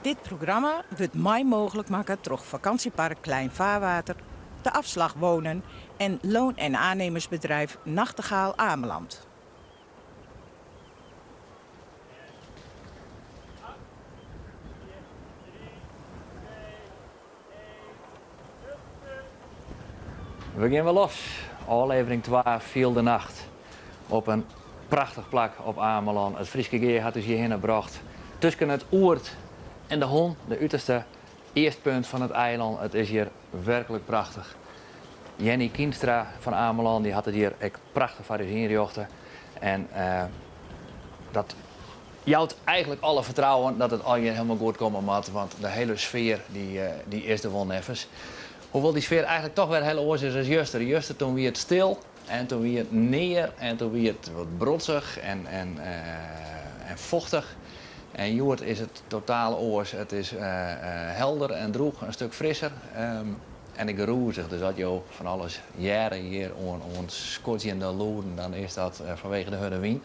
Dit programma wurdt mei mooglik makke troch Vakantiepark Klein Vaarwater, De Afslag Wonen en Loon en Aannemersbedrijf Nachtegaal Ameland. We gean wer los. Ôflevering twa Fiel de Nacht. Op in prachtich plak op Amelân. It Fryske Gea hat ús hjirhinne brocht. Tusken it Oerd en de Hon, de uterste eastpunt fan it eilân. It is hjir werklik prachtich. Jenny Kienstra fan Amelân dy hat it hjir ek prachtich foar ús ynrjochte. En dat jout eigentlik alle fertrouwen dat it allegear helemaal goed komme moat, want de hiele sfear dy is der wol neffens. Hoewol dy sfear eigentlik toch wer hiel oars is as juster. Juster toen wie it stil en toen wie it near en toen wie it wat brodzich en en fochtich. En hjoed is it totaal oars. It is helder en drûch, in stik frisser en ek rûzich. Dus as jo fan alles hearre hjir oan oan skodzjende lûden, dan is dat fanwege de hurde wyn.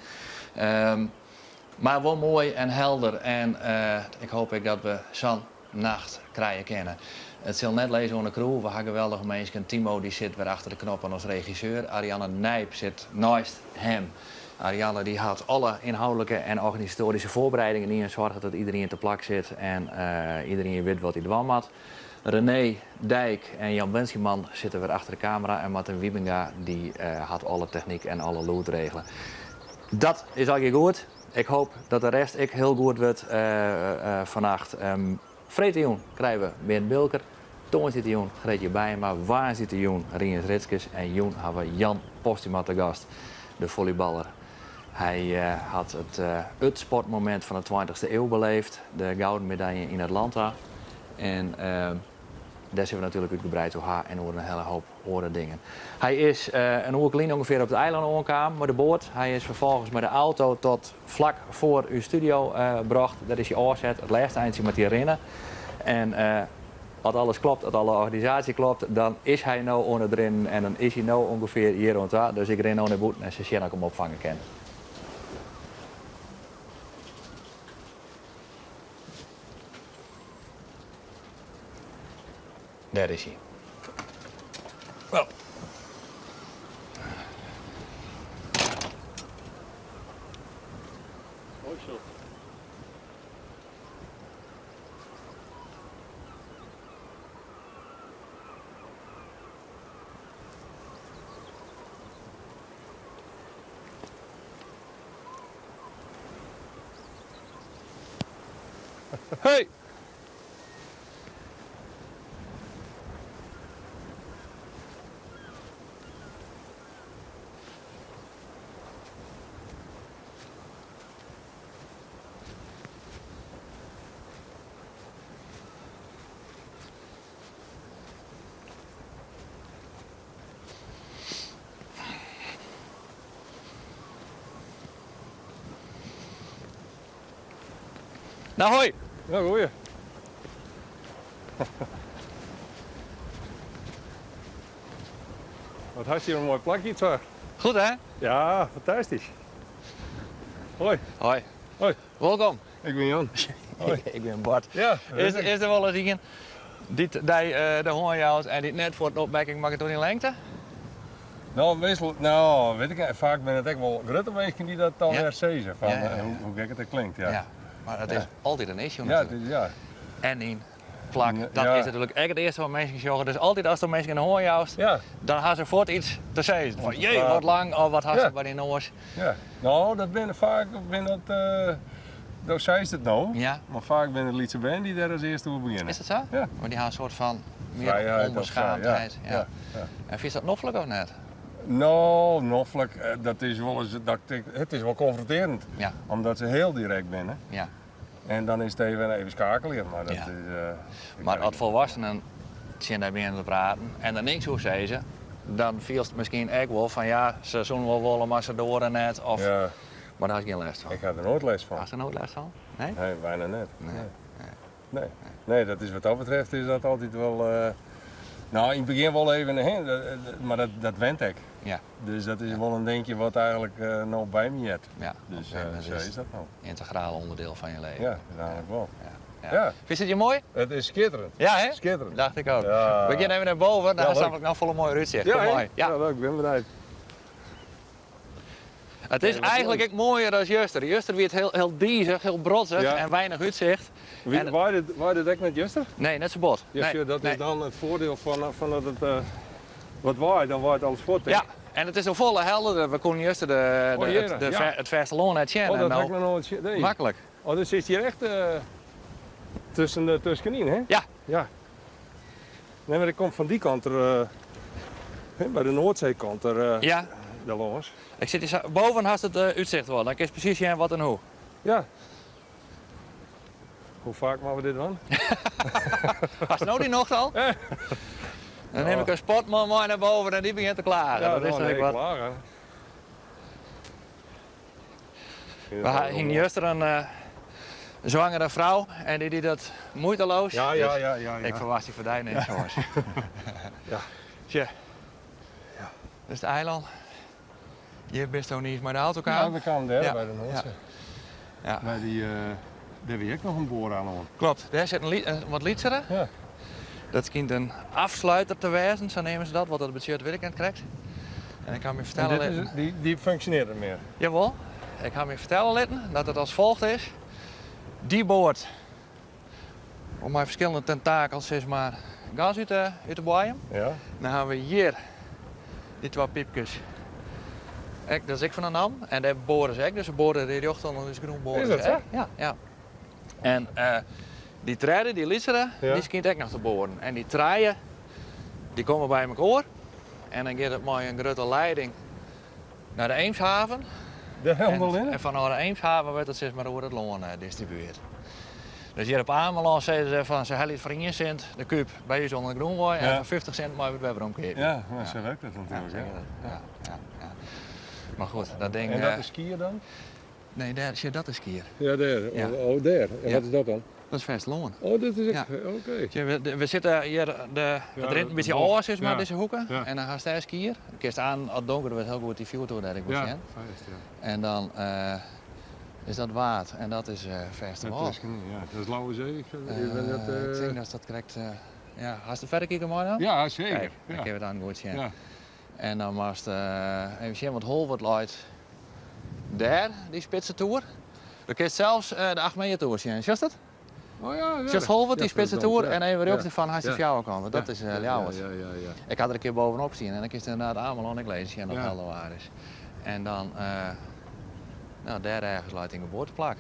Mar wol moai en helder en ik hoop ek dat we sa'n nacht krije kinne. It sil net lizze oan de crew, we ha geweldige minsken. Timo dy sit wer achter de knoppen as regisseur, Arianne Nijp sit neist him. Arianne dy hat alle ynhâldlike en organisatoaryske foarbereidingen dien, soarget dat iderien te plak sit en iderien wit wat hy dwaan moat. René Dijk en Jan Wensjeman sitte wer achter de kamera en Martin Wiebenga dy hat alle technyk en alle lûd regele. Dat is allegear goed. Ik hoop dat de rest ek hiel goed wurdt fannacht. Freedtejûn krije we Bearn Bilker, tongersdeitejûn Greetje Bijma, woansdeitejûn Rients Ritskes en jûn ha we Jan Posthuma te gast, de follyballer. Hy hat it it sportmomint fan de tweintichste iuw beleefd, de gouden medalje yn Atlanta. En dêr sille we natuerlik útgebreid oer ha en oer in hiele hoop oare dingen. Hy is in oerke lyn ûngefear op it eilân oankaam mei de boat. Hy is ferfolgens mei de auto tot flak foar ús studio brocht. Dêr is hy ôfset. It lêste eintsje moat hy rinne. En as alles klopt, as alle organisaasje klopt, dan is hy no oan it rinnen en dan is hy no ûngefear hjir oan ta. Dus ik rin no nei bûten en sil sjen oft ik him opfange kin. Dêr is hy. Wel. Mooi zo. Hey! Nou, hoi. Ja, goeie. Wat hast hjir in moai plakje, twa. Goed, hè? Ja, fantastysk. Hoi. Hoi. Hoi. Wolkom. Ik bin Jan. Hoi. Ik bin Bart. Ja, Is, is der wolris ien dy't dy de hân jout en dy't net fuort in opmerking makket oer dyn lengte? No, meastal, no, wit ik net. Faak binne it ek wol grutte minsken dy't dat dan wer sizze. Fan, hoe gek it ek klinkt, ja. Ja, mar it is altyd in issue Ja, natuerlik. it is, ja. En dyn plak, dat is natuerlik ek it earste wat minsken sjogge. Dus altyd ast minsken in hân joust, dan ha se fuort yts te sizzen. Fan jee, wat lang of wat hast by dyn noas. Ja, no, dat binne faak binne dat, do seist it no, mar faak binne it lytse bern dy't dêr as earste oer begjinne. Is dat sa? Ja. Want dy ha in soart fan mear Frijheid of sa, ja. ûnbeschaamdheid. Ja, ja. En fynst dat noflik of net? No, noflik, dat is wolris, dat ik, it is wol konfrontearjend. Ja. Omdat se hiel direkt binne. Ja. En dan is it even, even skeakeljen, mar dat Ja. is... ik Mar weet as folwoeksenen tsjin dy begjinne te praten en der niks oer sizze, dan fielst miskien ek wol fan ja, se soene wol wolle, mar se doare net. Of, Ja. Mar dêr hast gjin lêst fan. Ik ha der noait lêst fan. Hast der noait lêst fan? Nee? Nee, bijna net. Nee. Nee. Nee. Nee, dat is wat dat betreft is dat altyd wol. Eh, no, yn it begjin wol even, hè, mar dat, dat went ek. Ja. Dus dat is wol in dinkje wat eigentlik eh, no by my heart. Ja, Dus op een gegeven eh, moment sa is is dat no. Yntegraal ûnderdiel fan je leven. Ja, úteinlik wol. Ja. Ja. Fynst it hjir moai? It is skitterend. Ja, hè? Skitterend. Dacht ik ek. Ja. We gean even nei boven, dan Ja, hast leuk. nammentlik noch folle moaier útsicht. Ja, Kom hè? mei. Ja. Ja, leuk, bin benijd. It is eigentlik ek moaier as juster. Juster wie it hiel, hiel dizich, hiel brodzich Ja. en weinich útsicht. Wie, En- waait it, waait it ek net juster? Nee, net sa bot. Ja, nee, sjoch, dat nee. is dan it foardiel fan, fan dat it eh, wat waait, dan waait alles fuort. Ja, en it is no folle helderder. We koene juster de, de, Oh, hjir, it, de ja. fer- it fêstelân net sjen. Oh, en dat no ha ik noch noait sjen. Nee. maklik. Oh, dus sit hjir echt eh, tusken, de tuskenyn, hè? Ja. Ja. Nee, mar ik kom fan dy kant der, eh, hè, by de Noardseekant der, eh, Ja. der lâns. Ik sit hjir sa, boven hast it eh, útsicht wol. Dan kinst presys sjen wat en hoe. Ja. Hoe faak moatte we dit dwaan? Hast no dy nocht al? Dan nim ik in sportman mei nei boven en dy begjint te klagen. Ja, dat is no, toch nee, ek wat. klagen. We hiene juster in eh, zwangere frou en dy die dat muoiteloos. Ja, ja, Dus ja, ja, ja. Ik ferwachtsje foar dy niks oars. Ja. Tsje. Dat is it eilân. Hjir bisto niis mei de auto Ja, kaam. we kamen dêr Ja. by de Noardsee. Ja. By dy, eh, dêr wie ek noch in boar oan oan. Klopt, dêr sit in wat lytsere. Ja. Dat skynt in afsluiter te wêzen, sa neame se dat. Wat dat betsjut wit ik net krekt. En ik ha my En fertelle dit is, litten. dy, dy funksjonearret mear. Jawol, ik ha my fertelle litten dat it as folgt is. Dy boart om mei ferskillende tentakels sis mar gas út de, út de boaiem. Ja. Dan ha we hjir dy twa pypkes. Ek, dat is ek fan de NAM. En dêr boare se ek, dus se boare dy rjocht ûnder ús grûn boare Is dat se sa? ek. Ja, ja. En eh, dy tredde, dy lytsere, Ja. dy skynt ek noch te boaren. En dy trije, dy komme by mekoar. En dan giet it mei in grutte leiding nei de Eemshaven. De helemaal En, in? en fanôf de Eemshaven wurdt it sis mar oer it lân eh, distribueard. Dus hjir op Amelân sizze se fan se helje it foar 1 sint de kúb by ús ûnder de grûn wei en Ja. foar 50 sint meie we it wer weromkeapje. Ja, nou, sa wurket it Ja, natuerlik. sa ja. giet it. Ja, ja, ja. Mar goed, dat ding. En dat eh, is Skier dan? Nee, dêr, sjoch, dat is Skier. Ja, dêr. Ja. Oh, dêr. En Ja. wat is dat dan? Dat is fêstelân. Oh, dit is ek. Ja. Oké. Sjoch, we, we sitte hjir, de, Ja, it rint in de bytsje bocht. ôf, sis mar, Ja. dizze hoeke. Ja. En dan hast dêr Skier. Dan kinst oan, as it donker wurdt, hiel goed dy fjoertoer dêr ek wol Ja, sjen. fêst, ja. En dan eh, is dat Waad en dat is eh fêstelân. Dat is, ja, dat is Lauwerszee. Ik, ik ben dat, Eh, ik eh, tink dat dat krekt. eh, ja, hast de ferrekikers meinaam? Ja, seker. Kijk, dan Ja. kinne we dan goed sjen. Ja. En dan moatst eh, even sjen, want Holwert leit dêr, dy spitse toer. Do kinst sels eh, de Achmeatoer sjen. Sjochst dat? Oh ja, ja. Sjochst Holwert, dy Ja, spitse verdomd, toer, ja. en even rjochts Ja. derfan hast de Ja. fjouwerkant. Dat is eh Ja, Ljouwert. Ja, ja, ja. Ik ha der in kear bovenop stien en dan kinst inderdaad Amelân ek lizzen sjen op Ja. helder waar is. En dan, eh, no, dêr ergens leit dyn geboarteplak.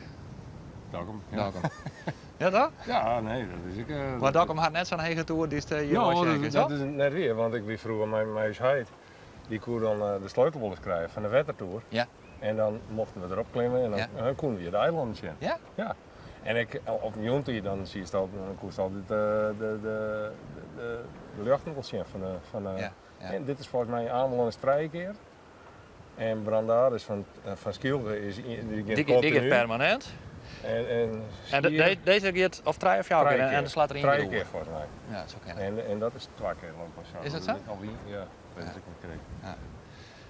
Dokkum. Ja. Dokkum. Ja, toch? Ja, nee, dat is ek. eh, Mar Dokkum hat net sa'n hege toer dy't hjir No, wol dat, sjen is- kinst, dat toch? is net wier, want ik wie froeger mei, mei ús heit. Dy koe dan eh, de sleutel wolris krije fan de wettertoer. Ja. En dan mochten we derop klimme en dan, Ja. dan koene we de eilannen sjen. Ja? Ja. En ik, op de jûntiid dan siest al, dan koest altyd eh, de, de, de, de, de ljochten wol sjen fan de, fan de, Ja, ja. En dit is folgens my Amelân is trije kear. En Brandaris fan, eh, fan Skylge is dy giet Dy, dy giet kontinu. permanint. En, en, En de, de, dizze giet of trije of fjouwer kear en dan slacht er ien kear Trije oer. kear folgens my. Ja, dat soe kinne. En dat is twa kear loop of sa. Is dat sa? Of ien, ja, dat is ek net krekt. Ja.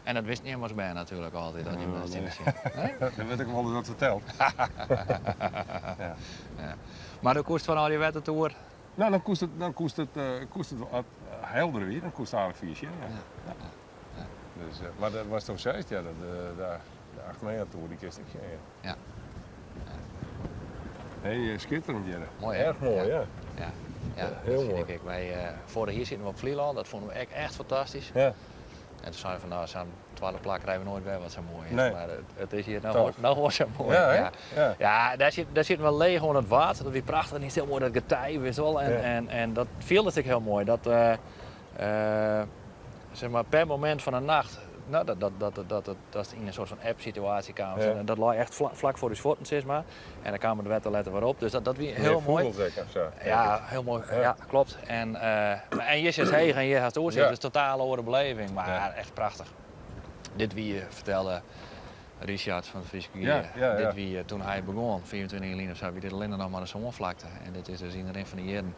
En dat wisten jim as bern natuerlik altyd, dat jim dat Nee. sjen. Nee? Dêr wurdt ek wolris wat ferteld. Ja. Ja. Mar do koest fan al dy wettertoer. No, dan koest it, dan koest it, koest it wat helder wie, dan koest aardich fier sjen, ja. Ja. Dus, mar dat watsto seist, ja, dat, de, de 8 meter toer, dy kinst ek sjen, ja. Ja. Nee, skitterend hjir. Moai, hè? Erch moai, ja. Ja, ja, heel dat fyn moai. ik ek. Wy, foarich jier sieten we op Flylân, dat fûnen we ek echt fantastysk. Ja. En toen seinen we fan, no, sa'n twadde plak krije we noait wer wat sa moai is. Nee. Mar it is hjir Toch. no wol sa moai. Ja, hè? Ja. Ja. Ja, dêr sieten we leech oan it Waad. Dat wie prachtich en hiel moai dat getij, witst wol. En, Ja. en dat fielde ik hiel moai. Dat, zeg maar, per momint fan de nacht, no, dat yn in soart fan eb-situaasje kaam. Ja. En dat lei echt flak foar ús fuotten, sis mar. En dan kaam it wetter letter wer op. Dus dat wie hiel Mear moai. fûgels ek ofsa, denk Ja, ik. hiel moai. Ja. Ja, klopt. En hjir sit heech en hjir hast oersicht. Ja. Dus totaal oare beleving, mar Ja. echt prachtich. Dit wie, fertelde Richard fan it Fryske Gea, Ja, ja, ja. dit wie toen hy begûn, 25 jier lyn of sa, wie dit allinne noch mar in sânflakte. En dit is dus yn de rin fan de jierren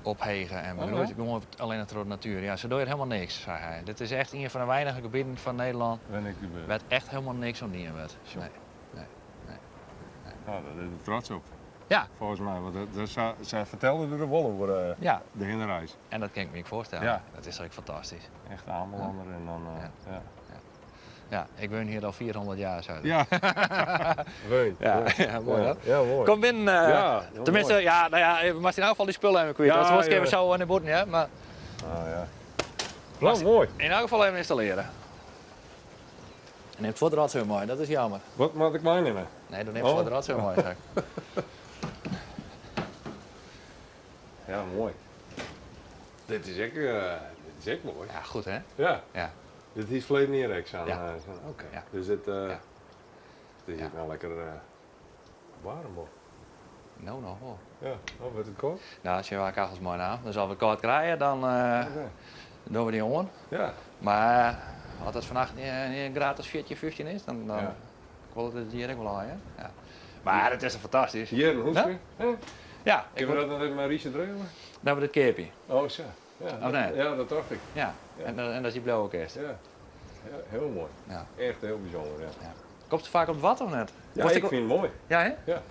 ophege en Oh, begroeid. ja? Gewoan allinne troch de natuer. Ja, se dogge helemaal niks, sei hy. Dit is echt ien fan de weinige gebieten fan Nederlân Wêr niks gebeurt. wêr't echt helemaal niks oan dien wurdt. Sjoe. Nee, nee, nee. No, dêr is er trots op. Ja. Folgens my, want sy fertelde der wol oer Ja. de hinnereis. En dat kin ik my ek foarstelle. Ja. Dat is ek fantastysk. Echt Amelanner en dan, Ja. ja. Ja, ik wen hjir al 400 jaar, sei er. Ja. Weun. Ja, ja, moai Ja, hè? ja, moai. Kom binnen. Ja, heel Tenminste, moai. ja, nou ja, we moasten yn elk gefal dy spullen even kwyt. Ja, Dat was even ja. sa oan de bûten, ja, mar Ah, ja. Nou, moai. yn elk gefal even ynstallearje. En nimt fuort rotzooi mei, dat is jammer. Wat moat ik meinimme? Nee, dan nimt Oh. fuort rotzooi mei, sei ik. Ja, moai. Dit is ek, dit is ek moai. Ja, goed hè? Ja. Ja. Dit is verleden jaar ek zo'n, Ja. zo'n, oké. Ja. Dus het, Ja. het is Ja. nou lekker warm hoor. No, noch wol. Ja, oh, wurdt it kâld? No, as je wa kachels meinaam, dus as we it kâld krije, dan Oké. dogge we dy oan. Ja. Mar as it fannacht in graad as 14, 15 is, dan Ja. kuollet it hjir ek wol ôf, hè? Ja. Mar it is fantastysk. Hjir in hûske? Ja? Hè? Ja, ik Kinne we dat noch even mei Richard regele? Dan we dit keapje. Oh, sa. Ja, Of net? Ja, dat tocht ik. Ja. Ja. En dat is dy bliuwe kinst. Ja. Ja, hiel moai. Ja. Echt hiel bysûnder, ja. Ja. Komst faak op it Wad of net? Ja, Wast ik fyn it moai. Ja, hè? Ja.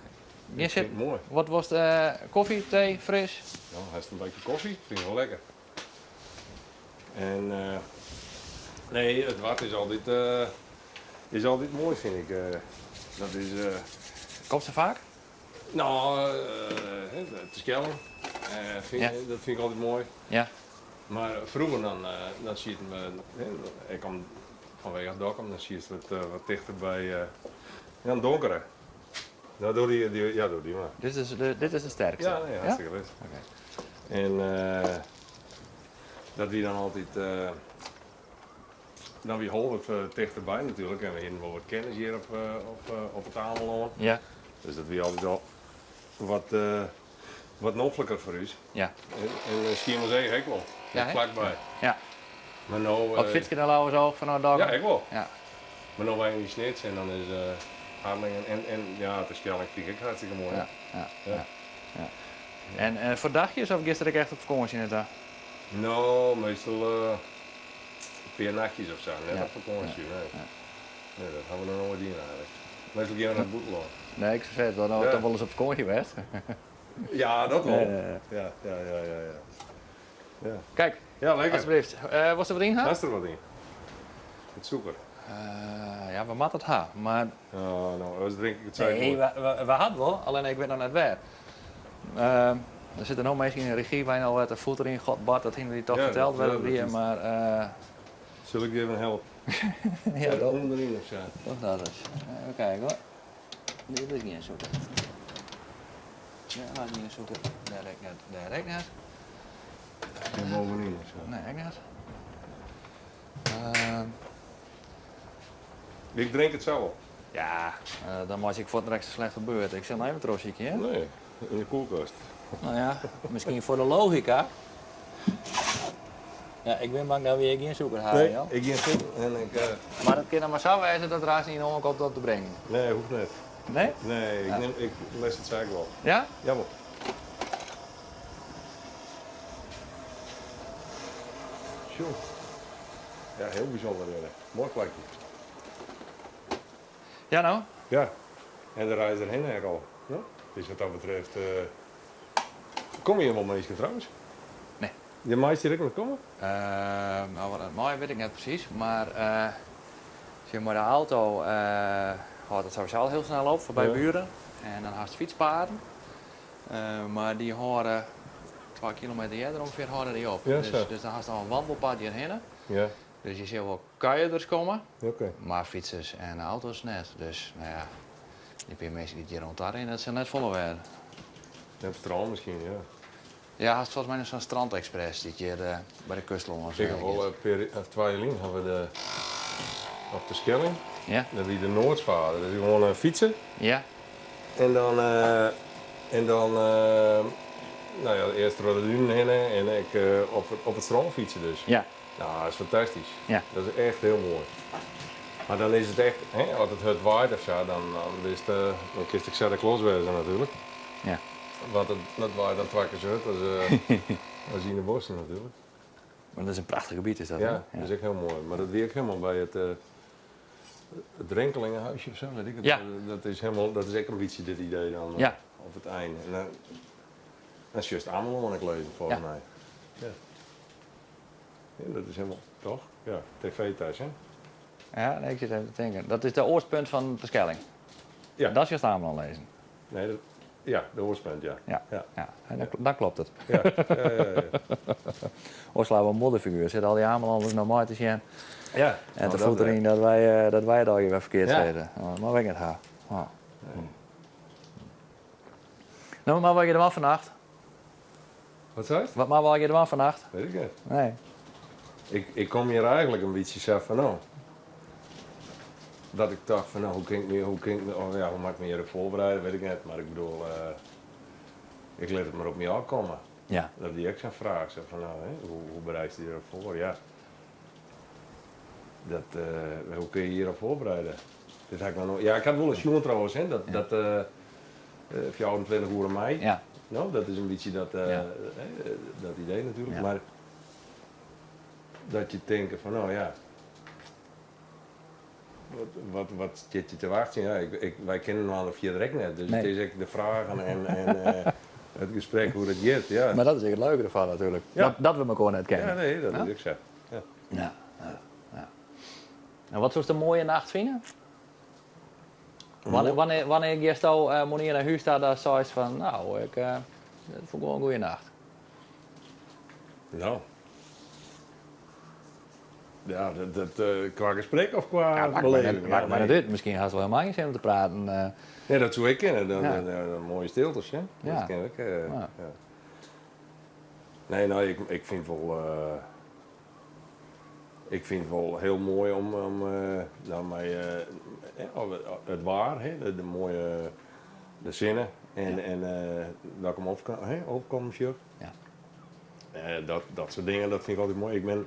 Gjin Ik sit. fyn it moai. Wat was it, kofje, tee, fris? No, hast in bakje kofje, fyn ik wol lekker. En nee, it Wad is altyd moai, fyn ik. Dat is, Komst der faak? No, Terschelling. Ja. Dat fyn ik altyd moai. Ja. Mar froeger dan sieten we, hè, ik kom fanwege Dokkum, dan sietst wat, wat tichter by, ja, in donkere. No, doe dy, dy, ja, doe dy mar. Dit is de sterkste? Ja, nee, hartstikke Ja? goed. Oké. En dat wie dan altyd, dan wie Holwert tichterby natuerlik en we hienen wol wat kennis hjir op it Amelân. Ja. Dus dat wie altyd al wat nofliker foar ús. Ja. En Skiermûntseach ek wol. Ja, hè? Flakby. Ja. Mar no, Op fytske nei Lauwersoog fanôf Dokkum? Ja, ek wol. Ja. Mar no wenje we yn Snits en dan is Harlingen en ja, Terschelling fyn ik ek hartstikke moai. Ja, ja, Ja. ja, ja. En foar dagjes of giest der ek echt op fakânsje nei ta? No, meastal in pear nachtjes of sa, net Ja. op fakânsje, Ja. nee. Ja. Nee, dat ha we noch noait dien eigenlik. Meastal gean we nei it bûtenlân. Nee, ik sei it al, no, Ja. toch wolris op fakânsje west. Ja, dat wol. Ja, ja, ja. Ja, ja, ja, ja, ja. Ja. Kijk, Ja, lekker. Alsjeblieft. Wolst der wat yn ha? Hast der wat yn? It sûker. Ja, we moatte it ha, mar... Oh, no, oars drink ik it sa Nee, goed. we ha it wol, allinne ik wit noch net wêr. Der sitte no minsken yn de regy, wy no wat de foet deryn, God Bart, dat hiene dy toch Ja, ferteld dat, wêr it ja, wie, dat is mar, Sil ik dy even helpe? Ja, dat Ûnderyn of sa. Doch dat ris. Even kijken hoor. Dit is gjin sûker. Dêr hat gjin sûker. Dêr ek net. Dêr ek net. En bovenyn of sa? Nee, ek net. Ik drink it sa wol. Ja, dan meitsje ik fuort direkt in slechte beurt. Ik sil noch even trochsykje, hè? Nee, yn de koelkast. No ja, miskien foar de logika. Ja, ik bin bang dat we hjir gjin sûker ha, Nee, Jan. ik gjin sûker en ik, Mar it kin dan mar sa wêze dat der aanst ien oankomt om te bringen. Nee, hoecht net. Nee? Nee, ik, nim, ik lês it saak wol. Ja? Jawol. Sjoe. Ja, hiel bysûnder. Moai plakje. Ja, no? Ja. En de reis derhinne ek al. Ja? Dus wat dat betreft. Komme hjir wol minsken trouwens? Nee. Je meist hjir ek net komme? No, wat it mei wit ik net presys, mar sjoch, mei de auto hâldt it sowieso al hiel snel op foarby Buren. En dan hast fytspaden, mar dy hâlde 2 kilometer earder ûngefear hâlde dy op. Dus dan hast al in wandelpad hjirhinne. Dus je sille wol kuierders komme, mar fytsers en auto's net. Dus no ja, dy pear minsken dy't hjir oan ta rinne, dat sil net folle wêze. Op it strân miskien, ja. Ja, hast folgens my noch sa'n strandexpress dy't hjir by de kust lâns Ik ha wol in pear, of twa jier lyn hawwe we de op de Skilling. Ja. Dat wie de Noordsvaarder. Dat is gewoan fytse. Ja. En dan en dan no ja, earst troch de dunen hinne en ek op op it strân fytse dus. Ja. Nou, dat is fantastysk. Ja. Dat is echt hiel moai. Mar dan is it echt, hè, as it hurd waait of sa, dan dan bist dan kinst ek sa de klos wêze natuerlik. Ja. Want it, dat waait dan twa kear sa hurd as, as yn de bosken natuerlik. Mar dat is in prachtich gebiet is dat, hè? Ja, dat is ek hiel moai. Mar dat wie ek hielendal by it, it Drenkelingenhuisje of sa, weet ik it. Ja. Dat is hielendal, dat is ek in bytsje dit idee dan ja. op it ein. En dan, dan sjochst Amelân ek lizzen folgens ja. my. Ja. Ja, dat is hielendal, toch? Ja, TV thuis, hè? Ja, nee, ik sit even te tinken. Dat is de oostpunt fan de Skelling. Ja. Dat sjochst Amelân lizzen. Nee, dat, ja, de oostpunt, ja. Ja, ja. ja. En dan klopt it. Ja, ja, ja, ja. Oars we in modderfiguer. Sitte al dy Amelanders no mei te sjen. Ja. En te Nou, dat, foeterjen dat wy it allegear wer ferkeard Ja. sizze. Mar wy it ha. Ja. No, mar wat je dwaan fannacht? Wat seist? Wat moatte we allegear dwaan fannacht? Weet ik net. Nee. Ik, ik kom hjir eigentlik in bytsje sa fan no. Dat ik tocht fan no, hoe kin ik my, hoe kin ik my, oh ja, hoe moat ik my hjirop foarbereide, weet ik net. Mar ik bedoel, ik lit it mar op my ôfkomme. Ja. Dat wie ek sa'n fraach, sa fan no, hè, hoe, hoe bereidst dy derop foar? Ja. Dat, hoe kinne je hjirop foarbereide? Dit ha ik noch noait, ja, ik ha it wolris sjoen trouwens, hè, dat, dat 24 oeren mei. Ja. No, dat is in bytsje dat, dat idee natuerlik. Ja. Mar dat je tinke fan no ja, wat, wat, wat stiet je te wachtsjen? Ja, ik, ik, wy kenne inoar fierder ek net, dus Nee. it is ek de fragen en, en it gesprek hoe't it giet. Ja. Mar dat is ek it leuke derfan natuerlik. Ja. Dat, dat we mekoar net kenne. Ja, nee, dat Ja? is ek sa. Ja. Ja, ja, ja. En wat soest in moaie nacht fine? Wannear, wannear, wannear giesto moarnier nei hûs ta dat seist fan, no, ik, dat fûn ik wol in goede nacht? No. Ja, dat, dat, qua gesprek of qua Ja, makket my beleving? net, makket my nee. net út. Miskien hast wol helemaal gjin sin om te praten. Nee, dat soe ek kinne. Dan, Ja. dan, dan, moaie stiltes, hè? Ja. Dat kin ek. Ja. Ja. Nee, no, ik, ik fyn it wol. Ik fyn it wol hiel moai om, om no, mei it waar, hè, de, de moaie de sinne en, Ja. en dat ik him op, hè, opkommen sjoch. Ja. Dat, dat soart dingen, dat fyn ik altyd moai. Ik bin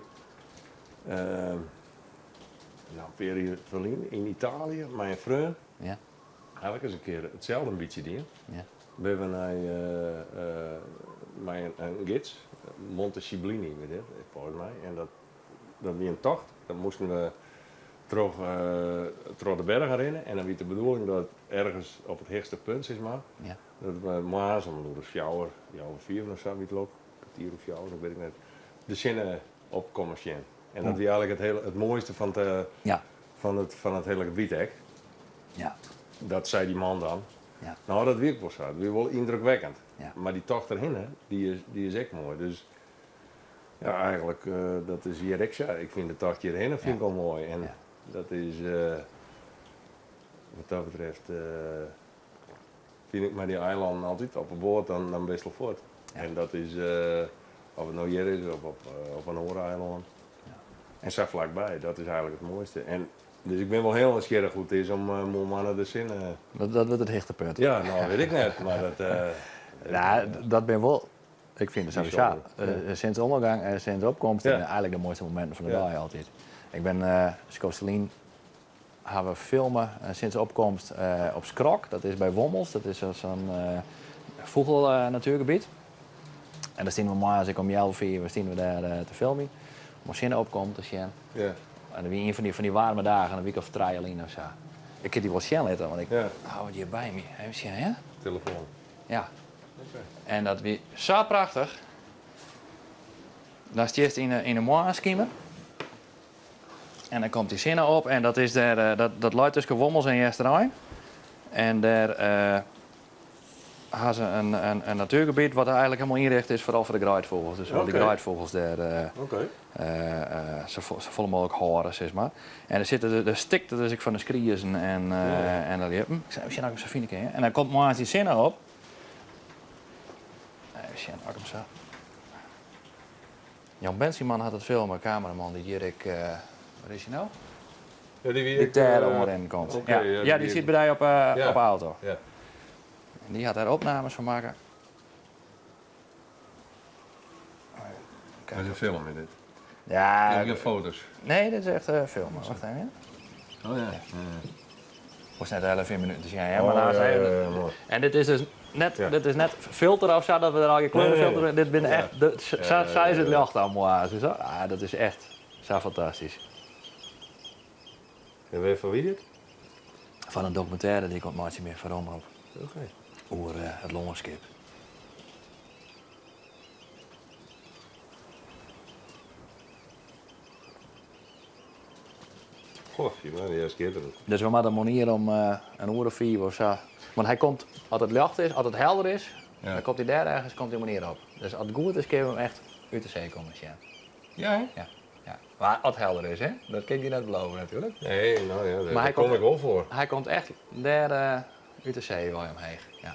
no, in pear jier ferlyn yn Italië mei in freon. Ja. Ha ik ris in kear itselde in bytsje dien. Ja. Binne we nei, mei in, in gids, Monte Siblini, wie dit, folgens my. En dat, dat wie in tocht. Dan moasten we troch, troch de bergen rinne. En dan wie it de bedoeling dat ergens op it heechste punt, sis mar, Ja. dat we moarns om in oere fjouwer, healwei fiven of sa, wie it leau ik, kertier oer fjouwer, dat weet ik net, de sinne opkommen sjen. En dat wie eigentlik it, hiele, it moaiste fan it, Ja. fan it hiele gebiet ek. Ja. Dat sei dy man dan. Ja. No, dat wie ek wol sa. Dat wie wol yndrukwekkend. Ja. Mar dy tocht derhinne, dy is ek moai. Dus ja, eigentlik, dat is hjir ek sa. Ik fyn de tocht hjirhinne fyn ik Ja. al moai. En Ja. dat is, wat dat betreft, fyn ik mei dy eilannen altyd op 'e boat, dan, dan bist al fuort. Ja. En dat is, of it no hjir is of op, op in oar eilân. Ja. En sa flakby, dat is eigentlik it moaiste. En, dus ik bin wol hiel nijsgjirrich hoe't it is om moarn de sinne. Dat, dat wurdt it hichtepunt. Ja, no wit ik net, mar dat. Ja, dat bin wol. Ik fyn it sowieso. Bysûnder. Sinneûndergong en sinneopkomst Ja. binne eigentlik de moaiste mominten fan de Ja. dei altyd. Ik bin skoftke lyn. Hawwe we filme sinds opkomst op Skrok, dat is by Wommels, dat is sa'n fûgelnatuergebiet. En dêr stiene we moarns ek om healwei fiven stiene we dêr te filmjen, om de sinne opkomst te sjen. En dat wie ien fan dy waarme dagen, in wike of trije lyn of sa. Ik kin dy wol sjen litte, want ik hou it hjir by my. Even sjen, hè? Telefoan. Ja. En dat wie sa prachtich. Dan stiest yn 'e moarnsskimer. En dan komt dy sinne op en dat is dêr, dat, dat leit tusken Wommels en Easterein. En dêr ha se in natuergebiet wat eigenlik hielendal ynrjochte is foaral foar de greidfûgels. Dus dy greidfûgels dêr safolle mooglik hâlde, sis mar. En der sitte, der stikt it dus ek fan de skriezen en en de ljippen. Ik sil even sjen oft ik 'm sa fine kin. En dan komt moarns dy sinne op. Even sjen oft ik 'm sa. Jan Bensiman hat it filme, kameraman dy't hjir ek, wêr is hy no? Ja, dy wie Dy't dêr oanrinnen komt. Oké, ja, ja, dy sit by dy op 'e auto. Ja. En dy hat dêr opnames fan makke. Dat is in film, is dit? Ja. Gjin foto's? Nee, dit is echt film. Wacht even. Oh ja. Hoechst net hiele 4 minuten te sjen, hè, mar oh, ja, ja, ja, En dit is dus net, dit is net filter of sa, dat we der allegear kleurenfilter nee, nee. Dit binne echt, de, sa, sa is it ljocht al moarns. Dus, ah, dat is echt sa fantastysk. En wêr fan wie dit? Fan in dokumintêre dy't ik oan it meitsjen bin foar Omrop. Oké. Oer it lânskip. Goh, man, ja, skitterend. Dus we moatte manier om in oere of fiif of sa. Want hy komt, as it ljocht is, as it helder is, ja. dan komt hy dêr ergens komt hy manier op. Dus as it goed is, kinne we him echt út de see komme sjen. Ja, hè? Ja. Ja. Mar as it helder is, hè? Dat kin ik dy net belove natuerlik. Nee, no ja, dêr Mar hy kom komt, ik wol foar. Hy komt echt dêr út de see wei omheech. Ja.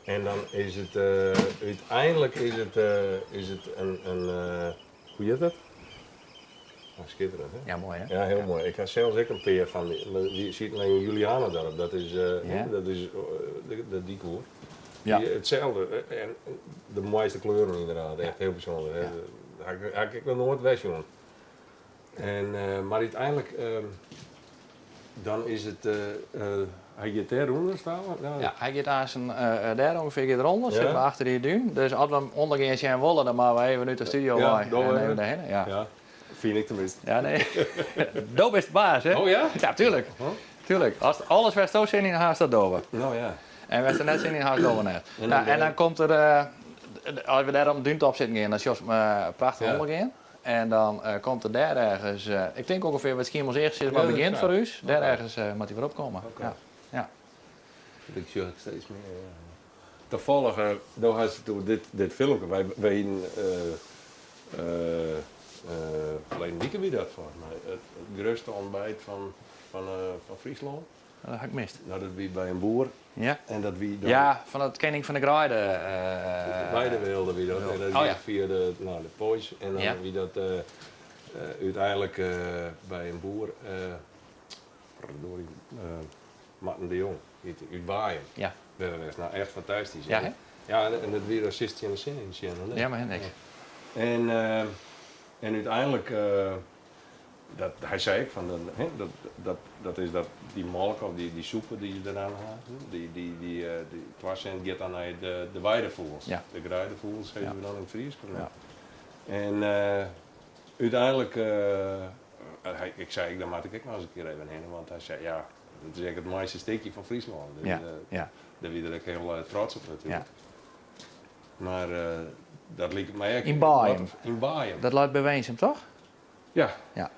En dan is it úteinlik is it, is it in, in hoe hjit dat? Ah, skitterend, hè? Ja, moai, hè? Ja, hiel moai. Ik ha sels ek in pear fan dy, mar dy sieten yn Julianadorp. Dat is, Ja. dat is de dyk oer. Ja. Dy, itselde, en de moaiste kleuren ynderdaad, echt hiel bysûnder. Ja. Ha ik, ha ik ek noch noait wer sjoen. En, mar úteinlik, dan is it, hy giet dêr ûnder staan? Ja, hy giet aanst dêr ûngefear giet er ûnder, sit we achter dy dún. Dus as we him ûndergean sjen wolle, dan moatte we even út de studio Ja, wei do en even. even dêrhinne. Ja. Ja, fyn ik teminsten. Ja, nee. Do bist de baas, hè? Oh ja? Ja, tuurlijk. Huh? Tuurlijk. As alles wêr'tsto sin yn hast, dat dogge we. No ja. En wêr'tst der net sin yn hast, dogge we net. En dan Nou, en dêr- dan komt er, as we dêr op de dúntop sitten gean, dan sjochst him prachtich Ja. ûndergean. En dan komt er dêr ergens, ik tink ûngefear wêr't Skiermûntseach sis mar Ja, dat begjint is foar waar. ús, dêr Oké. ergens moat hy wer opkomme. Oké. Ja. Ja. Ik sjoch ek steeds mear, ja. Tafallich, do hast it oer dit, dit filmke. Wy, wy hienen, ferleden wike wie dat folgens my, it, it grutste ontbijt fan, fan, fan Fryslân. Dat ha ik mist. No, dat wie by in boer. Ja. En dat wie dan... Ja, fan it Kening fan de Greide. Bij de Wilde wie dat. En dat Oh wie ja. fia de, no, de Poiesz. En dan Ja. wie dat úteinlik by in boer, verdorie, Marten de Jong, út, út Baaium. Ja. Dêr west. No, echt fantastysk. Ja, hè? Ja, en dat wie rasist tsjin de sin yn sjen, of net? Ja, mar niks. En, en úteinlik, dat, hy sei ek fan, hè, dat, dat, dat is dat, dy molke of dy, dy sûpe dy't je deraan ha, dy, dy, dy, dy 2 sint giet dan nei de, de weidefûgels. Ja. De greidefûgels sizze Ja. we dan yn it Frysk. of net? Ja. En úteinlik, hy, ik sei ek, dan moat ik ek noch ris in kear even hinne, want hy sei, ja, dat is ek it moaiste stikje fan Fryslân. Dus, Ja, ja. dêr wie er ek hiel trots op natuerlik. Ja. Mar dat liket my ek. Yn Baaium. Yn Baaium. Dat leit by Winsum, toch? Ja. Ja.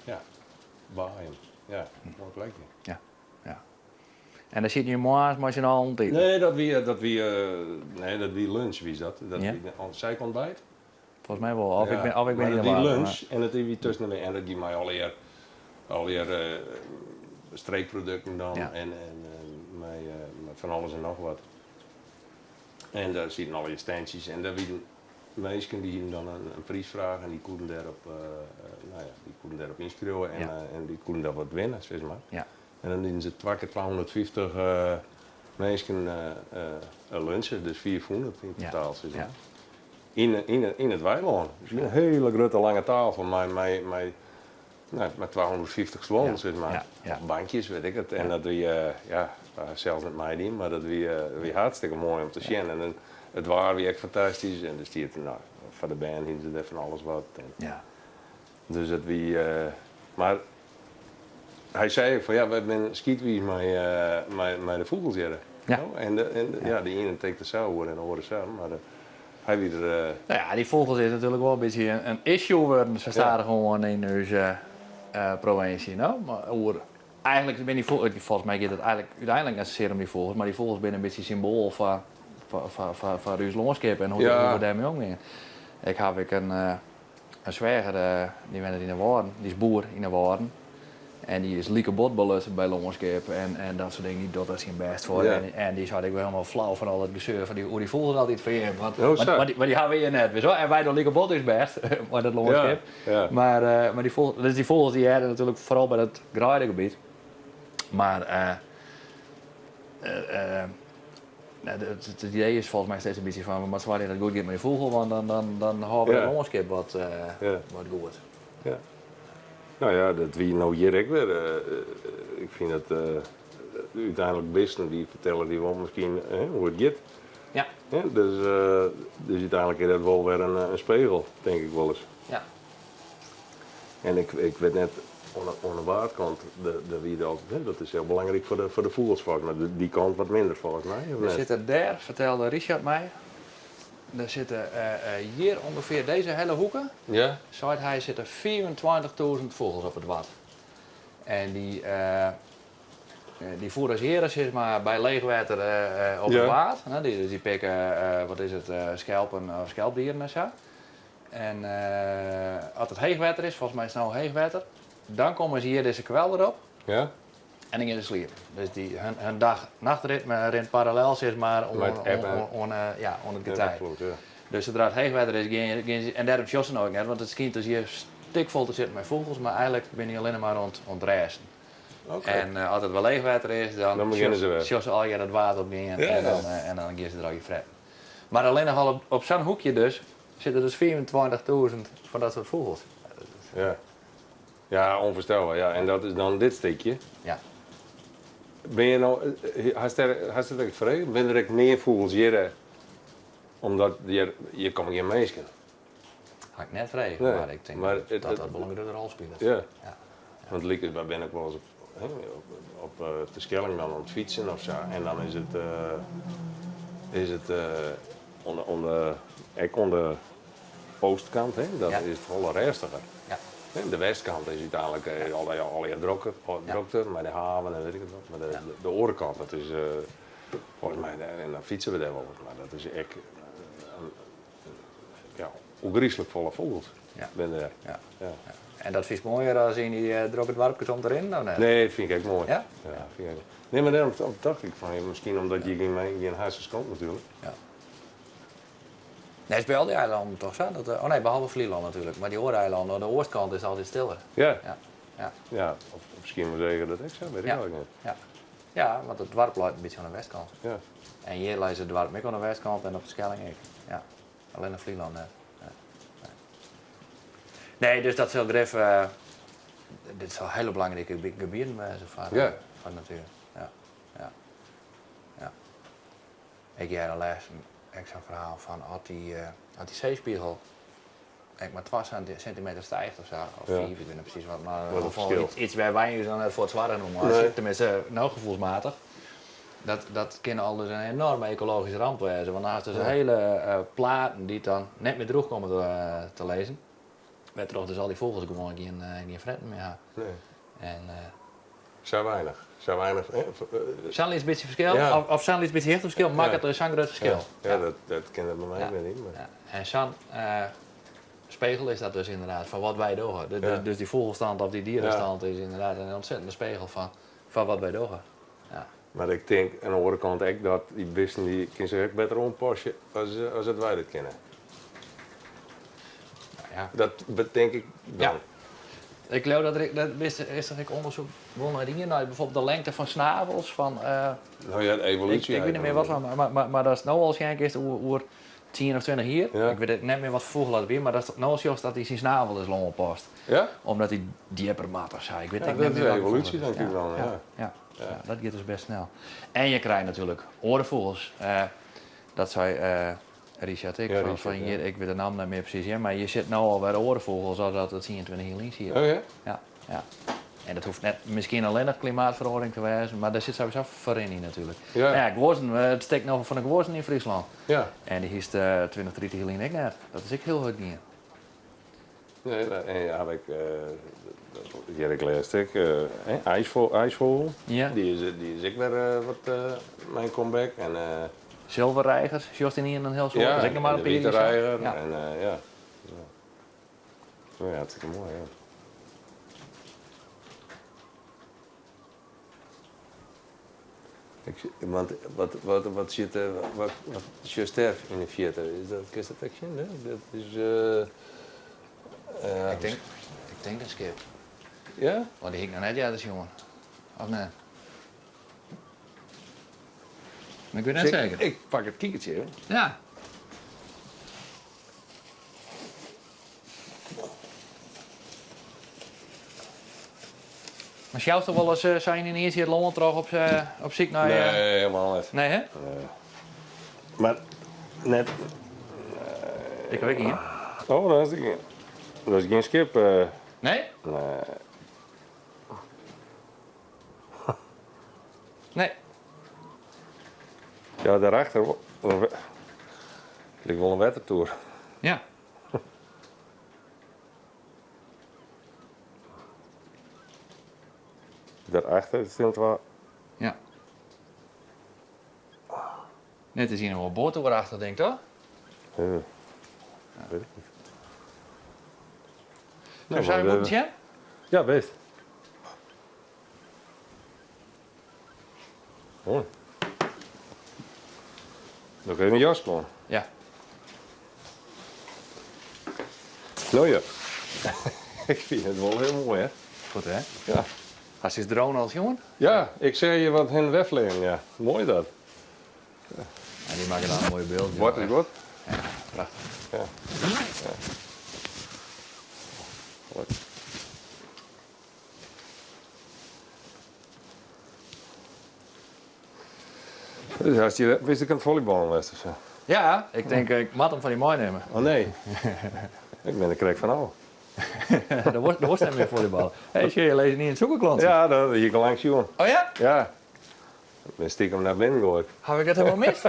Ja. Baaium. Ja, moai plekje. Ja, ja. En dêr sitte je moarns mei syn allen te iten? Nee, dat wie, dat wie, nee, dat wie lunch, wie dat. Dat Ja. wie, sei ik ontbijt? Folgens my wol. Of Ja, ik bin, of ik bin mar yn dat de wie war, lunch en dat wie tusken de, en dat gie mei allegear, allegear streekprodukten dan Ja. en, en mei, mei fan alles en noch wat. En dêr sieten allegear standjes en dêr wienen minsken dy hienen dan in, in priisfraach en dy koenen dêrop, no ja, dy koenen dêrop ynskriuwe en, Ja. en dy koenen dan wat winne, sis mar. Ja. En dan dienen se twa kear 250 minsken lunchen, dus 500 yn Ja. totaal, sis mar. Ja. Yn, yn, yn it weilân. Dus in hiele grutte lange tafel mei, mei, mei No, mei 250 stuollen, Ja, sis mar. ja, ja. Of bankjes, wit ik it. En dat wie, ja, we ha sels net meidien, mar dat wie, wie hartstikke moai om te sjen. En it waar wie ek fantastysk en der stiet, no, foar de bern hiene se dêr fan alles wat. En Ja. Dus it wie, mar hy sei ek fan ja, wy binne skiedwiis mei, mei, mei de fûgels hjirre. Ja. No, en de, en ja, de iene tinkt der sa oer en de oare sa, mar hy wie der. No ja, dy fûgels is natuerlik wol in bytsje in issue wurden sa Ja. stadichoan yn ús provinsje, no. Mar oer, eigenlik binne dy fûgels, folgens my giet it eigenlik úteinlik net sasear om dy fûgels, mar dy fûgels binne in bytsje symboal foar, foar, foar, foar ús lânskip en hoe Ja. we dêrmei omgean. Ik haw ek in In sweager dy wennet yn 'e Wâlden, dy is boer yn 'e Wâlden. En dy is like bot belutsen by lânskip en dat soart dingen. Dy docht dêr syn bêst foar. Ja. En dy seit ik wurd hielendal flau fan al dat geseur fan dy, oer dy fûgels altyd fan jim. Want, Oh, sa. want, want dy hawwe wy hjir net. Witst wol? En wy dogge like bot ús bêst mei dat lânskip. Ja, ja. Mar, mar dy fûgels, dus dy fûgels dy hearre natuerlik foaral by dat greidegebiet. Mar it idee is folgens my steeds in bytsje fan we moatte soargje dat it goed giet mei de fûgel, want dan, dan, dan hâlde we it lânskip wat, wat goed. Ja. No ja, dat wie no hjir ek wer. Ik fyn dat úteinlik bisten dy fertelle dy wol miskien hoe it giet. Ja. Dus, dus úteinlik is dat wol wer in spegel, tink ik wolris. Ja. En ik, ik wit net, oan de waadkant, de wie altyd, dat is hiel belangryk foar de fûgels folgens my. Dy kant wat minder folgens my, of Der net? sitte dêr, fertelde Richard my, der sitte hjir ûngefear dizze hele hoeke, Ja? seit hy, sitte 25.000 fûgels op it Wad. En dy, dy foerazjeare sis mar by leech wetter op it Ja. Waad. Dus dy pikke, wat is it, skelpen of skelpdieren en sa. En as it heech wetter is, folgens my is it no heech wetter, dan komme se hjir dizze kwelder op. Ja. En dan gean se sliepen. Dus dy, hun, hun dag-nachtritme rint parallel sis mar oan, Mei it eb en- oan, oan, ja, oan it Ja, getij. dat kloppet, ja. Dus sadree't it heech wetter is, gean, gean se, en dêrom sjochst se no ek net, want it skynt dus hjir stikfol te sitten mei fûgels, mar eigenlik binne dy allinne mar oan it, oan it rêsten. Oké. En as it wer leech wetter is, dan, Dan begjinne se wer. sjochst se allegear it waad op gean Ja. en dan, en dan gean se der allegear fretten. Mar allinnich al op, op sa'n hoekje dus sitte dus 25.000 fan dat soart fûgels. Ja. Ja, ûnfoarstelber. Ja. En dat is dan dit stikje. Ja. Binne je no, hast dêr, hast it ek frege? Binne der ek mear fûgels hjirre? Omdat hjir, hjir komme gjin minsken. Ha ik net frege, Nee, mar ik tink mar dat it- dat dat wol in grutte rol spilet. Ja. Ja. Want lykas, wy binne ek wolris op, hè, op, op de Skelling dan oan it fytsen of sa. En dan is it, is it oan de, oan de, ek oan de oastkant, hè, dan Ja. is it folle rêstiger. Ja. Hè, de westkant is úteinlik al, allegear drokker, Ja. drokte mei de haven en wit ik it wat. Mar de, Ja. de oare kant, dat is folgens my, en dan fytse we dêr wolris, mar dat is ek ja, ôfgryslik folle fûgels Ja. binne dêr. Ja. Ja. En dat fynst moaier as yn dy drokke doarpkes om te rinnen, of net? Nee, dat fyn ik ek moai. Ja? Ja, fyn ik ek. Nee, mar dêrom tocht ik fan, ja, miskien omdat hjir gjin, gjin harsens komt natuerlik. Ja. Nee, is by al dy eilannen toch sa? Dat, oh nee, behalve Flylân natuerlik. Mar dy oare eilannen, oan de oastkant is it altyd stiller. Ja. Ja. Ja. Ja, of miskien wol seker dat ek sa, wit ik Ja. eigenlik net. Ja. Ja, want it doarp leit in bytsje oan de westkant. Ja. En hjir leit it doarp ek oan de westkant en op de Skelling ek. Ja. Allinne Flylân net. Nee. Nee. Nee, dus dat sil grif. Dit sil hiele belangrike gebieten wêze foar, Ja. foar de natuer. Ja. Ja. Ja. Ik hearde lêsten ek sa'n ferhaal fan as dy, as dy seespiegel ek mar 2 sintimeter stiicht of sa, of Ja. 5, ik wit net presys wat, mar Wat in in ieder gefal ferskil. iets, iets wêr't wy ús dan net foar it soargen om meitsje, Nee. teminsten no gefoelsmatich. Dat, dat kin al dus in enorme ekologyske ramp wêze, want dan hast dus Ja. hele platen dy't dan net mear droech komme te, te lizzen. Wêrtroch dus al dy fûgels gewoan gjin, gjin fretten mear ha. Nee. En, Sa weinich. Sa weinich. Hè? Sa'n lyts bytsje ferskil, Ja. of, of sa'n lyts bytsje hichteferskil, makket Ja. dus sa'n grut ferskil. Ja, ja, dat kin dat by my Ja. net yn. Mar. Ja. En sa'n spegel is dat dus ynderdaad fan wat wy dogge. De, de, Ja. Dus dy fûgelstand of dy dierenstand is ynderdaad in ûntsettende spegel fan, fan wat wy dogge. Ja. Mar ik tink oan de oare kant ek dat dy bisten dy kinne sich ek better oanpasse as, as dat wy dat kinne. Nou ja. Dat betink ik dan. Ja. Ik leau dat der, dat is, is der ek ûndersyk wol nei dien, nei byfoarbyld de lengte fan snavels. Fan, No ja, de ik, evolúsje. ik wit net mear wat fan, mar, mar, mar dat is no al sjen kinst oer, oer 10 of 20 jier. Ja. Ik wit ek net mear wat foar fûgel dat wie, mar datst no sjochst dat hy syn snavel dus oanpast. Ja? Omdat hy djipper moat of sa. Ik wit Ja, ek dat net is mear welke evolutie fûgel het is. denk ik dan, ja. Ja, ja. dat giet dus best snel. En je krijgt natuurlijk oare fûgels. Dat sei Richard ek, Ja, fan, Richard, fan ja. hjir, ik wit de namme net mear presys, ja, mar je sit no alwer oare fûgels as dat it 10, 20 jier lyn siet. Oh ja? Ja, ja. En dat hoecht net miskien allinnich klimaatferoaring te wêzen, mar dêr sit sowieso ferrin yn natuerlik. Ja. Nou ja, guozzen, it stekt no fan de guozzen yn Fryslân. Ja. En dy hiest 20, 30 jier lyn ek net. Dat is ek hiel hurd gien. Nee, en ja, ik, hjir ik lêst ek, ijsvogel. Ja. Dy is ek wer wat mei in comeback. En, Zilverreigers, sjochst yn ien in hiel soad. Ja, dat is ek noch mar en in de pear wite jier sa. reiger. Ja. En, ja. Ja. Ja, hartstikke moai, ja. Ik, want wat sit der, wat sjochst dêr yn de fierte? Is dat, kinst dat ek sjen? Nee? Dat is, Ik tink in skip. Ja? Want dy hie ik noch net earder sjoen. Of net? Mar ik wit net seker. Ik pak it kikertsje even. Ja. Mar sjochst der wolris sa yn iens it lân troch op syk nei... Nee, helemaal net. Nee, hè? Nee. Mar net... Ik ha ek ien. Oh, dat is gjin, dat is gjin skip. Nee? Nee. Nee. Ja, daarachter ligt wol in wettertoer. Ja. Daarachter stiet wel. Ja. Net is hier nog wel boot achter, denk ik toch? Ja. Weet ik niet. Nou, zijn we moeten zien? Ja, best. Mooi. Dan kun je een jas komen. Ja. Nou ja. Ik vind het wel heel mooi, hè? Goed, hè? Ja. Hast je drone al jongen? Ja, ik zei je wat hen wegvliegen, ja. Mooi dat. Ja, die maken dan een mooi beeld. Wat is goed? Ja, prachtig. Ja. Ja. Goed. Dus als je, wist ik aan het volleyballen was of zo? Ja, ik denk ik moet hem van die meenemen. Oh nee. Ik ben er krek van al. Er wordt niet meer volleyballen. Hey, zie je lezen niet in het zoekerklantje? Ja, dat hier kan langs jongen. Oh ja? Ja. Ik ben stiekem naar binnen gegooid. Heb ik dat helemaal mist?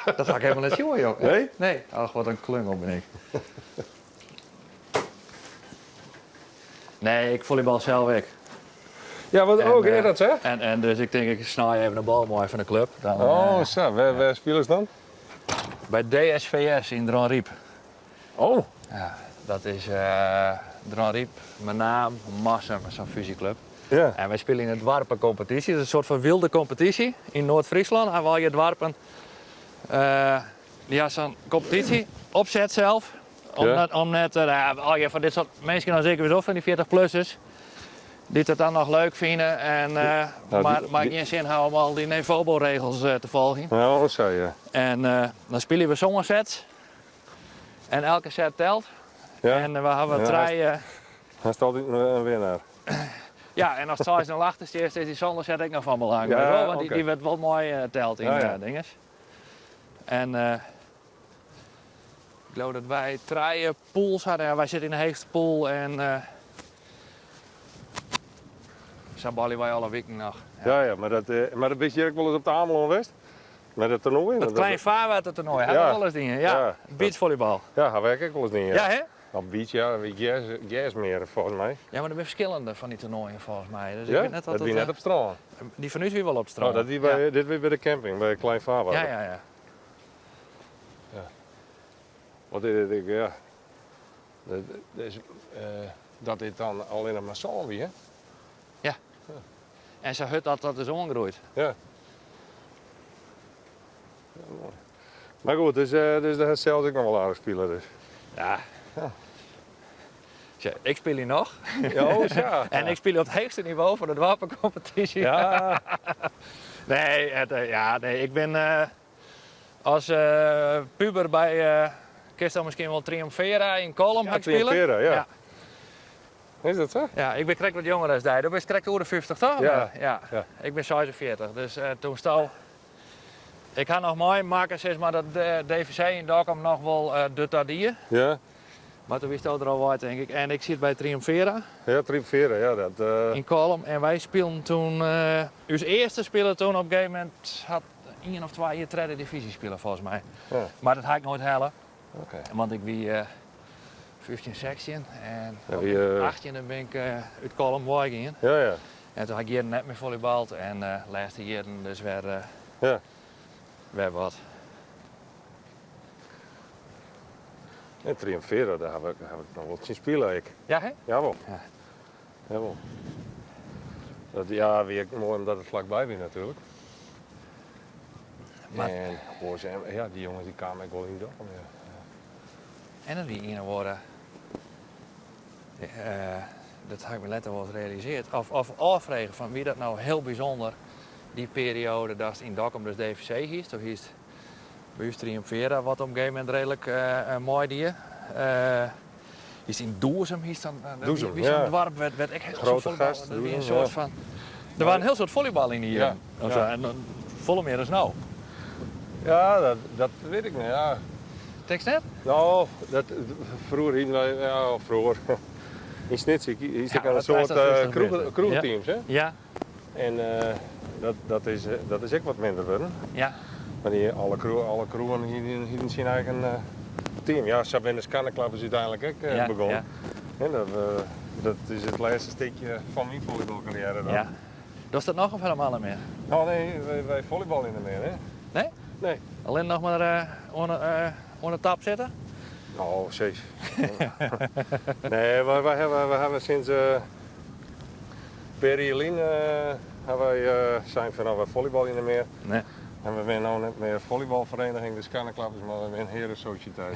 Dat had ik helemaal net zien, joh. Nee? Nee. Ach, wat een klungel ben ik. Nee, ik volleybal zelf ik. Ja, wat En, ook, oh, dat hè? En dus ik denk, ik snaai even de bal mooi van de club. Dan, Oh, zo. Waar spelen ze dan? Bij DSVS in Dronryp. Oh. Ja, dat is Dronryp, Menaam, Marsum, zo'n fusieclub. Ja. En wij spelen in de dwarpencompetitie. Dat is een soort van wilde competitie in Noord-Friesland. En waar je dwarpen, ja, zo'n competitie opzet zelf. Om Ja. net, om net, nou ja, al je van dit soort mensen dan zeker weer op, van die 40-plussers. Die het dan nog leuk vinden en, Nou, maar geen zin houden om al die Nevobo-regels te volgen. Nou, zo ja. En dan spelen we zongersets. En elke set telt. Ja. En we hebben Ja, drie, hij is altijd een winnaar. Ja, en als het 6 en achter is, is die zonderset ook nog van belang. Ja, weet je wel? Want oké. die werd wel mooi telt in Ja, ja. dinges. En ik geloof dat wij 3 pools hadden. Ja, wij zitten in de heegste pool en zo ballen wij alle weken nog. Ja, ja, maar dat wist je ook wel eens op de Amelon West? Met het toernooi? Dat klein vaarwatertoernooi, hebben we wel eens dingen. Ja, Ja. beachvolleybal. Ja, daar werk ik wel eens dingen. Ja, hè? Op beach, ja, jazz meer volgens mij. Ja, maar er zijn verschillende van die toernooien volgens mij. Dus ik Ja? weet net dat dat wie het, net op strand. Die van u is weer wel op het strand. Oh, dat wie bij, dit weer bij de camping, bij Klein Vaarwater. Ja, ja, ja. Ja. Wat is dit? Ik, ja. Dat, dat is, dat dit dan alleen nog maar zon wie, hè? Ja. En zo hut dat is ongegroeid. Ja. Ja, mooi. Maar goed, dus daar zelfs ik nog wel aardig spelen. Dus. Ja. Ja. Tja, ik speel hier nog. Ja, oh, ja. En ik speel op het hoogste niveau van de wapencompetitie. Ja. Nee, het ja, nee, ik ben, As puber by, kinst dan miskien wol Triumvera yn Kollum Ja, ha ik spile. Triumvera, ja. Is dat sa? Ja, ik bin krekt wat jonger as dy. Do bist krekt oer de 50, toch? Ja. Ja. Ja. Ik bin 46, dus toen sto. Ik ha noch meimakke, sis mar, dat de DVC yn Dokkum noch wol de ta die. Ja. Mar toen wiesto der al wei, tink ik. En ik siet by Triumvera. Ja, Triumvera, ja. Dat, Yn Kollum. En wy spilen toen, ús earste spile toen op in gegeven momint hat ien of twa jier tredde divyzje spile, folgens my. Ja. Mar dat ha ik noait helle. Oké. Want ik wie 15, 16 en Ja, op wie, mijn 18e bin ik út Kollum weigien. Ja, ja. En toen ha ik jierren net mear folleybald en de lêste jierren dus wer, Ja. wer wat. En Triumvera, dêr ha ik noch wol tsjin spile ek. Ja, hè? Jawol. Ja. Jawol. Dat, ja, wie ek moai omdat it flakby wie natuerlik. Mar En OSM, ja, dy jonges dy kamen ek wol yn Dokkum, ja. En dat wie ien of oare, dat ha ik my letter wolris realisearre, of ôffrege fan wie dat no hiel bysûnder, dy perioade datst yn Dokkum dus DVC hiest, of hiest by ús Triumvera, wat op in gegeven momint reedlik meidie. Hiest yn Doezum, hiest dan, dat Doezum, wie sa'n ja. doarp wêr't ek hiel Grote soad folleybal, gast, dat wie in Doezum, soart ja. fan, der waren in hiel soad folleybal yn dy jierren. Ja, Of sa, ja. en dan folle mear as no. Ja, dat wit ik net, ja. Tinkst net? No, dat, froeger hienen wy, ja, froeger. Yn Snits hiest Ja, ek al in dat soad is dat 50 kroegteams, hè? Ja. En dat is ek wat minder wurden. Ja. Maar die, alle, kroe, alle kroegen hienen syn eigen team. Ja, sa binne de Skanneklappers úteinlik ek begûn. Ja. En dat is it lêste stikje fan myn volleybalkarriêre dan. Ja. Dochst dat noch of helemaal net mear? No, nee, wy volleybalje net mear, hè? Nee? Nee. Allinnich noch mar oan de tap sitte? No, sis. Nee, mar wy hawwe sinds in pear jier lyn hawwe wy sein fan no, wy volleybalje net mear. Nee. En we binne no net mear volleybalvereniging de Skanneklappers, mar we binne Herensociëteit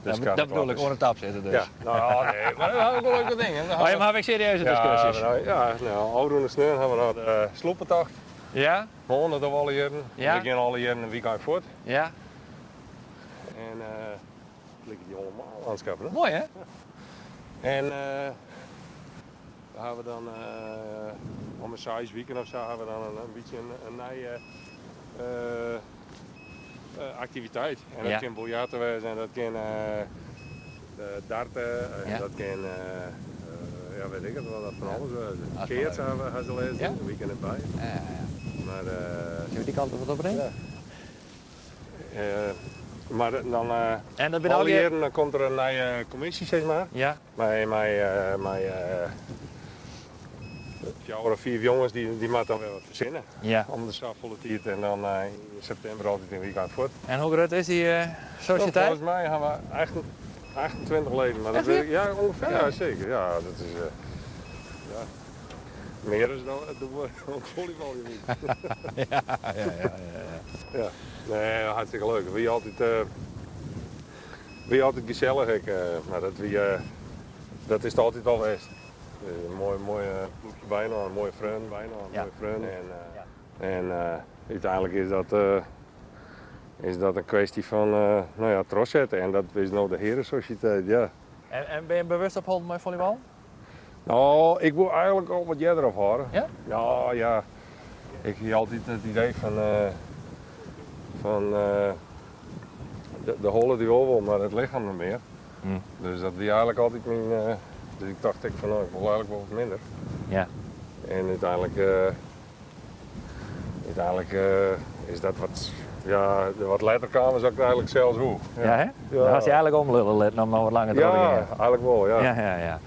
de Dat bedoel ik, oan de tap sitte dus. Ja, no, nee, mar we hawwe wol leuke dingen. Oh, ja, mar hawwe ek serieuze diskusjes? Ja, ja, no, ôfrûne sneon hawwe we noch de sloepetocht. Ja. Hân, dat dogge we alle jierren. Ja. We gean alle jierren in wykein fuort. Ja. En it liket dy allemaal lânskap, hè? Moai, hè? En we hawwe dan om 'e seis wiken of sa hawwe we dan in bytsje in nije aktiviteit. En dat Ja. kin biljarte wêze en dat kin darte en Ja. dat kin ja, weet ik it wat, dat fan alles wêze. Dat is Keatsen leuk. hawwe se lêsten, Ja? in weekend derby. Ja, ja, ja. Mar, Zullen we die kant op wat opbrengen? Ja. Mar dan, En dat binne alle allegear jierren dan komt der in nije kommisje, sis mar. Ja. Mei fjouwer of fiif jonges, dy moatte dan wer wat fersinne. Ja. Om de safolle tiid en dan yn septimber altyd in wykein fuort. En hoe grut is dy sosiëteit? Folgens my hawwe we 28 leden. Mar dat Echt wier? wit ik, ja, ûngefear. Ja, seker. Ja, dat is, ja, mear as dan de follybalje. Ja, ja, ja, ja, ja. Ja. Nee, hartstikke leuk. Wie altyd gesellich ek, mar dat wie, dat is it altyd al west. Dus in moai ploechje byinoar, in moaie freonen byinoar, in Ja. moaie freonen. En Ja. úteinlik is dat in kwestie fan, no ja, trochsette. En dat is no de Herensociëteit, ja. En binne je bewust opholden mei folleybal? No, ik woe eigenlik al wat earder ophâlde. Ja? Ja, ja. Ik hie altyd it idee fan de holle dy wol wol, mar it lichem net mear. Dus dat wie eigenlik altyd myn, dus ik tocht ek fan, no, ik wol eigenlik wol wat minder. Ja. En úteinlik is dat wat, ja, wat letter kaam is dat ik eigenlik sels woe. Ja, hè? Ja. Dan hast dy eigenlik omlulle litten om noch wat langer troch te Ja, gean. eigenlik wol, ja. Ja, ja, ja.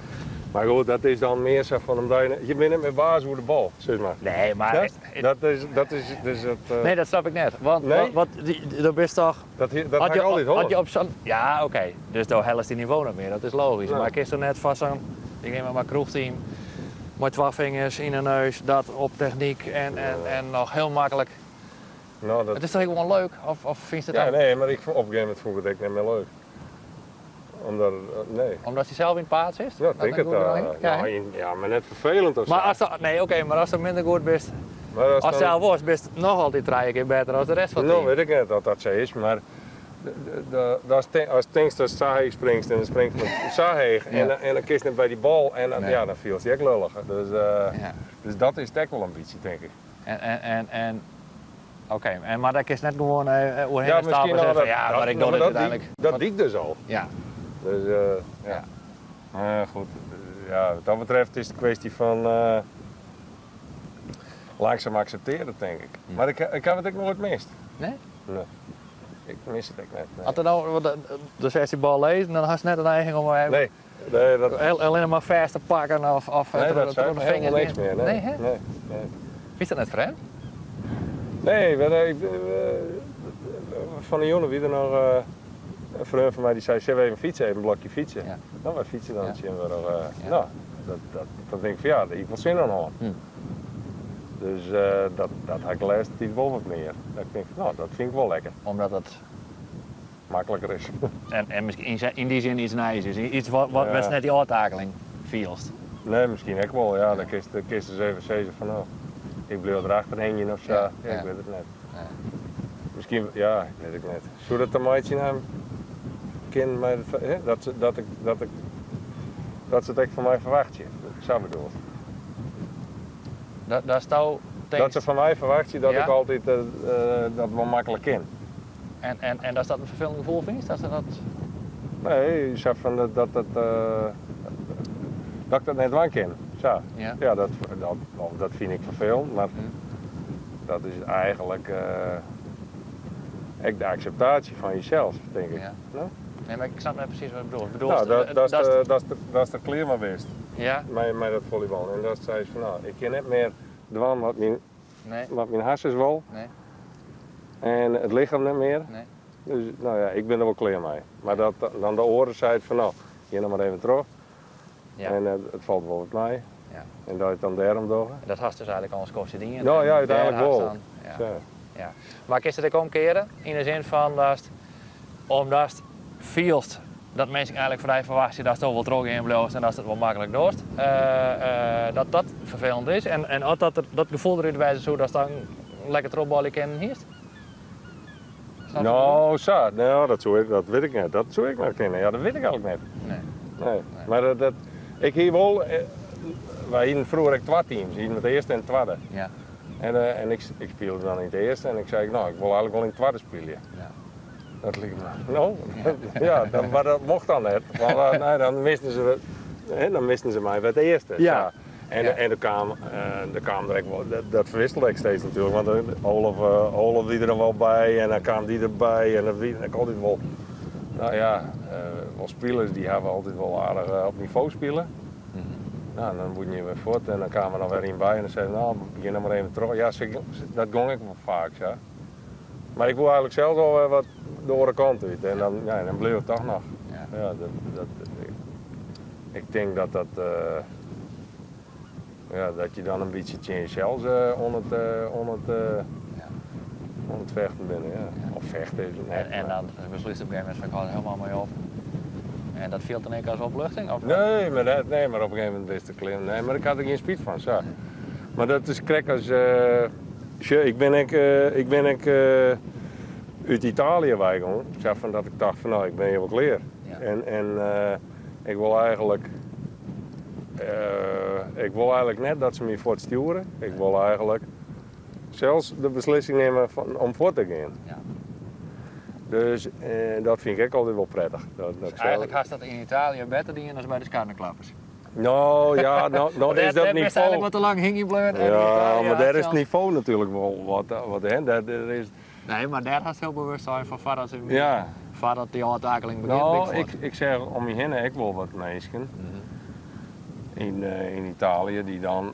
Mar goed, dat is dan mear sa fan omdat je, je binne net mear baas oer de bal, sis mar. Nee, mar Ja? Dat is, dat is, dus dat, Nee, dat snap ik net. Want, Nee? want, want die, do bist toch Dat dat As ha ik je altyd as hân. je op sa'n, ja, oké. Dus do hellest dyn nivo net mear, dat is logysk. Nee. Mar kinst der net foar sa'n, ik neam mar kroechteam, mei twa fingers yn 'e neus, dat op technyk en noch hiel maklik. No, dat It is toch gewoan leuk? Of fynst it Ja, dan nee, mar ik, op in gegeven momint fûn ik it ek net mear leuk. Omdat, nee. Omdat je sels yn it paad sitst? Ja, Dat tink net it, goed genoch is? Ja, nou, hè? ja, mar net ferfelend of Mar sa. as do, nee, oké, mar ast minder goed bist. Maar As sels wolst, bist noch altyd trije kear better as de rest fan it No, team. wit ik net oft dat sa is, mar ast tinkst datst sa heech springst en dan springst mar sa heech en dan kinst net by dy bal en dan, ja, dan fielst dy ek lullich. Dus, dus dat is it ek wol in bytsje, tink ik. En, en, en, en oké, en mar dêr kinst net gewoan oerhinne Ja, stappe miskien en sizze al fan ja, mar ik doch dit úteinlik. Dat die ik dus al. Ja. Dus ja. Maar goed, ja, wat dat betreft is het een kwestie van langzaam accepteren, denk ik. Mar ik, ik ha it ek noait mist. Nee? Nee. Ik mis it ek net. Nee. As der no, want do seist dy bal lizzen, dan hast net de neiging om even Nee, nee, dat, allinnich mar fêst te pakken of nee, dat troch sei de my helemaal fingers niks gean. mear. Nee, Nee, hè? nee, nee. Fynst dat net frjemd? Nee, want, ik, fan 'e jûn wie der noch in freon fan my dy sei, sille we even fytse, even in blokje fytse. Ja. No, wy fytse dan Ja. tsjintwurdich. Ja. No, dat, dat, dan tink ik fan ja, dêr hie ik wol sin oan hân. Dus dat, dat ha ik de lêste tiid wol wat mear. Dat ik tink fan no, dat fyn ik wol lekker. Omdat it Makliker is. En, en miskien yn dy sin iets nijs is. Iets wat, wat Ja. wêr'tst net dy ôftakeling fielst. Nee, miskien ek wol, ja. Dan kinst, dan kinst ris even sizze fan no, ik bliuw derachter hingjen of sa. Ja, Ja, ja. ik wit it net. Nee. Miskien, ja, ik wit it net. Soe dat te meitsjen ha kinnen mei it, hè, dat se, dat ik, dat ik, dat se it ek fan my ferwachtsje? Sa bedoeld. Dat, datsto Dat tinkst se fan my ferwachtsje dat Ja. ik altyd dat wol maklik kin. En, en, en datst dat in ferfelend gefoel fynst? Dat se dat... Nee, sa fan dat, dat, dat, dat ik dat net dwaan kin. Sa. Ja. Ja, dat, dat, dat fyn ik ferfelend, mar dat is eigentlik ek de akseptaasje fan jesels, tink ik. Ja. No? Nee, mar ik snap net presys wat bedoelst. Bedoelst, No, dat, dat, datst- dat, datst der klear mei bist. Ja? Mei dat follybal. En datst seist fan no, ik kin net mear dwaan wat myn, Nee. wat myn harsens wol. Nee. En it lichem net mear. Nee. Dus no ja, ik bin der wol klear mei. Mar dat dan de oare seit fan no, gean noch mar even troch. Ja. En it falt wol wat mei. Ja. En dat je it dan dêrom dogge. En dat hast dus eigentlik al in skoftsje dien. No ja, En dêr úteinlik hast wol. dan, ja. Sa. Ja. Mar kinst it ek omkeare? Yn de sin fan datst, omdatst fielst dat minsken eigentlik fan dy ferwachtsje datsto wol trochgean bliuwst en datst it wol maklik dochst, dat dat ferfelend is. En, en as dat, dat gefoel derút wêze soe, datst dan lekker trochbalje kinnen hiest? Snap je wat ik bedoel? No, sa. No, dat soe ik, dat wit ik net. Dat soe ik noch kinne. Ja, dat wit ik eigentlik net. Nee. Nee. Mar dat, dat, ik hie wol, wy hienen froeger ek twa teams. Hienen it earste en it twadde. Ja. En, en ik, ik spile dan yn it earste en ik sei, no, ik wol eigentlik wol yn it twadde spylje. Ja. Dat like my, no, ja, dat, mar dat mocht dan net. Want nee, dan misten se, hè, dan misten se my by it earste. Ja. Sa. En, Ja. en der kaam, der kaam der ek wol, dat, dat ferwisselde ek steeds natuerlik, want Olaf, Olaf wie der dan wol by en dan kaam dy derby en dat wie ek altyd wol, no ja, wol spilers dy hawwe altyd wol aardich op nivo spile. No, en dan woene je wer fuort en dan kaam der noch wer ien by en dan sei no, begjin noch mar even troch. Ja, se, dat gong ek wol faak sa. Mar ik woe eigentlik sels al wer wat de oare kant út en dan, ja, dan bleau it toch noch. Ja. Ja, dat, dat, ik, ik tink dat dat, ja, dat je dan in bytsje tsjin jesels oan it, oan it, Ja. oan it fechten binne. Ja. Ja. Of fechten is het net, En, en mar- dan beslútst op in gegeven momint fan ik hâld der hielendal mei op. En dat fielt dan ek as opluchting? Of? Nee, mar net, nee, mar op in gegeven momint bist der klear. Nee, mar ik ha der gjin spyt fan, sa. Mar dat is krekt as, sjoch, ik bin ek, ik bin ek, út Italië weigien. Sa fan dat ik tocht fan no, ik bin hjir wol klear. Ja. En, en ik wol eigentlik, ik wol eigentlik net dat se my fuortstjoere. Ik wol eigentlik sels de beslissing nimme fan, om fuort te gean. Ja. Dus dat fyn ik ek altyd wol prettich. Dat, dat Dus ik eigentlik sels hast dat yn Italië better dien as by de Skarneklappers. No, ja, no, no Want is dêr, dat dêr bist nivo eigentlik wat te lang hingjen bleaun en yn Ja, Italië mar dêr hast is it sels nivo natuerlik wol wat, wat hè, dêr, dêr is Nee, mar dêr hast hiel bewust sein fan foardat se Ja. foardat dy ôftakeling begjint, No, bin ik fuort. ik, ik seach om my hinne ek wol wat minsken yn, yn Italië dy't dan,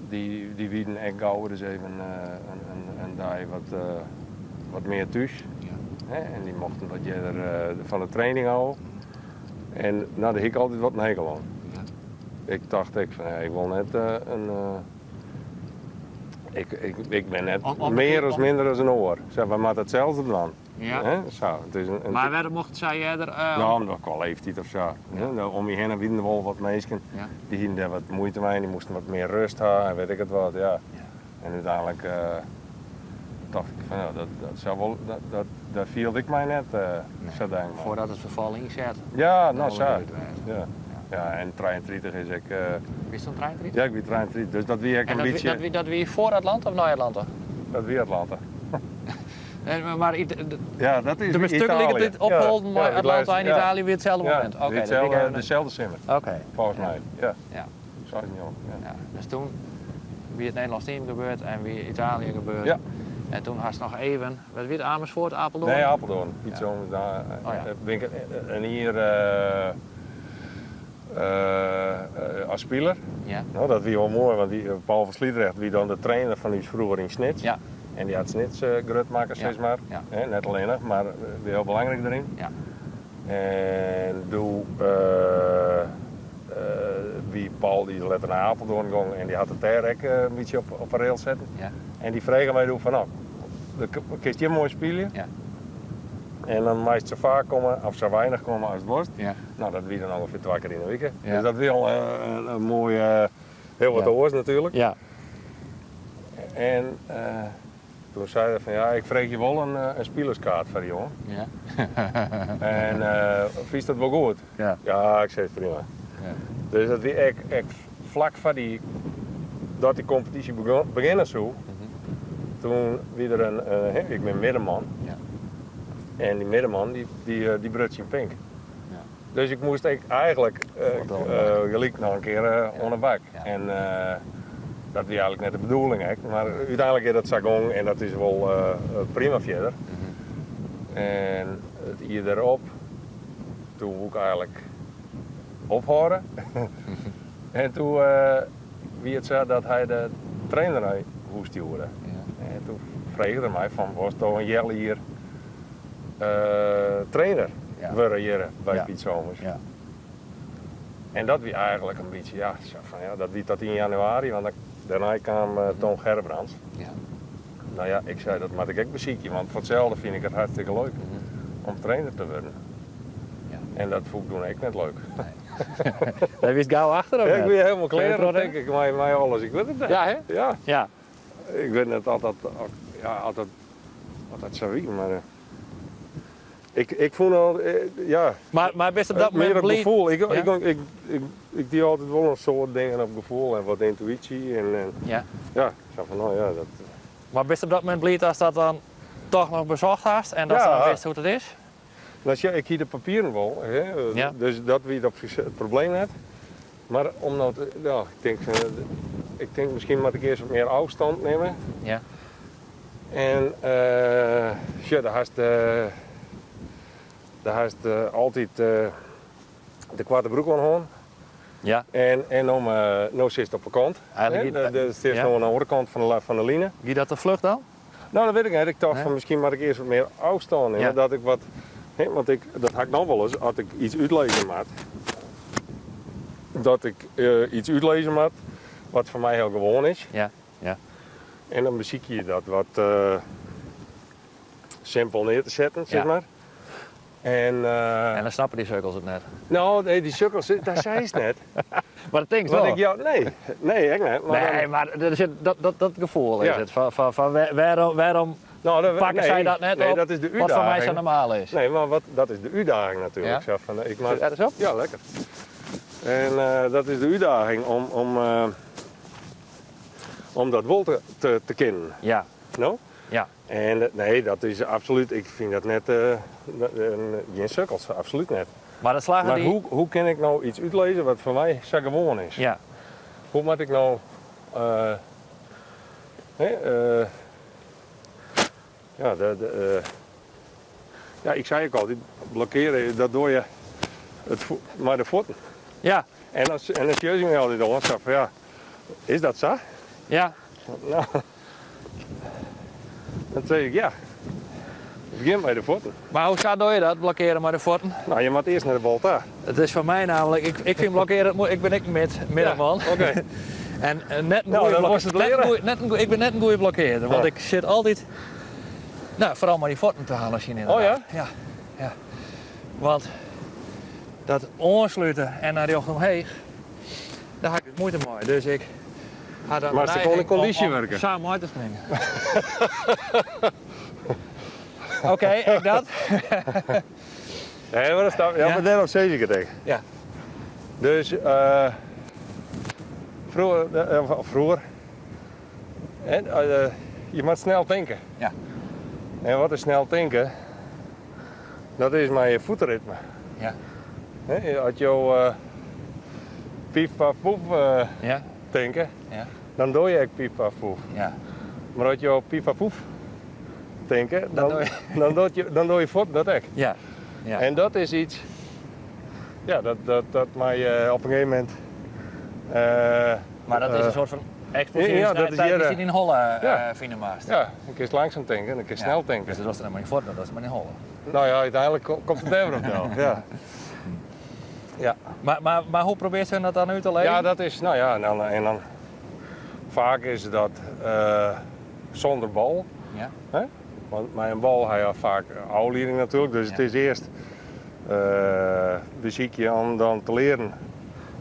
dy, dy wienen ek gau ris even in, in, in dei wat, wat mear thús. Ja. Hè, en dy mochten wat earder fan de training ôf. En no, dêr hie ik altyd wat in hekel oan. Ja. Ik tocht ek fan, ja, ik wol net in, ik, ik, ik bin net Om, om, mear as om, minder as in oar. Sa, wy moatte itselde dwaan. Ja. Hè? Sa, it is in, in Mar wêrom mocht sy earder? No, omdat kwa leeftiid of sa. Ja. Hè? Om my hinne wienen der wol wat minsken Ja. dy hienen dêr wat muoite mei en dy moasten wat mear rêst ha en wit ik it wat, ja. Ja. En úteinlik tocht ik fan ja, dat, dat sil wol, dat, dat, dêr fielde ik my net sa dankber. Foardat it ferfal ynset. Ja, no sa. Ja. Ja, en 33 is ek. Wist dan 33? Ja, ik wie 33, dus dat wie ek in bytsje. Dat wie, dat wie foar Atlanta of nei Atlanta? Dat wie Atlanta. Maar ja, dat is de bestukkeling dit opholden mei Atlanta en Italië wie itselde momint. Ja, okay, deselde simmer. Oké. Volgens mij, ja. Ja. 96, ja. Ja, dus toen wie it Nederlânsk team gebeurd en wie Italië gebeurd. Ja. En toen hast noch even, wat wie it, Amersfoort, Apeldoorn? Nee, Apeldoorn. Piet Zoon, Ja. Oh, ja. bin ik in jier as spiler. Ja. No, dat wie wol moai, want dy, Paul van Sliedregt wie dan de trainer fan ús froeger yn Snits. Ja. En dy hat Snits grut makke, Ja. sis mar. Ja. Hè, net allinnich, mar wie hiel belangryk deryn. Ja. En doe wie Paul dy letter nei Apeldoorn gong en dy hat it dêr ek in bytsje op 'e rails setten. Ja. En dy frege my doe fan, no, kinst hjir moai spylje? Ja. En dan meist sa faak komme of sa weinich komme as wolst. Ja. No, dat wie dan ûngefear twa kear yn 'e wike. Ja. Dus dat wie al in moai, hiel wat Ja. oars natuerlik. Ja. En toen sei er fan ja, ik freegje wol in spilerskaart foar dy jongen. Ja. En fynst dat wol goed? Ja. Ja, ik sei prima. Ja. Dus dat wie ek, ek flak foar dy, dat dy kompetysje begjinne soe. Toen wie der in, hè, ik bin middenman. Ja. En dy middenman dy bruts syn pink. Ja. Dus ik moast ek eigentlik Fuort oan de bak. gelyk noch in kear oan de bak. Ja. En dat wie eigentlik net de bedoeling ek, mar úteinlik is dat sa gong en dat is wol prima fierder. En it jier dêrop, toen woe ik eigentlik ophâlde. En toen wie it sa dat hy de trainer nei hûs stjoerde. Ja. En toen frege er my fan, wolst do in healjier trainer Ja. wurde hjir by Ja. Piet Zomers? Ja. En dat wie eigentlik in bytsje, ja, sa fan, ja, dat wie tot yn januari, want dan, dêrnei kaam Toon Gerbrands. Ja. Nou ja, ik sei dat moat ik ek besykje, want foar itselde fyn ik it hartstikke leuk om trainer te wurden. Ja. En dat fûn ik doe ek net leuk. Nee. Dêr wiest gau achter, of Ja, ik net? wie hielendal Kin je klear, troch denk ik, mei alles. Ik wit it net. Ja, hè? Ja. Ja. Ik wit net oft dat, ja, oft dat, oft dat sa wie, mar ik fûn al, ja. Mar bist op dat Mear momint op bliid? gefoel. Ik, Ja. ik, ik, ik die altyd wol in soad dingen op gefoel en wat yntuysje en Ja. ja, sa fan, no ja, dat. Mar bist op dat momint bliid ast dat dan toch noch besocht hast en datst Ja. dan witst hoe't it is? No, sjoch, ik hie de papieren wol, hè, Ja. dus dat wie op sich it probleem net. Mar om no te, ja, ik tink, ik tink miskien moat ik earst wat mear ôfstân nimme. Ja. En sjoch, dêr hast, dêr hast altyd de koarte broek oan hân. Ja. En no sitst op 'e kant. Eigentlik Hè, giet- de sitst ja. no oan de oare kant fan de line. Gie dat te fluch dan? No, dat wit ik net. Ik tocht Nee? fan miskien moat ik earst wat mear ôfstân nimme. Ja. Dat ik wat, hè, want ik, dat ha ik no wolris, as ik iets útlizze moat. Dat ik iets útlizze moat wat foar my hiel gewoan is. Ja, ja. En dan besykje je dat wat simpel near te setten, sis Ja. mar. En, En dan snappe dy sukkels it net. No, nee, dy sukkels, dat seist net. Mar dat tinkst Want wol. ik jou, nee, nee, ek net. Mar Nee, dan, mar der sit, dat, dat, dat gefoel is Ja. it. Fan, fan, fan wêrom, wêrom nou, dat, pakke nee, sy dat net nee, op? dat is de Wat foar my sa útdaging. normaal is. Nee, mar wat, dat is de útdaging natuerlik. Ja. Sa fan, ik moat, Zit ergens op? Ja, lekker. En dat is de útdaging om dat wol te kinnen. Ja. No? Ja. En nee, dat is absoluut, ik fyn dat net, gjin sukkels, absoluut net. Mar dat slagge Mar dy hoe kin ik no iets útlizze wat foar my sa gewoan is? Ja. Hoe moat ik no, hè, ja, de, de ja, ik sei ek altyd, blokkeare, dat doar je it mei de fuotten. Ja. En dan sjoch ik my altyd oan, sa fan, ja, is dat sa? Ja. No, dan sei ik ja. Begjin mei de fuotten. Mar hoe sa doar je dat, blokkeare mei de fuotten? No, je moatte earst nei de bal ta. It is foar my namelijk, ik fyn blokkearen, ik bin ek middenman. Ja, oké. En net in Nou, goeie dan blok- moatst it net in learen. goeie, net in goeie, ik bin net in goeie blokkearder, want Ja. ik sit altyd, no, foaral mei dy fuotten te halen sjen Oh ja? inderdaad. Ja, ja. Want dat oanslute en dan rjocht omheech, dêr ha ik dus muoite mei. Dus ik Ha dan de Moatst ek oan de neiging om, kondysje om wurke. sa mei te springen. Oké, ek dat. Nee, maar dat snap, ja, Ja. maar dêrom sis ik it ek. Ja. Dus froeger, of froeger, hè, je moat snel tinke. Ja. En wat is snel tinke? Dat is mei je voetenritme. Ja. Hè, as jo pief paf poef Ja. tinke, Ja. dan doe je ek pief paf poef. Ja. Mar as jo pief paf poef tinke, Dan dan, doe je- dan, doet je, dan doe je fuort dat ek. Ja. Ja. En dat is iets, ja, dat mij op een gegeven moment. Maar dat is een soort van explosieve ja, dat is snelheid hier, die eh, je in holle ja. vinden maakt. Ja, dan kun je langzaam denken en dan kun je snel denken. Dus dat was er helemaal niet voor, dat was er maar in holle. Nou ja, uiteindelijk komt het daar op wel. Ja. Ja. Maar hoe probeert ze dat dan nu te leggen? Ja, dat is, nou ja, en dan vaak is dat zonder bal. Ja. Hè? Want met een bal heb je vaak afleiding natuurlijk, dus het Ja. is eerst muziekje om dan te leren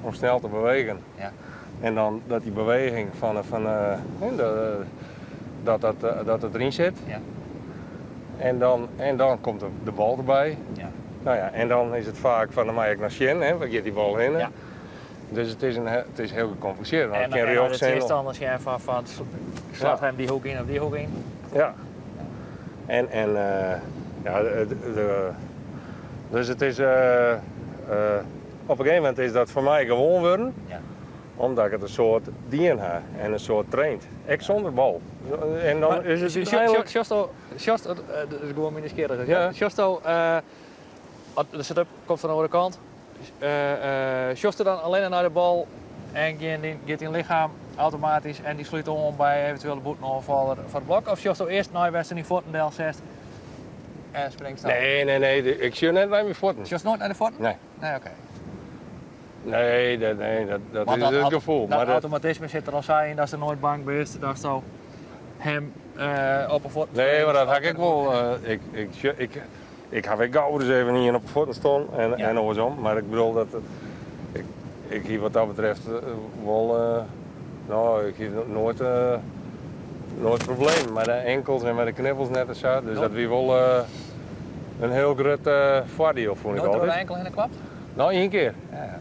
om snel te bewegen. Ja. En dan dat die beweging van, van, hè, de, dat, dat, dat het erin zit. Ja. En dan komt de bal erbij. Ja. Nou ja, en dan is het vaak van de mij naar Sjen, hè, waar gaat die bal heen. Ja. Dus het is heel gecompliceerd. Want En het kan dan rechts het zijn of- tegenstanders zijn van slaat Ja. hem die hoek in of die hoek in. Ja. En, en ja, de, de, de, dus het is, op een gegeven moment is dat voor mij gewoon worden. Ja. Omdat ik het een soort dien heb en een soort traint. Ik zonder bal. En dan Maar is het uiteindelijk... Sjosto, Sjosto, dat is gewoon mijn nieuwsgierig. Ja. Sjosto, de setup komt van de andere kant. Sjosto dan alleen naar de bal en gaat in lichaam automatisch en die sluit om bij eventueel de boetenaanvaller van het blok? Of Sjosto eerst naar Westen in Fortendel zegt en springt dan? Nee, nee, nee, ik zie net naar mijn voeten. Sjosto nooit naar de voeten? Nee. Nee, oké. Nee, dat, nee, dat, dat Want is het gevoel. Dat maar dat, automatisme zit er al zo in dat ze nooit bang bent, dat ze hem op een voet Nee, maar dat had ik wel. Ik heb ik gauw eens even niet op de voeten staan Ja. en andersom. Maar ik bedoel dat het, ik, ik hier wat dat betreft wel, nou, ik hier nooit probleem. Maar de enkels en met de knibbels net en zo. Dus Nooit. dat wie wel een heel groot voordeel, vond ik Nooit door de altijd. enkel heen geklapt? Nou, 1 keer. Ja, ja.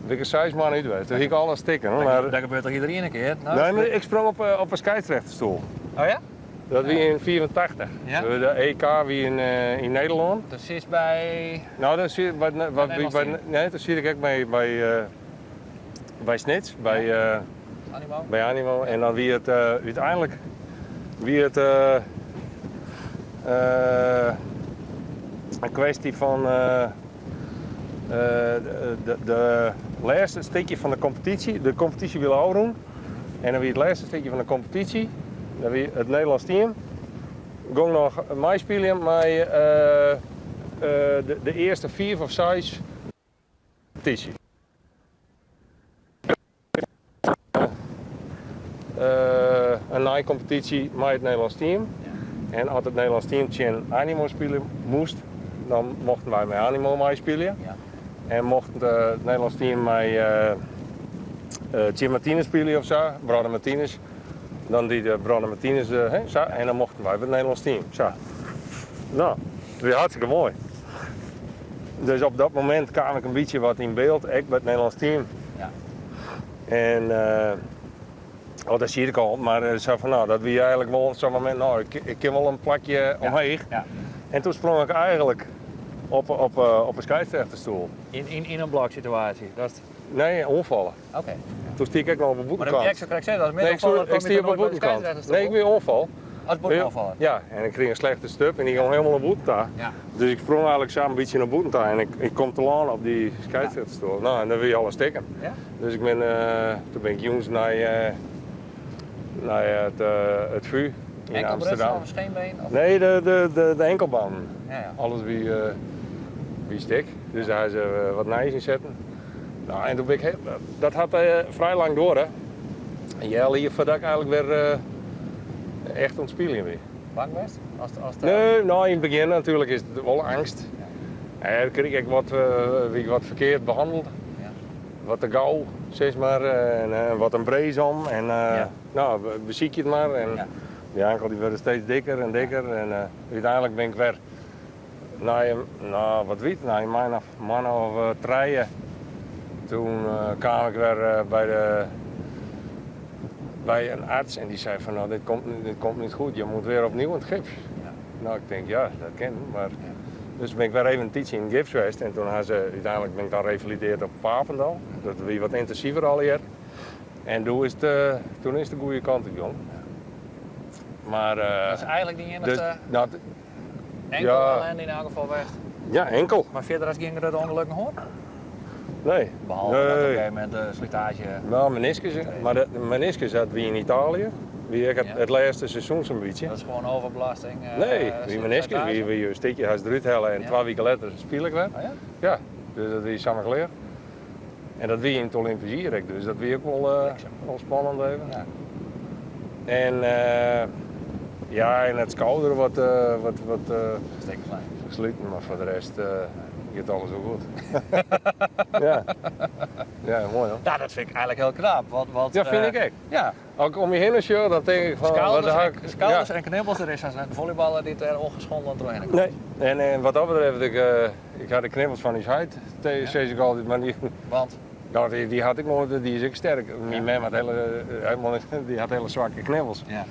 Ben ik er 6 maanden uit geweest. Toen ging ik alles stikken, hoor, Dat maar gebeurt toch iedereen een keer? Nou, Nee, dat maar ik sprong op een scheidsrechterstoel. Oh ja? Dat wie in 84. Ja? De EK wie in Nederland. Dat is bij... Nou, dat zie ik bij, bij, bij, Nederlands bij, team. nee, dat zie ik ook bij Snits, Ja. Animo. bij Animo. En dan wie het uiteindelijk wie het een kwestie van de laatste stukje van de competitie. De competitie wil afronden. En dan wie het laatste stukje van de competitie, dan wie het Nederlands team, ging nog mij spelen met de eerste 4 of 6 competitie. Een naai-competitie met het Nederlands team. Ja. En als het Nederlands team tegen Animo spelen moest, dan mochten wij met Animo mee spelen. Ja. En mocht het Nederlands team met Jim Martinez spelen of zo, Brother Martinez, dan die de Brother Martinez hè, zo, en dan mochten wij met het Nederlands team. Zo. Nou, dat was hartstikke mooi. Dus op dat moment kwam ik een beetje wat in beeld, ik bij het Nederlands team. Ja. En oh, dat zie ik al, maar zo van, nou, dat wie eigenlijk wel op zo'n moment, nou, ik kan wel een plakje Ja. omheen. Ja. En toen sprong ik eigenlijk op een scheidsrechterstoel. In een bloksituatie? Dat is... Nee, onvallen. Oké. Toen stiek ik nog op een Maar dat boetenkant. ik zou correct zeggen, dat is Nee, middenvallen, ik stier op een boetenkant. Nee, ik ben onval. Als boetenvallen? Ja, en ik kreeg een slechte stup en die ging helemaal naar boetenta. Ja. Dus ik sprong eigenlijk samen een beetje naar boetenta en ik kom te laan op die scheidsrechterstoel. Nou, en dan wil je alles stikken. Ja? Dus toen ben ik jongens naar het VU in Enkelbrust Amsterdam. of een scheenbeen? Of? Nee, de enkelband. Ja, ja. Alles wie stik. Dus daar is wat nijs in zetten. Nou, en toen ben ik heel, dat had vrij lang door, hè. En jij hier voordat ik eigenlijk weer echt aan het spelen ben. Bang best? Als de... Nee, nou, in het begin natuurlijk is het wel angst. Ja. En dan kreeg ik wat, wie ik wat verkeerd behandeld. Ja. wat te gau, sis mar, en wat in brace om. En no, besykje it mar. En dy ankel dy wurde steeds dikker en dikker. En úteinlik bin ik wer nei in, no, wat wie it, nei in moanne of, moanne of trije, toen kaam ik wer by de, by in arts en dy sei fan, no, dit komt niet goed, je moet weer opnieuw in het gips. No, ik tink, ja, dat kin, mar... Dus bin ik wer even in tiidsje yn it gips west en toen ha se, úteinlik bin ik dan revalideerd op Papendal. Dat wie wat yntinsiver allegear. En doe is it, toen is it de goede kant út gong. Maar, Dat is eigentlik dyn iennichste dus, dat, enkel ja. ellende yn elk gefal west? Ja, enkel. Mar fierder hast gjin grutte ûngelokken hân? Nee. Behalve dat op een Nee. gegeven momint de slitaazje. No, meniskus, mar de meniskus dat wie yn Italië. Wie ek Ja. it lêste seizoen sa'n bytsje. Dat is gewoan overbelasting, Nee, wie meniskus, slitaazje? wie in stikje hast derút helle en Ja. 2 wiken letter spile ik wer. Oh ja? Ja, dus dat wie samar klear. En dat wie yn it Olympisch jier ek, dus dat wie ek Bliksem. wol spannend even. Ja. En ja, en it skouder wat Stik klein. sluten, mar foar de rest giet alles wol goed. Ja. Ja, moai hoor. Ja, dat fyn ik eigentlik hiel knap. Want, Ja, fyn ik ek. Ja. As ik om my hinne sjoch, dan tink ik fan, wat ha ik- Skouders ja. en knibbels, der is een volleyballer dy't der ongeschonden trochhinne komt. Nee, en wat dat betreft, ik ha de knibbels fan ús heit, sis ik altyd, mar dy, Want? Nou, dy had ik noait, dy is ek sterk. Myn mem hat hele, helemaal niet, dy hat hele swakke knibbels. Ja.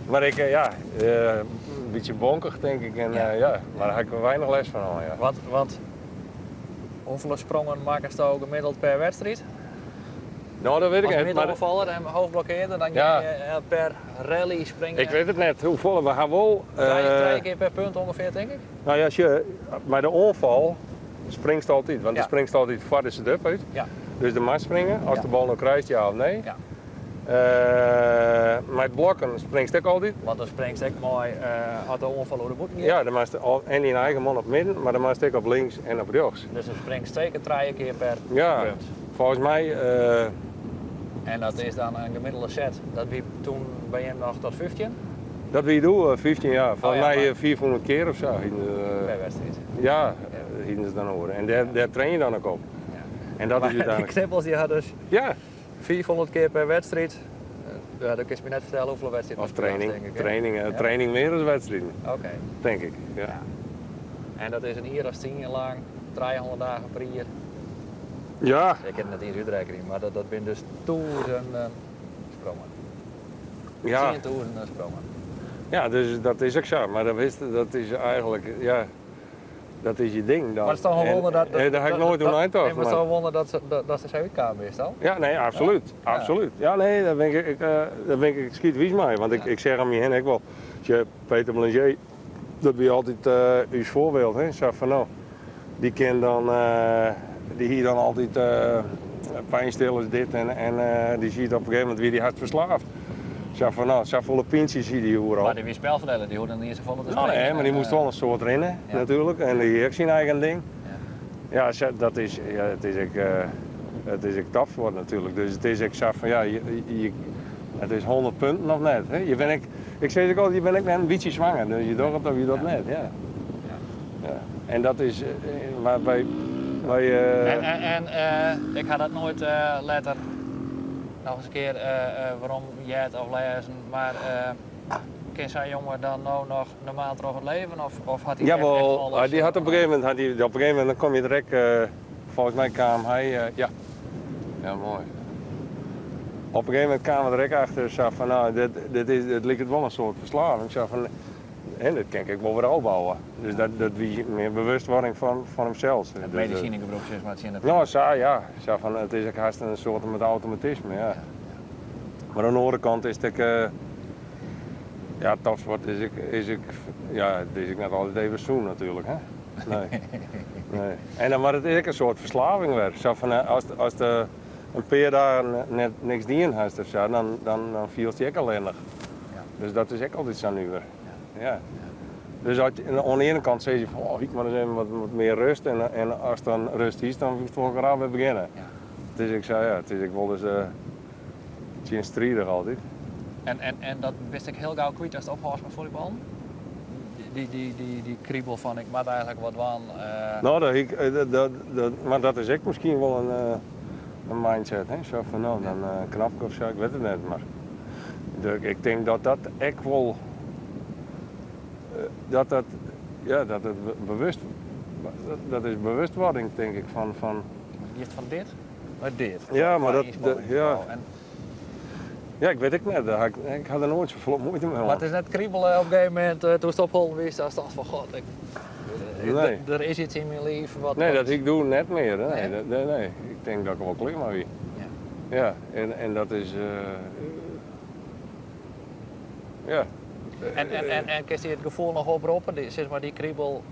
Mar ik, ja, in bytsje bonkich tink ik, en, ja, mar dêr ha ik weinich lêst fan hân, ja. Want hoefolle sprongen makkesto gemiddeld per wedstriid? No, dat wit ik As net, mar middeloanfaller en hoofdblokkeerder, dan Ja. gean je per rally springen. Ik wit it net hoefolle, we ha wol, Trije kear per punt ûngefear, tink ik? No ja, sjoch, mei de oanfal springst altyd, want Ja. do springst altyd foar de set-up út. Ja. Dus do moatst springe, as Ja. de bal no krijst, ja of nee. Ja. Mei it blokken springst ek altyd. Want dan springst ek mei as de oanfal oer de bûten giet. Ja, dan moatst al, en dyn eigen man op midden, mar dan moatst ek op links en op rjochts. Dus dan springst seker 3 kear per Ja, punt. volgens mij En dat is dan in gemiddelde set. Dat wie toen by him noch tot 15? Dat wie doe 15, ja. Volgens Oh ja, mij, maar 400 kear of sa. In per wedstriid. Ja, Ja. hienen se dan oer. En dêr train je dan ek op. Ja. En dat is Maar die úteinlik knibbels die hadden dus Ja. 400 kear per wedstriid. Ja, dat kun je me net fertelle hoefolle wedstriden Of dat was, training. denk ik, hè? Training, Ja. training mear as wedstriden. Oké. Denk ik, ja. Ja. En dat is in jier as 10 lang, 300 dagen per jier. Ja. Ik kin it net iens útrekkenje, mar dat binne dus tûzenen sprongen. Ja. Tsientûzenen sprongen. Ja, dus dat is ook zo. Maar dat is, dat is eigenlijk, ja, dat is je ding dan. Maar het is toch een En, wonder dat, daar heb ik dat, nooit dat, om nagedacht, nee, maar het is maar toch een wonder dat ze zo uitkwamen, is dat? Ja, nee, absoluut. Ja. Absoluut. Ja, nee, daar ben ik, ik daar ben ik schiet wies mee. Want ik zeg aan je hen ook wel, als je Peter Blangé, dat ben je altijd uw voorbeeld, hè? Zo van nou, die ken dan die hier dan altijd pijnstillers dit en die ziet op een gegeven moment wie die hard verslaafd. Zo van nou, zo volle pintjes zie die hoer al. Maar die wie spelverdeler, die hoorde niet zo volle te Nou, nee, spelen. maar die moest wel een soort rennen, Ja. natuurlijk. En die heeft zijn eigen ding. Ja. Ja, zo, dat is, ja, het is ook het is ook topsport natuurlijk. Dus het is ook zo van, ja, je, je, het is 100 punten nog net. Hè? Je bent ook, ik zeg ook altijd, je bent ook net een beetje zwanger. Dus je doet het of je dat Ja. net, ja. Ja. Ja. En dat is waarbij wij En ik had dat nooit letter nog eens een keer waarom jij het of lezen, maar kan zijn jongen dan nou nog normaal terug het leven? Of had hij echt Jawel, alles? die had op een gegeven moment, had hij, op een gegeven moment dan kom je direct, volgens mij kwam hij, ja. Ja, mooi. Op een gegeven moment kwamen we direct achter, zo van, nou, dit, dit is, dit lijkt het wel een soort verslaving. Zo van, en dat kan ik wel weer opbouwen. Dus dat wie meer bewustwording van hemzelf. Het Dus, medicijnengebruik, zeg maar, het zijn het Nou, zo, ja. Zo van, het is ook haast een soort met automatisme, ja. Maar aan de andere kant is het ook, ja, topsport is ik, is ik, ja, het is ik net altijd even zoen natuurlijk, hè? Nee. Nee. En dan, maar het is ook een soort verslaving weer. Zo van, als de, een paar dagen net niks dien hast of zo, dan viel het je ook alleenig. Ja. Dus dat is ook altijd zo nu weer. Ja. Ja. Dus als je, aan de ene kant zeg je van, oh, ik moet eens even wat meer rust. En als het dan rust is, dan wil ik toch graag weer beginnen. Ja. Dus ik zei, ja, het is ik wel eens strijdig altijd. En dat wist ik heel gauw kwijt als het ophoudt met volleybal? Die kriebel van ik moet eigenlijk wat waan. Nou, dat ik dat, dat, dat, maar dat is ik misschien wel een In mindset, hè? Zo van nou, dan knap ik of zo, ik weet het net. Maar ik denk dat dat echt wel. Dat dat, ja, dat het bewust. Dat is bewustwording, denk ik, van Je van dit naar dit. Ja, maar Qua dat, inspanning ja. En, Ja, ik weet het net. Daar had ik had er nooit zoveel moeite mee. maar het is net kriebelen op een gegeven moment, toen het opgeholpen is, dan dacht van god, ik, Nee. er is iets in mijn leven wat... Nee, wat- dat ik doe net meer. Hè. Nee, Nee? nee, nee. Ik denk dat ik wel klaar mee ben. Ja. Ja, en dat is. Ja. En kun je het gevoel nog oproepen? Die, zeg maar, die kriebel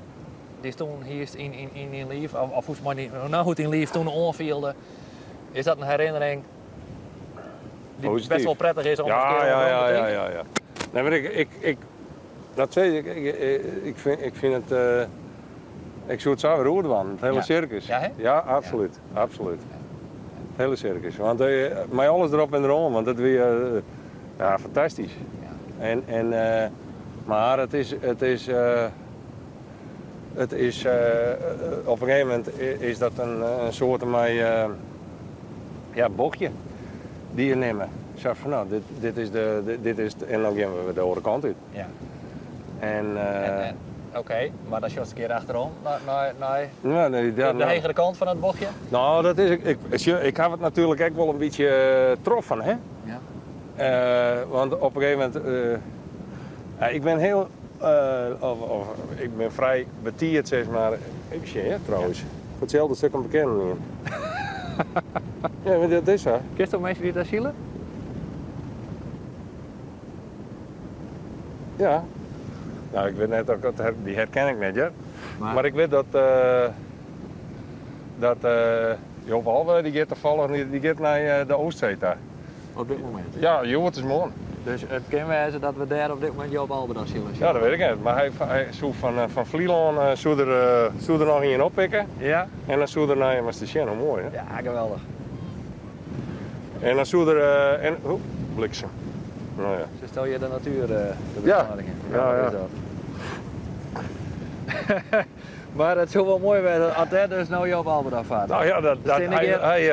die toen hier in je lief, of hoe het maar niet, nou goed in lief toen onvielde. Is dat een herinnering die Positief. best wel prettig is om eens een Ja, keer ja, over ja, te ja, denken? ja, ja. Nee, maar ik, dat zeg ik, ik vind het, ik zou het zo weer doen, het hele Ja. circus. Ja, hè? Ja, absoluut, absoluut. Het hele circus, want met alles erop en erom, want het weer, ja, fantastisch. Ja. En, maar het is, op een gegeven moment is dat een soort van, ja, bochtje die je neemt. Zeg van nou, dit is de, dit is de, en dan gaan we de andere kant uit. Ja. En, Oké, maar dan sjot een keer achterom naar ja, nee, ja, de nou, hegere kant van het bochtje. nou, dat is, ik heb het natuurlijk ook wel een beetje troffen, hè? Ja. Want op een gegeven moment, ja, ik ben heel, of, ik ben vrij betierd, zeg maar. Even zien, hè, trouwens. Ja. Voor hetzelfde stuk een bekende niet. Ja, maar dat is zo. Ken je ook mensen die daar zielen? Ja. Nou, ik weet net ook, dat die herken ik net, ja. Maar, Maar ik weet dat Joop Alve, die gaat toevallig, die gaat naar de Oostzee daar. op dit moment. Ja, joh, het is morgen. Dus het kan wezen dat we daar op dit moment Joop Alberda zielen. Ja, dat weet ik niet. Maar hij zoekt van Vlieland, zoekt er nog een oppikken. Ja? En dan zoekt er naar hem als te zien, hoe mooi hè. Ja, geweldig. En dan zoekt er, en, oh, bliksem. Nou ja. Dus stel je de natuur de Ja. beschaving in. Ja, dat ja. is dat. Maar het zou wel mooi zijn als daar dus nou Joop Alberda vaart. Nou ja, dat, Zin een hij, keer. hij,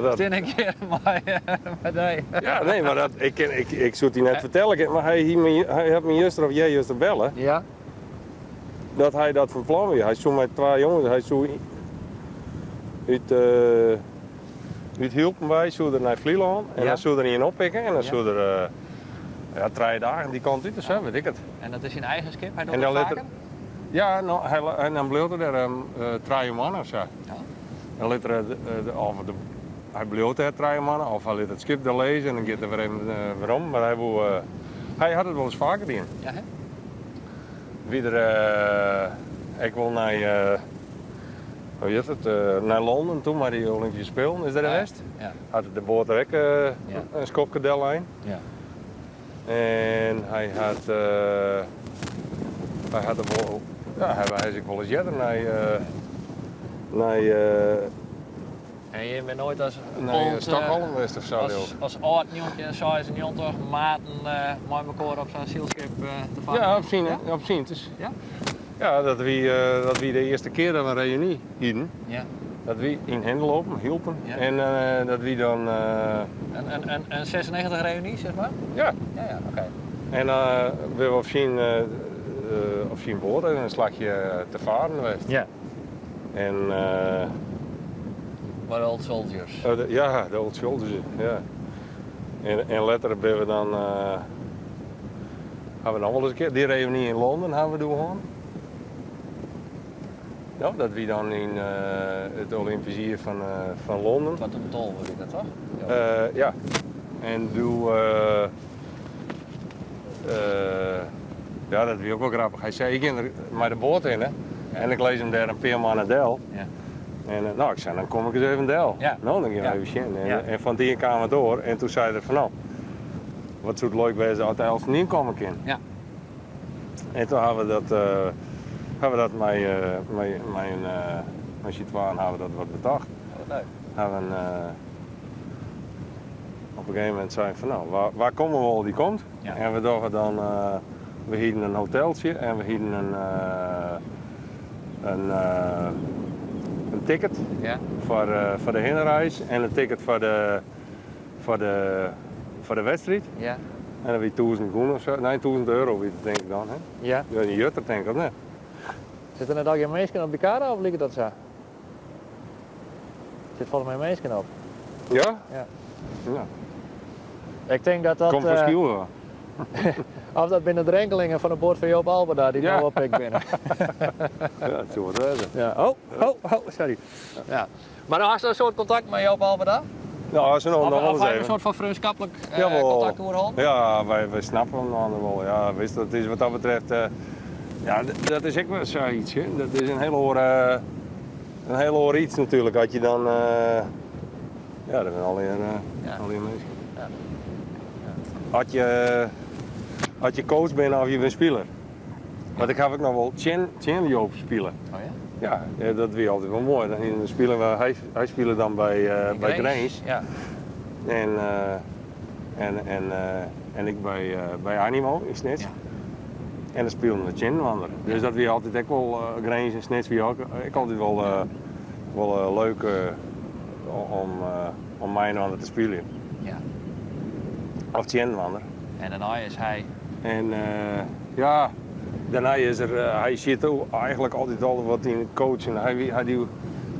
dat, Zin een keer, maar, maar nee. ja, nee, maar dat, ik zou het je net vertellen, maar hij had me juist of jij juist bellen, Ja? dat hij dat van plan was. Hij zoekt met twee jongens, hij zoekt uit Hielpenwij, zoekt er naar Vlieland en Ja. dan zoekt er een oppikken en dan Ja. zoekt er ja, 3 dagen die kant uit of zo, weet ik het. En dat is zijn eigen schip? Hij doet En dat dan let vaker? Ja, nou, en dan bleef er daar 3 mannen of zo. Ja. Dan liet er, de, of de, hij bleef daar 3 mannen of hij liet het schip daar lezen en dan gaat er weer even weer om. Maar hij had het wel eens vaker gedaan. Ja, hè? Wie er, ik wil naar, hoe heet het, naar Londen toe, maar die Olympische Spelen is daar Ja. geweest. Ja. Had de boot er ook Ja. een skopkedellijn. Ja. En hij had er wel, ja, hij is ook wel eens eerder naar, En je bent nooit als naar oud, Stockholm geweest of zo. als oud 1996 maten met elkaar op zo'n zeilschip te varen? Ja, op zien, Ja? op zien. Dus, Ja? ja, dat we de eerste keer dat we een reunie hielden, Ja. dat we in Hendelopen hielpen. Ja. En dat we dan, Een 96 reunie, zeg maar? ja, Ja, ja, oké. en we op zien boord en een slagje te varen geweest. Ja. En Maar de Old Soldiers. Oh, ja, de Old Soldiers, ja. En later ben we dan, hebben we nog wel eens een keer, die reunie in Londen hebben we doen. Nou, dat we dan in het Olympisch jaar van Londen. Wat een tol was dat toch? Ja. Ja. En doe, ja, dat was ook wel grappig. Hij zei, ik ging er maar de boot in, hè. En ik lees hem daar een paar maanden del. Ja. En nou, ik zei, dan kom ik eens even del. Ja. Nou, dan gaan we Ja. even zien. En, Ja. en van die kamer door. En toen zei hij van, nou, wat zou het leuk wezen als hij als niet komen kan. Ja. En toen hebben we dat, met z'n tweeën hebben we dat wat bedacht. Wat leuk. Hebben we, op een gegeven moment zei van, nou, waar komen we al die komt? Ja. En we dachten dan, we hielden een hoteltje en we hielden een in ticket Ja. foar, foar de hinnereis en in ticket foar de, foar de, foar de wedstriid. Ja. En dat wie 1000 gûne of sa, nee 1000 euro wie it tink ik dan, hè? Ja. Ja, in jutter tink ik, of net? Sitte der net allegear minsken op dy karre of liket dat sa? Sit folgens my minsken op. Ja? Ja. Ja. Ik tink dat dat. Komt fan Skylge. Of dat binne de drenkelingen fan de boat fan Joop Alberda dy't Ja. no oppikt binne. Ja, dat soe wat wêze. Ja. Oh, oh, oh, sorry. Ja. Mar no hast in soad kontakt mei Joop Alberda? No, se no Of, noch of wolris ha je in even. soart fan freonskaplik Jawol. kontakt oerholden? Ja, wy, wy snappe inoar wol. Ja, witst, dat is wat dat betreft. Ja, dat is ek wer sayts. Hè. Dat is in hiel oar, in hiel oar iets natuerlik. As je dan. Ja, dat binne allegear, Ja. allegear minsken. Ja. As je, as je coach bent of je bent spiler. Want ik haw ek noch wol tsjin, tsjin Joop spile. Oh ja? Ja, dat wie altyd wol moai. Dan spilen we, hy, hy spile dan by, by Grins. Ja. En, en, en, en ik by, by Animo yn Snits. Ja. En dan spilen we tsjin inoar. Dus dat wie altyd ek wol, Grins en Snits wie ek, ek altyd wol, wol leuk om, om mei-inoar te spyljen. Ja. Of tsjin inoar. En dêrnei is hy. En ja, dêrnei is er, hy sit eigentlik altyd al wat yn it coachen. Hy wie, hy die,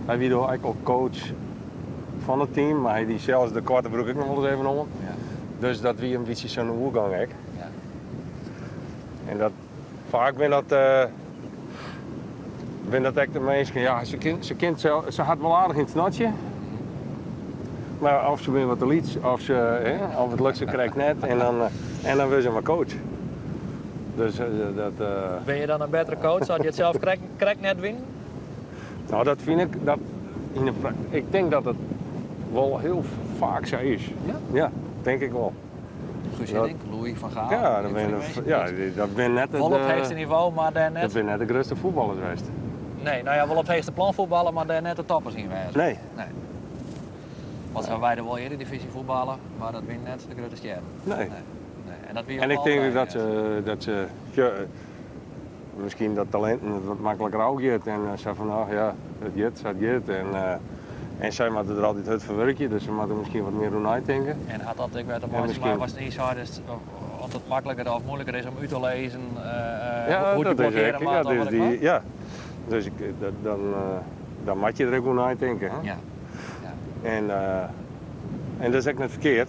hy wie doe ek al coach fan it team, mar hy die sels de koarte broek ek noch wolris even oan. Ja. Dus dat wie in bytsje sa'n oergong ek. Ja. En dat, faak binne dat, binne dat ek de minsken, ja, se kin, se kin sels, se hat wol aardich yn it snotsje. Mar of se binne wat te lyts, of, se, hè, of it lukt se krekt net en dan, en dan wurde se mar coach. Dus dat. Binne je dan in bettere coach as je it sels krekt, krekt net wiene? No, dat fyn ik, dat yn de ik tink dat it wol hiel faak sa is. Ja? Ja, tink ik wol. Guus Hiddink, Louis van Gaal. Ja, dat die binne, van die ja, minsken. dat binne net de, Wol op it heechste nivo, mar dêr dat net. binne net de grutste fuotballers west. Nee, no ja, wol op it heechste plan fuotballe, mar dêr net de toppers yn wêze. Nee. Nee. Want sa wy der wol earedivyzje fuotballe, mar dat wiene net de grutte stjerren. Nee. Nee. Nee. En dat wie En op ik tink alle dat se, dat se, ja, miskien dat talinten it wat makliker ôfgiet en sa fan, ach ja, it giet sa't it giet. En, en sy moatte der altyd hurd foar wurkje, dus se moatte miskien wat mear oer neitinke. En hat dat ek wer te En meitsjen miskien- mei watst seidest, oft it makliker of muoiliker is om út te lizzen, Ja, hoe't je dat is blokkeare ek, moat ja, of dus wat ek die, mar? ja. Dus ik, dat, dan, dan moat je der ek oer neitinke. Hè? Ja. Ja. En, en dat is ek net ferkeard.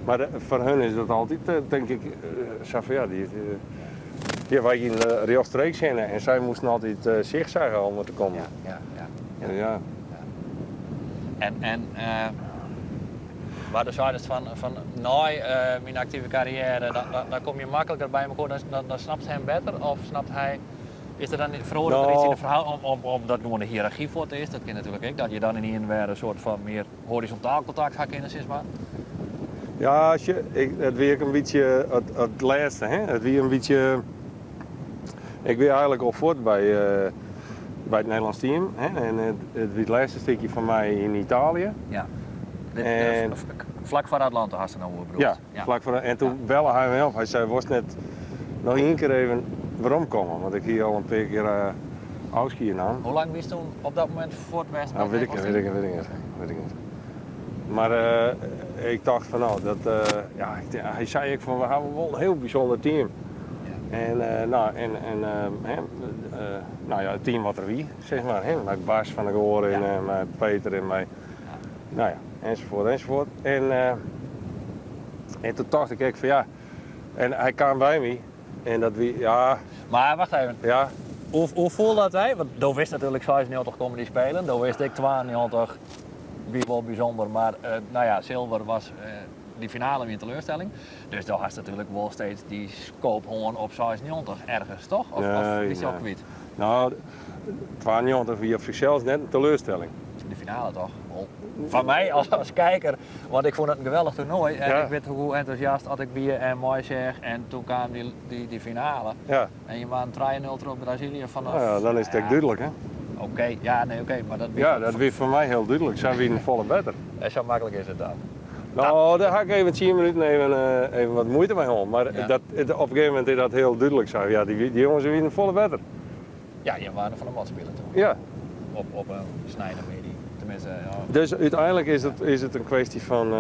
Mar foar hun is dat altyd, tink ik, sa fan ja, die, ja, wy giene rjochtstreeks hinne en sy moasten altyd zigzaggen om der te kommen. Ja, ja, ja. Ja. Ja. En, en mar do seidest fan, fan nei myn aktive karriêre, dan, dan, dan komme je makliker by mekoar, dan, dan, dan snapt hy him better of snapt hy, is der dan feroaret der iets yn No. de ferhaal om, om, omdat gewoan de hiërargy fuort is, dat kin natuerlik ek, dat je dan ynienen wer in soart fan mear horizontaal kontakt ha kinne, sis mar. Ja, als je, ik, it wie ek in bytsje it, it lêste, hè? It wie in bytsje. Ik wie eigentlik al fuort by, by it Nederlânsk team. Hè? En it, it wie it lêste stikje fan my yn Italië. Ja. Dit, En- flak foar Atlanta hast der no oer Ja, ja. flak foar. En toen belle hy my op. Hy sei, wolst net noch ien kear even weromkomme? Want ik hie al in pear kear ôfskie naam. Hoe lang wiest toen op dat momint fuort west? Nou, weet ik, weet ik, weet ik net. Weet ik net. Mar ik tocht fan no, dat, ja, ik, hy sei ek fan we hawwe wol in hiel bysûnder team. Ja. En, no, en, en, hè, no ja, it team wat der wie, sis mar, hè, mei Bas van der Goor en Ja. mei Peter en mei, Ja. no ja, enzovoort, enzovoort. En, en toen tocht ik ek fan ja, en hy kaam by my en dat wie, ja, Mar wacht even. ja. Hoe, hoe foel dat hy? Want do wist natuerlik 96 komme dy Spelen, do wist ek 92 wie wol bysûnder, mar no ja, silver was dy finale wie in teleurstelling. Dus do hast natuerlik wol steeds dy scope hân op 96 ergens, toch? Of, of Nee, wist je al nee. kwyt? No, 92 wie op sichsels net in teleurstelling. De finale toch? Wol. Foar my as, as kijker, want ik fûn it in geweldich toernoai en Ja. ik wit hoe entûsjast as ik wie en moai seach en toen kaam dy, dy, dy finale. Ja. En je waren 3-0 troch Brazilië vanaf. No ja, dan is it ek Ja, dúdlik, hè? Oké, ja, nee, oké, mar dat wie, Ja, dat wie foar my hiel dúdlik. Sy wiene folle better. En sa maklik is it dan. No, dêr ha ik even 10 minuten even, even wat muoite mei hân. Mar Ja. dat, it, op in gegeven momint is dat hiel dúdlik. Sa, ja, dy, dy jonges wiene folle better. Ja, je waren fan de mat spile toen. Ja. op in sneintemiddei. Tenminste, ja. Dus úteinlik is it, is it in kwestje fan,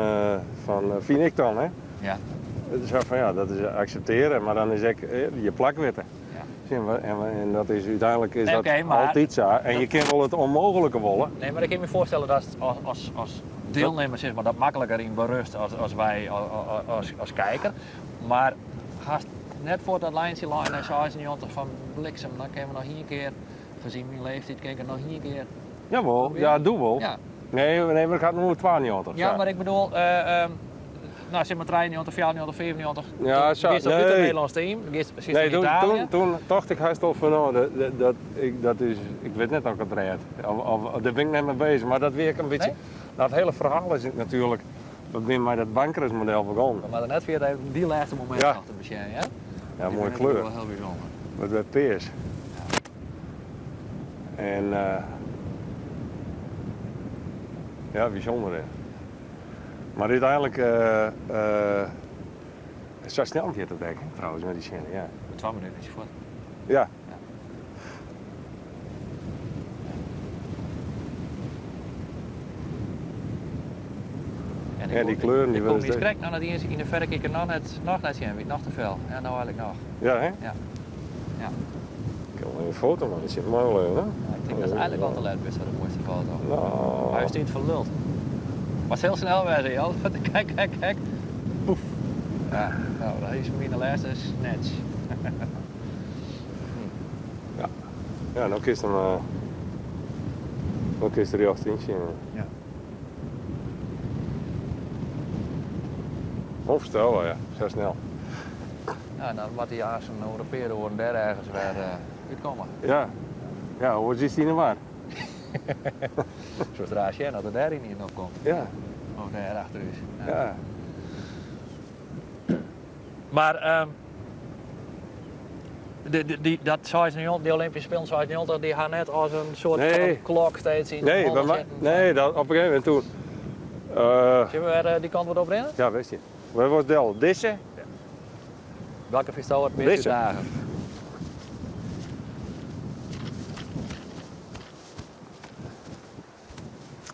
fan fyn ik dan, hè? Ja. It is fan ja, dat is akseptearje, mar dan is ek je plak witte. Ja. En dat is úteinlik is Nee, dat oké, mar altyd sa. En je kinne wol it ûnmooglike wolle. Nee, mar ik kin my foarstelle dat as dielnimmer sis mar, dat makliker yn berust as wy as kijker. Mar hast net foar dat lijntsje lein nei 96 fan bliksem, dan kinne we noch ien kear, gezien myn leeftiid, kin ik it noch ien kear Jawol, probearje. ja, doe wol. Ja. Nee, nee, mar ik ha it no oer 92. Ja, sa. mar ik bedoel, no, sis mar 93, 94, 95. Ja, Toen sa, giest op út it nee. Nederlânsk team, giest sitst Nee, yn toen, Italië. toen, toen tocht ik hast al fan, no, dat, dat, dat, ik, dat is, ik wit net oft ik it rêd. Of, of, dêr bin ik net mei beuzich, mar dat wie ek in bytsje... Nee? No, it hiele ferhaal is natuerlik, we binne mei dat bankrustmodel begûn. We moatte net ferjitte even dy lêste momint Ja. noch te besjen, ja? Ja, Die moaie vind ik kleur. Wel hiel bysûnder. Wurdt wer pears. En ja, bysûnder hè. Mar úteinlik, sa snel giet it ek, hè, trouwens, mei dy sinne, ja. Oer 2 minuten is hy fuort. Ja. En Ja, die kleuren die ik kom worden die steeds- krekt noch net iens yn de verrekijker noch net sjen, wie it noch te fel. Ja, no eigentlik noch. Ja, hè? Ja. Ja. Ik kan wel even een foto meitsje, moai wol even, hè? Ja, ik tink dat it eigentlik al te let is foar de moaiste foto. No. Hy stiet ferluld. Mar it sil snel wêze, Jan. Kijk, kijk, kijk. Poef. Ja, no, dat is myn lêste snatch. Ja. Ja, no kinst him, no kinst der rjocht yn sjen. Ja. Onvoorstelbaar, ja. Sa snel. Ja, dan moat dy aanst oer in pear oeren dêr ergens wer útkomme. Ja. Ja, oars is it yn 'e war. Soest raar sjen as er dêr ynienen op komt. Ja. Of dêr achter ús. Ja. Ja. Mar de, dat 96, de Olympische Spelen 96, dy ha net as in soart Nee. fan klok steeds yn Nee, de bij mij, sitten. nee, dat, op een gegeven moment toen. Zullen we weer die kant wat oprinne? Ja, wist je. Waar was Del? Dizze? Ja. Welke vind je het meest Dizze. dagen?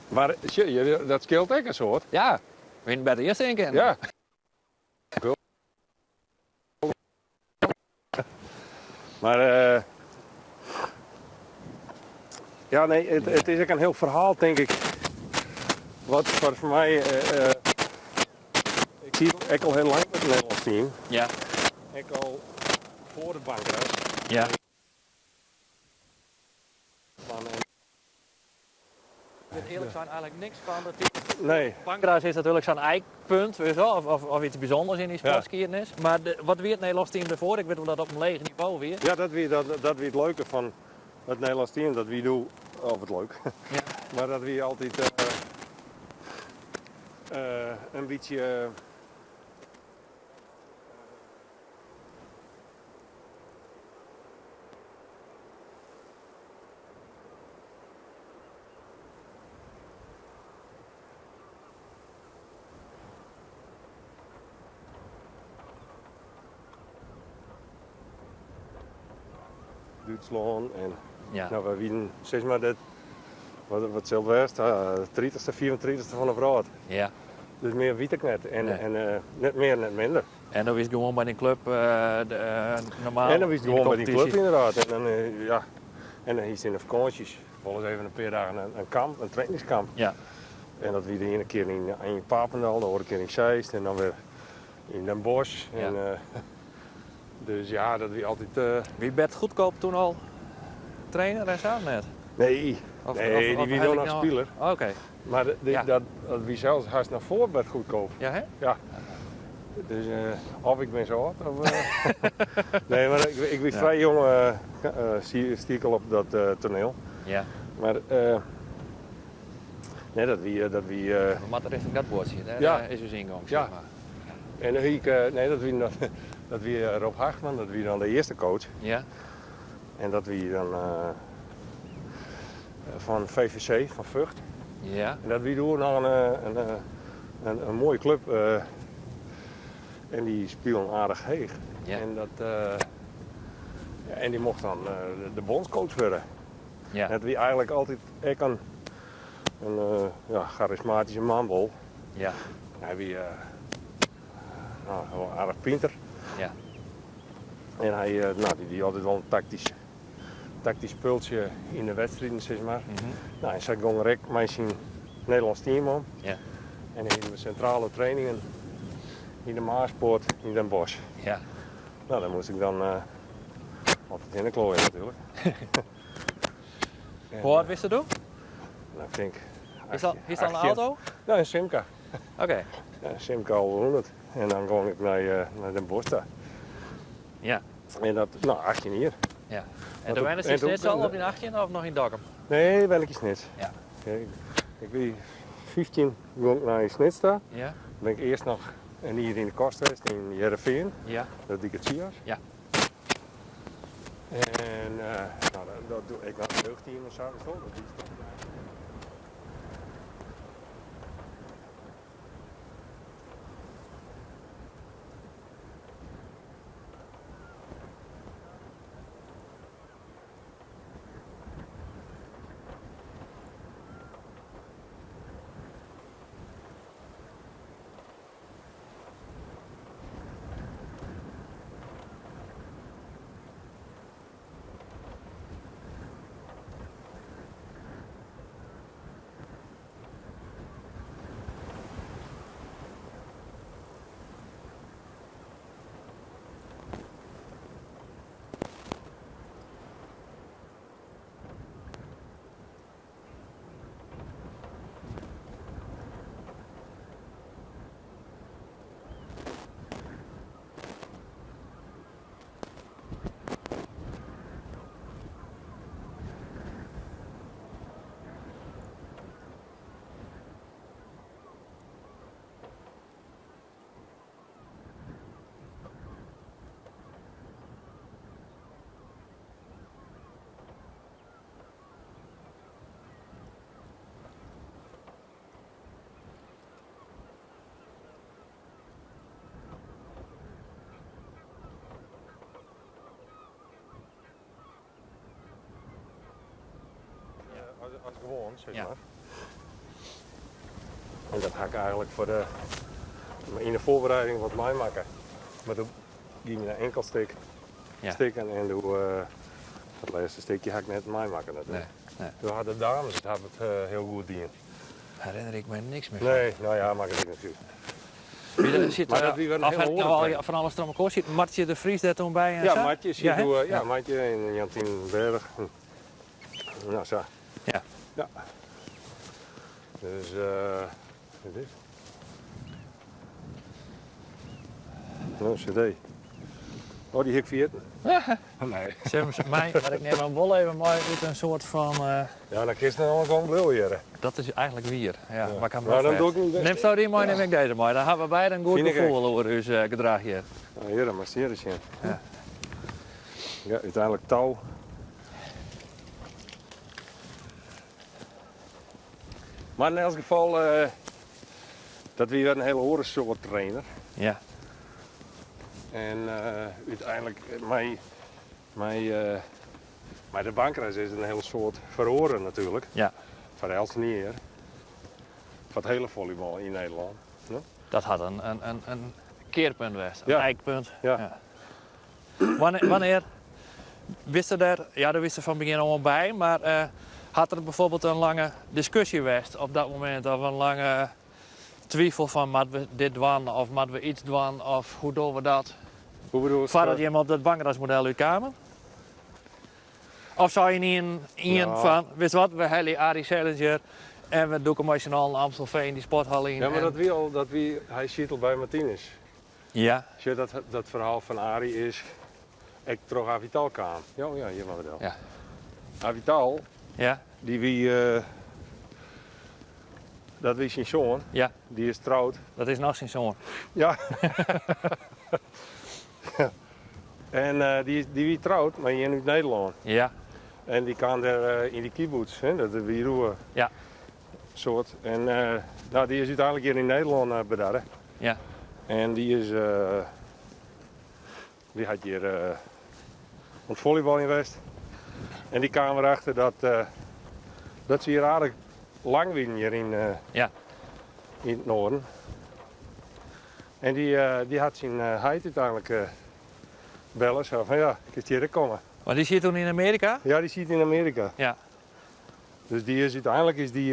Maar sjoch, dat skeelt ek in soad. Ja, we hiene better earst sjen kinnen. Ja. Maar ja, nee, it is ek in hiel ferhaal, tink ik. Wat foar my, ik siet ek al hiel lang met it Nederlânsk team. Ja. Ek al foar de bankrust. Ja. Van, en Ik weet eerlijk zijn eigenlijk niks van dat die Nee. Pankras is natuurlijk zo'n ijkpunt, weet je wel, of iets bijzonders in die sportgeschiedenis. Maar wat wie het Nederlands team ervoor? Ik weet wel dat op een leeg niveau weer. Ja, dat wie het leuke van het Nederlands team, dat wie doen, of het leuk. Ja. Maar dat wie altijd een beetje Duitsland en Ja. nou, we wienen, zeg maar, dat, wat, wat zal het wezen, 30ste, 34ste van de wrâld. Ja. Dus meer weet ik net. En Nee. net meer, net minder. En dan is het gewoon bij die club de normaal. En dan is het in de gewoon bij die club competitie. inderdaad. En dan ja. En dan is het in de vakanties. Wel eens even een paar dagen een kamp, een trainingskamp. Ja. En dat wie de ene keer in Papendal, de andere keer in Zeist en dan weer in Den Bosch. Ja. En dus ja, dat wie altijd Wie Bert Goedkoop toen al trainer en zo net? Nee. Of, Nee, die of wie had dan ik nog nou speler. Oh, oké. Maar Ja. dat wie zelfs haast naar voor Bert Goedkoop. Ja, hè? Ja. Dus of ik ben zo oud, of nee, maar ik ben Ja. vrij jong stiek al op dat toneel. Ja. Maar nee, dat wie dat wie We moeten richting dat bordje, hè? Ja. Daar is dus ingang, Ja. zeg maar. En dan ik nee, dat wie dan, dat wie Rob Hagman, dat wie dan de eerste coach. Ja. En dat wie dan van VVC, van Vught. Ja. En dat wie door nog een mooie club. En die speelde aardig heeg. Ja. En die mocht dan de bondscoach worden. Ja. It wie eigentlik altyd ek in, in ja, charismatyske man wol. Ja. Hy wie no, wol aardich pinter. Ja. En hy, no, dy die altyd wol in taktysk, taktysk spultsje yn de wedstriden, sis mar. No, en sa gong er ek mei syn Nederlânsk team om. Ja. En dan hiene we sintrale trainingen yn de Maaspoort yn Den Bosch. Ja. No, dêr moast ik dan altyd hinne kloaie natuerlik. Hoe âld wist doe? No, ik tink. Is dat in auto? Ja, in Simca. Oké. Ja, in Simca 1100. En dan gong ik nei, nei Den Bosch ta. Ja. En dat, no, 18 jier. Ja. En doe wennest yn Snits al op dyn 18 of noch yn Dokkum? Nee, wen ik yn Snits. Ja. Ik, ik wie 15 gong ik nei Snits ta. Ja. Ben ik earst noch in jier yn de kost west yn Hearrenfean. Ja. Dat die ik it CIOS. Ja. En no, dat, dat doe ik noch it jeugdteam en sa. Dat die As, as gewoan, sis Ja. mar. En dat ha ik eigentlik foar de, yn de foarbereiding wat meimakke. Mar doe gie myn ankel stik, Ja. stikken en doe, dat lêste stikje ha ik net meimakke natuerlik. Nee, nee. Doe ha de dames it, hawwe it hiel goed dien. Herinner ik my niks mear fan. Nee, no ja, makket ek net út. Wie der, sit, Maar dat wie wer in of hiele hat oare nou al trainer. fan alles troch elkoar sit Martje de Vries dêr toen by en Ja, sa? Martje sit Ja, hè? doe, ja, Martje en Jantien Berg. No, sa. Ja. Ja. Dus, wat is dit? No, cd. Oh, dy hie ik ferjitten. Nee. Sim, my, mar ik nim him wol even mei út in soart fan... Ja, dan kinst noch in gong bliuwe hjir. Dat is eigentlik wier. Ja, Ja. mar ik ha him Nou, noch dan doe ik fêst. myn bêst. Nimsto dy mei, nim ik dizze mei. Dan hawwe we beide in goed Fyn ik ek. gefoel oer ús gedrach hjir. Nou, hjir, dan moatst hjir ris sjen. Ja. Ja, úteinlik tou. Mar yn elts gefal, dat wie wer in hiele oare soart trainer. Ja. En úteinlik mei de bankreis is der in hiel soad feroare natuerlik. Ja. Foar eltsenien. Foar it hiele follybal yn Nederlân. No? Dat hat in kearpunt west, in Ja. ijkpunt. Ja. Ja. Wannear, wannear wist er dêr, ja, dêr wist er fan begjin oan by, mar hat der bijvoorbeeld in lange diskusje west op dat momint of in lange twifel fan moatte we dit dwaan of moatte we iets dwaan of hoe dogge we dat? Hoe bedoelst? Foardat jim op dat bankrasmodel útkamen? Of sei ien Ja. fan, witst wat, we helje Arie Selinger en we dûke mei syn allen Amstelveen dy sporthal yn. Ja, mar en- dat wie al, dat wie, hy siet al by Martinus. Ja. Sjoch, dat, dat ferhaal fan Arie is ek troch Avital kaam. Ja, oh ja, hjir moatte we del. Ja. Avital, Ja. dy wie, dat wie syn soan. Ja. Dy is troud. Dat is noch syn soan. Ja. En dy, dy wie troud mei ien út Nederlân. Ja. En dy kaam dêr yn dy kibboets, hè, dat wie doe Ja. soart. En no, dy is úteinlik hjir yn Nederlân bedarre. Ja. En dy is, dy hat hjir oan it follybaljen west. En dy kaam derachter dat, dat se hjir aardich lang wienen hjir yn, Ja. yn it noarden. En dy, dy hat syn heit úteinlik belle, sa fan ja, kinst hjir ek komme. Want dy siet toen yn Amearika? Ja, dy siet yn Amearika. Ja. Dus dy is úteinlik is dy,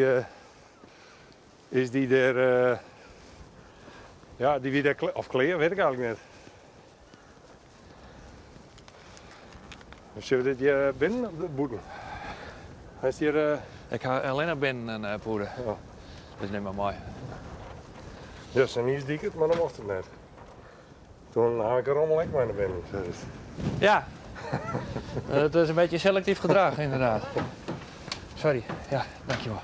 is dy dêr, ja, dy wie dêr of klear, wit ik eigentlik net. Sille we dit hjir binnen of bûten? Hy is hjir. Ik ha allinnich binnen in pûde. Oh. Dus nim mar mei. Ja, sa niis die ik it, mar dan mocht it net. Toen naam ik de rommel ek mei nei binnen. Dus. Ja, dat is in beetje selectief gedrag inderdaad. Sorry, ja, dankjewel.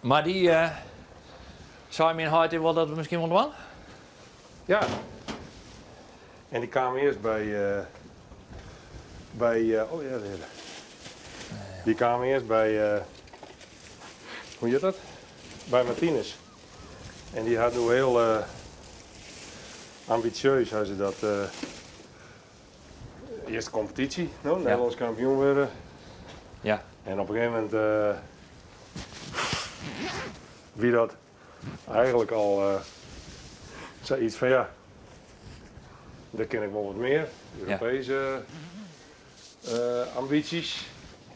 Mar dy sei myn heit wol dat we miskien wol dwaan? Ja. En dy kaam earst by, by oh ja, dêr. Dy kaam earst by, hoe hjit dat? By Martinus. En dy hat doe hiel ambitieus, ha se dat, earst kompetysje, no, Nederlânsk kampioen wurde. Ja. En op in gegeven momint wie dat eigentlik al sayts fan ja, dêr kin ik wol wat mear, Europeeske ambysjes.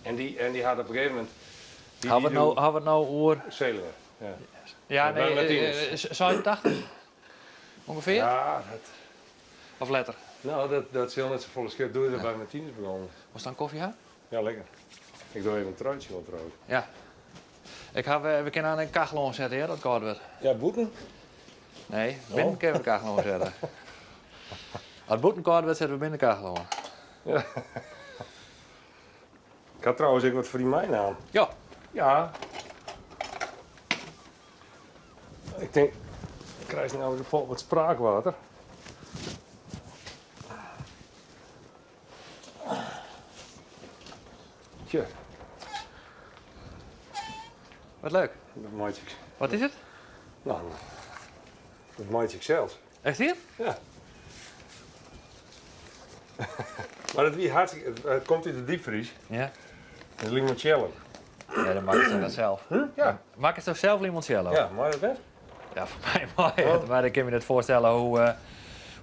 En dy, en dy hat op in gegeven momint. Ha we it no, ha we it no oer? Selinger, ja. Ja, nee, 86 ûngefear? Ja, dat. Of letter? No, dat, dat sil net safolle skele. Doe is er by Martinus begûn. Wolst dan kofje ha? Ja, lekker. Ik doch even in truitsje oan trouwens. Ja. Ik ha, we kinne aan in kachel oansette, hear, dat kâld wurdt. Ja, bûten? Nee, binnen kinne we de kachel oansette. As it bûten kâld wurdt, sette we binnen de kachel oan. Ja. Ik ha trouwens ek wat foar dy meinaam. Ja. Ja. Ik tink, krijst yn elk gefal wat spraakwater. Tje. Wat leuk. Dat meitsje ik. Wat is it? No, dat meitsje ik sels. Echt wier? Ja. Mar it wie hartstikke, it komt út de diepfries. Ja. It is limoncello. Ja, dan makkest dat sels. Hm? Ja. Makkest do sels limoncello? Ja, mei dat net? Ja, foar my mei it, mar ik kin my net foarstelle hoe,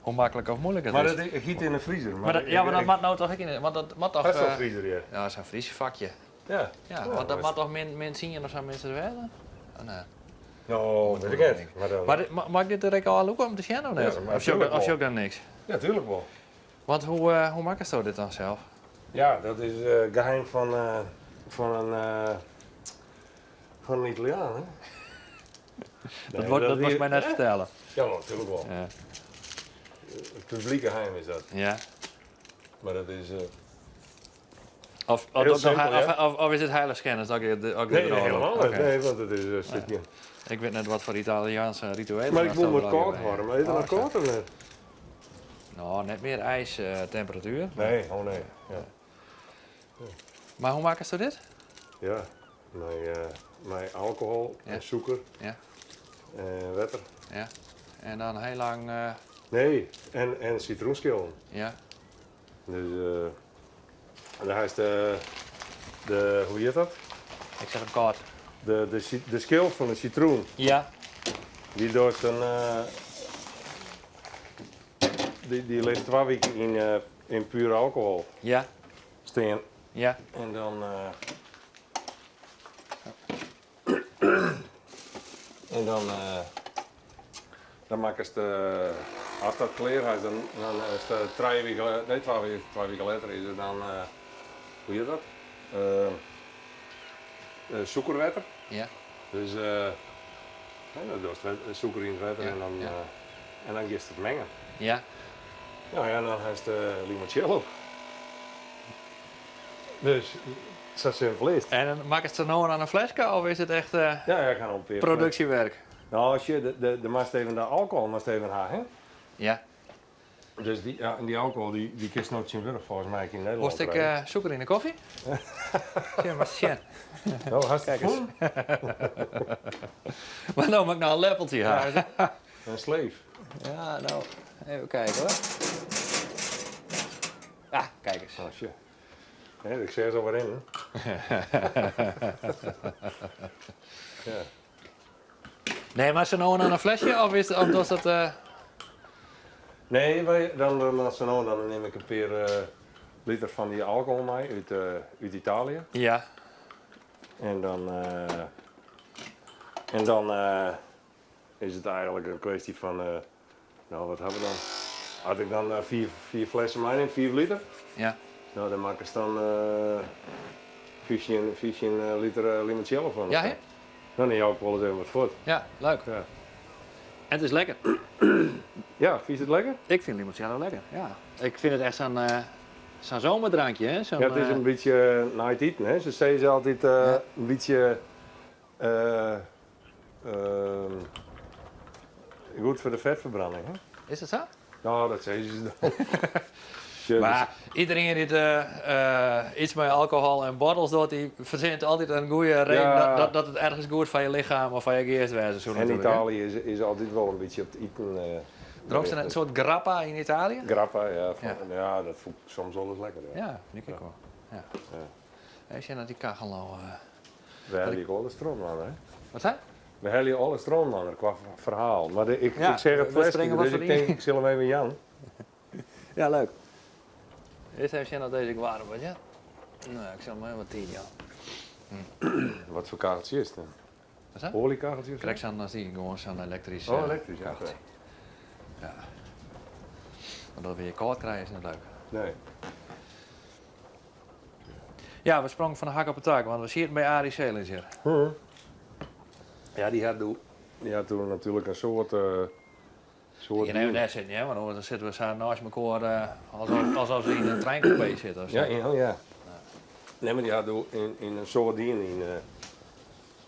hoe maklik of muoilik it Mar is. dat, it giet yn de friezer. Mar dat, ja, mar dat moat no toch ek yn de, want dat moat toch... Hast al friezer hjir? Ja, sa'n friesvakje. Ja. Ja, want dat moat toch min, min tsien of sa minstens wêze? Oh, nee. No, wit ik net. Mar dan... Mar mei ik dit der ek ôflûke om te sjen of net? Ja, of sjoch of sjoch ik dan niks? Ja, tuerlik wol. Want hoe, hoe makkesto dit dan sels? Ja, dat is it geheim fan, fan in, fan in Italiaan, hè? Dat, nee, dat moatst my net fertelle. Ja, natuerlik wol. Ja. It publyk geheim is dat. Ja. Mar dat is. Of, of, Hiel simpel, ja. of, of is it heilichskennis dat ik, dat ik Nee, dit nee, erôf helemaal lûk? net. Oké. Nee, want it is in stikje. Ik wit net wat foar Italiaanske rituelen. Mar ik dat wol wat dan kâld allegear hâlde. Mar is it Oh, noch kâld of net? No, net mear ijstemperatuer. Nee, oh nee. Ja. Mar hoe makkesto dit? Ja, mei, mei alkohol Ja. en sûker Ja. en wetter. Ja. En dan hiel lang. Nee, en, en sitroenskillen. Ja. Dus uh, dêr hast de, de, hoe hjit dat? Ik set him kâld. De, de, de skil fan de sitroen. Ja. Dy dochst dan, dy, dy litst twa wiken yn, yn puer alkohol Ja. stean. Ja. En dan, en dan, dan makkest, as dat klear is, dan, dan is it trije wiken, nee, twa wiken, twa wiken letter is it dan, hoe hjit dat? Sûkerwetter. Ja. Dus dan dochst sûker yn it wetter Ja, en dan, ja. en dan giest it mengen. Ja. No ja, dan hast limoncello. Dus sa simpel is it. En dan makkest it no oan in fleske of is it echt Ja, ja, ik ha al in pear produksjewerk? No, as je, de, de, de moatst even de alkohol moatst even ha, hè? Ja. Dus dy, ja, en dy alkohol dy, dy kinst no tsjintwurdich folgens my ek yn Nederlân Wolst ek krije. sûker yn de kofje? Sjen, mar sjen. No, hast it Kijk eens. fûn? Mar no moat ik noch in leppeltsje ha. In sleef. Ja, no, even kijken hoor. Ah, kijk eens. Oh, sjoch. Hè, ik seach se al rinnen. Ja. Nee, mar sa no en dan in flesje of is of dochst dat? Nee, wy, dan, dan, sa no en dan nim ik in pear liter fan dy alkohol mei út, út Italië. En dan, en dan is it eigenlik in kwestie fan, no wat ha we dan? As ik dan fiif flessen meinim, 5 liter. No, dan makkest dan 15 liter limoncello fan. Ja, hè? Dan jou ik wolris even wat fuort. Ja, leuk. Ja. En it is lekker. Ja, fynst it lekker? Ik fyn limoncello lekker, ja. Ik fyn it echt sa'n sa'n zomerdrankje, hè? Sa'n, Ja, it is in bytsje nei it iten, hè. Se sizze altyd in bytsje goed foar de fetferbranding, hè? Is dat sa? No, dat sizze se dan. Mar iderien dy't iets mei alkohol en bottels docht, dy fersint altyd in goede reden dat it ergens goed foar je lichem of foar je geast wêze soe En natuerlik, hè? Italië is altyd wol in bytsje op it iten. Drinkst net in soart grappa yn Italië? Grappa, ja. Ja, dat fûn ik soms wolris lekker, ja. Ja, fyn ik ek wol. Ja. Even sjen oft dy kachel no. We helje ek alle strontman, hè? Wat sei? We helje alle strontman qua ferhaal. Mar ik Ja, seach it we fleske, springe wat dus ik foar tink ik sil him even jaan. Ja, leuk. Earst even sjen oft dizze ek waarm wurdt, ja? No, ik sil him even wat tiid jaan. Wat foar kacheltsje is it dan? Wat sa? Oaljekacheltsje of sa? Krekt sa'n as dy, gewoan sa'n elektrysk Oh, elektrysk, ja. kacheltsje. Ja. Want dat we je kâld krije is net leuk. Nee. Ja, we sprongen fan de hak op de tak, want we sieten by Arie Selinger. Ja, dy hat doe, dy hat doe natuerlik in soad, soad Ik kin even dien. dêr sitten, hear, want oars dan sitte we sa neist mekoar alsof we yn in treinkûpee sitte of sa. Ja, ja, ja. Nee, mar dy hat doe yn in soad dien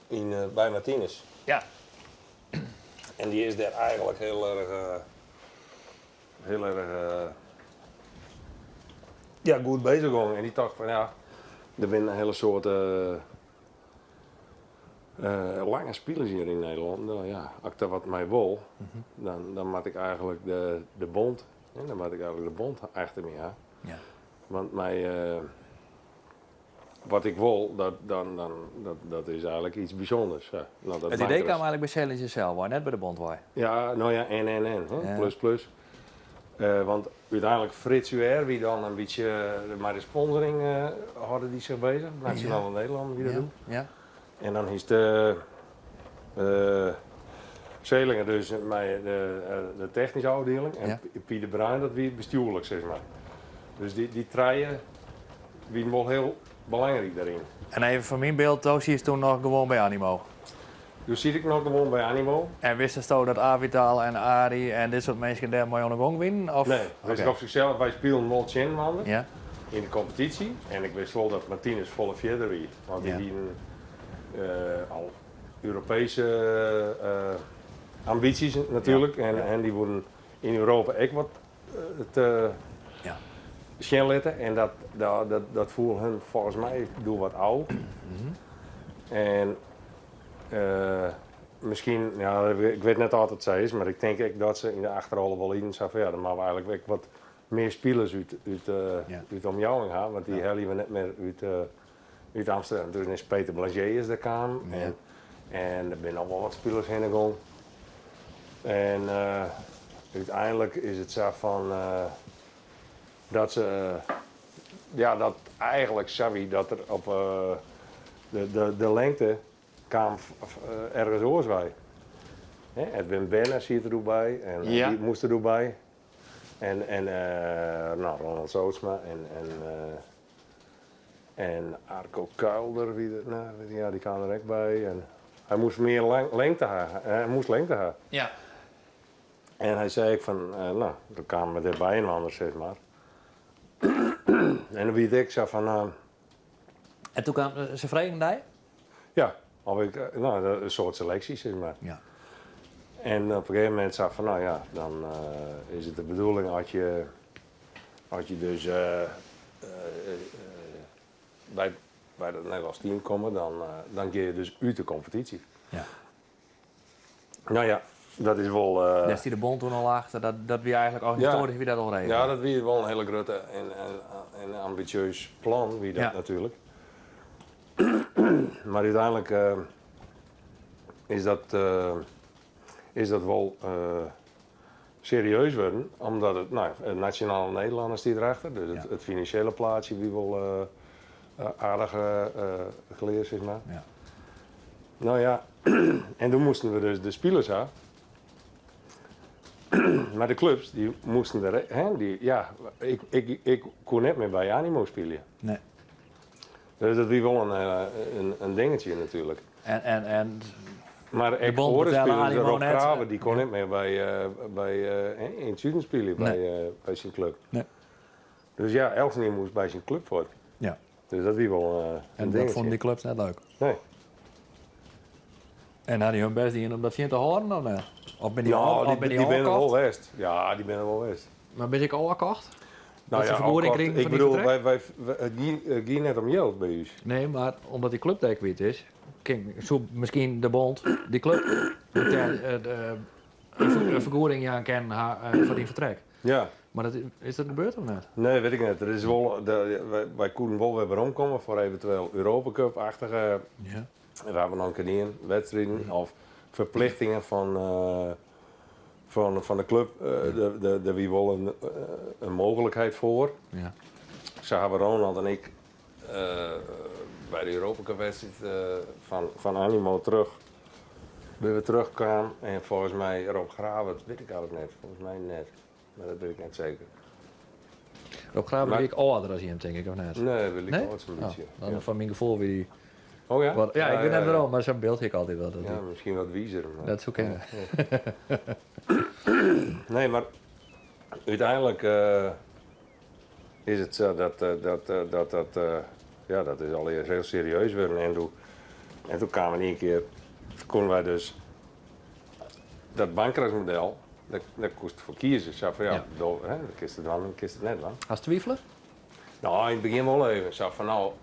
yn, by Martinus. En dy is dêr eigenlik hiel erch, hiel erch, ja, goed bezich gongen. En dy tocht fan ja, der binne in hiele soad lange spilers hjir yn Nederlân. No ja, as ik dêr wat mei wol, dan moat ik eigenlik de bond, hè, dan moat ik eigenlik de bond achter my ha. Want mei wat ik wol, dat, dan, dan, dat, dat is eigenlik iets bysûnders. Ja. No, dat It idee kaam eigenlik by Selinger sels wei, net by de bond wei. Ja, no ja, en, en, en, hè, plus, plus. Want úteinlik Frits Huêr wie dan in bytsje mei de sponsoring hâlde dy sich bezich. Nationale Nederlanden wie dat doe. En dan hiest de Selinger dus mei de technyske ôfdieling en Piet de Bruin dat wie bestjoerlik sis mar. Dus dy trije wienen wol hiel belangryk dêryn. En even foar myn byld, do sietst doe noch gewoan by Animo? Doe siet ik noch gewoan by Animo. En wistest dat Avital en Arie en dit soart minsken dêr mei oan de gong wienen? Of? Nee, wist ik op zichzelf. Wy spilen wol tsjin inoar yn de kompetysje. En ik wist wol dat Martinus folle fierder wie. Want dy hienen al Europeeske ambysjes natuerlik. En dy woenen yn Europa ek wat te sjen litte. En dat foel hun folgens my doe wat ôf. En miskien, ja, ik wit net oft it sa is, mar ik tink ek dat se yn de achterholle wol hienen sa fan ja, dan moatte we eigenlik ek wat mear spilers út de omjouwing ha, want dy helje we net mear út Amsterdam. Dus is Peter Blangé is der kaam en der binne noch wol wat spilers hinne gong. En úteinlik is it sa fan dat se, ja, dat eigenlik sa wie dat der op de lengte kaam ergens oars wei. Hè, Edwin Benne siet der doe by en dy moast der doe by. En no, Ronald Zoodsma en Arco Kuilder wie der, no, ja, dy kaam der ek by. En hy moast mear lengte ha. Hy moast lengte ha. En hy sei ek fan, no, dan kamen we dêr byinoar, sis mar. En dan wie it ek sa fan. En doe kaam se fregen dy? Ja, of ik, no, in soart seleksje, sis mar. En op in gegeven momint sa fan, no ja, dan is it de bedoeling as je dus by it Nederlânsk team komme, dan gean je dus út de kompetysje. No ja, Dat is wol. Dêr stie de bond toen al achter, dat wie eigentlik organisatorisch wie dat al regele. Ja, dat wie wol in hiele grutte en ambitieus plan wie dat natuerlik. Mar úteinlik is dat wol serieus wurden, omdat it, no, it Nationale Nederlanden stie derachter, dus it finansjele plaatsje wie wol aardich klear, sis mar. No ja, en doe moasten we dus de spilers ha. Mar de klups, dy moasten der, hè, dy, ja, ik koe net mear by Animo spylje. Nee. Dus dat wie wol in dingetsje natuerlik. En Mar de ek bond oare betelle spilers, Animo Rob net. Krawe, dy kon net mear by yn it suden spylje by syn klup. Nee. Dus ja, eltsenien moast by syn klup fuort. Dus dat wie wol in En dat dingetsje. fûnen dy klups net leuk? Nee. En ha dy hun bêst dien om dat tsjin te hâlden of net? Of binne dy Ja, ôf, of binne dy dy binne der wol ôfkocht? west. Ja, dy binne der wol west. Mar binne se ek ôfkocht? Nou Dat se ja, fergoeding ôfkocht. krigen Ik foar dy bedoel, fertrek? it gie net om jild by ús. Nee, mar omdat dy klup dêr kwyt is, kin, soe miskien de bond dy klup in fergoeding jaan kinnen ha foar dyn fertrek. Ja. Mar dat, is dat gebeurd of net? Nee, wit ik net. Der is wol, de, wy koenen wol wer weromkomme foar eventueel Europa Cup-achtige We hawwe noch in kear dien, wedstriden of ferplichtingen fan de klup. Dêr wie wol in mooglikheid foar. Sa hawwe Ronald en ik by de Europa Cup wedstriid fan Animo terug, binne we terugkaam en folgens my Rob Grawe, dat wit ik eigentlik net, folgens my net, mar dat wit ik net seker. Rob Grawe wie ek âlder as jim, tink ik, of net? Nee, we Nee? âld sa'n bytsje. Oh, dan foar myn gefoel wie dy Oh ja? Wat, ja, ik Ja, wit net ja, ja. wêrom, mar sa'n byld hie ik altyd wel. Dat Ja, die miskien wat wizer. Maar... Dat soe kinne. Nee, mar úteinlik is it sa dat ja, dat is allegear hiel serieus wurden. En doe kaam yn ien kear, koenen wy dus dat bankrasmodel, dêr koest foar kieze. Sa fan, ja, do, hè, dan kinst it dwaan, dan kinst it net dwaan. Hast twivele? No, yn it begjin wol even. Sa fan, no,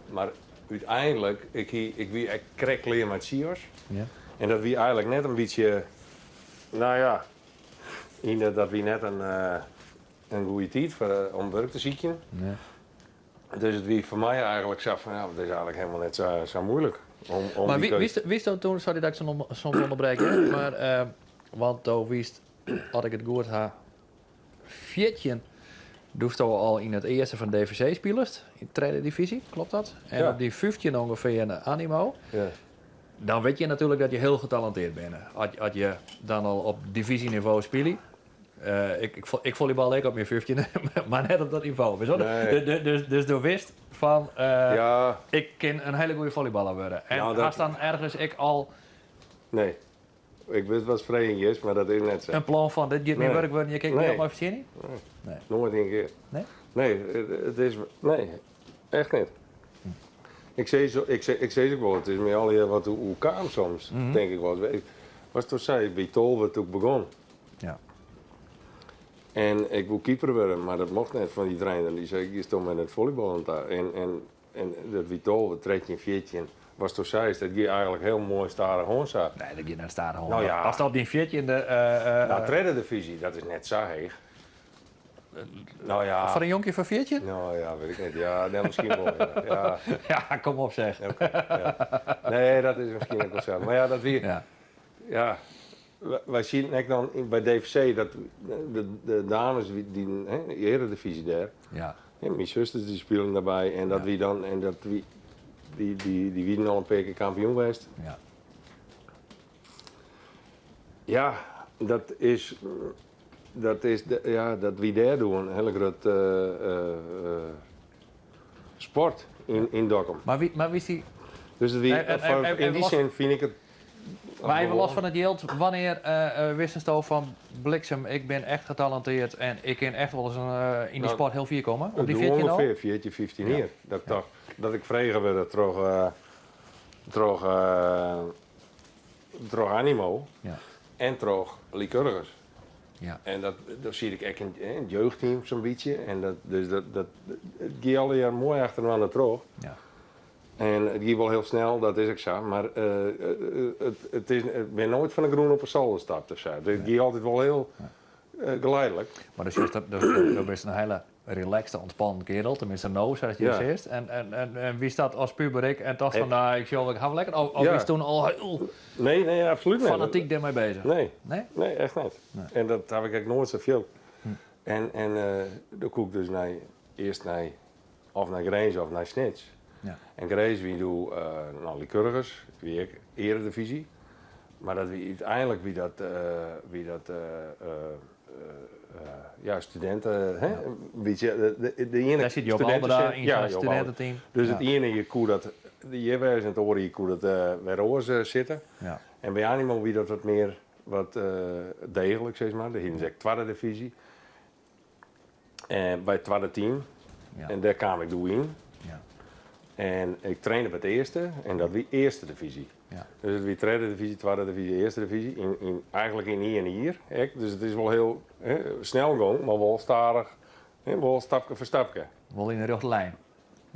mar úteinlik, ik wie ek krekt klear mei it CIOS. En dat wie eigentlik net in bytsje, no ja, yn de, dat wie net in goede tiid foar om wurk te sykjen. Dus it wie foar my eigentlik sa fan, ja, dat is eigentlik hielendal net sa muoilik. Om Mar die keuze wist toen, sorry dat ik soms ûnderbrek, hè, mar, want do wist, as ik it goed ha, 14, doe'tsto al yn it earste fan DVC spilest, yn de tredde divyzje, kloppet dat? En op dy 15 ûngefear in Animo. Dan wit je natuerlik dat je hiel getalenteerd binne. As je dan al op divyzjenivo spylje. Ik folleybal ek op myn 15, mar net op dat nivo. Witst wol? Nee. Dus do wist fan, ik kin in hiele goede volleyballer wurde. En Nou, dat hast dan ergens ek al Nee. Ik wit wat freegjen is, mar dat is net sa. In plan fan, dit giet myn Nee. wurk wurden, je kinne Nee. my fertsjinje? Nee. Nee. Noait ien kear. Nee? Nee, it is, nee, echt net. Ik sis, ik sis, ik sis ek wol, it is my allegear wat oerkaam soms, tink ik wol. Ik was toen sei, ik wie 12 toen ik begon. En ik woe keeper wurde, mar dat mocht net fan dy trainer. Dy sei, ik sto met it follyballen ta. En dat wie 12, 13, 14. Was toen zei, dat gie eigentlik hiel moai stadichoan sa. Nee, dat gie net stadichoan. Nou ja. As op dyn 14e, Nou, tredde divyzje, dat is net sa heech. Nou ja. Foar in jonkje fan 14? Nou ja, wit ik net. Ja, nee, miskien wol. Ja. Ja. Ja, kom op zeg. Oké, ja. Nee, dat is miskien ek wol sa. Mar ja, dat wie Ja. Wy sieten ek dan by DVC, dat de dames die, hè, de earedivyzje dêr. Ja, myn susters dy spilen dêrby en dat wie dan, en dat wie, dy wienen al in pear kear kampioen west. Ja, dat is, dat is de, ja, dat wie dêr doe in hiele grutte sport yn Dokkum. Mar wie is dy Dus it wie, foar, yn dy sin fyn ik it Mar even los fan it jild, wannear wistest fan bliksem, ik bin echt getalenteerd en ik kin echt wol ris yn dy sport hiel fier komme? Op dy Doe 14 al? ûngefear 14, 15 jier. Dat ik tocht, dat ik frege wurde troch Animo en troch Lycurgus. En dat siet ik ek yn it jeugdteam sa'n bytsje. En dat, dus dat, dat, it gie allegear moai achter inoar troch. En it gie wol hiel snel, dat is ek sa, mar it is, ik bin noait fan de grûn op 'e solder stapt of sa. It gie altyd wol hiel geleidelijk. Mar dus do bist in hiele relaxte, ûntspannen kerel, teminsten no, sa't je sizst. En wiest dat as puber ek en tochtst fan, no, ik sjoch, ik haw lekker, of wiest toen al hiel Nee, nee, absolút net. fanatyk dêrmei beuzich? Nee. Nee? Nee, echt net. En dat haw ik ek noait sa field. En doe koe ik dus nei, earst nei, of nei Grins of nei Snits. En Grins wie doe, no, Lycurgus, wie ek earedivyzje. Mar dat wie úteinlik wie dat, wie dat ja, studinten, hè, in bytsje, de iene Dêr siet Joop Alberda yn sa'n studinteteam. Dus it iene jier koe dat hjir wêze en it oare jier koe dat wer oars sitte. En by Animo wie dat wat mear wat deeglik, sis mar. Dêr hienen se ek twadde divyzje. En by it twadde team. En dêr kaam ik doe yn. En ik trainde by it earste en dat wie earste divyzje. Dus it wie tredde divyzje, twadde divyzje, earste divyzje. Yn, eigentlik yn ien jier ek. Dus it is wol hiel snel gong, mar wol stadich, hè, wol stapke foar stapke. Wol yn de rjochte lijn.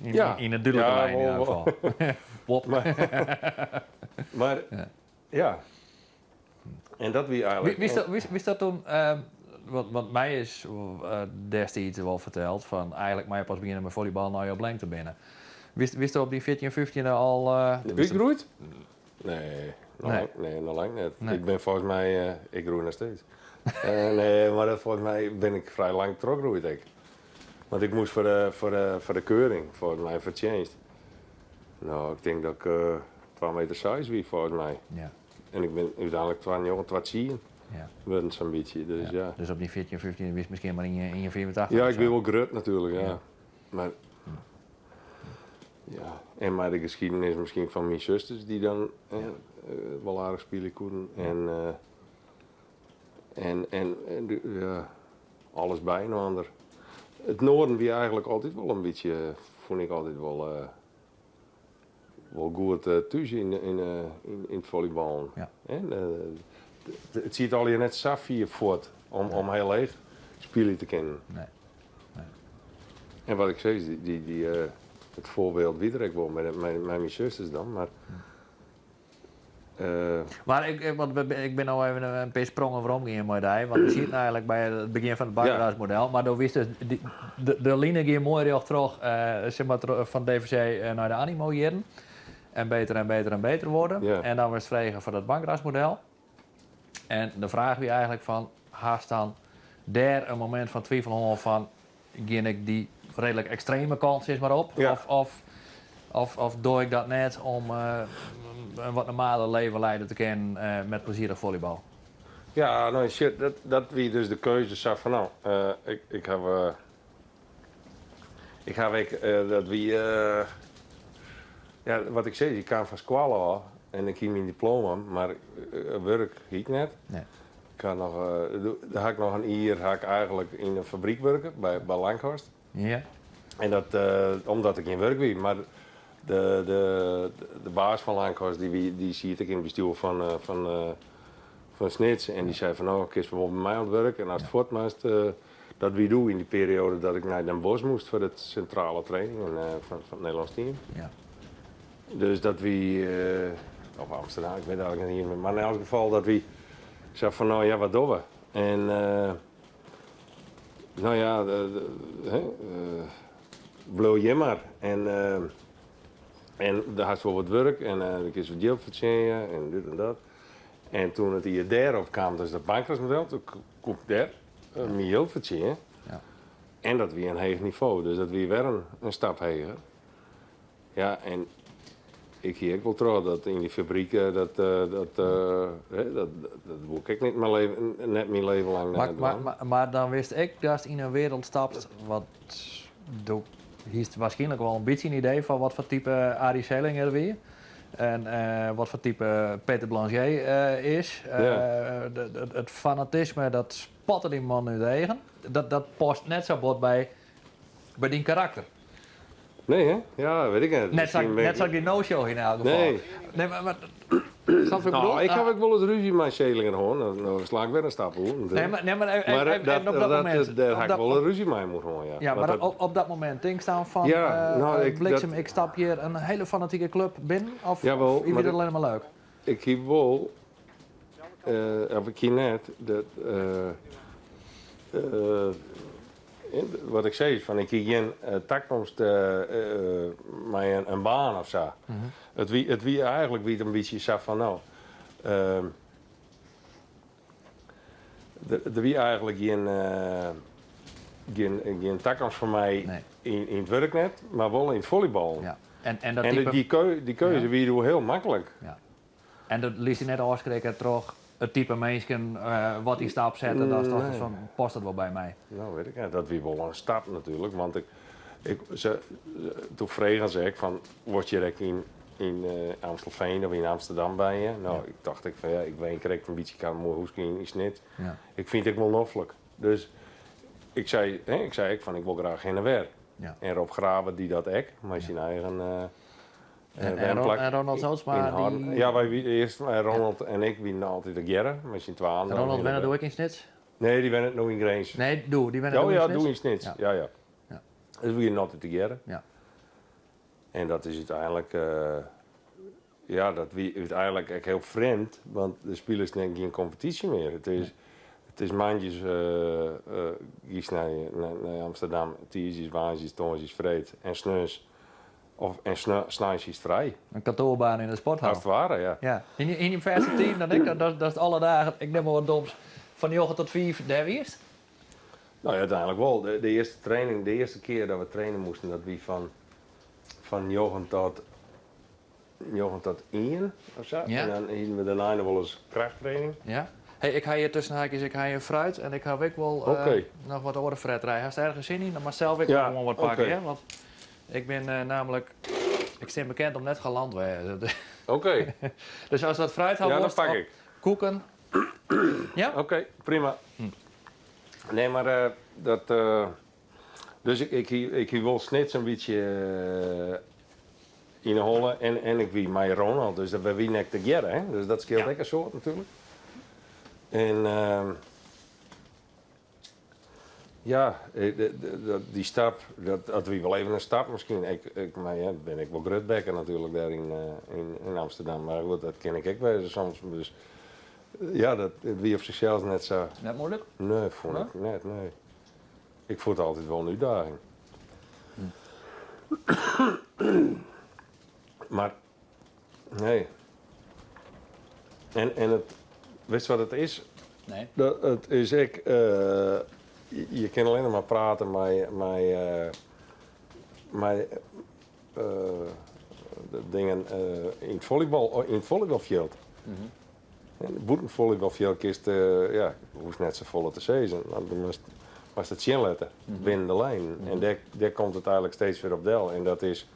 Yn, Ja. yn in dúdlike Ja, lijn yn wol, elk wol. gefal. Wop. Maar ja. En dat wie eigentlik. Wist dat toen, want my is destiids wol ferteld fan eigentlik meie je pas begjinne mei follybal nei je op lengte binne. Wist op dyn 14, 15e al. Útgroeid? Nee, noch lang, nee, noch lang net. Nee. Ik bin folgens my, ik groei noch steeds. Nee, mar dat folgens my bin ik frij lang trochgroeid ek. Want ik moast foar de keuring, folgens my foar tsjinst. No, ik tink dat ik 2 meter 6 wie folgens my. En ik bin úteinlik 2,9, 2,10 wurden sa'n bytsje. Dus ja. Dus op dyn 14, 15 wist miskien mar 1,85 Ja, ik wie wol grut natuerlik, ja. Mar ja, en mei de geschiedenis miskien fan myn susters dy't dan wol aardich spylje koenen. En, en, en ja, alles byinoar. It Noarden wie eigentlik altyd wol in bytsje, fûn ik altyd wol, wol goed thús yn it follyballen. En it siet allegear net sa fier fuort om hiel leech spylje te kinnen. Nee. Nee. En wat ik sis, dy, it foarbyld wie der ek wol mei myn susters dan, mar Mar ik, want ik bin no even in pear sprongen werom gien mei dy, want we sieten eigentlik by it begjin fan it Bankrasmodel, mar do wist dus, de line gie moai rjocht troch, sis mar, fan DVC nei de Animo jierren. En beter en beter en beter worden. En dan wurdst frege foar dat Bankrasmodel. En de fraach wie eigentlik fan, hast dan dêr in momint fan twivel hân fan, gean ik dy reedlik ekstreme kant sis mar op? Of doch ik dat net om in wat normaler leven leide te kinnen met plezierich follybal? Ja, no sjoch, dat wie dus de keuze sa fan no, ik haw ek, dat wie, ja, wat ik sis, ik kaam fan skoalle ôf en ik hie myn diploma, mar wurk hie ik net. Nee. Ik ha noch, doe ha ik noch in jier ha ik eigentlik yn in fabryk wurke, by Lankhorst. En dat, omdat ik gjin wurk wie, mar de baas fan Lankhorst dy wie, dy siet ek yn it bestjoer fan Snits en dy sei fan no, kinst wol by my oan it wurk en ast fuort moatst, dat wie doe yn dy perioade dat ik nei Den Bosch moast foar de sintrale training fan it Nederlânsk team. Dus dat wie, of Amsterdam, ik wit eigentlik net mear, mar yn elk gefal dat wie sa fan no ja, wat dogge we? En no ja, bliuw hjir mar. En dêr hast wol wat wurk en dan kinst wat jild fertsjinje en dit en dat. En toen it jier dêrop kaam dus dat Bankrasmodel, toen koe ik dêr myn jild fertsjinje. En dat wie in heech nivo, dus dat wie wer in stap heger. Ja, en ik hie ek wol troch dat yn dy fabryk, dat woe ik ek net myn leven, net myn leven lang dwaan. Mar dan wist ek datst yn in wereld stapst, wat do hiest waarskynlik wol in bytsje in idee fan wat foar type Arie Selinger wie. En wat foar type Peter Blangé is. It fanatisme, dat spatte dy man út de eagen. Dat past net sa bot by dyn karakter. Nee, hè? Ja, wit ik net. Net sa, net sa dy no-show yn elk gefal. Nee. Nee, mar. Snap wat ik Nou, bedoel? ik ha ek wolris rúzje mei Seelinger hân, no sla ik wer in stap oer. Nee, mar, nee, mar, Maar even, dat, even op dat dat, momint. dêr op ha ik dat- wol in rúzje mei him hân, ja. Ja, Want mar dat- op dat momint tinkst dan fan, Ja, nou, ik- bliksem, dat- ik stap hjir in hiele fanatike klup binnen? Of, Jawel, of wie mar dat ik- allinnich mar leuk? Ik hie wol, of ik hie net, dat, wat ik sei, fan ik hie gjin takomst mei in baan of sa. It wie eigentlik wie it in bytsje sa fan no, der wie eigentlik gjin takomst foar my Nee. yn it wurk net, mar wol yn it follyballen. Ja. En dat En type, dy keuze wie doe hiel maklik. Ja. En dat lietst dy net ôfskrikke troch it type minsken wat dy stap sette, dat is toch Nee. fan, past dat wol by my? Nou, wit ik net. Dat wie wol in stap natuerlik, want doe fregen se ek fan, wolst hjir ek yn Amstelveen of yn Amsterdam wenje? Nou, ik tocht ek fan, ja, ik wen krekt in bytsje, ik ha in moai húske yn Snits. Ik fyn it ek wol noflik. Dus ik sei, hè, ik sei ek fan, ik wol graach hinne en wer. En Rob Grabe die dat ek, mei syn eigen wenplak En Ronald Zoodsma, yn Harns. die Ja, wy wie earst, Ronald en ik wienen altyd tegearre, mei syn twaen. En Ronald hinne wenne wer. doe ek yn Snits? Nee, dy wennet no yn Grins. Nee, doe, dy wenne Oh doe yn ja, Snits? doe yn Snits. Ja, ja. Dus we wienen altyd tegearre. En dat is úteinlik, ja, dat wie úteinlik ek hiel frjemd, want de spilers net gjin kompetysje mear. It is moandeis, giest nei Amsterdam, tiisdeis, woansdeis, tongersdeis, freed en sneons, of, en sneins is it frij. In kantoarbaan yn de sporthal. As it ware, ja. Ja. Yn je fêste team dan ek, dat is alle dagen, ik nim mar wat doms, fan njoggen tot fiif dêr wiest? Nou ja, úteinlik wol. De earste training, de earste kear dat we trainen moasten, dat wie fan njoggen tot ien of sa. En dan hienen we dêrnei noch wolris krachttraining. Ja. Hey, ik ha hjir tusken haakjes, ik ha hjir fruit en ik ha ek wol noch wat oare fretterij. Hast ergens sin yn? Dan moatst sels ek gewoan wat pakke, hè? Want ik bin namelijk, ik stean bekend om net galant wêze. Dus as dat fruit ha Ja, dan wolst, pak of ik. Koeken. Ja? Oké, prima. Nee, maar dat, dus ik hie wol Snits in bytsje yn 'e holle en ik wie mei Ronald, dus dat we wienen ek tegearre, hè? Dus dat skeelt ek in soad natuerlik. En ja, dy stap, dat wie wol even in stap miskien. Maar ja, bin ik wol grutbekke natuerlik dêr yn Amsterdam. Mar goed, dat kin ik ek wêze soms. Dus ja, dat wie op sichsels net sa. Net muoilik? Nee, fûn ik Nee? net, nee. Ik fûn it altyd wol in útdaging. Mar, nee. En it, witst wat it is? Nee. Dat, it is ek, je kinne allinnich mar prate mei de dingen yn it volleybalfjild. En bûten it volleybalfjild kinst, ja, hoechst net safolle te sizzen, want dan moatst it sjen litte, binnen de linen. En dêr komt it eigentlik steeds wer op del. En dat is,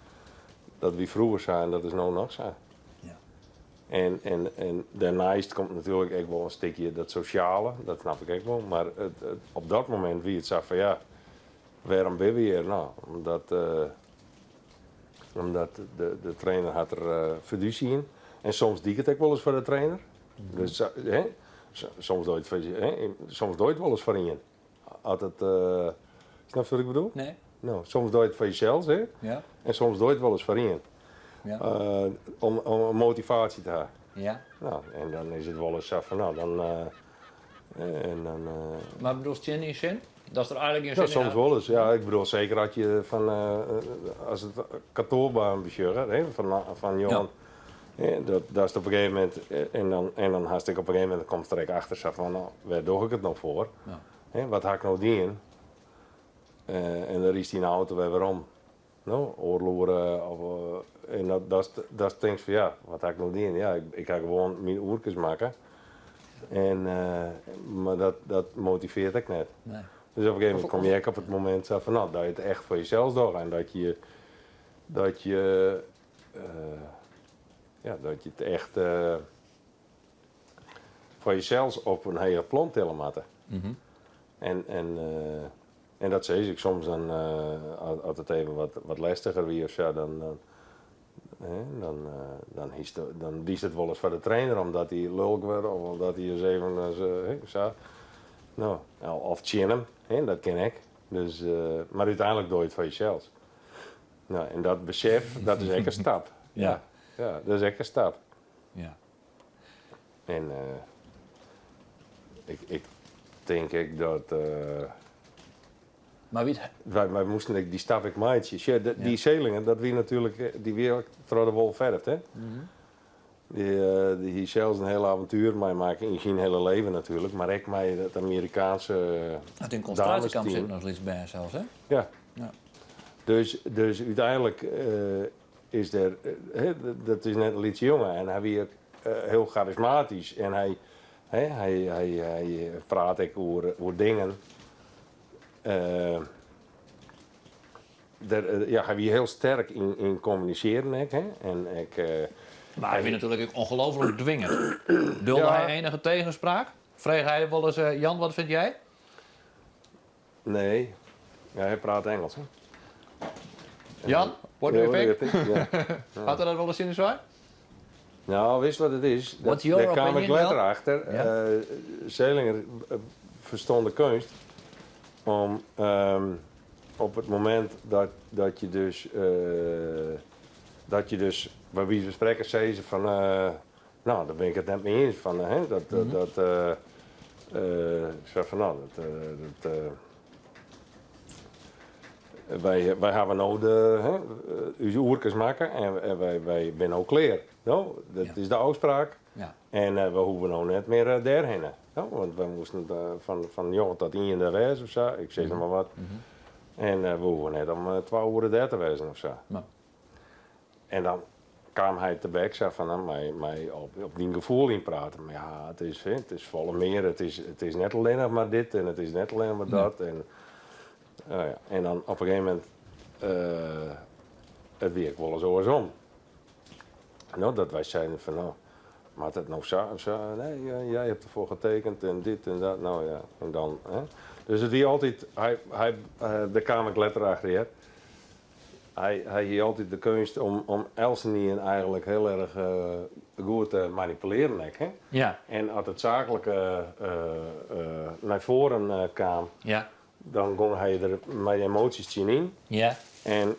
dat wie froeger sa en dat is no noch sa. En dêrneist komt natuerlik ek wol in stikje dat sosjale, dat snap ik ek wol. Mar op dat momint wie it sa fan ja, wêrom binne we hjir? Nou, omdat de trainer hat der fidúsje yn. En soms die ik it ek wolris foar de trainer. Dus, hè, soms doe it foar, hè, soms doe it wolris foar ien. As it, snap je wat ik bedoel? Nee. Nou, soms doe it foar jesels, hè? En soms doe it wolris foar ien. Om in motivaasje te hawwen. Nou, en dan is it wolris sa fan, nou, dan, en dan, Mar bedoelst tsjin dyn sin? Dat is der eigentlik gjin Ja, sin in soms hat? wolris. Ja, ik bedoel, seker as je fan, as it kantoarbaan besjogge, hè, fan Johan, hè, dat is op in gegeven momint, en dan hast ik op in gegeven momint, dan komst der ek achter sa fan, nou, wêr doch ik it no foar? Hè, wat ha ik no dien? En dan rydst yn 'e auto wer werom. No, oardel oere, of, en dat tinkst fan, ja, wat ha ik no dien? Ja, ik ha gewoan myn oerkes makke. En, mar dat motivearret ek net. Nee. Dus op in gegeven momint kom je ek op it momint sa fan, nou, dat je it echt foar jesels docht en ja, dat je it echt foar jesels op in heger plan tille moatte. En dat sis ik soms dan, as it even wat lestiger wie of sa, dan Hè, dan, dan, hiest, dan wiest it wolris foar de trainer omdat hy lulk wurdt of omdat hy ris even hè, sa. No, of tsjin him, hè, dat kin ek. Dus, mar úteinlik doch je it foar jesels. No, en dat besef, dat is ek in stap. Ja, dat is ek in stap. En ik tink ek dat. Mar wie Wy moasten ek dy stap ek meitsje. Sjoch, dy Selinger, dat wie natuerlik, dy wie ek troch de wol ferfd, hè. Dy hie sels in hiel aventuer meimakke yn syn hiele leven natuerlik, mar ek mei it Amerikaanske Hat yn konsintraasjekamp sitten as lyts bern sels, hè? Ja. Dus, dus úteinlik is der, hè, dat is net in lytse jonge en hy wie ek hiel charismatysk en hy, hè, hy praat ek oer dingen. Der, ja, hy wie hiel sterk yn kommunisearjen ek, hè. En ek, Mar hy wie natuerlik ek ongelooflik dwingend. Dulde hy enige tegenspraak? Frege hy wolris, Jan, wat vind jij? Nee. Ja, hy praat Ingelsk, hè. Jan, what do you think? Ja. Hat er dat wolris tsjin dy sein? No, witst wat it is? What's your Dêr kaam ik opinion, letter Jan? achter. Ja. Selinger ferstond de keunst om op it momint dat je dus, dat je dus by wize fan sprekken sizze fan, no, dêr bin ik it net mei iens, fan, hè, dat, dat, ik sei fan, no, dat, dat, wy hawwe no de, hè, ús oerkes makke en wy binne no klear. No, dat is de ôfspraak. En we hoege no net mear dêrhinne. No, want wy moasten fan njoggen tot ien dêr wêze of sa, ik sis mar wat. En we hoege net om twa oere dêr te wêzen of sa. En dan kaam hy tebek sa fan, no, mei op dyn gefoel ynprate. Mar ja, it is, hè, it is folle mear. It is net allinnich mar dit en it is net allinnich mar dat. En, no ja, en dan op in gegeven momint, it wie ek wolris oarsom. No, dat wy seinen fan, no, moat it no sa of sa? Nee, jij hebt ervoor getekend en dit en dat. No ja, en dan, hè. Dus it wie altyd, hy, dêr kaam ik letter achter, hear. Hy hie altyd de keunst om eltsenien eigenlik hiel erch goed te manipulearjen ek, hè. En as it saaklike nei foaren kaam, dan gong hy der mei emoasjes tsjinyn. En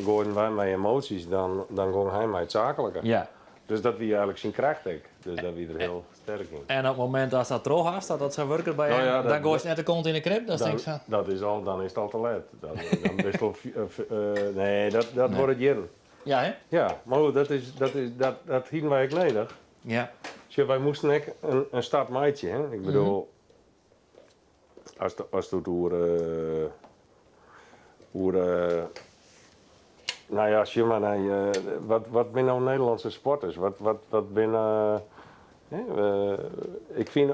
goaiden wy mei emoasjes, dan gong hy mei it saaklike. Dus dat wie eigenlik syn kracht ek. Dus dêr wie er hiel sterk yn. En op it momint datst dat troch hast, dat dat sa wurket by him, dan goaist net de kont yn 'e krib? Dan tinkst fan. Dat is al, dan is it al te let. Dan bist al, nee, dat duorret jierren. Ja, hè? Ja, mar goed, dat is, dat is, dat, dat hienen wy ek nedich. Sjoch, wy moasten ek in stap meitsje, hè. Ik bedoel, ast it oer, oer, no ja, sjoch mar nei, wat binne no Nederlânske sporters? Wat, wat, wat binne, hè, ik fyn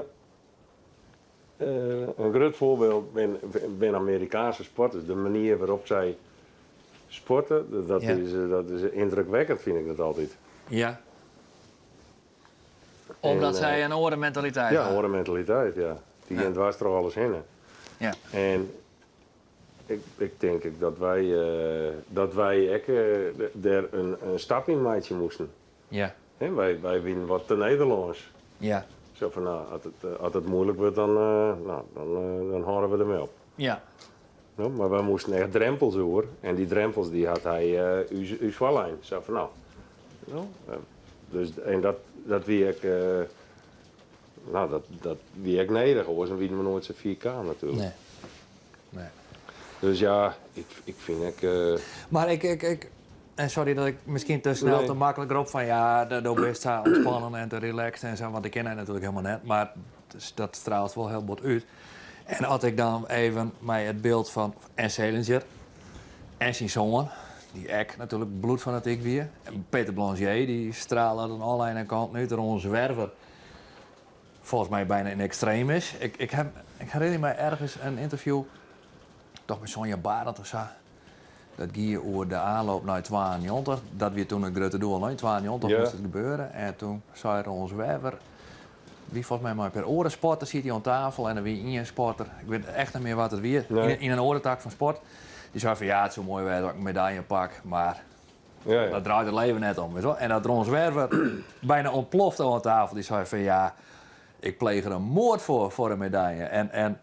in grut foarbyld binne Amerikaanske sporters. De manier wêrop't sy sporte, dat is yndrukwekkend, fyn ik dat altyd. Omdat sy in oare mentaliteit Ja, in oare mentaliteit, ja. Dy gean dwers troch alles hinne. En ik tink ek dat wy ek dêr in stap yn meitsje moasten. Hè, wy wienen wat te Nederlânsk. Sa fan, no, as it muoilik wurdt, dan, no, dan hâlde we dermei op. No, mar wy moasten echt drempels oer en dy drempels dy hat hy ús foarlein. Sa fan, no, no, dus, en dat, dat wie ek, no, dat, dat wie ek nedich, oars dan wienen we noait sa fier kaam natuerlik. Nee. Nee. Dus ja, ik fyn ek. Mar ik, ik, ik, en sorry dat ik miskien te snel, Nee. te maklik rop fan ja, do bist sa ûntspannen en te relaxed en sa, want ik ken dy natuerlik hielendal net, mar dat straalt wol hiel bot út. En as ik dan even mei it byld fan en Selinger en syn soan, dy't ek natuerlik bloedfanatyk wie, en Peter Blangé, dy strale dan alle kanten út, Ron Zwerver, folgens my byna in extremis. Ik herinner my ergens in ynterview, toch mei Sonja Barend of sa, dat gie oer de aanloop nei 92. Dat wie doe it grutte doel, yn 92 moast it gebeure. En doe sei Ron Zwerver, wie folgens my mei in pear oare sporters siet hy oan tafel en der wie ien sporter, ik wit echt net mear wa't it wie, yn in oare tak fan sport, dy sei fan ja, it soe moai wêze as ik in medalje pak, mar. Ja, ja. Dat draait it leven net om. Weet wel. En dat Ron Zwerver bijna ontplofte oan tafel. Dy sei fan ja, ik pleech der in moard foar, foar in medalje. En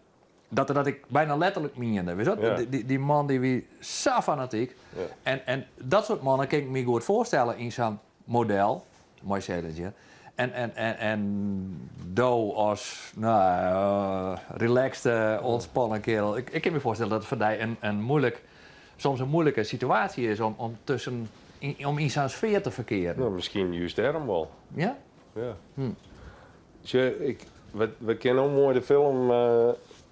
dat er dat ek bijna letterlik miende. Weet wel? Ja. Dy man dy wie sa fanatyk. Ja. En dat soart mannen kin ik my goed foarstelle yn sa'n model, mei Selinger. En do as nou, relaxte, ûntspannen kerel. Ik kin my foarstelle dat it foar dy in muoilik, soms in muoilike situaasje is om yn sa'n sfear te ferkearen. No, miskien just dêrom wol. Ja? Ja. Sjoch, we kinne no moai de film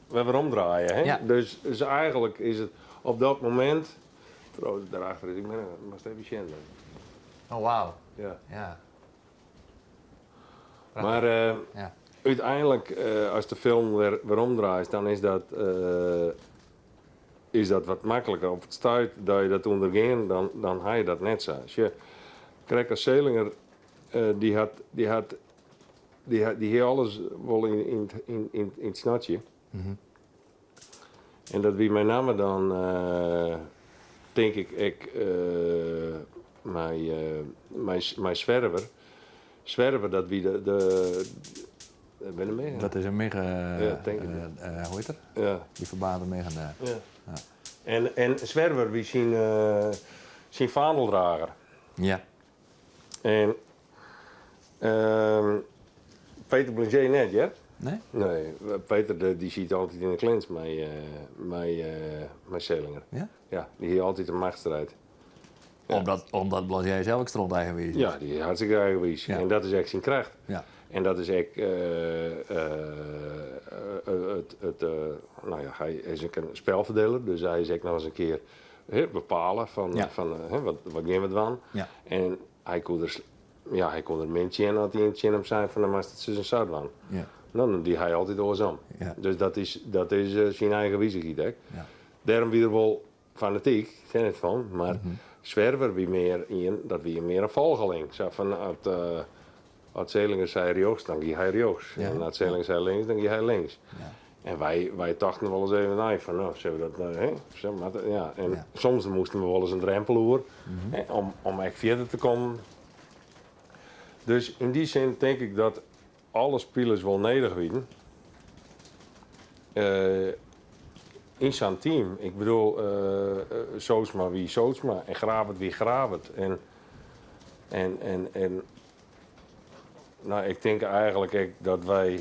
wer weromdraaie. Hè? Ja. Dus eigenlik is it op dat momint. Trouwens, dêrachter is, ik moatst even sjen. Oh, wauw. Ja. Ja. Mar Ja. úteinlik, as de film wer weromdraaist, dan is dat wat makliker. Op it stuit dat je dat ûndergean, dan ha je dat net sa. Sjoch, krekt as Selinger, dy hie alles wol yn it snotsje. En dat wie mei namme dan, tink ik, ek mei Zwerver. Zwerver, dat wie de binne miggen? Dat is in migge, Ja, tink ik. Hoe hjit er? Ja. Dy ferbaarnde miggen. Ja. En Zwerver wie syn vaandeldrager. Ja. En Peter Blangé net, hear. Nee? Nee, Peter dy siet altyd yn de clinch mei Selinger. Ja? Ja, dy hie altyd in machtsstrijd. Ja. Omdat Blangé sels ek stront eigenwiis is. Ja, dy is hartstikke eigenwiis. Ja. En dat is ek syn kracht. Ja. En dat is ek it, no ja, hy is ek in spelferdeler, dus hy is ek noch ris in kear, hè, bepale fan, Ja. fan, hè, wat gean we dwaan. Ja. En hy koe der, ja, hy koe der min tsjin as ien tsjin him sei fan dan moatst it sus en sa dwaan. Ja. Dan die hy altyd oarsom. Ja. Dus dat is syn eigen wizichheid ek. Ja. Dêrom wie er wol fanatyk, syn net fan, mar Zwerver wie mear ien, dat wie mear in folgeling. Sa fan, as Selinger sei rjochts, dan gie hy rjochts. Ja. En as Selinger sei links, dan gie hy links. Ja. En wy tochten wol ris even nei fan, no, sille we dat nou, hè? Zo, maar dat, ja. En Ja. soms moasten we wol ris in drempel oer, hè, om ek fierder te kommen. Dus yn dy sin tink ik dat alle spilers wol nedich wienen. Yn sa'n team. Ik bedoel, Zoodsma wie Zoodsma en Gravert wie Gravert. En nou, ik tink eigenlik ek dat wy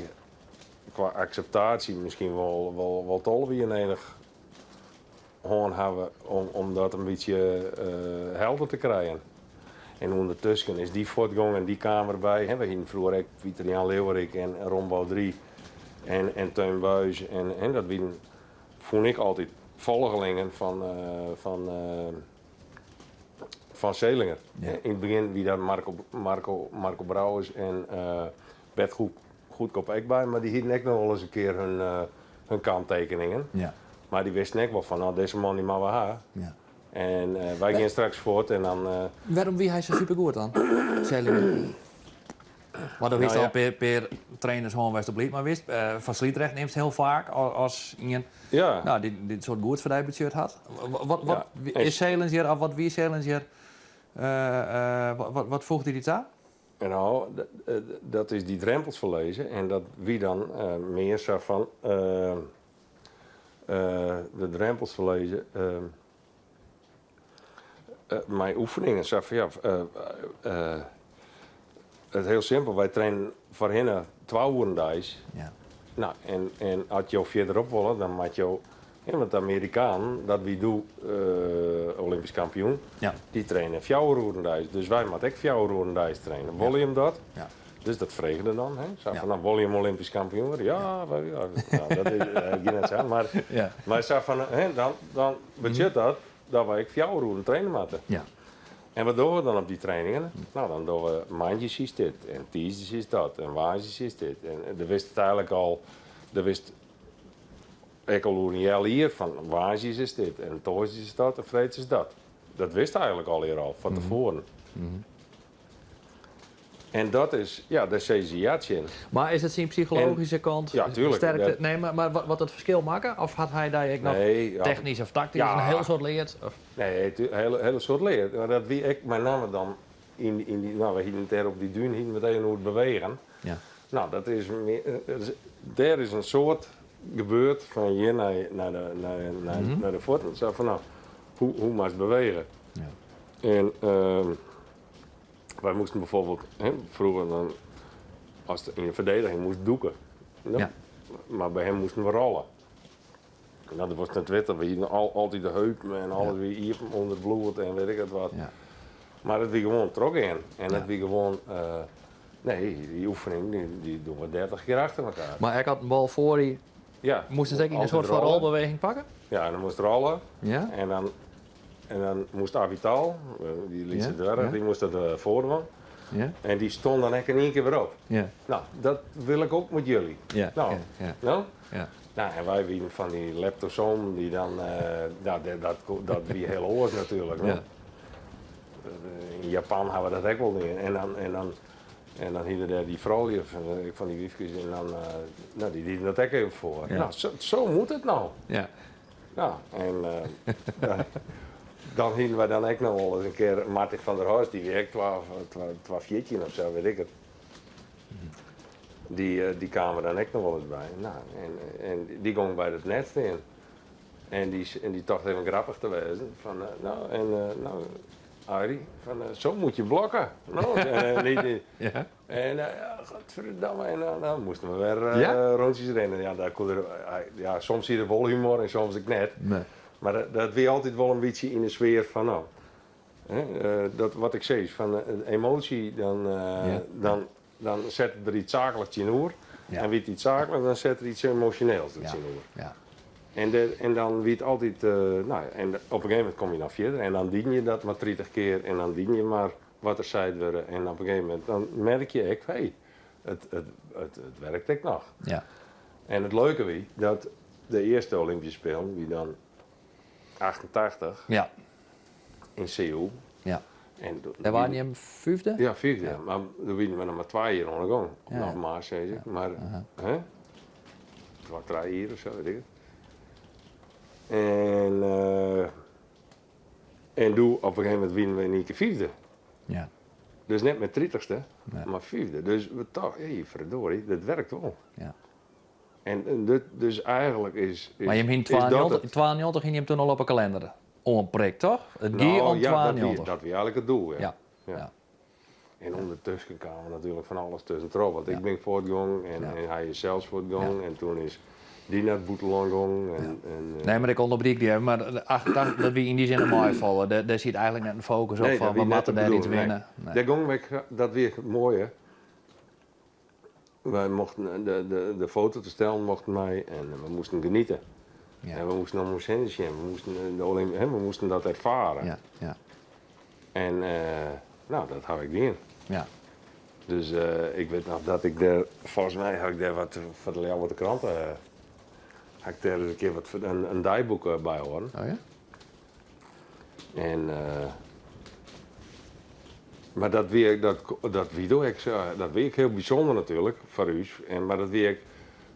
kwa akseptaasje miskien wol 12 jier nedich hân hawwe om dat in bytsje helder te krijen. En ûndertusken is dy fuortgong en dy kaam derby. Hè, we hienen froeger ek Pieter Jan Leeuwerik en Ron Baudry en Teun Buis. En dat wienen, fûn ik altyd, folgelingen fan Selinger. Ja. Yn it begjin wie daar Marco Brouwers en Bert Goedkoop ek by, mar dy hienen ek noch wol ris in kear hun kanttekeningen. Ja. Mar dy wisten ek wol fan, no, dizze man dy moatte we ha. Ja. En wy gean straks fuort en dan, Wêrom wie hy sa supergoed dan, Selinger? Want do wist Nou, al ja. in pear trainers hân wêr'tst bliid mei wist. Van Sliedregt nimst hiel faak as ien, Ja. nou, dy't in soart goed foar dy betsjut hat. Wat Ja. is Selinger, of wat wie Selinger? Wat foegde dy ta? Nou, dat is dy drempels ferlizze en dat wie dan mear sa fan de drempels ferlizze, mei oefeningen. Sa fan, ja, it hiel simpel, wy trainen foarhinne 2 oeren deis. Ja. Nou, en as jo fierderop wolle, dan moat jo, ja, want de Amerikanen, dat wie doe Olympysk kampioen, Ja. dy trainen 4 oeren deis. Dus wy moatte ek 4 oeren deis trainen. Wolle jim dat? Ja. Dus dat frege dan. Hè? Sa Ja. fan, nou, wolle jim Olympysk kampioen wurde? Ja, wij, ja. Nou, dat is gjin net sa. Mar, Ja. mar sa fan, hè, dan betsjut dat dat wy ek 4 oeren trainen moatte. Ja. En wat dogge we dan op dy trainingen? Nou, dan dogge we moandeis is dit, en tiisdeis is dat, en woansdeis is dit. En der wist it eigenlik al, der wist ek al oer in healjier fan woansdeis is dit, en tongersdeis is dat, en freeds is dat. Dat wist eigenlik al hier al, fan tefoaren. En dat is, ja, dêr sizze se ja tsjin. Mar is it syn psychologyske kant? Ja, tuerlik. Sterkte, nee, mar wat it ferskil makke? Of hat hy dy ek noch technysk of taktysk in hiel soad leard? Of? Nee, in hiele soad leard. Mar dat wie ek mei namme dan yn dy, no, we hienen it dêr op dy dún hienen we it even oer it bewegen. Ja. No, dat is, dêr is in soad gebeurd fan hjir nei nei de fuotten. Sa fan no, hoe moatst bewege? Ja. En wy moasten bijvoorbeeld, hè, froeger dan, ast yn de ferdediging moast dûke. No, Ja. Mar by him moasten we rolle. No, dat wolst net witte. We hienen altyd de heupen en alles wie iepen ûnder bloed en wit ik it wat. Ja. Mar it wie gewoan trochgean. En it wie gewoan, nee, dy oefening dy dogge we 30 kear achter elkoar. Mar ek as in bal foar dy, Ja. moast it ek yn in Altyd soart fan rolle. rolbeweging pakke? Ja, en dan moast rolle. Ja. En dan, en dan moast Avital, dy lytse Ja, dwerch, ja. dy moast dat foardwaan. Ja. En dy stond dan ek in ien kear wer op. Ja. Nou, dat wil ik ook met jullie. Ja, Nou, ja, ja. nou? Ja. Nou, en wy wienen fan dy leptosomen die dan, nou, dat wie hiel oars natuerlik. Ja. Yn Japan hawwe we dat ek wol dien. En dan, en dan, en dan hiene dêr dy froulju fan dy wyfkes en dan, nou, dy dienen dat ek even foar. Ja. Nou, zo moet it no. Ja. Nou, en dan hienen wy dan ek noch wol ris in kear Martin van der Horst, dy wie ek twa 14 of sa, wit ik it. Dy kaam der dan ek noch wol ris by. Nou, en dy gong by dat net stean. En dy tocht even grappich te wêzen. Fan, nou, en, nou, Arie, fan, zo moet je blokken. Nou, en, die, die, Ja. en, ja, godverdamme, en dan moasten we wer Ja? rondjes rennen. Ja, daar kon er, ja, soms hie er wol humor en soms ek net. Nee. Mar dat wie altyd wol in bytsje yn de sfear fan, nou, hè, dat wat ik sis, fan emotie, Ja. dan set er iets saakliks tsjinoer. Ja. En wie it iets saakliks, dan set er iets emosjoneels der Ja. tsjinoer. Ja. En, en dan wie it altyd, nou, en op in gegeven momint kom je dan fierder en dan dien je dat mar 30 kear en dan dien je mar wat der sein wurde. En op in gegeven momint dan merk je ek, hé, it werkt ek noch. Ja. En it leuke wie dat de earste Olympische Spelen, wie dan 88 Ja. yn Seoul. Ja. En doe- Dêr waarden jim fyfde? Ja, fyfde. Ja. Mar doe wienen we noch mar 2 jier oan de gong. Ja. Noch mar, sis ik. Mar, hè? 2, 3 jier of sa, wit ik it. En doe, op in gegeven momint wienen we yn ien kear fyfde. Ja. Dus net mear 30ste, Nee. mar fyfde. Dus we tochten, hé, verdorie, dat werkt wol. Ja. En dus eigentlik is Mar jim hienen is dat it. 92 hienen jim toen al op 'e kalinder oanprikt, toch? It gie Nou, om ja, 92. dat wie eigentlik it doel, ja. Ja. Ja. Ja. En ûndertusken kaam natuerlik fan alles tuskentroch. Want ik Ja. bin fuortgong Ja. en hy is sels fuortgong. Ja. En toen is dy nei it bûtenlân gong. En Nee, mar ik ûnderbriek dy even, mar de 88, dat wie yn dy sin in meifaller. Dêr siet eigentlik net in fokus op Nee, fan dat we wie net moatte de dêr iets bedoeling, nee. winne. Nee. Dêr gongen we, dat wie it moaie. Wy mochten de fototastellen mochten mei en we moasten geniete. Ja. En we moasten om ús hinne sjen, we moasten de Olymp-, hè, we moasten dat erfaren. Ja, ja. En nou, dat haw ik dien. Ja. Dus ik wit noch dat ik dêr, folgens my haw ik dêr wat foar de Ljouwerter Krante, haw ik dêr ris in kear wat foar in deiboek byhâlden. Oh ja? En mar dat wie, dat, dat wie doe ek sa, dat wie ek hiel bysûnder natuerlik foar ús. En, mar dat wie ek,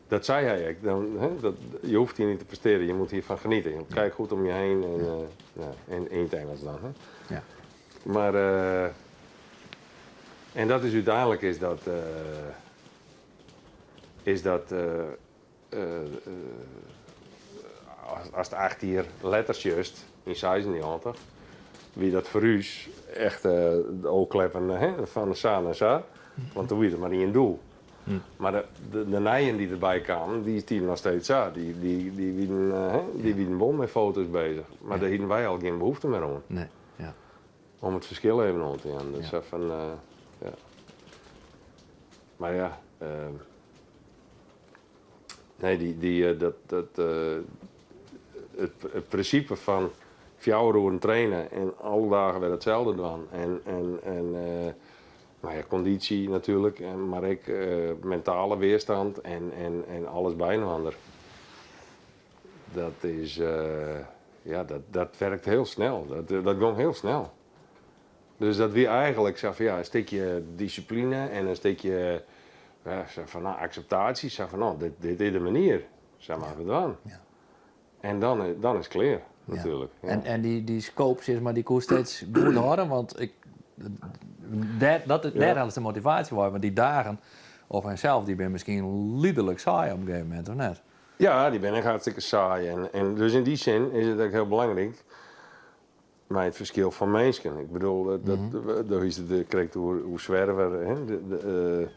dat sei hy ek, dan, hè, dat, je hoeft hier niet te presteren, je moet hiervan genieten. Je kijkt goed om je heen en, ja, en in het Engels dan. Hè. Ja. Maar, en dat is uiteindelijk is dat, is dat, as it 8 jier letter sjochst, yn 96, wie dat foar ús echt de oogkleppen, hè, fan sa en sa. Want toen wie der mar ien doel. Mar de nijen dy't derby kamen, dy stienen noch steeds sa. Hè, dy wienen wol mei foto's beuzich. Mar Ja. dêr hienen wy al gjin behoefte mear oan. Nee, ja. Om it ferskil even oan te jaan. Dus Ja. fan, ja. Mar ja, nee, dy, dat, it prinsipe fan 4 oeren traine en alle dagen wer itselde dwaan. En nou ja, kondysje natuerlik, mar ek mentale weerstand en alles byinoar. Dat is, ja, dat werkt hiel snel. Dat gong hiel snel. Dus dat wie eigenlik sa fan ja, in stikje dissipline en in stikje ja, sa fan nou, akseptaasje, sa fan nou, dit, dit is de manier, sa moatte we dwaan. Ja. En dan, dan is it klear, natuerlik. Ja. En, en dy, dy scope, sis mar, dy koe steeds goed hâlde, want ik, dêr, dat, dêr hellest de motivaasje wei, want dy dagen op himsels, dy binne miskien liderlik saai op in gegeven momint, of net? Ja, dy binne ek hartstikke saai. En, en dus yn dy sin is it ek hiel belangryk mei it ferskil fan minsken. Ik bedoel, dat, mm -hmm. do hiest it krekt oer, oer Zwerver. Hè? De, de, uh,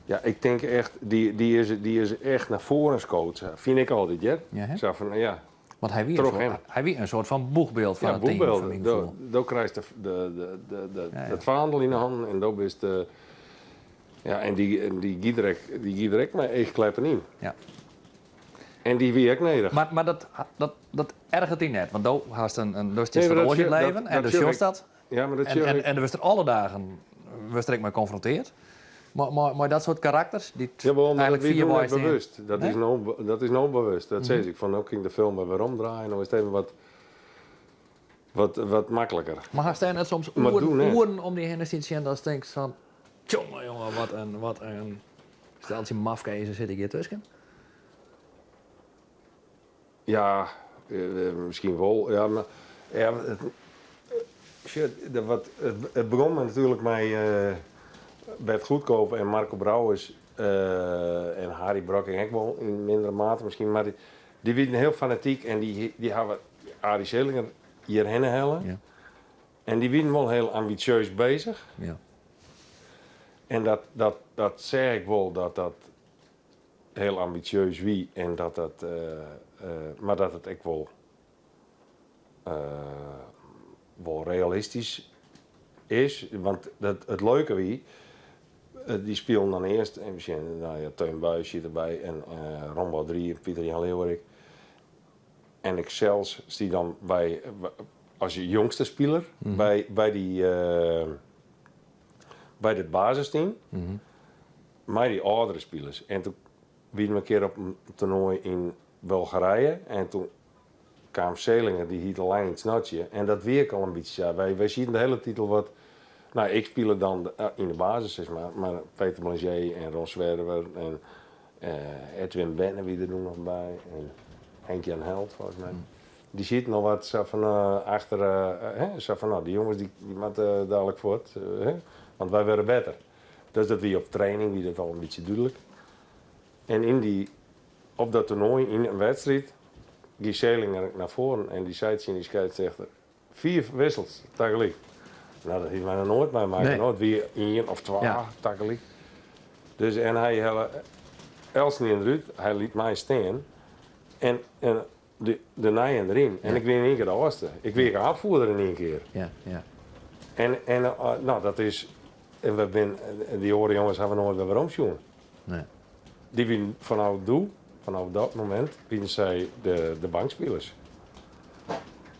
ja, ik tink echt, dy, dy, is, dy is echt nei foaren skood, fyn ik altyd, hear. Ja, Sa fan, ja. Want hy wie, een soort, hy wie in soart fan boechbyld fan ja, it team. Boechbyld. Do, do krijst de, de, de, de, de, ja, ja. it faandel yn 'e hannen en do bist de, ja, en dy, en dy gie der ek, dy gie der ek mei eachkleppen yn. Ja. En dy wie ek nedich. Mar, mar dat, dat, dat ergeret dy net, want do hast in, in do stiest foar oars yn it leven en do sjochst dat. Ja, mar dat en, en, en do wurdst der alle dagen wurdst der ek mei konfronteard. Mei, mei, mei dat soart karakters dy't Jawol, mar dat eigenlik wie fier doe wei net stean. bewust. Dat Nee? is no, dat is no bewust. Dat sis ik, fan no kin ik de film wer weromdraaie, no is it even wat, wat, wat makliker. Mar hast dêr net soms Mar doe oeren, net. oeren om dy hinne stien tsjin datst tinkst fan, tjonge jonge, wat in, wat in steltsje mafkezen sit ik hjir tusken? Ja, miskien wol. Ja, mar ja, it, sjoch, de, wat, it, it begûn natuerlik mei Bert Goedkoop en Marco Brouwers en Harry Brokking ek wol yn mindere mate miskien, mar dy, dy wienen hiel fanatyk en dy, dy hawwe Arie Selinger hjirhinne helle. Ja. En dy wienen wol hiel ambisjeus beuzich. Ja. En dat, dat, dat seach ik wol dat dat hiel ambisjeus wie en dat dat, mar dat it ek wol, wol realistysk is. Want dat, it leuke wie, dy spilen dan earst, even sjen, no ja, Teun Buis siet derby en Ron Boudrie, Pieter Jan Leeuwerik. En ik sels stie dan by, as jongste spiler by, by, dy, by dit basisteam. Mei dy âldere spilers. En toen wienen we in kear op in toernoai yn Bulgarije. En toen kaam Selinger, dy hie al lang yn it snotsje. En dat wie ek al in bytsje sa. Wy, wy sieten de hiele tiid al wat... Nou, ik spile dan yn de basis, sis mar. Mar Peter Blangé en Ron Zwerver en Edwin Benne wie der doe noch by. En Henk Jan Held, folgens my. Dy sieten al wat sa fan achter, hè, sa fan, no, dy jonges dy, dy moatte dalik fuort, hè, want wy wurde better. Dus dat wie op training wie dat al in bytsje dúdlik. En yn dy, op dat toernoai, yn in wedstriid, gie Selinger nei foaren en dy sei tsjin dy skeidsrjochter, fiif wissels tagelyk. No, dat hie wy noch noait meimakke. Nee. No, it wie ien of twa Ja. tagelyk. Dus en hy helle eltsenien derút, hy liet my stean en, en de, de nijen deryn. En ik wie yn ien kear de âldste. Ik wie ek aanvoerder yn ien kear. Ja, ja. En, en no, dat is. En we bin, dy oare jonges hawwe we noait wer werom sjoen. Nee. Dy wienen fanôf doe, fanôf dat momint, wienen sy de, de bankspilers.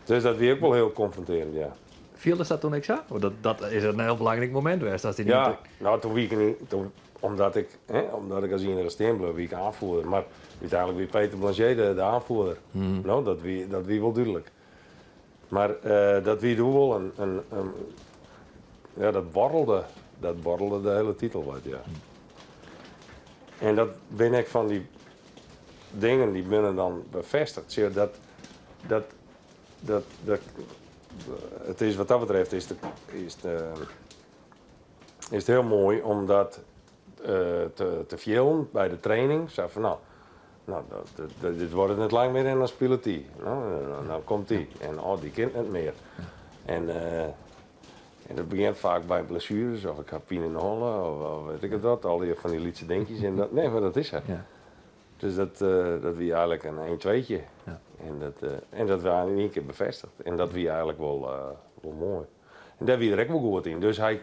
Dus dat wie ek wol hiel konfrontearjend, ja. Fieldest dat toen ek sa? Want dat, dat is in hiel belangryk momint west. As dy Ja, niet- no, toen wie ik niet, toen, omdat ik, hè, omdat ik as iennige stean bleau, wie ik aanvoerder. Mar úteinlik wie Peter Blangé de, de aanvoerder. No, dat wie, dat wie wol dúdlik. Mar dat wie doe wol in, in, in ja, dat borrelde, dat borrelde de hiele tiid al wat, ja. En dat binne ek fan dy dingen dy binne dan befêstige. Sjoch, dat, dat, dat, dat, it is wat dat betreft is it, is it, is it hiel moai om dat te, te fielen by de training. Sa fan, no, no dat, dat, dit wurdt net lang mear en dan spilet dy. No, dan komt dy. En oh, dy kin net mear. En, en dat begjint faak by blessueres of ik ha pine yn 'e holle of, of weet ik it wat. Al dy fan dy lytse dinkjes. En dat, nee, mar dat is sa. Ja. Dus dat, dat wie eigenlik in 1 tweetje. Ja. En dat, en dat waard yn ien kear befêstige. En dat wie eigenlik wol, wol moai. En dêr wie er ek wol goed yn. Dus hy,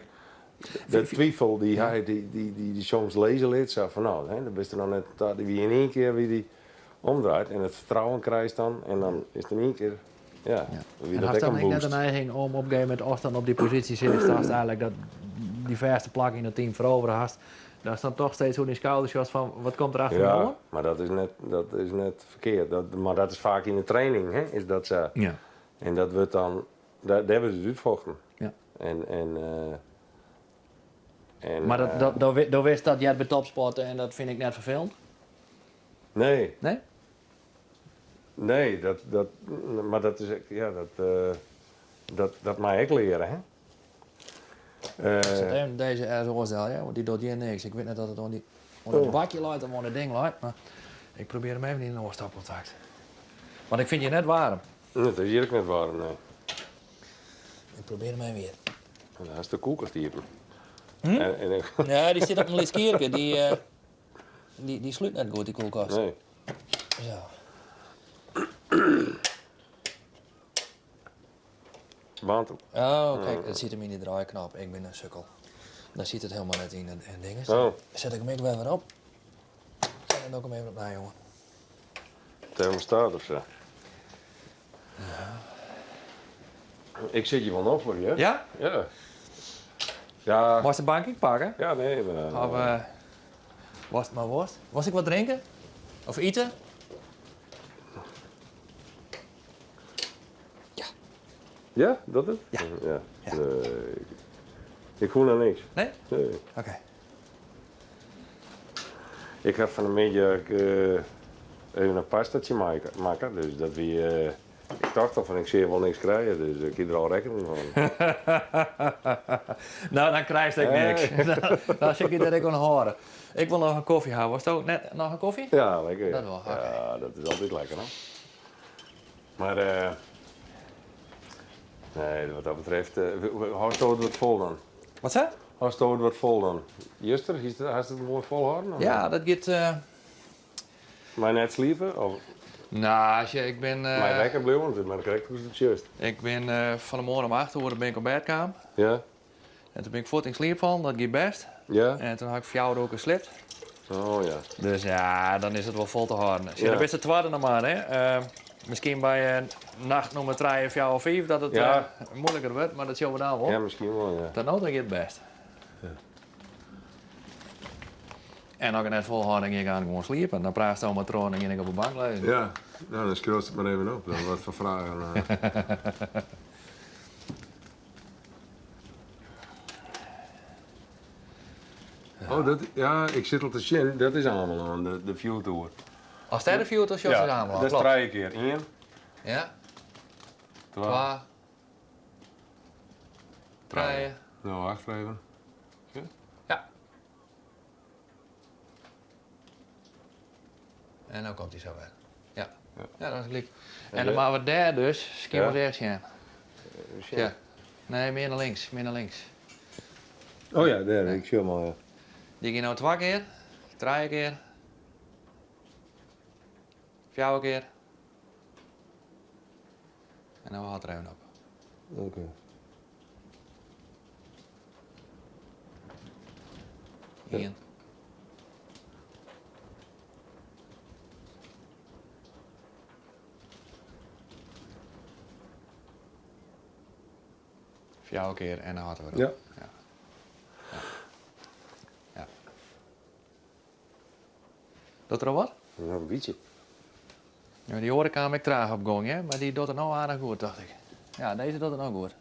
de twifel dy hy dy, dy, dy, dy soms lizze lit, sa fan no, hè, dan bist der noch net ta, dy wie yn ien kear wie dy omdraaid en it fertrouwen krijst dan en dan is it yn ien kear, ja, Ja. wie En dat hast ek dan in ek net boost. de neiging om op in gegeven momint, ast dan op dy posysje sitst, datst eigenlik dat dy fêste plak yn it team ferovere hast, datst dan toch steeds oer dyn skouders sjochst fan wat komt der achter my Ja, oan? mar dat is net, dat is net ferkeard. Dat, mar dat is faak yn de training, hè, is dat sa. Ja. En dat wurdt dan, dêr, dêr wurdt it útfochten. Ja. En, en, eh, en, Mar dat, dat, do, do witst dat heart by topsport en dat fyn ik net ferfelend? Nee. Nee? Nee, dat, dat, mar dat is ek, ja, dat, dat, dat mei ek leare, hè. Ik set even dizze ergens oars del, ja, want dy docht hjir niks. Ik wit net oft it oan dy, oan it bakje leit of oan it ding leit, mar ik probearje him even yn in oar stopkontakt. Want ik fyn hjir net waarm. Nee, it is hjir ek net waarm, nee. Ik probearje him even hjir. En dan hast de koelkast iepen. Hm? En, en, Ja, dy sit op in lyts kierke. Dy, uh, dy, dy slút net goed, dy koelkast. Nee. Zo. Want? Oh, kijk, it sit him yn dy draaiknop. Ik bin in sukkel. Daar sit it helemaal net yn en dinges. Oh. Set ik him ek wer wer op. En dan doe ik him even opnij, jongen. Thermostaat of sa. Ja. Ik sit hjir wol noflik, hear. Ja? Ja. Ja. Moatst de bank ek pakke? Ja, nee. Maar, Of uh, watst mar wolst? Wolst ek wat drinke? Of ite? Ja. Ja, dat it? Ja. Ja. Ja. Nee. Ik hoech noch niks. Nee? Nee. Oké. Ik ha fan 'e middei ek even in pastatsje makke, dus dat wie. Ik tocht al fan ik sil wol niks krije, dus ik hie der al rekkening mei. No, dan krijst ek niks. Dan sil ik dy dêr ek oan hâlde. Ik wol noch in kofje ha. Wolsto net noch in kofje? Ja, lekker. Dat wol, oké. Ja, dat is altyd lekker, hè. Mar nee, wat dat betreft, hâldsto it wat fol dan? Wat sa? Hâldsto it wat fol dan? Juster, hast it moai folhâlden? Ja, dat giet. Mei net sliepe? Of? No, sjoch, ik bin. Mei wekker bliuwe, want mar krekt hoe't it sjochst. Ik bin fan 'e moarn om acht oere bin ik op bêd kaam. Ja. En toen bin ik fuort yn sliep fallen, dat gie bêst. Ja. En toen ha ik fjouwer oerkes sliept. Oh ja. Dus ja, dan is it wol fol te hâlden. Sjoch, Ja. dan bist de twadde noch mar, hè. Miskien by nacht nûmer trije, fjouwer, fiif dat it Ja. muoiliker wurdt, mar dat sjogge we dan wol. Ja, miskien wol, ja. Tot no ta giet it bêst. En as ik it net folhâld, dan gean ik aanst gewoan sliepen. Dan praatsto mar troch en dan gean ik op 'e bank lizzen. Ja, no dan skriuwst it mar even op, dan wat foar fragen. Oh, dat, ja, ik sit al te sjen, dat is Amelân, de, de fjoertoer. As dêr de fjoertoer sjochst, is Amelân. Dat is Klopt. trije kear. Ien, Ja, twa, twa, trije. No, wacht even. Ja. En no komt hy sa wer. Ja. Ja, dat is gelyk. En dan moatte we dêr dus Skiermûntseach sjen. Ja. Nee, mear nei links, mear nei links. Oh ja, dêr, ik sjoch him al, ja. Dy gean no twa kear, trije kear, fjouwer kear. En dan hâldt er even op. Oké. Ien. Fjouwer kear en dan hâldt er wer op. Ja. Ja. Ja. Docht er al wat? Noch in bytsje. Ja, dy oare kaam ek traach op gong, hè? Mar dy docht it no aardich goed, tocht ik. Ja, dizze docht it no goed.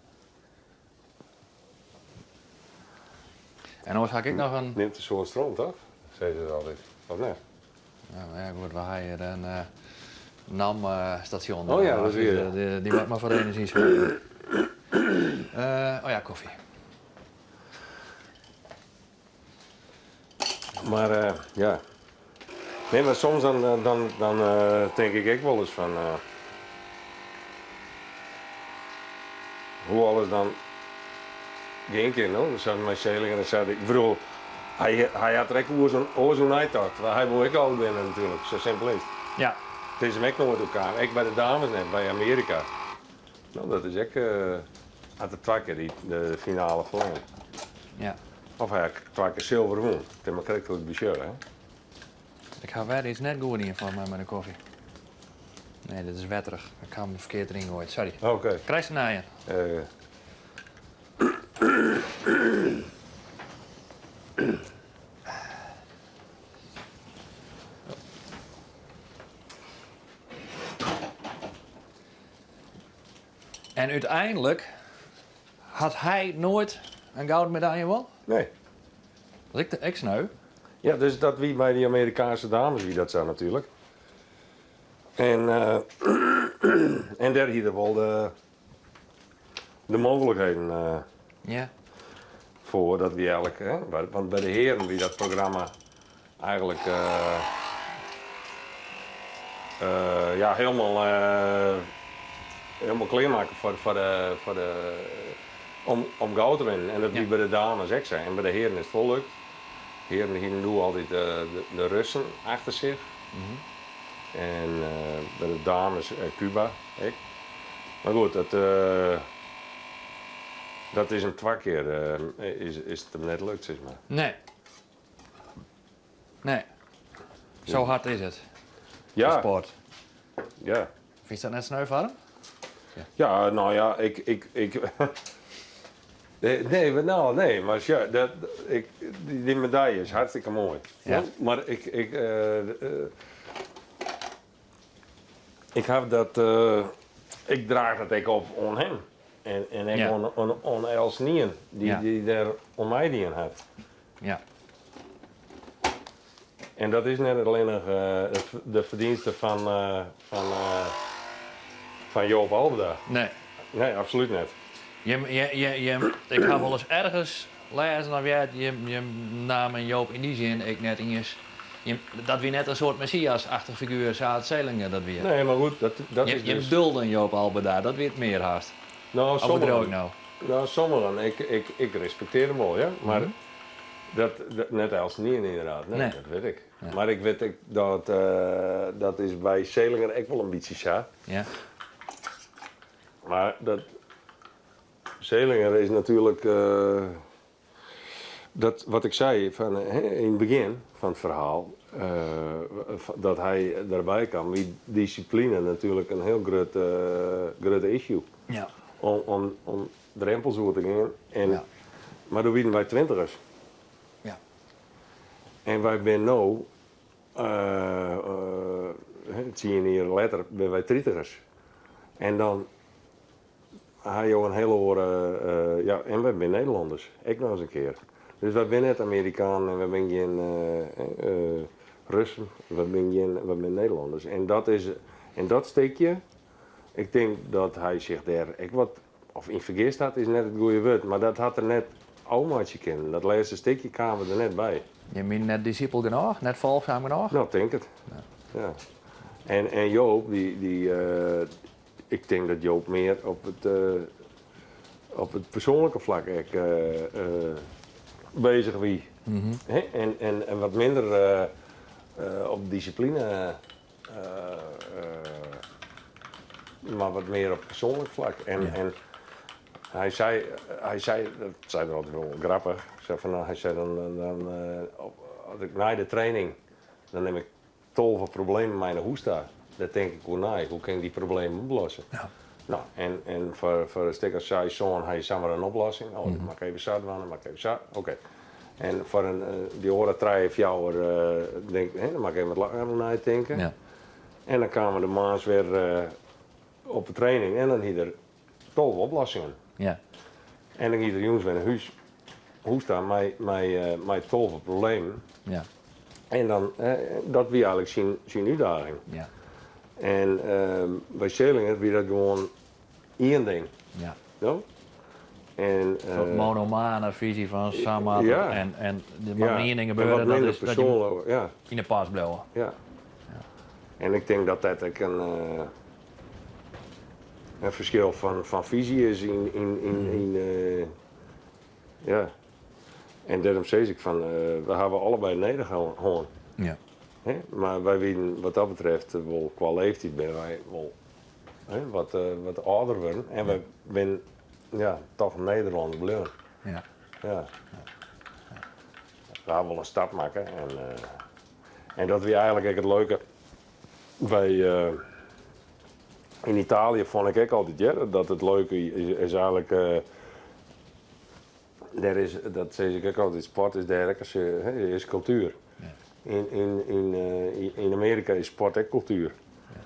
En oars ha ik ek noch in... Nimt in soad stroom, toch? Sizze se altyd. Of net? Ja, mar ja, goed, we ha hjir in NAM-stasjon. Oh ja, dat is wier. Dus, dy moat mar foar enerzjy soargje. Oh ja, kofje. Mar ja. Nee, mar soms dan, dan, dan tink ik ek wolris fan hoe alles dan gean kin, no. Sa mei Selinger en sa. Ik bedoel, hy, hy hat der ek oars, oars oer neitocht. Hy woe ek goud winne natuerlik, sa simpel is it. Ja. It is him ek noait oerkaam, ek by de dames net, by Amearika. No, dat is ek, hat er twa kear dy, de finale ferlern. Ja. Of hy hat twa kear silver wûn. It is mar krekt hoe't ik besjoch, hè. Ik ha wer iets net goed dien foar my mei de kofje. Nee, dit is wetterich. Ik ha him ferkeard deryn goaid. Sorry. Oké. Krijst in nije. En úteinlik Hat hy noait in gouden medalje wûn? Nee. Dat is ek sneu. Ja, dus dat wie by dy Amerikaanske dames wie dat sa natuerlik. En, en dêr hie er wol de, de mooglikheden foar. Dat wie eigentlik, hè, want by de hearen wie dat programma eigentlik ja, hielendal, hielendal klearmakke foar, foar de, foar de, om, om goud te winnen. En dat wie by de dames ek sa. En by de hearen is it wol lukt. Hearen hienen doe altyd de, de Russen achter sich. En by de dames Cuba ek. Mar goed, dat, dat is him twa kear is, is it him net lukt, sis mar. Nee. Nee. Zo hard is it. Ja. De sport. Ja. Fynst dat net sneu foar him? Ja, no ja, ik, ik, ik nee, nee, no, nee, mar ja, dat, ik, dy, dy medalje is hartstikke moai. Ja. Mar ik, ik, ik haw dat, ik draach dat ek op oan him. En, en ek Ja. oan, oan, oan eltsenien dy't Ja. dy't dêr oan meidien hat. Ja. En dat is net allinnich de ferdienste fan, fan, fan Joop Alberda. Nee. Nee, absolút net. Jim, jim, jim, ik ha wolris ergens lêzen of heard, jim, jim namen Joop yn dy sin ek net iens. Jim, dat wie net in soart messias-achtich figuer sa as Selinger dat wie. Nee, mar goed, dat, dat Jim, is jim dus... dulden Joop Alberda, dat wie it mear hast. No, Of bedriuw ik sommigen. no? No, sommigen. Ik, ik, ik respektearje him wol, ja. Mar dat, dat, net eltsenien ynderdaad. Nee, Nee. dat wit ik. Ja. Mar ik wit ek dat, dat is by Selinger ek wol in bytsje sa. Ja. Mar dat Selinger is natuerlik dat wat ik sei fan, hè, yn it begjin fan it ferhaal, dat hy derby kaam, wie dissipline natuerlik in hiel grut, grutte issue. Ja. Om, om, om drempels oer te gean. En, Ja. Mar doe wienen wy twintigers. Ja. En wy binne no, tsien jier letter, binne wy tritigers. En dan ha jo in hiele oare, ja, en wy binne Nederlanners, ek noch ris in kear. Dus wy binne net Amerikanen en wy binne gjin Russen, wy binne gjin, wy binne Nederlanners. En dat is, en dat stikje, ik tink dat hy sich dêr ek wat, of yn fergist hat is net it goede wurd, mar dat hat er net ôfmeitsje kinnen. Dat lêste stikje kaam er der net by. Je miene net dissipel genôch, net folchsum genôch? No, tink it. Ja. En, en Joop, dy, dy, ik tink dat Joop mear op it, op it persoanlike flak ek bezich wie. Hè? En, en, en wat minder op dissipline, mar wat mear op persoanlik flak. En, Ja. en hy sei, hy sei, dat sei er altyd wol grappich, sei fan, no, hy sei dan, dan, dan op, as ik nei de training, dan nim ik 12 problemen mei nei hûs ta. Dêr tink ik oer nei, hoe kin ik dy problemen oplosse? Ja. No, en, en foar, foar in stik as seis, sân ha je samar in oplossing. Oh, dat moat ik even sa dwaan, dat moat ik even sa. Oké. En foar in, dy oare trije, fjouwer, tink ik, hè, dan moat ik even wat langer oer neitinke. Ja. En dan kamen de moarns wer op de training en dan hie er 12 oplossingen. Ja. En dan gie er jûns wer nei hûs, hûs ta mei, mei, mei 12 problemen. Ja. En dan, dat wie eigentlik syn, syn útdaging. Ja. En by Selinger wie dat gewoan ien ding. Ja. No? En, Een soort monomane fisy fan sa moat it Ja. en, en der moat ja. mar ien ding En gebeure, wat dat minder is dat je persoanlik, ja. yn de pas bliuwe. Ja. En ik tink dat dat ek in, in ferskil fan, fan fisy is yn, yn, yn, yn ja. En dêrom sis ik fan, we hawwe allebei nedich hân. Ja. Hè? Mar wy wienen wat dat betreft wol kwa leeftiid binne wy wol, hè, wat, wat âlder wurden. En wy binne ja, toch Nederlanner bleaun. Ja. Ja. We hawwe wol in stap makke en, en dat wie eigentlik ek it leuke. Wy, yn Italië fûn ik ek altyd, ja, dat it leuke is, is eigentlik, dêr is, dat sis ik ek altyd, sport is dêr ek, hè, is kultuer. Ja. Yn, yn, yn, yn Amearika is sport ek kultuer. Ja.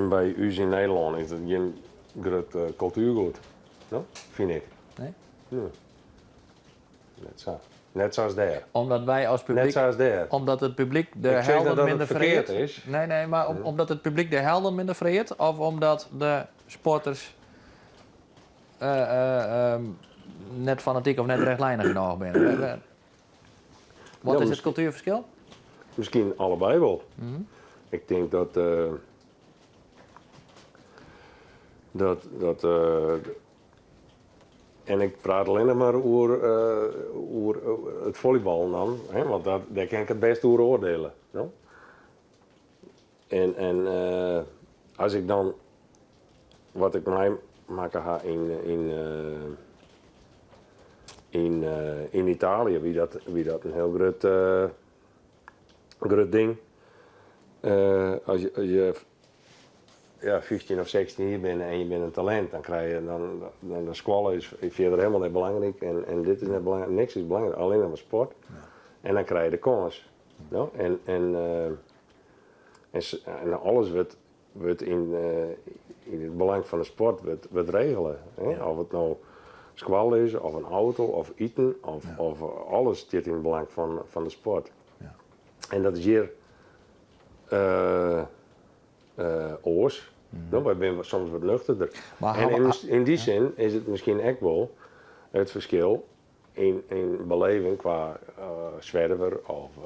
En by ús yn Nederlân is dat gjin grut kultuergoed. No, fyn ik. Nee? Nee. Net sa. Net sa as dêr. Omdat wy as publyk. Net sa as dêr. Omdat it publyk de Ik sis net helden dat it minder ferkeard fereart. is. Nee, nee, mar omdat it publyk de helden minder fereart of omdat de sporters net fanatyk of net rechtlijnig genôch binne? Wat is it kultuerferskil? Miskien allebei wol. Ik tink dat, dat, dat en ik praat allinnich mar oer, oer it follyballen dan, hè, want dat, dêr kin ik it bêste oer oardiele. No? En, en as ik dan wat ik meimakke ha yn, yn, yn, yn Italië, wie dat, wie dat in hiel grut, grut ding. As je, as je ja, 15 of 16 jier binne en je binne in talint, dan krije je dan, dan de skoalle is fierder helemaal net belangryk en, en dit is net belangryk, niks is belangryk, allinnich mar sport. En dan krije je de kâns. No? En, en, en, en alles wurdt, wurdt yn, yn it belang fan de sport wurdt, wurdt regele. Hè? Of it no skoalle is, of in auto, of iten, of, of alles stiet yn it belang fan, fan de sport. Ja. En dat is hjir oars. No, wy binne soms wat nuchterder. Mar En yn, yn dy sin is it miskien ek wol it ferskil yn, yn beleving kwa Zwerver of,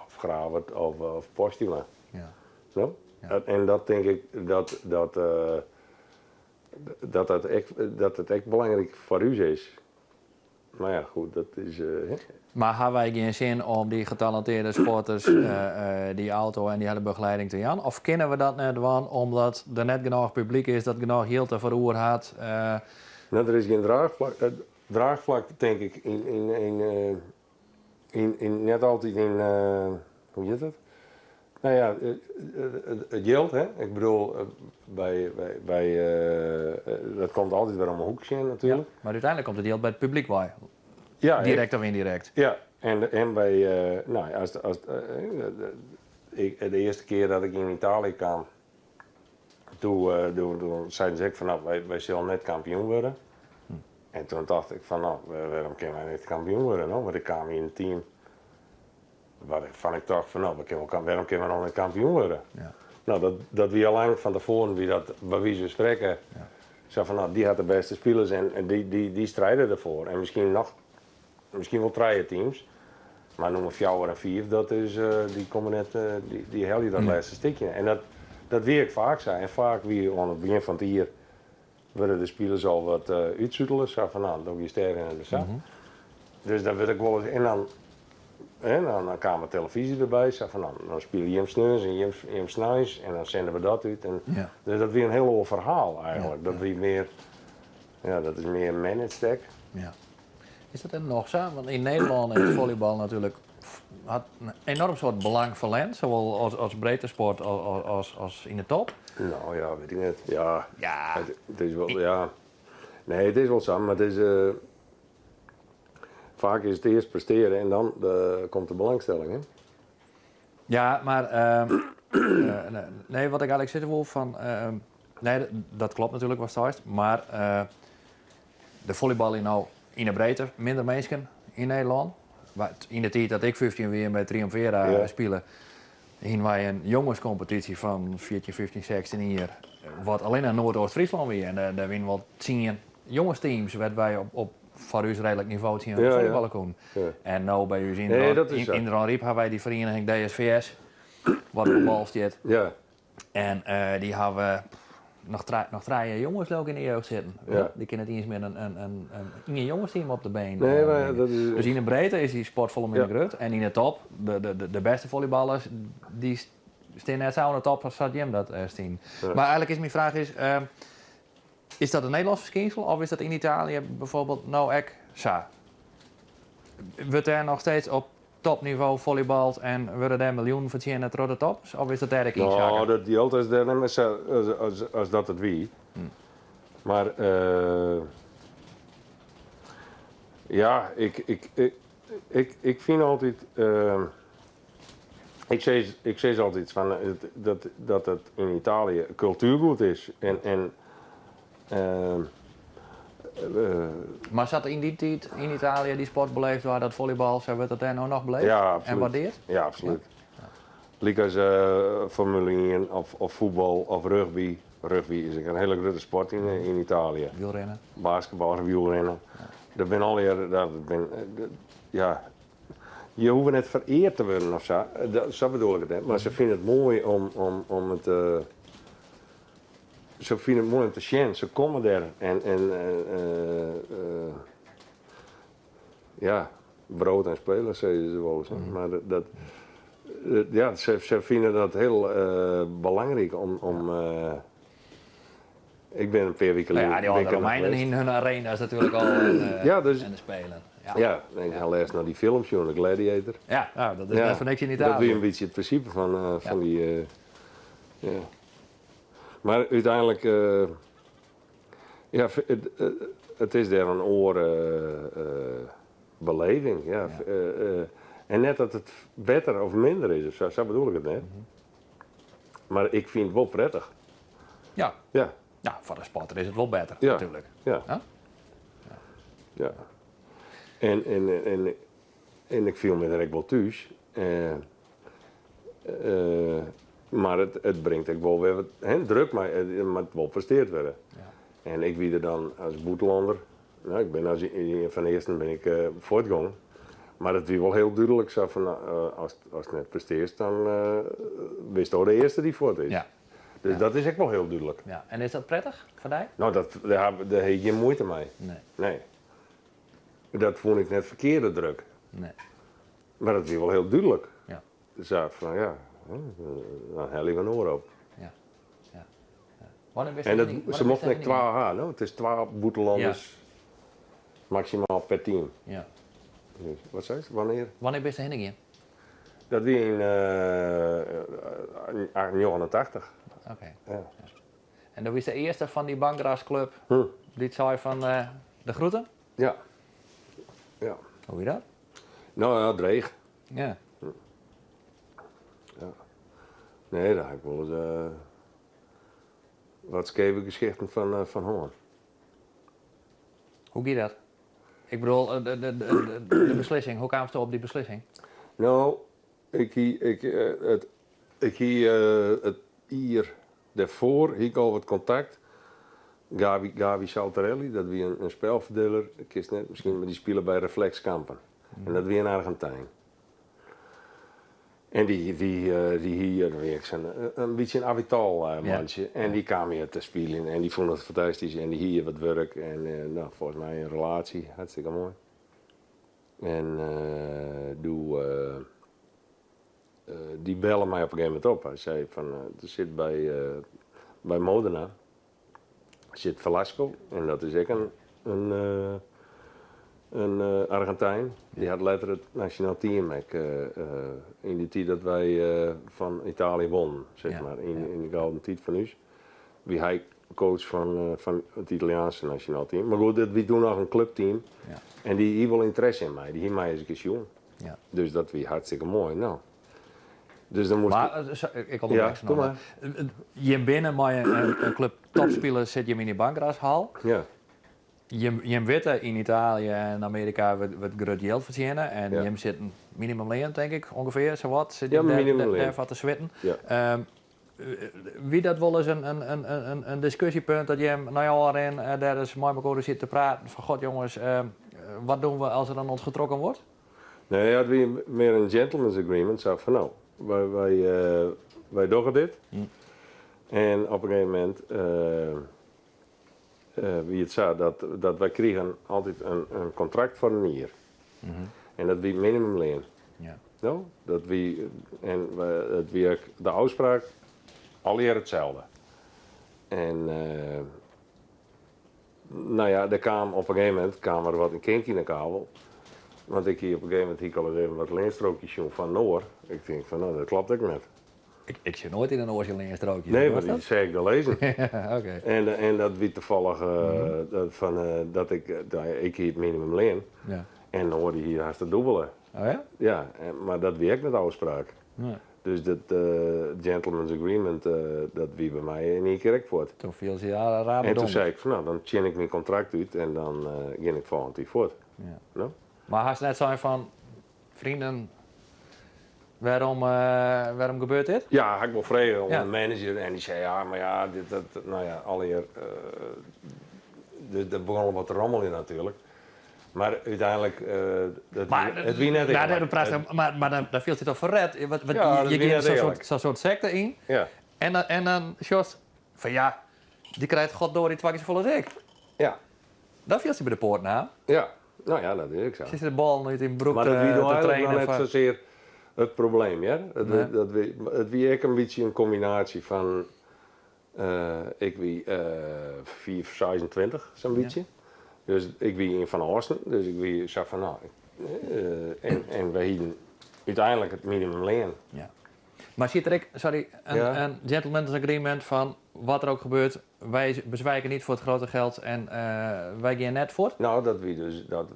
of Gravert of, of Posthuma. Ja. No? Ja. En dat tink ik dat dat, dat, dat, ek, dat it ek belangryk foar ús is. Mar ja, goed, dat is. Hè. Mar ha wy gjin sin om dy getalentearde sporters dy auto en dy hiele begelieding te jaan? Of kinne we dat net dwaan omdat der net genôch publyk is dat genôch jild derfoar oer hat? No, der is gjin draachflak, draachflak tink ik, yn, yn, yn, yn, yn, net altyd yn, hoe hjit it? No ja, it jild, hè. Ik bedoel, by, by, by, dat komt altyd wer om 'e hoek sjen natuerlik. Ja, mar úteinlik komt it jild by it publyk wei. Ja, Direkt of yndirekt. Ja, en, en by, no, as, as, ik, de earste kear dat ik yn Italië kaam, doe, doe, doe seinen se ek fan, no, wy, wy sille net kampioen wurde. En toen tocht ik fan, no, wêrom kinne wy net kampioen wurde, no? Want ik kaam yn in team wêrfan ik tocht fan, no, we kinne wol, wêrom kinne we noch net kampioen wurde? Ja. No, dat, dat wie al lang fan tefoaren, wie dat by wize fan sprekken. Ja. Sa fan, no, dy hat de bêste spilers en, en dy, dy, dy stride derfoar. En miskien noch, miskien wol trije teams. Mar nûmer fjouwer en fiif, dat is, dy komme net, dy, dy helje dat lêste stikje. En dat, dat wie ek faak sa. En faak wie oan it begjin fan it jier wurde de spilers al wat útsutele. Sa fan, no, dan giest dêr en sa. Dus dan wurdt ek wol en dan, hè, dan, dan kaam de telefyzje derby. Sa fan, no, dan spylje jim sneons en jim, jim sneins en dan sinde we dat út. En, Ja. Dus dat wie in hiel oar ferhaal eigentlik. Ja, Dat wie mear, ja, dat is mear managed ek. Ja. Is dat noch sa? Want yn Nederlân is follybal natuerlik hat in enoarm soad belang ferlern, sawol as, as breedtesport as, as, as yn de top. No ja, wit ik net. Ja, Ja. it, it is wol, ja. Nee, it is wol sa, mar it is, faak is it earst prestearje en dan komt de belangstelling, hè? Ja, mar nee, wat ik eigentlik sizze wol fan, nee, dat kloppet natuerlik watst seist, mar de follybal is no yn 'e breedte minder minsken yn Nederlân. Yn de tiid dat ik 15 wie en by Triumvera spile, hiene wy in jongeskompetysje fan 14, 15, 16 jier, wat allinnich Noardeast-Fryslân wie. En dêr wiene wol 10 jongesteams wêr't wy op, op foar ús reedlik nivo tsjin follyballe koene. En no by ús yn Nee, dat is sa. yn Dronryp ha wy dy ferieniging DSVS, wat op de bal stiet. En dy hawwe noch, noch trije jonges leau ik yn de jeugd sitten. Dy kinne net iens mear in, ien jongesteam op de been. Nee, mar dat is... Dus yn de breedte is dy sport folle minder grut. En yn de top, de bêste folleyballers, dy stean net sa oan de top as sa't jim dat stean. Mar eigentlik is myn fraach is, is dat in Nederlânsk ferskynsel of is dat yn Italië bijvoorbeeld no ek sa? Wurdt dêr noch steeds op topnivo folleybald en wurde dêr miljoenen fertsjinne troch de toppers? Of is dat dêr ek No, ynsakke? dat jild is dêr net mear sa as, as, as dat it wie. Mar ja, ik, ik, ik, ik, ik fyn altyd. Ik sis, ik sis altyd fan, dat, dat it yn Italië kultuergoed is. En, en. Mar sa't yn dy tiid yn Italië dy sport beleefd waard, dat follybal, sa wurdt dat dêr no noch beleefd Ja, absolút. en waardeard? Ja, absolút. Lykas Formule ien of fuotbal of rugby. Rugby is ek in hiele grutte sport yn Italië. Wielrennen. Basketbal, wielrennen. Dat binne allegear, dat bin, ja, je hoege net fereard te wurden of sa, sa bedoel ik it net, mar se fine it moai om it. Se fine it moai om te sjen, se komme der en ja, brood en spelen sizze se wolris. Mar dat, ja, se fine dat hiel belangryk om ik bin in pear wike lyn. Ja, dy âlde Romeinen hienen hun arena's natuerlik al ja, dus, en de spelen. Ja, ja ik ha lêsten noch dy film sjoen, de Gladiator. Ja, nou, dat is net foar niks yn Italië. Dat wie in bytsje it prinsipe fan dy. Ja. Mar úteinlik, ja, it is dêr in oare beleving. Ja. En net dat it better of minder is of sa, sa bedoel ik it net. Mar ik fyn it wol prettich. Ja. Ja. Ja, foar de sporter is it wol better, ja. natuerlik. Ja. Ja. Ja. En ik fiel my der ek wol thús. Mar it bringt ek wol wer wat, hè, druk, mar it moat wol presteard wurde. Ja. En ik wie der dan as bûtenlanner, no, ik bin as ien fan de earsten bin ik fuortgong. Mar it wie wol hiel dúdlik sa fan, ast net prestearst, dan bisto de earste dy't fuort is. Ja. Dus dat is ek wol hiel dúdlik. Ja. En is dat prettich foar dy? No, dat, dêr ha ik gjin muoite mei. Nee. Nee. Dat fûn ik net ferkearde druk. Nee. Mar dat wie wol hiel dúdlik. Ja. Sa fan ja, dan helje we in oar op. Ja. Ja. Ja. Wannear bist En dat, wannear se mochten bist ek twa ha, no? It is twa bûtenlanners maksimaal per team. Ja. Dus, wat seist? Wannear? Wannear bist derhinne gien? Dat wie yn 89. Oké. Ja. En do wiest de earste fan dy Bangrasclub dy't sei fan de groeten? Ja. Ja. Hoe wie dat? No ja, dreech. Ja. Ja. Nee, dêr ha ik wolris wat skeve gesichten fan hân. Hoe gie dat? Ik bedoel, de beslissing, hoe kaamst op dy beslissing? No, ik hie, ik, it, ik hie it jier dêrfoar hie ik al wat kontakt. Gavi, Gavi Saltarelli, dat wie in spelferdieler, ik kenst net miskien, mar dy spile by Reflex Kampen. En dat wie in Argentijn. En dy, dy, dy hie, dat wie ek sa'n in bytsje in avital mantsje. En dy kaam hjir te spyljen en dy fûn it fantastysk en dy hie wat wurk en no, folgens my in relaasje, hartstikke moai. En doe, dy belle my op in gegeven momint op. Hy sei fan, der sit by, by Modena sit Velasco en dat is ek in Argentijn. Dy hat letter it nasjonaal team ek yn dy tiid dat wy fan Italië wonnen, sis mar, yn de gouden tiid fan ús, wie hy coach fan it Italiaanske nasjonaal team. Mar goed, dat wie doe noch in klupteam en dy hie wol ynteresse yn my. Dy hie my ris in kear sjoen. Dus dat wie hartstikke moai. No, dus dan moast Mar, ik ûnderbrek Ja, kom mar. Jim binne mei in klup topspilers sit jim yn dy Bangrashal. Ja. Jim witte yn Italië en Amearika wurdt grut jild fertsjinne en Ja. jim sitten minimumlean tink ik ûngefear sawat sit Ja, jim dêr, minimumlean. dêrfoar te switten. Ja. Wie dat wolris in diskusjepunt dat jim nei ôfrin dêr ris mei mekoar oer sitte te praten fan god jonges, wat doen we als er aan ons getrokken wordt? Nee, ja, it wie mear in gentleman's agreement, sa fan no, wy dogge dit. En op in gegeven momint wie it sa dat wy krigen altyd in kontrakt foar in jier. En dat wie minimumlean. Ja. No, dat wie, en it wie ek de ôfspraak allegear itselde. En no ja, der kaam op in gegeven momint kaam der wat in kink yn de kabel. Want ik hie op in gegeven momint hie ik al ris even wat leanstrookjes sjoen fan in oar. Ik tink fan no, dat klopt ek net. Ik sjoch noait yn in oar syn leanstrookje. Nee, want dy seach ik dêr lizzen. Oké. En dat wie tafallich dat fan dat ik, ik hie it minimumlean. Ja. En in oar dy hie hast it dûbele. Oh ja? Ja, mar dat wie ek net ôfspraak. Nee. Dus dat gentleman's agreement, dat wie by my yn ien kear ek fuort. Toen fielde se ja raar En toen sei ik fan no, dan tsjin ik myn kontrakt út en dan gean ik folgjend jier fuort. Ja. No? Mar hast net sein fan, vrienden, wêrom, wêrom gebeurt dit? Ja, ha ik wol frege oan de manager en dy sei ja, mar ja, dit, dat, no ja, allegear, dus der begûn al wat te rommeljen natuerlik. Mar úteinlik, dat Maar, it wie net nou, earlik. dan maar, maar dan, dan fielst je toch ferret. Wat, wat, Ja, je dat je wie gean net zo'n earlik. soort, zo'n soort sekte yn. Ja. En dan, en dan sjochst fan ja, dy krijt goddorie twa kear safolle as ik. Ja. Dan fielst je by de poat naam. Ja, no ja, dat is ek sa. Sit de ballen út dyn broek Mar dat wie te no eigentlik trainen noch net foar- sasear it probleem, hear. It, Nee. dat wie, it wie ek in bytsje in kombinaasje fan, ik wie 5, 26, sa'n bytsje. Dus ik wie ien fan de âldsten, dus ik wie sa fan, no, en, en we hienen úteinlik it minimumlean. Ja. Mar siet der ek, sorry, in, Ja. in gentleman's agreement fan wat der ook gebeurt, wij bezwijken niet voor het grote geld en wij gean net fuort? No, dat wie dus, dat,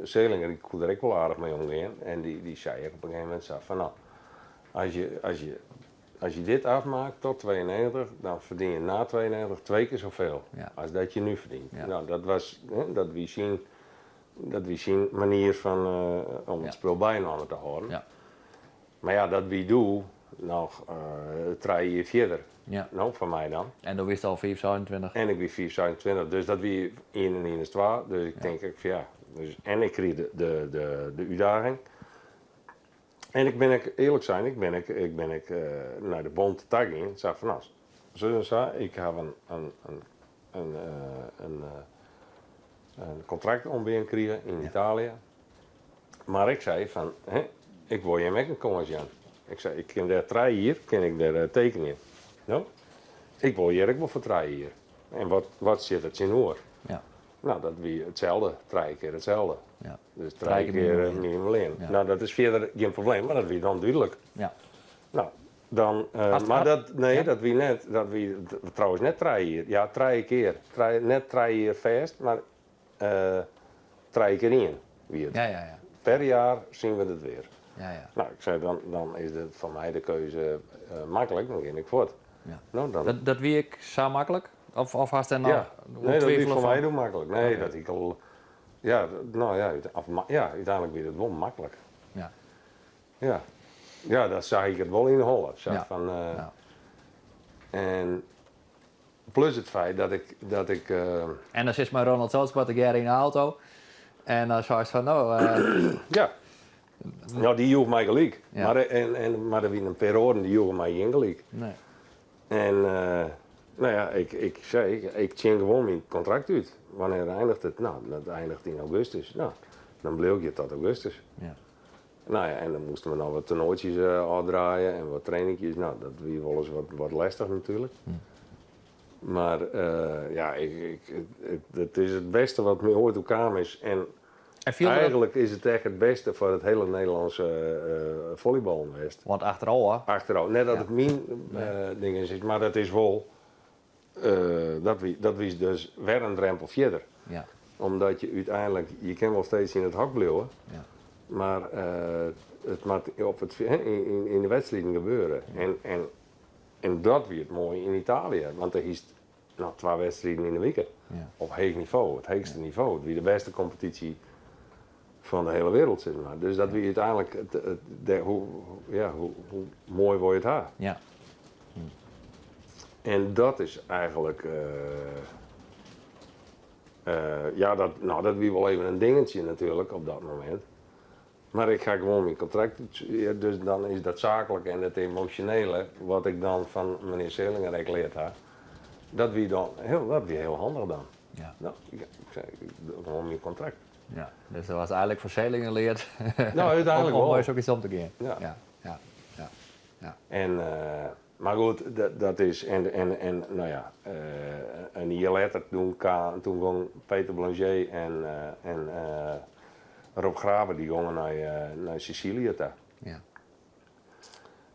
Selinger, dy koe der ek wol aardich mei omgean en dy, dy sei ek op in gegeven momint sa fan, no, as je, as je, as je dit afmaakt tot 92, dan verdien je na 92 twee keer zoveel Ja. as dat je nu verdient. Ja. No, dat was, hè, dat wie syn, dat wie syn manier fan om Ja. it spul byinoar te hâlden. Ja. Mar ja, dat wie doe noch trije jier fierder. Ja. No, foar my dan. En doe wiest al 5, 26. En ik wie 5, 26, dus dat wie ien en ien is twa. Dus ik Ja. tink ek fan ja, dus, en ik krige de, de, de, de útdaging. En ik bin ek, earlik sein, ik bin ek, ik bin ek nei de bond ta gien. Sa fan, no, sus en sa, ik haw in, in, in, in, in, in kontrakt oanbean krigen yn Ja. Italië. Mar ik sei fan, hè, ik wol jim ek in kâns jaan. Ik sei, ik kin dêr trije jier, kin ik dêr tekenje. No, ik wol hjir ek wol foar trije jier. En wat, wat sit der tsjinoer? Ja. No, dat wie itselde, trije kear itselde. Ja. Dus Trije trije kear kear minimumlean. minimumlean. Ja. No, dat is fierder gjin probleem, mar dat wie dan dúdlik. Ja. No, dan, Hast- mar ha- dat, nee, ja? dat wie net, dat wie trouwens net trije jier. Ja, trije kear. Trije, net trije jier fêst, mar trije kear ien wie it. Ja, ja, ja. Per jaar zien we het weer. Ja, ja. No, ik sei, dan, dan is it foar my de keuze maklik, dan gean ik fuort. Ja. No, dan, Dat, dat wie ek sa maklik? Of, of hast dêr noch ja. Nee, dat wie twivele foar fan? my doe maklik. Nee, Oké. dat ik al, ja, no ja, út, of, ja, úteinlik wie dat wol maklik. Ja. Ja. Ja, dat seach ik it wol yn 'e holle. Sa Ja. fan, Ja. En plus it feit dat ik, dat ik, En dan sitst mei Ronald Zoodsma tegearre yn 'e auto en dan seist fan no, Ja. No, dy joech my gelyk. Ja. Mar, en, en, mar der wiene in pear oaren dy joegen my gjin gelyk. Nee. En no ja, ik, ik sei, ik, ik tsjin gewoan myn kontrakt út. Wannear einiget it? No, dat einiget yn augustus. No, dan bliuw ik hjir tot augustus. Ja. No ja, en dan moasten we noch wat toernoaitsjes ôfdraaie en wat trainingjes. No, dat wie wolris wat, wat lestich natuerlik. Mar ja, ik, ik, it, it is it bêste wat my oait oerkaam is. En En fielde dat eigentlik is it ek it bêste foar it hiele Nederlânske follyballen west. Want achterôf. Achterôf. Net dat Ja. it myn ding is, mar dat is wol, dat wie, dat wie dus wer in drempel fierder. Ja. Omdat je úteinlik, je kin wol steeds yn it hok bliuwe, Ja. mar it moat op it, hè, yn, yn de wedstriden gebeure. En, en, en dat wie it moaie yn Italië, want dêr hiest noch twa wedstriden yn 'e wike. Ja. Op heech nivo, it heechste nivo. It wie de bêste kompetysje fan de hiele wereld, sis mar. Dus dat wie úteinlik, it, it, de, hoe, ja, hoe, hoe moai wol je it ha. Ja. En dat is eigentlik, ja, dat, no, dat wie wol even in dingetsje natuerlik op dat momint. Mar ik ha gewoan myn kontrakt, ja, dus dan is dat saaklike en it emosjonele, wat ik dan fan menear Selinger ek leard ha, dat wie dan hiel, dat wie hiel handich dan. Ja. No, ik, ik sei, ik doch gewoan myn kontrakt. Ja, dus dat was eigentlik fan Selinger leard. No, úteinlik om wol. mei soks om te gean. Ja. Ja, ja, ja, ja. En, mar goed, dat, dat is, en, en, en, no ja, in jier letter, doe kaam, doe gong Peter Blangé en, en Rob Grabe, dy gongen nei, nei Sicilië ta. Ja.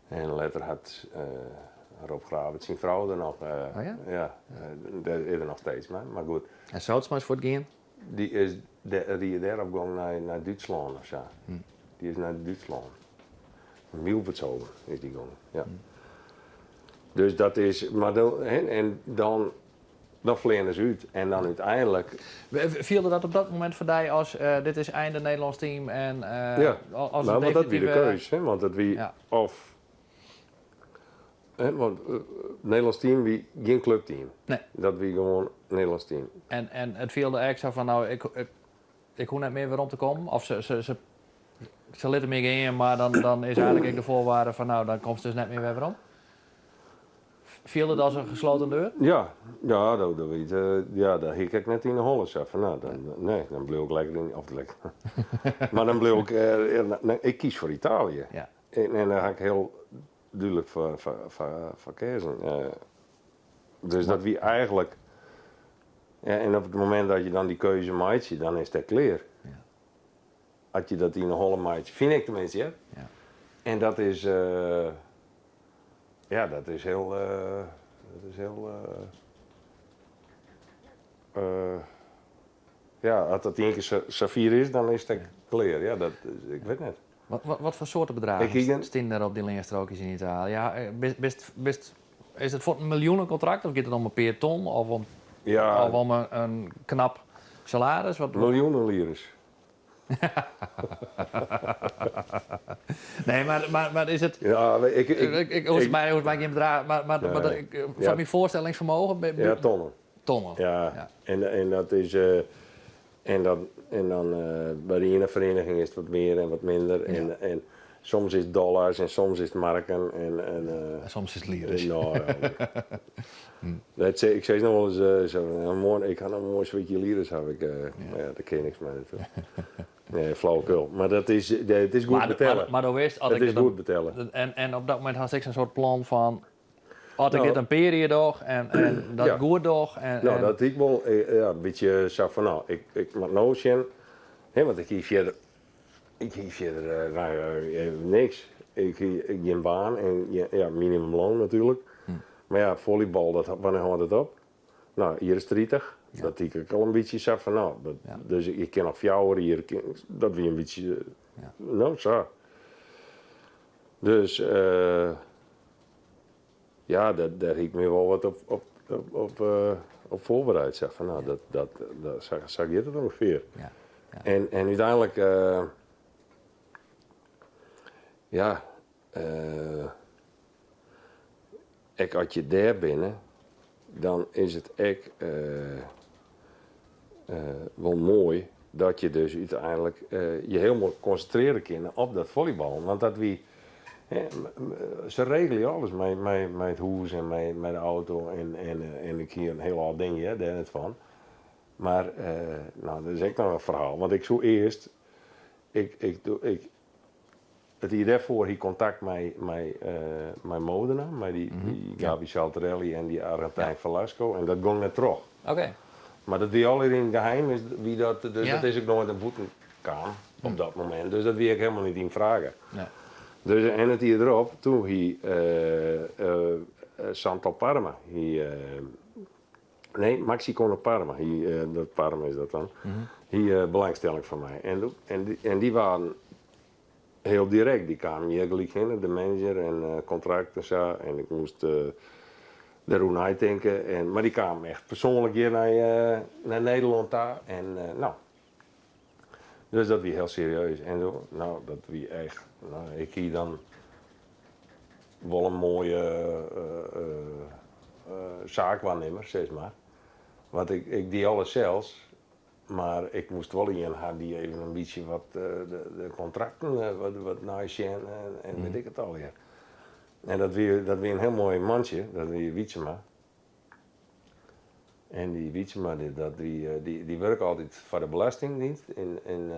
En letter hat Rob Grabe syn frou der noch. Oh ja? Ja, dêr is er noch steeds mei, mar goed. En Zoodsma is fuortgien? Dy is de, dy is dêrop gong nei, nei Dútslân of sa. Dy is nei Dútslân. Milbertshofen is dy gong, ja. Dus dat is, mar dan, hè, en dan, dan fleane se út en dan úteinlik. Fielde dat op dat momint foar dy as dit is einde Nederlânsk team en Ja, as no, in want dat wie de definitive. keus, hè, want it wie Ja. of, hè, want Nederlânsk team wie gjin klupteam. Nee. Dat wie gewoan Nederlânsk team. En it fielde ek sa fan, no, ik hoech net mear werom te kommen? Of se litte my gean, mar dan is eigentlik ek de foarwaarde fan, no, dan komst dus net mear wer werom? Fielde it as in gesloten deur? Ja, ja, dat wie, ja, dat hie ik ek net yn 'e holle sa fan, no, dan, nee, dan bliuw ik lekker yn, of lekker, mar dan bliuw ik, nee, ik kies foar Italië. En dêr ha ik hiel dúdlik foar keazen. Dus dat wie eigentlik, ja, en op it momint dat je dan dy keuze meitsje, dan is it ek klear. As je dat yn 'e holle meitsje, fyn ik teminsten, hear. En dat is, ja, dat is heel, ja, as dat ien kear safier is, dan is it ek klear. Ja, dat, ik wit net. Wat foar soarte Ik bedragen hie gjin- steane der op dy leanstrookjes yn Italië? Ja, is it foar in miljoenenkontrakt of giet it om in pear ton Ja. of om in knap salaris? Wat, Miljoenen lires. Nee, mar is it... Ja, ik, Ik hoech my gjin bedrach, mar Nee. foar myn foarstellingsfermogen... Ja, tonnen. Tonnen. Ja. Ja. En dat is... En dan by de iene ferieniging is it wat mear en wat minder. En soms is it dollars en soms is it marken. En En soms is it lires. No, ja. Dat ik sis noch wolris, sa, no, moai, ik ha noch in moai swikje lires, haw ik. Mar ja, dêr kin je niks mei natuerlik. Nee, flauwekul. Mar dat is, it is goed betelle. Mar do witst, as It ik is dan goed betelle. En op dat momint hast ek sa'n soart plan fan, as ik No. dit in pear jier doch en dat goed doch. No, en dat ik wol, ja, in bytsje sa fan, no, ik moat no sjen, hè, want ik hie fierder, no ja, niks. Ik hie gjin baan en ja, minimumloon natuerlik. Mar ja, follybal, wannear hâldt it op? No, jier is 30. Dat hie ik al in bytsje sa fan, no, dat, dus ik kin noch 4 jier, dat wie in bytsje, no, sa. Dus, ja, dêr hie ik my wol wat op foarbereid. Sa fan, no, sa giet it ûngefear. En úteinlik, ja, ek as je dêr binne, dan is it ek wol moai dat je dus úteinlik je hielendal konsintrearje kinne op dat follybal. Want dat wie, hè, se regelje alles mei it hûs en mei de auto en ik hie in hiel âld ding, hear, dêr net fan. Mar, no, dat is ek noch in ferhaal. Want ik soe earst, ik, it jier dêrfoar hie kontakt mei Modena, mei dy Gabi Saltarelli en dy Argentijn Velasco. En dat gong net troch. Mar dat wie al yn geheim, is, wie dat, dus dat is ek noait nei bûten kaam op dat momint. Dus dat wie ek hielendal net yn fraach. Nee. Dus, en it jier derop, doe hie Santal Parma, hie, nee, Maxi Cono Parma, hie, dat Parma is dat dan, hie belangstelling foar my. En dy waarden hiel direkt, dy kamen hjir gelyk hinne, de manager en kontrakt en sa. En ik moast dêroer neitinke. En, mar dy kamen echt persoanlik hjir nei Nederlân ta. En, no, dus dat wie hiel serieus. En doe, no, dat wie echt, no, ik hie dan wol in moaie saakwaarnimmer, sis mar. Want ik die alles sels, mar ik moast wol ien ha dy't even in bytsje wat de kontrakten wat neisjen en wit ik it allegear. En dat wie in hiel moai mantsje, dat wie Wietsema. En dy Wietsema, dy wurke altyd foar de Belastingdienst in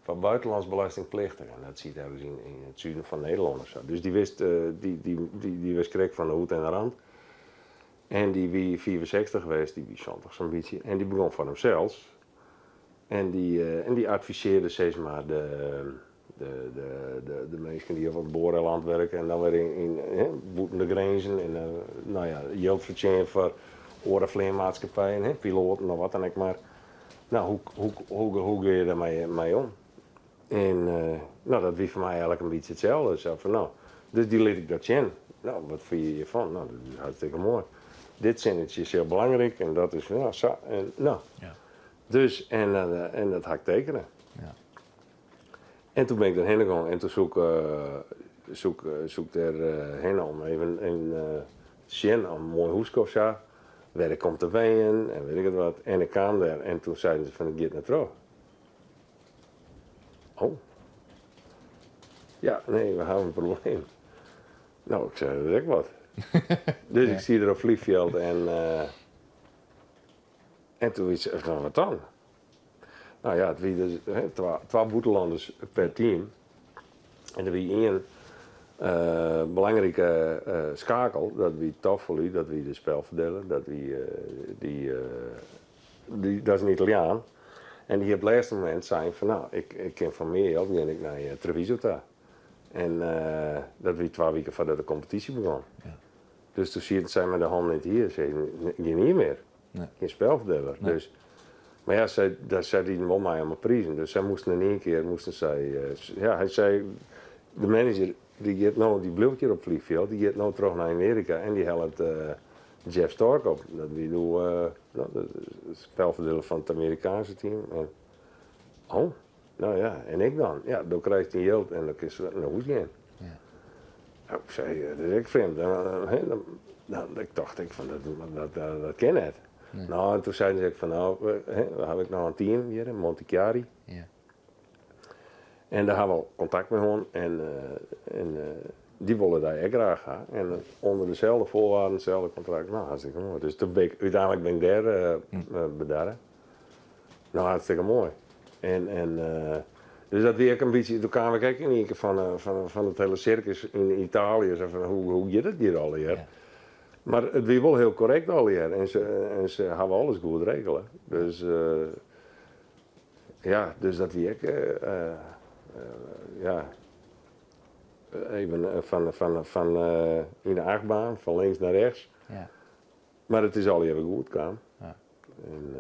foar buitenlands belastingplichtigen. En dat sit ergens yn it suden fan Nederlân of sa. Dus dy wist krekt fan de hoed en de rand. En dy wie 65 west, dy wie 70 sa'n bytsje. En dy begûn foar himsels. En dy advisearre sis mar de minsken dy't op it boareiland wurken en dan wer yn, hè, bûten de grinzen. En no ja, jild fertsjinje foar oare fleanmaatskippijen, hè, piloaten of wat dan ek mar. No, hoe gean je dêrmei om? En no, dat wie foar my eigentlik in bytsje itselde. Sa fan, no, dus dy lit ik dat sjen. No, wat fine je hjirfan? No, dat is hartstikke moai. Dit sinnetsje is hiel belangryk en dat is, no, sa. En, no. Dus, en, en dat ha ik tekene. En toen bin ik derhinne gong en toen soe ik, soe ik, soe ik dêr hinne om even, even te sjen, in moai húske of sa, wêr ik kom te wenjen en wit ik it wat. En ik kaam dêr en toen seiden se fan it giet net troch. Oh. Ja, nee, we hawwe in probleem. No, ik sei, dat is ek wat. Dus ik stie der op vliegveld en, en toen wie se, no wat dan? No ja, it wie dus twa bûtenlanners per team. En der wie ien belangrike skakel, dat wie Toffoli, dat wie de spelferdeler, dat wie dy, dy, dat is in Italiaan. En dy hie op it lêste momint sein fan no, ik, ik kin foar mear jild gean ik nei Treviso ta. En dat wie twa wiken foardat de kompetysje begûn. Dus toen sieten sy mei de hannen yn it hier, gjin ien mear. Gjin spelferdeler. Dus, mar ja, sy, sy dienen wol mei om 'e prizen. Dus sy moasten in ien kear, moasten sy, ja, hy sei, de manager, dy giet no, dy bliuwt hjir op it vliegveld, dy giet no troch nei Amearika en dy hellet Jeff Stork op. Dat wie doe no, de spelferdeler fan it Amerikaanske team. En, oh, no ja, en ik dan? Ja, do krijst dyn jild en dan kinst nei hûs gean. Nou, ik sei, dat is ek frjemd. Dan, ik tocht ek fan, dat kin net. No, en toen seiden se ek fan, no, we hawwe ek noch in team hjir in Montichiari. En dêr hawwe we al kontakt mei hân en dy wolle dy ek graach ha. En ûnder deselde foarwaarden, itselde kontrakt, no, hartstikke moai. Dus toen bin ik, úteinlik bin ik dêr bedarre. No, hartstikke moai. En, en, dus dat wie ek in bytsje, doe kaam ik ek yn ien kear fan it hiele sirkus yn Italië, sa fan, hoe giet it hjir allegear? Mar it wie wol hiel korrekt allegear en se hawwe alles goed regele. Dus ja, dus dat wie ek, ja, even fan yn de achtbaan, fan links nei rjochts. Mar it is allegear wer goed kaam. En,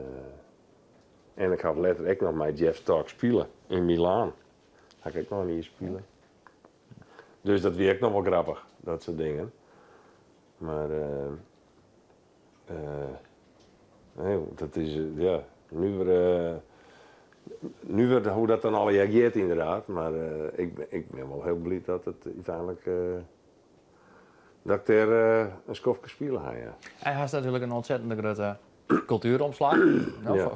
en ik haw letter ek noch mei Jeff Stork spile yn Milaan. Ha ik ek noch in jier spile. Dus dat wie ek noch wol grappich, dat soart dingen. Mar nee, dat is ja, nuver, nuver hoe't dat dan allegear giet ynderdaad. Mar ik bin wol hiel bliid dat it úteinlik Dat ik dêr in skoftke spile ha, ja. En hast natuerlik in ontzettende grutte kultueromslach. No,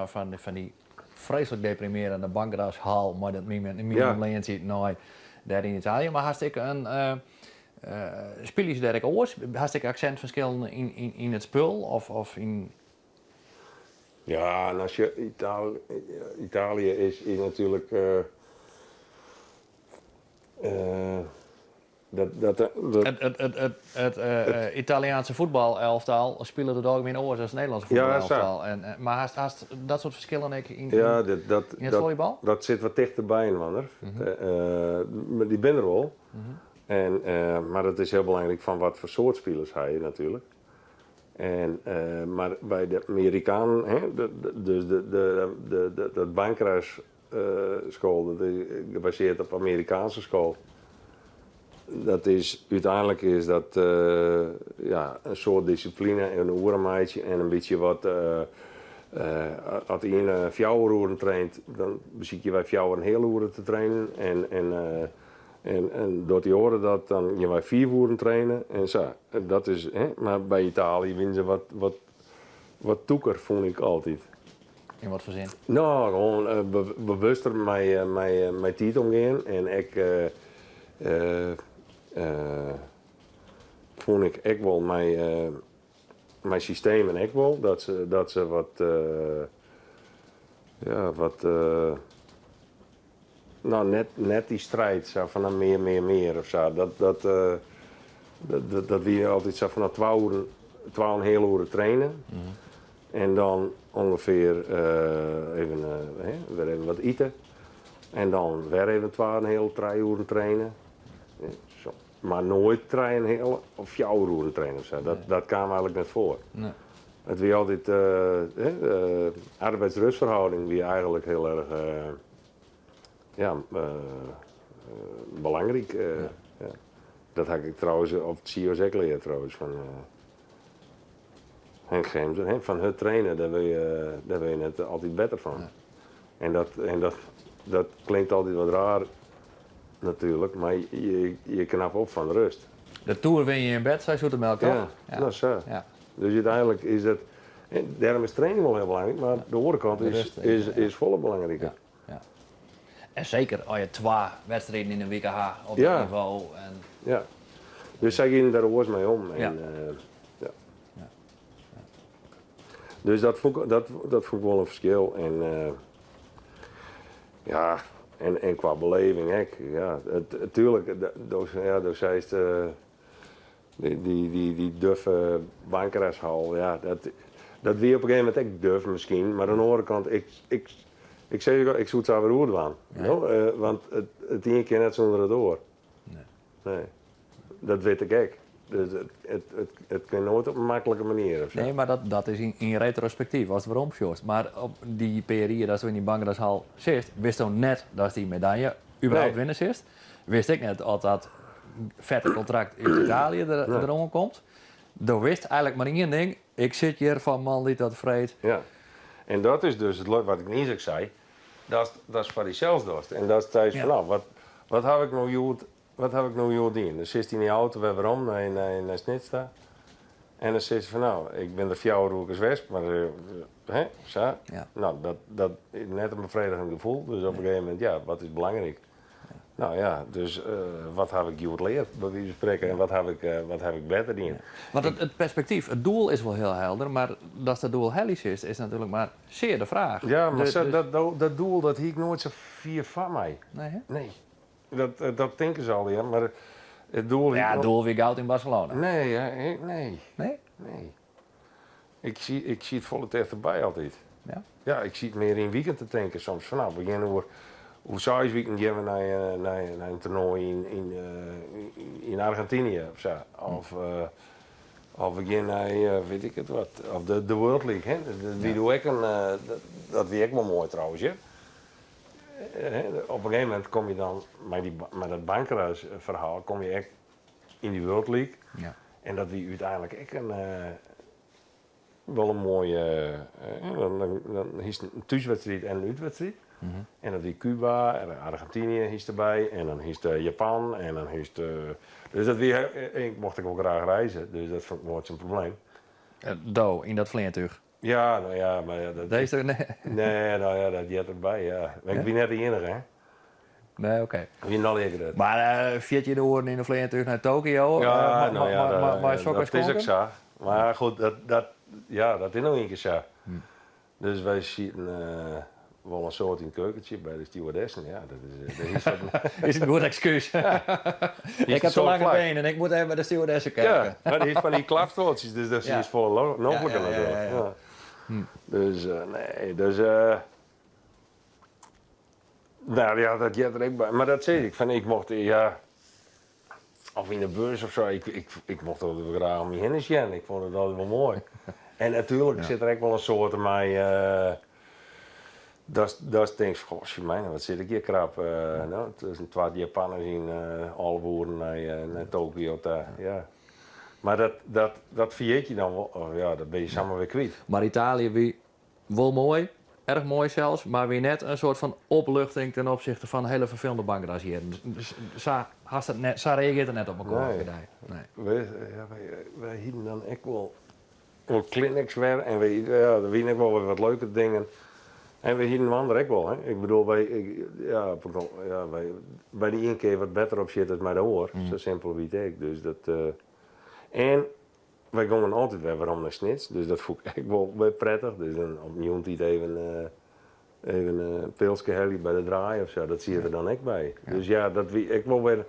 fan dy freeslik deprimearjende Bankrashal mei dat minimumleantsje nei dêr yn Italië. Mar hast ek in spylje se dêr ek oars? Hast ek aksintferskillen yn it spul of yn. Ja, en as je Italië is natuerlik Dat, dat, dat, It Italiaanse fuotbalelftal spilet it algemien oars as it Nederlânske fuotbalelftal. Mar hast dat soart ferskillen ek yn it follybal? Dat sit wat tichter byinoar. Mar dy binne der wol. En, mar it is hiel belangryk fan wat foar soart spilers ha je natuerlik. En, mar by de Amerikanen, hè, dus dat Bankrashal, dat is gebasearre op Amerikaanske skoal. Dat is, úteinlik is dat ja, in soart dissipline en oeren meitsje en in bytsje wat. As ien 4 oeren traint, dan besykje wy 4,5 oere te trainen. En docht dy oare dat, dan gean wy 5 oeren trainen en sa. Dat is, hè, mar by Italië wiene se wat tûker, fûn ik altyd. Yn wat foar sin? No, gewoan bewuster mei tiid omgean en ek fûn ik ek wol mei systemen ek wol, dat se wat, ja, wat, no net dy striid sa fan mear, mear, mear of sa. Dat wie altyd sa fan no 2 oeren, 2,5 oere traine. En dan ûngefear even, hè, wer even wat ite. En dan wer even 2,5, 3 oeren traine. Zo. Mar noait 3,5 of 4 oeren traine of sa. Dat kaam eigentlik net foar. Nee. It wie altyd, hè, de arbeids-rustverhouding wie eigentlik hiel erch. Ja, belangryk. Ja. Dat ha ik trouwens op it CIOS ek leard trouwens fan Henk Gemser. Hè, fan hurd trainen, dêr wurde je, dêr wurde je net altyd better fan. En dat, en dat, dat klinkt altyd wat raar natuerlik, mar je, je knappe op fan rêst. De Tour win je yn bêd, sei Zoetemelk, toch? Ja, no sa. Dus úteinlik is dat, en dêrom is training wol hiel belangryk, mar de oare kant is, is, is folle belangriker. Ja. En seker as je twa wedstriden yn in wike ha op dat nivo. En... Ja. Dus sy giene der oars mei om. En, ja. Ja. Dus dat fûn ik, dat, dat fûn ik wol in ferskil. En ja, en, en kwa beleving ek. Ja, tuerlik, do, ja, do seist dy, dy, dy, dy duffe Bankrashal, ja, dat, dat wie op in gegeven momint ek duf miskien, mar oan de oare kant, ik, ik, ik sis ek, ik soe it sa wer oerdwaan. No, want it, it ien kin net sûnder it oar. Nee. Nee. Dat wit ik ek. Dus it, it, it, it kin noait op in maklike manier of sa. Nee, mar dat, dat is yn, yn retrospektyf, ast weromsjochst. Mar op dy pear jier datsto yn dy Bankrashal sitst, witsto net datst dy medalje überhaupt Nee. winne silst. Wist ek net oft dat fette kontrakt út Italië der, Nee. deroan komt. Do wist eigenlik mar ien ding, ik sit hjir fan moandei tot freed. Ja. En dat is dus it wat ik niis ek sei, datst datst foar dysels dochst. En datst seist fan no, wat, wat haw ik no hjoed, wat haw ik no hjoed dien? Dan sitst yn dy auto wer werom nei, nei, nei Snits ta. En dan sizze fan no, ik bin der fjouwer oerkes west, mar hè, sa. Ja. No, dat, dat is net in befredigjend gefoel. Dus op in gegeven momint, ja, wat is belangryk? No ja, dus wat haw ik hjoed leard, by wize fan sprekken, en wat haw ik, wat haw ik better dien? Want it, it perspektyf, it doel is wol hiel helder, mar datst dat doel helje silst, is natuerlik mar sear de fraach. Ja, mar Dus- sa, dus- dat, dat, dat doel dat hie ik noait sa fier foar my. Nee, hè? Nee. Dat, dat tinke se allegear, mar it doel hie Ja, ik it no- doel wie goud yn Barcelona. Nee, ja, ik, nee. Nee? Nee. Ik zie, ik zie it folle tichterby altyd. Ja? Ja, ik siet mear yn wiken te tinken soms. Fan no, we gean oer, oer seis wiken gean we nei, nei, nei in toernoai yn, yn, yn Argentinië of sa. Of, of we gean nei, wit ik it wat, of de, de World League. Hè? Dat wie doe ek in, dat, dat wie ek wol moai trouwens, hear. Op in gegeven momint komme je dan mei, dy, mei dat Bankras-ferhaal kom je ek yn dy World League. Ja. En dat wie úteinlik ek in, wol in moaie. Dan, dan, dan hiest in thúswedstriid en in útwedstriid. En dat wie Cuba en Argentinië hiest derby en dan hiest Japan en dan hiest. Dus dat wie, ik mocht ek wol graach reize, dus dat fûn ik noait sa'n probleem. Do, yn dat fleantúch. Ja, no ja, mar ja, dat, Deze, nee. nee, no ja, dat heart derby, ja. Mar ik wie net de iennige, hè. Nee, oké. We wiene allegear grut. Mar 14 oeren yn in fleantúch nei Tokio, Ja, no ja, mei dat, sokke dat is ek skonken? sa. Mar goed, dat, dat, ja, dat is no ien kear sa. Dus wy sieten wol in soad yn it keukentsje by de stewardessen. Ja, dat is, dat is wat, Is in goed ekskús. Ik ha te soad lange plak. benen, ik moat even by de stewardessen kijken. Ja, mar dy hat fan dy klapstuoltsjes, dus dat is folle nofliker natuerlik. ja. Ja. Dus nee, dus no ja, dat heart der ek by. Mar dat sis ik, fan ik mocht, ja, of yn de bus of sa, ik, ik, ik mocht altyd wol graach om my hinne sjen. Ik fûn it altyd wol moai. En natuerlik sit der ek wol in soarte mei, datst, datst tinkst, goh, sjemijne, wat sit ik hjir krap. No, tusken twa Japanners yn 11 oeren nei, nei Tokio ta. Ja. Mar dat, dat, dat ferjit je dan wol, of ja, dat binne je samar wer kwyt. Mar Italië wie wol moai, erch moai sels, mar wie net in soart fan opluchting ten opsichte fan hiele ferfelende Bankrasjierren. Sa, hast it net, sa reagearret it net op elkoar Nee. by dy. Nee. Wy, ja, wy, wy hienen dan ek wol, wol clinics wer en wy, ja, der wienen ek wol wer wat leuke dingen. En wy hienen Wander ek wol, hè. Ik bedoel, wy, ik, ja, op in, ja, wy, by de ien kear wat better op sjitte as mei de oar. Sa simpel wie it ek. Dus dat, en wy gongen altyd wer werom nei Snits, dus dat fûn ik ek wol wer prettich. Dus dan op jûntiid even, even in pilske helje by de Draai of sa, dat siet der dan ek by. Dus ja, dat wie ek wol wer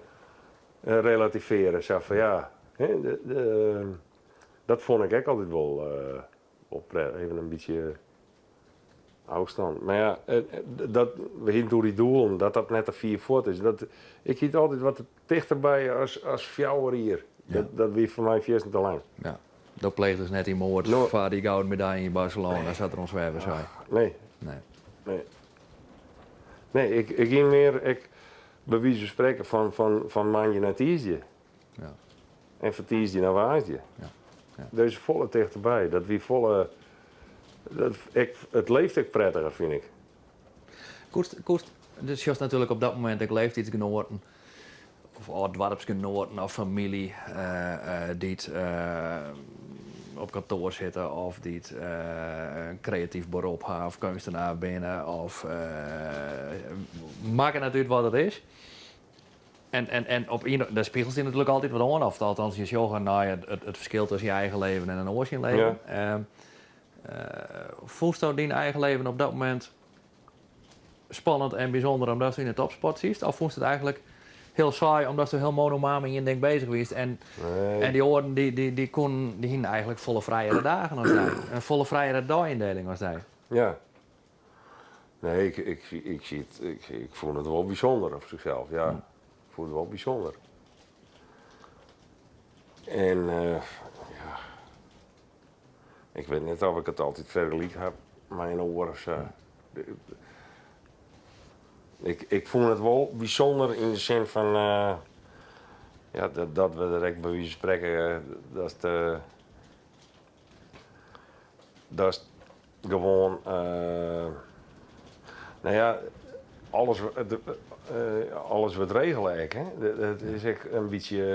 relativearje, sa fan ja, hè, de, dat fûn ik ek altyd wol, wol prettich. Even in bytsje ôfstân. Mar ja, dat, we hienen it oer dy doelen, dat dat net te fier fuort is. Dat, ik hie it altyd wat tichterby as, as 4 jier. Dat, dat wie foar my fierstente lang. Ja. Do pleegdest net dy moard No. foar dy gouden medalje yn Barcelona, sa't Ron Zwerver sei. Nee. Nee. Nee. Nee, ik, ik gie mear ek by wize fan sprekken fan, fan, fan moandei nei tiisdei. Ja. En fan tiisdei nei woansdei. Ja. Ja. Dus folle tichterby. Dat wie folle. Dat, ik, it leeft ek prettiger, fyn ik. Koest, koest, dus sjochst natuerlik op dat momint ek leeftiidsgenoaten of âld-doarpsgenoaten of famylje dy't op kantoar sitte of dy't in kreatyf berop ha of keunstenaar binne of makket net út wat it is. En, en, en op ien, dêr spigelst dy natuerlik altyd wat oan, of althans je sjogge nei it, it, it ferskil tusken je eigen leven en in oar syn leven. Ja. Fûnsto dyn eigen leven op dat momint spannend en bysûnder omdatsto yn de topsport sietst? Of fûnst it eigentlik hiel saai omdatsto hiel monomaan mei ien ding beuzich wiest en, Nee. en dy oaren dy, dy, dy koenen, dy hienen eigentlik folle frijere dagen as dy. In folle frijere deiyndeling as dy. Ja. Nee, ik, ik, ik, siet, ik, ik fûn it wol bysûnder op sichsels, ja. Ik fûn it wol bysûnder. En ja, ik wit net oft ik it altyd fergelyk ha mei in oar of sa. Ik, ik fûn it wol bysûnder yn de sin fan ja, dat, dat we der ek by wize fan sprekken, dat datst gewoan, no ja, alles, alles wurdt regele ek, hè. Dat is ek in bytsje,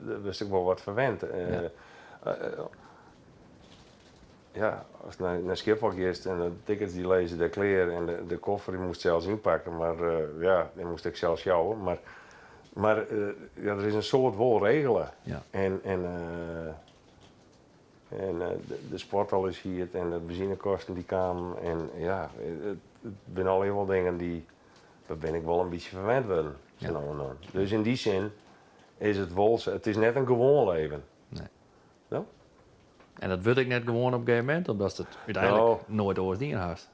dêr wurdst ek wol wat ferwend. Ja, ast nei Schiphol giest en de tickets dy lizze dêr klear en de koffer dy moast sels ynpakke, mar ja, dy moast ek sels sjouwe. Mar, mar ja, der is in soad wol regele. En, en En de sporthal is hierd en de benzinekosten dy kamen en ja, it binne allegear wol dingen dy, dêr bin ik wol in bytsje ferwend wurden sa no en dan. Dus yn dy sin is it wol sa, it is net in gewoan leven. Nee. No? En dat wurdt ek net gewoan op in gegeven momint, omdatst it úteinlik noait oars dien hast.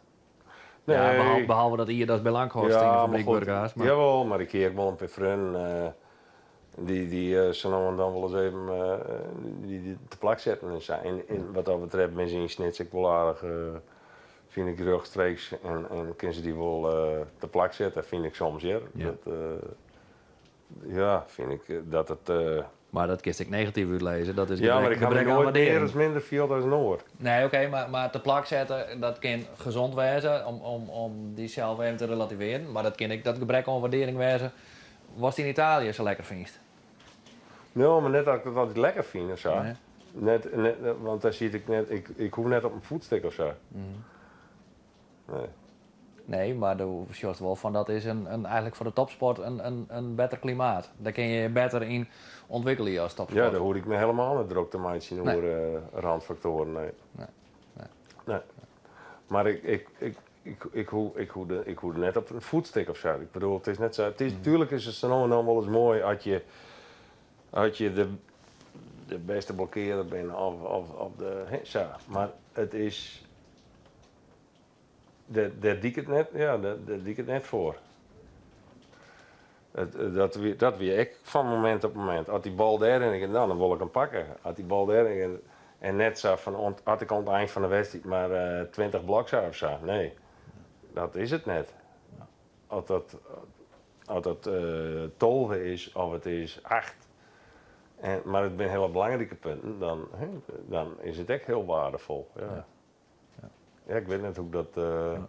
Nee. Ja, behalve dat jier datst by Lankhorst yn de fabryk wurke hast. Mar... Jawol, mar ik hie ek wol in pear freonen dy't dy sa no en dan wolris even dy te plak setten en sa. En wat dat betreft binne se yn Snits ek wol aardich, fyn ik, rjochtstreeks en kinne se dy wol te plak sette, fyn ik soms hear. Ja. Dat, ja, fyn ik dat it. Mar dat kinst ek negatyf útlizze, dat is Ja, mar gebrek, ik ha my gebrek aan noait mear waardering. as minder field as in oar. Nee, oké, mar te plak sette, dat kin gezond wêze om dysels even te relativearjen, mar dat kin ek dat gebrek oan waardering wêze watst yn Italië sa lekker fynst. No, mar net dat ik it altyd lekker fyn of sa. Nee. Net, net, want dêr siet ik net, ik hoech net op in voetstik of sa. Nee. Nee, mar do sjochst wol fan dat is in, in, eigentlik foar de topsport in, in, in better klimaat. Dêr kinne je je better yn ûntwikkelje as Ja, topsporter. dêr hoech ik my helemaal net drok te meitsjen Nee. oer randfaktoaren, nee. Nee, nee. Nee. Mar ik, ik, ik, ik, ik, hoech, ik, hoech de, ik hoech net op in voetstik of sa. Ik bedoel, it is net sa. It is, Tuurlijk is it sa no en dan wolris moai as je, as je de, de bêste blokkearder binne of, of, of de, hè, sa. Mar it is. Dêr, dêr die ik it net, ja, dêr, dêr die ik it net foar. It, dat wie, dat wie ek fan momint op momint. As dy bal dêrhinne giet, dan wol ik him pakke. As dy bal dêrhinne giet, en net sa fan oant, as ik oan it ein fan de wedstriid mar 20 bloks ha of sa. Nee, dat is it net. As dat, as dat 12 is of it is 8, en, mar it binne hiele belangrike punten, dan, hè, dan is it ek hiel waardefol. Ja. Ja, ik wit net hoe't ik dat. Ja.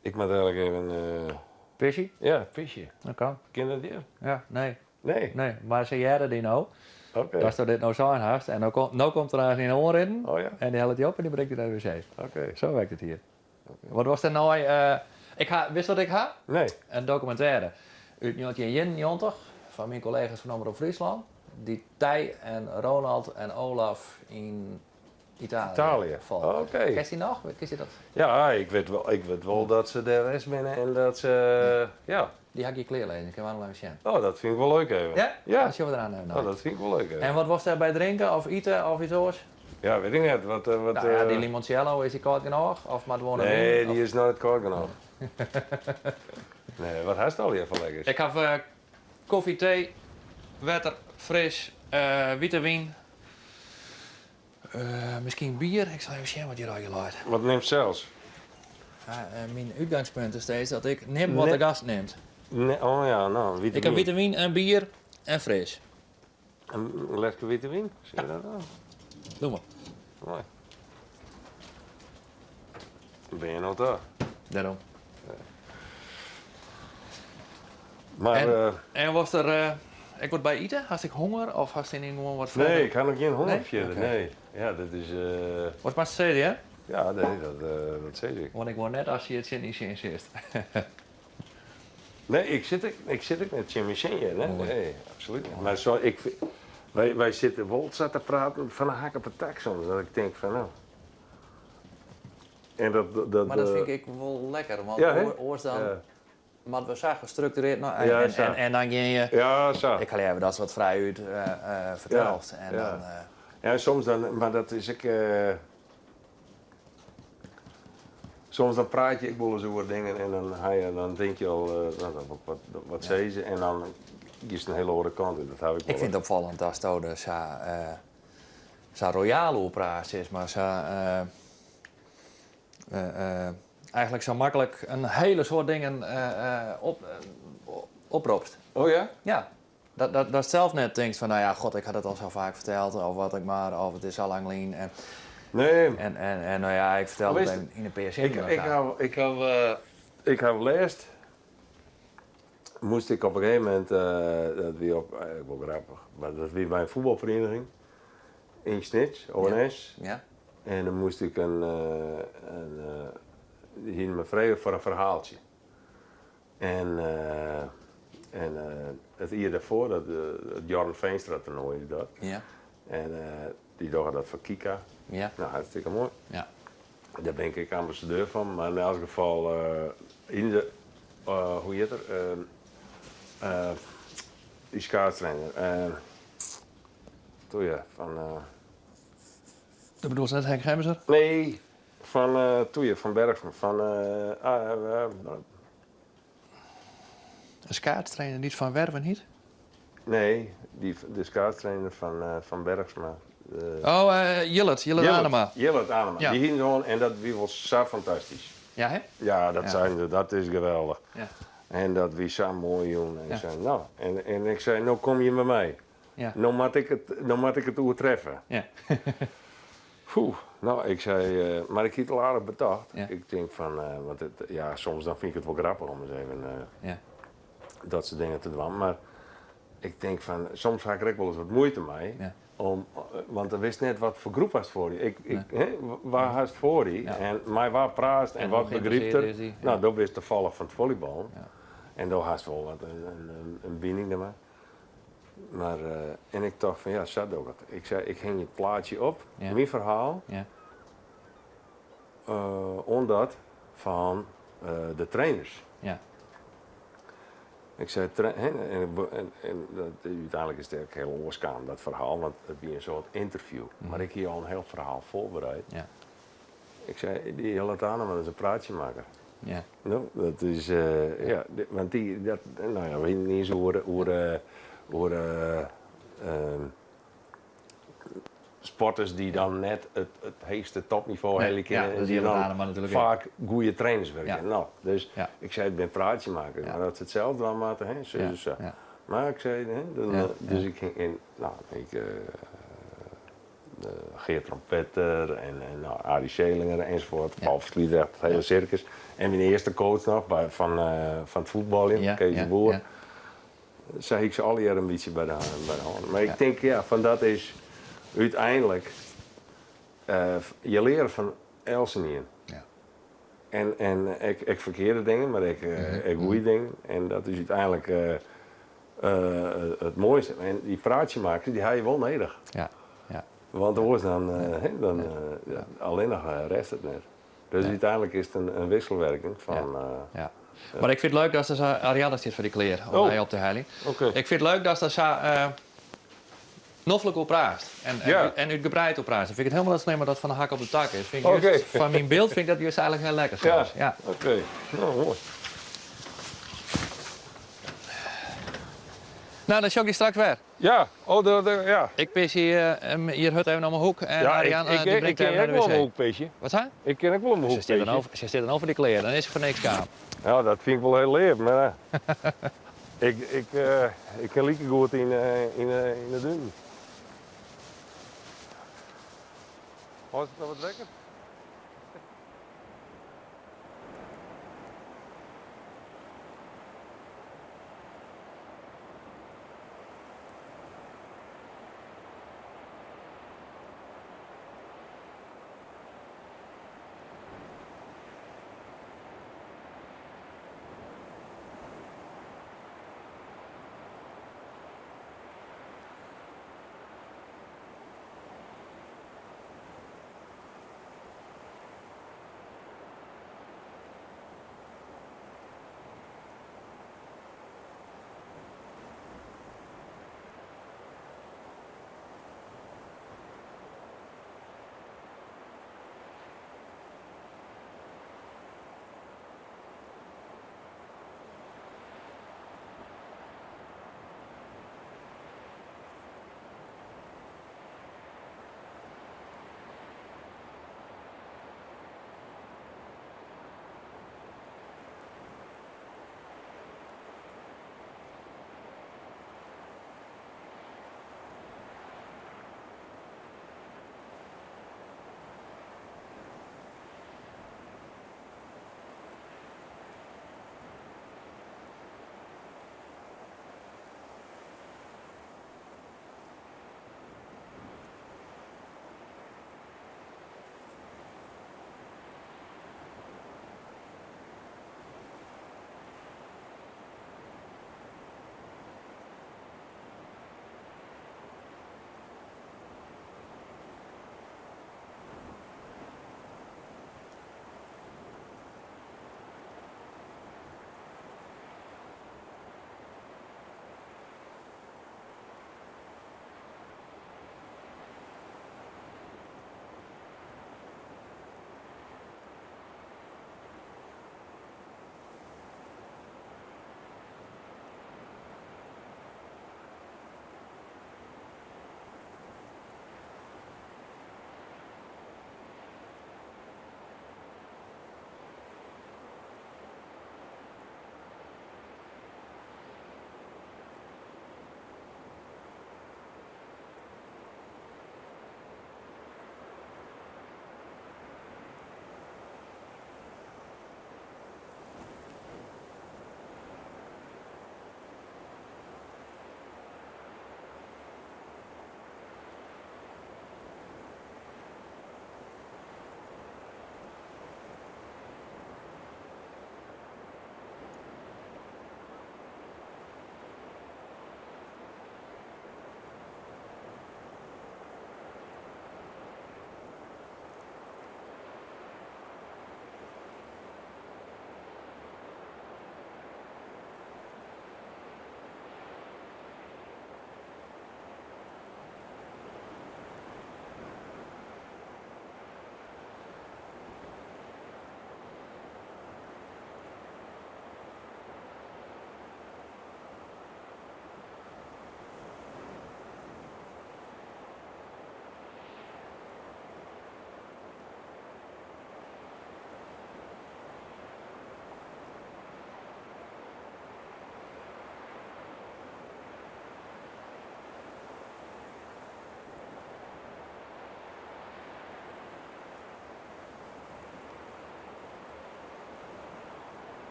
Ik moat eigentlik even. Pisje? Ja, pisje. Oké. Kin dat hjir? Ja, nee. Nee? Nee, mar se hearre dy no. Oké. Datsto dit no sein hast. En no, kom, no komt der eins ien oanrinnen. Oh ja? En dy hellet dy op en dy bringt dy nei de wc. Oké. Sa wurket it hjir. Wat was der nei? Ik ha, witst wat ik ha? Nee. In dokumintêre út 1991 fan myn kollega's fan Omrop Fryslân, dy't Tij en Ronald en Olaf yn Italië Italië, folge. oké. Kenst dy noch? Kenst dy dat? Ja, ik wit wol, ik wit wol dat se dêr west binne en dat se, ja. Dy ha ik hjir klearlizzen, kinne we noch even sjen. Oh, dat fyn ik wol leuk even. Ja? Ja. Dan sjogge we der even nei. Oh, dat fyn ik wol leuk even. En wat wolst dêrby drinke of ite of iets oars? Ja, wit ik net. Wat, wat, Nou ja, dy limoncello, is dy kâld genôch? Of moat gewoan in Nee, wyn? dy is noch net kâld genôch. Nee, wat hast allegear foar lekkers? Ik haw kofje, tee, wetter, fris, wite wyn, miskien bier. Ik sil even sjen wat hjir allegear leit. Wat nimst sels? Myn útgangspunt is steeds dat ik nim wat de gast nimt. Nee, oh ja, no, wite Ik ha wite wyn en bier en fris. In gleske wite wyn, sil je dat dwaan? Doe mar. Moai. Bin je no ta? Dêrom. Mar, En, eh, en was der ek wat by ite? Hast ek honger of hast yn gewoan wat nee, fierder? ik ha noch gjin honger Nee? fierder, Oké. nee. Ja, dat is... Wat moatst sizze, hè? Ja, nee, dat sis ik. Want ik wol net as je it tsjin dyn sin sitst. Nee, ik sit ek, ik sit ek net tsjin myn sin hjir, nee, Moai. nee, absolút net. Mar sa, ik, wy, wy sitte wol sa te praten fan 'e hak op 'e tak soms, dat ik tink fan no. En dat, dat, Mar dat fyn ik wol lekker, want Ja, hè? oars dan Ja. moatte we sa gestruktureerd no, en, Ja, en, sa. en, en dan gean je, Ja, sa. ik ha leaver datst wat frijút fertelst. Ja, En ja. dan, Ja, soms dan, mar dat is ek. Soms dan praat je ek wolris oer dingen en dan, ha je, dan tink je al, no, wat, wat, wat Ja. sizze se en dan giest in hiele oare kant út. Dat ha ik Ik fyn it opfallend datsto der sa, sa royaal oer praatst, sis mar. Sa, eigentlik sa maklik in hiele soad dingen op, opropst. Oh ja? Ja. Dat, dat, datst sels net tinkst fan, no ja, god, ik ha dat al sa faak ferteld, of wat ek mar, of it is sa lang lyn. En, Nee. en, en, en no ja, ik fertel it Witst, even yn in pear sinnen. Ik, of ik sa. ha, ik ha, ik ha lêst, moast ik op in gegeven momint, dat wie op, wol grappich, mar dat wie by in fuotbalferieniging yn Snits, ONS. Ja. En dan moast ik in, in, dy hiene my frege foar in ferhaaltsje. En, en it jier dêrfoar, dat, it Jorn Veenstra toernoai is dat. Ja. En dy dogge dat foar Kika. Ja. No, hartstikke moai. Ja. Dêr bin ik ek ambassadeur fan, mar yn elts gefal yn de, hoe hjit er, dy skaatstrainer, toe ja, fan. Do bedoelst net Henk Gemser? Nee, fan toe ja, fan Bergsma, fan. In skaatstrainer dy't Van Werven hiet? Nee, dy, de skaatstrainer fan Van Bergsma. Oh, Jillert, Jillert Anema. Jillert Anema. Ja. Dy hiene se oan en dat wie wol sa fantastysk. Ja, hè? Ja, dat Ja. seinen se, dat is geweldich. Ja. En dat wie sa moai jûn. En Ja. ik sei, no, en, en ik sei, no komme jim by my. Ja. No moat ik it, no moat ik it oertreffe. Ja. Poeh, no, ik sei, mar ik hie it al aardich betocht. Ja. Ik tink fan, want it, ja, soms dan fyn ik it wol grappich om ris even Ja. dat soart dingen te dwaan. Mar ik tink fan, soms ha ik der ek wolris wat muoite mei. Ja. Om, want dan witst net wat foar groep hast foar dy. Ik, ik, Nee. hè, wa hast foar dy Ja. en mei wa praatst en, En wat hoe begrypt er. geïnteresseerd is dy, No, ja. do bist tafallich fan it follybal. Ja. En do hast wol wat in bining dermei. Mar, en ik tocht fan ja, sa doch ik it. Ik sei, ik hingje it plaatsje op, Ja. myn ferhaal, Ja. oan dat fan de trainers. Ja. Ik sei, hè, en, en, en dat, úteinlik is it ek hiel oars kaam, dat ferhaal, want it wie in soart ynterview. Mar ik hie al in hiel ferhaal foarbereid. Ja. Ik sei, dy Jillert Anema, dat is in praatsjemakker. Ja. No, dat is, ja, want dy, dat, no ja, we hienen iens oer, oer, oer sporters dy't dan net it heechste topnivo Nee, helje kinne ja, en dat is dy't Jillert dan Anema natuerlik ek. faak goede trainers wurde Ja. kinne. No, dus Ja. ik sei, it binne praatsjemakers, Ja. mar as se it sels dwaan moatte, hè, sa Ja, en sa. ja. Mar ik sei, hè, dan, Ja, dus ja. ik ging in, no, ik, Geert Trompetter en, en no, Arie Selinger enzovoort, Ja. Paul Sliedrecht, it hiele Ja. sirkus. En myn earste coach noch by, fan, fan it fuotbaljen, Ja, Kees de ja, Boer. ja. Sa hie ik se allegear in bytsje by de, by de hân. Mar ik Ja. tink, ja, fan dat is úteinlik, je leare fan eltsenien. Ja. En, en ek, ek ferkearde dingen, mar ek, ek goede dingen. En dat is úteinlik it moaiste. En dy praatsjemakkers, dy ha je wol nedich. Ja, ja. Want oars dan, hè, dan Ja. ja, allinnich rêdt it net. Dus Nee. úteinlik is it in wisselwerking fan. Ja. Ja. Mar ik fyn it leuk datst der sa... Ariane stiet foar dy klear om Oh. dy op te heljen. Oké. Ik fyn it leuk datst der sa noflik oer praatst. En, en, Ja. en útgebreid oer praatst. Dan fyn ik it hielendal net slim dat dat fan de hak op de tak is. Fyn ik Oké. juist, foar myn byld fyn ik dat juist eigentlik hiel lekker Ja. sels. Ja. Oké. No, moai. No, dan sjoch ik dy straks wer. Ja, oh, de, ja. Ik pis hier, hier hurd even om 'e hoek en Ja, Arjan ik, die ik, brengt ik even kin naar de ek wol om 'e wc. hoek pisje. Wat zei? Ik kin ek wol om 'e Ze hoek zit dan pisje. over, ze zit dan over die kleren, dan is ze voor niks kaam. Ja, dat fyn ik wol hiel leaf, mar ik kin likegoed yn de dunen. Hâldst it noch wat wekker?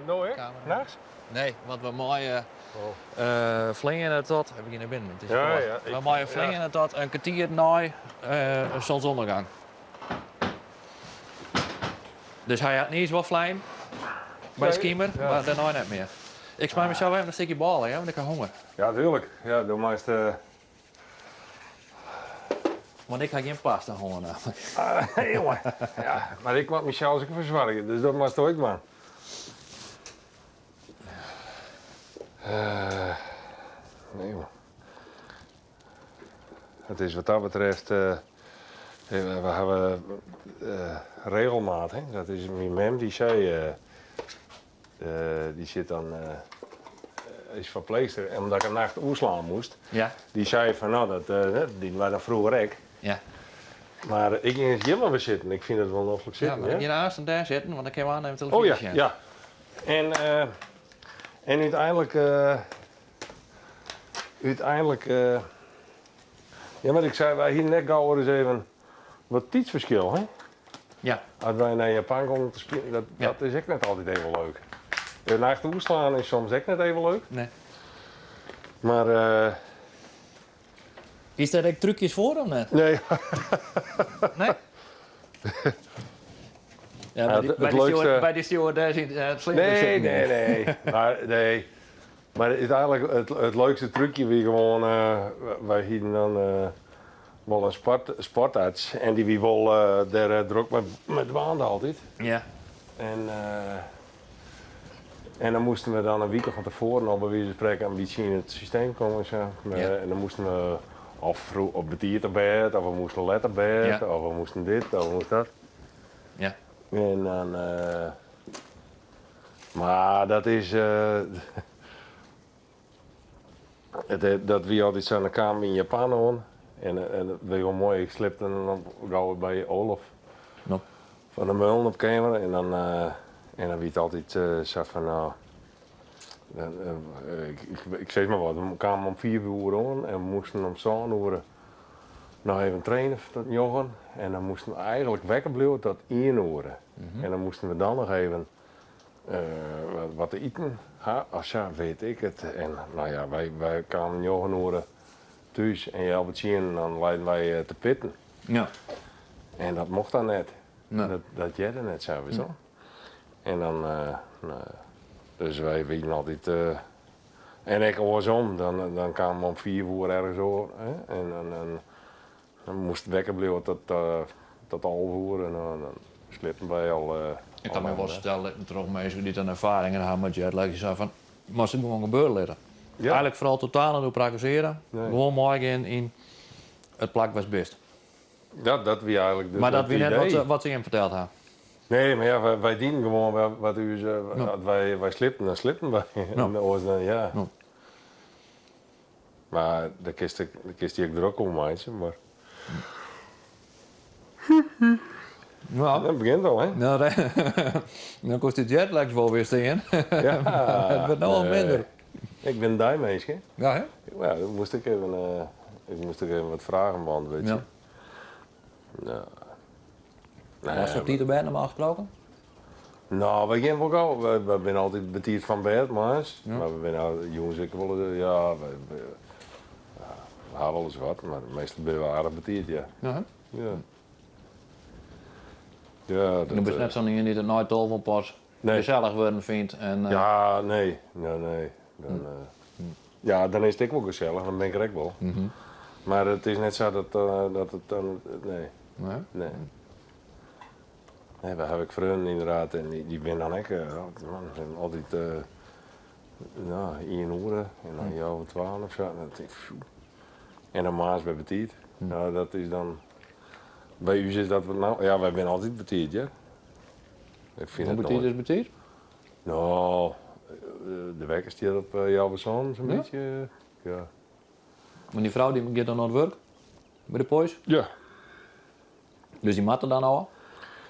No ek? Nachts? Nee, want we meie oh. fleane tot. We gean nei binnen. It is ja, ja, we meie fleane tot in kertier nei uh, zonsondergang. Dus hy hat niis wol flein by de skimer, mar dêrnei net mear. Ik smij mysels even in stikje bôle, hè, want ik ha honger. Ja, tuurlijk. Ja, do meist... Uh... Want ik ha gjin pasta hân namelijk. Uh, jongen. Ja, mar ik moat mysels ek fersoargje, dus dat moatsto ek dwaan. Uh, nee, man. It is wat dat betreft, uh, we hawwe uh, regelmaat. Hè? Dat is myn mem dy sei, uh, dy sit dan, is ferpleechster en omdat ik in nacht oerslaan moast, ja. dy sei fan no, dat, dat dienen wy dan froeger ek. Ja. Mar ik gean hjir mar wer sitten. Ik fyn it wol noflik sitten. Ja, mar ik gean aanst dêr sitten, want dan kinne we aanst even telefyzje Oh ja, ja. En, en úteinlik Uteinlik, ja mar ik sei, wy hienen ek gau ris even wat tiidsferskil, hè? Ja. As wy nei Japan gongen te spyljen, dat, ja. dat is ek net altyd even leuk. De nacht oerslaan is soms ek net even leuk. Nee. Mar. Uh, is dêr ek trúkjes foar of net? Nee. nee? Ja, by, die, by, die steward, by die stewardess yn it Nee, nee, nee. Maar, nee. Mar úteinlik, it, it leukste trúkje wie gewoan, wy hienen dan wol in sport, sportarts en dy wie wol dêr drok mei, mei dwaande altyd. Ja. En, en dan moasten we dan in wike fan tefoaren al by wize fan sprekken in bytsje yn it systeem komme en sa. Ja. En dan moasten we of froech of betiid op bêd, of we moasten let op bêd, Ja. of we moasten dit, of we moasten dat. Ja. En dan. Mar dat is. it, dat wie altyd sa, dan kamen we yn Japan oan en, en it wie wol moai, ik sliepte dan gau by Olaf No. van der Meulen op keamer en dan, en dan wie it altyd sa fan, no, dan, ik, ik, ik sis mar wat, we kamen om 5 oere oan en we moasten om sân oere noch even traine tot njoggen en dan moasten we eigentlik wekker bliuwe tot ien oere. En dan moasten we dan noch even wat te iten ha, of sa, weet ik it. En no ja, wy, wy kamen njoggen oere thús en healwei tsienen dan leinen wy te pitten. Ja. En dat mocht dan net. Nee. Dat, dat hearde net sa, witst wol. En dan, no, dus wy wienen altyd, en ek oarsom, dan, dan kamen we om 5 oere ergens oan, hè, en dan, dan, dan moast wekker bliuwe tot, tot 11 oere en dan, dan sliepten wy al. Ik kan my wol fertelle litten troch minsken dy't in erfaring ha mei jetlag, dy seinen fan, moatst it gewoan gebeure litte. Ja. Eigentlik foaral totaal net oer prakkesearje, Nee. gewoan meigean yn it plak wêr'tst bist. Ja, dat wie eigentlik de, Mar dat it wie net idee. wat se jim ferteld ha. Nee, mar ja, wy, wy dienen gewoan wat, wat ús, Ja. as wy, wy sliepten, dan sliepten wy. Ja. En oars dan, ja. Ja. Mar dêr kinst ek, dêr kinst dy ek drok om meitsje, mar Ja. dat begjint al, hè? No, dan koest de jetlags wol wer stean. Ja. It wurdt no al Nee. minder. Ik bin in deiminsk, hè? Ja, hè? Ja, dan moast ik even, ik moast ek even wat fragen beäntwurdzje. Ja. Ja. Nee, Was op tiid op bêd normaal gesproken? No, wy gean wol gau. Wy, wy binne altyd betiid fan bêd, moarns. Ja. Mar we binne al, jûns ek wol, ja, wy, wy, ja, we ha wolris wat, mar meastal binne we aardich betiid, ja. Ja, hè? Ja. Ja, dat, Do bist net sa'n ien dy't it nei tolven pas Nee. gesellich wurden fynt. En, Ja, nee. Nee, nee. Dan, ja, dan is it ek wol gesellich, dan bin ik der ek wol. Mar it is net sa dat, dat it dan, nee. Nee? Nee. Nee, wy hawwe ek freonen ynderdaad en dy, dy binne dan ek man, altyd no, ien oere en dan healwei twaen of sa. En dan tink ik, pfoe. En dan moarns wer betiid. No, dat is dan. By ús is dat wat no. Ja, wy binne altyd betiid, ja. Ik fyn Hoe it betiid noait. is betiid? No, de wekker stiet op healwei sânen sa'n Ja? bytsje. Ja. Want dy frou dy giet dan nei it wurk by de Poiesz? Ja. Dus dy moat der dan ôf?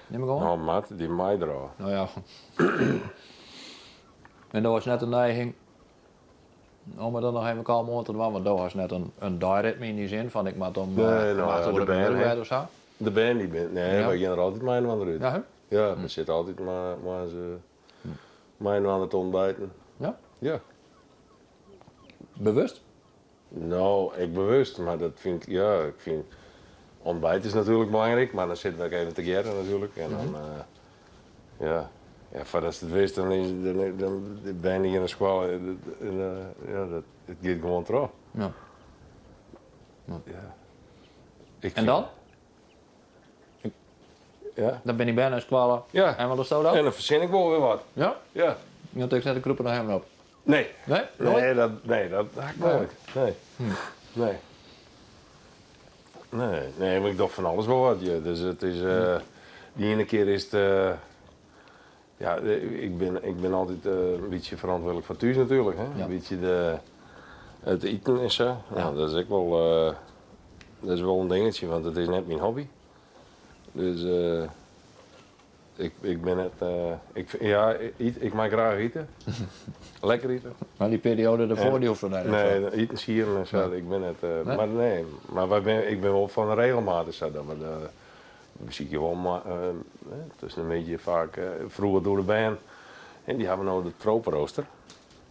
Nim ik oan? No, moat, dy mei der ôf. No ja. En do hast net de neiging om it dan noch even kalm oan te dwaan, want do hast net in, in deiritme yn dy sin fan ik moat om Nee, no acht ja, oere de bern, by hè. of sa. De bern dy bin, nee, Ja. wy gean der altyd mei inoar út. Ja, hè? Ja, we sitte altyd moarns. Mei-inoar te ontbijten. Ja? Ja. Bewust? No, ek bewust, mar dat fyn ik, ja, ik fyn ontbijt is natuerlik belangryk, mar dan sitte we ek even tegearre natuerlik en dan, ja, ja, foardatst it witst dan is dan dan de bern dy gean nei skoalle en ja, dat it giet gewoan troch. Ja. Ja. Ik En dan? Ja. Dan binne dy bern nei skoalle. Ja. En wat dochsto dan? En dan fersin ik wol wer wat. Ja? Ja. Dan tinkst net ik krûp der noch even op. Nee. Nee? Noait? Nee, dat, nee, dat ha ik noait. Nee. Nee. Nee, nee, mar ik doch fan alles wol wat. Ja. Dus it is, de iene kear is it, ja, ik bin, ik bin altyd in bytsje ferantwurdlik foar thús natuerlik. Hè? Ja. In bytsje de, it iten en sa. Ja. No, dat is ek wol, dat is wol in dingetsje, want it is net myn hobby. Dus ik, ik bin net, ik, ja, ik mei graach ite. Lekker ite. Mar dy perioade derfoar dy hoecht net. Nee, itensieden en sa, ik bin net, mar nee, mar wy binne, ik bin wol fan de regelmaat en sa, dat we de, we besykje wol tusken de middei faak, froeger doe de bern, en dy hawwe no de tropenrooster.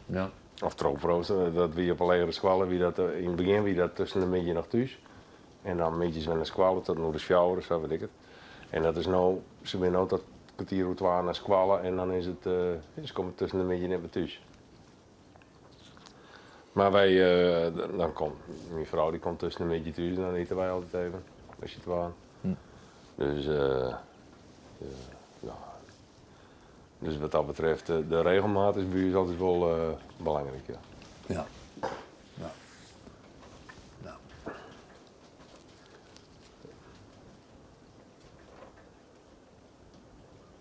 Ja. Of tropenrooster, dat wie op 'e legere skoalle, wie dat, yn it begjin wie dat tusken de middei noch thús. En dan middeis wer nei skoalle tot in oere as fjouwer of sa, wit ik it. En dat is no, se binne no tot kertier oer twa nei skoalle en dan is it, se komme tusken de middei net mear thús. Mar wy, dan komt, myn frou dy komt tusken de middei thús en dan ite wy altyd even, mei syn twaen. Dus ja, dus wat dat betreft, de regelmaat is by ús altyd wol belangryk, ja. Ja. Ja. Ja.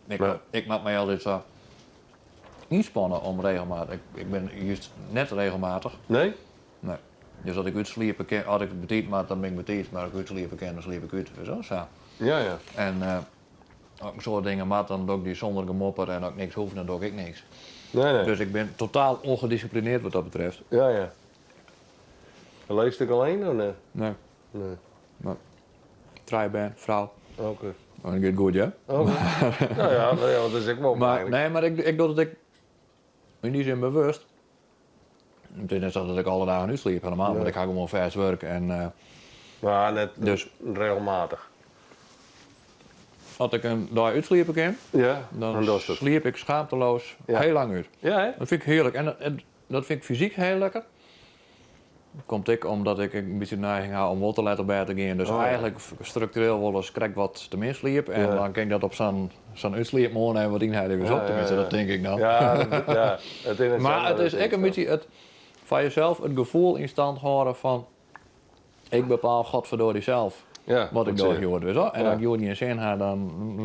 Ik, ik moat my altyd sa ynspanne om regelmatich. Ik bin just net regelmatich. Nee? Nee. Dus as ik útsliepe kin, as ik betiid moat, dan bin ik betiid, mar as ik útsliepe kin, dan sliep ik út. Witst wol, sa. Ja, ja. En as ik in soad dingen moat, dan doch ik dy sûnder gemopper en as ik niks hoech, dan doch ik niks. Nee, nee. Dus ik bin totaal ongedisciplineerd wat dat betreft. Ja, ja. En leefst ek allinne of net? Nee. Nee. Nee. Trije bern, frou. Oké. Dat giet goed, ja. Oké. Nou ja, no ja, dat is ek wol Mar belangryk. nee, mar ik, ik doch it ek yn dy sin bewust. It is net sa dat ik alle dagen útsliep helemaal, want Nee. ik ha gewoan fêst wurk en Mar net Dus- regelmatich. As ik in dei útsliepe kin, Ja, dan dan dochst it. sliep ik schaamteloos Ja. heel lang út. Ja, hè? Dat fyn ik hearlik en en dat fyn ik fysyk hiel lekker. Komt ek omdat ik in bytsje de neiging ha om wol te let op bêd te gean. Dus Oh, ja. eigenlik struktureel wolris krekt wat te min sliep. En Ja. dan kin ik dat op sa'n sa'n útsliepmoarn even wat ynhelje. Dus Ja, op, ja, tenminste, ja. dat tink ik dan. Ja, dat, ja, it is net Mar sa, it dat is ek in sa. bytsje it foar jesels it gefoel yn stand hâlde fan ik bepaal godverdorie sels Ja, wat ik dat doch sil. hjoed. Witst wol? En Ja. as ik hjoed gjin sin ha, dan,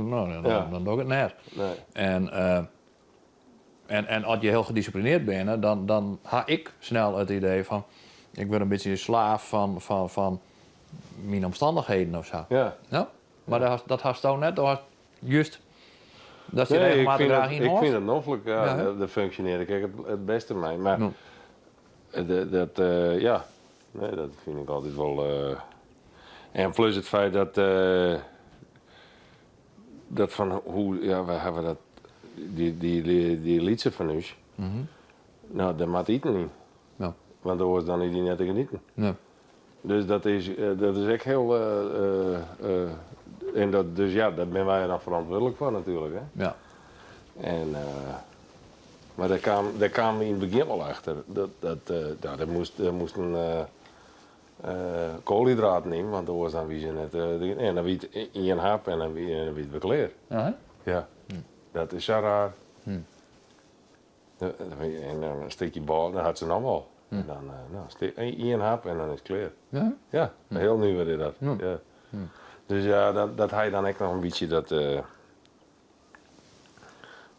no, dan, Ja. dan doch ik it net. Nee. En, en, en as je hiel gedisciplineerd binne, dan, dan ha ik snel it idee fan ik wurd in bytsje slaaf fan, fan, fan myn omstannichheden of sa. Ja. Ja? Mar dat hast, dat hasto net, do hast just datst dy Nee, ik regelmatig fyn graach it, ik fyn ynhâldst. it noflik, ja, Ja, hè? dêr funksjonearje ik ek it bêste mei. Mar Ja. dat, ja, nee, dat fyn ik altyd wol. En plus it feit dat, dat fan hoe, ja, wy hawwe dat, dy, dy, dy, dy lytse fan ús, no, dêr moat iten yn. Ja. Want oars dan is dy net te genieten. Nee. Dus dat is, dat is ek hiel, en dat, dus ja, dêr binne wy dan ferantwurdlik foar natuerlik, hè. Ja. En, mar dêr kaam, dêr kamen we yn it begjin wol achter. Dat, dat, ja, dêr moast, dêr moasten koalhydraten yn, want oars dan wie se net, en dan wie it ien hap en dan wie, dan wie it wer klear. Ja, hè? Ja. Dat is sa raar. En dan in stikje bôle, dat hat se noch wol. En dan, no, ien hap en dan is it klear. Ja? Ja, hiel nuver is dat. Ja. Ja. Dus ja, dat, dat ha je dan ek noch in bytsje dat.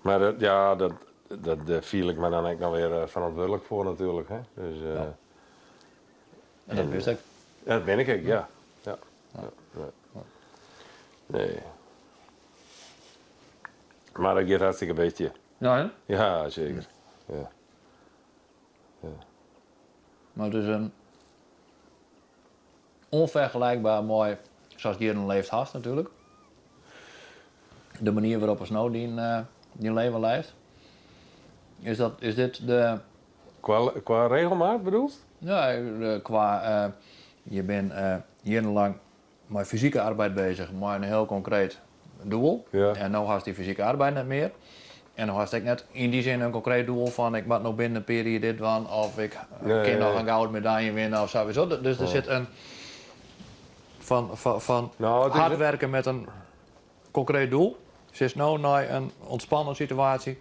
Mar dat, ja, dat, dat, dêr fiel ik my dan ek noch wer ferantwurdlik foar natuerlik. Hè? Dus, Ja. En dat bist ek. Ja, dat bin ik ek, ja. Ja. Ja. Ja. Nee. Mar dat giet hartstikke bêst hjir. Ja, hè? Ja, seker. Ja. Ja. Mar it is in ûnfergelykber mei sa'tst jierren leefd hast natuerlik. De manier wêrop'tst no dyn, dyn leven leefst. Is, dat, is dit de. Kwa, kwa regelmaat bedoelst? Ja, kwa. Je bent jierrenlang mei fysike arbeid beuzich, mei in hiel konkreet doel. Ja. En no hast dy fysike arbeid net mear. En no hast ek net yn dy sin in konkreet doel fan ik moat no binnen in pear jier dit dwaan of ik Nee, kin noch nee. in gouden medalje winne of sowieso. Dus der sit in fan Nou, het is- hard werken met een concreet doel. Sitst no nei in ûntspannen situaasje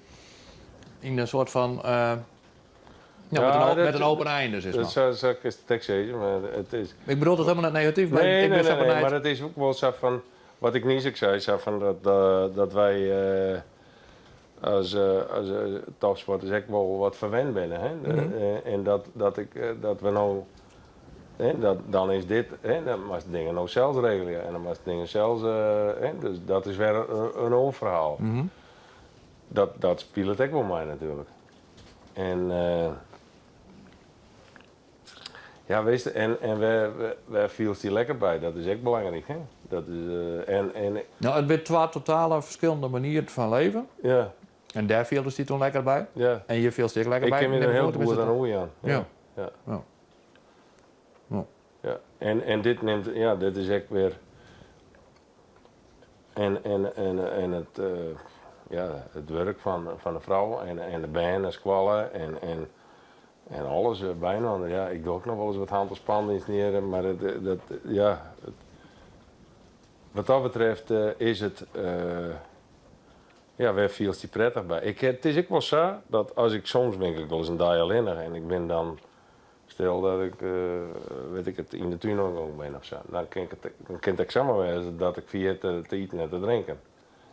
yn in soart fan ja, met, een, Ja, dat- met een open einde, sis Dat mar. sa kinst it ek sizze, mar it is. Ik bedoel it hielendal net negatyf, mar Nee, ik nee, bin nee, sa nee, benijd. mar it is ek wol sa fan, wat ik niis ek sei, sa fan dat, dat wy as, as topsporters ek wol wat ferwend binne. Hè? En dat, dat, ik, dat we no, hè, dat, dan is dit, hè, dan moatst dingen no sels regelje en dan moatst dingen sels, hè, dus dat is wer in oar ferhaal. Dat, dat spilet ek wol mei natuerlik. En ja, witst, en wêr, wêr fielst dy lekker by? Dat is ek belangryk, hè? Dat is, en No, it binne twa totale ferskillende manieren fan leven. Ja. En dêr fieldest dy toen lekker by. Ja. En hjir fielst dy ek lekker Ik by. kin my Neem der ik hiel oan, tenminste goed oan oerjaan. Ja. Ja. Ja. Ja. Ja. En dit nimt, ja, dit is ek wer. En it, ja, it wurk fan de frou en de bern en skoalle en alles byinoar. Ja, ik doch ek noch wolris wat handelspannen ynstneare, mar it, dat, ja, it, wat dat betreft is it, ja, wêr fielst dy prettich by? Ik, it is ek wol sa dat as ik soms bin ik wolris in dei allinnich en ik bin dan, stel dat ik, wit ik it, yn de tún oan 'e gong bin of sa, dan kin ik it, dan kin it ek samar wêze dat ik ferjit te iten en te drinken.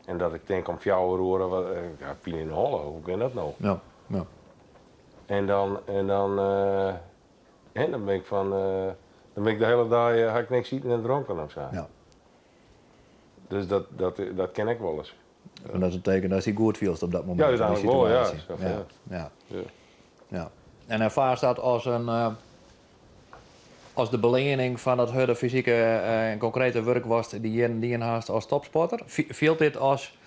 En dat ik tink om 4 oere, wat, ja, pine yn 'e holle, hoe kin dat no? Ja. En dan, hè, dan bin ik fan, dan bin ik de hiele dei, ha ik niks iten en dronken of sa. Dus dat kin ek wolris. En dat is in teken dat dy goed fielst op dat momint. Ja, in dy úteinlik wol, ja. situaasje. Sa, Ja, ja. ja. Ja. Ja. En erfaarst dat as in as de beleanning fan dat hurde fysike en konkrete wurk watst dy jierren dien hast as topsporter? Fielt dit as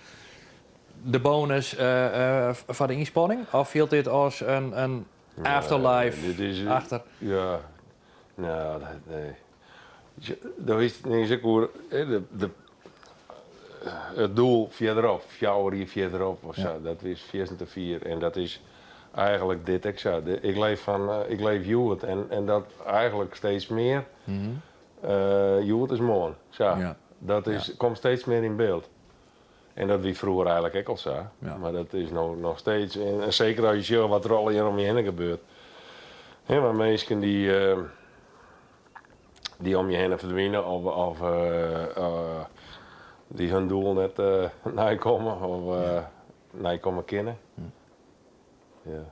de bonus foar de ynspanning? Of fielt dit as in afterlife Nee, dit is, achter? Ja, no, nee. Dat is niks ek oer, hè, it doel fierderop, 4 jier fierderop of sa, dat is 4 te fier. En dat is eigentlik dit ek sa. Ik leef fan, ik leef hjoed en dat eigentlik steeds mear. Hjoed is moarn. Sa. Dat is, komt steeds mear yn byld. En dat wie froeger eigentlik ek al sa. Mar dat is no noch steeds. En seker as je sjogge wat der allegear om je hinne gebeurt. Hè, mar minsken dy't om je hinne ferdwine of dy't hun doel net neikomme of neikomme kinne. Ja,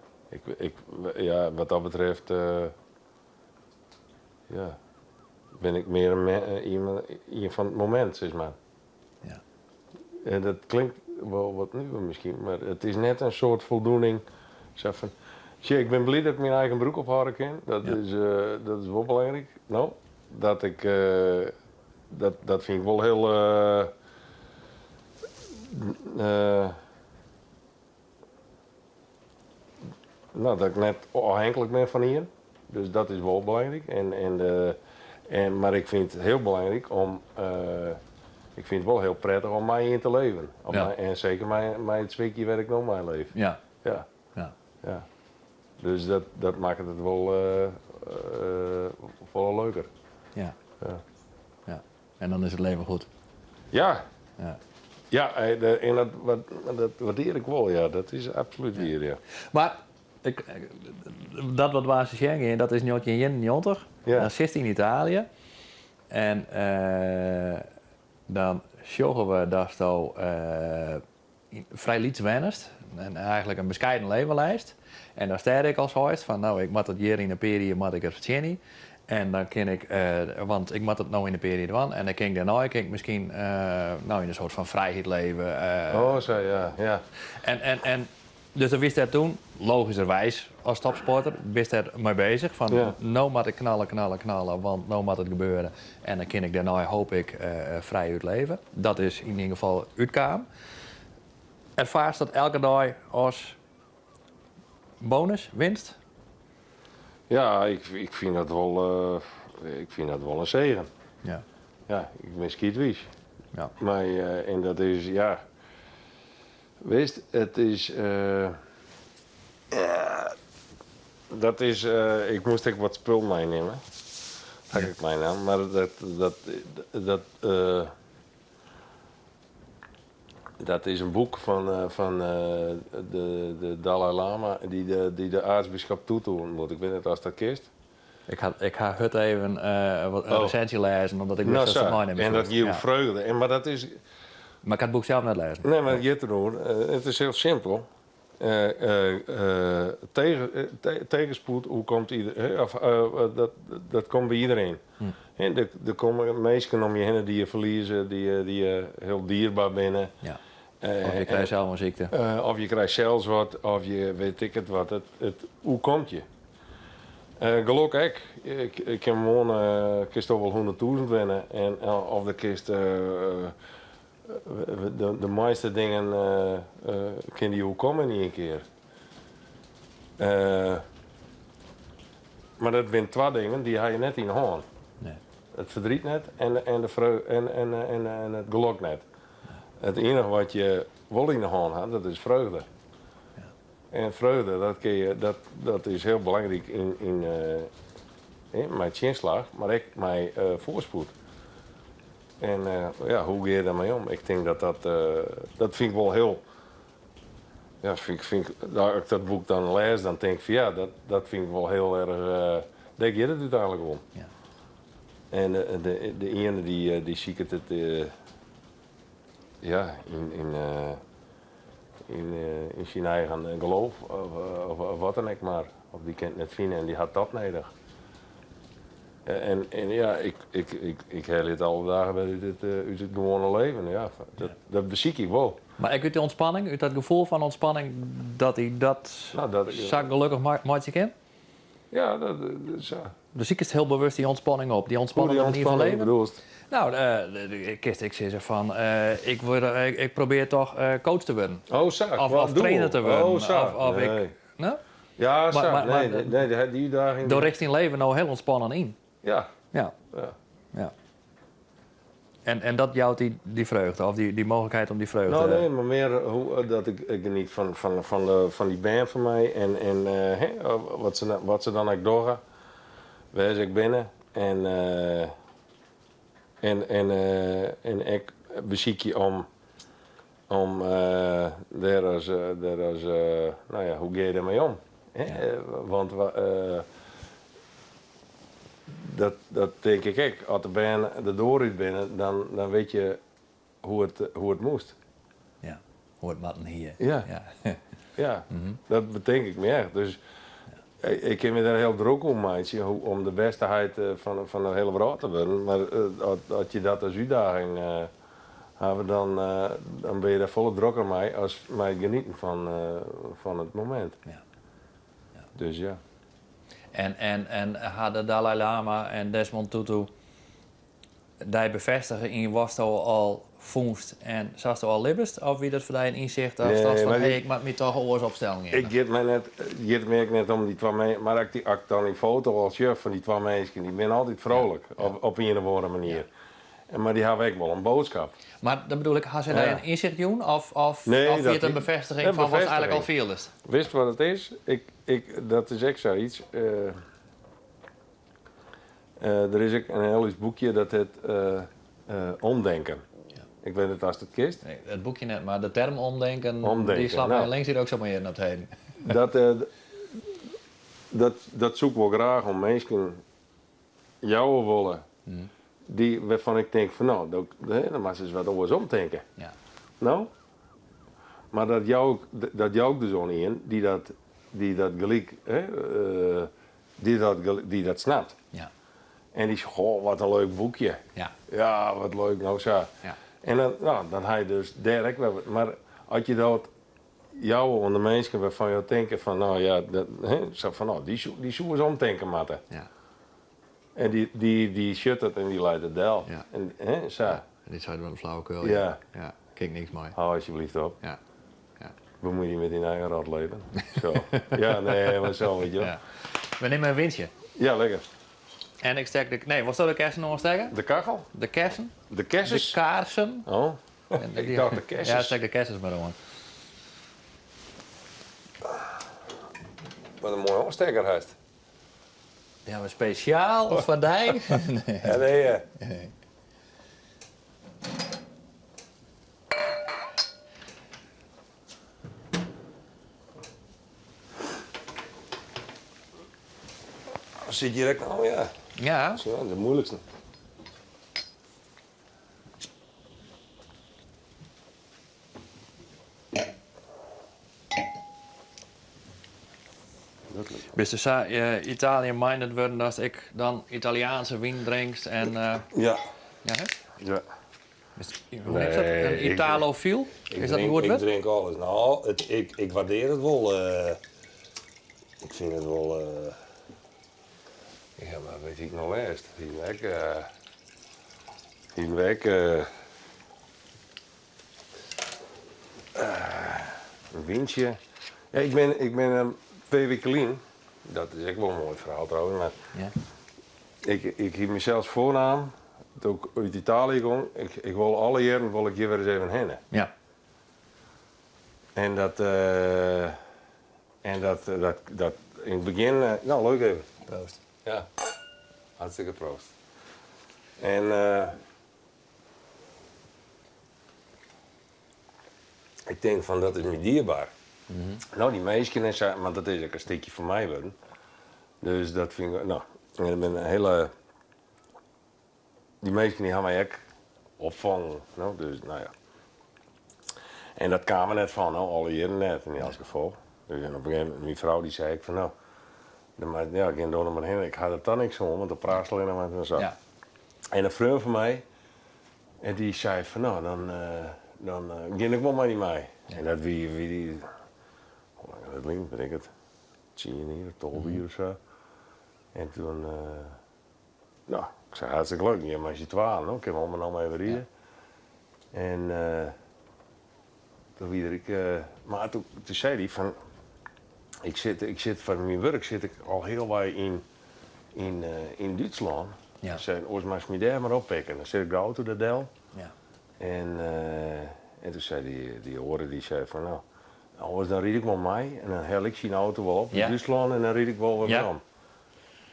ik, ja, wat dat betreft ja, bin ik mear ien, ien fan it momint, sis mar. En dat klinkt wol wat nuver miskien, mar it is net in soart foldoening. Sa fan, sjoch, ik bin bliid dat ik myn eigen broek ophâlde kin. Dat, is, dat is wol belangryk. No, dat ik, dat fyn ik wol hiel. No, dat ik net ôfhinklik bin fan ien. Dus dat is wol belangryk. En, mar ik fyn it hiel belangryk om. Ik fyn it wol hiel prettich om mei ien te leven. Om en seker mei it swikje wêr't ik no mei leef. Ja. Ja. Dus dat makket it wol folle leuker. Ja. Ja. En dan is it leven goed. Ja. Ja, en dat, wat, dat wurdearje ik wol, ja. Dat is absolút wier, ja. Mar ik, dat wat waar se sjen gean, dat is 1991. Dan sitst yn Italië. En dan sjogge we datsto frij lyts wennest. En eigentlik in beskeiden leven leist. En dan stear ik al seist fan, no, ik moat it hjir yn in pear jier moat ik it fertsjinje. En dan kin ik, want ik moat it no yn in pear jier dwaan. En dan kin ik dêrnei kin ik miskien no, yn in soart fan frijheid leve. Oh, sa, ja. En dus dan wist dat toen, logyskerwiis as topsporter, bist dêr mei beuzich. Fan no moat ik knalle, knalle, knalle, want no moat it gebeure. En dan kin ik dêrnei, hoopje ik, frij útleve. Dat is yn ieder gefal útkaam. Erfaarst dat elke dei as Bonus, winst? Ja, ik fyn dat wol, ik fyn dat wol in segen. Ja. Ja, ik bin skiedwiis. Ja. Mar, en dat is, ja, witst, it is, dat is, ik moast ek wat spul meinimme. Ha ik ek meinaam, mar dat, dat, dat, dat is in boek fan, fan de Dalai Lama, dy't de aartsbiskop Tutu ûntmoet. Ik wit net oftst dat kinst. Ik ha, ik ha hurd even wat in resinsje lêzen, omdat ik wist dat se it meinimme En dat gie oer freugde. En, mar dat is. Mar ik ha it boek sels net lêzen. Nee, mar it giet deroer. It is hiel simpel. Tegenspoed oerkomt ieder, of dat komt by iedereen. Der komme minsken om je hinne dy't je ferlieze, dy't je hiel dierber binne. Ja. Of je krije sels in sykte. Of je krije sels wat, of je wit ik it wat. It oerkomt je. Gelok ek. Ik kin moarn kinsto wol 100.000 winne en of der kinst de moaiste dingen kin dy oerkomme yn ien kear. Mar dat binne twa dingen dy ha je net yn 'e hân. It ferdriet net en en it gelok net. It iennige wat je wol yn 'e hân ha, dat is freugde. En freugde, dat kin je, dat, dat is hiel belangryk yn, yn, mei tsjinslach, mar ek mei foarspoed. En ja, hoe gean je dêrmei om? Ik tink dat dat, dat fyn ik wol hiel, ja, fyn ik, fyn ik, as ik dat boek dan lês, dan tink ik fan ja, dat, dat fyn ik wol hiel erch, dêr giet it úteinlik om. Ja. En de, de iene dy, dy siket it, ja, yn, yn, yn syn eigen geloof of wat dan ek mar. Of dy kin it net fine en dy hat dat nedich. En, en ja, ik, ik, ik, ik helje it alle dagen wer út it gewoane leven. Ja, dat, dat besykje ik wol. Mar ek út de ûntspanning, út dat gefoel fan ûntspanning dat dy dat, Nou, dat sa gelokkich meitsje kin? Ja, dat is sa. Do sikest hiel bewust dy ûntspanning op, dy ûntspannende manier fan leven? Bedoelst? Nou, kinst ek sizze fan ik, wurd, ik probearje toch coach te wurden. Oh sa, of trainer te wurden. Oh sa, of, of nee. ik, no? Ja, sa, maar, nee, nee, dy útdaging... Do richtst dyn leven no hiel ûntspannen yn. Ja. Ja. Ja. Ja. En, en dat jout dy dy freugde, of dy, dy mooglikheid om dy freugde... No nee, mar mear hoe, dat ik, ik geniet fan, fan, fan, de, fan dy bern fan my en, en hè, wat, se, wat se dan ek dogge, wêr se ek binne. En, en, en, en ek besykje om, om dêr as, dêr as, no ja, hoe gean je dêrmei om? Hè? Want dat, dat tink ik ek. As de bern de doar út binne, dan, dan wit je hoe it, hoe it moast. Ja, hoe it moatten hie. Ja. Ja. Ja, dat betink ik my echt. Dus ik kin my dêr hiel drok om meitsje om de bêste heit fan, fan de hiele wrâld te wurden. Mar as je dat as útdaging hawwe, dan, dan binne je dêr folle drokker mei as mei it genieten fan, fan it momint. Ja. Ja. Dus ja. En, en, en ha de Dalai Lama en Desmond Tutu dy befêstige yn watsto al fûnst en sa'tsto al libbest? Of wie dat foar dy in ynsicht datst tochtst fan hé, ik moat my toch oars opstellen gean? It giet my net, it giet my ek net om dy twa minsken, mar as ik dan dy foto al sjoch fan dy twa minsken, dy binne altyd frolik op ien of oare manier. Mar dy hawwe ek wol in boadskip. Mar dan bedoel ik, ha sy dy in ynsicht jûn of, of, Nee, of wie dat it in wie- befêstiging in fan watst eigentlik al befêstiging. fieldest? Witst wat it is? Ik, ik, dat is ek sayts. Der is ek in hiel lyts boekje dat hjit Omdenken. Ik wit net oftst it kinst. Nee, it boekje net, mar de term omdenken, Omdenken, dy slacht my nou. links hier ek samar jierren op 't heden. Dat, dat, dat soe ik wol graach oan minsken jouwe wolle, dy, wêrfan ik tink fan no, dan moatst ris wat oars omtinke. Ja. No? Mar dat jou ik, dat jou ik dus oan ien dy't dat, dy't dat gelyk, hè, dy't dat, dy't dat snapt. Ja. En dy seit, goh, wat in leuk boekje. Ja. Ja, wat leuk, no sa. Ja. En dan, no, dan ha je dus dêr ek wer wat. Mar as je dat jouwe oan de minsken wêrfan jo tinke fan, no ja, dat, hè, sa fan, no, dy soe, dy soe ris omtinke moatte. Ja. En dy, dy, dy sjocht it en dy leit it del. Ja. En, hè, sa. En dy seit wat in flauwekul. Ja. Ja, kin ik niks mei. Hou asjebleaft op. Ja. Ja. Bemoei dy met dyn eigen rotleven. Zo. Ja, nee, maar zo, weet je wel. Ja. We nimme in wyntsje. Ja, lekker. En ik stek de... Nee, wolsto de kersen oanstekke? De kachel? De kersen? De kersens? De kaarsen. Oh, ik dacht de kersens. Ja, stek de kersens mar oan. Wat in moaie oanstekker hast. Ja, mar spesjaal foar dy. Nee. Ja, nee. Nee. Sit hjir ek noch, ja. Ja. Dat is it moeilikste. Bist der sa Italië-minded wurden datst ek dan Italiaanse wyn drinkst en Ja. Ja, hè? Ja. Hoe neamst dat? In Italofiel? Is dat in goed wurd? Ik drink alles. No, it, ik, ik waardeer it wol. Ik fyn it wol. Ja, mar wit ik no lêst? Hienen we ek. Hienen we ek. In wyntsje. Ja, ik bin, ik bin in pear wiken lyn, dat is ek wol in moai ferhaal trouwens, mar ja. ik, ik hie mysels foarnaam, doe't ik út Italië gong, ik, ik wol alle jierren wol ik hjir wer ris even hinne. Ja. En dat, en dat, dat, dat yn it begjin, no leuk even. Proost. Ja, hartstikke proost. En Ik tink fan dat is my dierber. No, dy minsken en sa, want dat is ek in stikje fan my wurden. Dus dat fyn ik, no, en dat binne hiele, dy minsken dy ha my ek opfongen, no, dus no ja. En dat kaam der net fan, no, alle jierren net yn elts gefal. Dus en op in gegeven momint, myn frou dy sei ek fan no, dan moat, ja, gean do noch mar hinne, ik ha der toch niks oan, want dan praatst allinnich mar en sa. Ja. En in freon fan my, En dy sei fan no, dan dan gean ik wol mei dy mei. En dat wie wie dy, hoe lang is dat lyn, weet ik it, tsien jier, 12 jier of sa. En toen, no, ik sei hartstikke leuk, gean mei syn twaën, no, kinne we om en om even ride. En toen wie der ek, mar toen toen sei dy fan, ik sit ik sit foar myn wurk sit ik al healwei yn Yn, yn Dútslân. Ja. Sei, oars moatst my dêr mar oppikke. Dan set ik de auto der del. Ja. En, en toen sei dy, dy oare, dy sei fan no, oars dan ryd ik wol mei en dan hel ik syn auto wol op yn Ja. Dútslân en dan ryd ik wol wer Ja. werom.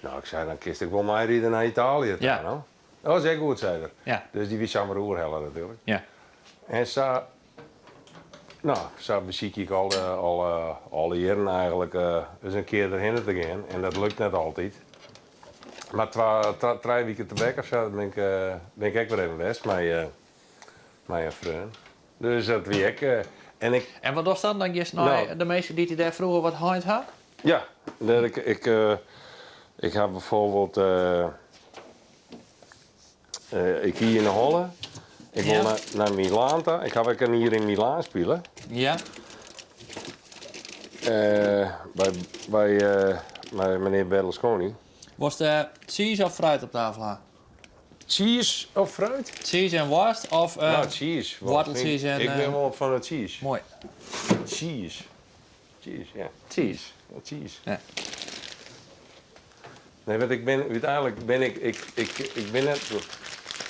No, ik sei, dan kinst ek wol meiride nei Italië ta, Ja. no. Dat is ek goed, sei er. Ja. Dus dy wie samar oerhelle natuerlik. Ja. En sa, no, sa besykje ik al, al, alle jierren eigentlik ris in kear derhinne te gean. En dat lukt net altyd. Mar twa, twa, trije wiken tebek of sa bin ik, bin ik ek wer even west mei, mei in freon. Dus dat wie ek. En ik. En wat dochst dan? Dan giest nei No. de minsken dy't dy dêr froeger wat heind ha? Ja, dat ik, ik, ik ha bijvoorbeeld. Ik hie yn 'e holle. Ik wol Ja. nei Milaan ta. Ik haw ek in jier yn Milaan spile. Ja. By, by, by menear Berlusconi. Wolst tsiis of fruit op tafel ha? Tsiis of fruit? Tsiis en woarst of No, tsiis. woarteltsiis en... Ik bin wol fan de tsiis. Moai. Tsiis. Tsiis, ja. Tsiis. Ja, tsiis. Ja. Nee, want ik bin úteinlik bin ik, ik, ik, ik bin net,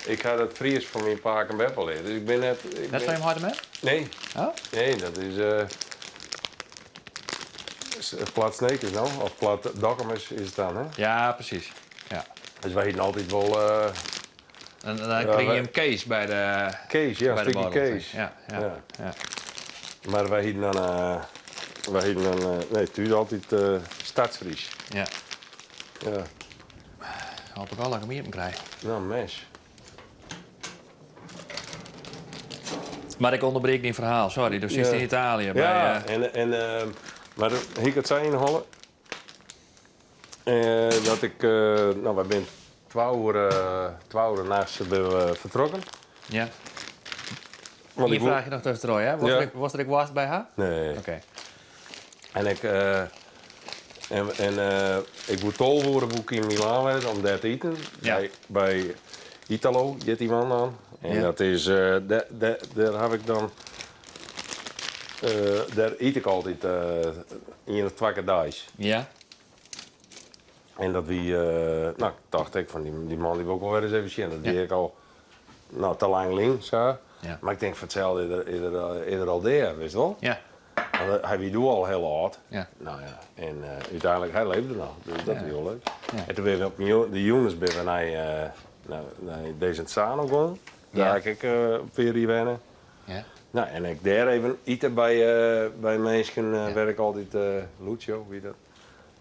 ik ha dat Frysk fan myn pake en beppe leard, dus ik bin net. Ik Net bin, fan jim heit en mem? Nee. Oh? Nee, dat is plat Snekers no, of plat Dokkumers is it dan, hè? Ja, presys. Ja. Dus wy hienen altyd wol. En dan krige je him Kees by de. Kees, ja, by in de stikje bottle. Kees. Ja, ja, Ja. ja. Mar wy hienen dan, wy hienen dan, nee, thús altyd Stadsfries. Ja. Ja. Hoop ik al dat ik 'm iepen krij. No, mes. Mar ik ûnderbreek dyn ferhaal, sorry. Do sietst Ja. yn Italië by. Ja, en, en, mar hie ik it sa yn 'e holle dat ik, no, wy binne twa oere, twa oere nachts binne we fertrokken. Ja. Want Ien ik woe- fraachje noch tuskentroch, hè? Wolst Ja. der ek, wolst der ek woarst by ha? Nee. Oké. En ik, en, en ik woe 12 oere woe ik yn Milaan wêze om dêr te iten. Ja. By, by Italo hjit dy man dan. En Ja. dat is, dêr, dêr, dêr haw ik dan. Dêr yt ik altyd ien of twa kear deis. Ja. En dat wie, no, tocht ik fan dy man dy wol ik wol wer ris even sjen. Dat wie ek al, no, te lang lyn sa. Ja. Mar ik tink foar itselde is er, is er al dea, witst wol? Ja. Want hy wie doe al hiel âld. Ja. No ja, en úteinlik, hy leefde noch, dus dat wie wol leuk. Ja. En toen binne we op de jûns binne we nei, nei Desenzano gong. Dêr ha ik ek in pear jier wenne. Ja. No, en ek dêr even ite by, by minsken wêr ik altyd, Lucio wie dat.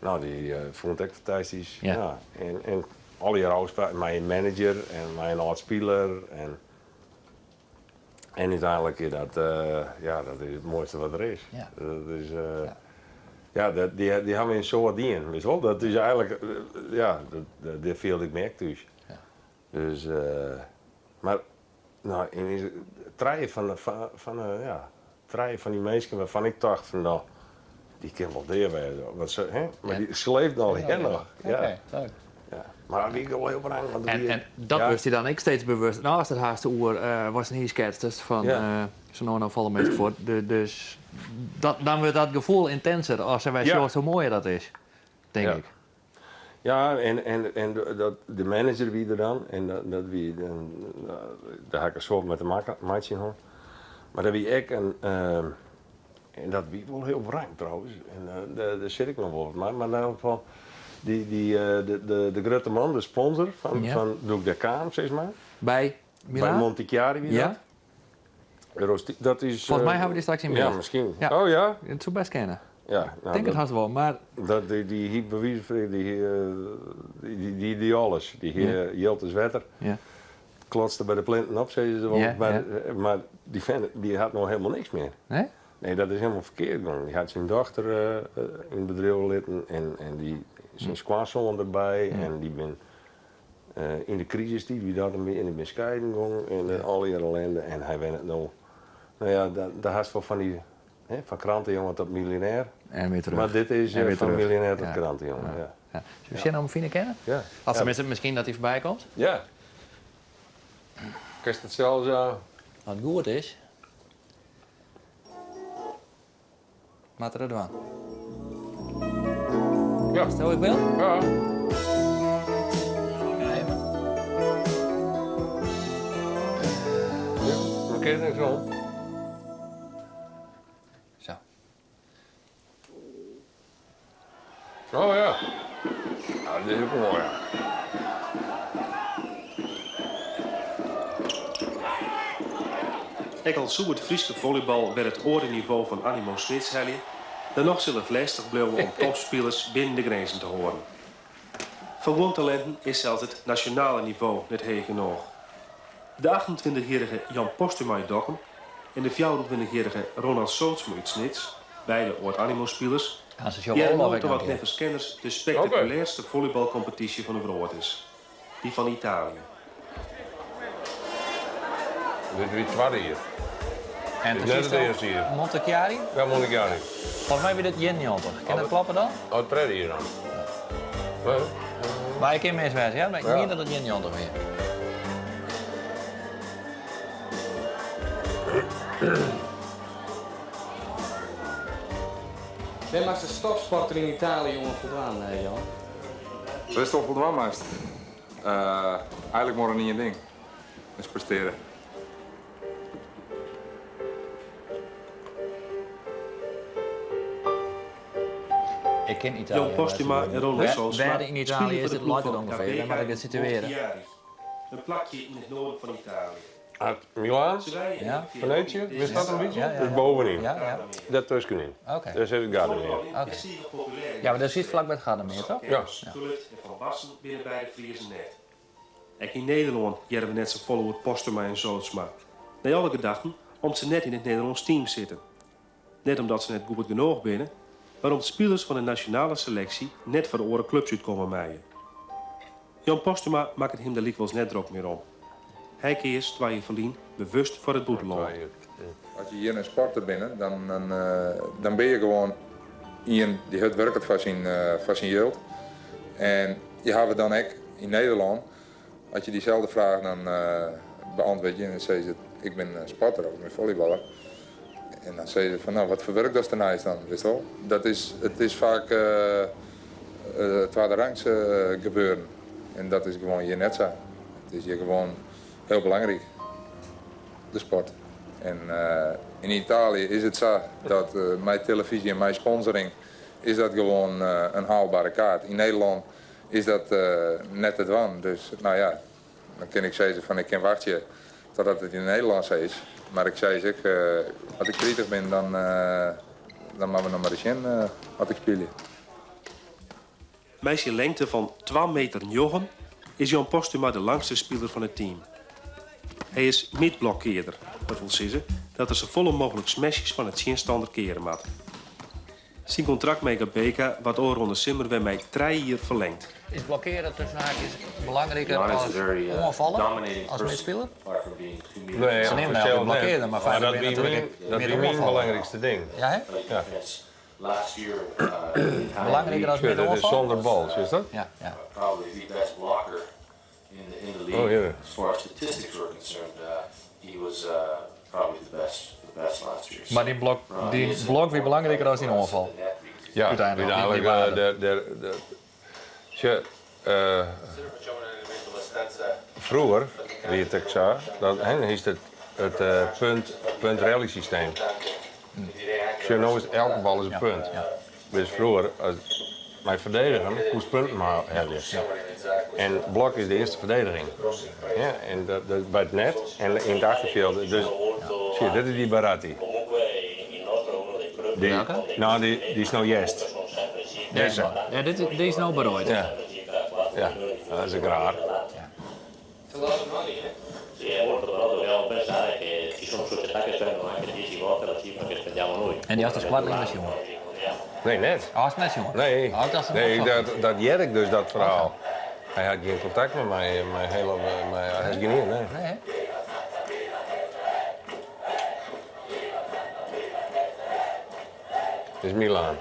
No, dy fûn it ek fantastysk. Ja. Ja, en, en allegear ôfspraken mei in manager en mei in âld spiler en en úteinlik is dat, ja, dat is it moaiste wat der is. Ja. Dat is, ja, dat, dy, dy hawwe my in soad dien, witst wol. Dat is eigentlik, ja, dat, dêr fielde ik my ek thús. Ja. Dus, mar, no, yn trije fan de, fan de, ja, trije fan dy minsken wêrfan ik tocht fan no, dy kin wol dea wêze. Want se, hè, mar dy, se leefden allegear noch. Ja. Oké, leuk. Ja. Mar dat wie ek wol hiel wrang. Want En, wie, en dat ja. wurdst dy dan ek steeds bewust. No, ast it hast oer uh, watst hier sketstest fan Ja. uh, sa no en dan falle minsken fuort. Dus dat, dan wurdt dat gefoel yntinser as se wy Ja. sjogge hoe moai dat is, tink Ja. ik. Ja, en, en dat, de manager wie der dan. En dat, dat wie, dan, dêr ha ik in soad mei te meitsjen hân. Mar der wie ek in, en dat wie wol hiel wrang trouwens, en dêr, dêr sit ik noch wol wat mei, mar yn elk gefal, dy, dy, de, de, de grutte man, de sponsor fan, Ja. fan doe't ik dêr kaam, sis mar. By By Milaan? Montichiari wie Ja. dat. Eurosti- dat is, Folgens my hawwe we dy straks yn Ja, byld. miskien. Ja. Oh ja? It soe bêst kinne. Ja, no, Tink it dat, hast wol, mar dat, dy, dy hie by wize fan, dy, dy, dy, dy die alles. Dy hie jild as wetter. Ja. Klotste by de plinten op, sizze se wol. Ja, mar, ja. mar dy vent, dy hat no helemaal niks mear. Nee? Nee, dat is helemaal ferkeard gong. Dy hat syn dochter yn it bedriuw litten en, en dy, syn skoansoan derby. En dy bin yn de krisistiid wie dat in en dy bin skeiden gong en allegear ellinde. En hy wennet no, no ja, dêr hast wol fan dy, hè, fan krantejonge tot miljonêr. En wer terug. Mar dit is En wer fan terug. miljonêr tot Ja. krantejonge, ja. Ja. Zullen we sjen om fine kinne? Ja. Of tenminste, miskien dat hy foarby komt. Ja. Kinst it sels... As it goed is, moat er it dwaan. Ja. Stel ik wil? Ja. Nee, maar Ja, dan kin ik niks oan. Zo. Oh ja. Ja, dit is ook mooi, ja. Ek al soe it Fryske follybal wer it oare nivo fan Animo Snits helje, dan noch sil it lêstich bliuwe om topspilers binnen de grinzen te hâlden. Foar guon talinten is sels it nasjonale nivo net heech genôch. De 28-jierrige Jan Posthuma út Dokkum en de 24-jierrige Ronald Zoodsma út Snits, beide âld-Animo-spilers, Ah, se sjogge hearre Olaf no ek ta noch wat in kear. neffens kenners de spektakulêrste follybalkompetysje fan de wrâld is, dy fan Italië. Dit wie it twadde jier. En Dit is net it earste jier. Montichiari? Ja, Montichiari. Folgens my wie dit 91. Kin dat kloppe dan? Oh, it tredde jier dan. Ja. Mar ik kin mis wêze, ja, mar ik Ja. mien dat it 91 wie. Wêr moatst de topsporter yn Italië oan foldwaan, Jan? Wêr'tst oan foldwaan moatst? Eigentlik mar oan ien ding. Dat is prestearje. Ik ken Italië. Jan Posthuma en Ronald Zoodsma Wêr yn Italië spylje is foar de dit ploech leit it fan ûngefear? Wêr moat ik dit situearje? Montichiari, in plakje yn it noarden fan Italië. Uit Milaan, Se wenje Ja. yn Venetië, wist dat in bytsje? Ja, ja, Dus ja. bovenyn. Ja, ja. Dêr tuskenyn. Oké. Dêr sit it Gardameer. Oké. Is tige populêr. Ja, mar dat sit flak by it Gardameer, toch? Ja. Gullit en Van Basten binne beide Friezen net. Ek yn Nederlân hearre we net safolle oer Posthuma en Zoodsma. Nei alle gedachten om't se net yn it Nederlânsk team sitte. Net omdat se net goed genôch binne, mar om't spilers fan de nasjonale seleksje net foar oare klups útkomme meie. Jan Posthuma makket him der lykwols net drok mear om. Hy keas twa jier ferlyn bewust foar it bûtenlân. As je hjir in sporter binne, dan, dan, dan bin je gewoan ien dy't hurd wurket foar syn, foar syn jild. En je hawwe dan ek yn Nederlân, as je dyselde fraach dan beäntwurdzje en dan sizze ik bin sporter of ik bin follyballer. En dan sizze se fan, no, wat foar wurk dochst derneist dan, witst wol. Dat is, it is faak twadde rangs gebeuren. En dat is gewoan hjir net sa. It is hjir gewoan hiel belangryk, de sport. En yn Italië is it sa dat mei telefyzje en mei sponsoring is dat gewoan in haalbare kaart. Yn Nederlân is dat net te dwaan. Dus no ja, dan kin ik sizze fan ik kin wachtsje totdat it yn Nederlân sa is. Mar ik sis ek, as ik 30 bin, dan, dan moatte we noch mar ris sjen wat ik spylje. Mei syn lengte fan twa meter njoggen is Jan Posthuma de langste spiler fan it team. Hy is midblokkearder, dat wol sizze dat er safolle mooglik smashes fan 'e tsjinstanner keare moat. Syn kontrakt mei Gabeka waard ôfrûne simmer wer mei trije jier ferlengd. Is blokkeare tusken haakjes belangriker as oanfalle as midspiler? Nee, Se neame my altyd blokkearder, mar feitlik bin ik natuerlik ek Dat wie myn belangrykste ding. Ja, hè? Ja. Belangriker as Sjoch, dit is midoanfal? sûnder bal, sjochst dat? Ja, ja. Oh, hjir. Mar dyn blok, dyn blok wie belangriker as dyn oanfal? Ja, Úteinlik, úteinlik, dy waarde. de, sjoch, froeger wie it ek sa, dat, hè, dan hiest it, it punt, punt rally systeem. Sjoch, no is elke bal is in punt. Dus froeger, as, mei ferdedigen, koest punten helje. En blok is de earste ferdediging. Ja, en dat, dat, by it net en yn it achterfjild. Dus, sjoch, dit is dy Baratti. Dy, no, dy, dy is no hearst. Dizze. Ja, dit, dy is no beroaid. Ja. Ja, dat is ek raar. En dy hast as koartlyn wer sjoen? Nee, net. Oh, hast net sjoen? Nee, Oh, ik dacht nee, dat, dat hear ik dus, dat ferhaal. Hy hat gjin kontakt mei my, mei hele, mei, hy is gjin ien, nee. Nee, hè? Dit is Milaan.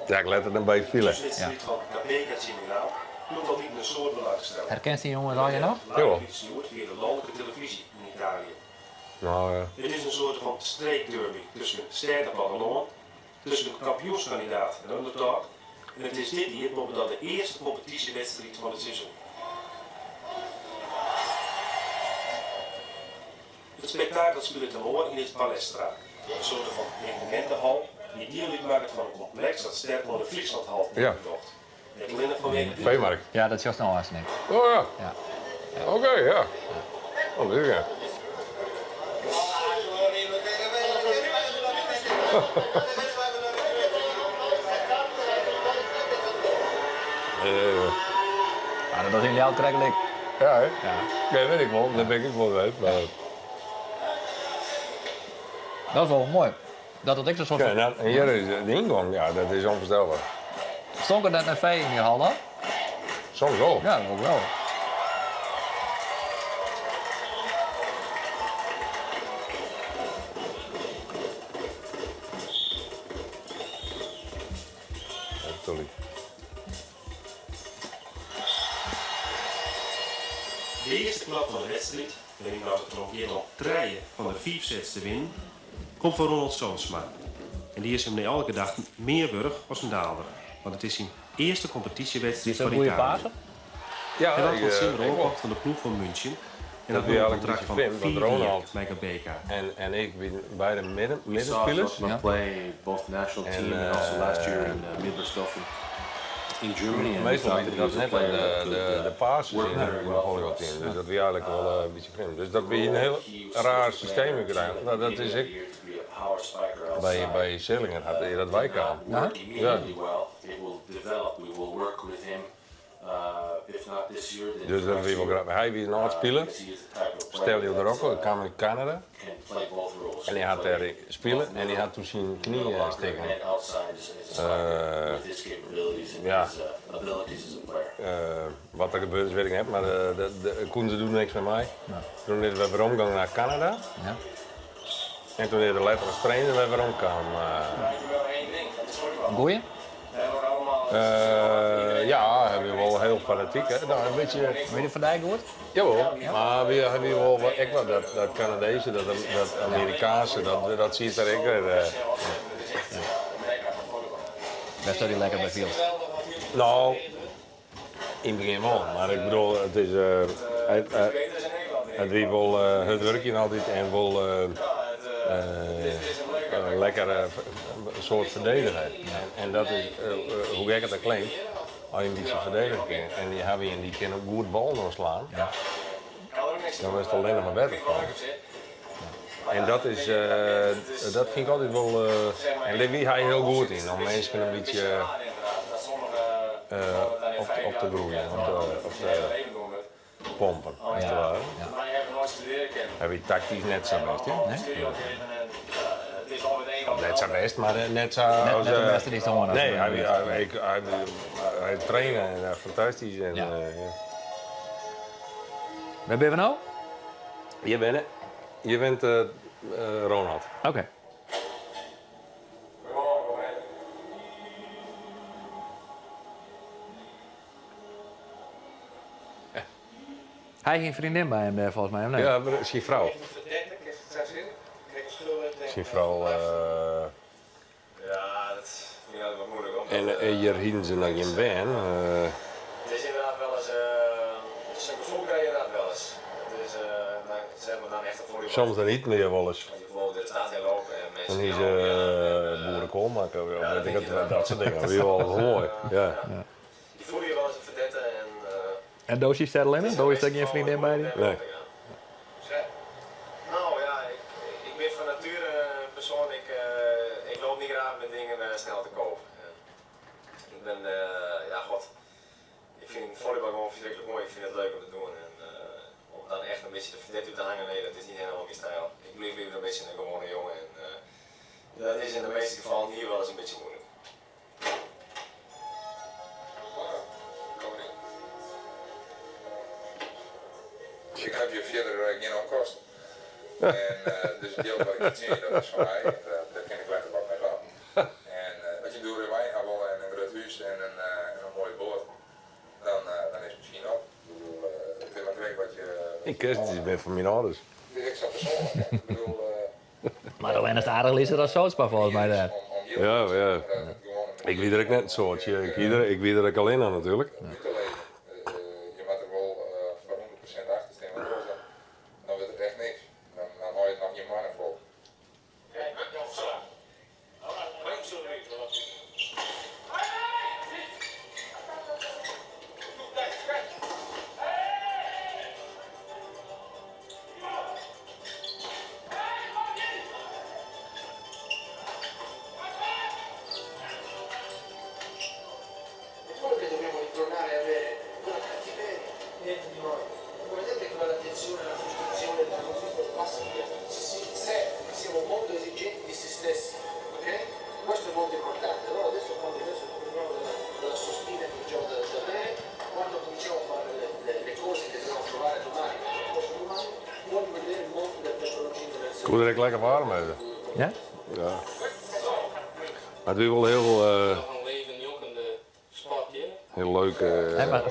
Ja, ik let er dan by file. De wedstriid fan Gabeka tsjin Milaan lûkt altyd in soad belangstelling. Herkenst dy jonges allegear noch? Jawol. Live útstjoerd fia de lanlike telefyzje yn Italië. No, ja. It is in soarte fan streekderby tusken stêd en plattelân, tusken kampioenskandidaat en underdog. En it is dit jier boppedat de earste kompetysjewedstriid fan it seizoen. It spektakel spilet him ôf yn it Palestra, in soarte fan evenemintehal dy't diel útmakket fan in kompleks dat sterk oan de Frieslandhal Ja. docht. Net allinnich fanwege de Veemarkt. Ja, dat sjochst no hast net. Oh ja. Ja. Oké, ja. Oh, dit ja. Ja, dat is yn Ljouwert krekt lyk. Ja, hè? Ja. Ja, weet ik wol. Dêr bin ik ek wol west. Mar... Dat is wol moai. Dat it ek sa'n soart Ja, en hjir is de yngong, ja, dat is ûnfoarstelber. Stonk it net nei fee yn dy hal dan? Soms wol. Ja, dat wol. Sorry. De earste klap fan de wedstriid, wêryn wa't it derom giet om trije fan de fiif sets te winnen, komt fan Ronald Zoodsma. En dy is him nei alle gedachten mear wurdich as in daalder, want it is syn earste kompetysjewedstriid Is dat foar in goede Italië. paser? Ja, Hy waard ik, fan it simmer ik wol. oankocht fan de ploech fan München en Dat hat wie no in eigenlijk kontrakt een fan beetje frjemd, want fiif jier Ronald mei Gabeka. en ik wienen beide midden, We saw middenspilers. Zoodsma Ja. play both national En, team and also last year in Midberstoffen in Germany. And we Meastal thought wie that he dat was a net player that de, could de, de passes work yn very de well for volleybalteam. us. Dus dat wie eigenlijk wol in bytsje frjemd. Dus dat wie in hiel raar systeem úteinlik. No, dat is ek He to be a power spiker by, outside. by Selinger hat hy dat weikaam. Work Ja. immediately well. It will develop. We will work with him. If not this year, then Dus dat next wie wol year. grappich. Hy wie in âld spiler. Because he is the type of player Stelio that, de Rocco, hy kaam út Kanada. can play both roles. En hy hat dêr spile en hy hat toen syn knie Middle blocker stikken. and outside as a spiker with his capabilities and ja. his abilities as a player. Wat der gebeurd is, weet ik net, mar de, koenen se doe niks mei my. Toen is er weromgong nei Kanada. Ja. En toen is er letter as trainer wer weromkaam. Goeie? Ja, hy wie wol hiel Hiel fanatyk, hè. No, in bytsje... Wie dat foar dy goed? Jawol, mar wie, hy wie wol ek wat dat, dat Kanadese, dat, dat Amerikaanse, dat, dat siet der ek wer. Wêr'tsto dy lekker by fielst? No, yn it begjin wol, mar ik bedoel, it is, it, it wie wol hurd wurkjen altyd en wol lekker in soad ferdedige. En dat is, hoe gek it ek klinkt, As je in bytsje ferdedigje kinne en je hawwe ien dy't kin ook goed ballen oanslaan, dan wurdst allinnich mar better fan. En dat is, dat fyn ik altyd wol, en dêr wie hy hiel goed yn, om minsken in bytsje op te groeien, op te pompen, as it ware. Hy wie taktysk net sa bêst, hè? Of net sa bêst, mar net sa as... Net de bêste dy'tst hân hast. Nee, hy wie, hy, hy trainde en fantastysk en ja. Wêr binne we no? Hjir binne, hjir wennet Ronald. Oké. Hy hie in freondin by him dêr folgens my, of net? Ja, syn frou. Syn frou. En hjir hienen se noch gjin bern. Soms dan iten we hjir wolris. Dan hie se boerekoal makke of weet ik it, dat soart dingen. Dat wie wol moai, ja. Je voelde je wel eens een vedette en. En do sietst dêr allinne? Do hiest ek gjin freondin by dy? Nee. Nou ja, ik, ik ben van nature een persoon, ik, ik loop niet graag met dingen snel te koop. Ik ben, ja god, ik vind volleybal gewoon verschrikkelijk mooi, ik vind het leuk om te doen. En om dan echt een beetje de vedette uit te hangen, nee, dat is niet helemaal mijn stijl. Ik blijf liever een beetje een gewone jongen en dat is in de meeste gevallen hier wel eens een beetje moeilijk. Ik haw hjir fierder gjin onkosten. En dus it jild wat ik fertsjinje, dat is fan my. Dêr kin ik letter wat mei dwaan. En as je in djoere wein ha wolle en in grut hús en in moaie boat, dan is it miskien op. Ik bedoel, it is mar krekt wat je. Ik is bin fan myn âlders. Het is ek sa persoanlik, hè. Ik bedoel. Mar do wennest aardich lytser as Sootsma folgens my dêr. Ja, ja. Ik wie der ek net in soad. Ik wie der, ik wie der ek allinne natuerlik. Je moatte der wol foar 100% achter stean, want oars dan, dan wurdt it echt niks. Dan, dan hâld je it noch gjin moanne fol. Koe der ek lekker waarm wêze. Ja? Ja. Mar it wie wol hiel hiel leuk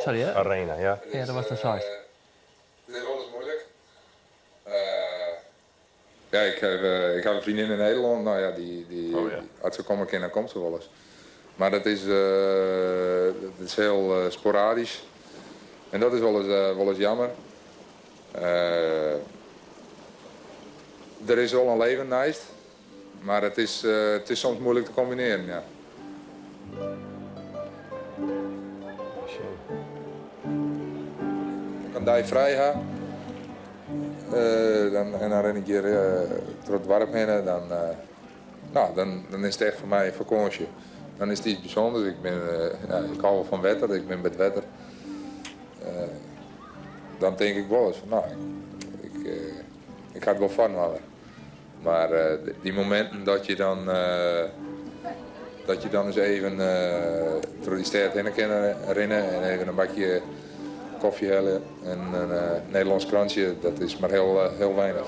Sorry, hè? arena, ja. Ja, dat was de size. Het is wolris moeilijk. Ja, ik haw, ik haw in freondin yn Nederlân. No ja, dy, dy, Oh ja. as se komme kin, dan komt se wolris. Mar dat is, dat is hiel sporadysk. En dat is wolris, wolris jammer. Der is wol in leven neist, mar it is, it is soms moeilijk te kombinearjen, ja. As ik in dei frij ha, dan, en dan rin ik hjir troch it doarp hinne, dan, no, dan, dan is it echt foar my in fakânsje. Dan is it yts bysûnders. Ik bin, ja, ik hou wol fan wetter, ik bin by it wetter. Dan tink ik wolris fan, no, ik, ik ha it wol foarinoar. Mar dy mominten dat je dan, dat je dan ris even troch dy stêd hinne kinne rinne en even in bakje kofje helje en in Nederlânsk krantsje, dat is mar hiel, hiel weinich.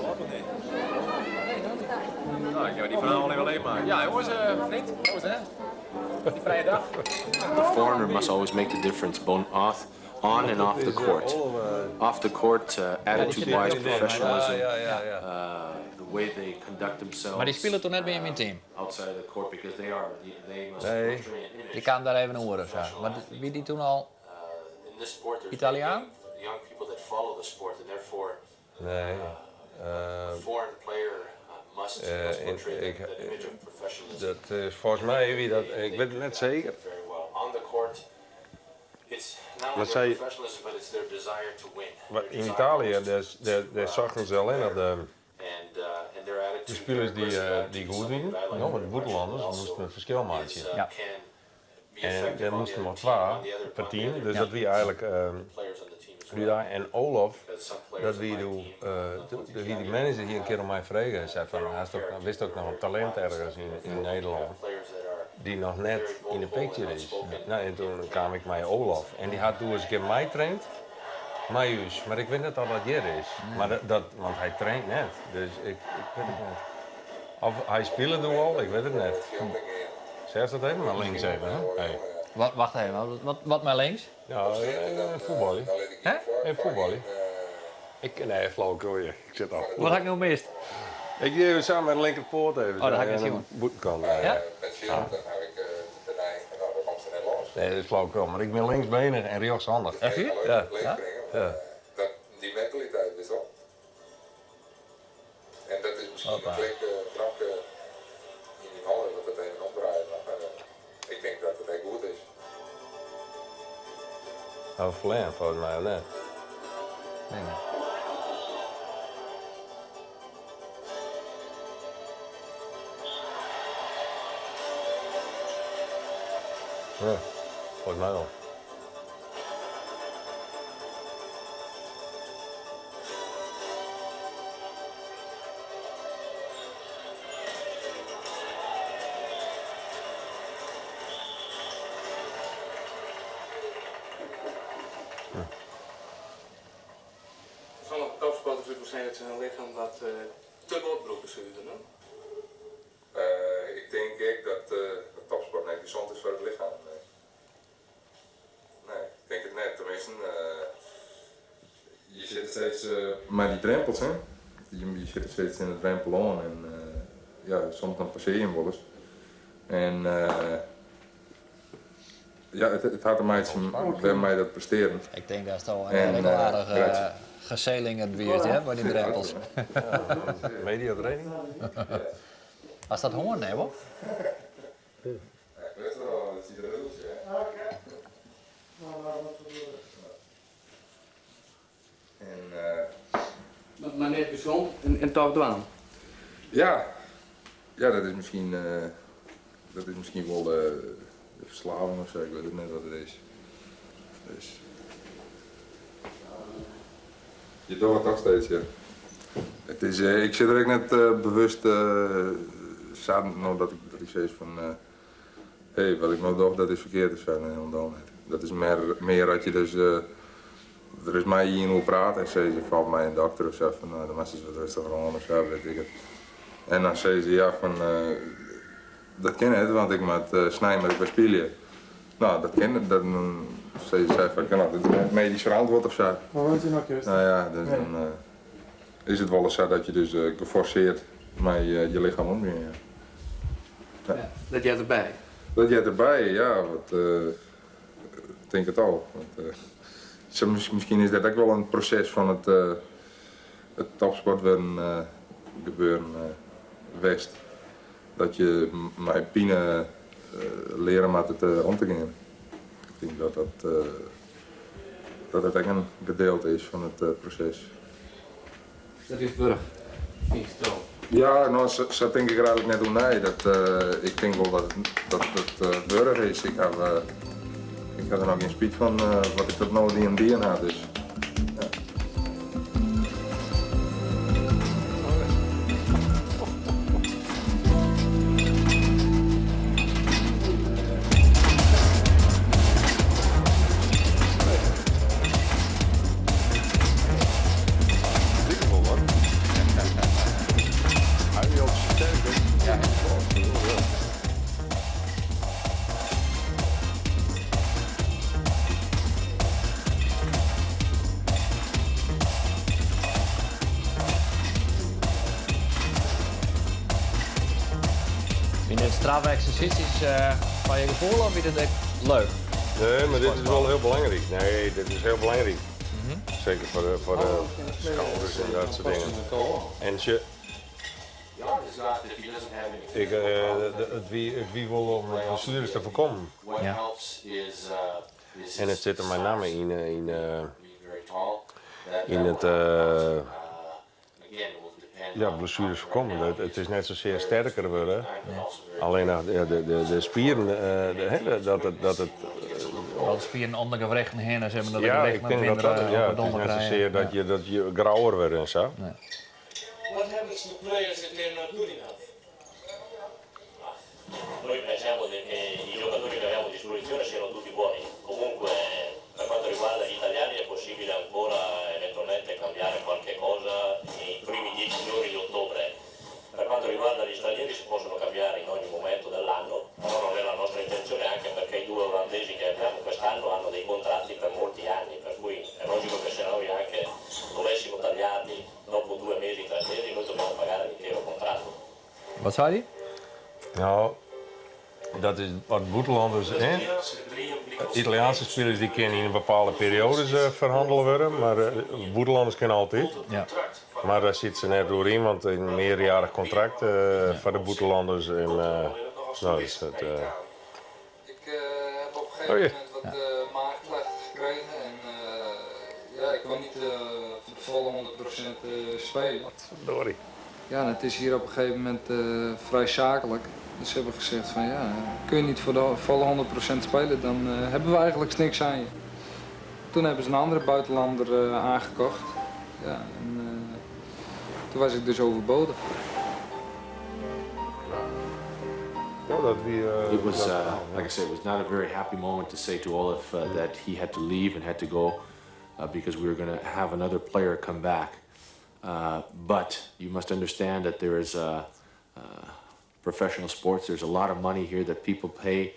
Nou, ik dy ferhaal even leech maken. Ja, jongens, vriend, hoe is het? Frije dag. The foreigner must always make the difference, both off, on and off the court. Off the court, attitude-wise, professionalism, the way they conduct themselves. Mar dy spilet doe net mear yn myn team. Outside of the court, because they are, they must Nee. portray an image. Dy kaam dêr even oer of sa. Mar wie dy doe al In this sport, there's Italiaan? many young people that follow the sport, and therefore, Nee. a foreign player must, must portray that, that image of professionalism. Dat is folgens my wie dat, ik wit it net seker. Very well. On the court, it's not only Maar their zij- professionalism, but it's their desire to win. Mar Their yn desire Italië, to- dêr, dêr, dêr sochten se allinnich de, And, and their attitude, de spilers their dy't aggressive dy't attitude is goed something wienen. that I like No, mar very de much. bûtenlanners And moasten also it ferskil is, meitsje. Ja. can be En effective dêr on the moasten other mar team, twa on the other- per on the team. other Dus dat wie eigentlik players on the team as well. Ruda en Olaf. Because some players Dat on wie my doe, team, doe doe hie dy manager hie in kear oan my frege en sei fan, hast ook, witst ek noch in talint ergens yn, yn Nederlân players that are dy't noch net yn de picture is. No, en doe kaam ik mei Olaf en dy hat doe ris in kear meitraind mei ús, mar ik wit net oft dat hjir is. Mar dat, dat, want hy traint net, dus ik, ik wit it net. Of hy spile doe al, ik wit it net. Seachst dat even? Mar links even, hè? Hey. Wat, wacht even, wat, wat, wat mei links? Ja, fuotbalje. Hè? Even fuotbalje. Ik, nee, flauwekul, ik sit al. Wat ha ik no mist? Ik gean samen met de linkerpoat even. Oh, dat ha ik net Aan de sjoen. bûtenkant. Ja? Met Shield, dan heb ik de neiging van, nou, daar komt ze net los. Nee, dat is flauwekul, maar ik ben linksbenig en rechtshandig. Echt waar? Ja. Ja? Ja. Dat, die mentaliteit is op. En dat is misschien Hoppa. een klik, knopje in die handen dat het even omdraait. Maar ik denk dat het echt goed is. Oh, Flan, volgens mij, of net? Nee, nee. Ja, volgens mij wel. Sommige topsporters it wol sein dat se har lichem wat te bot brûke soene, no? Ik tink ek dat dat topsport net gesond is foar it lichem. Nee. Nee, ik tink it net. Teminsten, je sit steeds mei dy drempels, hè. Je, je sit steeds yn de drempel oan en ja, soms dan passearje je him wolris. En ja, it hat te meitsjen mei dat prestearjen. Ik tink datst al En, en, aardich Gretchen. geselingerd wiest, hè, by dy drempels. Mediatraining? Was dat hoorn, nee, hoor? Ja, ik weet het wel, dat ziet er heel goed uit, hè. En, Mar net gesond en toch dwaan. Ja, ja, dat is miskien wol de ferslaving of sa, ik wit it net wat it is. Dus. Je docht it toch steeds, ja. It is, ik sit der ek net bewust sa no dat ik sis fan hé, wat ik no doch, dat is ferkeard of sa. Nee, hielendal net. Dat is mear as je dus der ris mei ien oer prate en sizze, foaral mei in dokter of sa, fan no, dan moatst ris wat rêstiger oan of sa, wit ik it. En dan sizze se ja fan dat kin net, want ik moat snein moat ik wer spylje. No, dat kin, dat, dan sizze sy fan, no, dat is net medysk ferantwurd of sa. Maar wat is noch juist? No ja, dus dan is it wolris sa dat je dus geforsearre mei je lichem omgean, ja. Ja. Ja, dat heart derby. Dat heart derby, ja, wat, ik tink it al. Want, miskien is dat ek wol in proses fan it topsport wurden gebeuren west. Dat je mei pine leare moat it om te gean. Ik tink dat dat dat ek in gedeelte is fan it proses. Dat is wurch, fynst do? Ja, no, sa tink ik der eigentlik net oer nei. Dat, ik tink wol dat it wurch is. Ik ha der noch gjin spyt fan wat ik tot no dien dien ha. Dus, ja. Dikke wol wat. Hy is al sterk, hè? Ja. Dit straffe eksersysjes foar je gefoel of wie dit ek leuk? Nee, mar dit is wol hiel belangryk. Nee, dit is hiel belangryk. Seker foar de, foar de skouders en dat soart dingen. En sjoch, ik, it wie, it wie wol om blessueres te foarkommen. Ja. En it sit der mei namme yn, yn, yn it. Ja, blessueres foarkomme. It is net sasear sterker wurde, allinnich de spieren, dat it, dat it. Al de spieren om de gewrichten hinne, sis mar, dat de Ja, ik gewrichten tink dat minder dat, ja, op 'e it is donder net krije. sasear dat je, dat je grouwer wurde en sa. Nee. What happens to players if they're not good enough? Noi pensiamo che i giocatori che abbiamo a disposizione siano tutti buoni. Comunque, per quanto riguarda gli italiani, è possibile ancora eventualmente cambiare qualche cosa nei primi 10 giorni di ottobre. Per quanto riguarda gli stranieri si possono cambiare in ogni momento dell'anno, però non è la nostra intenzione anche perché i due olandesi che abbiamo quest'anno hanno dei contratti per molti anni, per cui è logico che se noi anche dovessimo tagliarli dopo 2 mesi, 3 mesi, noi dobbiamo pagare l'intero contratto. Wat sei dy? No, dat is wat bûtenlanners en Italiaanske spilers dy kinne yn bepaalde perioades ferhannele wurde, mar bûtenlanners kinne altyd. Ja. Mar dêr sit se net oer yn, want in mearjarich kontrakt foar de bûtenlanners en no, dus dat. Ik heb op een gegeven Oh ja. moment wat maagklachten gekregen en ja, ik kon niet voor de volle 100% spelen. Verdorie. Ja, en het is hier op een gegeven moment vrij zakelijk. Dus ze hebben gezegd van ja, kun je niet voor de volle 100% spelen, dan hebben we eigenlijk niks aan je. Toen hebben ze een andere buitenlander aangekocht. Ja, en toen was ik dus overbodig. Ja, dat wie. It was, dat like I said, it was not a very happy moment to say to Olaf that he had to leave and had to go because we were going to have another player come back. But you must understand that there is professional sports. There's a lot of money here that people pay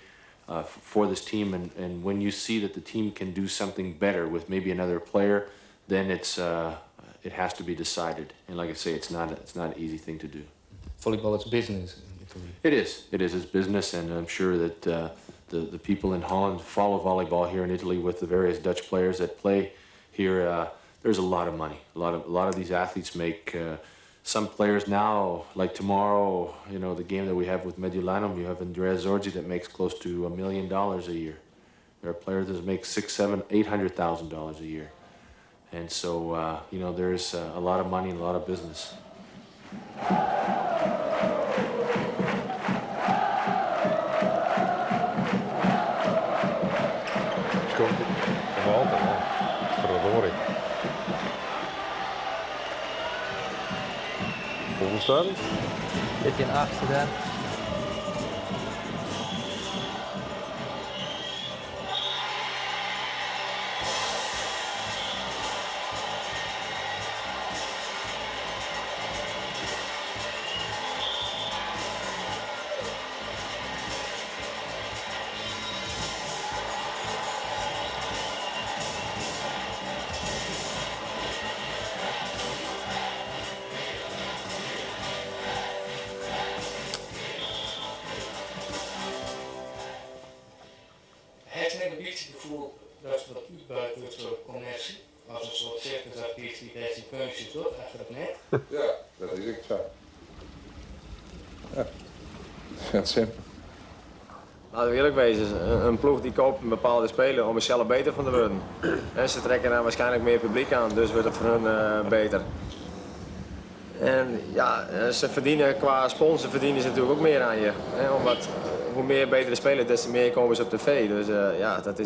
for this team, and when you see that the team can do something better with maybe another player, then it has to be decided. And like I say, it's not an easy thing to do. Volleyball is business in Italy. It is. It is. It's business, and I'm sure that the people in Holland follow volleyball here in Italy with the various Dutch players that play here. There's a lot of money. A lot of these athletes make. Some players now, like tomorrow, the game that we have with Mediolanum, you have Andrea Zorzi that makes close to $1 million a year. There are players that make six, seven, $800,000 a year, and so there's a lot of money and a lot of business. Komt nog altijd, hè. Verdorie. Hoeveel staat het? 14-8 daar. Het net een beetje het gevoel dat ze wat uitbuiten door zo'n commercie. Als een soort circusartiest die daar zijn kunstjes doet achter het net. Ja, dat is ook zo. Ja, heel simpel. Laten we eerlijk wezen, een ploeg die koopt een bepaalde speler om er zelf beter van te worden. En ze trekken daar waarschijnlijk meer publiek aan, dus wordt het voor hun beter. En ja, ze verdienen qua sponsor verdienen ze natuurlijk ook meer aan je. Hè, omdat hoe meer betere spelers, des te meer komen ze op tv. Dus ja, dat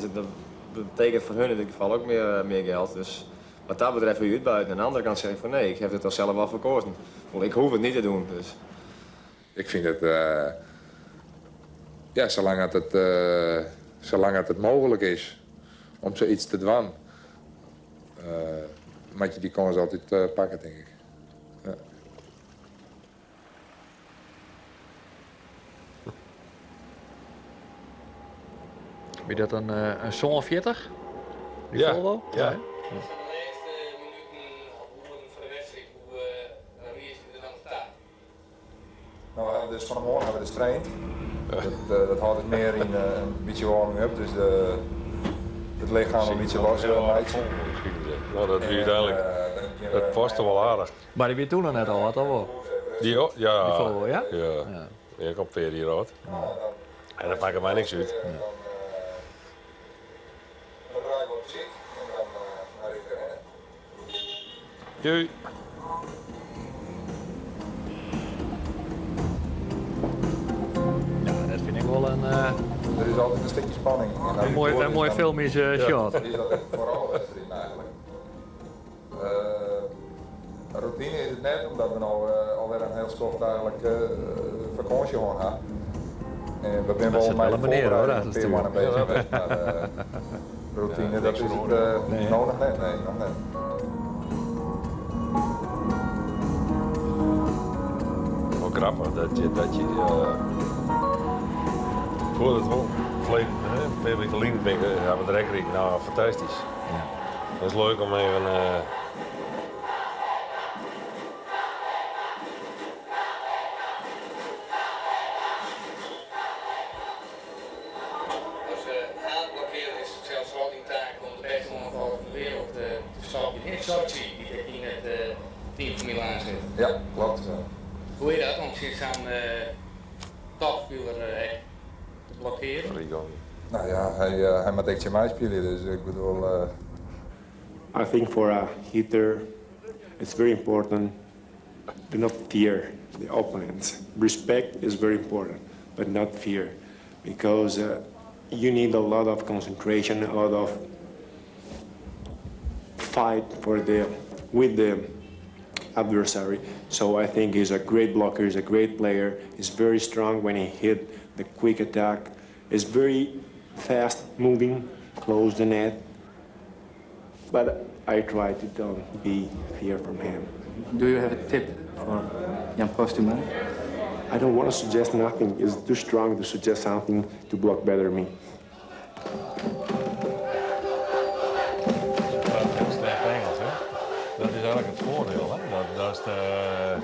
betekent voor hun in dit geval ook meer geld. Dus wat dat betreft wil je uitbuiten. Aan de andere kant zeg ik van nee, ik heb het al zelf wel verkozen. Ik hoef het niet te doen. Dus. Ik vind het, ja, zolang het mogelijk is om zoiets te doen, moet je die kans altijd pakken, denk ik. Ja. Wie dat een Zo'n 40? Die Ja, Volvo? ja. De laatste minuten of uren van de wedstrijd, hoe uh, wie is er dan op taak? Nou, dus fan 'e moarn hawwe we dus traind. Dat, dat hâldt it mear yn in bytsje warming-up, dus de, it lichem in bytsje los meitsje. No, dat wie úteinlik, dat paste wol aardich. Mar dy wie toen noch net âld, of wol? Dy, ja. Dy folle, ja? Ja. Ja, ik al in pear jier âld. En dat makket my niks út. Dan draai ik wat muzyk en dan rin ik derhinne. Jee. Ja, dat fyn ik wol in. Der is altyd in stikje spanning. In moai filmysk shot. Is dat ek foar alle wedstriden eigentlik. Rûtine is it net, omdat we no alwer in hiel skoft eigentlik fakânsje hân ha. En we binne wol mei de foarbereiding in pear moanne beuzich west, mar rûtine dat is it no noch net, nee, noch net. Wol grappich dat je, dat je ik hoor it wol, in pear wike lyn bin ik, ha we der ek riden, no fantastysk. Dat is leuk om even. As haadblokkearder is it sels foaral dyn taak om de bêste oanfaller fan de wereld te stopjen. Hè? Ciocci, dy't ek yn it team fan Milaan sit. Ja, kloppet. Hoe is dat om tsjin sa'n topspiler ek te blokkearen? No ja, hy moat ek tsjin my spylje, dus ik bedoel. I think for a hitter it's very important to not fear the opponents. Respect is very important, but not fear, because you need a lot of concentration, a lot of fight for the with the adversary. So I think he's a great blocker, he's a great player. He's very strong when he hit the quick attack. He's very fast moving, close the net. But I try to don't be fear from him. Do you have a tip for Jan Posthuma? I don't want to suggest nothing. It's too strong to suggest something to block better me. Ze praat heel slecht Engels, hè? Dat is eigenlijk het voordeel, hè? Dat, dat is de,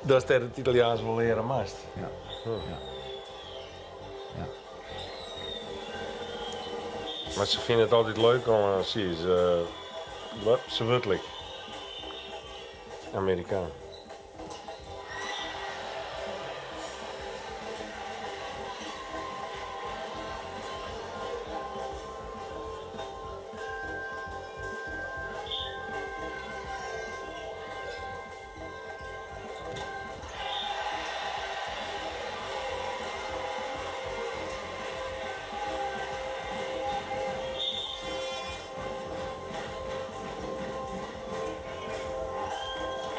dat is dat it Italiaans wol leare moatst. Ja. Ja. Ja. Mar se fine it altyd leuk om, zie je, se wurdt lyk. Amerikaan.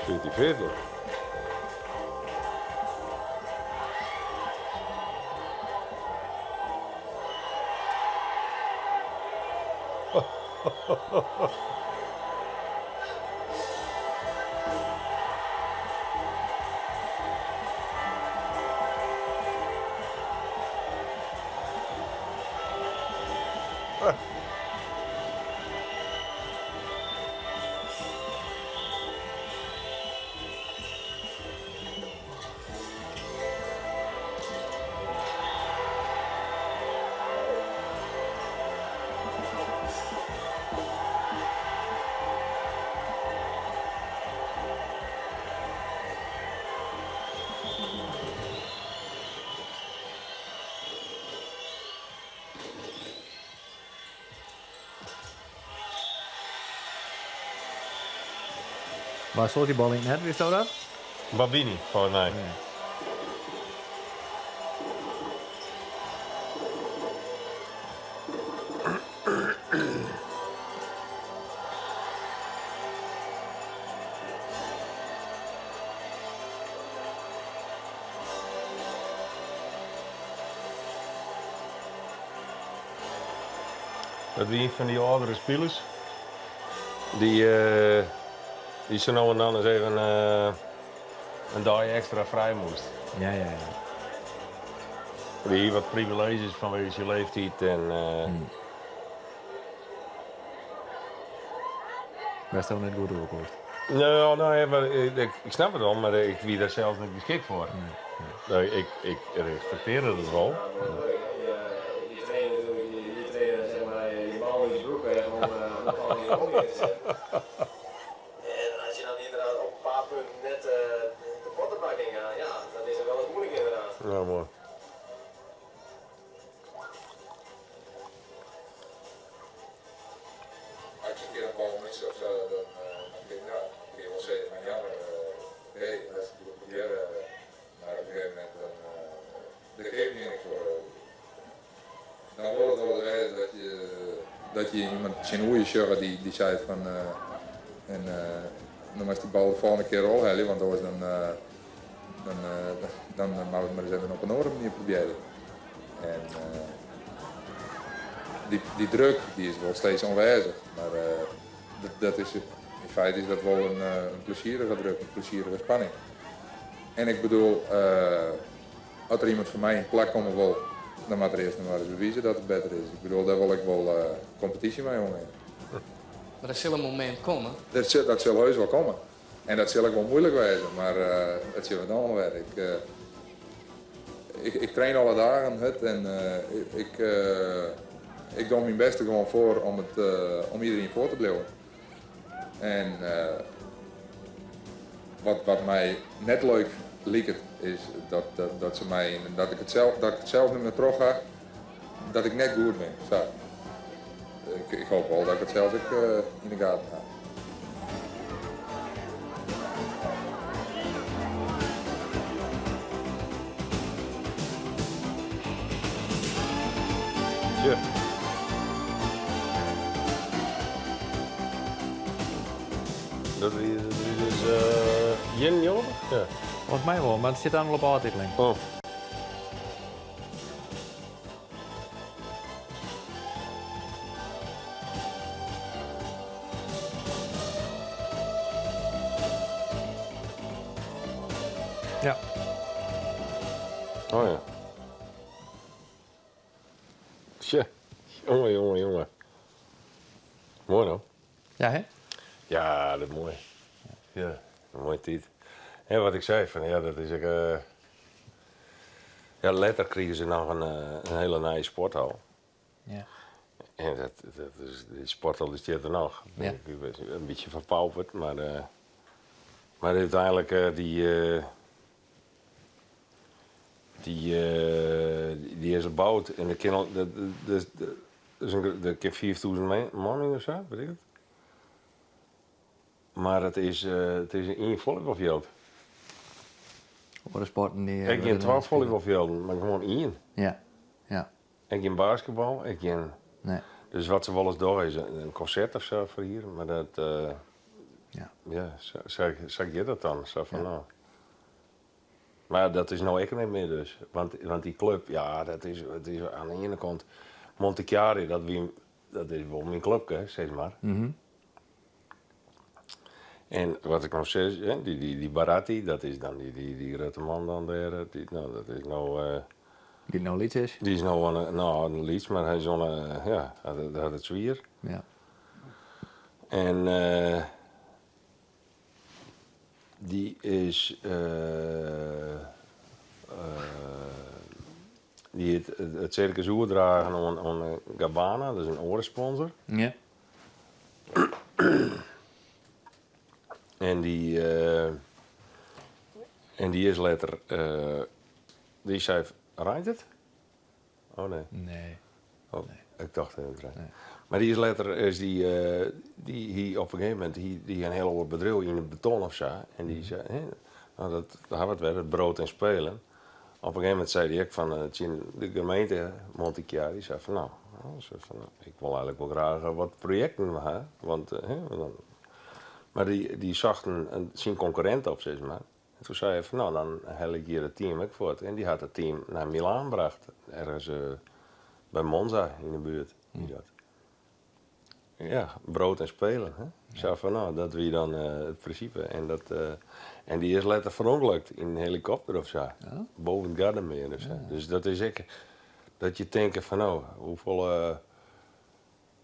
14, 14. Wa sloech dy bal yn it net, witsto dat? Babini, folgens my. Dat wie ien fan dy âldere spilers. Dy, dy sa no en dan ris even in dei ekstra frij moast. Ja. Dy hie wat privileezjes fanwege syn leeftiid en. Wêr'tsto net goed oer komst. No, no, ja, mar ik, ik snap it wol, mar ik wie dêr sels net geskikt foar. Nee, ik, ik respektearre dat wol. Je trainen natuurlijk, je trainen zeg maar je bal in je broek weg om de bal in je hond neer te zetten. En als je dan inderdaad op een paar punten net de pottenbak in gaat, ja, dan is het wel eens moeilijk inderdaad. Ja, moai. As je in kear in bal mist of sa, dan, dan kun je, ja, kun je wol sizze fan jammer, nee, hast it goed probearre, mar op in gegeven momint dan, dêr kin je niks foar. Dan wol it wolris wêze dat je, dat je iemand tsjinoer je sjogge dy't, dy't seit fan en dan moatst dy bal de folgjende kear al helje, want oars dan, dan, dan moatte we it mar ris even op in oare manier probearje. En dy, dy druk dy is wol steeds oanwêzich, mar dat is, yn feite is dat wol in, in plezierige druk, in plezierige spanning. En ik bedoel, as der iemand foar my yn it plak komme wol, dan moat er earst noch mar ris bewize dat it better is. Ik bedoel, dêr wol ik wol kompetysje mei oangean. Mar der sil in momint komme. Dat sil, dat sil heus wol komme. En dat sil ek wol muoilik wêze, mar dat sjogge we dan wol wer. Ik, ik, ik train alle dagen hurd en ik, ik doch myn bêste gewoan foar om, it, om iderien foar te bliuwen. En wat, wat my net leuk liket, is dat, dat, dat, se my, dat, ik it sels, dat ik it sels net mear troch ha, dat ik net goed bin. Sa. Ik, ik hoopje wol dat ik it sels ek yn de gaten ha. Ja. Dat wie, dat wie dus uh, 91? Ja. Folgens my wol, mar it stiet dan wol op ôftiteling. Oh. Ja. Oh ja. Tsje, jonge, jonge, jonge. Moai no. Ja, hè? Ja, dat is moai. Ja, in moaie tiid. En wat ik sei, fan, ja, dat is ek, uh, ja, letter krigen se noch in, in hiele nije sporthal. Ja. En dat, dat is, dy sporthal dy stiet der noch. Ja. In bytsje ferpauperd, mar, uh, mar úteinlik uh, dy, uh, dy, dy is boud en der kin al, der kin 5000 man yn of sa, wit ik it. Mar it is, it is ien follybalfjild. Oare sporten dy. Ek gjin twa follybalfjilden, mar gewoan ien. Ja, ja. Ek gjin basketbal, ek gjin. Nee. Dus wat se wolris dogge is in konsert of sa ferhiere, mar dat. Ja. Ja, sa, sa, sa giet dat dan. Sa fan no. Mar dat is no ek net mear dus. Want, want dy klup, ja, dat is, it is oan de iene kant Montichiari, dat, wie, dat is wol myn klupke, sis mar. En wat ik no sis, hè, dy, dy, dy Baratti, dat is dan dy, dy, dy grutte man dan dêr. Dy, no, dat is no. Dy't no lyts is? Dy is no oan 'e, no, lyts, mar hy is oan 'e, ja, hy hat it swier. Ja. En dy is. Dy hat it sirkus oerdragen oan, oan Gabbana, dat is in oare sponsor. Ja. En dy, en dy is letter. Dy sei: Reint it? Oh nee. Nee. Oh, ik tocht dat it reint. Mar dy is letter, is dy, dy hie op in gegeven momint hie dy in hiel oar bedriuw yn it beton of sa. En dy sei, hè, no dat ha we it wer, it brood en spelen. Op in gegeven momint sei dy ek fan tsjin de gemeente Montichiari, sei fan no, sei fan, ik wol eigenlik wol graach wat projekten ha, want hè, dan. Mar dy, dy sochten syn konkurrint op, sis mar. En toen sei hy fan no, dan hel ik hjir it team ek fuort. En dy hat it team nei Milaan brocht, ergens by Monza yn de buert. Wie dat. Ja, brood en spelen. Hè? Sa fan no, dat wie dan it prinsipe. En, dat, en dy is letter ferûngelukt yn in helikopter of sa. Boven it Gardameer of sa. Dus dat is ek dat je tinke fan no, hoefolle.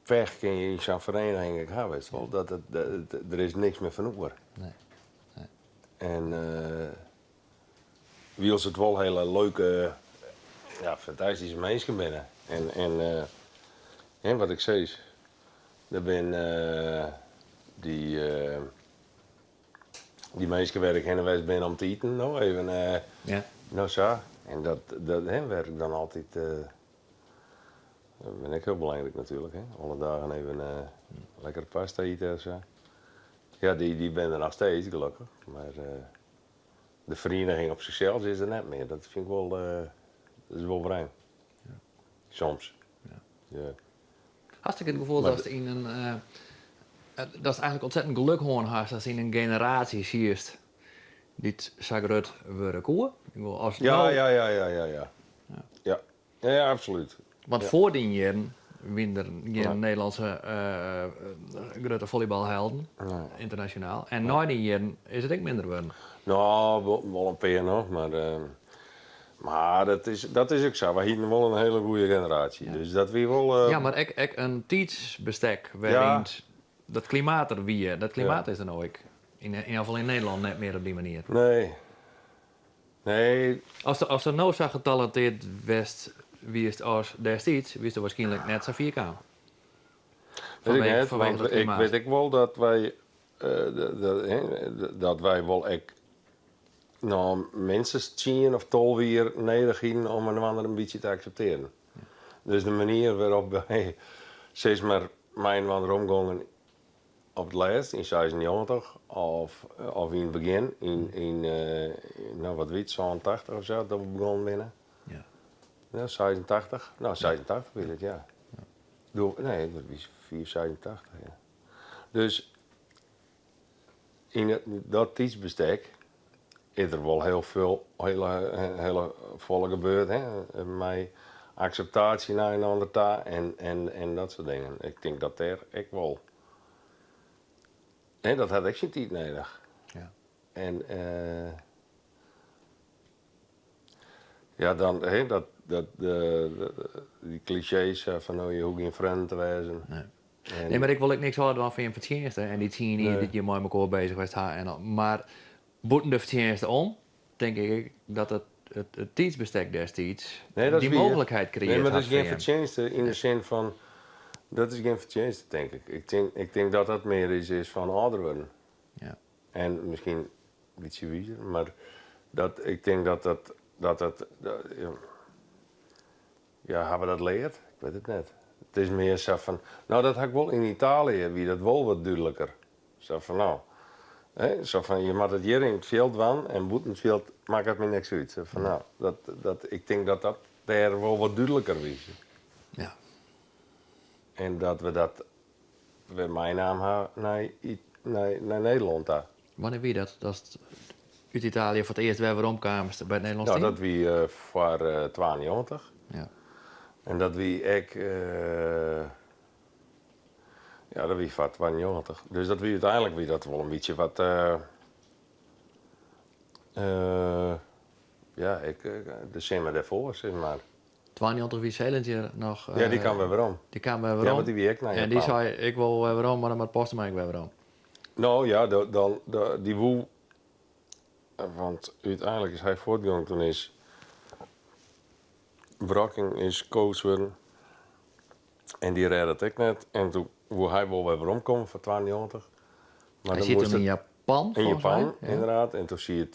Pech kin je yn sa'n vereniging ek ha, witst wol. Dat it, der is niks mear fan oer. Nee. nee. En wylst it wol hiele leuke, ja, fantastyske minsken binne. En, en uh, wat ik sis, der binne dy, dy minsken wêr't ik hinne west bin om te iten, no, even, ja. no sa. En dat, dat hè, wêr ik dan altyd Dat bin ek hiel belangryk natuerlik, hè. Alle dagen even lekker pasta ite of sa. Ja, dy, dy binne der noch steeds, gelokkich. Mar de ferieniging op sichsels is der net mear. Dat fyn ik wol, dat is wol wrang. Soms. Ja. Ja. Hast ek it gefoel datst yn in, datst eigentlik ontzettend geluk hân hast datst yn in generaasje siest dy't sa grut wurde koe? Ik bedoel, as Ja, no- ja, ja, ja, ja, ja. Ja. Ja, ja, absolút. Want foar dyn jierren wienen der gjin Nederlânske grutte follybalhelden, ynternasjonaal. En nei dyn jierren is it ek minder wurden. No, wol in pear noch, mar, mar dat is, dat is ek sa. Wy hienen wol in hiele goede generaasje, dus dat wie wol. Ja, mar ek, ek in tiidsbestek wêryn't dat klimaat der wie. Dat klimaat is der no ek, yn ieder gefal yn Nederlân, net mear op dy manier. Nee. Nee. Ast no sa getalenteerd west wiest as destiids, wiest der waarskynlik net sa fier kaam. Wit ik net, want ik wit ek wol dat wy, dat wy wol ek no minstens tsien of 12 jier nedich hienen om inoar in bytsje te akseptearjen. Dus de manier wêrop't wy sis mar mei inoar omgongen Op it lêst, yn 96, of, of yn it begjin, yn, yn no wat wie it, 87 of sa, dat we begûn binne. Ja. Ja, 86. No, 86 wie it, ja. Doe, nee, dat wie 4, 86, ja. Dus yn dat tiidsbestek is der wol hiel folle, hiele, hiele folle gebeurd, hè, mei akseptaasje nei inoar ta en, en, en dat soart dingen. Ik tink dat dêr ek wol, hè, dat hat ek syn tiid nedich. Ja. En ja, dan, hè, dat, dat, dy klisjees fan no, je hoege gjin freonen te wêzen. Nee. Nee, mar ik wol ek niks ôfdwaan fan jim fertsjinste en dy tsien jier dy't jim mei mekoar beuzich west ha. En, mar bûten de fertsjinste om, tink ik ek dat it, it, it tiidsbestek destiids Nee, dat is dy wier. mooglikheid Nee, kreëarre mar dat hat is foar gjin jim. fertsjinste yn de sin fan, dat is gjin fertsjinste, tink ik. Ik tink, ik tink dat dat mear is, is fan âlder wurden. Ja. En miskien in bytsje wizer, mar dat, ik tink dat dat, dat, dat, ja, ha we dat leard? Ik wit it net. It is mear sa fan, no dat ha ik wol yn Italië wie dat wol wat dúdliker. Sa fan no, hè, sa fan je moatte it hjir yn it fjild dwaan en bûten it fjild makket my niks út. Sa fan no, dat, dat, ik tink dat dat dêr wol wat dúdliker wie. Ja. En dat we dat wer meinaam ha nei, nei, nei Nederlân ta. Wannear wie dat, datst út Italië foar it earst wer werom kaamst by it Nederlânsk No, team? dat wie foar 92. Ja. En dat wie ek, ja, dat wie foar 92. Dus dat wie úteinlik wie dat wol in bytsje wat, ja, ek de simmer dêrfoar, sis mar. 92 wie Selinger noch. Ja, dy kaam wer werom. Dy kaam wer werom. Ja, want dy wie ek nei En dy Japan. sei, ik wol wer werom, mar dan moat Postma ek wer werom. No ja, dan, dy woe, want úteinlik is hy fuortgong, toen is Brokking is coach wurden en dy rêde it ek net. En toen woe hy wol wer weromkomme foar 92. Mar Hy dan siet moast toen yn it- Japan, In folgens Japan, my. Ja. ynderdaad. En toen siet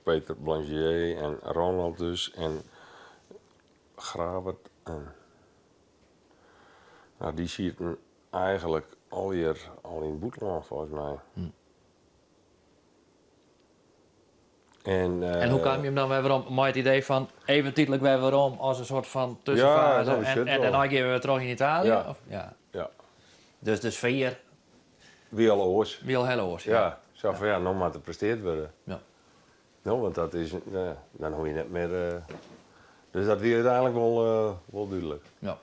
Peter Blangier en Ronald dus en Grabert en nou, dy sieten eigentlik allegear al yn it bûtenlân folgens my. En, En hoe kaam jim dan wer werom mei it idee fan even tydlik wer werom as in soart fan Ja, tuskenfaze no, en, shit en wol. dêrnei gean we wer troch yn Italië? Ja. Of, ja. Ja. Dus de sfear Wie al oars. wie al hiel oars. Ja, sa fan ja, no moat der presteard wurde. Ja. No, want dat is, ja, dan hoech je net mear. Dus dat wie úteinlik wol, wol dúdlik. Ja.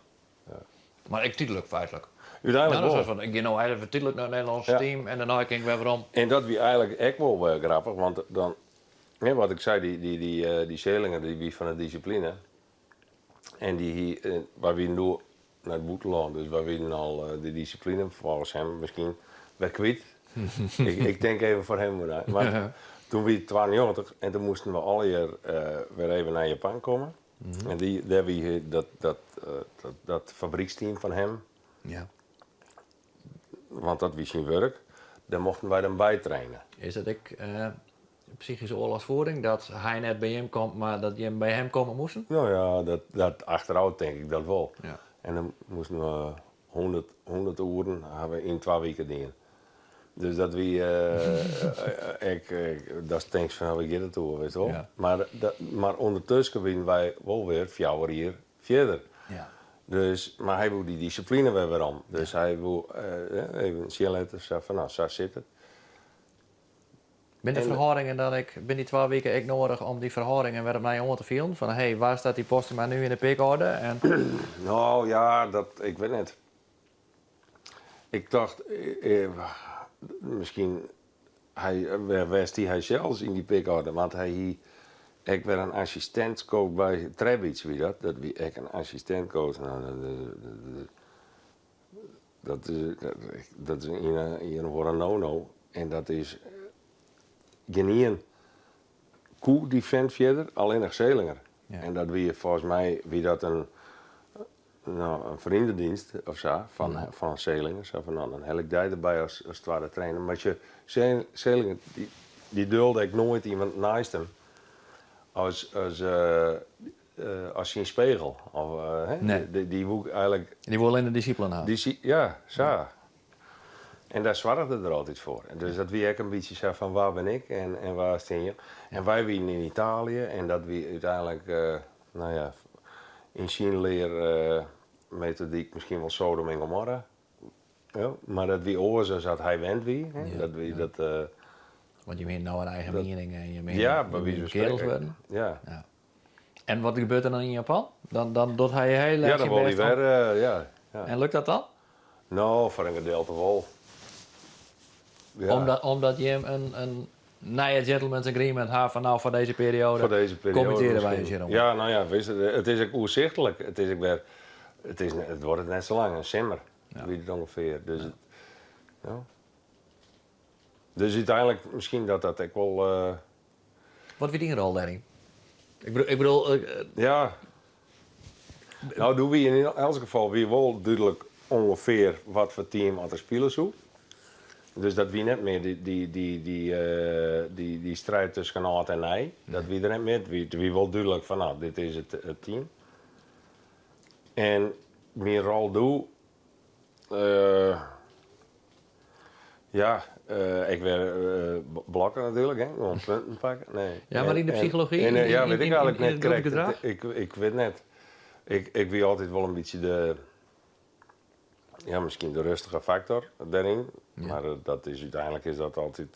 Mar ek tydlik feitlik. Úteinlik Ja, wol. dat fan, ik gean no even tydlik nei it Nederlânsk team en dêrnei kin ik wer werom. En dat wie eigentlik ek wol wer grappich, want dan, hè, wat ik sei, dy, dy, dy, dy Selinger dy wie fan de dissipline. En dy hie, wy wienen doe Nei it bûtenlân. Dus wy wienen al dy dissipline folgens him miskien wer kwyt. Ik tink even foar him oer. Mar toen wie it 92 en toen moasten we allegear wer even nei Japan komme. En dy, dêr wie dat, dat, dat, dat fabryksteam fan him. Want dat wie syn wurk. Dêr mochten wy dan by traine. Is dat ek psychyske oarlochsfiering, dat hy net by jim komt, mar dat jim by him komme moasten? No ja, dat, dat achterôf tink ik dat wol. En dan moasten we 100, 100 oeren ha we yn twa wiken dien. Dus dat wie ek, datst tinkst fan wêr giet it oer, witst wol. Mar, mar ûndertusken wienen wy wol wer 4 jier fierder. Dus, mar hy woe dy dissipline wer werom. Dus hy woe even sjen litte, sa fan no, sa sit it. Binne de ferhâldingen dan ek, binne dy twa wiken ek noadich om dy ferhâldingen wer opnij oan te fielen? Fan hé, waar staat dy Postuma nu yn de pikorde? En... No ja, dat, ik wit net. Ik tocht, miskien hy, wêr stie hy sels yn dy pikorde? Want hy hie ek wer in assistint-coach by Trebic, wie dat? Dat wie ek in assistint-coach. No, dat is, dat is ien of oare no-no. En dat is gjinien koe dy fint fierder, allinnich Selinger. En dat wie folgens my wie dat in, no, in vriendendienst of sa fan, fan Selinger. Sa fan, no, dan hel ik dy derby as, as twadde trainer. Mar sjoch, Selinger dy, dy dulde ek noait iemand neist him as, as, as syn spegel. Of, hè? Nee. Dy, dy woe eigenlik... Dy woe allinne dissipelen ha. Dy, ja, sa. En dêr soarge er altyd foar. En dus dat wie ek in bytsje sa fan wa bin ik en, en wa stean jim. En wy wienen yn Italië en dat wie úteinlik, no ja, yn syn learmetodyk miskien wol Sodom en Gomorra. Ja, mar dat wie oars as dat hy wend wie. Hè. Dat wie dat, Want je hiene no in eigen miening en je ja, by wize fan keardels spreken. wurden. Ja. Ja. En wat gebeurt der dan yn Japan? Dan, dan docht hy hiel Ja, erch dan syn wol hy bêst om- wer, ja, ja. En lukt dat dan? No, foar in gedeelte wol. Ja. Omdat, omdat jim in, in nije gentleman's agreement ha fan no foar dizze perioade, Foar dizze perioade committearje wy miskien. ús hjiroan. Ja, no ja, witst, it is ek oersichtlik. It is ek wer, it is, it duorret net sa lang, in simmer wie it ûngefear. Dus, it, ja. Dus úteinlik miskien dat dat ek wol. Wat wie dyn rol dêryn? Ik bedoel, ik bedoel Ja. No, doe wie yn elts gefal wie wol dúdlik ûngefear wat foar team at der spile soe. Dus dat wie net mear dy, dy, dy, dy, dy, dy striid tusken âld en nij. Dat wie der net mear. It wie, it wie wol dúdlik fan, no, dit is it, it team. En myn rol doe, ja, ek wer blokke natuerlik, hè. Gewoan punten pakke. Nee. Ja, mar yn de psychology? En, ja, wit ik eigenlik net yn it krekt. gedrach? Ik, ik wit net. Ik, ik wie altyd wol in bytsje de, ja, miskien de rêstige faktor dêryn. Mar dat is, úteinlik is dat altyd,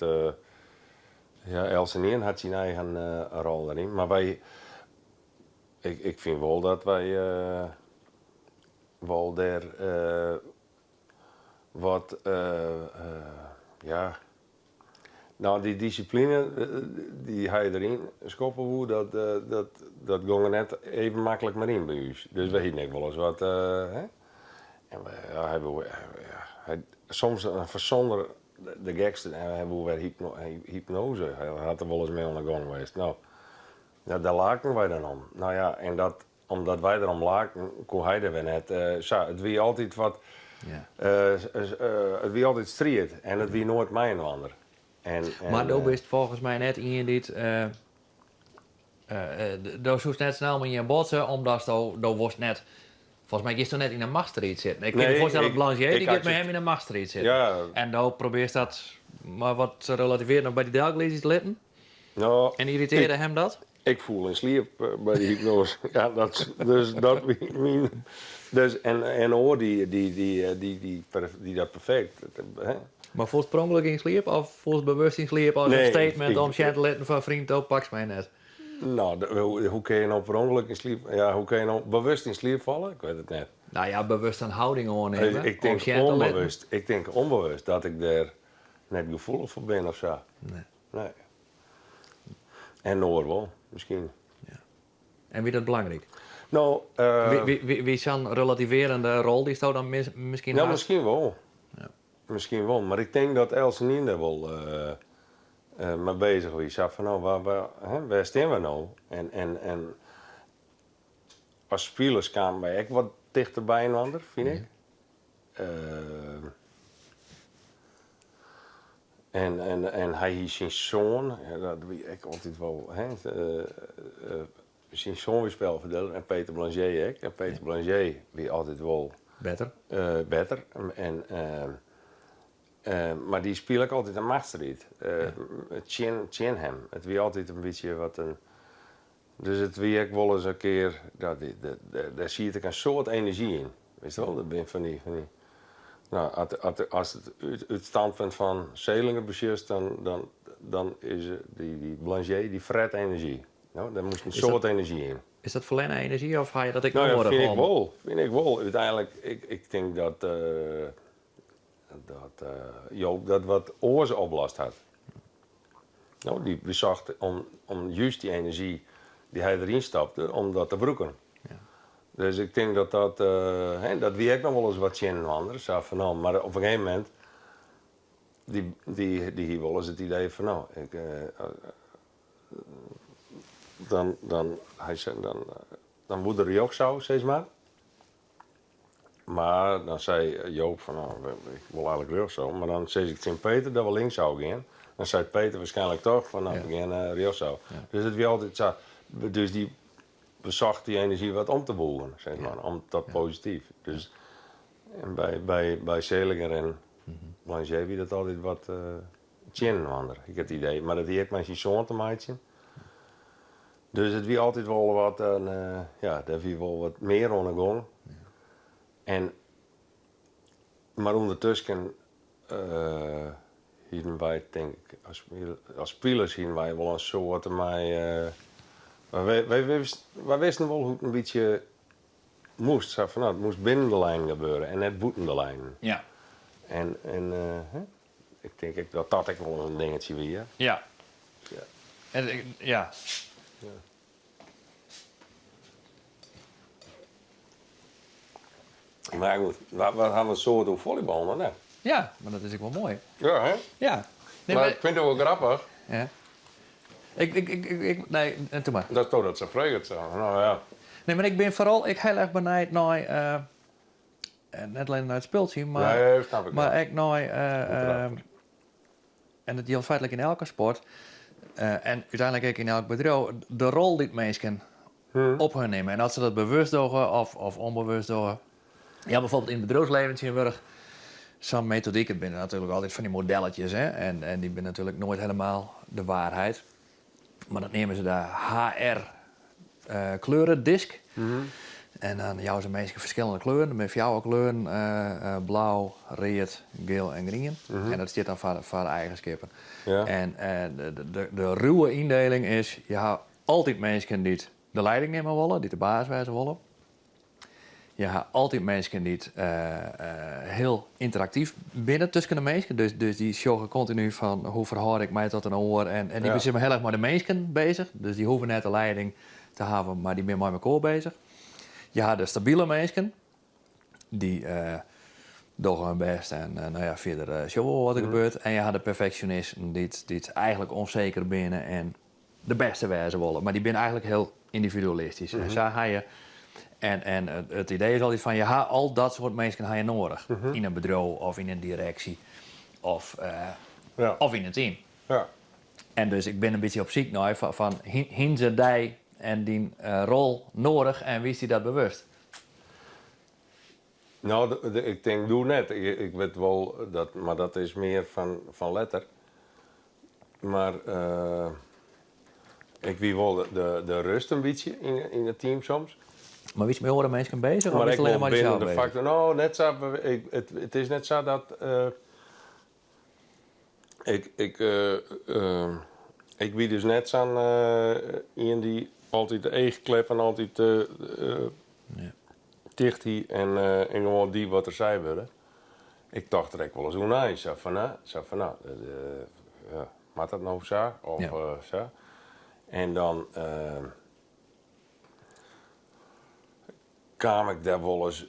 ja, eltsenien hat syn eigen rol dêryn. Mar wy, ik, ik fyn wol dat wy wol dêr wat, ja, no dy dissipline dy't hy deryn skoppe woe, dat, dat, dat gong der net even maklik mear yn by ús. Dus wy hiene ek wolris wat, hè. En wy, ja, hy woe, ja, hy, soms in ferson er de gekste, hy woe wer hypnoaze, hy hat der wolris mei oan 'e gong west. No, ja, dêr laken wy dan om. No ja, en dat, omdat wy derom laken, koe hy der wer net. Sa, it wie altyd wat. It wie altyd striid en it wie noait mei-inoar. En, en, Mar do bist folgens my net ien dy't. Do soest net snel mei ien botse, omdatsto do wolst net. Folgens my giest do net yn in machtsstriid sitten. Ik kin my foarstelle dat Blangé dy giet mei him yn in machtsstriid sitten. Ja. En do probearrest dat mar wat te relativearjen of by dy delglizze te litten. No, En yrritearre him dat? Ik foel yn sliep by de hypnoaze. Ja, dat, dus dat wie myn. Dus, en, en oar dy, dy, dy, dy, dy, die dat perfekt. Hè? Mar foelst per ûngelok yn sliep of foelst bewust yn sliep as in statement om sjen te litten fan freon, do pakst my net? No, hoe, hoe kin je no per ûngelok yn sliep... Ja, hoe kin je no bewust yn sliep falle? Ik wit it net. No ja, bewust in hâlding oannimme Ik om tink sjen te litten. ûnbewust. Ik tink ûnbewust dat ik dêr net gefoelich foar bin of sa. Nee. Nee. En oar wol, miskien. Ja. En wie dat belangryk? No, Wie sa'n relativearjende rol dy'tsto dan miskien No, hast? miskien wol. Miskien wol, mar ik tink dat eltsenien dêr wol mei beuzich wie. Sa fan, no, wêr stean we no? En as spilers kamen wy ek wat tichter byinoar, fyn ik. En hy hie syn soan, dat wie ek altyd wol, hè, syn soan wie spelferdieler en Peter Blangé ek. En Peter Blangé wie altyd wol Better. Better. En, mar dy spile ek altyd in machtsstriid tsjin him. It wie altyd in bytsje wat in. Dus it wie ek wolris in kear, dat, dêr siet ek in soad enerzjy yn. Witst wol, dat binne fan dy, fan dy no, as it út it standpunt fan Selinger besjochst, dan is dy Blangé, dy fret enerzjy. No, dêr moast in soad enerzjy yn. Is dat ferlerne enerzjy of ha je dat ek No ja, nedich fyn ik om? wol. Fyn ik wol. Uteinlik, ik tink dat dat Joop dat wat oars oplost hat. No, dy besocht om just dy enerzjy dy't hy deryn stopte, om dat te brûken. Dus ik tink dat dat, hè, dat wie ek noch wolris wat tsjin inoar, sa fan no, mar op in gegeven momint, dy hie wolris it idee fan no, ik, dan, dan, hy sei, dan, dan woe er rjochts ôf, sis mar. Mar dan sei Joop fan, no, ik wol eigenlik rjochts ôf. Mar dan sis ik tsjin Peter dat we links ôf gean. Dan sei Peter waarskynlik toch fan, no, we gean rjochts ôf. Dus it wie altyd sa. Dus dy besocht dy enerzjy wat om te bûgen, sis mar, om dat posityf. Dus en by Selinger en Blangé wie dat altyd wat tsjin inoar, ik it idee. Mar dat hie ek mei syn soan te meitsjen. Dus it wie altyd wol wat, ja, dêr wie wol wat mear oan 'e gong. En, mar ûndertusken hienen wy, tink ik, as spilers hienen wy wol in soarte mei, wy wisten wol hoe't it in bytsje moast. Sa fan, no, it moast binnen de lijnen gebeure en net bûten de lijnen. En, hè, ik tink ek dat dat ek wol in dingetsje wie. Ja. Ja. En, ja. Ja. Mar goed, we hawwe in soad oer follybal, mar net. Ja, mar dat is ek wol moai. Ja, hè? Ja. Nee, mar ik fyn it wol grappich. Ja. Ik, ik, ik, ik, nee, en doe mar. Datsto dat sa freget, sa. No ja. Nee, mar ik bin foaral ek hiel erch benijd nei, net allinnich nei it spultsje, mar, Nee, snap ik mar wol. ek nei, en dat jildt feitlik yn elke sport, en úteinlik ek yn elk bedriuw, de rol dy't minsken op hun nimme. En as se dat bewust dogge of ûnbewust dogge. Ja, byfoarbyld yn it bedriuwslibben tsjintwurdich, sa'n metodyk, it binne natuerlik altyd fan dy modelletjes, hè, en dy binne natuerlik noait helemaal de waarheid. Mar dat neame se de HR kleurendisk. En dan jouwe se minsken ferskillende kleuren. Der binne fjouwer kleuren, blau, read, giel en grien. En dat stiet dan foar eigenskippen. En de ruwe yndieling is, je ha altyd minsken dy't de leiding nimme wolle, dy't de baas wêze wolle. Je ha altyd minsken dy't hiel ynteraktyf binne tusken de minsken. Dus dy sjogge kontinu fan hoe ferhâld ik my tot in oar. En dy binne hiel erch mei de minsken beuzich. Dus dy hoege net de leiding te hawwen, mar dy binne mei mekoar beuzich. Je ha de stabile minsken, dy dogge hun bêst en no ja, fierder sjogge we wol wat der gebeurt. En je ha de perfeksjonisten dy't eigentlik ûnseker binne en de bêste wêze wolle. Mar dy binne eigentlik hiel yndividualistysk. En sa ha je. En it idee is altyd fan je ha al dat soart minsken ha je nedich. Yn in bedriuw of yn in direksje of yn in team. En dus ik bin in bytsje op syk nei fan hiene se dy en dyn rol nedich en wiest dy dat bewust? No, ik tink doe net. Ik wit wol dat, mar dat is mear fan letter. Mar ik wie wol de rêst in bytsje yn it team soms. Mar wiest mei oare minsken beuzich of Mar wiest ek allinnich wol mei dysels binnen de beuzich? faktor. No, net sa. It is net sa dat. Ik wie dus net sa'n ien dy't altyd de eachkleppen altyd ticht hie en gewoan die wat der sei wurde. Ik tocht der ek wolris oer nei, sa fan, sa fan no, ja, moat dat no sa of sa? En dan. Kaam ik dêr wolris,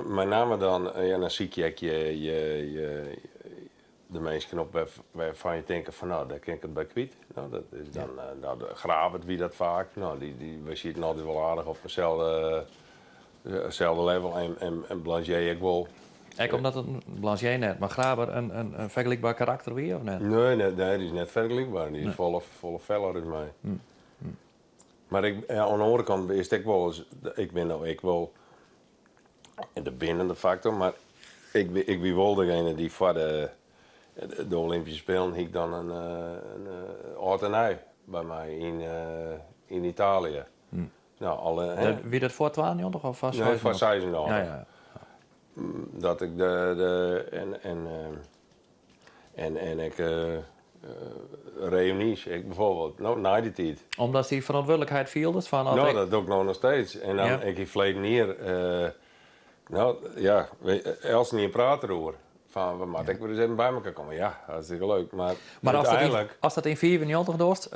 mei namme dan, ja, dan sykje je ek je, de minsken op wêrfan je tinke fan no, dêr kin ik it by kwyt. No, dat is dan, no, de Grabert wie dat faak. No, dy, dy, wy sieten altyd wol aardich op itselde, itselde level en, en, en Blangé ek wol. Ek omdat it Blangé net, mar Grabert in, in, in fergelykber karakter wie, of net? Nee, nee, nee, dy is net fergelykber. Dy is folle, folle feller as my. Mar ik, ja, oan de oare kant is it ek wolris, ik bin no ek wol de winnende faktor, mar ik, ik wie wol degene dy't foar de, de Olympyske Spelen hie ik dan in, in âld en nij by my yn, yn Italië. No, alle, hè. Wie dat foar 92 of foar Nee, foar 96? 96. Ja, ja. Dat ik de, de en, en, En, en ek reünys, ek bijvoorbeeld, no, nei dy tiid. Omdat dy ferantwurdlikheid fieldest fan No, dat doch ik no noch steeds. En dan, ik hie ferleden jier, no ja, eltsenien praat deroer. Fan, we moatte ek wer ris even by mekoar komme. Ja, hartstikke leuk, mar, Mar ast dat yn, úteinlik... ast dat yn 95 dochst,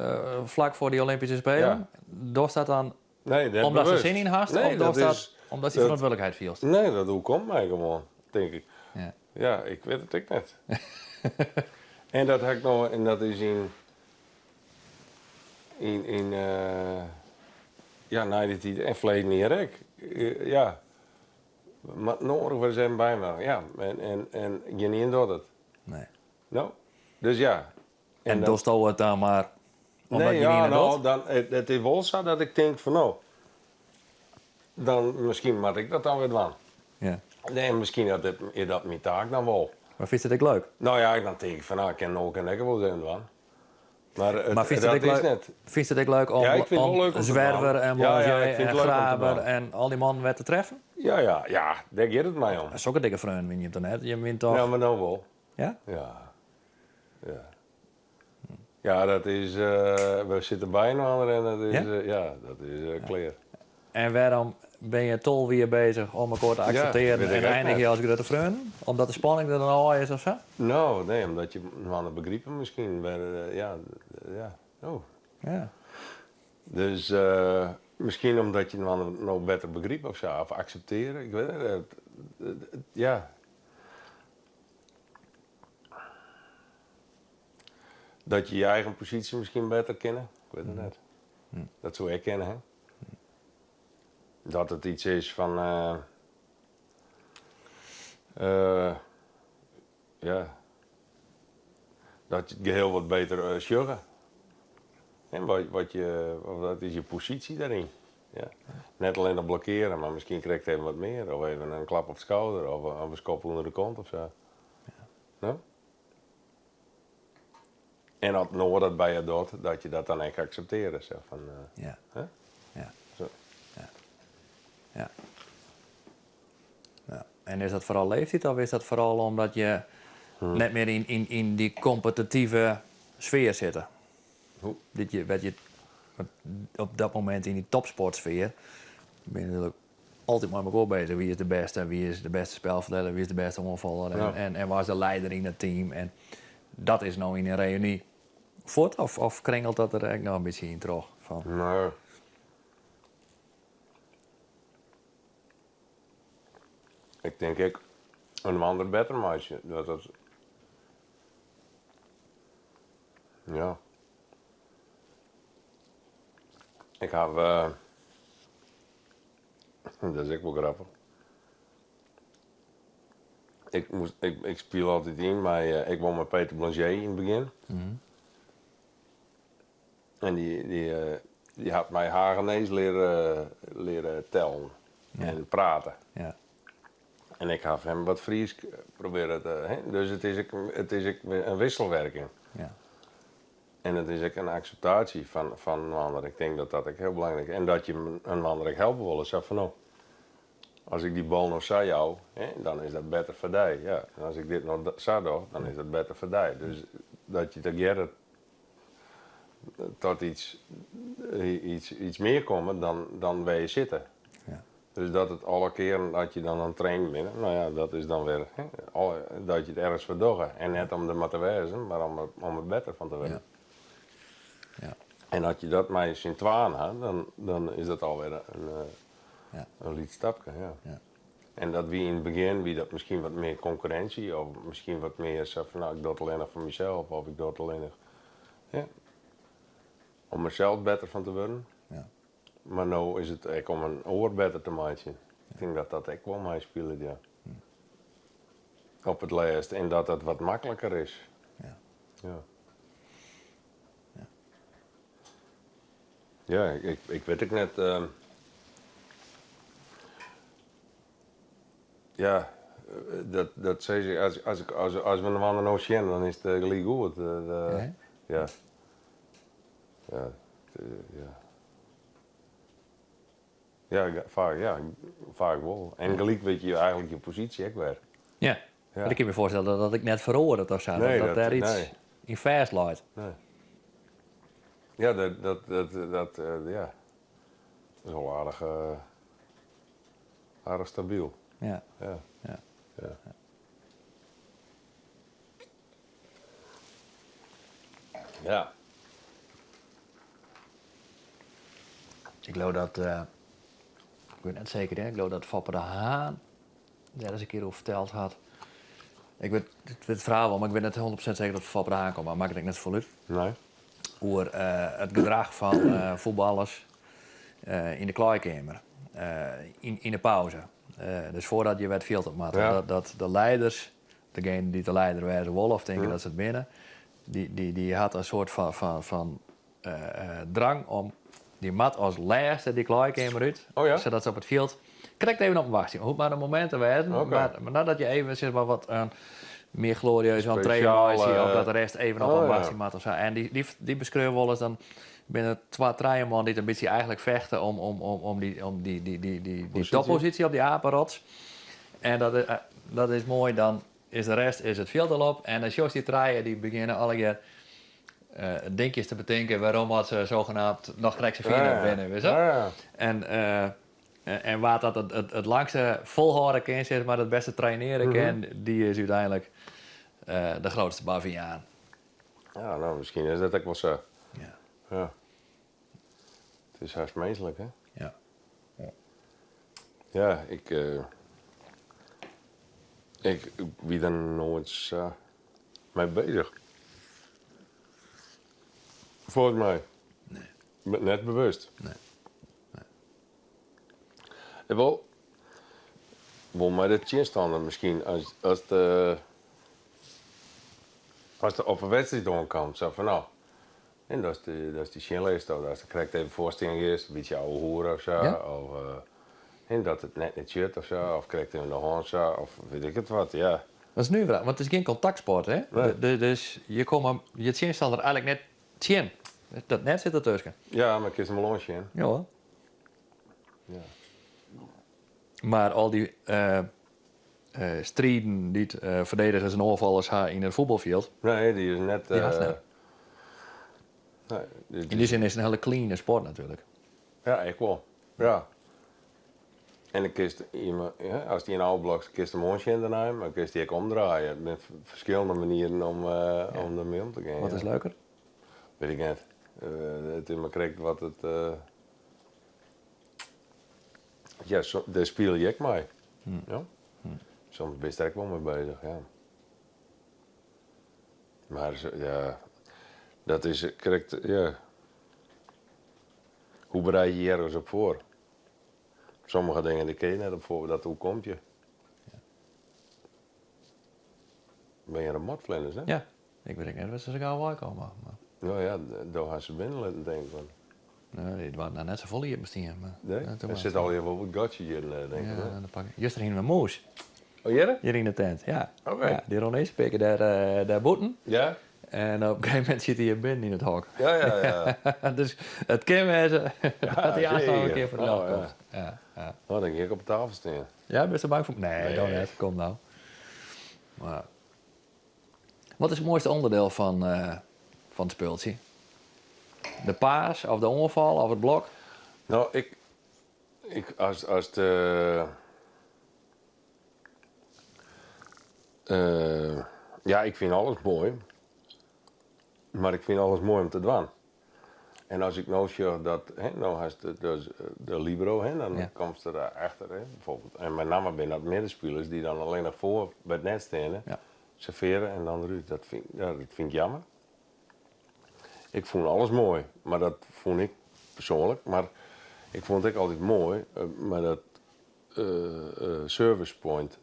flak foar dy Olympyske Spelen, dochst dat dan Nee, net Omdat bewust. der sin yn hast Nee, of dat dat is, omdat dy ferantwurdlikheid fielst? Nee, dat oerkomt my gewoan, tink ik. Ja. Ja, ik wit it ek net. En dat ha ik no, en dat is yn, yn, yn, ja, nei dy tiid en ferleden jier ek. Ja, moat noadich wer ris even by my. Ja, en, en, en gjinien docht it. Nee. No, dus ja. En dochsto it dan mar omdat Nee, ja, no, dan, it is wol sa dat ik tink fan no, dan miskien moat ik dat dan wer dwaan. Ja. Nee, miskien dat it, is dat myn taak dan wol. Mar fynst it ek leuk? No ja, dan tink ik fan no, ik kin no kin ek wol ris even dwaan. Mar, it, Mar fynst it dat ek is leuk, net. fynst it ek leuk om, Ja, ik fyn it wol leuk om te Zwerver dwaan. en Ja, ja, Blangé ik fyn en it leuk om te Graber dwaan. en al dy mannen wer te treffen? Ja, ja, ja, dêr giet it my om. Sokke dikke freonen wiene jim toch net? Jim wiene toch... Ja, mar no wol. Ja? Ja. Ja. Ja, dat is, we sitte byinoar en dat is, Ja? ja, dat is klear. En wêrom binne je 12 jier bezich om elkoar te Ja, akseptearjen wit ik en ek einigje net. as grutte freonen? Omdat de spanning der dan ôf is of sa? No, nee, omdat je inoar begripe miskien. Wer, ja, ja, oh. Ja. Dus miskien omdat je inoar no better begripe of sa, of akseptearje, ik wit it net. Ja. Dat je je eigen posysje miskien better kenne, ik wit it net. Dat soe ek kinne, hè? Dat it yts is fan, ja, dat je it geheel wat beter sjogge. En wat, wat, je, wat is je posysje dêryn? Ja. Net allinnich blokkeare, mar miskien krekt even wat mear. Of even in klap op it skouder, of in skop ûnder de kont of sa. No? En as in oar dat by je docht, dat je dat dan ek akseptearje. Sa fan, Ja. hè? Ja. Sa. Ja. Ja. Ja. En is dat foaral leeftiid of is dat foaral omdat je net mear yn, yn, yn dy kompetitive sfear sitte? Hoe? Dat je, wat je op dat momint yn dy topsportsfear binne natuerlik altyd mei mekoar bezich. Wie is de bêste, wie is de bêste spelferdeler, wie is de bêste oanfaller en, Ja. en, en wa is de lieder yn it team. En dat is no yn in reüny fuort of, of kringelt dat der ek noch in bytsje yn troch? Fan, Nee. Ik tink ek inoar better meitsje. Dat dat. Ja. Ik haw. Dat is ek wol grappich. Ik, moast, ik, ik spile altyd yn mei, ik wol mei Peter Blangé yn it begjin. En dy, dy, dy hat my Hagenees leare, leare tellen en praten. En ik haw him wat Frysk probearre te, hè? Dus it is ek in wisselwerking. En it is ek in akseptaasje fan, fan in ander. Ik tink dat dat ek hiel belangryk is. En dat je in ander ek helpe wolle. Sa fan, no, as ik dy bal no sa jou, hè, dan is dat better foar dy. Ja. En as ik dit no sa doch, dan is dat better foar dy. Dus dat je tegearre tot yts, yts, yts mear komme dan, dan wêr't je sitte. Dus dat it alle kearen dat je dan oan it trainen binne, no ja, dat is dan wer, hè, dat je it ergens foar dogge. En net om der mar te wêzen, mar om er, om er better fan te wurden. En as je dat mei syn twaën ha, dan, dan is dat alwer in. In lyts stapke, ja. En dat wie yn it begjin wie dat miskien wat mear konkurrinsje of miskien wat mear sa fan no ik doch it allinnich foar mysels of ik doch it allinnich ja, om mysels better fan te wurden. Ja. Mar no is it ek om in oar better te meitsjen. Ik tink dat dat ek wol meispilet, ja. Op it lêst en dat it wat makliker is. Ja. Ja. Ja, ik, ik wit ek net. Ja, dat, dat sis ik, as, as, ik, as, as we inoar no sjen, dan is it gelyk goed. Ja? Ja. Ja, ja. Ja, faak, ja, faak wol. En gelyk witte je eigentlik je posysje ek wer. Ja. Ja. Ik kin my foarstelle dat dat ek net feroaret of sa. Nee, dat, dat dat dêr yts nee. yn fêst leit. Nee. Ja, dat, dat, dat, dat, ja. Dat is wol aardich, aardich stabyl. Ja. Ja. Ja. Ja. Ja. Ik leau dat, ik wit net seker, hè, ik leau dat Foppe de Haan dêr ris in kear oer ferteld hat. Ik wit it ferhaal wol, mar ik wit net 100% seker dat it Foppe de Haan komt, mar makket ek net safolle út. Nee. Oer it gedrach fan fuotballers yn de klaaikeamer, yn de pauze. Dus foardat je wer it fjild op moatte. Ja. Dat de leiders, degene dy't de leider wêze wolle of tinke dat se it binne, dy hat in soart fan drang om dy moat as lêste dy klaaikeamer út, Oh ja? sadat se op it fjild krekt even op 'm wachtsje. Hoecht mar in momint te wêzen, Oké. mar nadat je even sis mar wat in mear glorieus entree Spesjaal, meitsje of dat de rest even op oh 'm ja. wachtsje moat of sa. En dy beskreau wolris dan binne der twa, trije man dy't in bytsje eigentlik fechte om dy Posysje. topposysje op dy apenrots. En dat is moai, dan is de rest is it fjild al op en dan sjochst dy trije dy begjinne allegear dinkjes te betinken wêrom at se zogenaamd noch krekt sa fier net binne, witst. En, en wa't dat it langste folhâlde kin, sis mar, it bêste trainearje kin, dy is úteinlik de grootste baviaan. Ja, no, miskien is dat ek wol sa. Ja. Ja. It is hast minsklik, hè? Ja. Ja, ik, ik wie der noait sa mei beuzich. Folgens my. Nee. Net bewust. Nee. Nee. Wol, wol mei de tsjinstanner miskien, as de, as de op 'e wedstriid oankaam, sa fan no, en datst dy sjen litst of datst der krekt even foar stean giest, in bytsje ouwehoere of sa, Ja. of en dat it net net sjit of sa, of krekt even de hân sa, of wit ik it wat, ja. Dat is nuver, want it is gjin kontaktsport, hè? Nee. Dus je komme je tsjinstanner eigentlik net tsjin. Dat net sit dertusken. Ja, mar kinst him wol oansjen. Ja hoor. Ja. Mar al dy striden dy't ferdedigers en oanfallers ha yn it fuotbalfjild. Nee, dy is net. Dy hast net. Nee, dit Yn dy sin is it in hiele cleane sport natuerlik. Ja, ek wol. Ja. En dan kinst iemand, ja, ast ien ôfblokst, kinst him oansjen dêrnei, mar kinst dy ek omdraaie. Der binne ferskillende manieren om dermei om te gean. Wat is leuker? Wit ik net. It is mar krekt wat it. Ja, so, dêr spylje je ek mei. Ja. Soms bist der ek wol mei beuzich, ja. Mar ja, dat is krekt, ja. Hoe bereid je je ergens op foar? Sommige dingen dêr kin je net op foar, dat oerkomt je. Binne hjir in motflinters, hè? Ja, ik wit ek net wêr't se sa gau wei komme. Mar... No ja, do hast se binnen litten, tink ik. Want... Nee, dy waard noch net safolle iepen stien. Mar... Nee? Ja, Der sit allegear wol wat gatsjes hjir, tink ik. Ja, dan pak ik. Juster hiene we mûs. Oh, hjir? Hjir yn de tent, ja. Oké. Ja, dy rûn earst in pear kear dêr bûten. Ja. En op in gegeven momint siet hy hjir binnen yn it hok. Ja, ja, ja. Dus it kin wêze dat hy aanst noch in kear foar de Oh, ljochtsje ja. komt. Ja, ja. Oh, dan gean ik op tafel stean. Ja, bist der bang foar? Nee, Nee. do net. Kom no. Mar wat is it moaiste ûnderdiel fan it spultsje? De paas of de oanfal of it blok? No, ik, ik, as, as de, ja, ik fyn alles moai. Mar ik fyn alles moai om te dwaan. En as ik no sjoch dat, hè, no hast dus de libero, hè, dan Ja. komst der achter, hè, bijvoorbeeld. En mei namme binne dat middenspilers dy't dan allinnich foar by it net steane, Ja. serveare en dan derút. Dat fyn, ja, dat fyn ik jammer. Ik fûn alles moai, mar dat fûn ik persoanlik. Mar ik fûn it ek altyd moai mei dat service point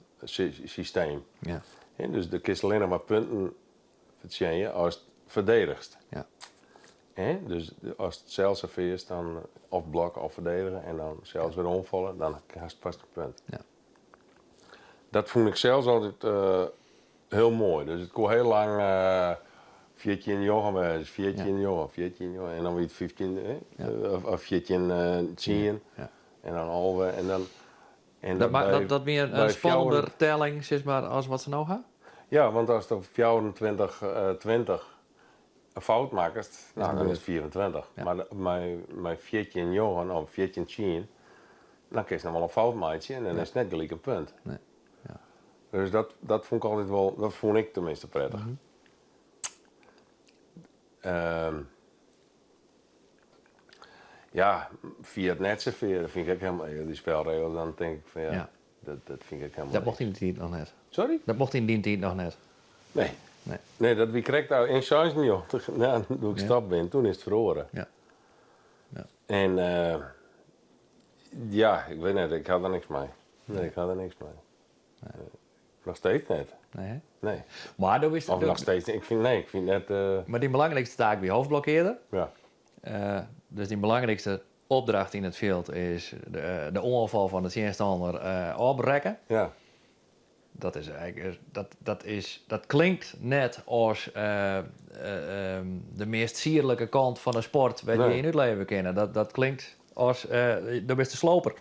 systeem. Ja. Hè, dus do kinst allinnich mar punten fertsjinje ast ferdedigest. Ja. Hè? Dus ast sels servearrest, dan of blokke of ferdedige en dan sels wer oanfalle, dan hast pas in punt. Ja. Dat fûn ik sels altyd hiel moai. Dus it koe hiel lang 14 njoggen wêze, 14 njoggen, 14 njoggen en dan wie it 15 hè? Of 14 tsien en dan 11 en dan. En Dat, by- dat, dat wie in by spannender telling, sis mar, as wat se no ha? Ja, want ast op 24, 20 in fout makkest, nou, dan is it 24. Ja. Mar mei 14 njoggen of 14 tsien, dan kinst noch wol in fout meitsje en dan is it net gelyk in punt. Nee. Ja. Dus dat fûn ik altyd wol, dat fûn ik teminsten prettich. Ja, fia it net servearje fyn ik ek helemaal, dy spelregels, dan tink ik fan ja, dat fyn ik ek helemaal Dat mocht yn dy tiid noch net. Sorry? Dat mocht yn dy tiid noch net. Nee. Nee. Nee, dat wie krekt al yn 96, nou, doe't ik stopt bin, toen is it feroare. Ja. Ja. En ja, ik wit net, ik ha der niks mei. Nee, ik ha der niks mei. Nee. Noch steeds net. Nee, hè? Nee. Mar do wist Of noch steeds, ik fyn, nee, ik fyn net. Mar dyn belangrykste taak wie hoofdblokkearder. Ja. Dus dyn belangrykste opdracht yn it fjild is de oanfal fan de tsjinstanner ôfbrekke. Ja. Dat is eigentlik, dat is, dat klinkt net as de meast sierlike kant fan de sport wêr't je Nee. yn útleve kinne. Dat klinkt as do bist de sloper.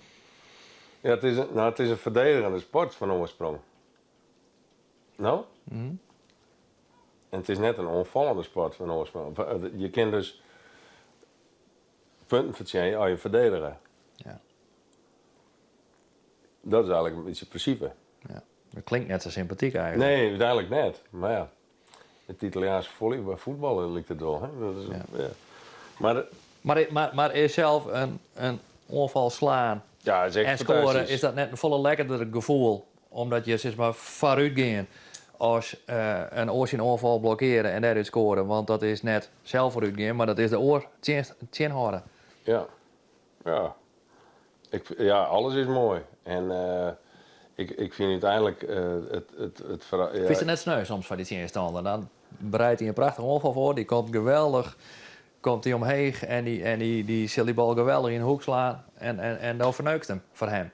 Ja, it is in, no, it is in ferdedigende sport fan oarsprong. No? En it is net in oanfallende sport fan oarsprong. Je kinne dus punten fertsjinje as je ferdedige. Ja. Dat is eigentlik in bytsje it prinsipe. Ja. Dat klinkt net sa sympatyk eigentlik. Nee, úteinlik net. Mar ja, it Italiaanske folly-, fuotbal liket it wol. Hè? Dat is, Ja. ja. Mar, Mar is sels in oanfal slaan ja, is ek en skoare, fantastysk. is dat net in folle lekkerder gefoel? Omdat je sis mar foarút gean as in oar syn oanfal blokkeare en dêrút skoare. Want dat is net sels foarút gean, mar dat is de oar tsjinhâlde. Ja, ja. Ik, ja, alles is moai. En ik fyn úteinlik it ja. Fynst it net sneu soms foar dy tsjinstanner? Dan bereidt hy in prachtich oanfal foar, dy komt geweldich, komt hy omheech en dy sil dy bal geweldich yn de hoek slaan en do ferneukst him foar him.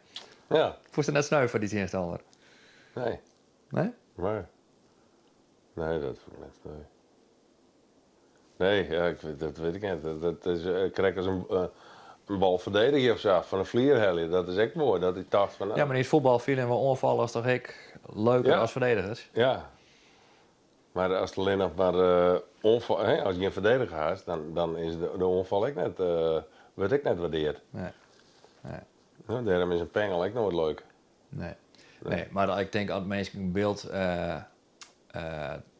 Ja. Fynst it net sneu foar dy tsjinstanner? Nee. Nee? Nee. Nee, dat fyn ik net sneu. Nee, ja, ik, dat wit ik net. Dat is krekt as in bal ferdedigje of sa, fan 'e flier helje. Dat is ek moai, dat ik tocht fan, Ja, mar yn it fuotbal fine we oanfallers toch ek leuker Ja. as ferdedigers? Ja. Mar ast allinnich mar oanfal, hè, ast gjin ferdediger hast, dan is de oanfal ek net, wurdt ek net waardeard. Nee. Nee. No, dêrom is in pengel ek noait leuk. Nee. Nee, mar ik tink as minsken in byld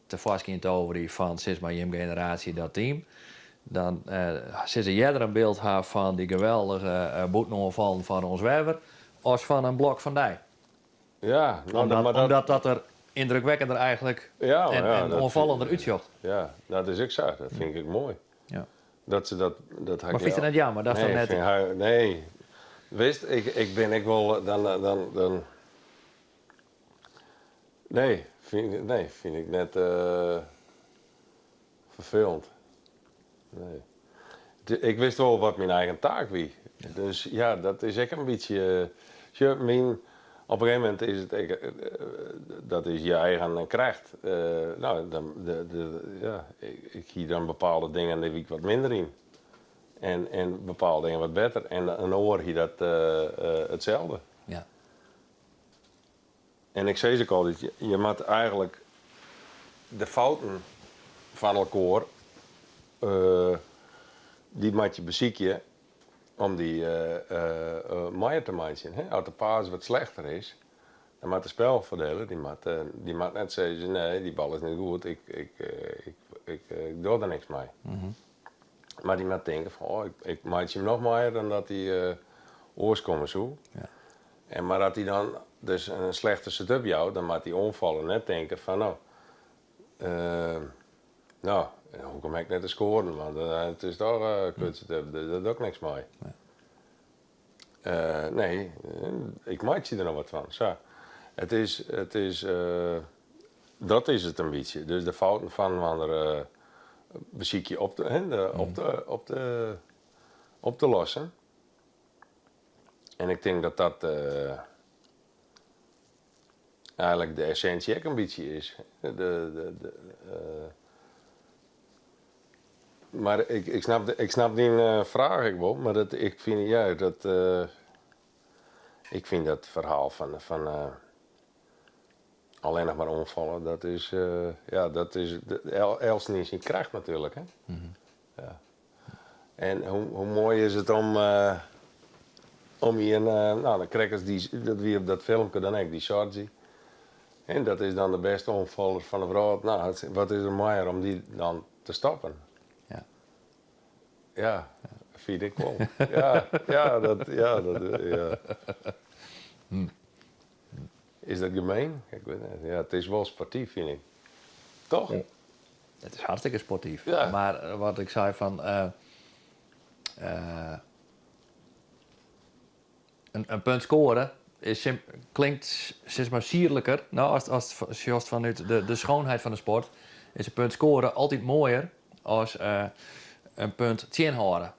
tefoarskyn toverje fan sis mar jim generaasje dat team, dan sille se earder in byld ha fan dy geweldige bûtenoanfallen fan Ron Zwerver as fan in blok fan dy. Ja, no, maar dat Omdat dat der yndrukwekkender eigentlik Ja, maar ja, en dat oanfallender vind útsjocht. Ja, dat is ek sa. Dat fyn ik moai. Ja. Dat se dat, dat ha Mar ik fynst it net jammer? Dat is Nee, toch net fyn ha, nee. Witst, ik bin ek wol, dan, dan, dan, nee, fyn, nee, fyn ik net ferfelend. Nee. Ik wist wol wat myn eigen taak wie. Dus ja, dat is ek in bytsje, sjoch, myn, op in gegeven momint is it ek, dat is je eigen kracht. No, dan, de, ja, ik hie dan bepaalde dingen, dêr wie ik wat minder yn. En bepaalde dingen wat better. En in oar hie dat itselde. Ja. En ik sis ek altyd, je moatte eigentlik de fouten fan elkoar, dy moat je besykje om dy moaier te meitsjen. Hè? As de pass wat slechter is, dan moat de spelferdieler, dy moat net sizze, nee, dy bal is net goed, ik doch der niks mei. Mar dy moat tinke fan, oh, ik meitsje him noch mear dan dat hy oars komme soe. Ja. En mar as hy dan dus in slechte set-up jout, dan moat dy oanfaller net tinke fan no, no, hoe kom ik net te skoaren, want it is toch in kut set-up, dus dêr doch ik niks mei. Nee, ik meitsje der noch wat fan. Sa. It is, it is, dat is it in bytsje. Dus de fouten fan inoar besykje op te, hè, op te, op te, op te lossen. En ik tink dat dat eigenlik de essinsje ek in bytsje is. De, de, de, mar ik, ik snap, ik snap dyn fraach ek wol, mar dat, ik fyn, ja, dat, ik fyn dat ferhaal fan, fan allinnich mar oanfalle, dat is, ja, dat is eltsenien syn kracht natuerlik, hè. Ja. En hoe, hoe moai is it om, om ien, no, dan krekt as dy, dat wie op dat filmke dan ek, dy Sorgi. En dat is dan de bêste oanfaller fan de wrâld. No, wat is der moaier om dy dan te stoppen? Ja. Ja, fyn ik wol. Ja, ja, dat, ja, dat, ja. Is dat gemeen? Ik wit net. Ja, it is wol sportyf, fyn ik. Toch? It is hartstikke sportyf. Ja. Mar wat ik sei fan in punt skoare is klinkt sis mar sierliker. No, ast, ast sjochst fanút de schoonheid fan de sport, is in punt skoare altyd moaier as in punt tsjinhâlde.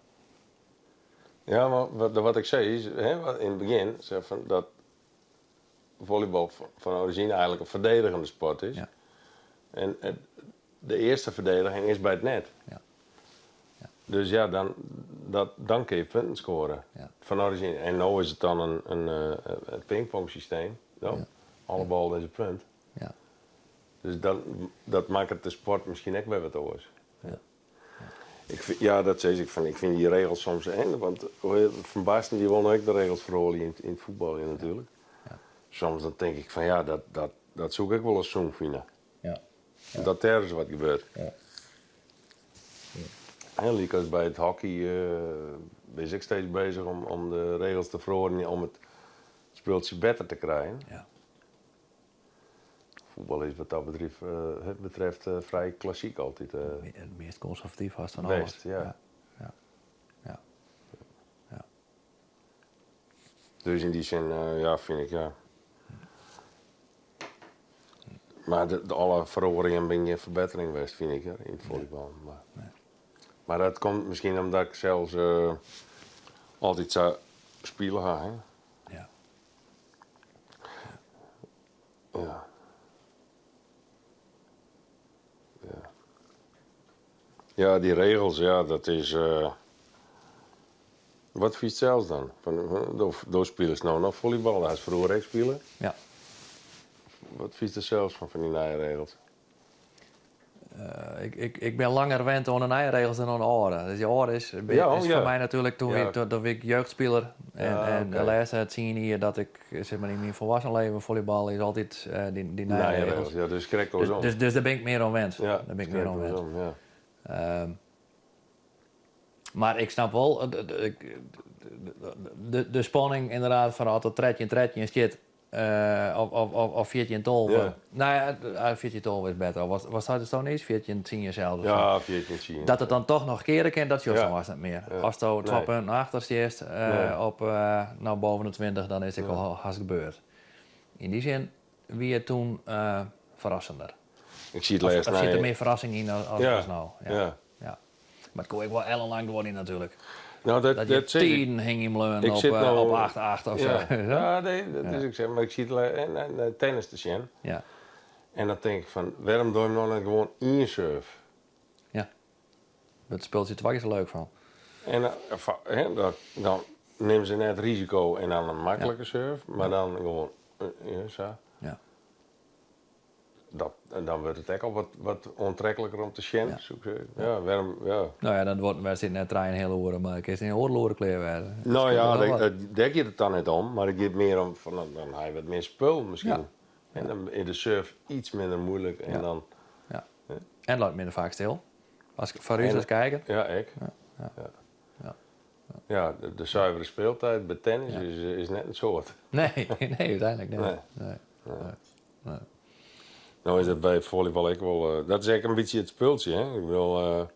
Ja, mar wat, wat ik sei is, hè, yn it begjin, sei fan dat follybal fan orizjine eigenlik in ferdedigende sport is. Ja. En de earste ferdediging is by it net. Ja. Ja. Dus ja, dan, dat, dan kinne je punten skoare. Ja. Fan orizjine. En no is it dan in pingpongsysteem. No, Ja. alle ballen is in punt. Ja. Dus dan, dat makket de sport miskien ek wer wat oars. Ja. Ik fyn, ja, dat sis ik fan, ik fyn dy regels soms eng, want Van Basten dy wol no ek de regels feroarje yn, yn it fuotbaljen natuerlik. Ja. Soms dan tink ik fan ja, dat, dat, dat soe ik ek wol ris sûn fine. Ja. Ja. Dat dêr ris wat gebeurt. Ja. Hè, lykas by it hockey binne se ek steeds beuzich om, om de regels te feroarjen om it spultsje better te krijen. Ja. Fuotbal is wat dat bedriuw, betreft frij klassyk altyd. It meast konservatyf hast fan alles. West, ja. Ja. Ja. Ja. Ja. Dus yn dy sin, ja, fyn ik, ja. Mar de, alle feroaringen binne gjin ferbettering west, fyn ik, yn it follybal. Mar, Nee. mar dat komt miskien omdat ik sels altyd sa spile ha, hè. Ja. Ja. Ja. Ja, dy regels, ja, dat is. Wat fynst sels dan? Fan, do, do spilest no noch follybal, hast froeger ek spile. Ja. Wat fynst der sels fan, fan dy nije regels? Ik, ik, ik bin langer wend oan de nije regels dan oan de âlde. Dus dy âlde is, Ja, is ja. foar my natuerlik toen, Ja. wie, toen wie ik jeugdspiler. En, Ja, en de oké. lêste 10 jier dat ik sis mar, yn myn folwoeksen leven volleybal is altyd dy, dy nije Nije regels. regels, ja, dus krekt Dus, oarsom. dus, dus dêr bin ik mear oan wend. Ja, Dêr bin ik mear krekt oan wend. oarsom, ja. Mar ik snap wol de, de spanning ynderdaad fan as it 13-13 stiet of, of, of, of 14-12. Ja. No ja, 14-12 is better. Of wat sei it dan is? 14-10 sels. of Ja, sa. 14-10. Dat it dan toch noch keare kin, dat sjochst Ja. dan hast net mear. Ja. Asto twa Nee. punten achter stiest Nee. op no, boppe de 20, dan is it Ja. al hast gebeurd. Yn dy sin wie it doe ferrassender. Ik siet Of, lêst of sit der nei- mear ferrassing yn as, Ja. as no? Ja. Ja. Mar it koe ek wol ellenlang duorje natuerlik. No, dat, Dat je dat sis ik. tiden hingjen bleaun Ik op, sit no- op 8-8 of Ja, sa. ja nee, dat is ek sa. Mar ik siet nei tennis te sjen. Ja. En dan tink ik fan, wêrom doch je no net gewoan ien serve? Ja. Dat spultsje twa kear sa leuk fan. En dan, hè, dan, dan nimme se net risiko en dan in maklike serve, mar dan gewoan ja, sa. Ja. Dat, en dan wurdt it ek al wat, wat oantrekliker om te sjen. Ja. Soe ik sizze. Ja, wêrom, ja. No ja, dan duorret in wedstriid net trijeënheale oere, mar kinst yn oardel oere klear wêze. No ja, Dat dêr, wat. dêr giet it dan net om, mar it giet mear om fan dan, dan ha je wat mear spul miskien. Ja. En dan is de serve iets minder muoilik en Ja. dan. Ja. En it leit minder faak stil. As, foar ús En- as kijker. Ja, ek. Ja. Ja. Ja, de zuivere speeltijd bij tennis is net in soad. Nee, nee, úteinlik net. Nee. Nee. Nee. No is dat by follybal ek wol. Dat is ek in bytsje it spultsje, hè? Ik bedoel,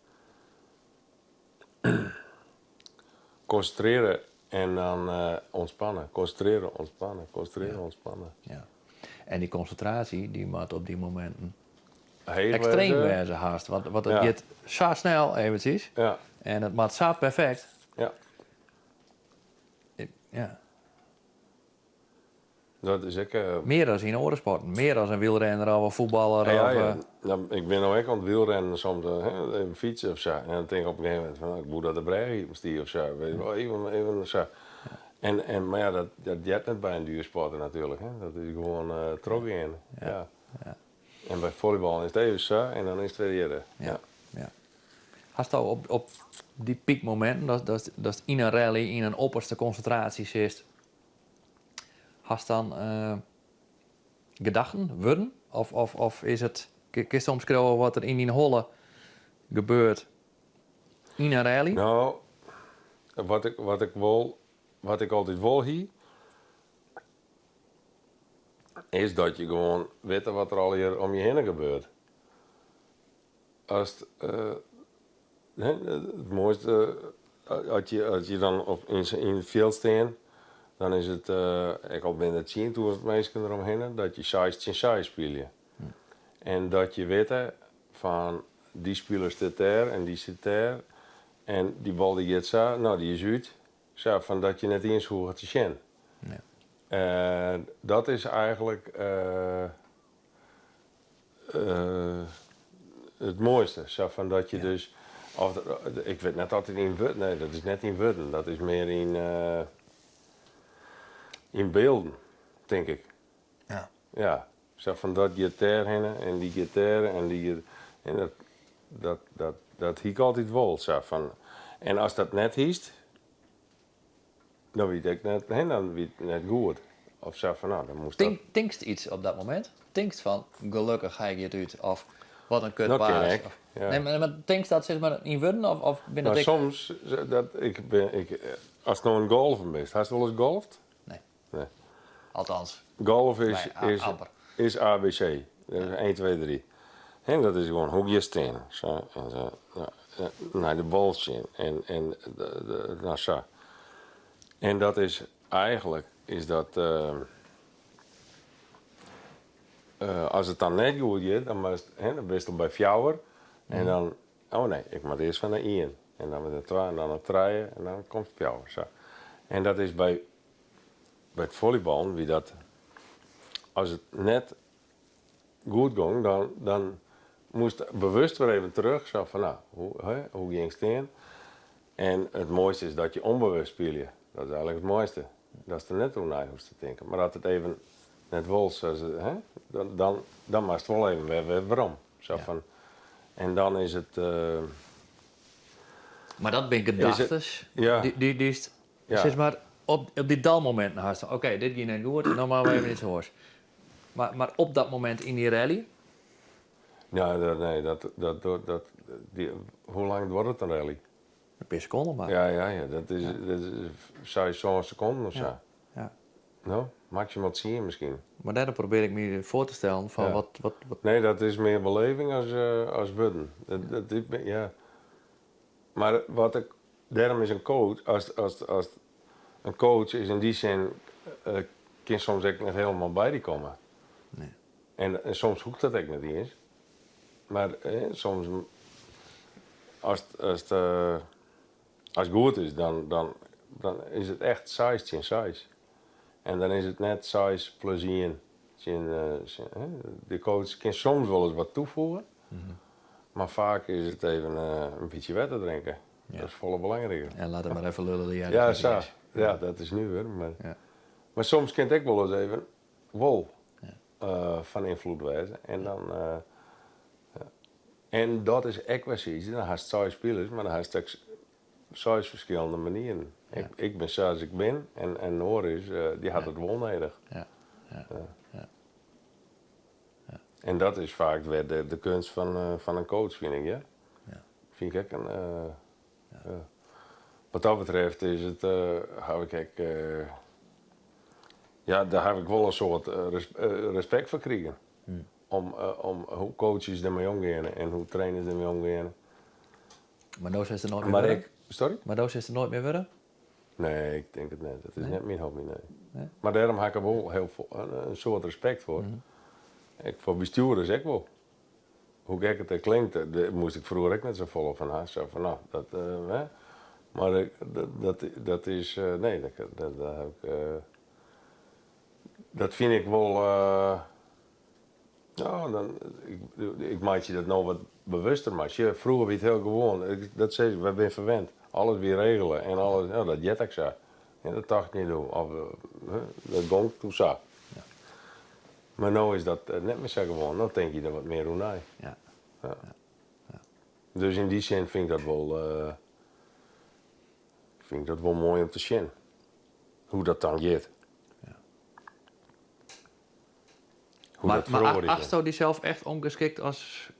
konsintrearje en dan ûntspanne. Konsintrearje, ûntspanne, konsintrearje, ûntspanne. Ja. En dy konsintraasje dy moat op dy mominten Heech ekstreem wêze. wêze hast. Want it giet sa snel eventsjes. En it moat sa perfekt. Ja. Dat is ek. Mear as yn oare sporten. Mear as in wielrenner of in fuotballer. Ja, of, ja. Nou, ik bin no ek oan it wielrennen soms, hè, even fytse of sa. En dan tink ik op in gegeven momint fan, no, ik woe dat de brêge iepen stie of sa. Weet je wel, even, even sa. En, mar ja, dat heart net by in duersporter natuerlik. Hè. Dat is gewoan trochgean. Ja. En by follyballen is it even sa en dan is it wer hjirre. Ja. Hasto op dy pykmominten, datst yn in rally yn in opperste konsintraasje sitst, hast dan gedachten, wurden? Of is it, kinst omskriuwe wat der yn dyn holle gebeurt yn in rally? No, wat ik altyd wol hie, is dat je gewoan witte wat der allegear om je hinne gebeurt. Ast, hè, it moaiste, as je dan op, yn it fjild stean, dan is it, ek al binne der 10.000 minsken deromhinne, dat je seis tsjin seis spylje. En dat je witte fan dy spiler stiet dêr en dy sit dêr en dy bal dy giet sa, no dy is út. Sa fan dat je net iens hoege te sjen. Dat is eigenlik it moaiste. Sa fan dat je dus, of, ik wit net oft it yn wurden, nee dat is net yn wurden, dat is mear yn bylden, tink ik. Ja, sa fan dat giet dêrhinne en dy giet dêr en dy giet, en dat hie ik altyd wol, sa fan. En ast dat net hiest, dan wie it ek net, hè, dan wie it net goed. Of sa fan, no, dan moast dat. Tinkst yts op dat momint? Tinkst fan, gelokkich hy giet út of wat in Dat kin kutpaas? ek, Of, ja. Nee, mar tinkst dat sis mar yn wurden of bin No, dat ek... soms, dat, ik bin, ik, ast no oan it golfen bist, hast wolris golft? Nee. Nee. Althans, Golf is, nee, is, amper. is ABC. Dat is 1, 2, 3. En dat is gewoan hoe giest stean. Sa en sa. No, nei de bal sjen. En no, sa. En dat is eigenlik is dat. As it dan net goed giet, dan moatst, hè, dan bist al by fjouwer. En dan, oh nee, ik moat earst fan de ien. En dan wer de twa en dan de trije en dan komt fjouwer. Sa. En dat is by it follyballen, wie dat, as it net goed gong, dan moast bewust wer even terug. Sa fan, no, hè, hoe gean ik stean? En it moaiste is dat je ûnbewust spylje. Dat is eigenlik it moaiste. Datst der net oer nei hoechst te tinken. Mar as it even net wol, sa, hè, dan moatst wol even wer werom. Sa fan, en dan is it. Mar dat binne Is it gedachtes dy'tst, sis mar, op dy dalmominten hast. Oké, dit gie net goed, no moatte we even yts oars. Mar op dat momint yn dy rally? Ja, dat, nee, dat, hoe lang duorret in rally? In pear sekonden mar. Ja, dat is 6, 7 sekonden of sa. No, maksimaal 10 miskien. Mar dêrom probearje ik my foar te stellen fan wat Nee, dat is mear beleving as wurden. Dat, ja. Mar wat ik, dêrom is in coach, as in coach is yn dy sin, kin soms ek net hielendal by dy komme. Nee. En soms hoecht dat ek net iens. Mar soms, as it goed is, dan is it echt 6 tsjin 6. En dan is it net 6 plus 1 tsjin, hè. De coach kin soms wolris wat tafoegje, mar faak is it even in bytsje wetter drinke. Dat is folle belangriker. En lit it mar even lulle dy Ja, sa. Ja, dat is nuver. Mar, mar soms kin it ek wolris even wol fan ynfloed wêze. En dan, ja. En dat is ek wer sayts. Dan hast seis spilers, mar dan hast ek seis ferskillende manieren. Ik bin sa as ik bin en in oar is, dy hat it wol nedich. En dat is faak wer de keunst fan in coach, fyn ik, ja. Fyn ik ek in, ja. Wat dat betreft is it, haw ik ek, ja, dêr haw ik wol in soad respekt foar krigen. Om, om hoe coaches dermei omgeane en hoe trainers dermei omgeane. Mar no silst it noait mear wurde? Sorry? Mar no silst it noait mear wurde? Nee, ik tink it net. It is net myn hobby, nee. Mar dêrom ha ik der wol hiel in soad respekt foar. Ek foar bestjoerders ek wol. Hoe gek it ek klinkt, dêr moast ik froeger ek net safolle fan ha. Sa fan, no, dat, hè. Mar dat, dat is, nee, dat, dat ha ik, dat fyn ik wol, no, dan, ik meitsje dat no wat bewuster. Mar sjoch, froeger wie it hiel gewoan, dat sis ik, wy binne ferwend. Alles wie regele en alles, no, dat heart ek sa. En dat tocht ik net oer, of dat gong toen sa. Mar no is dat net mear sa gewoan. No tink je der wat mear oer nei. Ja. Ja. Dus yn dy sin fyn ik dat wol, fyn ik dat wol moai om te sjen. Hoe dat dan giet. Ja. Hoe Mar, dat mar feroarje kin. achtsto dysels echt ûngeskikt as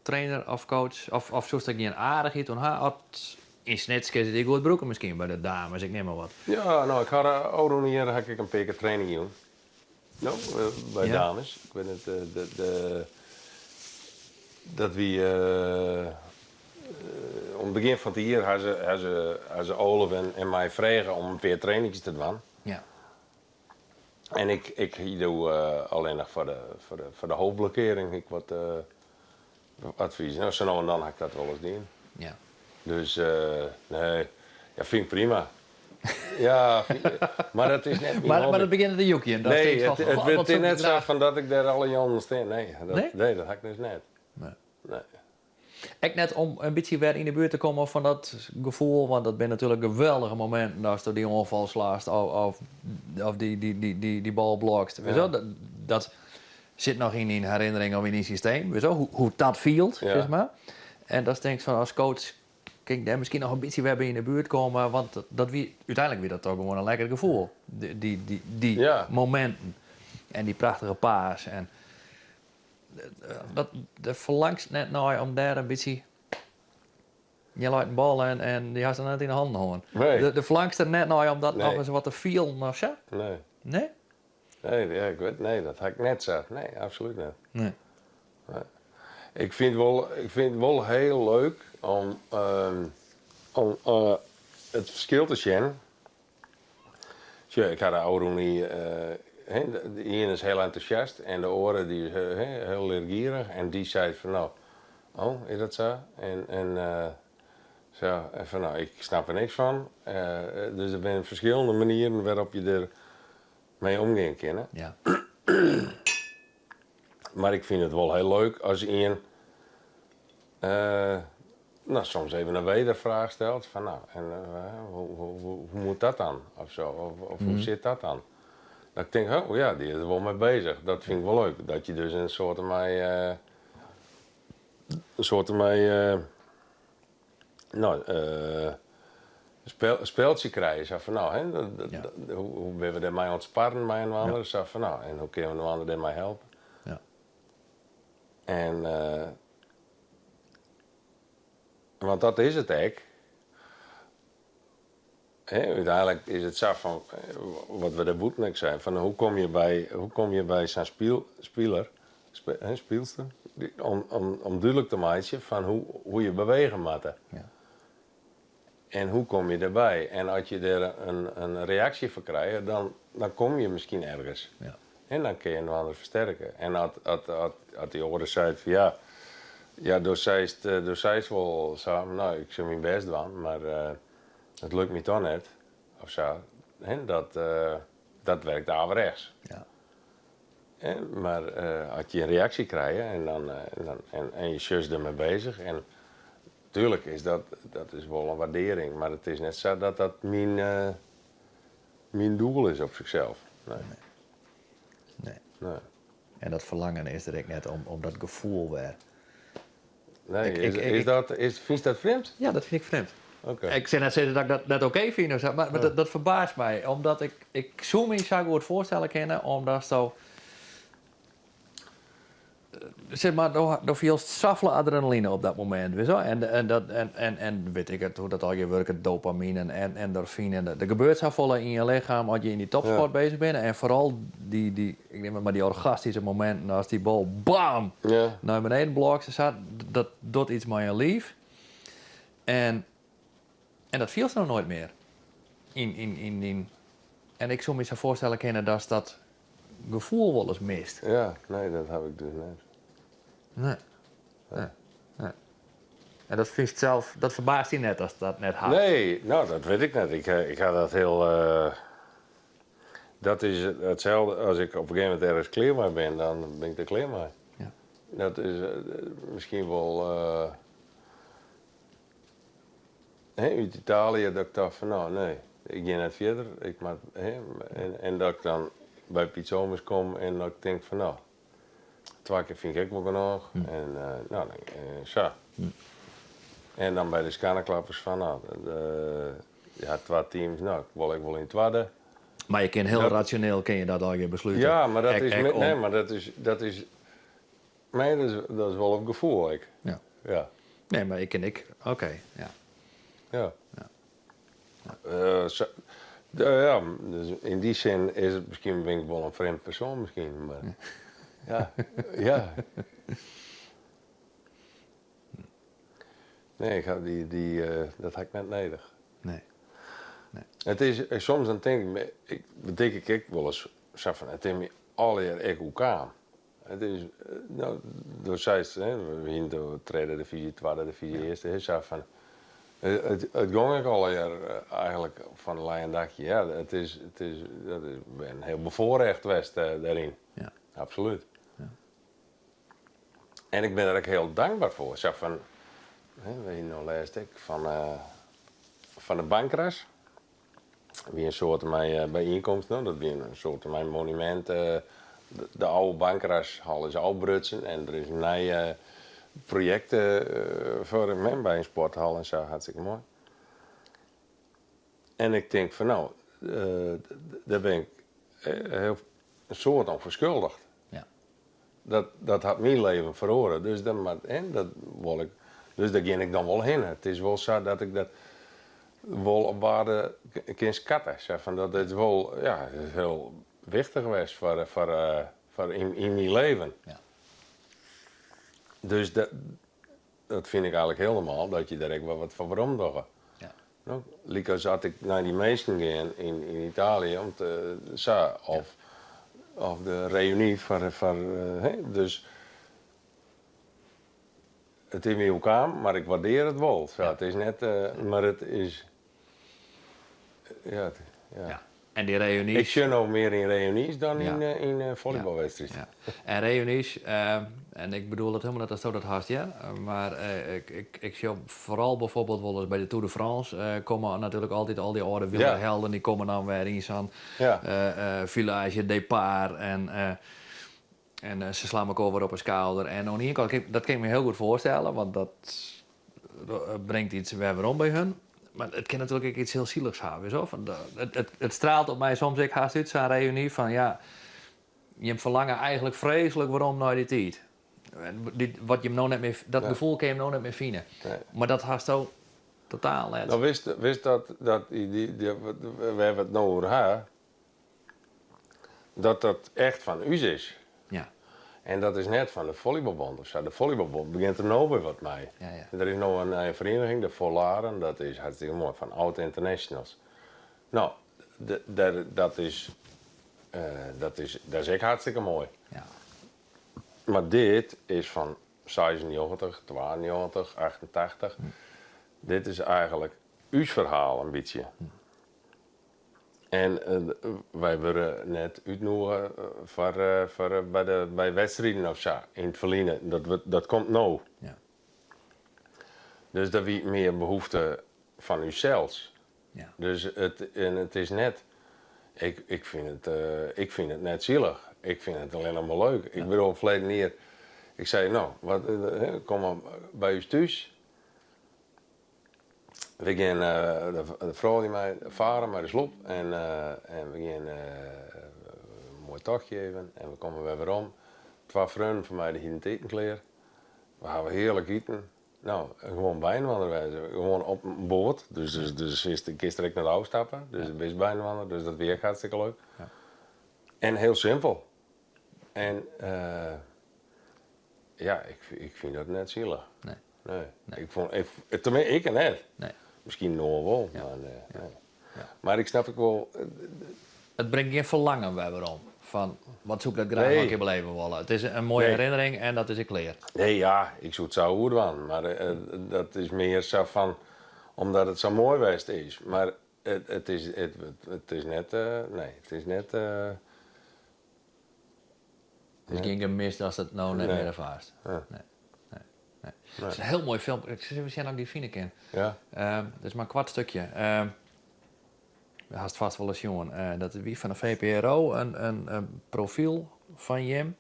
trainer of coach? Of, of soest der gjin aardichheid oan ha? As yn Snits kinne se dy goed brûke miskien by de dames, ik neam mar wat. Ja, no, ik ha ôfrûne jier ha ik ek in pear kear training jûn. No, by dames. Ik wit net, de, de, dat wie oan it begjin fan it jier ha se, ha se, ha se Olaf en, en my frege om in pear trainings te dwaan. Ja. En ik, ik hie doe allinnich foar de, foar de, foar de hoofdblokkearring hie ik wat advys. No, sa no en dan ha ik dat wolris dien. Ja. Dus nee, ja, fyn ik prima. Ja, mar dat is net myn Mar, hobby. mar it begjint te jokjen. Dan Nee, tinkst fan, it, it, "Goh, it wat is soe ik net sa graach-" fan dat ik dêr alle jûnen stean. Nee, dat, Nee? nee, dat ha ik dus net. Nee. Nee. Ek net om in bytsje wer yn 'e buert te kommen fan dat gefoel, want dat binne natuerlik geweldige mominten asto dy oanfal slaast of, of, of dy, dy, dy, dy, dy bal blokst. Ja. Witsto, dat, dat sit noch yn dyn herinnering of yn dyn systeem, witsto, hoe, hoe't dat fielt, Ja. sis mar. En dan tinkst fan as coach kin ik dêr miskien noch in bytsje wer by yn 'e buert komme, want dat wie, úteinlik wie dat toch gewoan in lekker gefoel, dy, dy, dy, dy Ja. mominten en dy prachtige paas en dat, dêr ferlangst net nei om dêr in bytsje. Je leit in bal en, en dy hast noch net yn 'e hannen hân. Nee. De, ferlangst der net nei om dat Nee. noch ris wat te fielen of sa? Nee. Nee? Nee, ja, ik wit, nee, dat ha ik net sa. Nee, absolút net. Nee. Nee. Ik fyn it wol, ik fyn it wol hiel leuk om, om it ferskil te sjen. Sjoch, ik ha de ôfrûne jier, de ien is hiel entûsjast en de oare dy is hiel leargierich en dy seit fan no, oh, is dat sa? En, en sa, en fan no, ik snap der niks fan. Dus der binne ferskillende manieren wêrop't je der mei omgean kinne. Ja. Mar ik fyn it wol hiel leuk as ien no, soms even in wederfraach stelt fan no, en hoe, hoe, hoe moet dat dan? Of zo, of, of hoe sit dat dan? Dat ik tink, oh ja, dy is der wol mei beuzich. Dat fyn ik wol leuk. Dat je dus in soarte mei, in soarte mei, no, spel, speltsje krije. Sa fan no, hè, hoe, hoe binne we dêrmei oan it sparren mei inoar? Ja. Sa fan no, en hoe kinne we inoar dêrmei helpe? Ja. En, want dat is it ek. Hè, úteinlik is it sa fan, wat we dêr bûten ek seinen, fan hoe komme je by, hoe komme je by sa'n spyl, spiler, hè, spylster, om, om, om dúdlik te meitsjen fan hoe, hoe je bewege moatte. Ja. En hoe komme je dêrby? En as je dêr in, in reaksje foar krije, dan, dan komme je miskien ergens. Ja. En dan kinne je inoar fersterke. En as, as, as, as dy oare seit fan ja, ja, do seist, do seist wol sa, no, ik sil myn bêst dwaan, mar it lukt my toch net, of sa, hè, dat, dat werkt averechts. Ja. Hè, mar as je in reaksje krije en, dan, en, dan, en, en je sjochst dermei beuzich en tuerlik is dat, dat is wol in waardearring, mar it is net sa dat dat myn, myn doel is op sichsels. Nee. Nee. Nee. En dat ferlangen is der ek net om, om dat gefoel wer. Nee, Ik- is, ik- is ik- dat, is, fynst dat frjemd? Ja, dat fyn ik frjemd. Oké. Ik sil net sizze dat ik dat net oké fyn of sa, mar, mar dat, dat ferbaast my. Omdat ik, ik soe my sa goed foarstelle kinne, omdatsto. Sis mar, do, do fielst safolle adrenaline op dat momint, witsto? En, en, dat, en, en, en wit ik it, hoe't dat allegear wurket, dopamine en endorfine. Der gebeurt safolle yn je lichem as je yn dy topsport beuzich binne. En foaral dy, dy, ik neam it mar dy orgastyske mominten, as dy bal bam nei beneden blokt, sa, dat docht yts mei je liif. En, en dat fielst no noait mear. Yn, yn, yn dyn, en ik soe my sa foarstelle kinne datst dat gefoel wolris mist. Ja, nee, dat haw ik dus net. Nee. Nee. Nee. En dat fynst sels, dat ferbaast dy net ast dat net hast? Nee, no, dat wit ik net. Ik, ik ha dat hiel. Dat is itselde as ik op in gegeven momint ergens klear mei bin, dan bin ik der klear mei. Dat is miskien wol. Hè, út Italië, dat ik tocht fan no, nee, ik gean net fierder. Ik moat, hè, en dat ik dan by Piet Zomers kom en dat ik tink fan no, twa kear fyn ik ek wol genôch. En no, dan, sa. En dan by de Skanneklappers fan no, ja, twa teams, no, ik wol ek wol yn twadde. Mar je kin hiel rasjoneel kin je dat allegear beslute. Ja, mar dat is, nee, mar dat is, dat is, nee, dat is, dat is wol op gefoel ek. Ja. Ja. Nee, mar ik kin ek, oké, ja. Ja. Ja. Sa, ja, dus yn dy sin is it miskien bin ik wol in frjemd persoan miskien, mar ja, ja. Nee, ik ha dy, dy, dat ha ik net nedich. Nee. Nee. It is, soms dan tink ik, ik betink ik ek wolris sa fan, it is my allegear ek oerkaam. It is, no, do seist, hè, we hiene it oer tredde divyzje, twadde divyzje, earste, hè, sa fan, it, it gong ek allegear eigenlik fan in leien dakje. Ja, it is, it is, dat is, ben hiel befoarrecht west dêryn. Ja. Absolút. Ja. En ik bin der ek hiel dankber foar. Sa fan, hè, we hiene no lêst ek fan, fan de Bankras. Wie in soarte mei byienkomst, no, dat wie in soarte mei monumint. De oude Bankrashal is ôfbrutsen en der is in nij projekt foar by in sporthal en sa, hartstikke moai. En ik tink fan no, dêr bin ik hiel in soad oan ferskuldigd. Ja. Dat, dat hat myn leven feroare, dus dan moat, hè, dat wol ik, dus dêr gean ik dan wol hinne. It is wol sa dat ik dat wol op waarde kin skatte. Sa fan dat is wol, ja, it is hiel wichtich west foar, foar, foar yn, yn myn leven. Ja. Dus dat, dat fyn ik eigenlik hiel normaal, dat je dêr ek wol wat foar werom dogge. Ja. No, lykas as ik nei dy minsken gean yn, yn Italië om te, sa, of, of de reüny foar, foar, hè, dus it is my oerkaam, mar ik waardearje it wol. Sa, it is net, mar it is, ja, it, ja. Ja. En dy reünys. Ik sjoch no mear yn reünys dan yn, yn follybalwedstriid. Ja. En reünys, en ik bedoel it hielendal net datsto dat hast, hear, mar ik, ik, ik sjoch foaral bijvoorbeeld wolris by de Tour de France komme natuerlik altyd al dy âlde wielerhelden, dy komme dan wer yn sa'n village départ en en se slaan elkoar wer op 'e skouder. En oan de iene kant, dat kin ik my hiel goed foarstelle, want dat bringt yts wer werom by hun. Mar it kin natuerlik ek yts hiel sielichs hawwe, witsto? Fan, it, it, it straalt op my soms ek hast út, sa'n reüny, fan ja, jim ferlange eigenlik freeslik werom nei dy tiid. Dy, wat jim no net mear, dat gefoel kin jim no net mear fine. Nee. Mar dat hasto totaal net. No, witst, witst dat, dat dy, dy, dy, wêr't we it no oer ha, dat dat echt fan ús is. Ja. En dat is net fan de follybalbond of sa. De follybalbond begjint der no wer wat mei. Ja, ja. Der is no in nije ferieniging, de Volaren, dat is hartstikke moai, fan oud internationals. No, dat is, dat is, dat is ek hartstikke moai. Ja. Mar dit is fan 96, 92, 88. Dit is eigenlik ús ferhaal in bytsje. En wy wurde net útnûge foar, foar by de, by wedstriden of sa yn it ferline. Dat wurdt, dat komt no. Ja. Dus dat wie mear behoefte fan ússels. Ja. Dus it, en it is net, ik, ik fyn it, ik fyn it net sielich. Ik fyn it allinnich mar leuk. Ik bedoel, ferleden jier, ik sei, no, wat, kom mar by ús thús. We gean de froulju mei faren mei de sloep en en we gean in moai tochtje even en we komme wer werom. Twa freonen fan my dy hiene it iten klear. We hawwe hearlik iten. No, gewoan byinoar wêze. Gewoan op in boat. Dus, dus, dus kinst der ek net ôfstappe. Dus bist byinoar. Dus dat wie ek hartstikke leuk. En hiel simpel. En uh, ja, ik fyn dat net silich. Nee. Nee. Ik fûn, ik, tenminste, ik net. Nee. Miskien no wol, mar nee. Ja. Mar ik snap ek wol. It bringt gjin ferlangen wer werom. Fan wat soe ik dat graach noch in kear beleve wolle. It is in moaie herinnering en dat is ek klear. Nee, ja, ik soe it sa oerdwaan. Mar dat is mear sa fan omdat it sa moai west is. Mar it is, it is net, nee, it is net. It is gjin gemis datst it no net mear erfaarst. Nee. Nee. Nee. It is in hiel moai film. Ik sil even sjen oft ik dy fine kin. Ja. It is mar in koart stikje. Hast fêst wolris sjoen. Dat wie fan de VPRO in profyl fan jim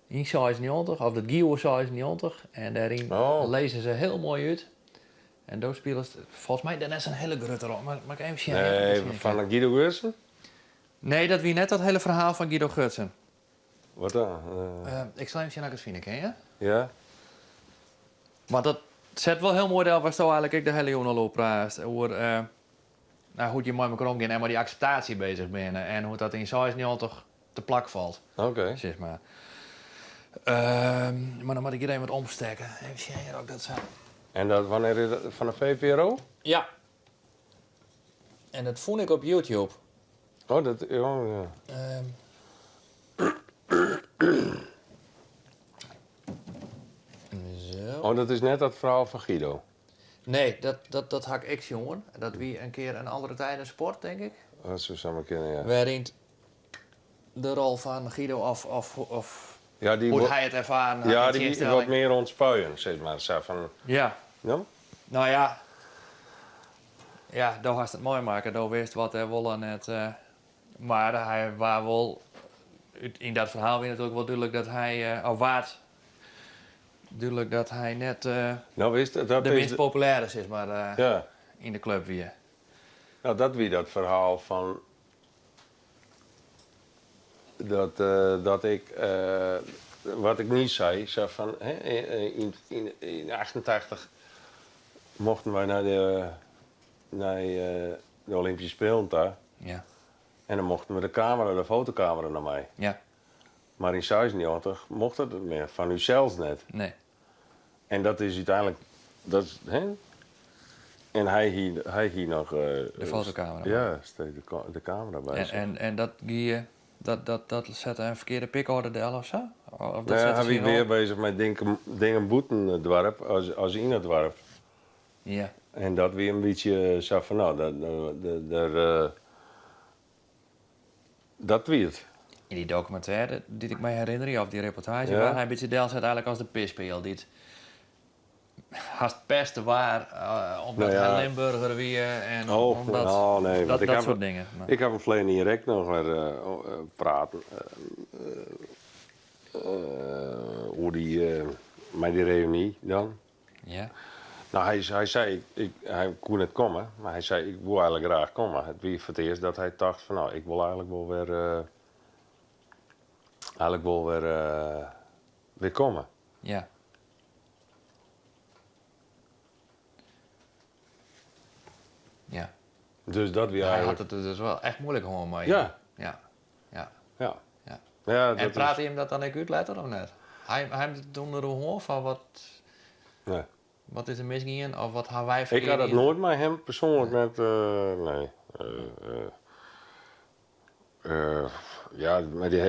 yn 96, of dat gie oer 96. En dêryn lizze se hiel moai út. En do spilest folgens my dêr net sa'n hiele grutte rol. Mar moat ik even sjen. Nee, fan Guido Geurtsen? Nee, dat wie net dat hiele ferhaal fan Guido Geurtsen. Wat dan? Ik sil even sjen oft ik it fine kin, ja? Ja. Want dat set wol hiel moai del watsto eigenlik ek de hiele jûn al oer praatst. Oer nou, hoe't je mei mekoar omgean en mei dy akseptaasje beuzich binne. En hoe't dat yn 96 te plak falt. Oké. Sis mar. Mar dan moat ik hjir even wat omstekke. Even sjen hjir oft ik dat sa. En dat, wannear is dat? Fan de VPRO? Ja. En dat fûn ik op YouTube. Oh, dat, oh ja. Zo. Oh, dat is net dat ferhaal fan Guido? Nee, dat ha ik ek sjoen. Dat wie in kear in Andere Tijden Sport, tink ik. Dat soe samar kinne, ja. Wêryn't de rol fan Guido of Ja, dy hoe't hy it erfaren hat Ja, yn dy wie tsjinstelling. wat mear oan it spuien, sis mar. Sa fan, Ja. No? Nou ja, ja, do hast it meimakke, do wist wat er wol en net. Mar hy waard wol, yn dat ferhaal wie natuerlik wol dúdlik dat hy, of waard dúdlik dat hy net No, wist, dat de is minst populêre sis mar, Ja. yn de klup wie. No, dat wie dat ferhaal fan dat, dat ik, wat ik niis sei, sa fan, hè, yn 88 mochten wy nei de, nei de Olympyske Spelen ta. Ja. En dan mochten we de kamera, de fotokamera noch mei. Ja. Mar yn 96 mocht dat net mear, fan ússels net. Nee. En dat is úteinlik, dat is, hè? En hy hie, hy hie noch. De fotokamera. Ja, steed de kamera by En, sich. en dat gie, dat sette in ferkearde pikorde del of sa? Of dat Nee, sette hy wie syn rol? mear beuzich mei dingen bûten it doarp as yn it doarp. Ja. En dat wie in bytsje sa fan, no, dat, dat, dat wie it. Yn dy dokumintêre dy't ik my herinnerje, of dy reportaazje, Ja. waard hy in bytsje delset eigenlik as de pispeal dy't hast peste waard omdat Nou ja. hy Limburger wie en Oh, omdat nou, nee, want dat, ik dat ha, soart dingen. Maar, ik ha him ferleden jier ek noch wer praten oer dy, mei dy reüny dan. Ja. No, hy, hy sei, ik, hy koe net komme, mar hy sei, ik woe eigenlik graach komme. It wie foar it earst dat hy tocht fan, no, ik wol eigenlik wol wer, eigenlik wol wer, wer komme. Ja. Ja. Dus dat wie Hy eigenlik... hat it dus wol echt muoilik hân mei Ja. Ja. Ja. Ja. Ja. Ja, En dat praat is... hy him dat dan ek út letter of net? Hy him it toen deroer hân fan wat, Nee. wat is der misgien of wat ha wy Ik ferkeard ha dat dien? noait mei him persoanlik net, nee. Ja, mei dy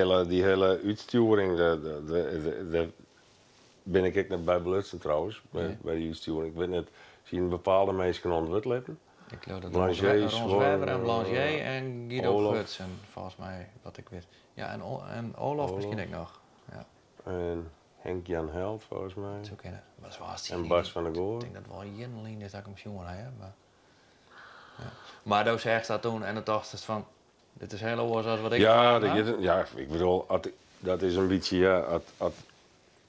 hiele útstjoering, dêr bin ik ek net by belutsen trouwens, Nee. by dy útstjoering. Ik wit net, hiene bepaalde minsken oan it wurd litten. Ik leau dat Blangé, Ron Zwerver en Blangé en Guido Olaf. Geurtsen, folgens my, wat ik wit. Ja, en Olaf Olaf. miskien ek noch. Ja. En Henk Jan Held, folgens my. Dat soe kinne. Mar dat is wol hartstikke En Bas van der Goor. Ik tink dat it wol jierren lyn is dat ik him sjoen ha, hè, mar ja. Mar do seachst dat toen en dan tochtest fan, dit is hiel oars as wat ik Ja, ervaren dat ha. giet, ja, ik bedoel, at, dat is in bytsje, ja, at,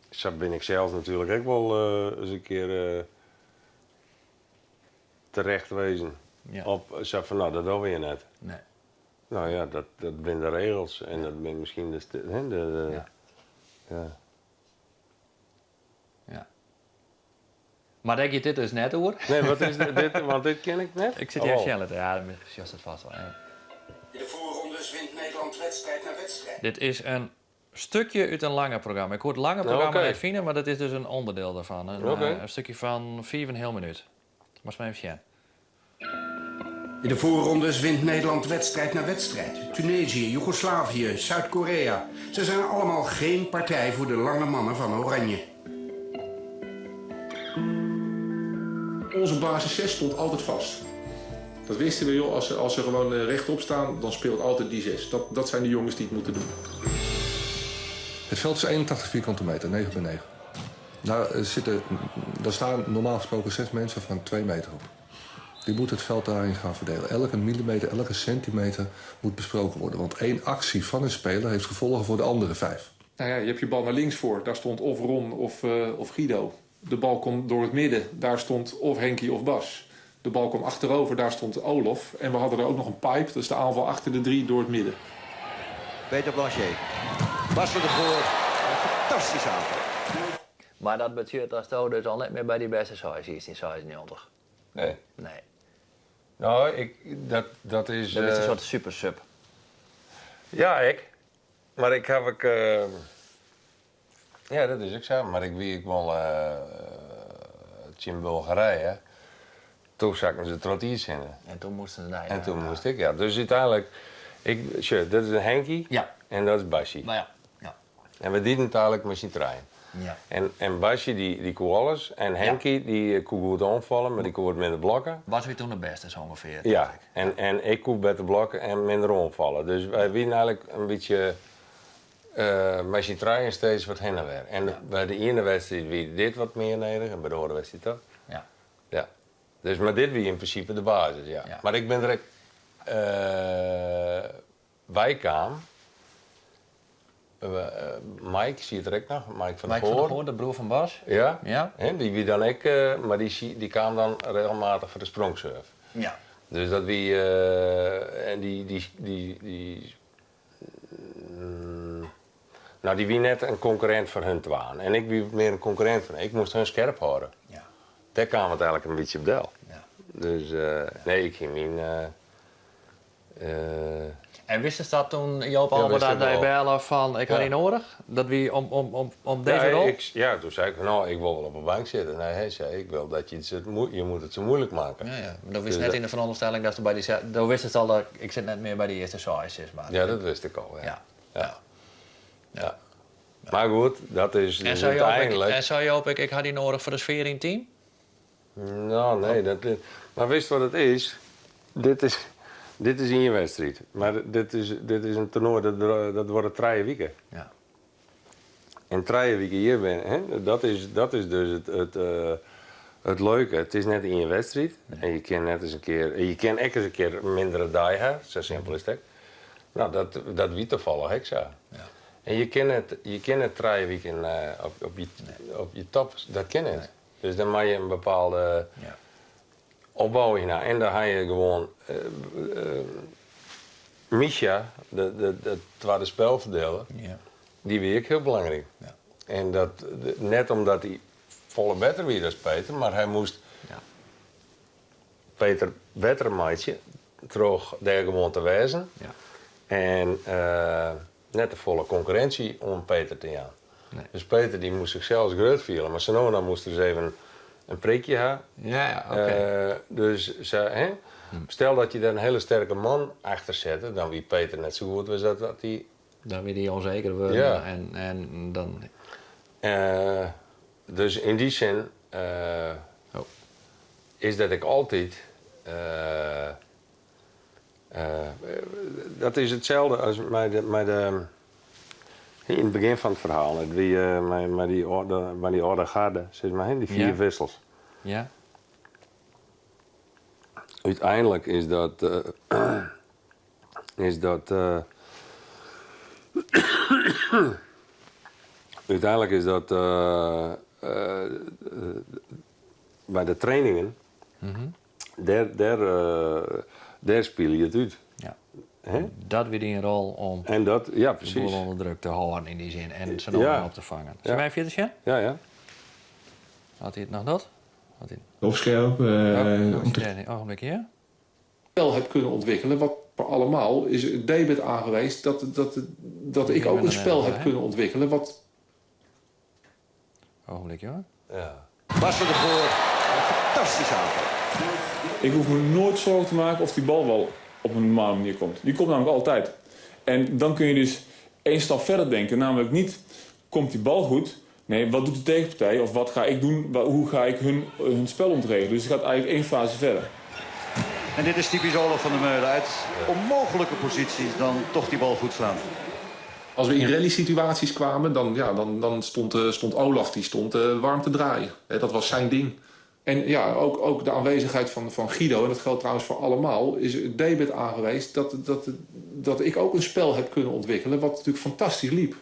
sa bin ik sels natuerlik ek wol ris in kear terecht wezen. Ja. Op, sa fan, no, dat dogge we hjir net. Nee. No ja, dat binne de regels en dat binne miskien de, hè, de, Ja. ja. Mar dêr giet dit dus net oer. Nee, wat is dit? Want dit ken ik net. Ik sit hjir sjen litte. Ja, dan sjochst it fêst wol. In de voorrondes wint Nederland wedstrijd na wedstrijd. Dit is in stikje út in langer programma. Ik koe it lange programma net fine, mar dat is dus in ûnderdiel dêrfan. In stikje fan fiif en in heal minút. Moatst mar even sjen. In de voorrondes wint Nederland wedstrijd na wedstrijd. Tunesië, Joegoslavië, Zuid-Korea. Ze zijn allemaal geen partij voor de lange mannen van Oranje. Onze basis 6 stond altijd vast. Dat wisten we, joh. Als ze, als ze gewoon eh, rechtop staan, dan speelt altijd die 6. Dat, dat zijn de jongens die het moeten doen. Het veld is 81 vierkante meter, 9 bij 9. Daar, eh, zitten, daar staan normaal gesproken zes mensen van 2 meter op. Die moeten het veld daarin gaan verdelen. Elke millimeter, elke centimeter moet besproken worden. Want één actie van een speler heeft gevolgen voor de andere vijf. Nou ja, je hebt je bal naar links voor. Daar stond of Ron of, uh, of Guido. De bal komt door het midden. Daar stond of Henkie of Bas. De bal kwam achterover, daar stond Olof. En we hadden er ook nog een pipe, dat is de aanval achter de drie door het midden. Peter Blanchet. Bas van der Goor. Een fantastische aanval. Mar dat betsjut datsto dus al net mear by dy bêste seis sietst yn 96. Nee. Nee. No, ik, dat, dat is... Dat is in soart super sub. Ja, ik. Mar ik haw ek... ja, dat is ek sa. Mar ik wie ek wol tsjin Bulgarije. Doe sakken se troch it iis hinne. En doe moasten se nei. En doe moast ik, ja. Dus úteinlik, ik, sjoch, dat is in Henkie ja. en dat is Basje. Nou ja. ja. En we dienen it eigenlik mei syn trijen. Ja. En, en Basje dy, dy koe alles en Henkie dy koe goed oanfalle, mar dy koe wat minder blokke. Bas wie doe de bêste sa ûngefear. Ja, en, en ik koe better blokke en minder oanfalle. Dus wy wienen eigenlik in bytsje uh, mei syn trijen steeds wat hinne en wer. En by de iene wedstriid wie dit wat mear nedich en by de oare wedstriid dat. Ja. Ja. Dus, mar dit wie yn prinsipe de basis, ja. Ja. Mar ik bin der ek uh, by kaam. Mike siet der ek noch, Mike van der Mike van der Goor. Goor, de broer fan Bas. Ja. Ja. Hè, dy wie dan ek, mar dy, dy kaam dan regelmatich foar de sprongserve. Ja. Dus dat wie, uh, en dy, dy, dy, dy mm, no, dy wie net in konkurrint foar hun twaen. En ik wie mear in konkurrint foar Ik moast hun skerp hâlde. Ja. Dêr kaam it eigenlik in bytsje op del. Ja. Dus uh, nee, ik hie myn. Uh, uh, En wistest dat doe't Joop Ja, Alberda wist ik dy wol. belle fan ik ha Ja. dy nedich? Dat wie om, om, om, om dizze ja, rol? Ik, ja, doe sei ik, no, ik wol wol op 'e bank sitte. Nee, hy sei, ik wol dat je it, je moat it se muoilik meitsje. Ja, ja. Mar do wist Dus net dat- yn de ferûnderstelling datsto by dy do wistest al dat ik sit net mear by dy earste seis, sis mar. Ja, dat wist ik al, ja. Ja. Ja. Ja. Mar goed, dat is En dus sei Joop ek, úteinlik... en sei Joop ek, ik ha dy nedich foar de sfear yn it team? No, nee, dat, mar witst wat it is? Dit is, dit is ien wedstriid. Mar dit is, dit is in toernoai, dat, dat duorret trije wiken. Ja. En trije wiken hjir binne, hè, dat is, dat is dus it, it, uh, it leuke. It is net ien wedstriid. En je kinne net ris in kear, je kinne ek ris in kear in mindere dei ha, sa simpel is it ek. No, dat, dat wie tafallich ek sa. Ja. En je kinne net, je kinne net trije wiken uh, op, op, je, op je top, dat kin net. Dus dan moatte je in bepaalde Ja. opbou yn ha. En dan ha je gewoan uh, uh, Misha, de, de, de twadde spulferdieler, Ja. dy wie ek hiel belangryk. Ja. En dat, net omdat hy folle better wie as Peter, mar hy moast Ja. Peter better meitsje troch dêr gewoan te wêzen. Ja. En uh, net te folle konkurrinsje oan Peter te jaan. Nee. Dus Peter dy moast sichsels grut fiele, mar sa no en dan moast er ris even in prikje ha. Ja, ja, oké. Uh, dus sa, hè? Stel dat je dêr in hiele sterke man achter sette, dan wie Peter net sa goed as dat, dat hy. Dan wie dy ûnseker wurden Ja. en, en dan... Uh, dus yn dy sin uh, Oh. is dat ik altyd. Uh, uh, dat is itselde as mei de, mei de, yn it begjin fan it ferhaal. It wie uh, mei, mei, dy âlde, mei dy âlde garde, sis mar, hè, dy fiif Ja. wissels. Ja. Úteinlik is dat. Uh, is dat. Uh, úteinlik is dat. Uh, by de trainingen. Dêr, dêr, dêr spylje je it út. Ja. Hè? Dat wie dyn rol om En dat, ja, de presys. boel ûnder druk te hâlden yn dy sin en se noch Ja. op te fangen. Ja. Sille wy fierder sjen? Ja, ja. Hat hy it noch dat? Op skerp. Uh, om te... Ogenblik, ja. Spel heb kunnen ontwikkelen, wat voor allemaal is het debet aangewezen dat, dat, dat ik ook een spel heb kunnen ontwikkelen. Wat... Ogenblik, hoor. Ja. Bas van der Goor, fantastisch aanval. Ik hoef me nooit zorgen te maken of die bal wel op een normale manier komt. Die komt namelijk altijd. En dan kun je dus één stap verder denken. Namelijk niet, komt die bal goed? Nee, wat doet de tegenpartij? Of wat ga ik doen? Hoe ga ik hun, hun spel ontregelen? Dus het gaat eigenlijk één fase verder. En dit is typisch Olaf van der Meulen. Uit onmogelijke posities dan toch die bal goed slaan. Als we in rally-situaties kwamen, dan, ja, dan, dan stond, stond Olaf die stond, warm te draaien. dat was zijn ding. En ja, ook, ook de aanwezigheid van, van Guido, en dat geldt trouwens voor allemaal, is het debet aangewezen dat, dat, dat ik ook een spel heb kunnen ontwikkelen wat natuurlijk fantastisch liep.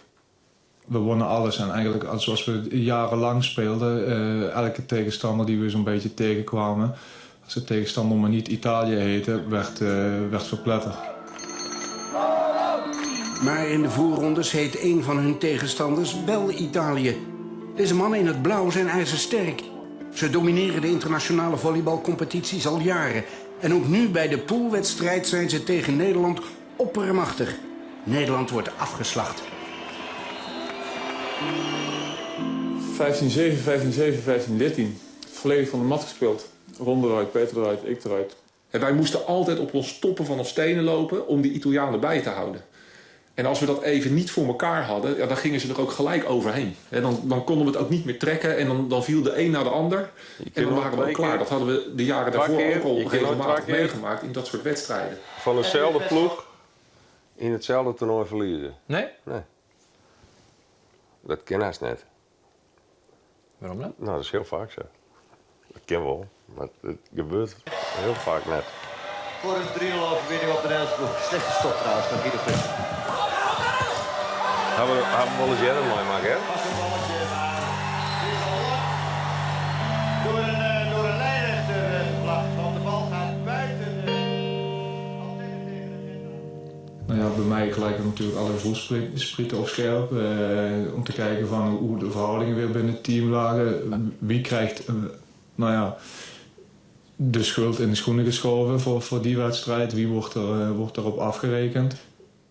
We wonnen alles en eigenlijk zoals we jarenlang speelden, elke tegenstander die we zo'n beetje tegenkwamen, als de tegenstander maar niet Italië heette, werd, werd verpletterd. Maar in de voorrondes heet een van hun tegenstanders wel Italië. Deze mannen in het blauw zijn ijzersterk. Ze domineren de internationale volleybalcompetities al jaren. En ook nu bij de poolwedstrijd zijn ze tegen Nederland oppermachtig. Nederland wordt afgeslacht. 15-7, 15-7, 15-13. Volledig van de mat gespeeld. Ron eruit, Peter eruit, ik eruit. En wij moesten altijd op ons toppen van ons stenen lopen om die Italianen bij te houden. En als we dat even niet voor elkaar hadden, ja, dan gingen ze er ook gelijk overheen. dan, dan konden we het ook niet meer trekken en dan, dan viel de een naar de ander. En dan waren we ook klaar. Dat hadden we de jaren daarvoor ook al regelmatig meegemaakt in dat soort wedstrijden. Van dezelfde ploeg in hetzelfde toernooi verliezen. Nee? Nee. Dat ken haast net. Waarom dan? Nou, dat is heel vaak zo. Dat ken wel, maar het gebeurt heel vaak net. Voor een 3-0 overwinning op de Nederlandse ploeg. Slechte stop trouwens van Guido Visser. Hebben we, hebben we wel eens eerder mooi maken, hè? Door een, eh, door een lijnrechter eh, geplaatst, want de bal gaat buiten de... Nou ja, bij mij gelijk natuurlijk alle voelsprieten op scherp. Eh, om te kijken van hoe de verhoudingen weer binnen het team lagen. Wie krijgt, nou ja, de schuld in de schoenen geschoven voor, voor die wedstrijd? Wie wordt, er, eh, wordt erop afgerekend?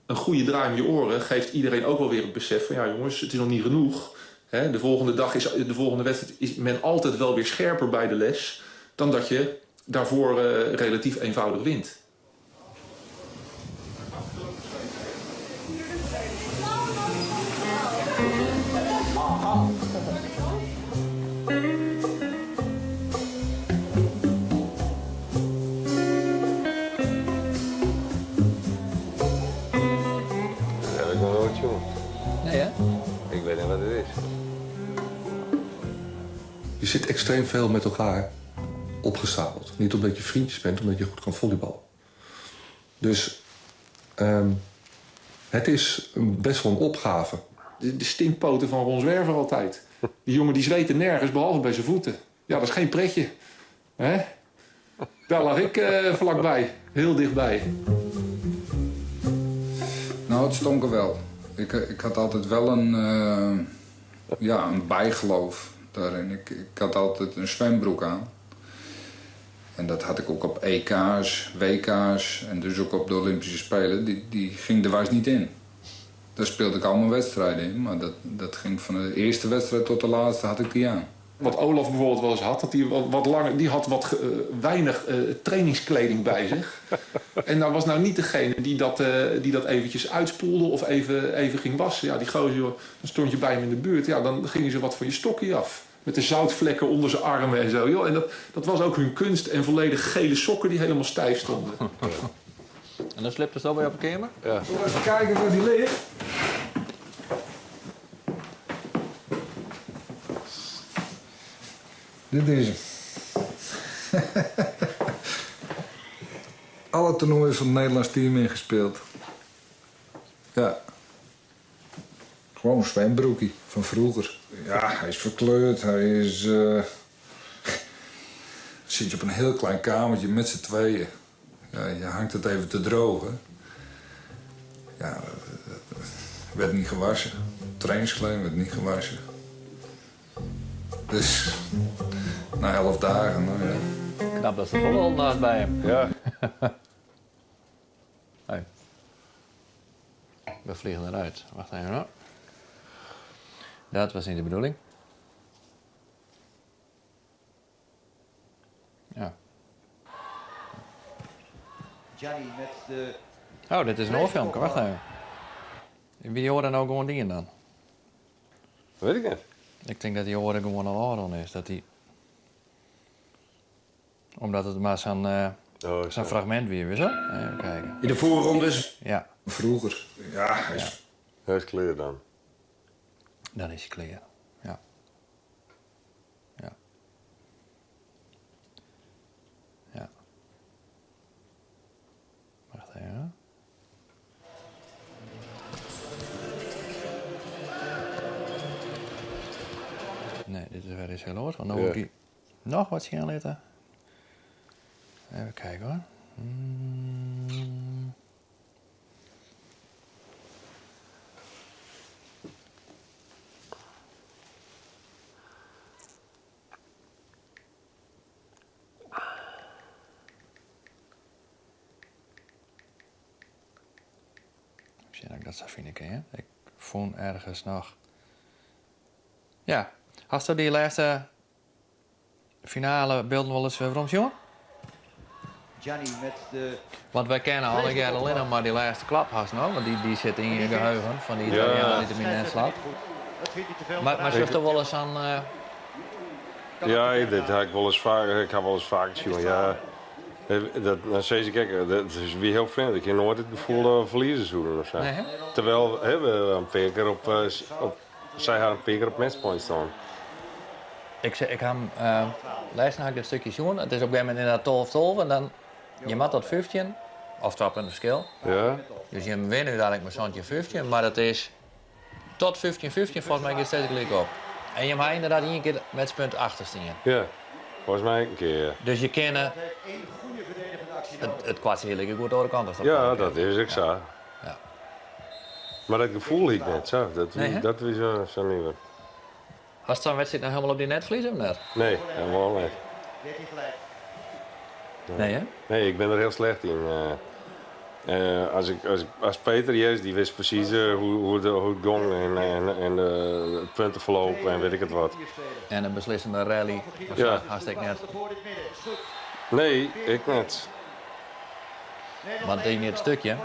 Een goede draai om je oren geeft iedereen ook wel weer het besef van... ja jongens, het is nog niet genoeg. de volgende dag is, de volgende wedstrijd is men altijd wel weer scherper bij de les... dan dat je daarvoor eh, relatief eenvoudig wint. Dat heb ik nog nooit, jongen. Nee, hè? Ik weet niet wat het is. Je zit extreem veel met elkaar opgezadeld. Niet omdat je vriendjes bent, omdat je goed kan volleyballen. Dus het is best wel een opgave. De, de stinkpoten van Ron Zwerver altijd. Die jongen die zweette nergens, behalve bij zijn voeten. Ja, dat is geen pretje. Hè? Daar lag ik vlakbij. Heel dichtbij. Nou, het stonk er wel. Ik, ik had altijd wel een, ja, een bijgeloof daarin. Ik, ik had altijd een zwembroek aan. En dat had ik ook op EK's, WK's en dus ook op de Olympische Spelen. Die, die ging er was niet in. Daar speelde ik al mijn wedstrijden in, maar dat, dat ging van de eerste wedstrijd tot de laatste had ik die aan. Wat Olaf bijvoorbeeld wel eens had, dat die wat, wat langer, die had wat weinig trainingskleding bij zich. en dat was nou niet degene die dat, die dat eventjes uitspoelde of even, even ging wassen. Ja, die gozer, joh, dan stond je bij hem in de buurt. Ja, dan gingen ze wat van je stokje af. Met de zoutvlekken onder zijn armen en zo. Joh. En dat, dat was ook hun kunst. En volledig gele sokken die helemaal stijf stonden. En dan slipt het zo bij op de kamer? Ja. Zullen we even kijken waar die ligt? Dit is hem. Alle toernooien van het Nederlands team ingespeeld. Ja. Gewoon een zwembroekie van vroeger. Ja, hij is verkleurd. Hij is... Zit je op een heel klein kamertje met z'n tweeën. Ja, je hangt het even te drogen. Ja, dat werd niet gewassen. Trainingskleding werd niet gewassen. Dus Nei 11 dagen, no ja. Knap dat se fol naast by him. Ja. Hey. We vliegen eruit. Wacht even hoor. Dat was niet de bedoeling. Ja. Gianni met de... Oh, dit is in oar filmke. Wacht even. Wie hoort er nou gewoan dien dan? Weet ik net. Ik tink dat dy oare gewoan al ôfrûn is. Dat dy... Omdat it mar sa'n Oh, sa'n fragmint wie, wist je? Even kijken. In de voorrondes. Ja. Vroeger. Ja, hij is... Hij is klear dan. Dan is hy klear. Ja. Ja. Ja. Wacht even. Nee, dit is wer iets hiel oars. Want dan moet ik noch wat sjen litte. Even kijken hoor. Misschien dat ik dat sa fine kin. Hè? Ik fûn ergens noch. Ja, hasto dy lêste finale bylden wolris werom sjoen? Gianni met de... Want wy kenne allegear allinnich mar dy lêste klap hast no, want dy sit yn je geheugen fan dy Italiaan dy't him yn net slacht. Dat vindt hij te veel. Mar sjochst der wolris sa'n. Ja, dit ha ik wolris faker, ik ha wolris faker sjoen, ja. Dat, dan sis ik ek, dat is wie hiel frjemd. Ik hie noait it gefoel dat we ferlieze soenen of sa. Nee, hè? Terwijl, hè, we in pear kear op, op, sy ha in pear kear op matchpoint stien. Ik, ik ha him, lêsten ha ik dit stikje sjoen. It is op in gegeven momint ynderdaad 12-12 en dan je moat tot 15 of 2 punten ferskil. Dus je winne úteinlik mei 17-15, mar it is tot 15-15 folgens my giet steeds gelyk op. En je ha ynderdaad ien kear matchpunt achter stean. Ja, folgens my ek in kear, ja. Dus je kinne it kwartsje hiel goed de oare kant op. Ja, dat is ek sa. Ja. Mar dat gefoel hie ik net sa. Dat, Nee, hè? dat wie sa nuver. Hast sa'n wedstriid no hielendal op dyn netflues of net? Nee, helemaal net. Nee, hè? Nee, ik bin der hiel slecht yn. As ik, as, as Peter hjir is, dy wist presys hoe't it gong en it punteferloop en wit ik it wat. En in beslissende rally, of Ja. sa, hast ek net. Nee, ik net. Want yn it stikje,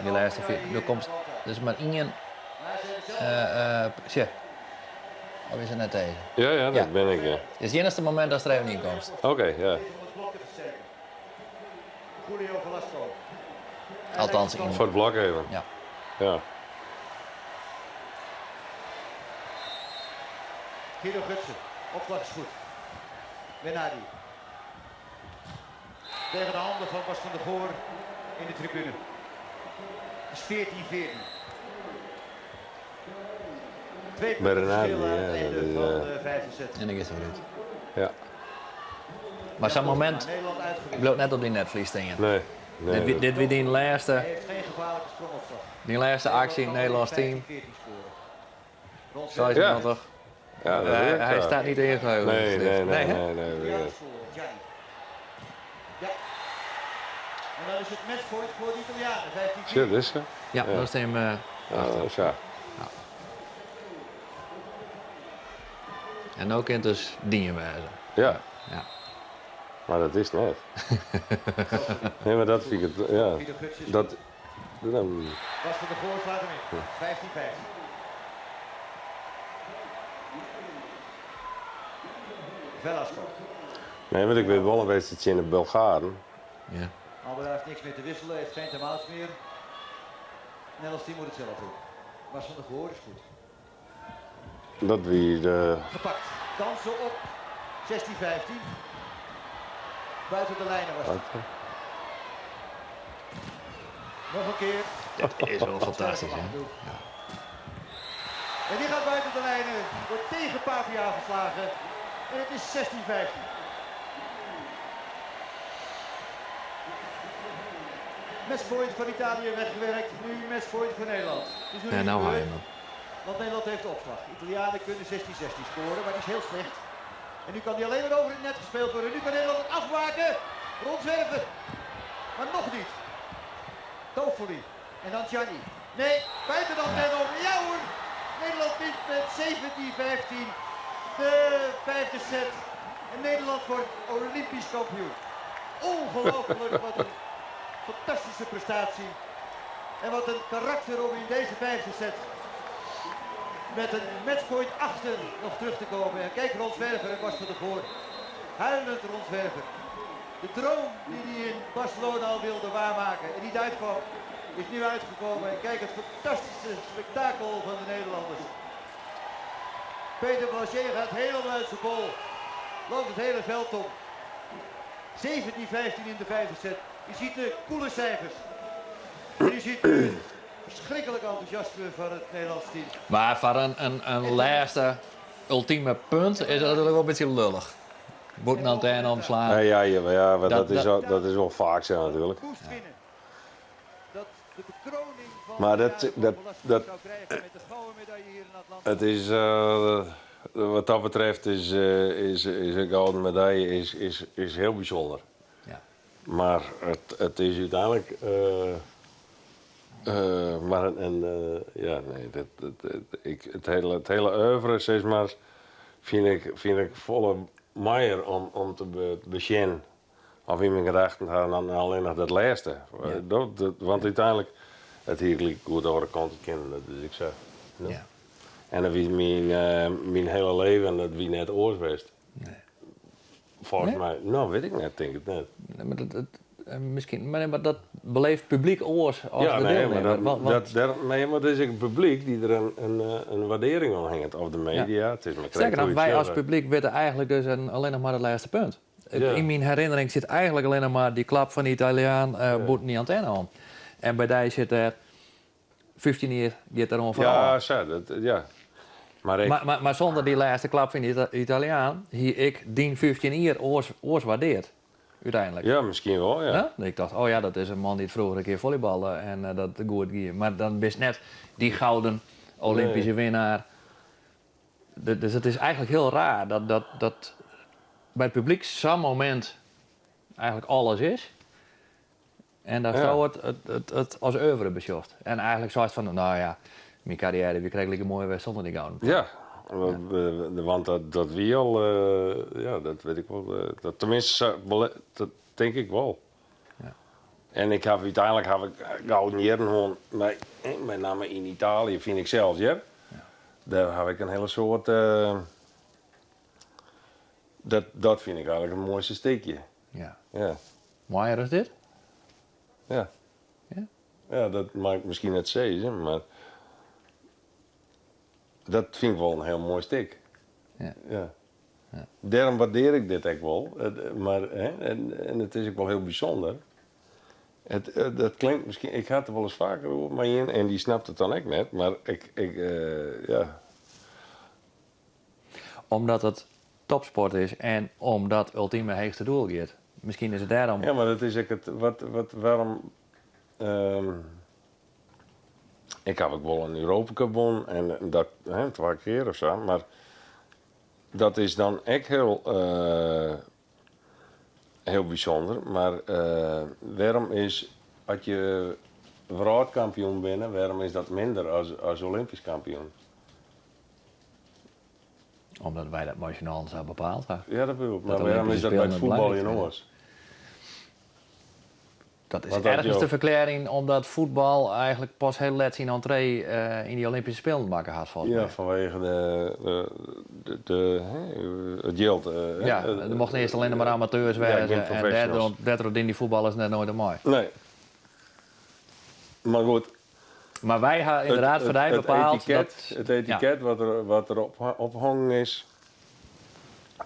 dy lêste vier, der komt dus mar ien. Sjoch. Of is it net dizze? Ja, dat bin ik, ja. Dit is it iennichste momint datst der even yn komst. Oké, ja. Julio Velasco. Althans, yn. Foar it blok even. Ja. Ja. Guido Gutsen, opslag is goed. Bernardi. Tegen de handen van Bas van der Goor in de tribune. Het is 14-14. Twee punten Bernardi, verschil aan het ja, einde dat is, van de vijfde set. En dan is het weer uit. Ja. Mar sa'n momint Nederland uitgewisseld. bliuwt net op dyn netflues stean. Nee. Nee, Dit wie, dat- dit wie dyn lêste, Hij heeft geen gevaarlijke sprongopslag. dyn lêste aksje yn it Nederlânsk team. 15-14 scoren. Ron 96. Ja, dat Hij is ook hij zo. staat niet in je geheugen. Nee, nee, nee, hè? nee, nee, nee. Gianni. Ja. En dan is het matchpoint voor de Italianen. 15-14. Shit, is ze? Ja, dat is hem. Oh, zo. En no kin it dus dien wêze. Ja. Ja. Mar dat is net. Nee, mar dat fyn ik it, ja. Dat, dan, Bas van der Goor slaat hem in. 15-15. Velasco. nee, want ik wit wol in wedstriid tsjin de Bulgaren. Ja. Albeda heeft niks meer te wisselen, heeft geen time-outs meer. Nederlands team moet het zelf doen. Bas van der Goor is goed. Dat wie de. Gepakt. Dansen op 16-15. Buiten de lijnen was het. Wat? Nog een keer. Dat is wel fantastisch, hè? En die gaat buiten de lijnen. Wordt tegen Pavia geslagen. En het is 16-15. Matchpoint van Italië weggewerkt. Nu matchpoint voor Nederland. Het is nog Ja, niet nou haal je gebeurd, hem. Want Nederland heeft de opslag. Italianen kunnen 16-16 scoren, maar die is heel slecht. En nu kan hij alleen maar over het net gespeeld worden. Nu kan Nederland het afmaken. Ron Zwerver. Maar nog niet. Toffoli. En dan Gianni. Nee, buiten dan net over. Ja hoor. Nederland wint met 17-15. De vijfde set. En Nederland wordt Olympisch kampioen. Ongelooflijk wat een fantastische prestatie. En wat een karakter om in deze vijfde set met een matchpoint achter nog terug te komen. En kijk Ron Zwerver en Bas van der Goor. Huilend Ron Zwerver. De droom die hij in Barcelona al wilde waarmaken en niet uitkwam, is nu uitgekomen. En kijk het fantastische spektakel van de Nederlanders. Peter Blasier gaat helemaal uit zijn bol. Loopt het hele veld om. 17-15 in de vijfde set. Je ziet de koele cijfers. En je ziet nu het verschrikkelijk enthousiasme van het Nederlands team. Maar voor een laatste ultieme punt is dat natuurlijk wel een beetje lullig. Moet een antenne omslaan. Nee, ja, ja, maar ja, maar Dat- dat, is dat- wel, dat is wel vaak zo natuurlijk. Dat de bekroning van Maar dat, zou krijgen met de gouden medaille hier in Atlanta. het is, wat dat betreft is een gouden medaille is heel bijzonder. Ja. Maar het is uiteindelijk. Maar en, ja, nee, dat, ik, het hele oeuvre, zeg maar, vind ik volle maier om te beginnen. Of in mijn gedachten gaan dan alleen nog dat laatste. Want uiteindelijk, het hier liep goed over de kant te kennen, dat is ik zo. Ja. Ja. En dat is mijn hele leven, dat wie net oors geweest. Nee. Volgens Nee? mij, nou weet ik net, denk ik net. Nee, maar dat, misschien, maar, nee, maar dat beleeft publiek oors als ja, de nee, deelnemer. maar, dat, Want- nee, maar er is ook een publiek die er een waardering aan hangt. Of de media. Het is maar Sterker nog, hoe je wij het als zegt. publiek weten eigenlijk dus alleen nog maar het laatste punt. Ja. In mijn herinnering zit eigenlijk alleen nog maar die klap van de Italiaan, boet niet antenne om. En bij die zit er 15 jaar, die het erom van. Ja, zo, dat, ja. Maar ik, Maar zonder die laatste klap van de Italiaan, hier ik die 15 jaar oors waardeerd. Uiteindelijk. ja, misschien wel, ja. Ja? Ik dacht, oh ja, dat is een man die het vroeger een keer volleyballen en dat goed ging. Maar dan bist net die gouden Olympische winnaar. Dus het is eigenlijk heel raar dat bij het publiek zo'n moment eigenlijk alles is. En daar zo het als oeuvre besjocht. En eigenlijk zoiets van, nou ja, mijn carrière, wie krijgt een mooie wedstrijd zonder die gouden. Ja, want dat wie al, ja, dat weet ik wel. Dat, tenminste, zo, dat denk ik wel. Ja. En ik heb uiteindelijk heb ik gouden jaren gewoon, met name in Italië vind ik zelf, ja. Daar heb ik een hele soort, dat vind ik eigenlijk het mooiste steekje. Ja. Ja. Mooier is dit? Ja. Ja? Ja, dat maakt misschien net zezen, maar dat vind ik wel een heel mooi stuk. Ja. Ja. Ja. Daarom waardeer ik dit ook wel. Maar, hè, en het is ook wel heel bijzonder. Het, dat klinkt misschien, ik had er wel eens vaker over maar in en die snapt het dan ook net, maar ik ja. Omdat het topsport is en omdat ultieme hoogste doel gaat. Misschien is het daarom. Ja, maar dat is ook het, wat, wat, waarom, ik heb ook wel een Europa Cup won en dat, hè, 2 keer of zo, maar dat is dan echt heel bijzonder. Maar waarom is, als je wereldkampioen bent, waarom is dat minder als Olympisch kampioen? Omdat wij dat nationaal zo bepaald hebben. Ja, dat bedoel ik. Dat Maar waarom Olympische is dat bij het Spelen het voetbal in belangrijkste oors? Dat is Want dat ergens je de ook verklaring omdat voetbal eigenlijk pas heel laat zijn entree in die Olympische Spelen maken had, volgens Ja, mij. vanwege het geld, Ja, hè, er mochten eerst alleen maar amateurs Ja, wezen geen en professionals. daardoor dienen die voetballers net nooit mooi. Nee. Maar goed. Maar wij hebben inderdaad voor die bepaald dat Het etiket ja. wat er ophangen is,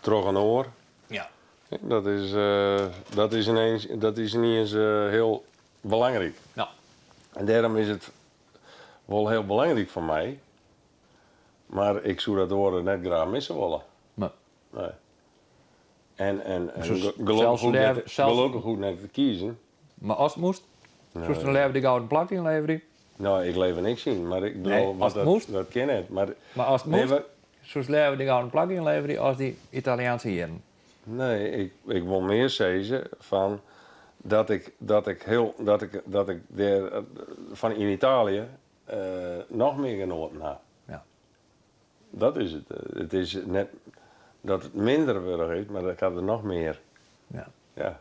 trog een oor. Ja. Dat is ineens, dat is niet eens heel belangrijk. Ja. En daarom is het wel heel belangrijk voor mij. Maar ik zou dat oren net graag missen willen. Nee. Nee. En Dus gelukkig zelfs goed daar net, zelfs gelukkig goed net te kiezen. Maar als het moest? Nee. Zoals de leven die gouden plak inleveren? Nou, ik lever niks in, maar ik bedoel, Nee, want als het moest? dat ken het. Maar, Maar als het Nee, moest? maar Soest leaver dy gouden plak ynleverje as dy Italiaanske jierren? Nee, ik, ik wol mear sizze fan dat ik, dat ik, heel, dat ik, dat ik dêr fan yn Italië noch mear genoaten ha. Ja. Dat is it. It is net dat it minder wurdich is, mar ik ha der noch mear. Ja. Ja.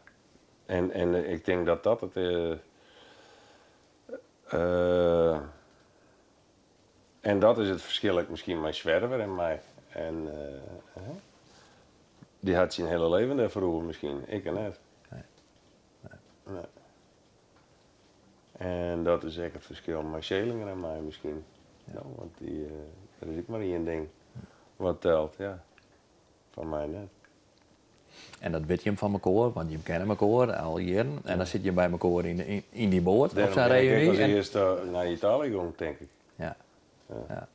En, en ik tink dat dat it. En dat is it ferskil ek miskien mei Zwerver en my. En dy hat syn hiele leven dêrfoar oer miskien, ik net. Nee. Nee. En dat is ek it ferskil mei Selinger en my miskien. Ja. Want dy, der is ek mar ien ding wat telt, ja. Foar my net. En dat wit jim fan mekoar, want jim kenne mekoar al jierren. En dan sit jim by mekoar yn, yn dy boat op sa'n reüny. Ik as earste nei Italië gong, tink ik. Ja. Ja.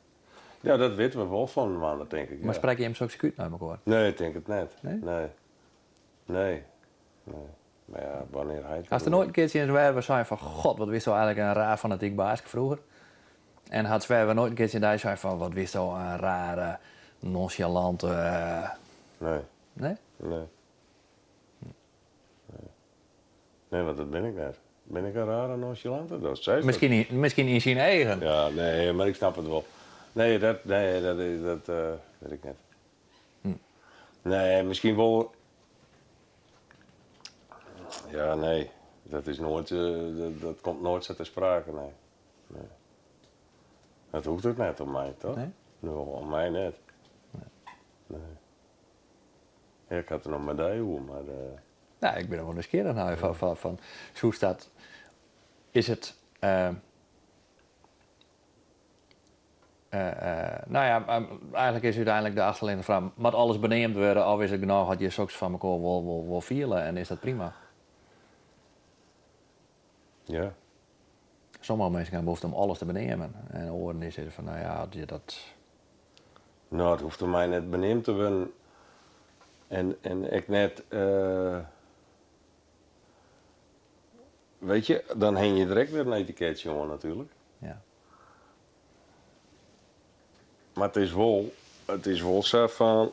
Ja, dat witte we wol fan inoar, tink ik. Mar sprekke jim soks út nei mekoar? Nee, ik tink it net. Nee? Nee. Nee. Nee. Mar ja, wannear hy. Hast der noait in kear tsjin Zwerver sein fan God, wat wiesto eigenlik in raar fanatyk baaske froeger? En hat Zwerver noait in kear tsjin dy sein fan wat wiesto in rare, nonsjalante. Nee. Nee? Nee. Nee. Nee, want dat bin ik net. Bin ik in rare nonsjalante? Dat seist Miskien yn, miskien yn syn eagen. Ja, nee, mar ik snap it wol. Nee, dat, nee, dat, dat wit ik net. Hm. Nee, miskien wol. Ja, nee. Dat is noait, dat, dat komt noait sa ter sprake, nee. Nee. Dat hoecht ek net om my, toch? Nee? No, om my net. Nee. Nee. Ja, ik ha it der noch mei dy oer, mar. Nou, ik bin der wol nijsgjirrich nei. Fan, fan, fan, soest dat. Is it. No ja, eigenlik is úteinlik de achterlizzende fraach, moat alles beneamd wurde of is it genôch as je soks fan mekoar wol, wol, wol fiele en is dat prima? Ja. Sommige minsken ha behoefte om alles te beneamen en oaren dy sizze fan no ja, as je dat. No, it hoecht om my net beneamd te wurden en, en ek net. Weet je, dan hingje der ek wer in etiketsje oan natuerlik. Ja. Mar it is wol, it is wol sa fan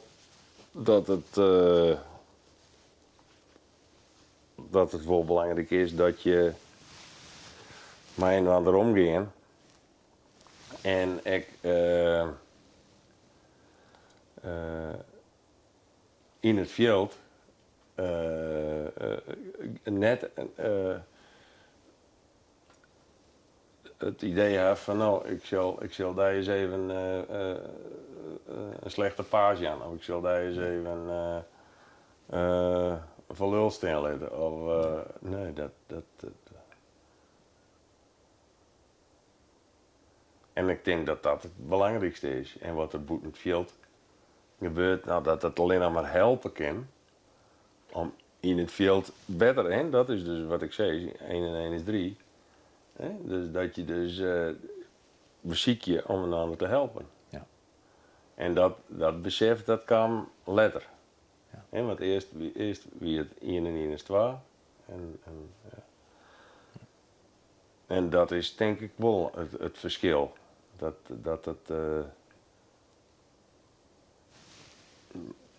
dat it, dat it wol belangryk is dat je mei inoar omgean en ek yn it fjild net it idee ha fan no, ik sil, ik sil dy ris even in slechte pass jaan of ik sil dy ris even foar lul stean litte. Of nee, dat, dat, En ik tink dat dat it belangrykste is. En wat der bûten it fjild gebeurt, no, dat dat allinnich mar helpe kin om yn it fjild better, hè, dat is dus wat ik sis, 1 en 1 is 3. Hè, dus dat je dus besykje om inoar te helpen. Ja. En dat, dat besef dat kaam letter. Ja. Hè, want earst, earst wie it 1 en 1 is 2. En, en, ja. En dat is tink ik wol it, it ferskil. Dat, dat it.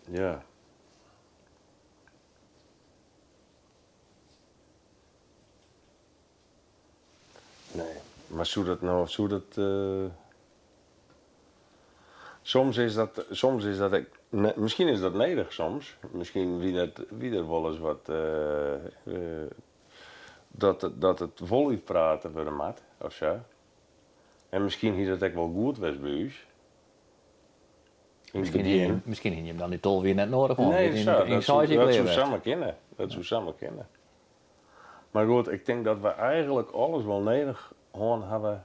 Ja. Nee, mar soe dat no, soe dat. Soms is dat, soms is dat ek, miskien is dat nedich soms. Miskien wie dat, wie der wolris wat dat, dat it wol útpraat wurde moat of sa. En miskien hie dat ek wol goed west by ús. Yn it Miskien hie, begjin. miskien hie jim dan dy 12 jier net nedich hân. Nee, Yn, sa, yn dat soe, seis jier dat klear soe west. samar kinne. Dat soe samar kinne. Mar goed, ik tink dat we eigenlik alles wol nedich hân hawwe.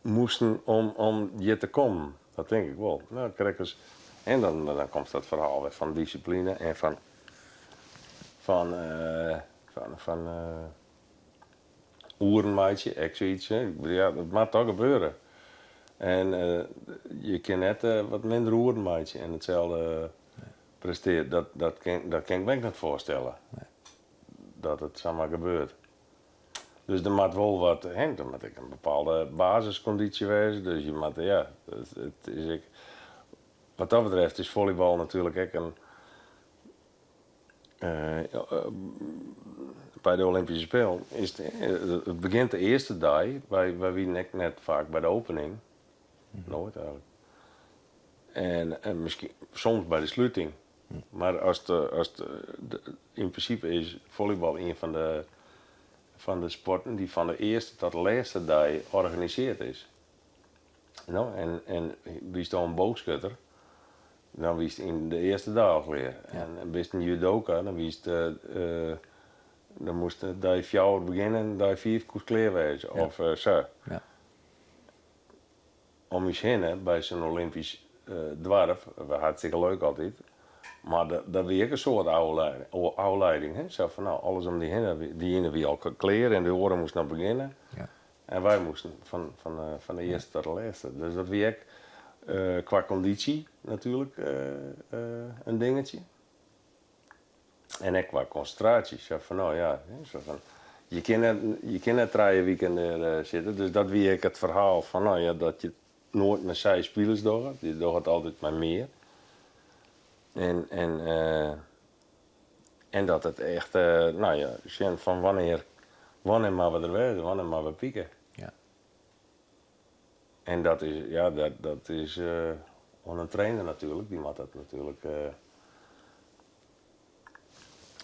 Moasten om, om hjir te kommen. Dat tink ik wol. No, krekt as, en dan, dan komt dat ferhaal wer fan dissipline en fan, fan, fan, fan oeren meitsje, ek soiets. Hè. Ja, dat moat toch gebeure. En je kinne net wat minder oeren meitsje en itselde prestearje. Dat, dat kin, dat kin ik my ek net foarstelle. Nee. Dat it samar gebeurt. Dus der moat wol wat, hè, der moat ek in bepaalde basiskondysje wêze. Dus je moatte, ja, it is ek, wat dat betreft is follybal natuerlik ek in, by de Olympyske Spelen is it, it begjint de earste dei, wy, wy wienen ek net faak by de opening, noait eigentlik. En, en miskien soms by de sluting. Mar as de, as de, yn prinsipe is follybal ien fan de, fan de sporten dy't fan de earste tot de lêste dei organisearre is. No, en, en bist in bôgeskutter, dan wiest yn de earste dei al klear. En bist in judoka, dan wiest, dan moast dei fjouwer begjinne en dei fiif koest klear wêze, of sa. Om ús hinne by sa'n Olympysk doarp, hartstikke leuk altyd, mar dat wie ek in soad ôflieding. Hè? Sa fan, no, alles om dy hinne, dy iene wie al klear en de oare moast noch begjinne. En wy moasten fan de earste tot de lêste. Dus dat wie ek kwa kondysje natuerlik in dingetsje. En ek kwa konsintraasje. Sa fan, no ja, sa fan, je kinne net, je kinne net trije wiken dêr sitte. Dus dat wie ek it ferhaal fan, no ja, dat je it noait mei seis spilers dogge. Je dogge it altyd mei mear. En, en, en dat it echt, no ja, sjen fan wannear, wannear moatte we der wêze, wannear moatte we pike. En dat is, ja, dat, dat is oan in trainer natuerlik. Dy moat dat natuerlik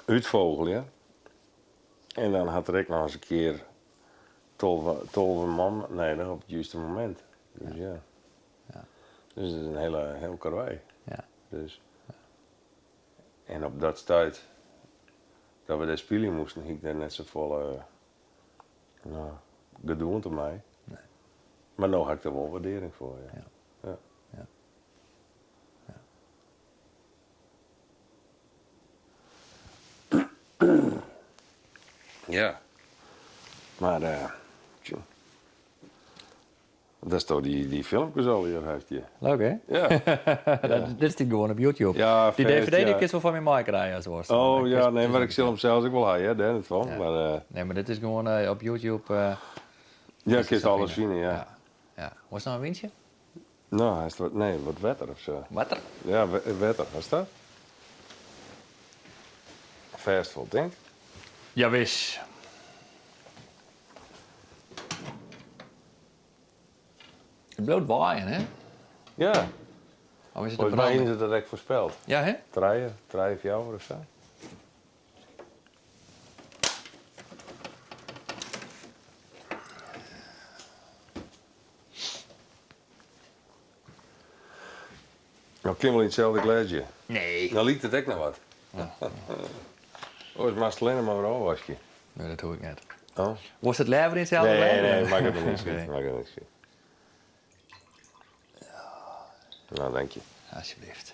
útfogelje. En dan hat er ek noch ris in kear 12 man nedich op it juste momint. Dus ja. Dus it is in hiele, hiel karwei. Dus. En op dat stuit dat we dêr spylje moasten, hie ik dêr net safolle no, gedoente mei. Mar no ha ik der wol wurdearring foar, ja. Ja. Ja. Ja. Mar, tsjo. Dat is toch dy, dy filmkes allegear hast hjir. Leuk, hè? Ja. Dat, dit stiet gewoan op YouTube. Ja, Dy fêst, DVD dy ja. kinst wol fan my meikrijen as wolst. Oh ja, nee, mar ik sil him sels ek wol ha, hear, dêr net fan. Mar, Nee, mar dit is gewoan op YouTube. Ja, kinst alles fine, ja. Ja. Ja. Wolst noch in wyntsje? No, hast wat, nee, wat wetter of sa. Wetter? Ja, wetter, hast dat? Fêst wol, tink. Jawis. It bliuwt waaien, hè? Ja. Of is it de Folgens my branding? hiene se dat ek foarspeld. Ja, hè? Trije, trije, fjouwer of sa. No kin wol yn itselde glêsje. Nee. Dan liket it ek noch wat. Oars moatst allinne mar wer ôfwaskje. Nee, dat hoech ik net. Oh. Wolst it leaver yn itselde Nee, glês? nee, makket my niks út. Makket niks út. No, dank je. Alsjeblieft.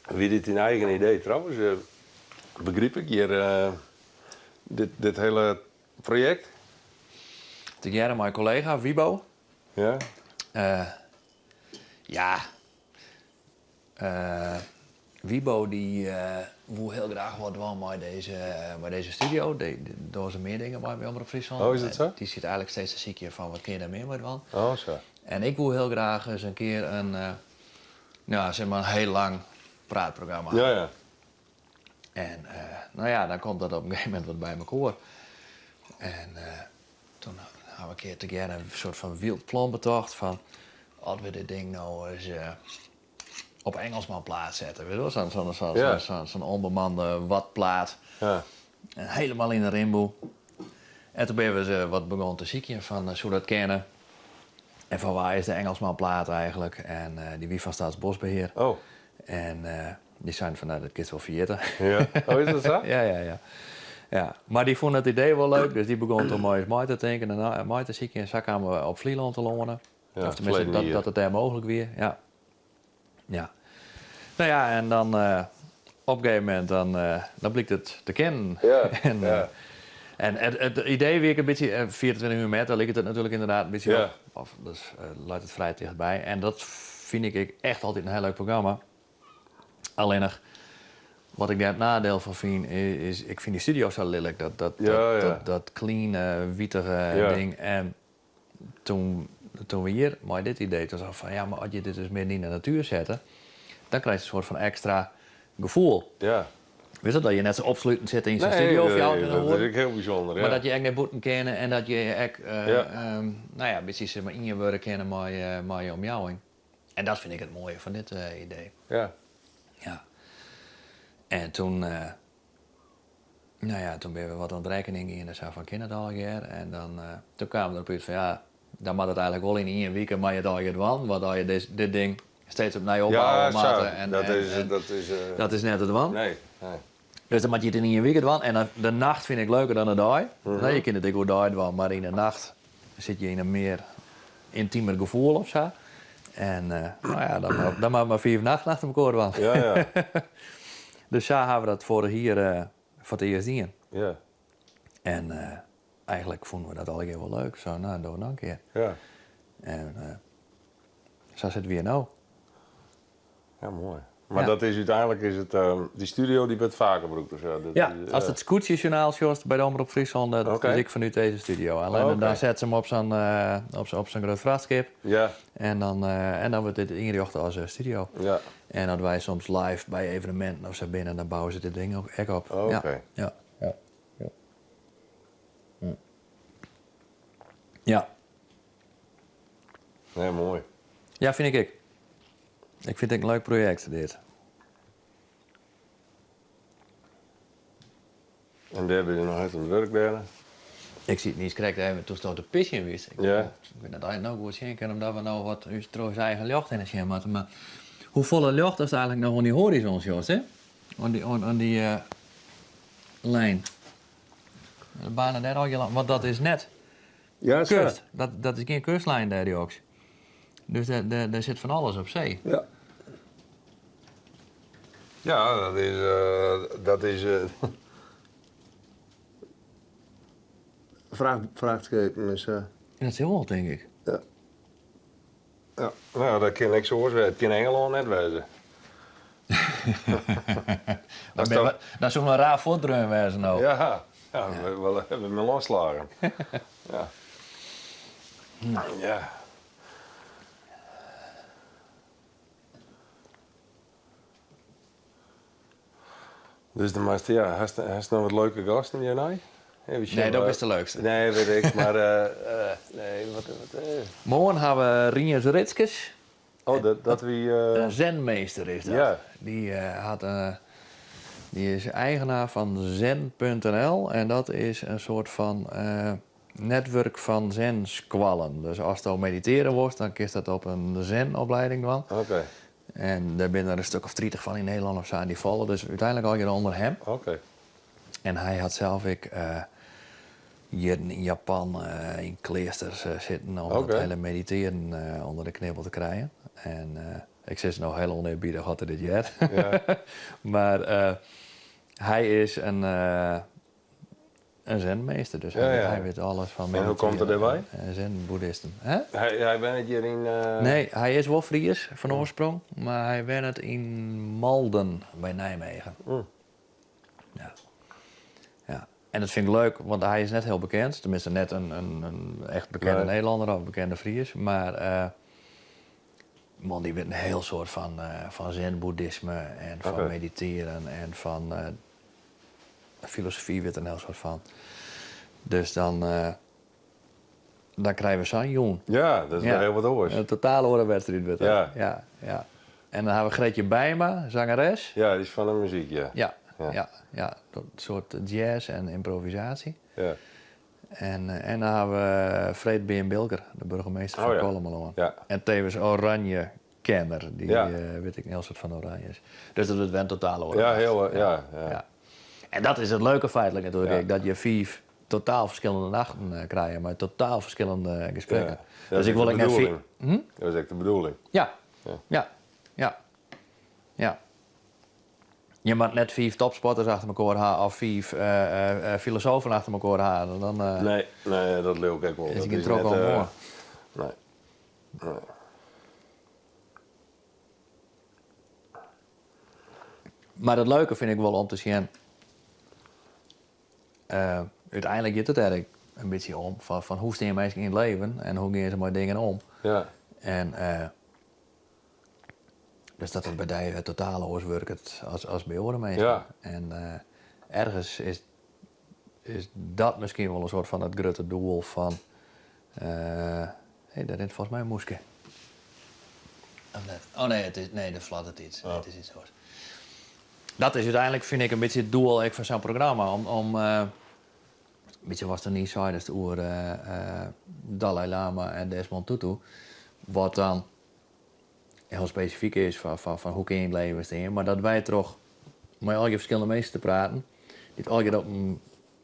Wie dit dyn eigen idee trouwens? Begryp ik hjir dit, dit hiele projekt? Tegearre mei kollega Wibo. Ja. Ja. Wibo dy woe hiel graach wat dwaan mei dizze, mei dizze studio. Dy dogge se mear dingen mei by Omrop Fryslân. Oh, is dat sa? Dy sit eigentlik steeds te sykjen fan wat kin je dêr mear mei dwaan. Oh, sa. En ik woe hiel graach ris in kear in, ja, sis mar in hiel lang praatprogramma. Ja, ja. En no ja, dan komt dat op in gegeven momint wat by mekoar. En toen ha we in kear tegearre in soart fan wyld plan betocht fan as we dit ding no ris op Engelsmanplaat sette, witst wol, sa'n sa'n sa'n Ja. sa'n sa'n ûnbemande wadplaat. Ja. En helemaal yn de rimboe. En toen binne we se wat begûn te sykjen fan soe dat kinne? En fan wa is de Engelsmanplaat eigentlik? En dy wie fan Staatsbosbeheer. Oh. En dy seinen fan, no, dat kinst wol ferjitte. Ja. Oh, is dat sa? Ja, ja, ja. Ja, mar dy fûn it idee wol leuk, dus dy begûn toen mei ús mei te tinken en mei te sykjen. En sa kamen we op Flylân telâne. Ja, of tenminste, ferleden jier. dat it dêr mooglik wie. Ja. Ja. No ja, en dan op in gegeven momint dan, dan blykt it te kinnen. Ja, en, ja. en it, it idee wie ek in bytsje, 24 uur met, dêr liket it natuerlik ynderdaad in bytsje Ja. op. Of, dus leit it frij tichtby. En dat Fyn ik ek echt altyd in hiel leuk programma. Allinnich, wat ik dêr it nadiel fan fyn, is ik fyn dy studio sa lillik. Dat, dat, dat, dat cleane, witige ding. En toen, toen we hjir mei dit idee, toen sei fan ja, mar as je dit dus midden yn de natuer sette, dan krijst in soart fan ekstra gefoel. Witst dat, dat je net sa opsluten sitte yn sa'n studio Nee, dat is ek hiel bysûnder. Mar dat je ek nei bûten kinne en dat je ek, no ja, in bytsje sis mar ien wurde kinne mei je omjouwing. En dat fyn ik it moaie fan dit idee. Ja. En toen, no ja, toen binne we wat oan it rekkening gien en sa fan kin it allegear? En dan, toen kaam der op út fan ja, dan moat it eigentlik wol yn ien wike moat je it allegear dwaan, want as je dit ding steeds opnij opbouwe moatte en dat is, dat is, dat is net te dwaan. Nee, nee. Dus dan moat je it yn ien wike dwaan en de nacht fyn ik leuker dan de dei. Je kinne it ek oerdei dwaan, mar yn de nacht sit je yn in mear yntimer gefoel of sa. En no ja, dan moat mar fiif nachten achter mekoar dwaan. Dus sa hawwe we dat foarich jier foar it earst dien. En eigentlik fûnen we dat allegear wol leuk. Sa, no, dogge we noch in kear. En sa sitte we hjir no. Ja, moai. Mar dat is úteinlik is it dy studio dy wurdt faker brûkt of sa? Ja, ast it skûtsjesjoernaal sjochst by de Omrop Fryslân, dat is ek fanút dizze studio. Allinnich dan set se him op sa'n op sa'n grut frachtskip. En dan en dan wurdt dit ynrjochte as studio. En as wy soms live by eveneminten of sa binne, dan bouwe se dit ding ek op. Oké. Ja. Ja. Ja. Nee, moai. Ja, fyn ik ek. Ik fyn it ek in leuk projekt, dit. En dêr binne je noch net oan it wurk dêr? Ik siet niis krekt even toesto te pisjen wist. Ik wit net oft je no goed sjen kinne omdat we no wat ús troch ús eigen ljocht hinne sjen moatte, mar hoefolle ljocht ast eigentlik noch oan dy hoarizon sjochst, hè? Oan dy, oan dy lijn. De banen dêr al want dat is net Ja, sa. kust. Dat, dat is gjin kustlijn dêr, joks. Dus dêr, dêr, dêr sit fan alles op see. Ja. Ja, dat is. Dat is Fracht, frachtskepen is. Dat sil wol, tink ik. Ja. Ja, no, dat kin niks oars wêze. It kin Ingelân net wêze. Dan, bin we, dan soe in raar fuortdreaun wêze no. Ja, ja, we, we hebben me losslagen. Ja. Ja. Dus dan moatst, ja, hast, hast noch wat leuke gasten hjirnei? Even sjen, Nee, dat is de leukste. Nee, wit ik, mar nee, wat, wat. Moarn ha we Riens Ritskes. Oh, dat, dat wie. In zenmeester is dat. Ja. Dy hat, dy is eigenaar fan zen.nl en dat is in soart fan netwurk fan zen-skoallen. Dus asto meditearje wolst, dan kinst dat op in zen-opleiding dwaan. Oké. En dêr binne der in stik of 30 fan yn Nederlân of sa en dy falle dus úteinlik allegear ûnder him. Oké. En hy hat sels ek jierren yn Japan yn kleasters sitten om dat hiele meditearjen ûnder de knibbel te krijen. En ik sis no hiel ûnearbiedich as er dit heart. Mar hy is in In zenmeester, dus hy wit alles fan En hoe komt er dêrby? Zen-boeddhisten. Hè? Hy wennet hjir yn. Nee, hy is wol Fries fan oarsprong, mar hy wennet yn Malden by Nijmegen. Ja. Ja. En dat fyn ik leuk, want hy is net hiel bekend. Tenminste, net in, in echt bekende Nederlanner of bekende Fries. Mar man, dy wit in hiel soad fan, fan zen-boeddhisme en fan meditearjen en fan Filosofy wit der in hiel soad fan. Dus dan, dan krije we sa'n jûn. Ja, dat is wer hiel wat oars. In totaal oare wedstriid wurdt dat. Ja. Ja, ja. En dan ha we Greetje Bijma, zangeres. Ja, dy is fan de muzyk, ja. Ja, ja, ja. Dat soart jazz en ymprovisaasje. Ja. En, en dan ha we Freed Bearn Bilker, de burgemeester fan Oh ja. Kollumerlân. Ja. En tevens Oranje kenner, dy wit ek in hiel soad fan Oranjes. Dus dat wurdt wer in totaal oare Ja, nacht. hiel, ja, ja. Ja. En dat is it leuke feitlik natuerlik ek, dat je fiif totaal ferskillende nachten krije mei totaal ferskillende gesprekken. Ja, dat Dus is ik ek wol de ek net bedoeling. Hm? Dat is ek de bedoeling. Ja. Ja. Ja. Ja. Ja. Je moat net fiif topsporters achter mekoar ha of fiif filosofen achter mekoar ha. Dan Nee, nee, dat leau ik ek wol. is Dat gjin is trok net, oan moarn. Nee. Nee. Mar it leuke fyn ik wol om te sjen, úteinlik giet it der ek in bytsje om fan hoe stean minsken yn it leven en hoe gean se mei dingen om. Ja. En dus dat it by dy totaal oars wurket as by oare minsken. Ja. En ergens is is dat miskien wol in soart fan it grutte doel fan. Hé, dêr rint folgens my in mûske. Of net? Oh nee, it is, nee, der fladdert yts. Nee, it is yts oars. Dat is úteinlik, fyn ik, in bytsje it doel ek fan sa'n programma. Om, om in bytsje watst der niis seidest oer Dalai Lama en Desmond Tutu. Wat dan hiel spesifyk is fan hoe kin je yn it leven stean, mar dat wy troch mei allegear ferskillende minsken te praten, dy't allegear op in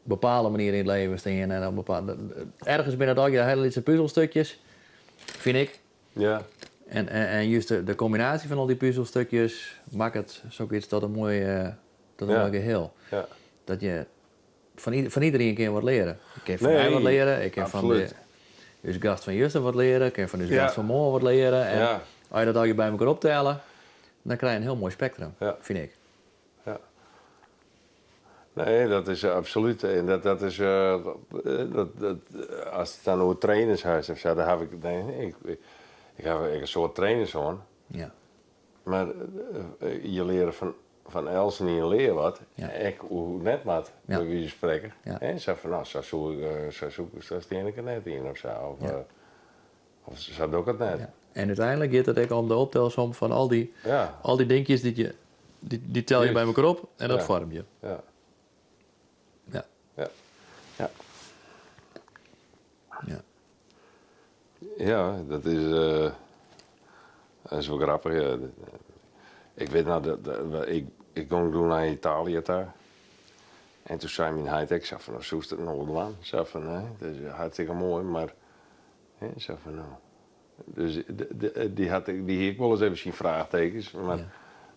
bepaalde manier yn it leven stean en op bepaalde, ergens binne it allegear hiele lytse puzelstukjes, fyn ik. Ja. En, en, en just de kombinaasje fan al dy puzelstukjes makket sokyts tot in moai, tot in Ja. moai geheel. Ja. Dat je fan iederien kin wat leare. Ik kin fan Nee, dy wat leare, ik kin fan absolút. ús gast fan juster wat leare, ik kin fan ús Ja. gast fan moarn wat leare. En Ja. as je dat allegear by mekoar optelle, dan krije je in hiel moai spektrum, Ja. fyn ik. Ja. Nee, dat is absolút. En dat is, dat, ast it dan oer trainers hast of sa, dan haw ik, nee, ik haw ek in soad trainers hân. Ja. Mar je leare fan eltsenien lear wat, Ja. ek hoe it net moat, Ja. by wize fan sprekken. Ja. Hè, sa fan, no, sa soe ik, sa soe ik, sa stean ik der net yn of sa. Of, Ja. of sa doch ik it net. Ja. En úteinlik giet it ek om de optelsom fan al dy, Ja. al dy dinkjes dy't je, dy tel je Juist. by mekoar op en dat Ja. foarmje je. Ja. Ja. Ja. Ja. Ja. Ja, dat is wol grappich. Ja. Ik wit noch, dat, ik, ik gong doe nei Italië ta. En doe sei myn heit ek sa fan, no, soest it no dwaan? Sa fan, nee, dat is hartstikke moai, mar hè, sa fan, no. Dus dy hat, dy hie ek wolris even syn fraachtekens, mar Ja.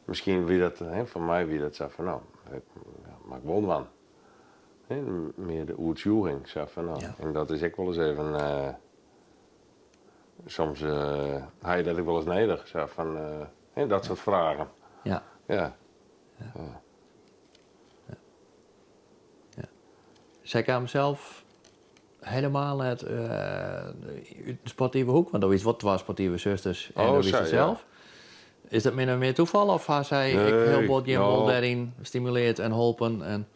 miskien wie dat, hè, foar my wie dat sa fan, no, ik, ja, moat ik wol dwaan. Hè, mear de oertsjûging, sa fan, no. Ja. En dat is ek wolris even, soms ha je dat ek wolris nedich, sa fan, hè, dat soart fragen. Ja. Ja. Ja. Ja. Ja. Sy kaam sels helemaal net út de sportive hoek, want do wiest wol twa sportive susters en Oh, do wiest sa, it ja. sels. Is dat min of mear toefal of ha sy ek Nee, hiel bot jim wol no. dêryn stimuleard en holpen en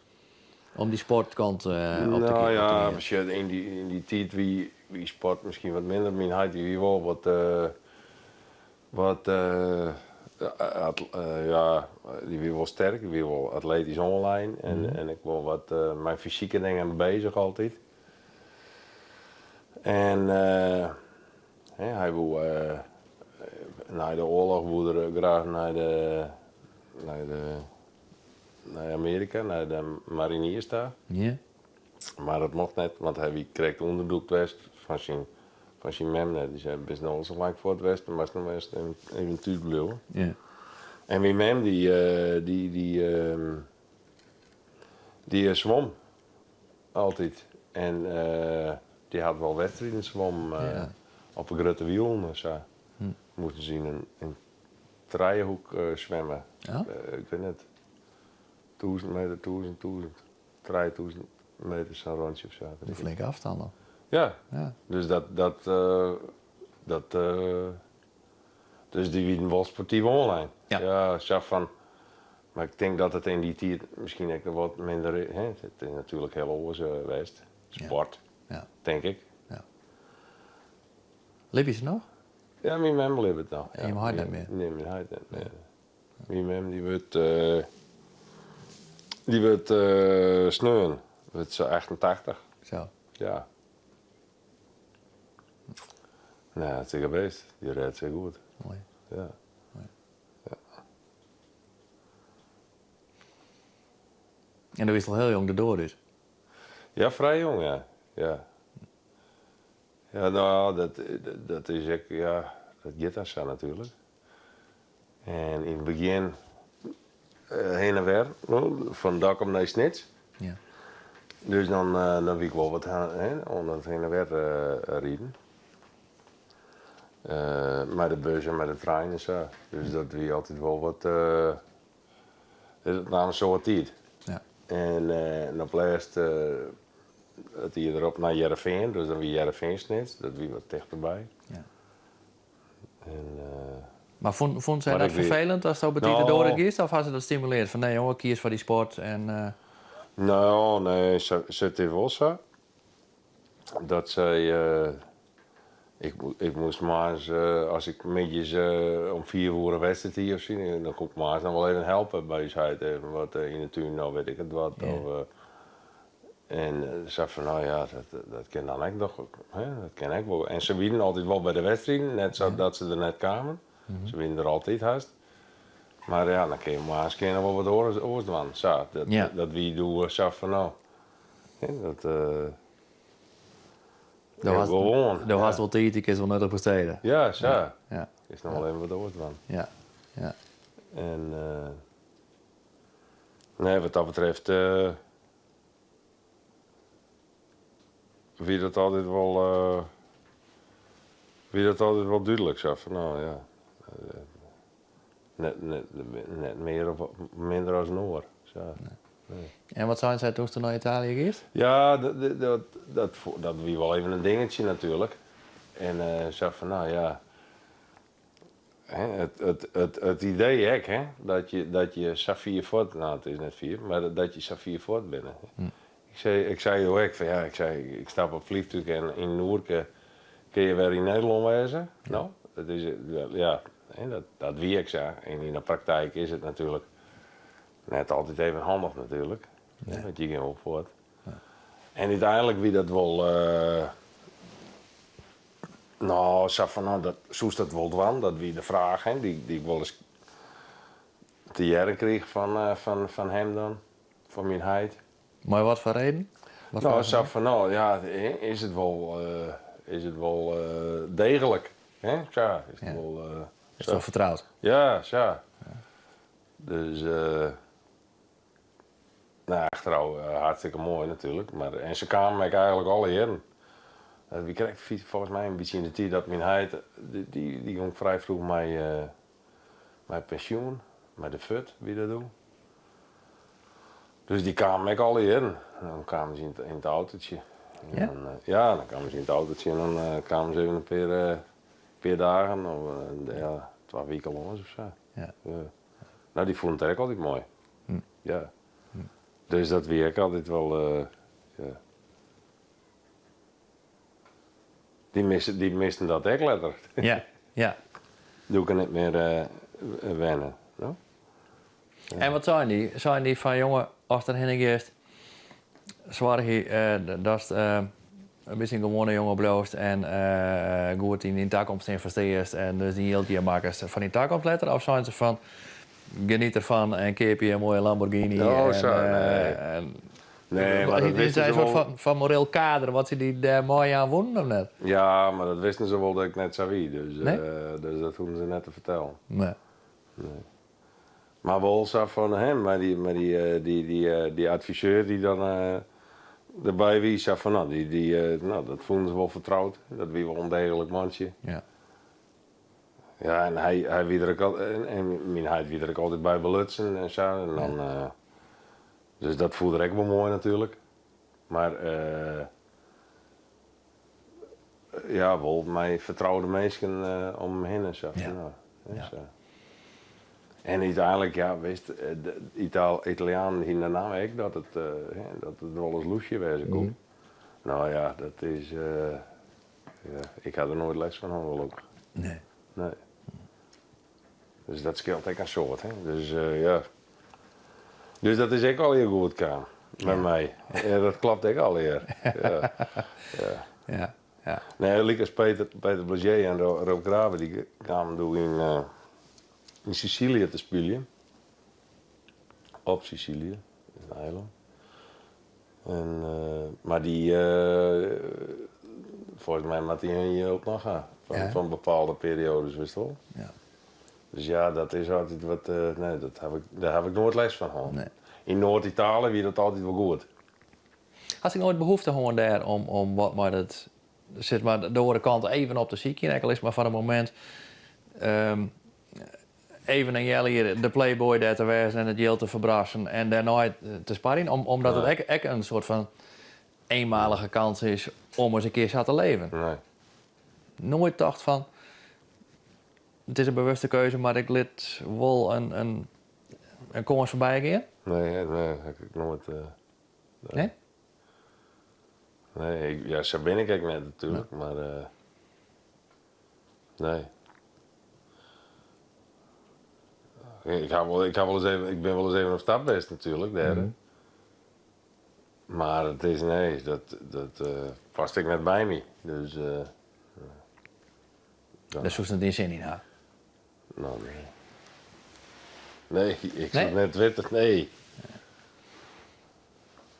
om dy sportkant op te Nou op te ja, gean? mar sjoch, yn dy tiid wie sport miskien wat minder. Myn heit wie wol wat, wat ja, dy wie wol sterk, dy wie wol atletysk oanlein en, en ek wol wat mei fysike dingen beuzich altyd. En hè, hy woe, nei de oarloch woe er graach nei Amearika, nei de mariniers ta. Ja. Mar dat mocht net, want hy wie krekt ûnderdûkt west fan syn mem net. Dy sei, bist no al sa lang fuort west, dan moatst no earst even thús bliuwe. Ja. En myn mem dy swom altyd. En dy hat wol wedstriden swom Ja. op de Grutte Wielen en sa. Moasten se yn in trijehoek swimme. Ja? Ik wit net, 1000 meter, 1000, 1000, 3000 meter, sa'n rûntsje of sa. In flinke ôfstân dan. Ja. Ja. Dus dat, dus dy wienen wol sportyf oanlein. Ja. Ja, sa fan, mar ik tink dat it yn dy tiid miskien ek wat minder, hè, it is natuerlik hiel oars west. Sport, Ja. tink ik. Ja. Libje se noch? Ja, myn mem libbet noch. En jim heit net mear? Nee, myn heit net mear. Myn mem dy wurdt sneon, wurdt se 88. Sa. Ja. Nou, hartstikke bêst. Dy rêdt sich goed. Moai. Ja. Moai. Ja. En do wiest al hiel jong de doar út? Ja, frij jong, ja. Ja. Ja, no, dat is ek, ja, dat giet dan sa natuerlik. En yn it begjin hinne en wer, no, fan Dokkum nei Snits. Ja. Dus dan wie ik wol wat hè, oan it hinne en wer riden. Mei de bus en mei de trein en sa. Dus dat wie altyd wol wat. Dat naam in soad tiid. Ja. En en op lêst it jier derop nei Hearrenfean, dus dan wie Hearrenfean Snits, dat wie wat tichterby. Ja. En, Mar fûn, fûn sy mar dat ik wie- ferfelend asto betiid de No. doar út giest, of ha se dat stimuleard fan nee jonge, kies foar dy sport en. No, nee, sa, it is wol sa dat sy. Ik, ik moast moarns, as ik middeis om fiif oere in wedstriid hie of sa, dan koe ik moarns noch wol even helpe by ús heit, even wat yn 'e tún of wit ik it wat. Of, en sa fan, no ja, dat, dat kin dan ek noch, hè, dat kin ek wol. En se wienen altyd wol by de wedstriden, net sa dat se der net kamen. Se wienen der altyd hast. Mar ja, dan kin je moarns kin je noch wol wat oars, oars dwaan. Sa, dat, dat wie doe sa fan, no, hè, dat. Do hast, gewoan. Do hast wol tiid, dy kinst wol nuttich bestede. Ja, sa. Ja. Kinst noch wol even wat oars dwaan. Ja, ja. En nee, wat dat betreft wie dat altyd wol, wie dat altyd wol dúdlik sa fan no ja, net, net, net mear of minder as in oar. Sa. Nee. En wat seinen sy doe'tst nei Italië giest? Ja, dat, dat, dat, dat wie wol even in dingetsje natuerlik. En sa fan, no ja, hè, it, it, it, it idee ek, hè, dat je, dat je sa fier fuort, no it is net fier, mar dat je sa fier fuort binne. Ik sei, ik sei doe ek fan ja, ik sei, ik stap op it fleantúch en yn in oerke kinne je wer yn Nederlân wêze. No, dat is, ja, hè, dat, dat wie ek sa. En yn de praktyk is it natuerlik net altyd even handich natuerlik, want je gean wol fuort. En úteinlik wie dat wol, no, sa fan, no, dat, soest dat wol dwaan? Dat wie de fraach, hè, dy't ik wolris te hearren krige fan, fan, fan him dan, fan myn heit. Mei wat foar reden? Wat No, foar sa fan, no, ja, is it wol, is it wol deeglik, hè? Sa, is it wol... Is it wol fertroud? Ja, sa. Dus, no, achterôf hartstikke moai natuerlik. Mar, en se kamen ek eigentlik alle jierren. Dat wie krekt folgens my in bytsje yn de tiid dat myn heit, dy, dy gong frij froech mei, mei pensjoen, mei de fut wie dat doe. Dus dy kamen ek alle jierren. Dan kamen se yn it autootsje. Ja? Dan, ja, dan kamen se yn it autootsje en dan kamen se even in pear, pear dagen of ja, twa wiken lâns of sa. Ja. No, dy fûnen it ek altyd moai. Ja. Dus dat wie ek altyd wol, ja. Dy misten, dy misten dat ek letter. Ja, ja. Doe ik net mear wenne, no. En wat seinen dy? Seinen dy fan jonge, ast derhinne giest, soargje datst in bytsje in gewoane jonge bliuwst en goed yn dyn takomst ynvestearrest en dus dyn jild hjir makkest foar dyn takomst letter? Of seinen se fan geniet derfan en keapje in moaie Lamborghini? Oh, en, sa, nee. En, Nee, mar dat Is wisten der se in soart wol. fan, fan moreel kader wat se dy dêr meijaan woenen of net? Ja, mar dat wisten se wol dat ik net sa wie, dus, Nee? dus dat hoegden se net te fertellen. Nee. Nee. Mar wol sa fan him, mei dy, mei dy, dy, dy, dy adviseur dy't dan derby wie, sa fan no, dy, dy, no, dat fûnen se wol fertroud. Dat wie wol in deeglik mantsje. Ja. Ja, en hy, hy wie der ek al, en, en myn heit wie der ek altyd by belutsen en sa. En dan, dus dat fûn er ek wol moai natuerlik. Mar ja, wol mei fertroude minsken om him hinne sa. Ja. No, hè, Ja. sa. En úteinlik, ja, witst, de Itaal, Italianen hiene de namme ek dat it, hè, dat it wolris lûsje wêze koe. No ja, dat is, ja, ik ha der noait lêst fan hân gelokkich. Nee. Nee. Dus dat skeelt ek in soad, hè. Dus ja. Dus dat is ek allegear goed kaam mei my. Ja, dat klopt ek allegear. Ja. Ja. Ja, ja. Nee, lykas Peter, Peter Blasier en Rob Grabe, dy kamen doe yn, yn Sicilië te spyljen. Op Sicilië, in eilân. En, mar dy, folgens my moat dy hun jild noch ha. Fan, Ja. fan bepaalde perioades, witst wol. Ja. Dus ja, dat is altyd wat, nee, dat haw ik, dêr haw ik noait lêst fan hân. Nee. Yn Noard-Italië wie dat altyd wol goed. Hast ek noait behoefte hân dêr om, om wat mei dat, sis mar, de oare kant even op te sykjen, ek al is it mar foar in momint. Even in healjier de playboy dêr te wêzen en it jild te ferbrassen en dêrnei te sparjen, omdat it ek in soart fan eenmalige kans is om ris in kear sa te leven. Nee. Noait tocht fan, it is in bewuste keuze, mar ik lit wol in kâns foarby gean? Nee, nee, ha ik noait. Nee? Nee, ik, ja, sa bin ik ek net natuerlik, mar nee. Ik ha wol, ik ha wolris even, ik bin wolris even op stap west natuerlik dêr. Mhm. Mar it is, nee, dat, dat past ek net by my. Dus. Dêr soest net gjin sin yn ha? No, nee. Nee, ik soe it net witte, nee.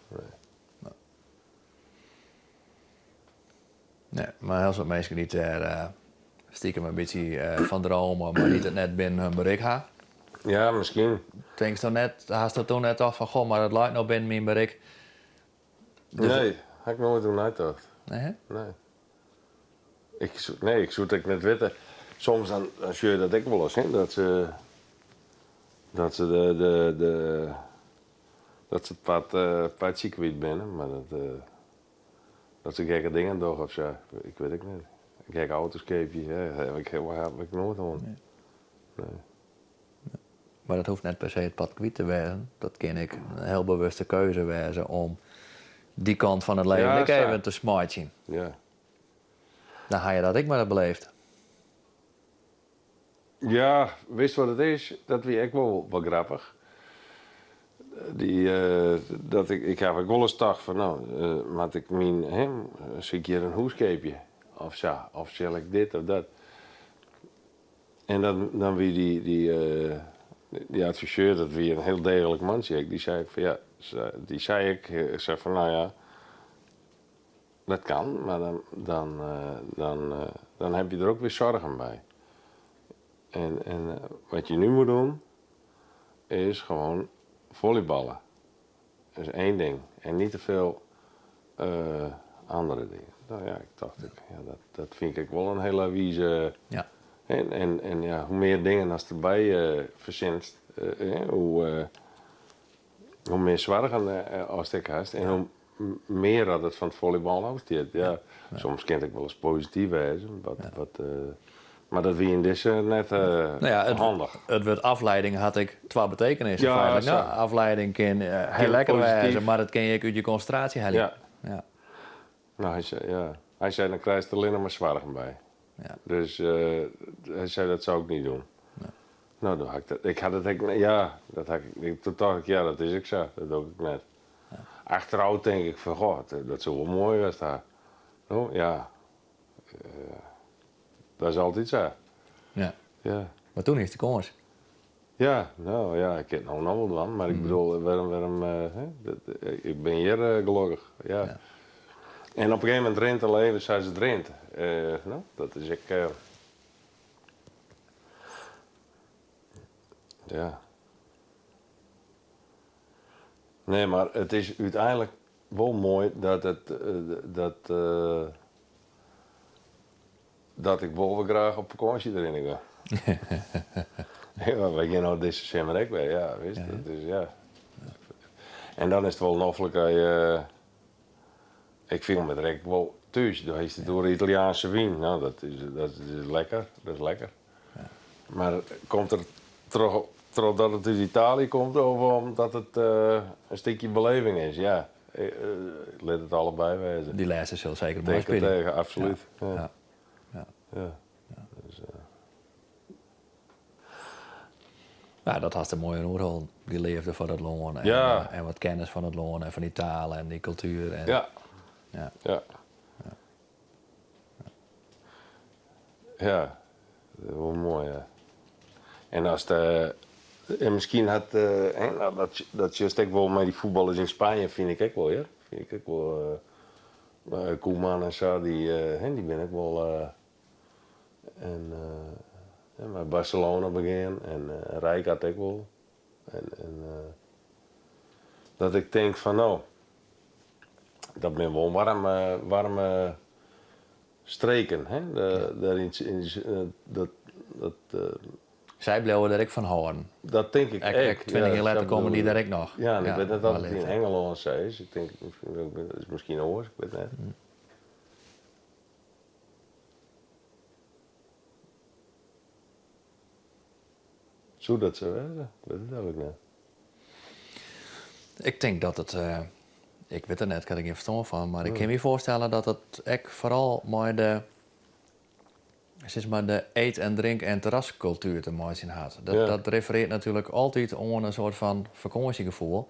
Nee. Nee, mar hiel soad minsken dy't dêr eh, stiekem in bytsje eh, fan drome, mar dy't it net binnen hun berik ha. Ja, miskien. Tinkst dan net, hast dat toen net tocht fan, goh, mar it leit no binnen myn berik. Dus nee, ha ik noait oer neitocht. Nee, hè? Nee. Ik soe, nee, ik soe it ek net witte. Soms dan, dan sjoch je dat ek wolris, hè, dat se, dat se de, de, de, dat se it part, partsje kwyt binne, mar dat, dat se gekke dingen dogge of sa. Ik wit ek net. Gekke auto's keapje, ja, dêr ha ik, ha ik noait oan. Nee. Nee. Mar dat hoecht net per se it pad kwyt te wêzen. Dat kin ek in hiel bewuste keuze wêze om dy kant fan it leven ek even te smeitsjen. Ja. Dan ha je dat ek mar beleefd. Ja, witst wat it is? Dat wie ek wol wat grappich. Dy, dat ik, ik haw ek wolris tocht fan no, moat ik myn, hè, sil ik hjir in hûs keapje of sa, of sil ik dit of dat. En dan, dan wie dy, dy, dy adviseur, dat wie in hiel deeglik mantsje ek, dy sei ek fan ja, dy sei ek, sei fan no ja, dat kan, mar dan, dan, dan, dan heb je der ook weer zorgen bij. En, en wat je nu moet doen, is gewoon volleyballen. Dat is één ding. En niet te veel andere dingen. Nou ja, ik tocht, ik, ja, dat, dat fyn ik wol in hiele wize. Ja. En, en, en ja, hoe mear dingen ast derby fersinst, hoe, hoe mear soargen ast ek hast en hoe mear dat it fan it follybal ôfstiet. Ja, soms kin it ek wolris posityf wêze, wat, wat, mar dat wie yn dizze net Nou ja, it, handich. it wurd afleiding hat ek twa betekenissen Ja, feitlik. sa. No, afleiding kin hiel Kin lekker posityf. wêze, mar it kin je ek út je konsintraasje helje. Ja. Ja. No, hy sei, ja. Hy sei, dan krijst der allinnich mar soargen by. Ja. Dus hy sei, dat soe ik net dwaan. No, doe ha ik dat, ik ha dat ek, ja, dat ha ik, toen tocht ik, ja, dat is ek sa, dat doch ik net. Achterôf tink ik fan, goh, dat soe wol moai west ha. No, ja, dat is altyd sa. Ja. Ja. Mar toen hiest de kâns. Ja, no ja, ik kin it no noch wol dwaan, mar ik bedoel, wêrom, wêrom, hè, ik bin hjir gelokkich, ja. En op in gegeven momint rint it leven sa't it rint. No, dat is ek, ja. Nee, mar it is úteinlik wol moai dat it, dat, dat ik wol wer graach op fakânsje derhinne gean. Ja, wy gean no dizze simmer ek wer, ja, witst, dat is, ja. En dan is it wol noflik as je, ik fiel my der ek wol thús. Do hast it oer Italiaanse wyn, no dat is, dat is lekker, dat is lekker. Mar komt der troch, trochdat it út Italië komt of omdat it in stikje beleving is? Ja, lit it allebei wêze. Dy lêste sil seker Tink it meispylje. tegen, absolút. Ja. Ja. Ja. Ja. Dus, Nou, dat hast der moai oan oerholden. Dy leafde foar it lân en, Ja. en wat kennis fan it lân en fan dy taal en dy kultuer. En, Ja. Ja. Ja. Ja, dat is wol moai, ja. En as de, en miskien hat, hè, no, dat, dat sjochst ek wol mei dy fuotballers yn Spanje, fyn ik ek wol, hear. Fyn ik ek wol, Koeman en sa, dy, hè, dy binne ek wol, en mei Barcelona begjin en Rijkaard ek wol. En, en dat ik tink fan no, dat binne wol waarme, waarme streken, hè? Dêr yn, dat, dat. Sy bliuwe der ek fan hâlden. Dat tink ik Ek, ek. ek 20 jier letter komme dy der ek noch. Ja, en ik wit net oft it mei yn Ingelân sa is. Ik tink, dat is miskien oars, ik wit net. Soe dat sa wêze? Ik wit it eigentlik net. Ik tink dat it, ik wit it net, ik ha der gjin ferstân fan, mar ik kin my foarstelle dat it ek foaral mei de, sis mar de eet en drink en terraskultuer te meitsjen hat. Dat, dat refereart natuerlik altyd oan in soart fan fakânsjegefoel.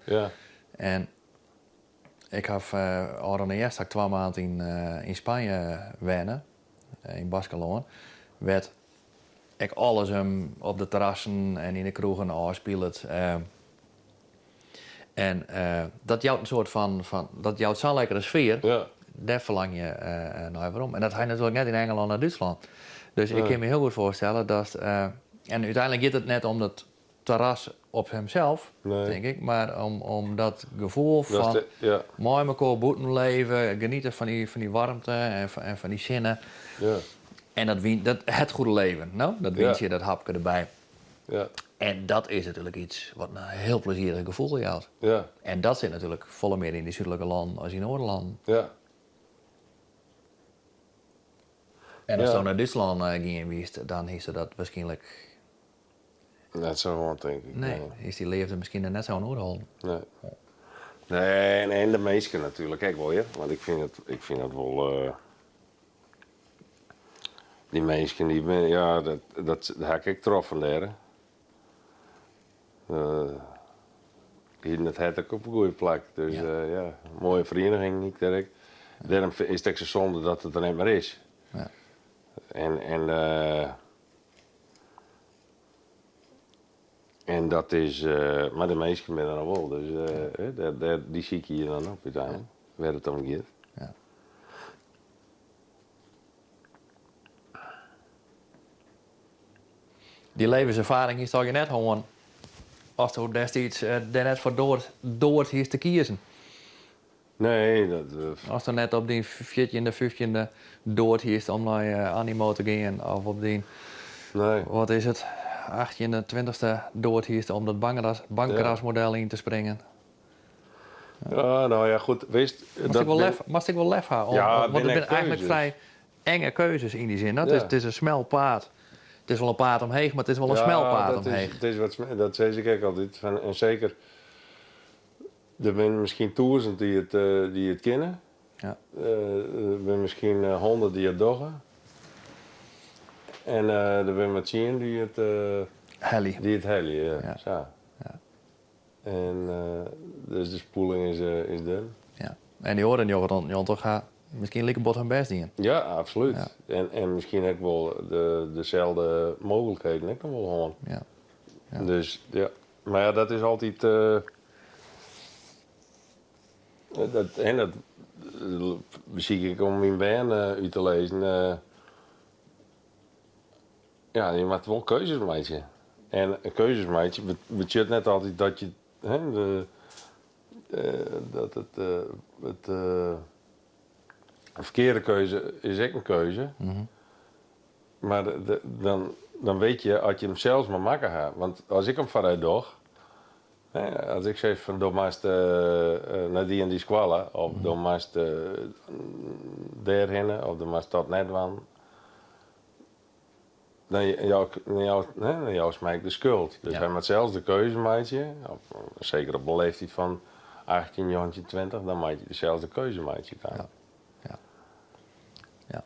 En ik haw ôfrûne hjerst ha ik twa maand yn, yn Spanje wenne, yn Baskelân, wêr't ek alles him op de terrassen en yn de kroegen ôfspilet. En dat jout in soart fan, dat jout sa'n lekkere sfear. Dêr ferlang je nei werom. En dat ha je natuerlik net yn Engelân en Dútslân. Dus ik kin my hiel goed foarstelle dat. En úteinlik giet it net om dat terras op himsels, tink ik, mar om dat gefoel fan mei mekoar bûten leve, geniete fan dy waarmte en fan dy sinne. En dat wyn, dat het goede leven, no? Dat wyntsje, dat hapke derby. En dat is natuerlik iets wat in hiel plezierich gefoel jout. En dat sit natuerlik folle mear yn dy súdlike lannen as yn oare lannen. En asto nei Dútslân gien wiest, dan hiest dat wierskynlik. Net sa hân, tink ik. Nee, is dy leafde miskien der net sa oan oerholden. Nee. Nee, en, en de minsken natuerlik ek wol, hear. Want ik fyn it, ik fyn it wol. Uh, dy minsken, dy binne, ja, dat, dat ha ik ek troffen dêr. Uh, hienen it hert ek op in goede plak. Dus ja, uh, ja moaie ferieniging ik dêr ek. Dêrom is it ek sa sonde dat it der net mear is. Ja. En, en uh, En dat is, mar de minsken binne der noch wol, dus dêr, dy sykje je dan op úteinlik, wêr't it om giet. Ja. Dy levenserfaring hiest allegear net hân asto destiids dêr net foar doard hiest te kiezen. Nee, dat. Asto net op dyn fjirtjinde, fyftjinde doard hiest om nei Animo te gean of op dyn, Nee. wat is it, achttjinde, twintichste doard hiest om dat Bankrasmodel yn te springen. Ja, no ja, goed, witst. Moatst ek wol lef, moatst ek wol lef ha, om, Ja, want it binne binne eigentlik keuzes. frij enge keuzes yn dy sin. Dat is, Ja. it is in smel paad. It is wol in paad omheech, mar it is wol in smel paad dat omheech. Is, it is wat, dat sis ik ek altyd. Fan, en seker, der binne miskien tûzen dy't it, dy't it kinne. Ja. Der binne miskien hûndert dy't it dogge. En der binne mar tsien dy't it Helje. Dy't it helje, ja. Ja. Sa. Ja. En dus de spoeling is, is dun. Ja. En dy oare 99 ha miskien like bot hun bêst dien. Ja, absolút. Ja. En, en miskien ek wol de, deselde mooglikheden ek noch wol hân. Ja. Ja. Dus ja, mar ja, dat is altyd. Dat, en dat besykje ik om myn bern út te lizzen. Ja, je moatte wol keuzes meitsje. En keuzes meitsje betsjut net altyd dat je, hè, de, dat it, it in ferkearde keuze is ek in keuze. Mar dan, dan wit je as je him sels mar makke ha. Want as ik him foar dy doch, hè, as ik sis fan do moatst nei dy en dy skoalle, of do moatst dêrhinne, of do moatst dat net dwaan, dan jou ik, dan jou, hè, dan joust my ek de skuld. Dus Ja. hy moat sels de keuze meitsje, of, seker op in leeftiid fan 18, 19, 20, dan moat je sels de keuze meitsje. Ja. Ja. Ja.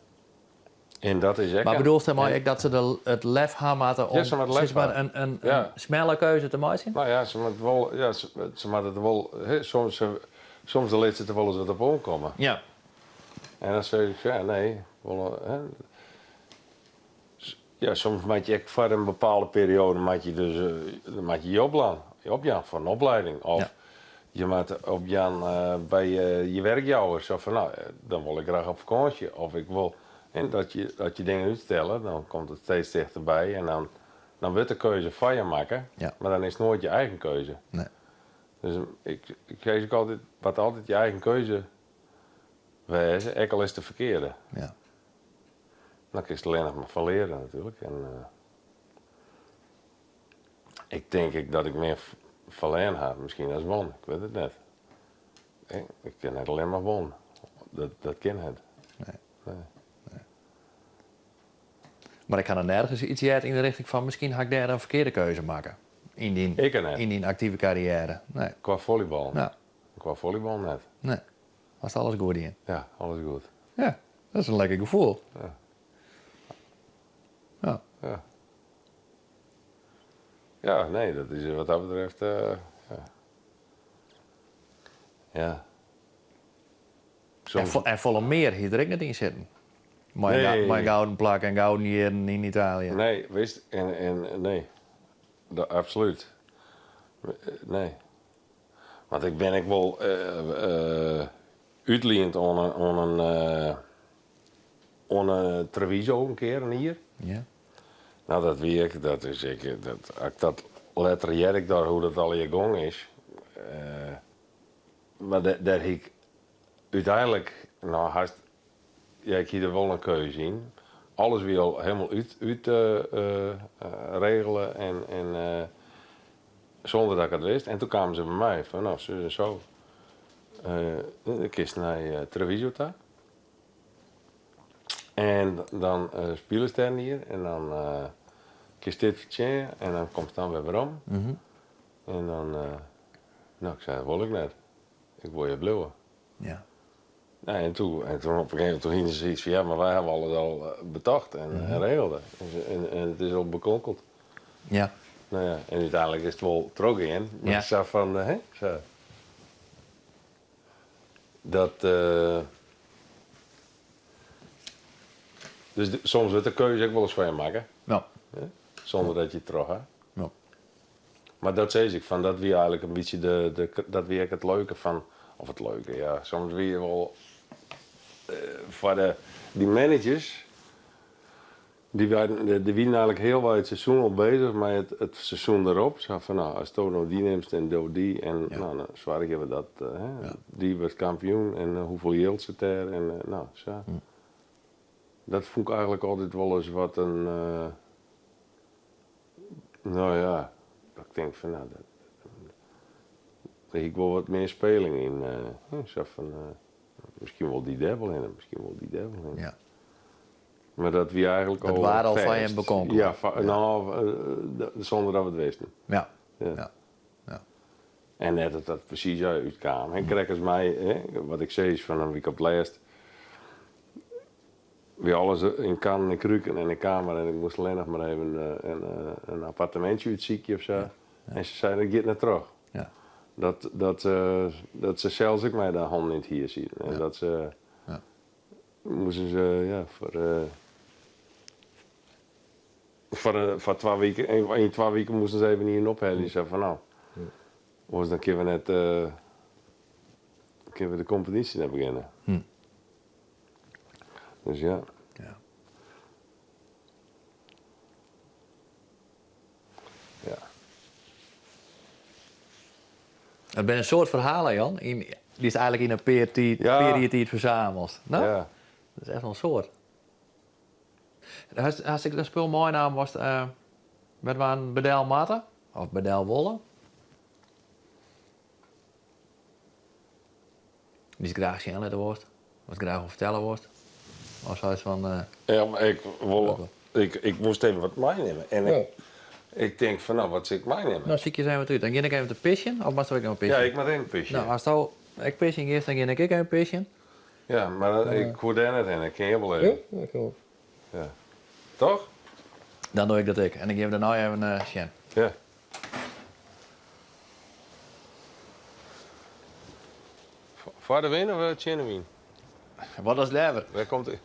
En dat is ek Mar in- bedoelst dêrmei ek dat se de, it lef ha moatte om Ja, se moatte lef sis mar ha. in Ja. smelle keuze te meitsjen? No ja, se moat wol, ja, se, se moatte it wol, hè, soms, soms dan lit se der wolris wat op oankomme. Ja. En dan sis ik, ja, nee, wol, hè, ja, soms moat je ek foar in bepaalde perioade moat je dus, dan moat je je oplaan, opjaan foar in oplieding. Of Ja. je moatte opjaan by je werkjouwer. Sa fan, no, dan wol ik graach op fakânsje. Of ik wol, en dat je, dat je dingen útstelle, dan komt it steeds tichterby en dan, dan wurdt de keuze foar je makke, Ja. mar dan is it noait je eigen keuze. Nee. Dus ik, ik sis ek altyd, moat altyd je eigen keuze wêze, ek al is it de ferkearde. Ja. Dan kinst der allinnich mar fan leare natuerlik. En, eh. Ik tink ek dat ik mear ferlern ha, miskien as wûn. Ik wit it net. Ik kin net allinnich mar wûn. Dat kin net. Nee. Nee. Mar ik ha noch nergens iets heard yn de richting fan miskien ha ik dêr in ferkearde keuze makke yn dyn, yn dyn aktive karriêre. Nee. Kwa follybal? Ja. Kwa follybal net. Nee. Hast alles goed dien? Ja, alles goed. Ja, dat is in lekker gefoel. Ja. Ja. Ja. Ja, nee, dat is wat dat betreft, ja. Ja. Soms... En folle mear hie der ek net yn sitten. Mei, nee. mei gouden plak en gouden jierren yn Italië. Nee, wist, en nee. Dat, absoluut. Nee. Want ik bin ek wol uh, útliend oan in Treviso in kear in jier. Ja. No, dat wie ik, dat is ik, dat, ik dat letter hear ik daar hoe dat allegear gong is. Mar dêr hie ik úteinlik, no hast, ja ik hie der wol in keuze yn. Alles wie al hielendal út regele en sûnder dat ik it wist. En toen kamen se by my fan no sus en so, kinst nei Treviso ta. En dan spilest dêr in jier en dan kinst dit fertsjinje en dan komst dan wer werom. En dan, no, ik sei, dat wol ik net. Ik wol hjir bliuwe. Ja. No, en toen, en toen op in gegeven momint toen hiene se sayts fan, ja, mar wy hawwe alles al betocht en regele. En it is al bekonkeld. Ja. No ja, en úteinlik is it wol trochgien. Mar Ja. sa fan, hè, sa. Dat, dus soms wurdt de keuze ek wolris foar je makke. Ja. Sûnder dat je it troch ha. Ja. Mar dat sis ik, fan dat wie eigenlik in bytsje de, dat wie ek it leuke fan, of it leuke, ja, soms wie je wol foar de, dy managers, dy waarden, dy wienen eigenlik healwei it seizoen al bezich mei it seizoen derop. Sa fan, no, asto no dy nimst en do dy en no, dan soargje we dat, hè, dy wurdt kampioen en hoefolle jild sit dêr en no, sa. Dat fûn ik eigenlik altyd wolris wat in. No ja, dat ik tink fan no, dêr hie ik wol wat mear speling yn. Sa fan, miskien wol dy dêr wol hinne, miskien wol dy dêr wol hinne. Ja. Mar dat wie eigenlik Dat al waard al fan fêst. jim bekonkele. Ja, no, sûnder dat we it wisten. Ja. Ja. Ja. Ja. En net dat dat presys útkaam. Hè, krekt as my, hè, wat ik sis fan in wike op 't lêst. Wie alles yn kannen en kruken en ik kaam mar en ik moast allinnich mar even in appartemintsje útsykje of sa. En se seinen, it giet net troch. Ja. Dat se sels ek mei de hannen yn it hier sieten. En dat se Ja. moasten se, ja, foar twa wiken, yn twa wiken moasten se even ien ophelje. Sa fan no, oars dan kinne we net, kinne we de kompetysje net begjinne. Dus ja. Ja. Ja. It binne in soad ferhalen, Jan, yn, dy'tst eigenlik yn in pear tiid, Ja. pear jier tiid fersamelst. No? Ja. Dat is echt wol in soad. Hast, hast ek in spul meinaam watst uh, wêr't we oan bedel moatte? Of bedel wolle? Dy'tst graach sjen litte wolst, watst graach wol fertelle wolst. Of seist fan. Uh, Ja, mar ik wol, ik moast even wat meinimme. En ik, ik tink fan, no, wat sil ik meinimme? No, sykje ris even wat út. Dan gean ik even te pisjen, of moatst ek noch pisjen? Ja, ik moat even pisjen. No, asto ek pisjen giest, dan gean ik ek even pisjen. Ja, mar dan, ik koe dêr net hinne. Ik kin hjir wol even. Ja, ik wol. Ja. Toch? Dan doch ik dat ek. En dan gean we dêrnei even uh, sjen. Ja. Foar de wyn of tsjin de wyn? Wat is leaver? Wêr komt it?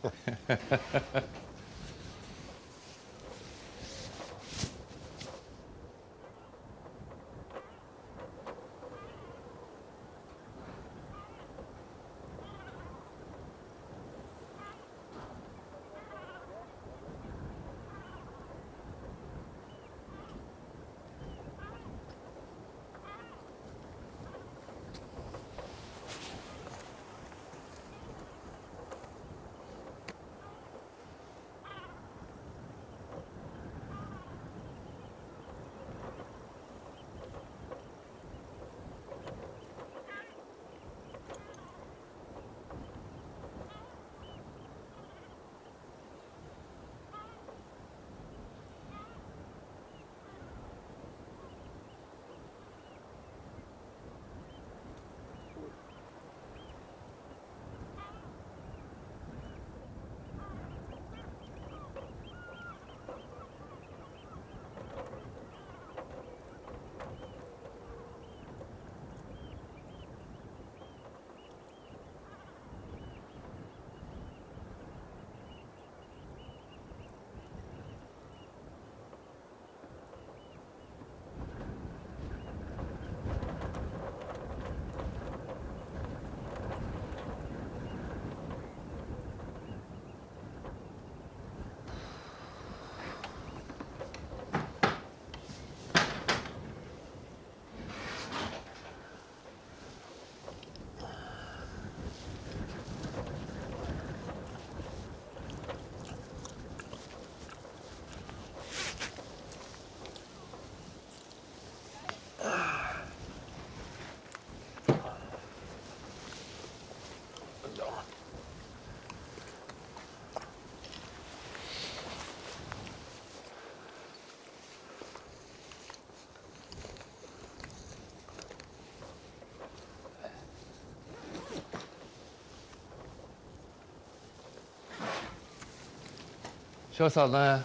Sjochst dat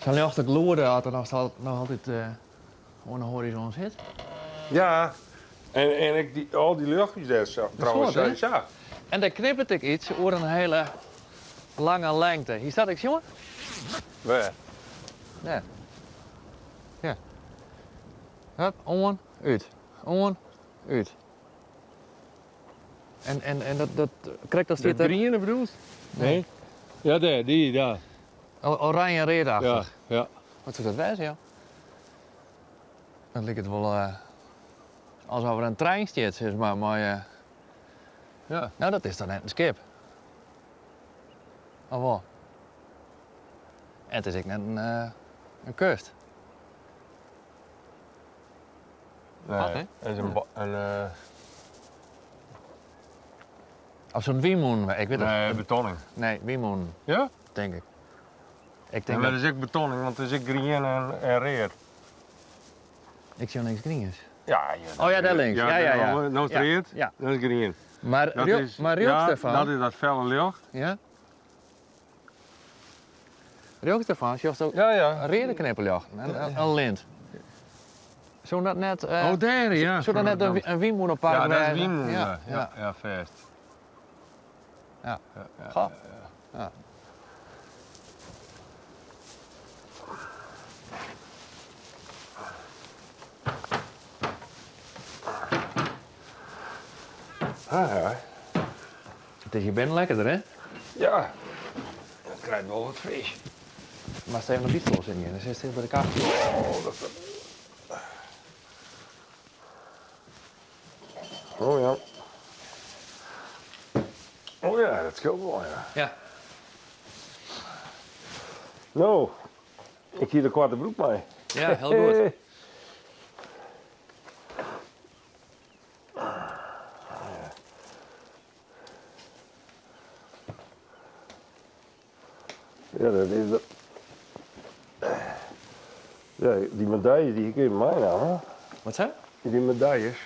sa'n ljochte gloede as er noch noch altyd oan de hoarizon sit? Ja, en, en ek dy, al dy ljochtjes dêr sa, trouwens. Soad, hè? Ja. En dêr knippert ek iets oer in hiele lange lengte. Hier staat ik, jongen. Wêr? Dêr. Ja. Hup, oan, út. Oan, út. En, en, en dat, dat krekt as Dat griene bedoelst? Nee. Ja, dêr, dy, ja. Oranje en readachtich. Ja, ja. Wat soe dat wêze, joh? Dat liket wol uh, alsof der in trein stiet, sis mar, mei... Uh... Ja. No, dat is toch net in skip? Of wol? En it is ek net in, uh, in kust. Nee, Wat, hè? Het is in, in uh... Of zo'n wynmûne, ik wit het. Nee, betonning. Nee, wynmûne. Ja? Tink ik. Ik Ja, tink maar dat... dat is ek betonning, want it is ek grien en, en read. Ik sjoch niks griens. Ja, ja, Oh ja, daar links. Ja, ja, ja. Nou is het Ja, read, ja. dat is grien. Maar, Dat rio- is, maar rjochts ja, dêrfan... dat is dat felle ljocht. Ja? Rjochts dêrfan sjochst ook Ja, ja. reade knipperljochten en in, in lint. Soe dat net... eh, Oh, dêr, ja. Soe dat net in, in wynmûnepark Ja, dat is wêze? wynmûne. Ja, Ja, ja. ja, fêst. Ja. Ja, ja, Goh. ja. Ja. Ah, ja. It is hjir binnen lekkerder, hè? Ja, dat krijt wol wat fris. Mar even op die stoel sitten, dan sit by de kachel. Oh, dat... Oh ja. Oh ja, dat skeelt wol, ja. Ja. No, ik hie de koarte broek mei. Ja, hiel goed. Ja, dat is de... Ja, dy medailles dy kun je meinimme. Wat sei? Dy medailles.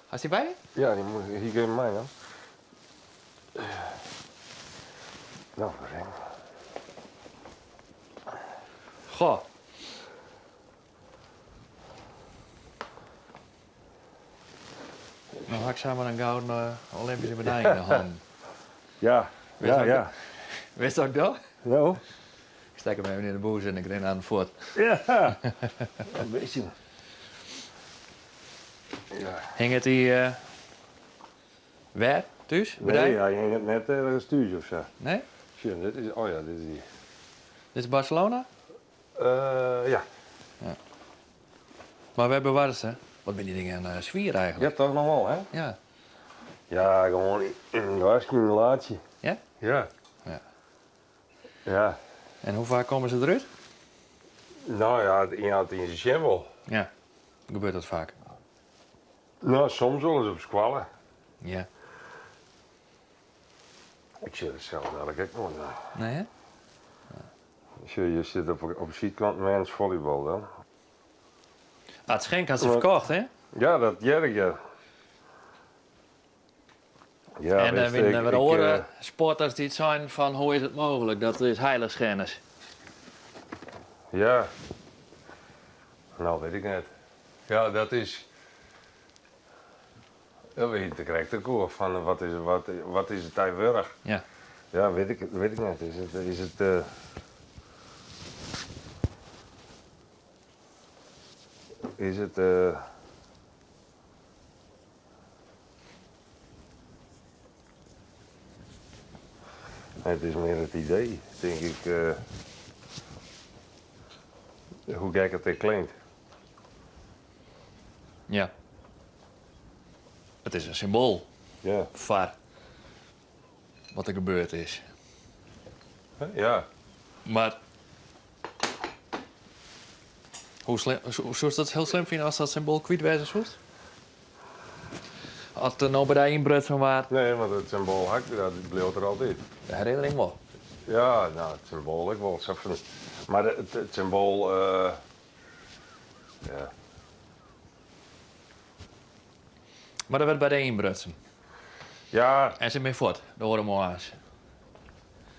Hast dy by? Ja, dy, moet, dy kun je meinimme. No, dat Goh. No ha ik samar in gouden eh, Olympyske medalje yn de hannen. Ja, Wist ja, ook- ja. Wist wat ik doch? No? Ik stek him even yn de bûse en ik rin oan de fuot. Ja, in bytsje. Ja. Hinget dy eh, wer thús? By Nee, dy? hy hinget net ergens thús of sa. Nee? Sjoch, dit is, oh ja, dit is dy. Dit is Barcelona? Eh, ja. ja. Mar wêr bewarrest se? Wat binne dy dingen eh, swier eigentlik? Ja, toch noch wol, hè? Ja. Ja, gewoan yn in laadsje. Ja? Ja. Ja. Ja. En hoe faak komme se derút? No ja, ien hat yn syn wol. Ja. Gebeurt dat faak? No, soms wolris op skoalle. Ja. Ik sjoch der sels eigentlik ek noait nei. Nee, hè? Sjoch, je sit op, op de sydkant men's volleybal dan. Ard Schenk hat se ferkocht, hè? Ja, dat hear ik, ja. Ja, en dan witst, wiene ik- der wer ik, oare eh, sporters dy't seinen fan hoe is it mooglik, dat is heiligschennis. Ja. No, wit ik net. Ja, dat is. Dat wit ik krekt ek oer. Fan wat is, wat, wat is it dêr wurdich? Ja. Ja, wit ik, wit ik net. Is it. Is it eh, is it. eh, Het is mear it idee, tink ik. eh, hoe gek it ek klinkt. Ja. It is in symboal Ja. foar wat der gebeurd is. Ja. Mar hoe slim, soest dat hiel slim fine ast dat symboal kwyt wêze soest? As der no by dy ynbrutsen waard? Nee, want it symboal ha ik, dat bliuwt der altyd. De herinnering wol. Ja, no, it symboal ek wol. Sa fan, mar it, it symboal, eh, ja. Mar der wurdt by dy ynbrutsen. Ja. En se binne fuort, de oare moarns.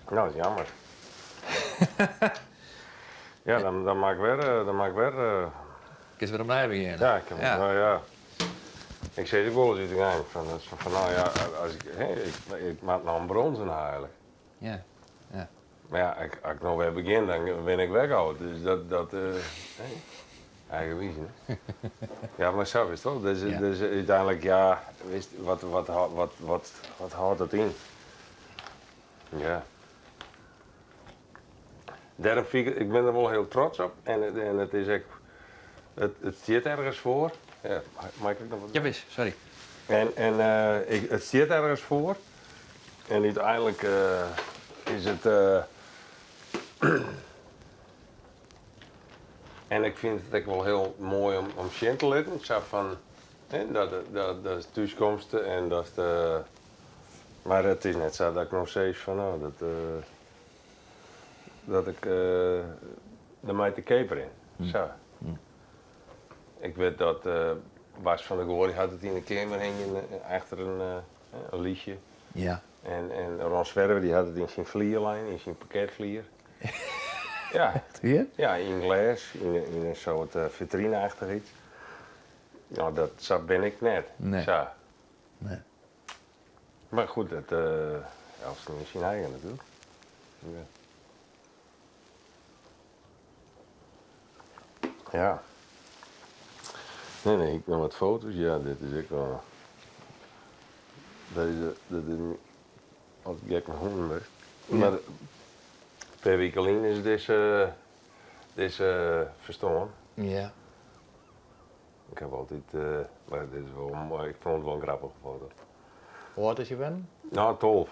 No, dat is jammer. Ja, dan, dan moat ik wer, dan moat ik wer. Kinst wer opnij begjinne. Ja, ik, ja. Nou ja. Ik sis ek wolris út de gang fan, fan nou ja, as ik, hè, ik, ik moat no in bronzen ha eigentlik. Ja, ja. Mar ja, as ik no wer begjin, dan win ik wer goud. Dus dat, dat hey, eigenwiis, hè? Ja, mar sa is it toch? Dus, Ja. dus úteinlik, ja, witst, wat, wat, wat, wat, wat hâldt dat yn? Ja. Dêrom fyn ik, ik bin der wol hiel trots op en it, en it is ek, it, it stiet ergens foar. Ja, mei ik ek noch wat? Jawis, sorry. En, en ik, it stiet ergens foar. En úteinlik is it. En ik fyn it ek wol hiel moai om, om sjen te litten, sa fan, hè, dat, dat, dat thúskomst en dat. Mar it is net sa dat ik no sis fan no, dat, dat ik dermei te keap rin. Sa. Ik wit dat Bas van der Goor dy hat it yn 'e keamer hingjen achter in listje. Ja. En, en Ron Zwerver dy hat it yn syn flier lein, yn syn parketflier. Ja. Hier? Ja, yn glês, yn, yn in soart fitrine-achtich yts. No, dat, sa bin ik net. Nee. Sa. Nee. Mar goed, dat, eltsenien syn eigen natuerlik. Ja. Ja. Nee, nee, ik noch wat foto's. Ja, dit is ek wel. Dat is, dat is altyd gek mei hûnen west. Mar in pear wike lyn is dizze, dizze ferstoarn. Ja. Ik haw altyd, mar dit is wol moai, ik fûn it wol in grappige foto. Hoe âld is hy wurden? No, 12.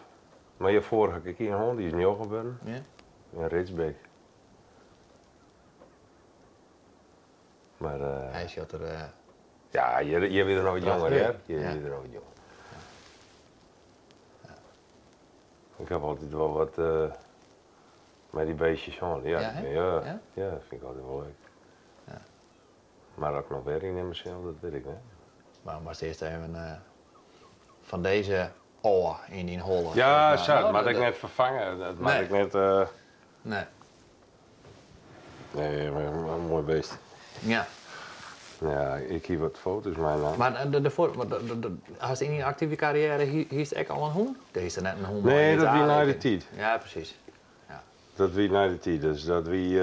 Mar hjirfoar ha ik ek ien hân, dy is njoggen wurden. Ja. In Ridgeback. Mar. Hy sjocht der. Ja, hjir, hjir wie er noch wat jonger, hear. Hjir Ja. wie er noch wat jonger. Ik haw altyd wol wat mei dy beestjes hân. Ja, Ja, hè? ja, Ja? ja, dat fyn ik altyd wol leuk. Ja. Mar oft ik noch wer ien nimme sil, dat wit ik net. Mar moatst earst even fan dizze ôf yn dyn holle. Ja, zeg sa, maar. dat moat ik net ferfange. Dat moat Nee. ik net. Nee. Nee, mar in moai beest. Ja. Ja, ik hie wat foto's meinaam. Mar de, de, foar- want hast yn dyn aktive karriêre hiest ek al in hûn? Dêr hiest der net in hûn mei Nee, yn dat wie Italië. nei de tiid. Ja, presys. Ja. Dat wie nei de tiid, dus dat wie.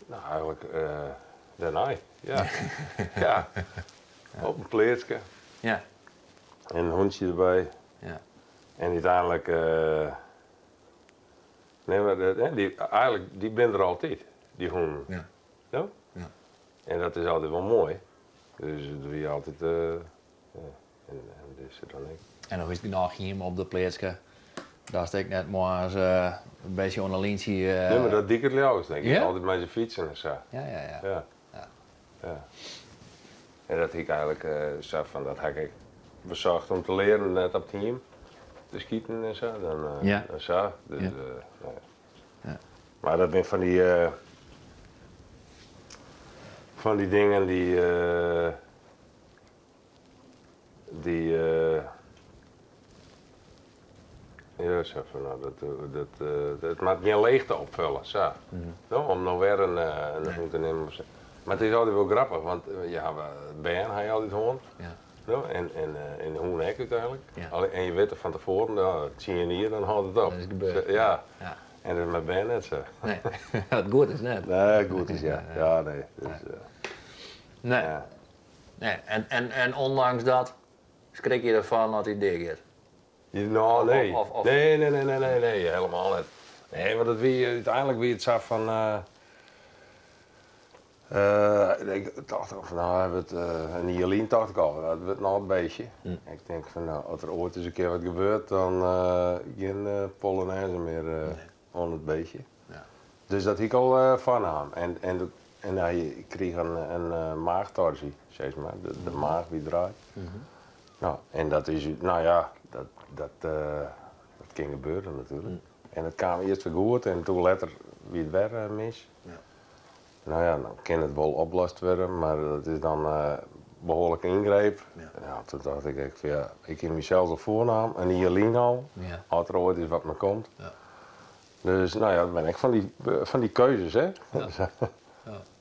No, eigentlik dêrnei, ja. ja. Op in pleatske. Ja. En in hûntsje derby. Ja. En úteinlik. Nee, mar dy, eigentlik, dy binne der altyd, dy hûnen. Ja. No? Ja. En dat is altyd wol moai. Dus it wie altyd. Ja. En, en dizze dan ek. En dan is genôch hiem op dat pleatske. Datst ek net moarns in bytsje oan 'e lyntsje. Nee, mar dat die ik it leafst, denk ik. Ja? Altyd mei se fytsen en sa. Ja. Ja. Ja. Ja. En dat hie ik eigentlik sa fan, dat ha ik ek besocht om te learen net op it hiem te skiten en sa. Dan, Ja. en sa. Dus, Ja. nou ja. Ja. Mar dat binne fan dy, fan dy dingen dy, dy, ja, sa fan, no, dat, dat, it moat gjin leechte opfolje, sa. No, om no wer in, in hûn te nimmen of sa. Mar it is altyd wol grappich, want je hawwe bern, ha je altyd hân. Ja. No, en, en, en de hûn ek úteinlik. Ja. En je witte fan tefoaren, no, 10 jier, dan hâldt it op. Dan is it gebeurd. Ja. Ja. En dat is mei bern net sa. Nee, dat goed is net. Nee, goed is ja. Ja, nee. Dus, Nee. Ja. Nee. En, en, en ondanks dat skrik je erfan dat hy deagiet? No, Of- nee. of- Nee, nee, nee, nee, nee, nee, helemaal net. Nee, want it wie, úteinlik wie it sa fan. Ik tocht al fan, no, hy wurdt, in jier lyn tocht ik al, dat wurdt noch in beestje. Ik tink fan, no, as der oait ris in kear wat gebeurt, dan gjin Polonaise mear oan it beestje. Ja. Dus dat hie ik al foarnaam. En, en, en hy krige in maachtorsy, sis mar. De maach wie draaid. No, en dat is, no ja, dat, dat, dat kin gebeure natuerlik. En it kaam earst wer goed en doe letter wie it wer mis. Ja. No ja, dan kin it wol oplost wurde, mar dat is dan. behoarlike yngreep. Ja. Toen tocht ik ek fan ja, ik hie mysels al foarnaam, in jier lyn al, as der oait ris wat mei komt. Dus no ja, dat binne ek fan dy, fan dy keuzes, hè.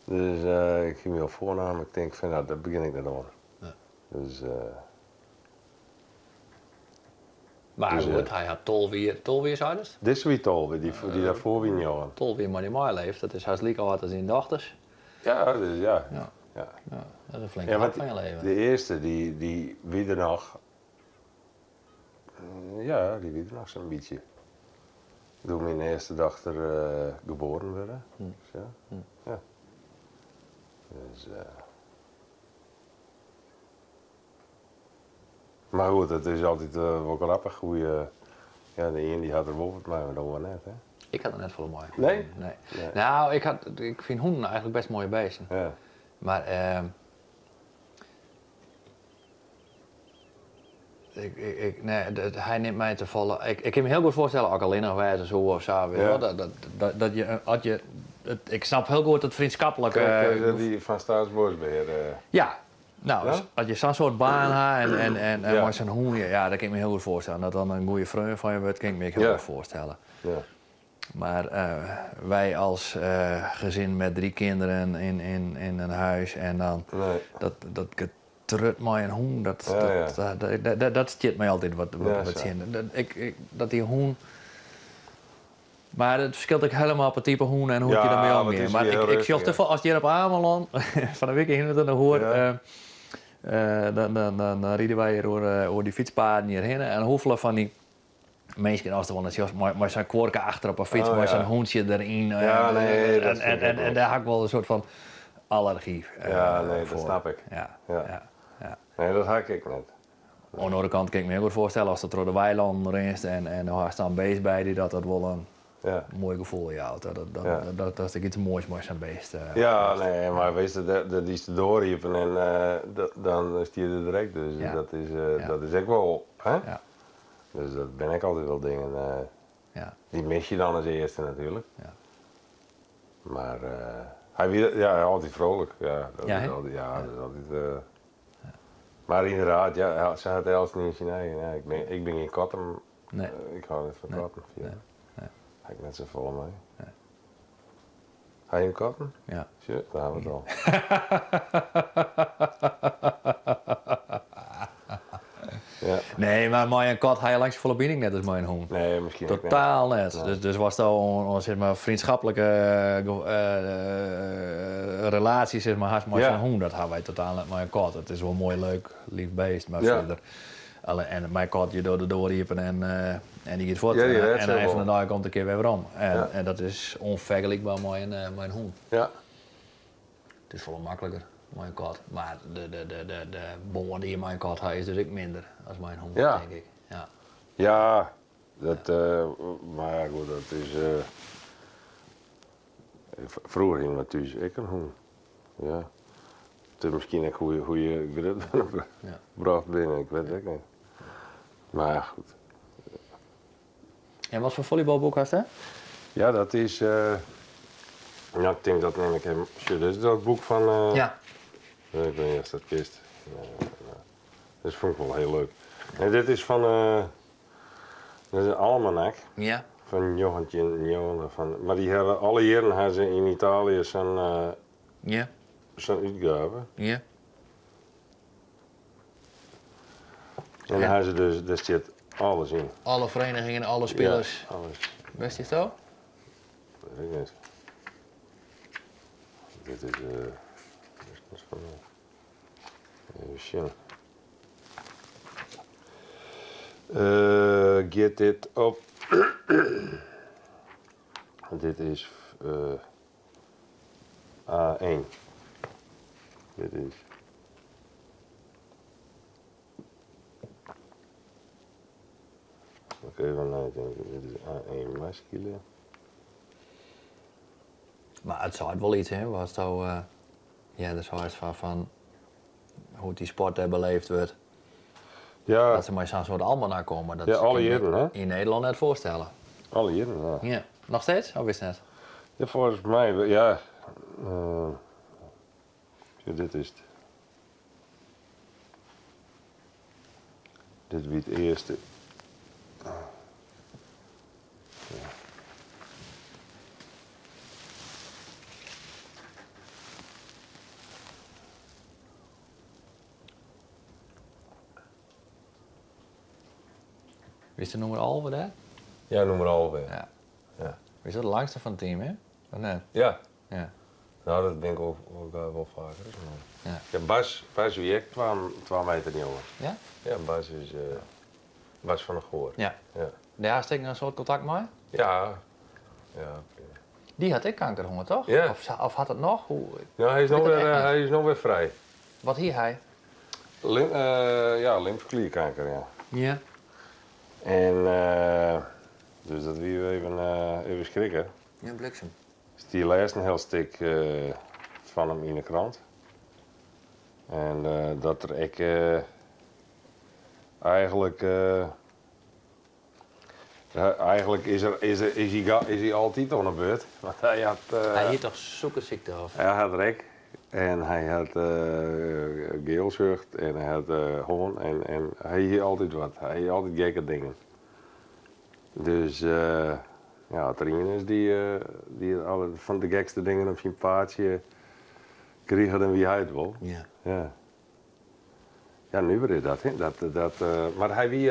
Dus ik hie my al foarnaam, ik tink fan no, dêr begjin ik net oan. Dus. Mar Dus, goed, hy hat 12 jier, 12 jier seidest? Dizze wie 12, dy dêrfoar wie njoggen. 12 jier mei dy meileved, dat is hast like âld as dyn dochters. Ja, dus ja. Ja. Ja. Dat is in flinke Ja, hap want fan je leven. de earste, dy, dy wie der noch. Ja, dy wie der noch sa'n bytsje. Doe't myn earste dochter geboren wurde. Dus ja. Ja. Dus. Mar goed, it is altyd wol grappich hoe je, ja, de ien dy hat der wol wat mei, mar de oar net, hè? Ik ha der net folle mei. Nee? Nee. Nou, ik ha, ik fyn hûnen eigentlik bêst moaie beesten. Ja. Mar ik, ik, nee, hy nimt my te folle. Ik, ik kin my hiel goed foarstelle as ik allinnich wêze soe of sa, witst wol, dat, dat, dat, dat je, as je, ik snap hiel goed it freonskiplike. Kijk, dy fan Staatsbosbeheer. Ja, Nou, as je sa'n soart baan ha en, en, en, en mei sa'n hûn, ja, dat kin ik my hiel goed foarstelle. Dat dan in goede freon fan je wurdt, kin ik my ek hiel goed foarstelle. Mar wy as gezin met drie kinderen in, in, in een huis en dan dat, dat getrut mei in hûn, dat, dat, dat, dat, dat stiet my altyd wat, wat tsjin. Dat, ik, ik, dat dy hûn. Mar it ferskilt ek helemaal per type hûn en hoe't je dermei omgean. Mar ik, ik sjoch te folle, as hjir op Amelân, fan 'e wike hiene we it der noch oer, dan, dan, dan, dan ride wy hjir oer, oer dy fytspaden hjirhinne en hoefolle fan dy minsken ast der wol net sjochst mei, mei sa'n kuorke achter op 'e fyts, mei sa'n hûntsje deryn. Ja, nee, dat en, en, en, en dêr ha ik wol in soart fan allergy Ja, nee, dat foar. snap ik. Ja, ja, ja. Nee, dat ha ik ek net. Oan de oare kant kin ik my ek wol foarstelle ast troch de weilannen rinst en, en do hast dan in beest by dy, dat dat wol in moai gefoel jout. Dat, dat, dat, dat, dat is ek iets moais mei sa'n beest. Ja, nee, mar witst, dat is de doar iepen en dan stiet er direkt. Dus dat is, dat is ek wol, hè? Dus dat binne ek altyd wol dingen, dy mis je dan as earste natuerlik. Mar hy wie, ja, altyd vrolijk. Ja, dat is altyd, ja, dat is altyd. Mar ynderdaad, ja, sa hat eltsenien syn eigen. Ja, ik bin, ik bin gjin katten. Nee. Ik hâld net fan katten. Nee. Nee. Ha ik net safolle mei. Nee. Ha jim katten? Ja. Sjoch, dêr ha we it al. Ja. Nee, mar mei in kat ha je lang safolle bining net as mei in hûn. Nee, miskien ek net. Totaal net. Dus, dus watsto oan, oan sis mar, freonskiplike relaasje sis mar, hast mei sa'n hûn, dat ha wy totaal net mei in kat. It is wol moai, leuk, lief beest, mar fierder. Alle, en mei kat, je dogge de doar iepen en, en dy giet fuort. Ja, dy rêdt en sich ein fan de wol. dei komt er kear wer werom. En, en dat is ûnfergelykber mei in, mei in hûn. It is folle makliker mei in kat, mar de, de, de, de, de bân dy't je mei in kat ha is dus ek minder as mei in hûn, tink ik. Ja. Ja, dat, mar ja, goed, dat is. Froeger hiene we thús ek in hûn. Ja. It is miskien ek hoe, hoe je grut brocht binne, ik wit it ek net. Mar ja, goed. En wat foar follybalboek hast dêr? Ja, dat is. Ja, ik tink dat nim ik even. Sjoch, dit is dat boek fan. Ja. Ik weet net oftst dat kenst. Dat fûn ik wol hiel leuk. En dit is fan. Dat is in almanak. Ja. Fan 1990. Fan, mar dy hawwe alle jierren ha se yn Italië sa'n Ja. sa'n útgave. Ja. En dêr ha se dus, dêr stiet alles yn. Alle verenigingen, alle spilers. Ja, alles. Wêr stiet dat? Weet ik net. Dit is, dit is fan, even sjen. Giet dit op. dit is A1. Dit is. Moet ik even neitinke. Dit is A1 maskile. Mar it seit wol yts, hè, watsto earder seist fan, fan hoe't dy sport dêr beleefd wurdt. Ja. Dat se mei sa'n soart almanak komme, dat Ja, alle kin ik jierren, hè? yn Nederlân net foarstelle. Alle jierren, ja. Ja. Noch steeds, of witst net? Ja, folgens my, ja. Sjoch, dit is it. Dit wie it earste. Ja. Wist de nûmer 11 dêr? Ja, nûmer 11, ja. Ja. Ja. Is dat de langste fan it team, hè? Of net? Ja. Ja. No, dat bin ik wol, wol, wol faker. Ja. Ja, Bas, Bas wie ek twa meter njoggen. Ja? Ja, Bas is Bas van der Goor. Ja. Ja. Dêr hast ek in soad kontakt mei? Ja. Ja. Dy hat ek kanker hân, toch? Ja. Of, of hat it noch? Hoe, No, hy is no Wit dat wer, echt net. hy is no wer frij. Wat hie hy? Lim, ja, lymfeklierkanker, ja. Ja. En dus dat wie even, even skrikke. Ja, bliksem. Stie lêsten in hiel stik fan him yn 'e krant. En dat er ek eigenlik. Eigenlik is er, is er, is hy, is hy altyd oan 'e beurt. Want hy hat. Hy hie toch sûkersykte? Of? Hy hat er ek. En hy hat geelzucht en hy hat hân en, en hy hie altyd wat. Hy hie altyd gekke dingen. Dus ja, as der ien is dy't dy alle fan de gekste dingen op syn paadsje krige, dan wie hy it wol. Ja. Ja, ja nuver is dat, hè. Dat, dat, mar hy wie,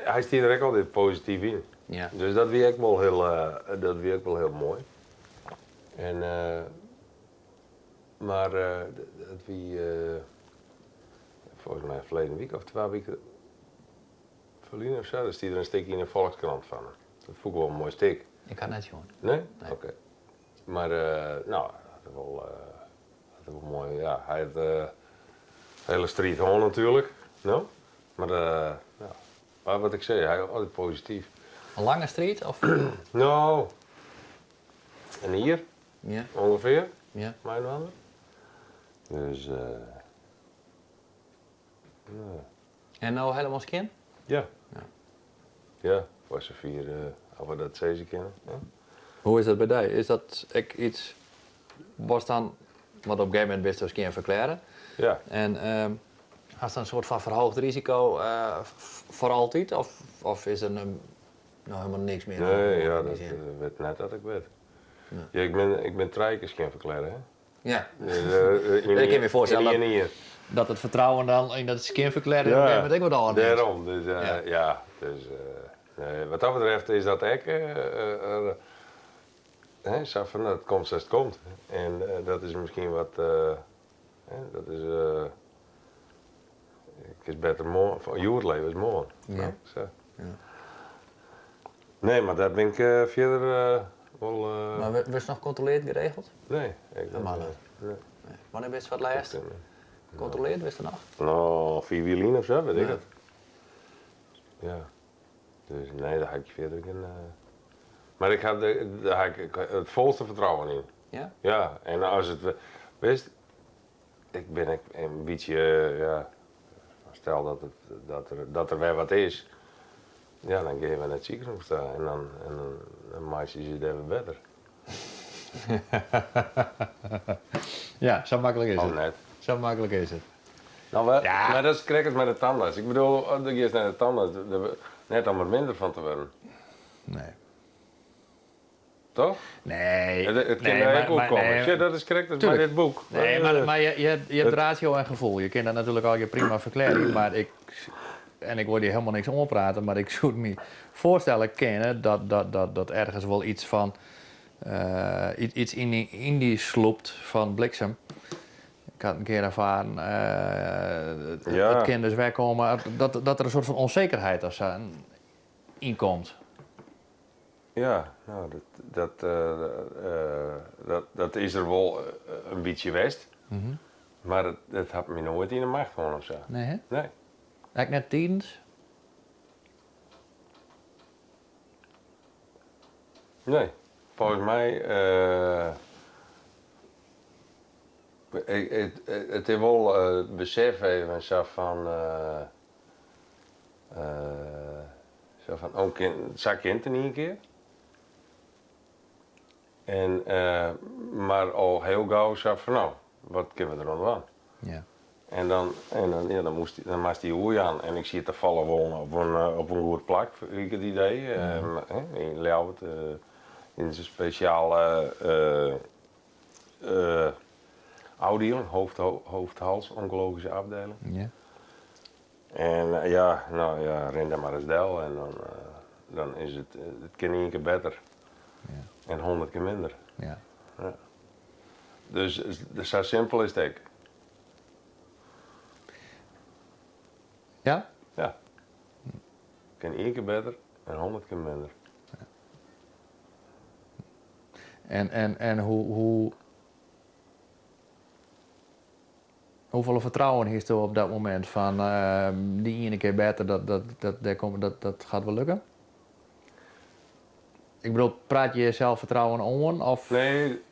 hy stie der ek altyd posityf yn. Ja. Dus dat wie ek wol hiel, dat wie ek wol hiel moai. En, mar dat wie folgens my ferleden wike of twa wike Ferline of sa, der stie der in stik yn de Volkskrant fan him. Dat fûn ik wol in moai stik. Ik ha it net sjoen. Nee? Oké. Mar no, hat er wol, hat er wol moai, ja, hy hat hiele striid hân natuerlik, no. Mar ja, mar wat ik sei, hy altyd posityf. In lange striid of? No, in jier. Ja. Ûngefear. Ja. Mei-inoar. Dus ja. En no helemaal skjin? Ja. Ja, foar safier oft we dat sizze kinne. Ja. Hoe is dat by dy? Is dat ek yts watst dan, want op in gegeven momint bist skjin ferklearre. Ja. En hast dan in soart fan ferhege risiko foar altyd? Of, of is der no helemaal niks mear? Nee, ja, dat wit net dat ik wit. Ja, ik bin trije kear skjin ferklearre, hè? Ja. Yn Ik kin my foarstelle ien jier. dat it fertrouwen dan yn dat skjin ferklearre op in gegeven momint ek wat ôfnimt. Dêrom, dus ja. Dus, nee, wat dat betreft is dat ek, hè, sa fan it komt sa't it komt. En dat is miskien wat, hè, dat is, ik is better moarn, hjoed leve as moarn. Ja. Sa. Ja. Nee, mar dêr bin ik fierder wol. Mar wurdst noch kontroleard geregeld? Nee, ik Normaal net. Nee. Wannear bist foar it lêst kontroleard, witst dat noch? No, 5 jier lyn of sa, wit ik it. Ja. Dus nee, dêr ha ik fierder gjin. Mar ik ha dêr ha ik it folste fertrouwen yn. Ja? Ja, en as it, witst, ik bin ek in bytsje, ja, stel dat, it, dat, der, dat der wer wat is, ja, dan gean we nei it sikehûs ta en dan, en dan, dan meitsje se dêr wer better. Ja, sa maklik is Of it. net. Sa maklik is it. No, mar dat is krekt as mei de tandarts. Ik bedoel, do giest nei de tandarts, net om der minder fan te wurden. Nee. Toch? Nee. It kin Nee, dêr ek oerkomme. nee. Sjoch, dat is krekt as mei Tuurlijk. dit boek. Nee, mar je hebt ratio en gefoel. Je kin dat natuerlik allegear prima ferklearje, mar ik, en ik wol dy helemaal niks oanprate, mar ik soe my foarstelle kinne dat ergens wol yts fan, yts yn dy slûpt fan bliksem. Ik ha it in kear erfaren, it kin dus wer komme, dat der in soart fan ûnsekerheid of sa yn komt. Ja, no, dat, dat, dat is der wol in bytsje west. Mar it hat my noait yn 'e macht hân of sa. Nee, hè? Nee. Ek net tidens? Nee. Folgens my, it is wol it besef even sa fan, Sa fan, oh, kin, sa kin it yn ien kear. En, mar al hiel gau sa fan, no, wat kinne we deroan dwaan? Ja. En dan, en dan, ja, dan, moast, dan moast dy oerjaan. En ik siet tafallich wol op in, op in goed plak, hie ik it idee. Yn Ljouwert, yn in spesjale ôfdieling, hoofd, hoofd-hals oncologische afdeling. En ja, no ja, rin dêr mar ris del en dan, dan is it, it kin ien kear better en hûndert kear minder. Ja. Dus sa simpel is it ek. Ja? Ja. Kin ien kear better en hûndert kear minder. En, en, en hoe, hoe, hoefolle fertrouwen hiesto op dat momint fan dy iene kear better, dat, dat, dat, dêr komt, dat, dat gaat wol lukke? Ik bedoel, praat je je selffertrouwen oan of? Nee,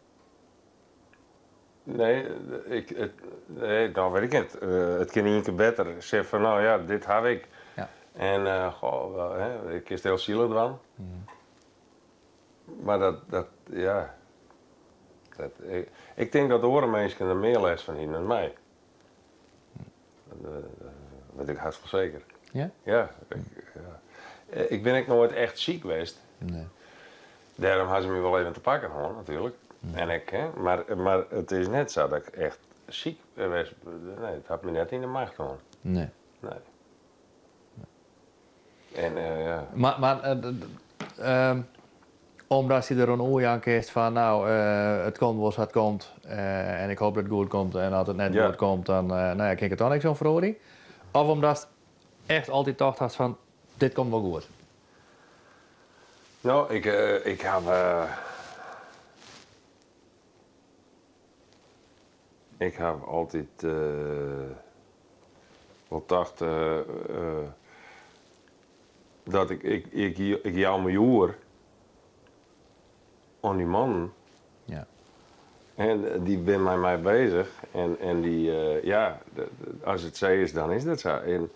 Nee, ik, it, nee, dan wit ik net. It kin ien kear better. Sis fan, no ja, dit haw ik. En goh, wel, hè, ik kinst hiel sielich dwaan. Mar dat, dat, ja. Dat, ik, ik tink dat oare minsken der mear lêst fan hienen dan my. Dat wit ik hast wol seker. Ja? Ja. Ik, ja. Ik bin ek noait echt siik west. Nee. Dêrom ha se my wol even te pakken hân, natuerlik. En ik, hè, mar, mar it is net sa dat ik echt siik west. Nee, it hat my net yn 'e macht hân. Nee. Nee. En ja. Mar, mar omdat je der oan oerjaan kinst fan no, it komt wol sa't it komt en ik hoop dat it goed komt en as it net goed komt dan no ja, kin ik der toch niks oan feroarje? Of omdatst echt altyd tocht hast fan dit komt wol goed? No, ik, ik haw. Ik haw altyd wol tocht dat ik, ik, ik, ik jou my oer oan dy mannen. Ja. En dy binne mei my beuzich en, en dy, ja, as it sa is, dan is dat sa. En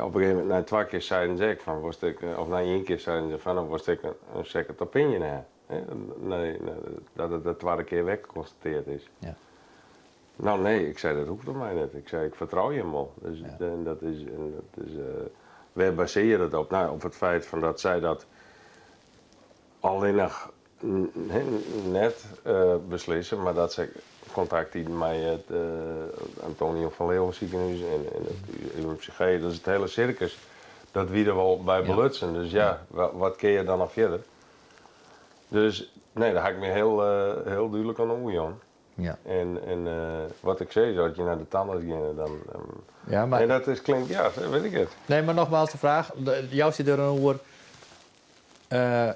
op in gegeven momint, nei twa kear seiden se ek fan, wolst ek, of nei ien kear seiden se fan, dan wolst ek in second opinion ha. Nee, dat it de twadde kear wer konstatearre is. Ja. No nee, ik sei dat hoecht om my net. Ik sei ik fertrou jim wol. Dus en dat is, en dat is, wêr basearje je dat op? No, op it feit fan dat sy dat allinnich net beslisse, mar dat sy kontakt hienen mei it Antonie van Leeuwen sikehûs en it UMCG. Dus it hiele sirkus, dat wie der wol by belutsen. Dus ja, wat kinne je dan noch fierder? Dus nee, dêr ha ik my hiel, hiel dúdlik oan oerjûn. Ja. En, en wat ik sis, as je nei de tandarts geane, dan. Ja, mar. En dat is, klinkt, ja, wit ik it. Nee, mar nogmaals de fraach, joust dy der in oer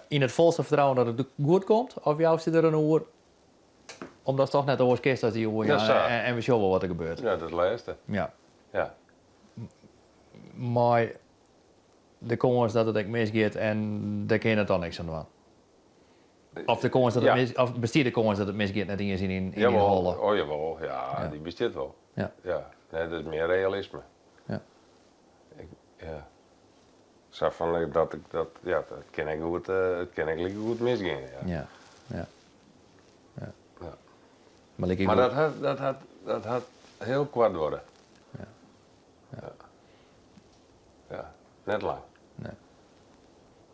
yn it folste fertrouwen dat it goed komt, of joust dy der in oer omdatst toch net oars kinst as dy oerjaan Ja, sa. en we sjogge wol wat der gebeurt? Ja, dat lêste. Ja. Ja. Mei de kâns dat it ek misgiet en dêr kin je dan niks oan dwaan. Of de kâns dat it Ja. mis, of bestiet de kâns dat it misgiet net iens yn dyn, yn dyn Jawol, holle? oh jawol, ja, Ja. dy bestiet wol. Ja. Ja, nee, dat is mear realisme. Ja. Ik, ja. Sa fan eh, dat ik dat, ja, dat kin ek goed, eh, it kin ek like goed misgean, ja. Ja, ja. Ja. Ja. Mar like Mar goed. dat hat, dat hat, dat hat hiel koart duorre. Ja. Ja. Ja, net lang. Nee.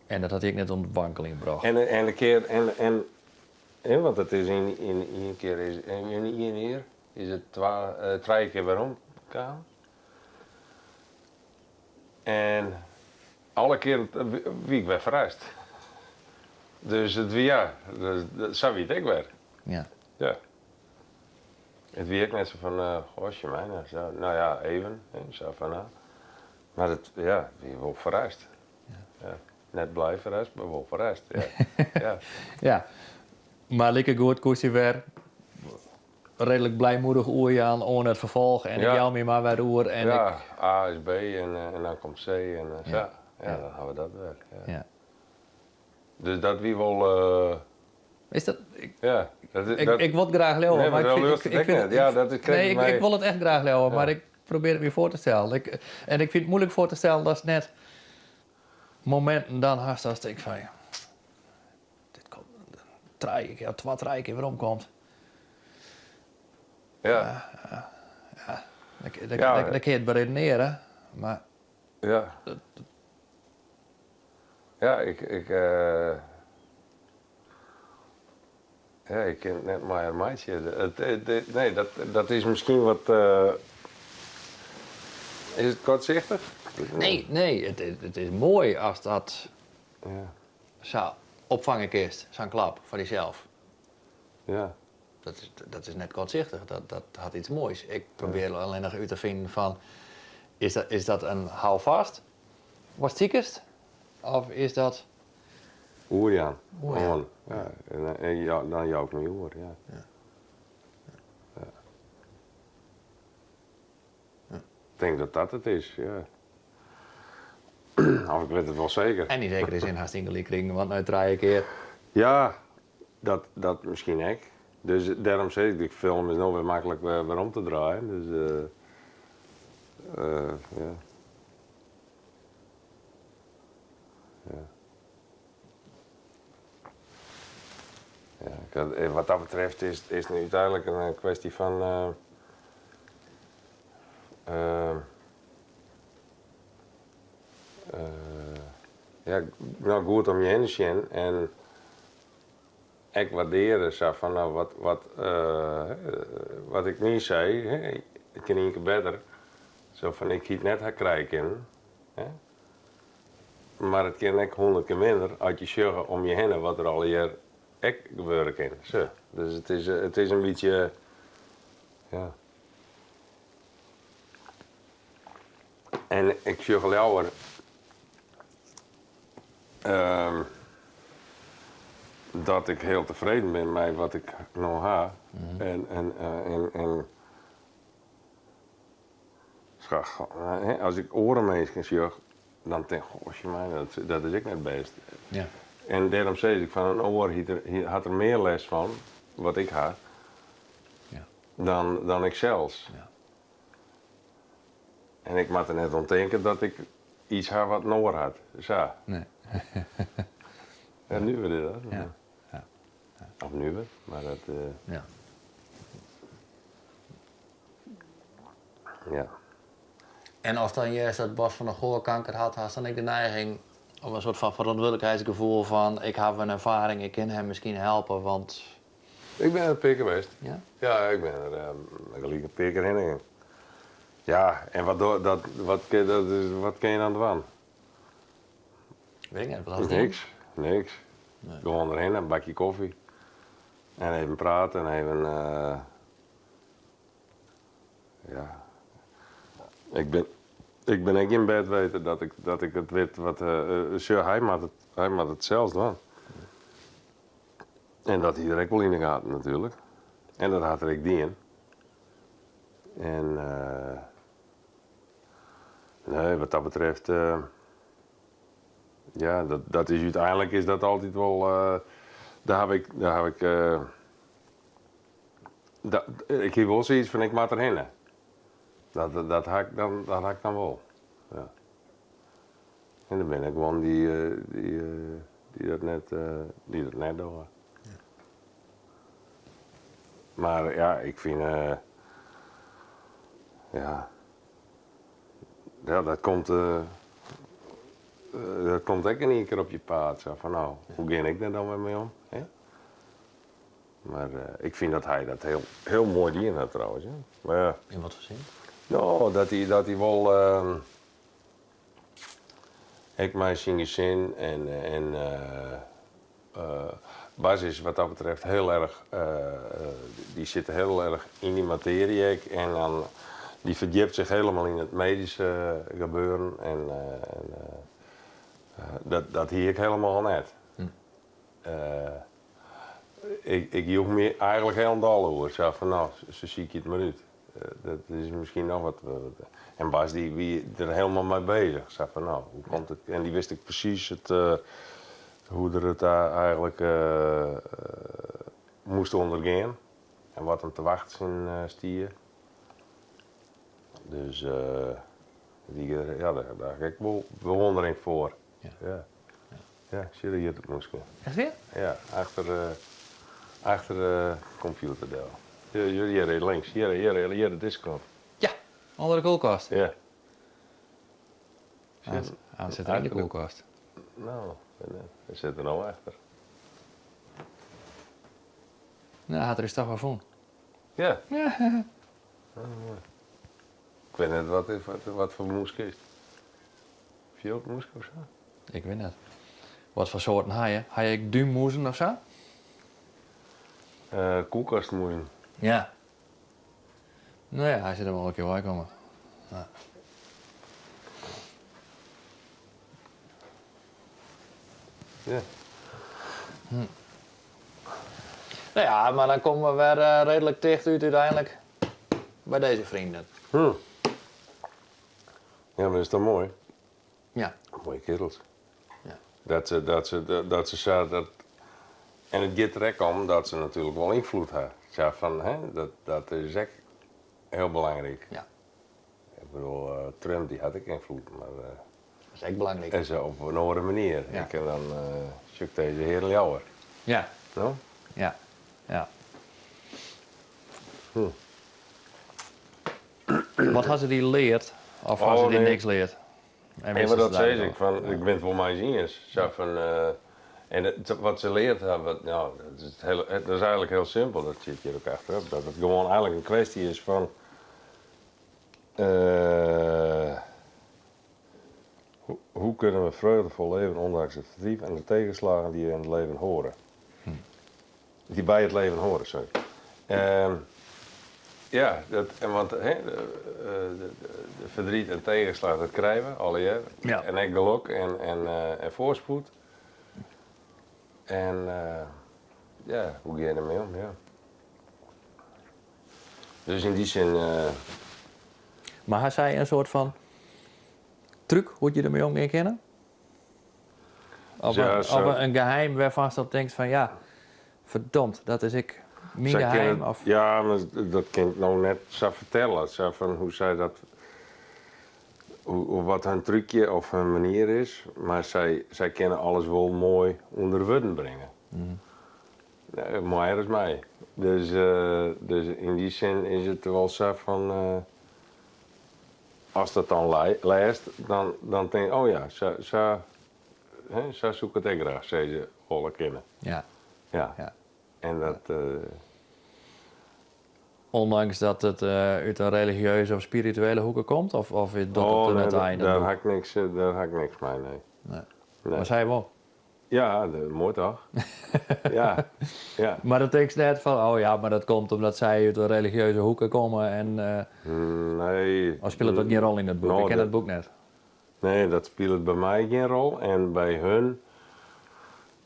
En dat hat dy ek net oan wankeling brocht. En, en de kear, en, en, en want it is yn, yn ien kear is, yn ien jier is it twa, eh, trije kear werom kaam. En alle kearen wie ik wer ferrast. Dus it wie, ja, dus, sa wie it ek wer. Ja. Ja. It wie ek net sa fan, uh, goh, sa, no ja, even, hè, sa fan, no. Mar it, ja, it wie wol ferrast. Ja. Net blij ferrast, mar wol ferrast, ja. ja. Ja. Mar likegoed koest dy wer reedlik blijmoedich oerjaan oan it ferfolch en Ja. ik jou my mar wer oer en ja, ik... A is B en, en dan komt C en sa. Ja. Ja, dan ha we dat wer. Ja. Ja. Dus dat wie wol. Uh, Is dat. Ik, ja, dat, ik, dat, ik wol it graach leauwe, Nee, mar maar ik dat vind, ik, ik, ik ik vind net. Ja, dat is Nee, ik, mij... ik wol it echt graach leauwe, Ja. mar ik probearje it my foar te stellen. Ik, en ik fyn it muoilik foar te stellen datst net mominten dan hast datst tinkst fan ja, dit komt trije kear, twa, trije kear weromkomt. Ja. Ja. Dan kin je it beredenearje, mar. Ja. Ja, ik, ik, ja, ik kin it net mei har meitsje. It, nee, dat is miskien wat. Is it koartsichtich? Nee, nee, it is moai ast dat sa opfange kinst, sa'n klap foar dysels. Ja. Dat is net koartsichtich, dat hat iets moais. Ik probearje allinnich út te finen fan, is dat in houvast watst sikest, of is dat. Oerjaan. Oerjaan. Ja, en ja, dan jou ik my oer, ja. Ja. Ik tink dat dat it is, ja. Of ik wit it wol seker. En yn sekere sin hast dyn gelyk krigen, want nei trije kear. Ja, dat miskien ek. Dus dêrom sis ik, de film is no wer maklik werom te draaien. Dus ja. Ja. Ja, wat dat betreft is it úteinlik in kwestje fan ja, no goed om je hinne sjen en ek waardearje sa fan no wat, wat, wat ik my sei, it kin ien kear better. Sa fan ik hie it net ha krije kinnen. Hè? Mar it kin ek hûndert kear minder as je sjogge om je hinne wat der allegear ek gebeure kin. Sa. Dus it is in bytsje, ja. En ik sjoch leaver dat ik hiel tefreden bin mei wat ik no ha. En, en, en, en as ik oare minsken sjoch, dan tink ik, goh, dat is ek net bêst. Ja. En dêrom sis ik fan in oar hat der mear lêst fan, wat ik ha, ja. dan ik sels. Ja. En ik moat der net oan tinke dat ik iets ha wat in oar hat. Sa. Nee. Ja, nuver is dat. Ja. Ja. Of nuver, mar dat. Ja. Ja. En ast dan hearst dat Bas van der Goor kanker hat, hast dan ek de neiging om in soart fan ferantwurdlikheidsgefoel fan ik haw in erfaring, ik kin him miskien helpe, want. Ik bin der in pear kear west. Ja? Ja, ik bin der gelyk in pear kear hinne gien. Ja, en wat, dat, wat, dat is, wat kin je dan dwaan? Wit ik net, wat hast dien? Niks, niks. Nee. Gewoan derhinne, in bakje kofje. En even prate en even. Ja. Ik bin, ik bin ek gjin betweter dat ik, dat ik it wit wat. Sjoch, hy moat it, hy moat it sels dwaan. En dat hie er ek wol yn 'e gaten natuerlik. En dat hat er ek dien. En nee, wat dat betreft, ja, dat, dat is úteinlik is dat altyd wol, dêr haw ik, dêr haw ik, ik hie wol sayts fan ik moat derhinne. Dat, dat ha ik dan, dat ha ik dan wol. Ja. En der binne ek guon dy't dat net, dy't dat net dogge. Mar ja, ik fyn, ja, ja, dat komt, dat komt ek yn ien kear op je paad. Sa fan no, hoe gean ik dêr dan wer mei om? Hè? Mar ik fyn dat hy dat hiel, hiel moai dien hat trouwens. Hè. Mar ja. Yn wat foar sin? No, dat hy, dat hy wol ek mei syn gesin en, en Bas is wat dat betreft hiel erch, dy sit hiel erch yn dy matearje ek en dan dy ferdjipt sich hielendal yn it medyske gebeuren en dat, dat hie ik hielendal net. Ik, ik joech my eigentlik hielendal oer, sa fan no, se sykje it mar út. Dat is miskien noch wat. En Bas dy wie der hielendal mei beuzich, sa fan no, hoe komt it? En dy wist ek presys it, hoe't er it eigentlik moast ûndergean en wat him te wachtsjen stie. Dus dy, ja, dêr ha ik ek wol bewûndering foar. Ja. Ja, ik sjoch hjir it mûske. Echt wier? Ja, achter, achter de kompjûter del. Hjir, hjir links, hjir, hjir, hjir, dizze kant. Ja. Under de kuolkast? Ja. Aan sit er yn de kuolkast. No, hy sit der no efter. Nou, hat er ús toch wol fûn. Ja. Ja. Oh, moai. Ik wit net wat, wat, wat foar mûske is. Fjildmûske of sa? Ik wit net. Wat foar soarten ha je? Ha je ek dúnmûzen of sa? Uh, koelkastmûzen. Ja. No ja, hy sil der wol in kear wei komme. Ja. Ja. Hm. Nou ja, mar dan komme we wer uh, reedlik ticht út úteinlik by dizze freonen. Hm. Ja, mar dat is toch moai? Ja. Moaie kearels. Ja. Dat se, dat se, dat se sa, dat, en it giet der ek om dat se natuerlik wol ynfloed ha. Sa fan, hè, dat, dat is ek hiel belangryk. Ja. Ik bedoel, uh, Trump dy hat ek ynfloed, mar... Uh, dat is ek belangryk. Is op in oare manier. Ja. Ik kin dan uh, sjoch ik dizze hearen leaver. Ja. No? Ja. Ja. Hm. Wat ha se dy leard? Of ha oh, se dy nee. niks leard? En nee, mar dat sis ik, fan, ik bin it wol mei iens. Sa fan, uh, en it, wat se leard ha, wat, nou, dat is, hiel, dat is eigentlik hiel simpel, dat sit hjir ek achterop. Dat it gewoan eigentlik in kwestje is fan. Uh, hoe, hoe kunnen we vreugdevol leven ondanks het verdriet en de tegenslagen die in het leven horen? Hm. Die by it leven hoare, sorry. Ehm, ja, dat, en want hè, de, de, de verdriet en tegenslag, dat krije we allegear. Ja. En ek gelok en, en, uh, en foarspoed. En uh, ja, hoe gean je dermei om? Ja. Dus yn dy sin. Uh, Mar ha sy in soart fan trúk hoe't je dermei omgean kinne? Of, Ja, in, zo- of in geheim wêrfan'tst op tinkst fan ja, ferdomd, dat is ek myn Sy geheim. kinne- Of, Ja, mar dat kin ik no net sa fertelle. Sa fan hoe sy dat. Hoe, hoe- wat har trúkje of har manier is. Mar sy, sy kinne alles wol moai ûnder wurden bringe. Nee, moaier as my. Dus, eh, dus yn dy sin is it wol sa fan. eh, ast dat dan lêst, dan, dan tink ik, oh ja, sa, sa, hè, sa soe ik it ek graach sizze wolle kinne. ja. Ja. Ja. En dat. eh, Ondanks dat it eh, út in religieuze of spirituele hoeke komt? Of, of docht oh, it der nee, net ein? daar ha ik niks, eh, dêr ha ik niks mei, nee. Nee. Nee. Mar sy wol. Ja, moai toch? ja, ja. Mar dan tinkst net fan, oh ja, mar dat komt omdat sy út in religieuze hoeke komme en. eh, Nee. Of spilet dat gjin rol yn it boek? Nou, ik ken dat- it boek net. Nee, dat spilet by my gjin rol. En by hun,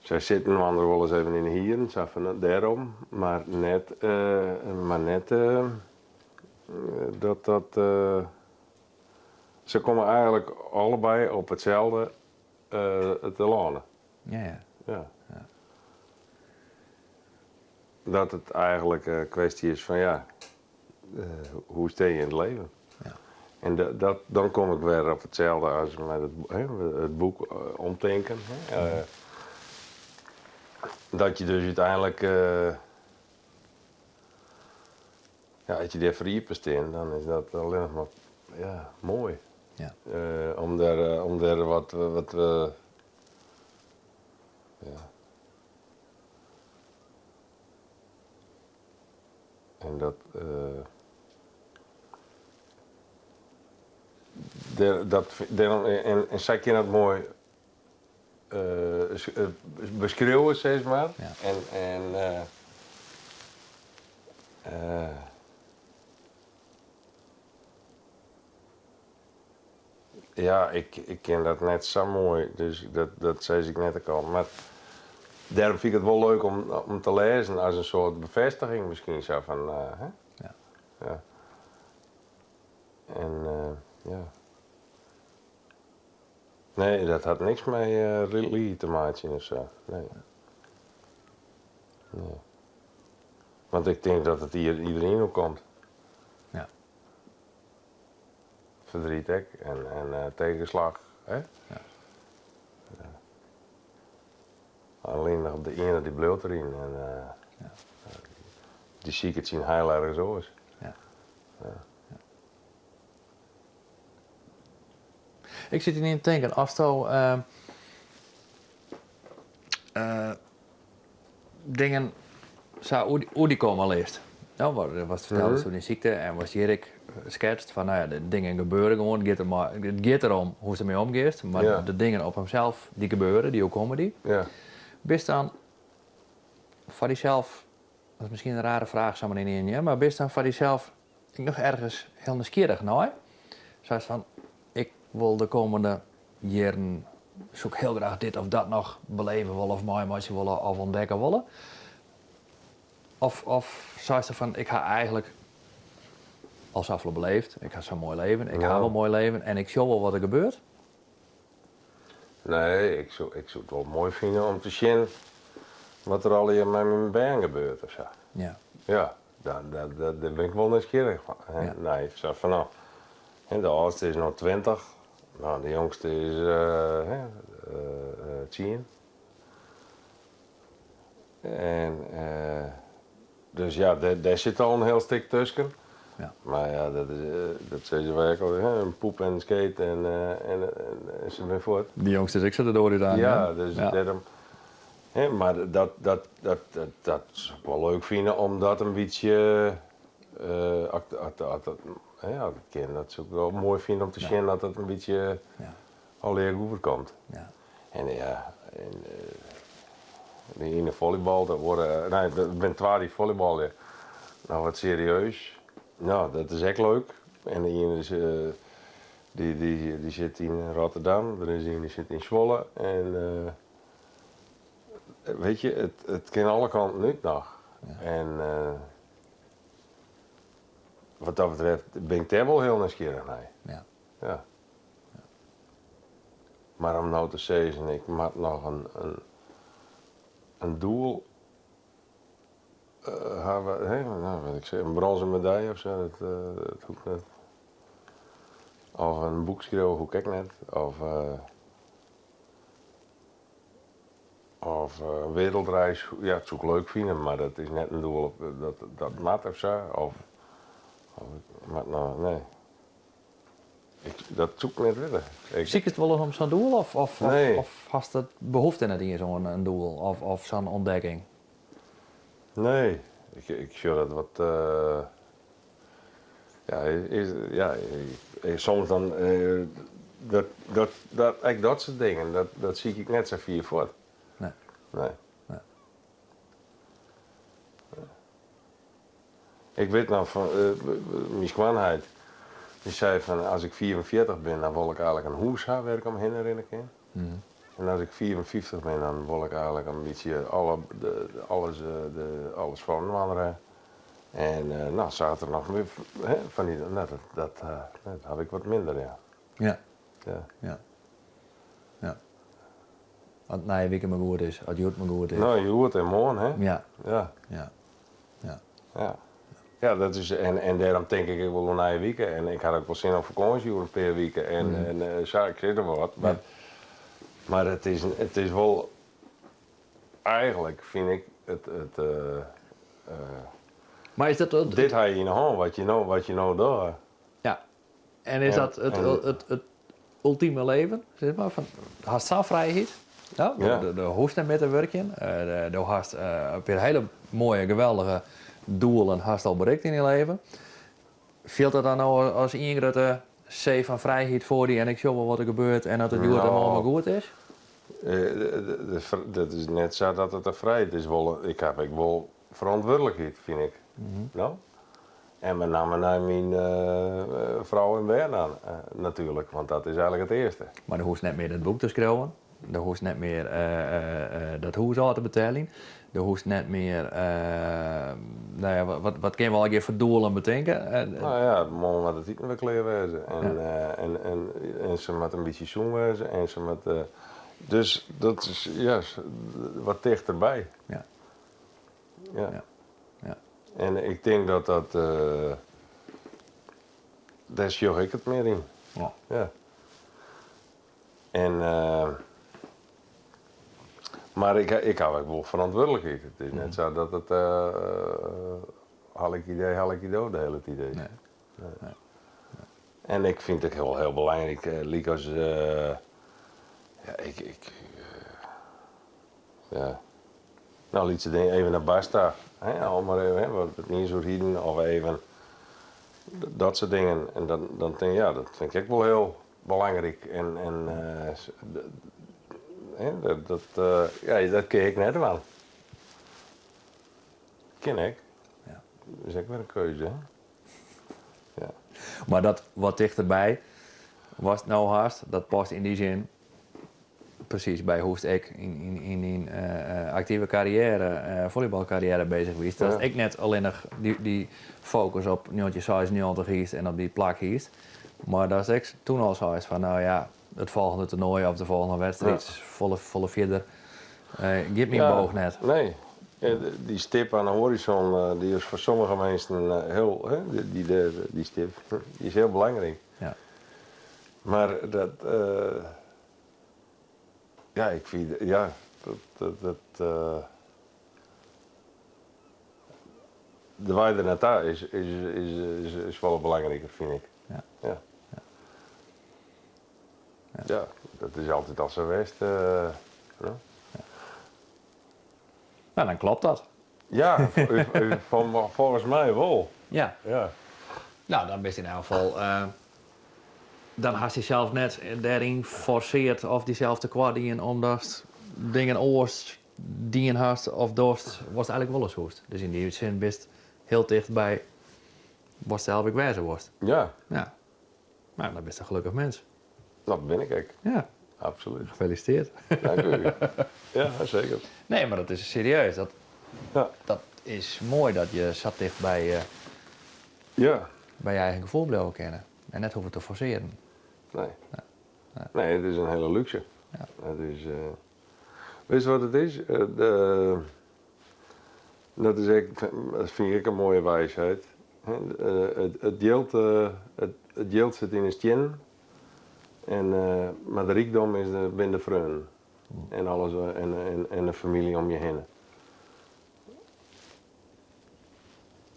sy sitte inoar wolris even yn 'e hierren, sa fan dêrom. Mar net, eh, mar net eh, dat dat. eh, se komme eigentlik allebei op itselde eh, telâne. Ja, ja. Ja. Dat it eigentlik in kwestje is fan ja, eh, hoe steane je yn it leven? Ja. En dat, dat, dan kom ik wer op itselde as mei it, hè, it boek eh, Omtinken. Hè. Eh, dat je dus úteinlik, eh, ja, as je dêrfoar iepen stean, dan is dat allinnich mar ja, moai. Ja. Eh, om dêr, eh, om dêr wat, wat eh, ja. En dat, eh, dêr, dat, dêrom, en, en sy kinne dat moai eh, eh, beskriuwe, sis mar. Ja. En, en eh, eh, ja, ik, ik kin dat net sa moai, dus dat, dat sis ik net ek al. Mar dêrom fyn ik it wol leuk om, om te lêzen as in soart befêstiging miskien sa fan, eh, hè? Ja. Ja. En eh, ja. Nee, dat hat niks mei eh, religy te meitsjen of sa. Nee. Nee. Want ik tink dat it hjir iderien oerkomt. Ja. Verdriet ek en, en eh, tegenslag. Hè? Ja. Ja. Allinnich de iene dy bliuwt deryn en eh, Ja. dy siket syn heil ergens oars. Ja. Ja. Ik sit yn te tinken, asto dingen sa oer dy komme litst. No, watst ferteldest oer dyn sykte en watst hjir ek sketst fan, no ja, de dingen gebeure gewoan, it giet der mei, it giet derom hoe'tst dermei omgiest, mar de dingen op himsels, dy gebeure, dy oerkomme dy. Bist dan foar dysels, dat is miskien in rare fraach samar ynienen, hear, mar bist dan foar dysels ek noch ergens hiel nijsgjirrich nei? Sa fan, ik wol de kommende jierren soe ik hiel graach dit of dat noch beleve wolle of meimeitsje wolle of ûntdekke wolle? Of, of seist fan, ik ha eigentlik al safolle beleefd, ik ha sa'n moai leven, ik ha wol in moai leven en ik sjoch wol wat der gebeurt? Nee, ik soe, ik soe it wol moai fine om te sjen wat der allegear mei myn bern gebeurt of sa. Ja, dêr, dêr, dêr bin ik wol nijsgjirrich fan. Nee, sa fan no, de âldste is no 20, no, de jongste is 10. En dus ja, dêr sit al in hiel stik tusken. Mar ja, dat is, dat sizze wy ek al, in poep en in skeet en, en, en se binne fuort. Dy jongste is ek sa de doar út aan. Ja, dus dêrom. Hè, mar dat, dat, dat, dat, dat soe ik wol leuk fine om dat in bytsje, as, as, as, hè, as it kin, dat soe ik wol moai fine om te sjen dat it in bytsje allegear goed komt. En ja, en, de iene follybal, de oare, nee, der binne twa dy't follybalje. No, wat serieus. No, dat is ek leuk. En de iene is, dy, dy, dy sit yn Rotterdam, der is ien dy sit yn Zwolle. En weet je, it, it kin alle kanten út noch. En wat dat betreft bin ik dêr wol hiel nijsgjirrich nei. Ja. Mar om no te sizzen, ik moat noch in doel hawwe, hè, no, wat ik sis, in brânzen medalje of sa, dat hoecht net. Of in boek skriuwe hoech ik ek net. Of, of in wereldreis, ja, dat soe ik leuk fine, mar dat is net in doel dat dat moat of sa. Of, of ik moat no, nee. Ik, dat soe ik net witte. Ik... Sikest wolris om sa'n doel of, of, Nee. of hast it behoefte net iens oan in doel of, of sa'n ûntdekking? Nee, ik, ik sjoch dat wat. Ja, is, ja, soms dan. Dat, dat, dat, ek dat soart dingen, dat, dat sykje ik net sa fier fuort. Nee. Nee. Nee. Ik wit noch fan myn skoanheit, dy sei fan as ik 45 bin, dan wol ik eigentlik in hûs ha wêr't ik omhinne rinne kin. En as ik 55 bin, dan wol ik eigentlik in bytsje alle, de, alles, de, alles foarinoar En no, sa hat er noch mear fan dy, no, dat, dat, dat haw ik wat minder, ja. Ja. Ja. Ja. As nije wike mar goed is, as hjoed mar goed is. No, hjoed en moarn, hè? Ja. Ja. Ja. Ja. Ja. Ja, dat is, en, en dêrom tink ik ek wol oan nije wike. En ik ha ek wol sin oan fakânsje oer in pear wike. En, mm. en sa, ik sis der wat. Mar, mar it is wol, eigentlik fyn ik it, it mar is dat dit ha je yn 'e hân, wat je no, wat je no dogge. Ja. En is dat it, it, it ultime leven, sis mar? Fan, hast sa'n frijheid? Ja, Ja. Do hoechst net mear te wurkjen. Do hast in pear hiele moaie, geweldige doelen hast al berikt yn dyn leven. Fielt dat dan no as ien grutte see fan frijheid foar dy en ik sjoch wol wat der gebeurt en dat it hjoed en moarn mar goed is? Dat is net sa dat it in frijheid is. Wol, ik haw ek wol ferantwurdlikheid, fyn ik. No? En mei namme nei myn frou en bern dan, natuerlik, want dat is eigentlik it earste. Mar do hoechst net mear dat boek te skriuwen, do hoechst net mear dat hûs ôf te beteljen, do hoechst net mear, no ja, wat, wat kinne we allegear foar doelen betinke? No ja, moarn moat it iten wer klear wêze en, en, en, en se moat in bytsje sûn wêze en se moat, dus dat is, ja, wat tichterby. Ja. Ja. Ja. Ja. En ik tink dat dat, dêr sjoch ik it mear yn. Ja. Ja. En, mar ik, ik haw ek wol ferantwurdlikheid. It is net sa dat it hallikidee, hallikido de hiele tiid is. Nee. Nee. En ik fyn it ek hiel, hiel belangryk, lykas, ja, ik, ik, ja, no, lytse dingen, even nei Bas ta, hè, om mar even, hè, wat it iens oer hienen, of even dat soart dingen. En dan, dan tink ik, ja, dat fyn ik ek wol hiel belangryk. En, en hè, dat, dat, ja, dat kin ik net dwaan. Kin ek. Ja. Is ek wer in keuze, hè. Ja. Mar dat wat tichterby watst no hast, dat past yn dy sin presys by hoe'tst ek yn yn dyn aktive karriêre, follybalkarriêre bezich wiest. Datst ek net allinnich dy fokus op 1996 hiest en op dy plak hiest, mar datst ek toen al seist fan no ja, it folgjende toernoai of de folgjende wedstriid folle, folle fierder giet myn boog net. Nee. Dy stip oan de hoarizon, dy is foar sommige minsken hiel, dy, dy stip, dy is hiel belangryk. Ja. Mar dat, ja, ik fyn, ja, dat, dat, de wei der nei ta is, is, is, is folle belangriker, fyn ik. Ja. Ja. Ja, dat is altyd al sa west. Ja. No, dan kloppet dat. Ja, folgens my wol. Ja. Ja. No, dan bist yn elk gefal. Dan hast dysels net dêryn forseard of dysels tekoart dien omdatst dingen oars dien hast of dochst watst eigenlik wolle soest. Dus yn dy sin bist hiel ticht by watst sels ek wêze wolst. Ja. Ja. No, dan bist in gelokkich mins. Dat bin ik ek. Ja. Absolút. Gefeliciteerd. Dank u. Ja, seker. Nee, mar dat is serieus. Dat, ja. dat is moai dat je sa ticht by, ja. by je eigen gefoel bliuwe kinne. En net hoege te forsearjen. Nee. Nee. Nee, it is in hiele lúkse. Ja. It is, witst wat it is? De, dat is ek, dat fyn ik ek in moaie wiisheid. It jild, it jild sit yn 'e stiennen, en, mar de rykdom is de, binne de freonen. En alles, en, en de famylje om je hinne.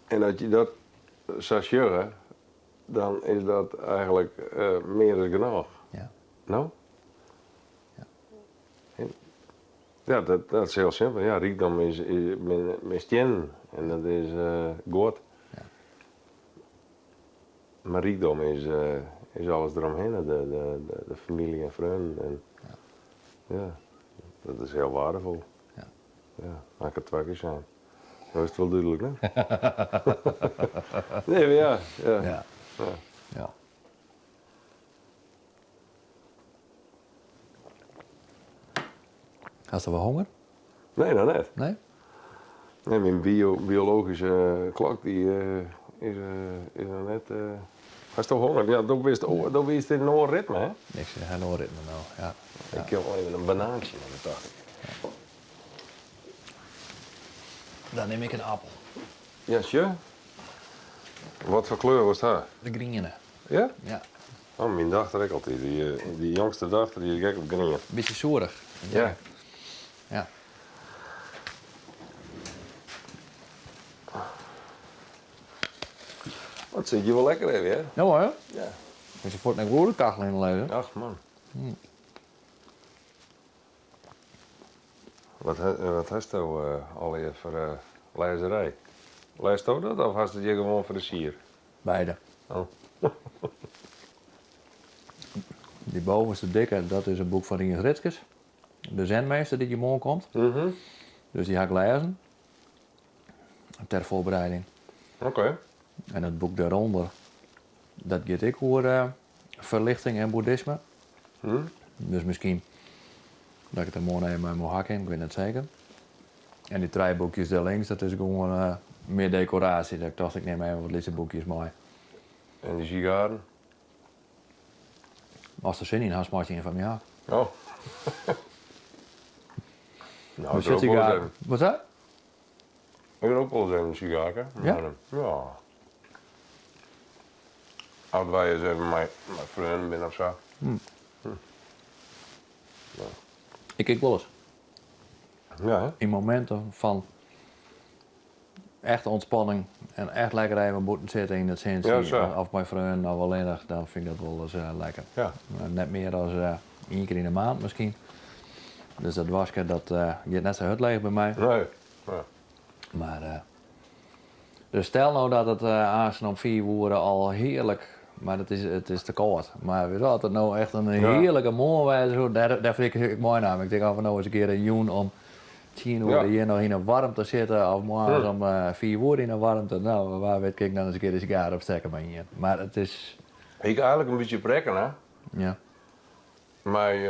En as je dat sa sjogge, dan is dat eigenlik mear as genôch. Ja. No? Ja, dat, dat is hiel simpel. Ja, rykdom is, is, binne stiennen en dat is guod. Ja. Mar rykdom is, is alles deromhinne, de, de, de, de famylje en freonen. En, ja. ja, dat is hiel weardefol. Ja. Ja, ha ik it twa kear sein. No is it wol dúdlik, ne? Nee, mar ja. Ja. Ja. Ja. Ja. Hast wol honger? Nee, noch net. Nee? Nee, myn bio, biologyske klok dy is, is noch net. Hasto honger? Ja, do bist, do bist yn in oar ritme, hè? Ik sit yn in oar ritme no, ja. Ik kin wol even in banaantsje nimme, tocht ik. Dan nim ik in appel. Ja, sjoch. Wat foar kleur wolst ha? De griene. Ja? Ja. Oh, myn dochter ek altyd. Dy, dy jongste dochter dy is gek op grien. Bytsje soerich. Ja. Ja. Wat sit hjir wol lekker even, hè? Ja hoor. Ja. Is der fuort in goede kachel yn lizzen. Ach man. Wat, wat hasto allegear foar lêzerij? Lêsto dat of hast it hjir gewoan foar de sier? Beide. Oh. Dy bovenste dikke, dat is in boek fan Rinus Ritskes. De Zenmeester dy't hjir moarn komt. Dus dy ha ik lêzen. Ter voorbereiding. Oké. En it boek dêrûnder, dat giet ek oer ferlichting en boeddhisme. Dus miskien dat ik it der moarn even mei mei ha kin, ik wit net seker. En dy trije boekjes dêr links, dat is gewoan mear dekoraasje. Dat ik tocht, ik nim even wat lytse boekjes mei. En dy sigaren? Ast der sin yn hast, meist ien fan my ha. Oh. Nou, Hoe ik rook sit wol eens sigaar? even. Wat dat? Ik rook wol ris even in sigaarke. Ja? Maar, ja. As wy ris even mei, mei freonen binne of sa. Ik ek wolris. Ja, hè? Yn mominten fan. Echte ûntspanning en echt lekker even bûten sitte yn it sintsje Ja, sa. of mei freonen of allinnich, dan fyn ik dat wol ris lekker. Ja. Net mear as ien kear yn 'e maand miskien. Dus dat waske dat giet net sa hurd leech by my. Nee. Ja. Mar dus stel no dat it aansten om 5 oere al hearlik, mar it is te kâld, mar witst as it no echt in hearlike moarn wêze soe, dêr fyn ik ek meinaam. Ik tink of we no ris in kear in jûn om 10 oere hjir noch yn 'e waarmte sitte of moarns om 5 oere yn 'e waarmte, no wa wit kin ik dan ris in kear de sigaar opstekke mei ien. Mar it is. Ik eigenlik in bytsje prekken hè. Ja. Mei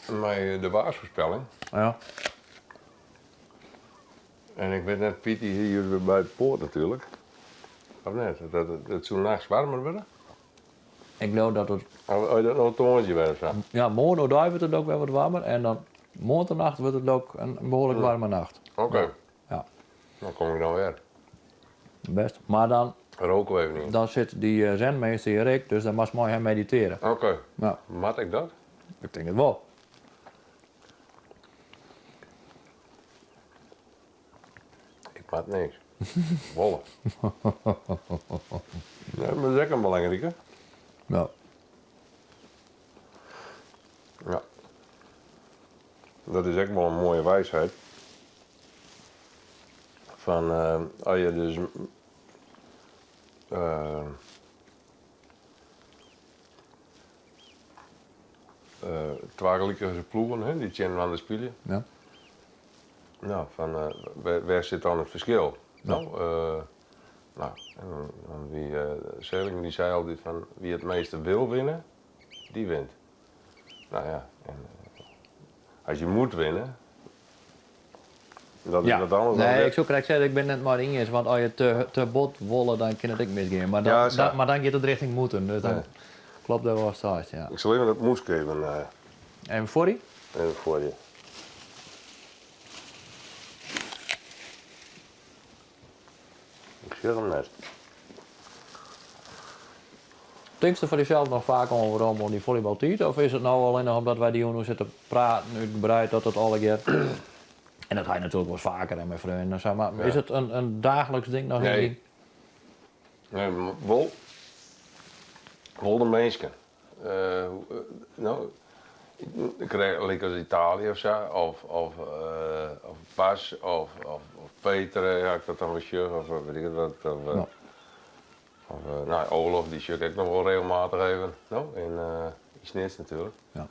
mei de waarsfoarspelling. Ja. En ik wit net, Piet dy hie jullie by it poort natuerlik. Of net? Dat it soe nachts waarmer wurde? Ik leau dat it. Of is dat no tongersdei wer sa? Ja, moarn oerdei wurdt it ek wer wat waarmer en dan moarntenacht wurdt it ek in behoarlik waarme nacht. Oké. Ja. Dan kom ik dan wer. Bêst. Mar dan. Roke we even yn. Dan sit dy zenmeester hjir ek, dus dan moatst mei him meditearje. Oké. Ja. Moat ik dat? Ik tink it wol. Ik moat niks. Wolle. Ja, mar dat is ek in belangrike. Ja. Ja. Dat is ek wol in moaie wysheid. Fan as je dus twa gelikense ploegen, hè, dy't tsjin inoar spylje. Ja. No, fan wêr sit dan it ferskil? No, no, en dan wie Seling dy sei altyd fan wie it measte wil winne, dy wint. No ja, en as je moet winne, dat is wat anders dan Nee, ik soe krekt sizze, ik bin net mei dy iens, want as je te bot wolle, dan kin it ek misgean. Mar dan, Ja, sa. dan, mar dan giet it rjochting moeten, dus dan kloppet dat watst seist, ja. Ik sil even it mûske even. Even foar dy? Even foar dy. Ik sjoch him net. Tinkst der foar dysels noch faak oan werom oan dy follybaltiid of is it no allinnich omdat wy dy jûn oer sitte praten útgebreid dat it allegear en dat ha je natuerlik wolris faker en mei freonen en sa, mar is it in daagliks ding noch yn dyn? Nee, wol, wol de minsken. No, lykas Italië of sa, of Bas of Peter, ja, ik dat dan wol sjoch, of wit ik it wat. Of no, Olof, dy sjoch ik ek noch wol regelmatich even, no, yn Snits natuerlik. Ja.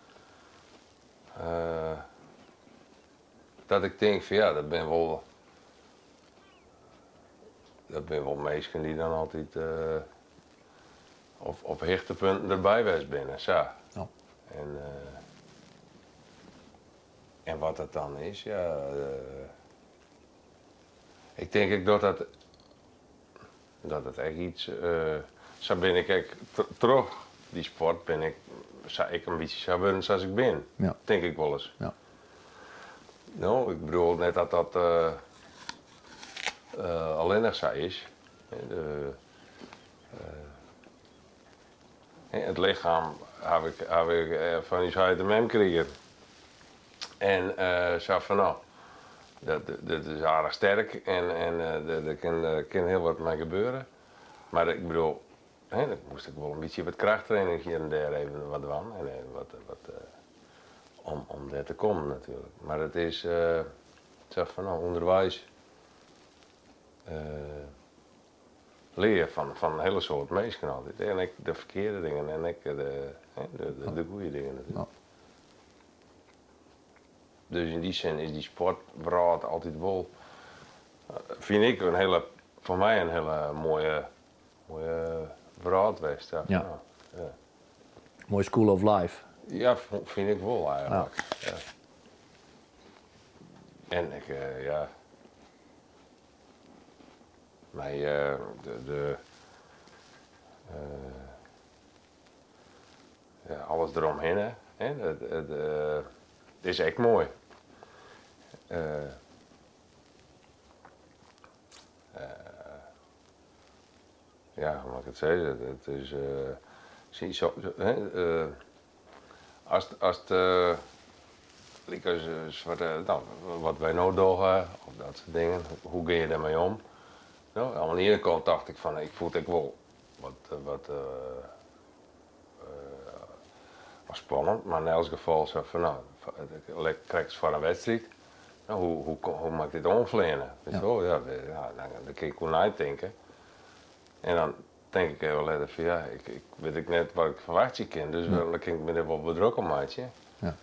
Dat ik tink fan ja, dat binne wol, dat binne wol minsken dy't dan altyd op hichtepunten derby west binne, sa. Ja. En, en wat dat dan is, ja, ik tink ek dat dat Dat it ek yts, sa bin ik ek troch dy sport bin ik sa ek in bytsje sa wurden sa't ik bin, tink ik wolris. Ja. No, ik bedoel net dat dat allinnich sa is. It lichem haw ik, haw ik fan ús heit en mem krigen. En sa fan no, dat dat is aardich sterk en en der kin kin hiel wat mei gebeure. Mar ik bedoel, hè, ik moast ek wol in bytsje wat krachttraining hjir en dêr even wat dwaan en even wat wat om om dêr te kommen natuerlik. Mar it is sa fan no, ûnderweis lear fan fan in hiele soad minsken altyd. En ek de ferkearde dingen en ek de hè, de de goede dingen natuerlik. Dus yn dy sin is dy sportwrâld altyd wol, fyn ik, in hiele, foar my in hiele moaie, moaie wrâld west. Ja. Ja. Ja. Moai school of life. Ja, fyn ik wol eigenlik. Ja. En ik, ja. Mei de, ja, alles deromhinne, hè, it is ek moai. Ja, hoe moat ik it sizze? It is, hè, ast, ast. Lykas soarte, no, wat wy no dogge, of dat soart dingen, hoe gean je dêrmei om? No, oan de iene kant tocht ik fan, ik fûn it ek wol wat, wat spannend, mar yn elts gefal sa fan, no, krekt foar in wedstriid, no, hoe, hoe moat ik dit oanfleane? Witst wol, ja, dan kin ik oer neitinke. En dan tink ik even letter fan ja, ik wit ek net wat ik ferwachtsje kin, dus dan kin ik my der wol wat drok om meitsje. Ja.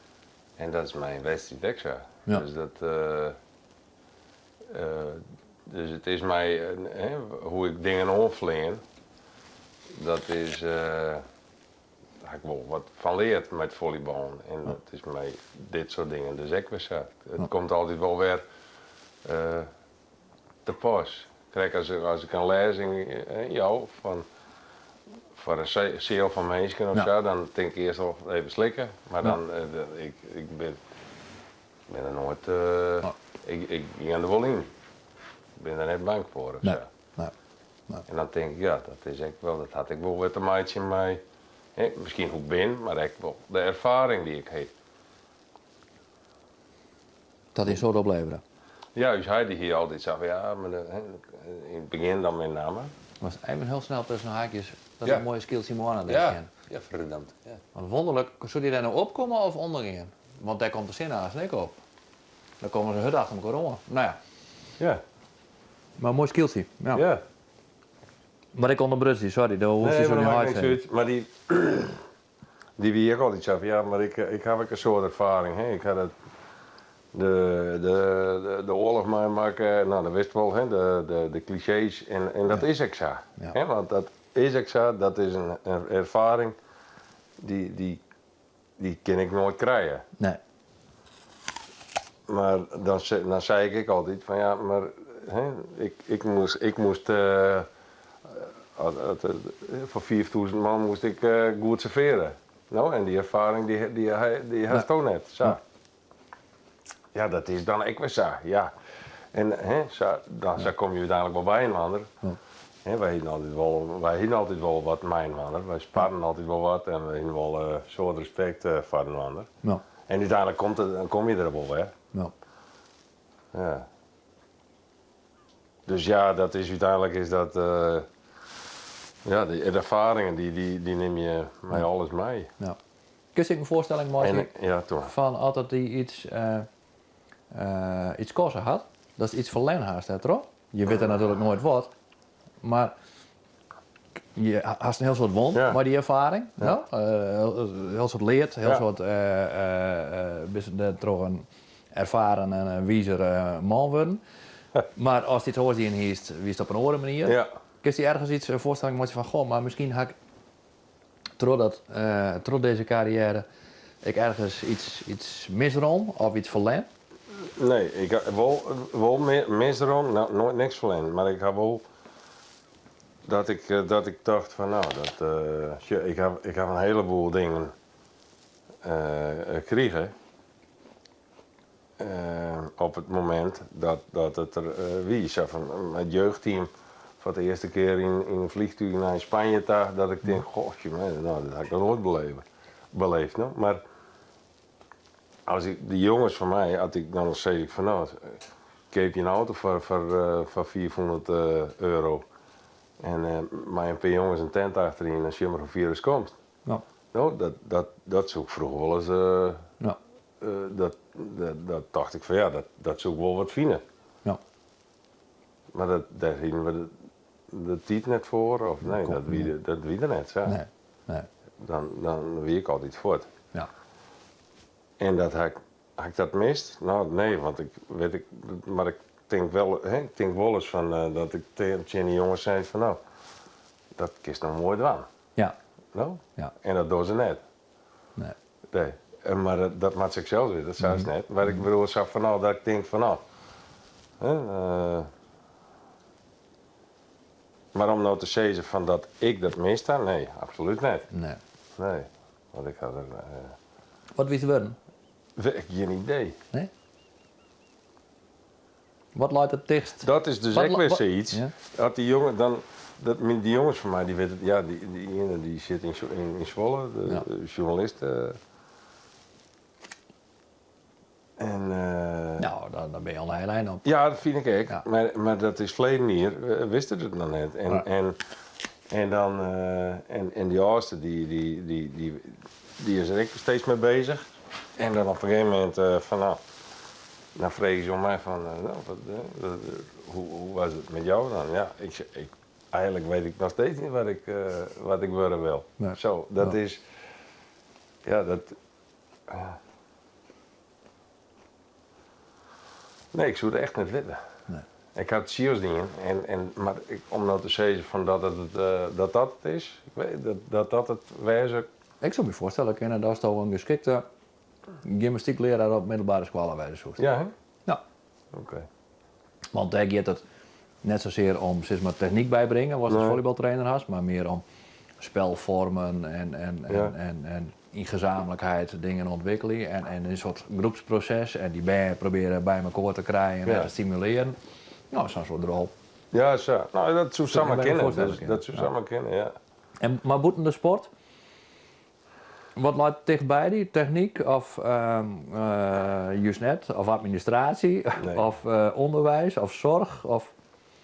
En dat is mei in wedstriid ek sa. Ja. Dus dat, dus it is my, hoe ik dingen oanflean, dat is, dêr ha ik wol wat fan leard mei it follyballen. En dat is mei dit soart dingen dus ek wer sa. It komt altyd wol wer te pas. Krekt as as ik in lêzing jou fan foar in seal fan minsken of sa, dan tink ik earst al even slikke, mar dan ik ik bin bin der noait ik ik gean der wol yn. Ik bin der net bang foar of sa. En dan tink ik, ja, dat is ek wol, dat hat ek wol wer te meitsjen mei, hè, miskien hoe't ik bin, mar ek wol de erfaring dy't ik ha. Dat is soad oplevere. Ja, ús heit dy hie altyd sa fan ja, mar yn it begjin dan met name. Was even hiel snel tusken haakjes dat in moaie skyltsje moanne dêr sjen. Ja, verdammt. Ja. Want wonderlik, soe dy dêr no opkomme of ûndergean? Want dêr komt de sinne aanst ek op. Dan komme se hurd achter mekoar oan. No ja. Ja. Mar in moai skyltsje. Ja. Ja. Mar ik ûnderbruts dy, sorry, do hoechst dy Nee, sa mar niet dat heit makket niks sizzen. út. Mar dy, dy wie ek altyd sa fan ja, mar ik, ik haw ek in soad erfaring. Hè. Ik ha dat, de, de, de oarloch meimakke, no, dat witst wol, hè, de, de, de klisjees. En, en dat is ek sa. Hè, want dat is ek sa, dat is in, in erfaring dy, dy, dy kin ik noait krije. Nee. Mar dan, dan sei ik ek altyd fan ja, mar hè, ik, ik moast, ik moast uh, foar 5000 man moast ik goed servearje. No, en dy erfaring dy, dy, dy hasto net. Sa. Ja, dat is dan ek wer sa, ja. En hè, sa, dan, sa komme je úteinlik wol byinoar. Hè, wy hienen altyd wol, wy hienen altyd wol wat mei-inoar. Wy sparren altyd wol wat en we hienen wol in soad respekt foar inoar. Ja. En úteinlik komt it, dan komme je der wol wer. Ja. Ja. Dus ja, dat is úteinlik is dat, ja, de erfaringen dy, dy, dy nimme je mei alles mei. Ja. Kinst ek in foarstelling meitsje Ja, toch. fan as it dy iets, iets koste hat? Datst iets ferlern hast dêrtroch? Je witte natuerlik noait wat, mar je hast in hiel soad wûn mei dy erfaring. Ja. No? In hiel soad leard, in hiel soad bist dêrtroch in erfaren en wizer man wurden. Mar ast iets oars dien hiest, wiest op in oare manier. Ja. Kinst dy ergens iets in foarstelling meitsje fan, goh, mar miskien ha ik troch dat, troch dizze karriêre ek ergens iets, iets misrûn of iets ferlern? Nee, ik ha wol, wol misrûn, no, noait niks ferlern, mar ik ha wol dat ik, dat ik tocht fan no, dat, sjoch, ik ha, ik ha in heleboel dingen krige op it momint dat, dat it der wie. Sa fan it jeugdteam foar de earste kear yn, yn in vliegtuig nei Spanje ta, dat ik tink, goh, no, dat ha ik noch noait beleve, beleefd. No. Mar as ik, de jonges fan my, as ik dan sis ik fan no, keapje in auto foar, foar, foar 500 euro en mei in pear jonges in tent achteryn en sjoch mar hoe fier ast komst. Ja. No, dat, dat, dat soe ik froeger wol ris. Ja. Dat, dat, dat tocht ik fan ja, dat, dat soe ik wol wat fine. Ja. Mar dat, dêr hienen we de, de tiid net foar, of nee, dat wie, dat wie der net sa. Nee, nee. Dan, dan wie ik altyd fuort. Ja. En dat ha ik, ha ik dat mist? No, nee, want ik wit ik, mar ik tink wol, hè, ik tink wolris fan dat ik tsjin de jonges sei fan no, dat kinst no moai dwaan. Ja. No? Ja. En dat dogge se net. Nee. Nee. Mar dat, dat moat se ek sels witte, dat sa is net. Mar ik bedoel sa fan no, dat ik tink fan no. Hè, mar om no te sizzen fan dat ik dat mist ha, nee, absolút net. Nee. Nee, want ik ha der. Wat wiest wurden? Gjin idee. Nee? Wat leit it tichtst? Dat is dus Wat ek wer wa- sayts. Ja. Dat dy jonge dan, dat, dy jonges fan my, dy witte, ja, dy, dy iene dy sit yn, yn, yn Zwolle, de, Ja. de sjoernalist. dan binne je al in hiel ein op. Ja, dat fyn ik ek. Mar dat is ferleden jier, wist er it noch net. En, en, dan, en dy âldste, dy is der ek steeds mei bezich. En dan op in gegeven momint fan no, dan freegje se oan my fan, no, wat, hoe was it met jou dan? Ja, ik, ik, eigenlijk weet ik nog steeds niet wat ik, wat ik wurde wil. Zo, dat is, ja, dat. Nee, ik soe it echt net witte. Nee. Ik ha it sels dien, en, en, mar ik, om no te sizzen fan dat it, dat dat it is, ik weet, dat, dat dat it wêze. Ik soe my foarstelle kinne datsto in geskikte gymnastyklearaar op middelbere skoalle wêze soest. Ja, hè? Ja. Oké. Want dêr giet it net sasear om sis mar technyk bybringe, watst as follybaltrainer hast, mar mear om spelfoarmen en, en, en, en, en yn gezamenlijkheid dingen ûntwikkelje en, en in soart groepsproses en dy bern probearje by mekoar te krijen en te stimulearjen. No, sa'n soart rol. Ja, sa. No, dat soe samar kinne. Dat soe samar kinne, ja. En, mar bûten de sport? Wat leit tichtby dy? Technyk of just net? Of administraasje? Of ûnderwiis? Of soarch? Of...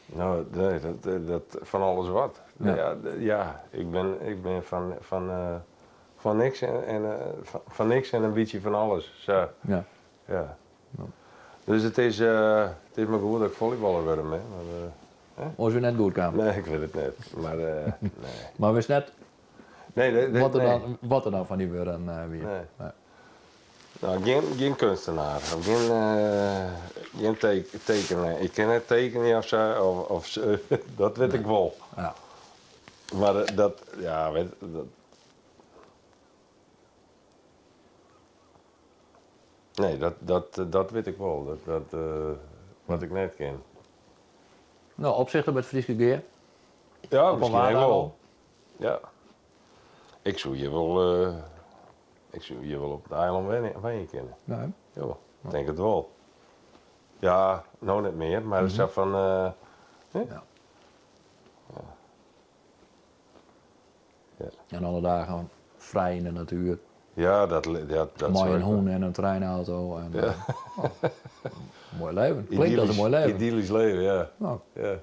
No, nee, dat, dat fan alles wat. Ja, ja, ik bin, ik bin fan, fan, fan niks en, en fan niks en in bytsje fan alles. Sa. Ja. Ja. Dus it is, it is mar goed dat ik follyballer wurden bin. Mar, Oars wie net goed kaam? Nee, ik wit it net. Mar nee. Mar wist net Nee, nee, wat der nee. dan, wat der dan fan dy wurden wie? Nee. Nee. No, gjin, gjin keunstenaar of gjin, gjin tekener. Ik kin net tekenje of sa, of, of, dat wit ik wol. Ja. Mar dat, ja, wit, dat. Nee, dat, dat, dat wit ik wol. Dat, dat, wat ik net kin. No, opsichter by it Fryske Gea. Ja, Op in miskien ek Waadeiland. wol. Ja. Ik soe hjir wol, ik soe hjir wol op it eilân wenje kinne. Nee. Ja, ik tink it wol. Ja, no net mear, mar sa fan. Hè? Ja. Ja. En alle dagen frij yn de natuer. Ja, dat, ja, dat Mei soe in ik hûn en in treinauto. En, Ja. oh, moai leven. Klinkt as in moai leven. Idyllysk leven, ja. Nou. Ja.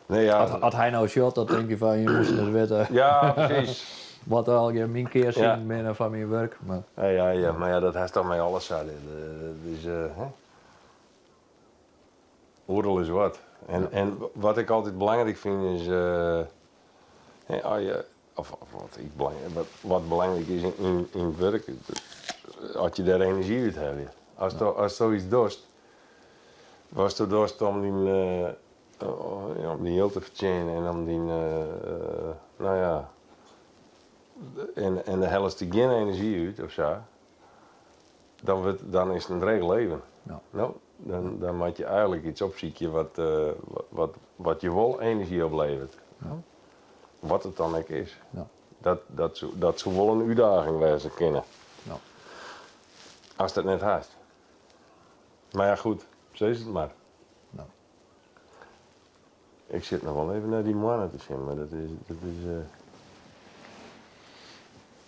Nee, ja. As hy no sjocht, dan tink je fan je moasten ris witte. Ja, presys. Wat allegear myn kearsiden Ja. binne fan myn wurk. Mar... Ja, ja, ja, mar ja, dat hast toch mei alles sa. Dat is, hè? Oeral is wat. En, en wat ik altyd belangryk fyn is, hè, as je, of, of wat, ik belang, wat, wat belangryk is yn, yn it wurk, as je dêr enerzjy út helje. Asto, asto yts dochst, watsto dochst om dyn, om dyn jild te fertsjinjen en om dyn, no ja, en, en dêr hellest der gjin enerzjy út of sa, dan, wurdt, dan is it in dreech leven. Ja. No, dan, dan moat je eigenlik yts opsykje wat, wat, wat je wol enerzjy opleveret. Ja. Wat it dan ek is. Ja. Dat, dat, soe, dat soe wol in útdaging wêze kinne. Ja. Ast dat net hast. Mar ja, goed, sis it mar. Ja. Ik sit noch wol even nei dy moanne te sjen, mar dat is, dat is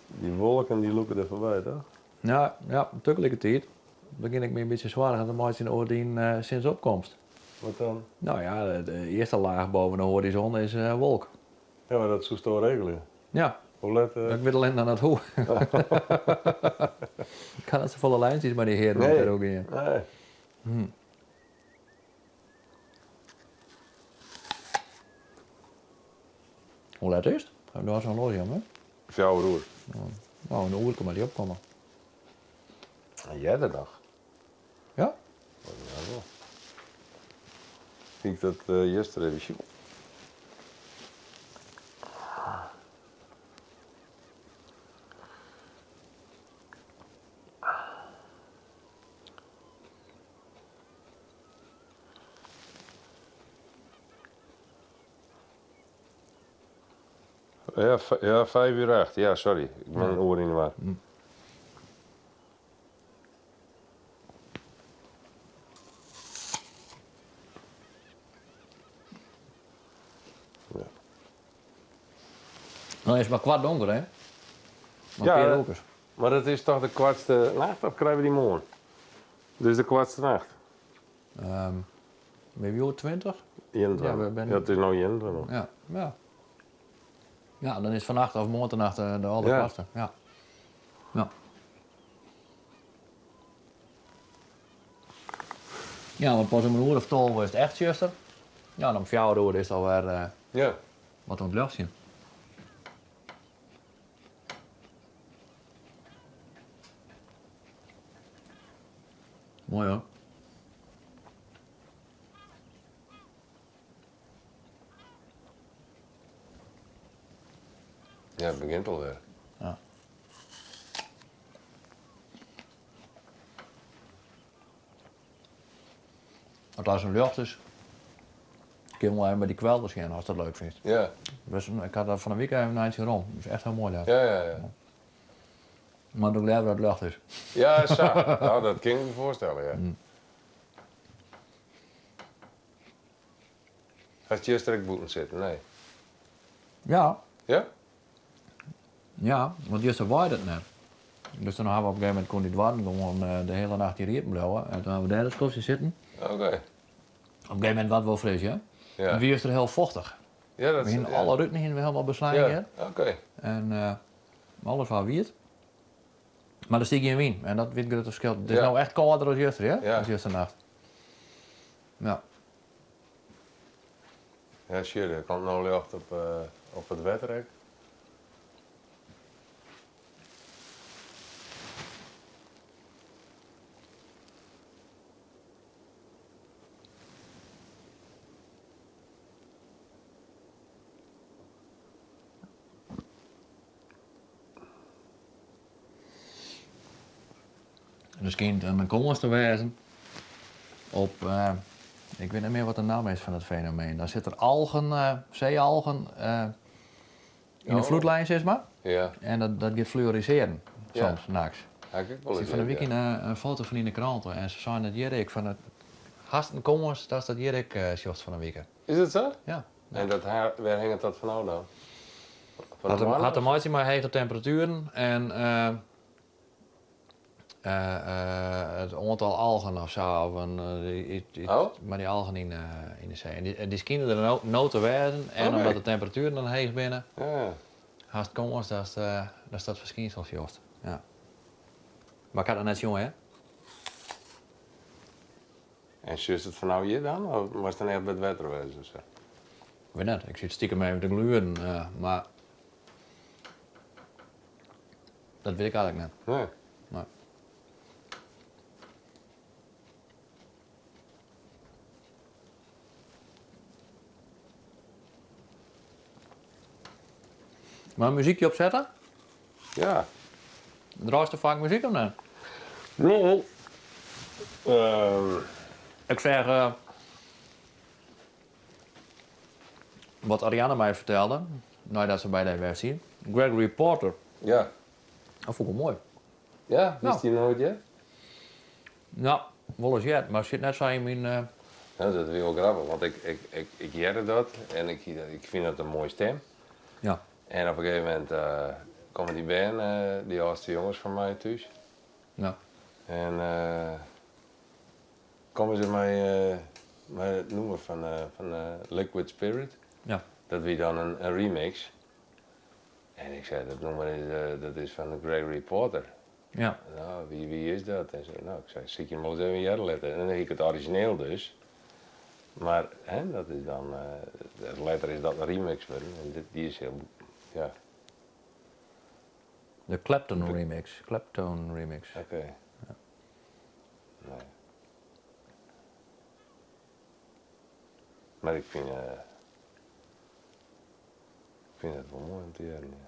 dy wolken dy lûke der foarby, toch? Ja, ja, tagelikertiid begjin ik my in bytsje soargen te meitsjen oer dyn sinneopkomst. Wat dan? No ja, de earste laach boven de hoarizon is wolk. Ja, mar dat soesto regelje. Ja. Hoe let? Ik wit allinnich noch net hoe. Ik ha net safolle lijntsjes mei dy hearen Nee. dêr ook gean. Nee. Hoe let is it? Ha ik dêr sa'n horloazje om, hè? 4 oer. No, in oere moat dy opkomme. Earder noch. Ja? Ja, wol. Fyn ik dat juster even sjoen. Ja, ja, 5 uur 8. Ja, sorry. Ik bin in oere yn 'e war. Ja. No is it mar kwart donker, hè? Mar Ja, in pear hè? oerkes. Mar dat is toch de koartste nacht of krije we dy moarn? Dus de koartste nacht? Um, maybe oer 20? 21. Ja, we ben... ja, it is no 21. Ja, ja. Ja, dan is fannacht of moarntenacht eh, de alderkoartste. Ja. Ja. Ja, want pas om in oere of 12 is it echt tsjuster. Ja, en om fjouwer oere is it alwer uh, ja. wat oan it ljochtsjen. Moai hoor. Ja, it begjint alwer. Ja. Want as in ljocht is, kin wol even by dy kwelder sjen ast dat leuk fynst. Ja. Dus, ik ha dat fan 'e wike even in eintsje rûn. Dat is echt hiel moai dêr. Ja, ja, ja. Mar doch leaver dat it ljocht is. Ja, sa. No, dat kin ik my foarstelle, ja. Mm. Hast juster ek bûten sitten? Nee. Ja. Ja? Ja, want juster waaide it net. Dus dan ha we op in gegeven momint koene dy doarren gewoan eh, de hiele nacht hjir iepen bliuwe. En toen ha we dêr in skoftsje sitten. Oké. Op in gegeven momint waard it wol fris, ja. Ja. It wie juster hiel fochtich. Ja, dat We hiene ja. alle ruten hiene we hielendal beslein Ja, hjir. oké. En eh, alles waard wiet. Mar der stie gjin wyn en dat wie it grutte ferskil. It is Ja. no echt kâlder as juster, ja? Ja. As justernacht. Ja. Ja, sjoch, der komt no ljocht op, eh, op it wetter ek. Der skynt in kâns te wêzen op, eh, ik wit net mear wat de namme is fan dat fenomeen. Dan sit der algen, eh, see-algen eh, yn de Oh. floedlijn sis mar. Ja. En dat, dat giet fluorisearjen Ja. soms, nachts. Ha ik ek wol Ik eens fan de heard, wike ja. in foto fan yn de krante en se seinen dat hjir ek fan it hast in kâns datst dat hjir ek sjochst fan 'e wike. Is dat sa? Ja. En dat, wêr hinget dat fanôf dan? Fan Hat de te, moanne hat te of? meitsjen mei hege temperatueren en eh, eh, it oantal algen of sa, of in, eh, Oh. mei dy algen yn, yn de see. En dy, dy skine der no, no te wêzen en Oké. omdat de temperatueren dan heech binne, Ja. hast kâns datst, datst dat ferskynsel sjochst. Ja. Mar ik ha dat net sjoen, hè? En sjochst it fanôf hjir dan? Of moatst dan echt by it wetter wêze of sa? Ik wit net, ik sit stikem even te gluren, mar dat wit ik eigentlik net. Nee. Nee. Mar in muzykje opsette? Ja. Draaist der faak muzyk of net? Nee. Ehm. Ik seach eh, wat Ariane my fertelde, neidat se by dy west hie. Gregory Porter. Ja. Dat fûn ik wol moai. Ja, wist dy noait heard? No, wolris heard, mar sit net sa yn myn. Eh, No, dat wie wol grappich, want ik, ik, ik, ik hearde dat en ik, ik fyn dat in moaie stim. Ja. En op in gegeven momint eh, komme dy bern, eh, dy âldste jonges fan my thús. Ja. En eh, komme se mei, eh, mei it nûmer fan, eh, fan eh, Liquid Spirit. Ja. Dat wie dan in, in remix. En ik sei, dat nûmer is, eh, dat is fan Gregory Porter. Ja. No, wie, wie is dat? En se, no, ik sei, sykje him wolris even hearre litte. En dan hie ik it orizjineel dus. Mar hè, dat is dan, eh, letter is dat in remix wurden. En dit, dy is hiel, ja. De Clapton remix. Clapton remix. Oké. Ja. Nee. Mar ik fyn, eh, ik fyn it wol moai om te hearren, ja.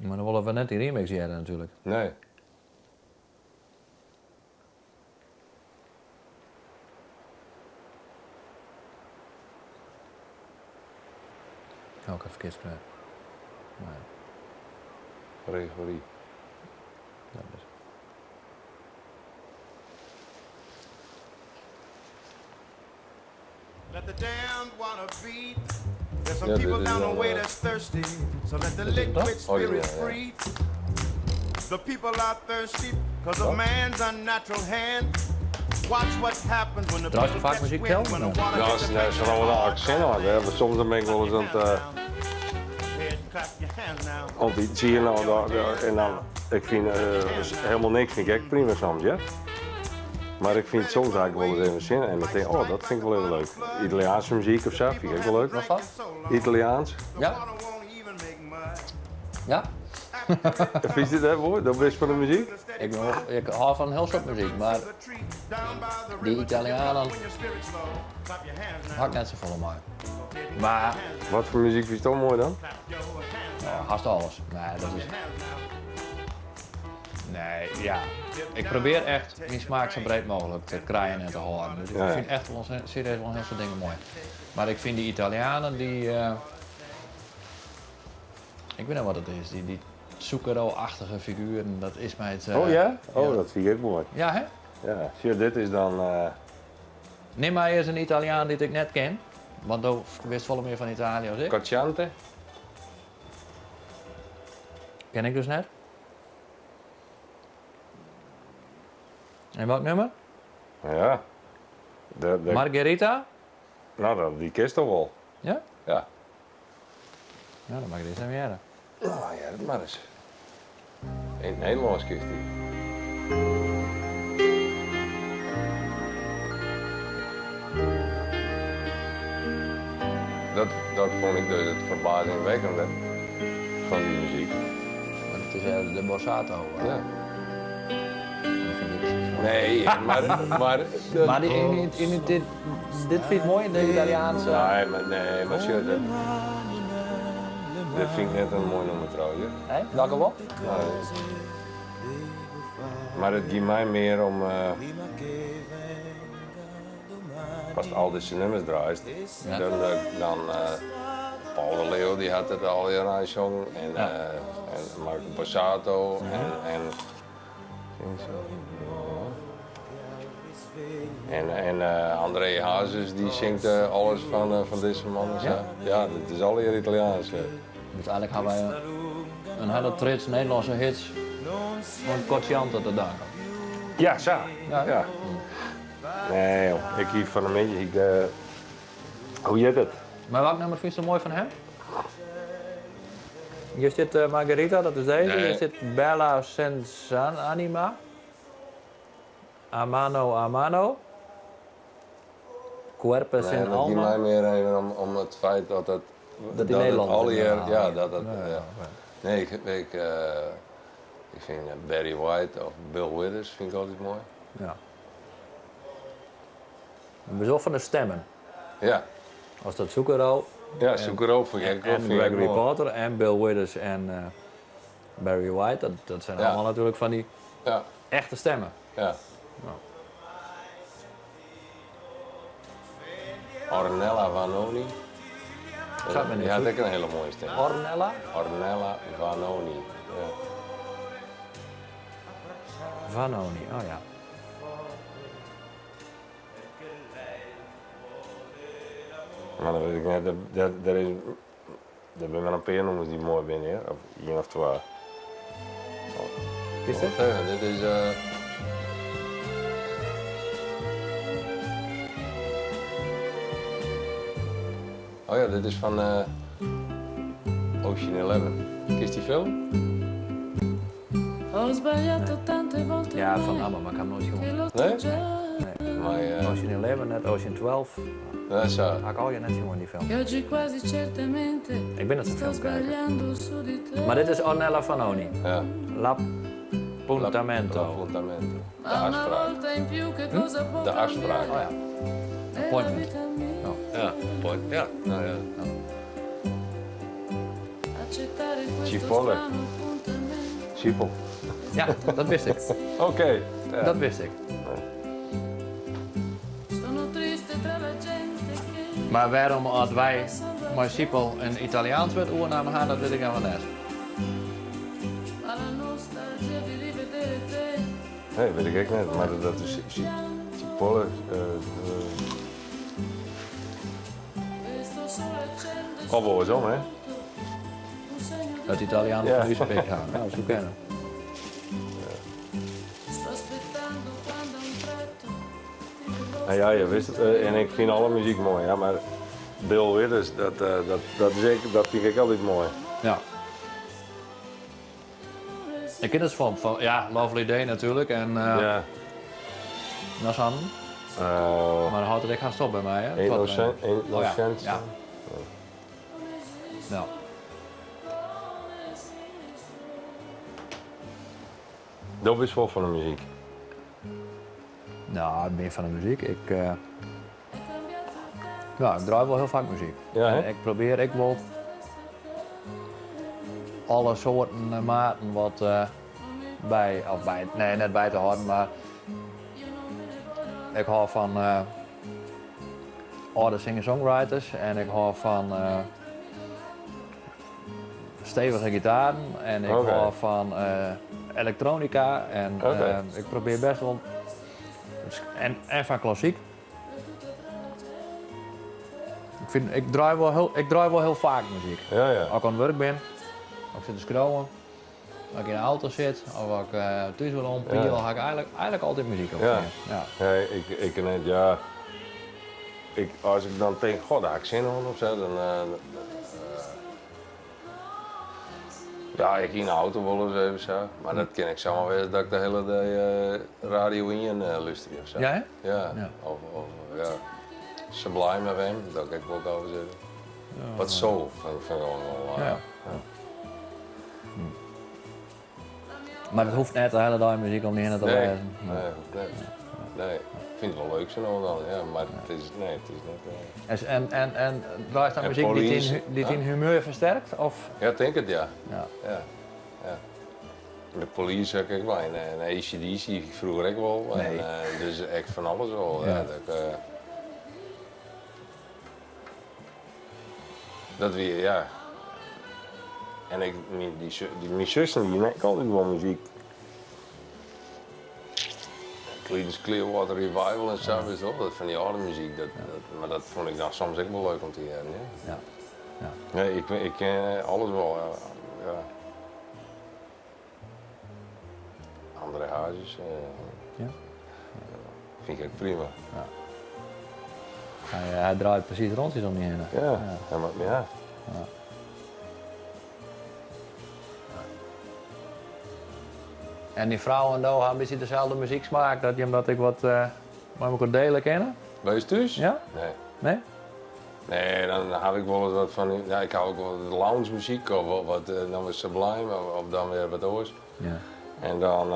Mar dan wolle we net dy remix hearre natuerlik. Nee. Oh, ik ha ferkeard skreaun. Nee. Gregory. Dat is. Let the damned wanna beat. Ja, dit is dan, Dit is dat? Origineel, ja. The people are thirsty because of man's unnatural hand. Watch what happens when the Draait je people vaak catch muziek wind zelf? when the Of? water Ja, hits als the nou, zolang we een accent hadden, hè, soms dan ben ik wel eens aan het. head. Clap your hands now. Want die zie je nou, en dan, ik vind helemaal niks, vind ik echt prima soms, ja. Maar ik vind het soms eigenlijk wel eens even zin en dan denk ik, oh, dat vind ik wel even leuk. Italiaanse muziek of zo, vind ik ook wel leuk. Wat dan? Italiaans. Ja. Ja? Vind je dat mooi? Dat is van de muziek? Ik hou van heel soort muziek, maar die Italianen had ik net zo vol maar. Maar Wat voor muziek vind je toch mooi dan? Nou, haast alles. Nee, dat is. Nee, ja. Ik probeer echt mijn smaak zo breed mogelijk te krijgen en te houden. Dus ik Ja, ja. vind echt wel serieus wel heel veel dingen mooi. Maar ik vind die Italianen, die. Ik weet niet wat het is. Die Zucchero-achtige figuren, dat is mij het. Oh ja? Oh, dat vind ik ook mooi. Ja, hè? Ja, zie je, dit is dan. Neem maar eens een Italiaan die ik net ken. Want dan wist wel meer van Italië als ik. Cacciante. Ken ik dus net. En welk nummer? Ja. Margherita? Nou, die kist toch wel. Ja? Ja. Ja, dan mag ik deze even Nou ja, dat maar eens. In het Nederlands kist die. Dat vond ik dus het verbazingwekkende van die muziek. Want het is de Borsato. Ja. Dat vind ik. Nee, maar, Maar die, in, dit vind ik mooi, de Italiaanse. Nee, maar serieus, dit vind ik net een mooi nummer trouwens. Hè? Welke wel? Nee. Maar het gaat mij meer om. Als het al deze nummers draait, Ja. dan Paul de Leeuw die had het al jaren gezongen en Marco Borsato en André Hazes die zingt alles van deze man. En zo. Ja? Ja, dat is al hier Italiaans. Dus eigenlijk hebben wij een hele trits Nederlandse hits van Cocciante te danken. Ja, zo. Ja. Ja. Nee, joh. Ik hier van een beetje. Ik, hoe heet het? Maar welk nummer vind je zo mooi van hem? Hier zit Margherita, dat is deze. Nee. Hier zit Bella Senza Anima. Amano Amano. Cuerpo Nee, sin dat ging alma. mij meer even om het feit dat het. Dat die het Nederlanders al hier, het ja, dat het. Ja, Ja, Nee, ik vind Barry White of Bill Withers vind ik altijd mooi. Ja. Een bezoek van de stemmen. Ja. Als dat Zucchero. Ja, Zucchero vind ik ook- En vind ik Gregory mooi. Porter en Bill Withers en Barry White. Dat zijn Ja. allemaal natuurlijk van die Ja. echte stemmen. Ja. Nou. Ornella Vanoni. Gaat me niet Die had goed. ook een hele mooie stem. Ornella? Ornella Vanoni. Ja. Vanoni, oh ja. Maar dat weet ik net, dat is, er zijn maar een paar nummers die mooi binnen, hè? Of één of twee. Oh. Is dit? Wacht even, dit is. Oh ja, dit is van Ocean Eleven. Kist die film? Ho sbagliato tante volte Ja, van Abba, maar ik heb hem nooit che gehoord. l'ho Nee? già. Nee. Maar, Ocean Eleven, net Ocean 12. Dat is zo. Had ik al je net gehoord, die film. Che oggi quasi certamente Ik ben het zo'n sto film kijken. sbagliando su di te. Maar dit is Ornella Vanoni. Ja. L'appuntamento. L'appuntamento. De Ma una afspraak. volta in più che cosa può De afspraak. Oh ja. nella Appointment. vita mia? Ja, appointment. Ja, nou ja. Accettare questo Cipolle. strano appuntamento. Schiphol. Ja, dat wist ik. Oké. Ja. Dat wist ik. Sono triste tra la gente che Maar waarom had wij maar Schiphol een Italiaans werd oorname gaan, dat weet ik helemaal net. ha la nostalgia di rivedere te. Nee, weet ik ook net, maar dat is Cipolle. Questo sole accende Of oarsom, hè? Dat de Italianen fan ús pikt ha. Nou, soe kinne. Ja, je wist it. En ik fyn alle muzyk moai, ja, mar Bill Withers, dat, dat, dat, is ek, dat fyn ik altyd moai. Ja. Ik ken it fan, fan ja, Lovely Day natuerlik en uh, ja. noch sa'n. Mar dan hâldt it ek hast op by my, hè? Ain't no, ain't no oh, ja. sense. Ja. Ja. Do bist wol fan de muzyk? No, ik bin fan de muzyk. Ik, uh, ja, ik draai wol hiel faak muzyk. Ja, en ik probearje ek wol alle soarten eh, maten wat uh, by, of by, nee, net by te hâlden, mar ik hâld fan uh, âlde singer-songwriters en ik hâld fan uh, stevige gitaren en ik hâld fan elektronika en ik probearje bêst wol en, en fan klassyk. Ik, fyn, ik, draai wol hiel, ik draai wol hiel faak muzyk. Ja, ja. As ik oan it wurk bin, as ik sit te skriuwen, as ik yn de auto sit of as ik thús wat ompiel, ha ik eigentlik, eigentlik altyd muzyk op. Ja. Ja. Nee, ik, ik net, ja. Ik, as ik dan tink, goh, dêr ha ik sin oan of sa, dan. Ja, ik yn de auto wolris even sa. Mar dat kin ek samar wêze dat ik de hiele dei Radio 1 lústerje of sa. Ja, hè? Ja. Ja. Of, of ja, Sublime FM, dat ik wol gau sizze. Wat soul, fyn ik wol. Ja. Mar it hoecht net de hiele dei muzyk om dy hinne te Nee, wêzen. nee, hoecht net. Nee, ik fyn it wol leuk sa no en dan, ja, mar it is, nee, it is net. En, en, en draaist dan En muzyk dy't Police, dyn, dy't huh? dyn humeur fersterket? Of? Ja, tink it, ja. Ja. Ja, ja. De Police ha ik ek wol en ACDC froeger ek wol. Nee. En, dus ek fan alles wol. Ja. Ja. Dat, dat wie, ja. En ik, myn, dy, dy, myn sussen dy hiene ek altyd wol muzyk. Creedence Clearwater Revival en sa, witst wol, dat fan dy âlde muzyk. Dat, dat, mar dat fûn ik dan soms ek wol leuk om te hearren, ja. Ja. Ja. Nee, ik, ik ken alles wol, ja. ja. André Hazes, Ja. fyn ik ek prima. Ja. Hy, hy draait presys rûntsjes om dy hinne. Ja, ja. mar, ja. Ja. En dyn frou en do ha in bytsje deselde muzyksmaak, dat jim dat ek wat mei mekoar diele kinne? By ús thús? Ja? Nee. Nee? Nee, dan ha ik wolris wat fan, ja, ik ha ek wol wat lounge muzyk of wat, wat dan wer Sublime of, of dan wer wat oars. Ja. En dan,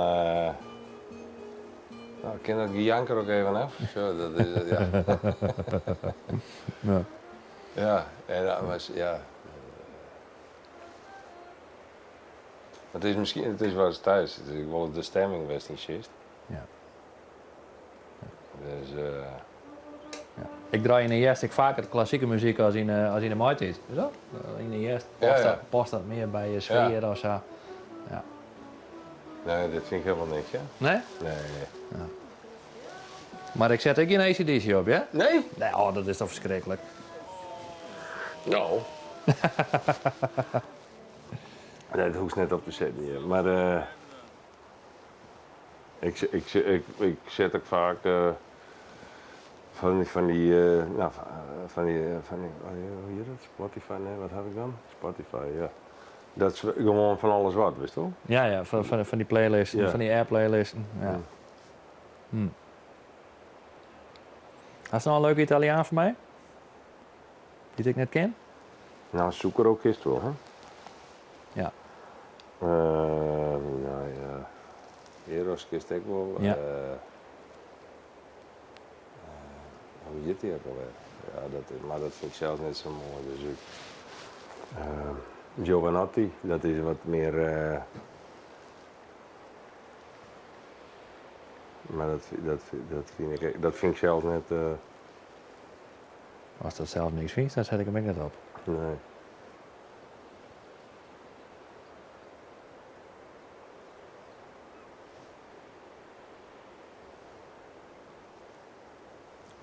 nou, kin dat gejank der ek even af? Zo, dat is, ja. Ja. Ja, en dat was, ja. It is miskien, it is wolris thús, it is ek wol de stimming wêr'tst yn sitst. Ja. Dus, Ja. Ik draai yn 'e hjerst ek faker klassike muzyk as yn 'e, as yn 'e maitiid. Is dat? Yn 'e hjerst Ja, past, ja. Dat, past dat mear by je sfear Ja. of sa. Ja. Nee, dat fyn ik hielendal niks, ja. Nee? Nee. Ja. Mar ik set ek gjin ACDC op, ja? Nee? Nee, oh, dat is toch ferskriklik. No. nee, dat hoechst net op te setten, ja. Mar ik, ik, ik, ik set ek faak fan dy, no, fan dy, hoe hjit it? Spotify? Nee, wat ha ik dan? Spotify, ja. Dat is gewoan fan alles wat, witst wol? Ja, ja, fan dy playlisten, Ja. fan dy airplaylisten. Ja. Hast noch in leuke Italiaan foar my? Dy't ik net ken? No, Zucchero kenst wol, hè? Ja. No ja, Eros kenst ek wol. Ja. Hoe hjit dy ek alwer? Ja, dat, mar dat fyn ik sels net sa moai. Dus ik, Jovanotti, dat is wat mear. Mar dat, dat, dat, fyn ik, dat fyn ik sels net. Ast dat sels niks fynst, dan set ik him ek net op. Nee.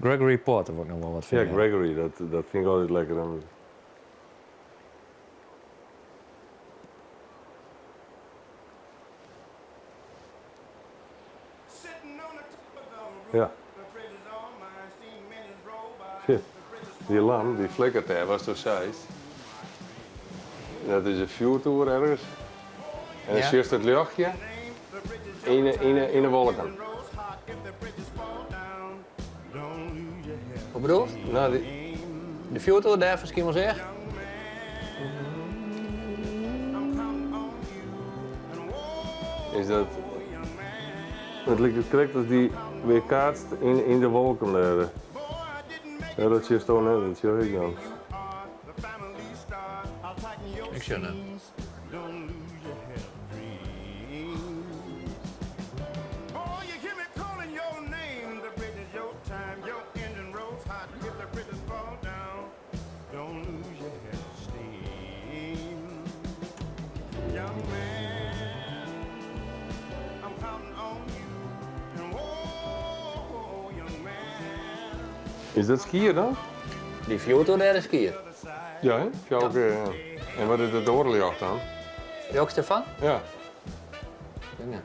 Gregory Porter wol ik noch wol wat Ja, fine. Gregory, dat, dat fyn ik altyd lekker. Om... Ja. Sjoch, dy lamp dy flikkert dêr, watsto seist. Dat is in fjoertoer ergens. En dan sjochst it ljochtje yn 'e wolken. Hoe bedoelst? No, dy... De fjoertoer dêr fan Skiermûntseach? Is dat... It liket krekt as dy wearkaatst yn de wolken dêr. Ja, dat sjochsto net, dat sjoch ik dan. Ik sjoch net. Is dat Skier dan? Dy fjoertoer dêr is Skier. Ja, hè? Fjouwer kear, ja. En wat is dat oare ljocht dan? Ljocht derfan? Ja. Ja.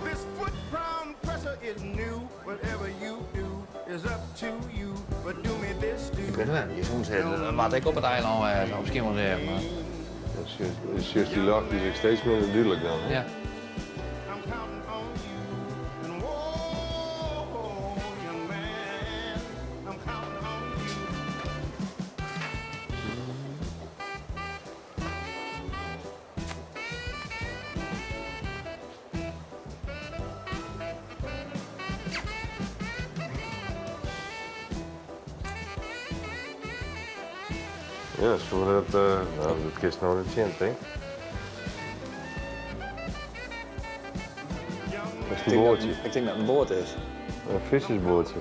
This foot pound pressure is new. Whatever you do is up to you. But do me this do. Ik wit it net, je soene sizze, dat moat ek op it eilân wêze, op Skiermûntseach, mar. Dan sjochst dy ljochtjes ek steeds minder dúdlik dan, hè? Ja. Ja, soe dat, no, dat kinst no net sjen, tink. Dat is in boatsje. Ik tink dat it in boat is. In vissersboatsje.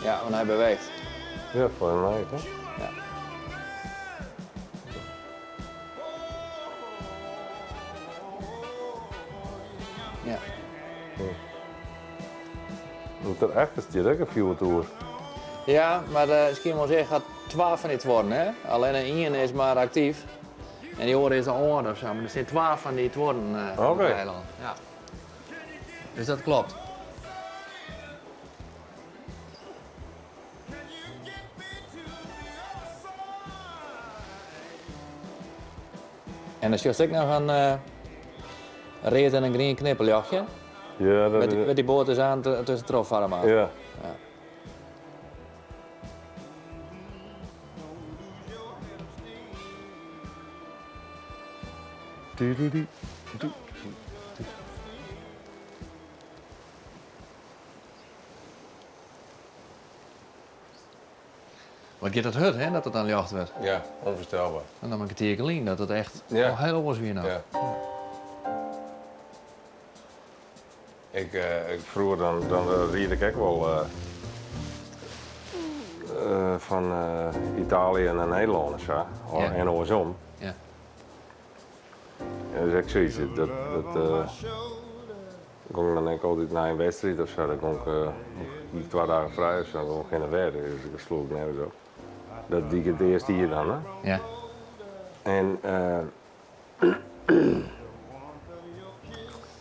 Ja, want hy beweecht. Ja, foar my ek, hè? Ja. Ja. Want dêrachter stiet ek in fjoertoer. Ja, mar de Skiermûntseach hat twa fan dy tuorren, hè? Allinne ien is mar aktyf en dy oare is al âld of sa. Mar der stean twa fan dy tuorren op it eilân. Ja. Dus dat klopt. En dan sjochst ek noch in read en in grien knipperljochtje. Ja, dat is... Wêr't dy boat dus aan tuskentroch farre moat. Ja. Ja. Du, du, du, du. Wat giet dat hurd, hè, dat it dan ljocht wurdt. Ja, ûnfoarstelber. En dan in kertier lyn dat it echt Ja. al hiel oars wie noch. Ja. Ik, ik froeger dan, dan ried ik ek wol fan Italië nei Nederlân en sa, Ja. en oarsom. Ja. En dat is ek soiets, dat, dat gong dan ek altyd nei in wedstriid of sa, dan gong ik, hie ik twa dagen frij of sa, dan gong ik hinne en wer, dus dat sloech ik nergens op. Dat die ik it earste jier dan, hè. Ja. En,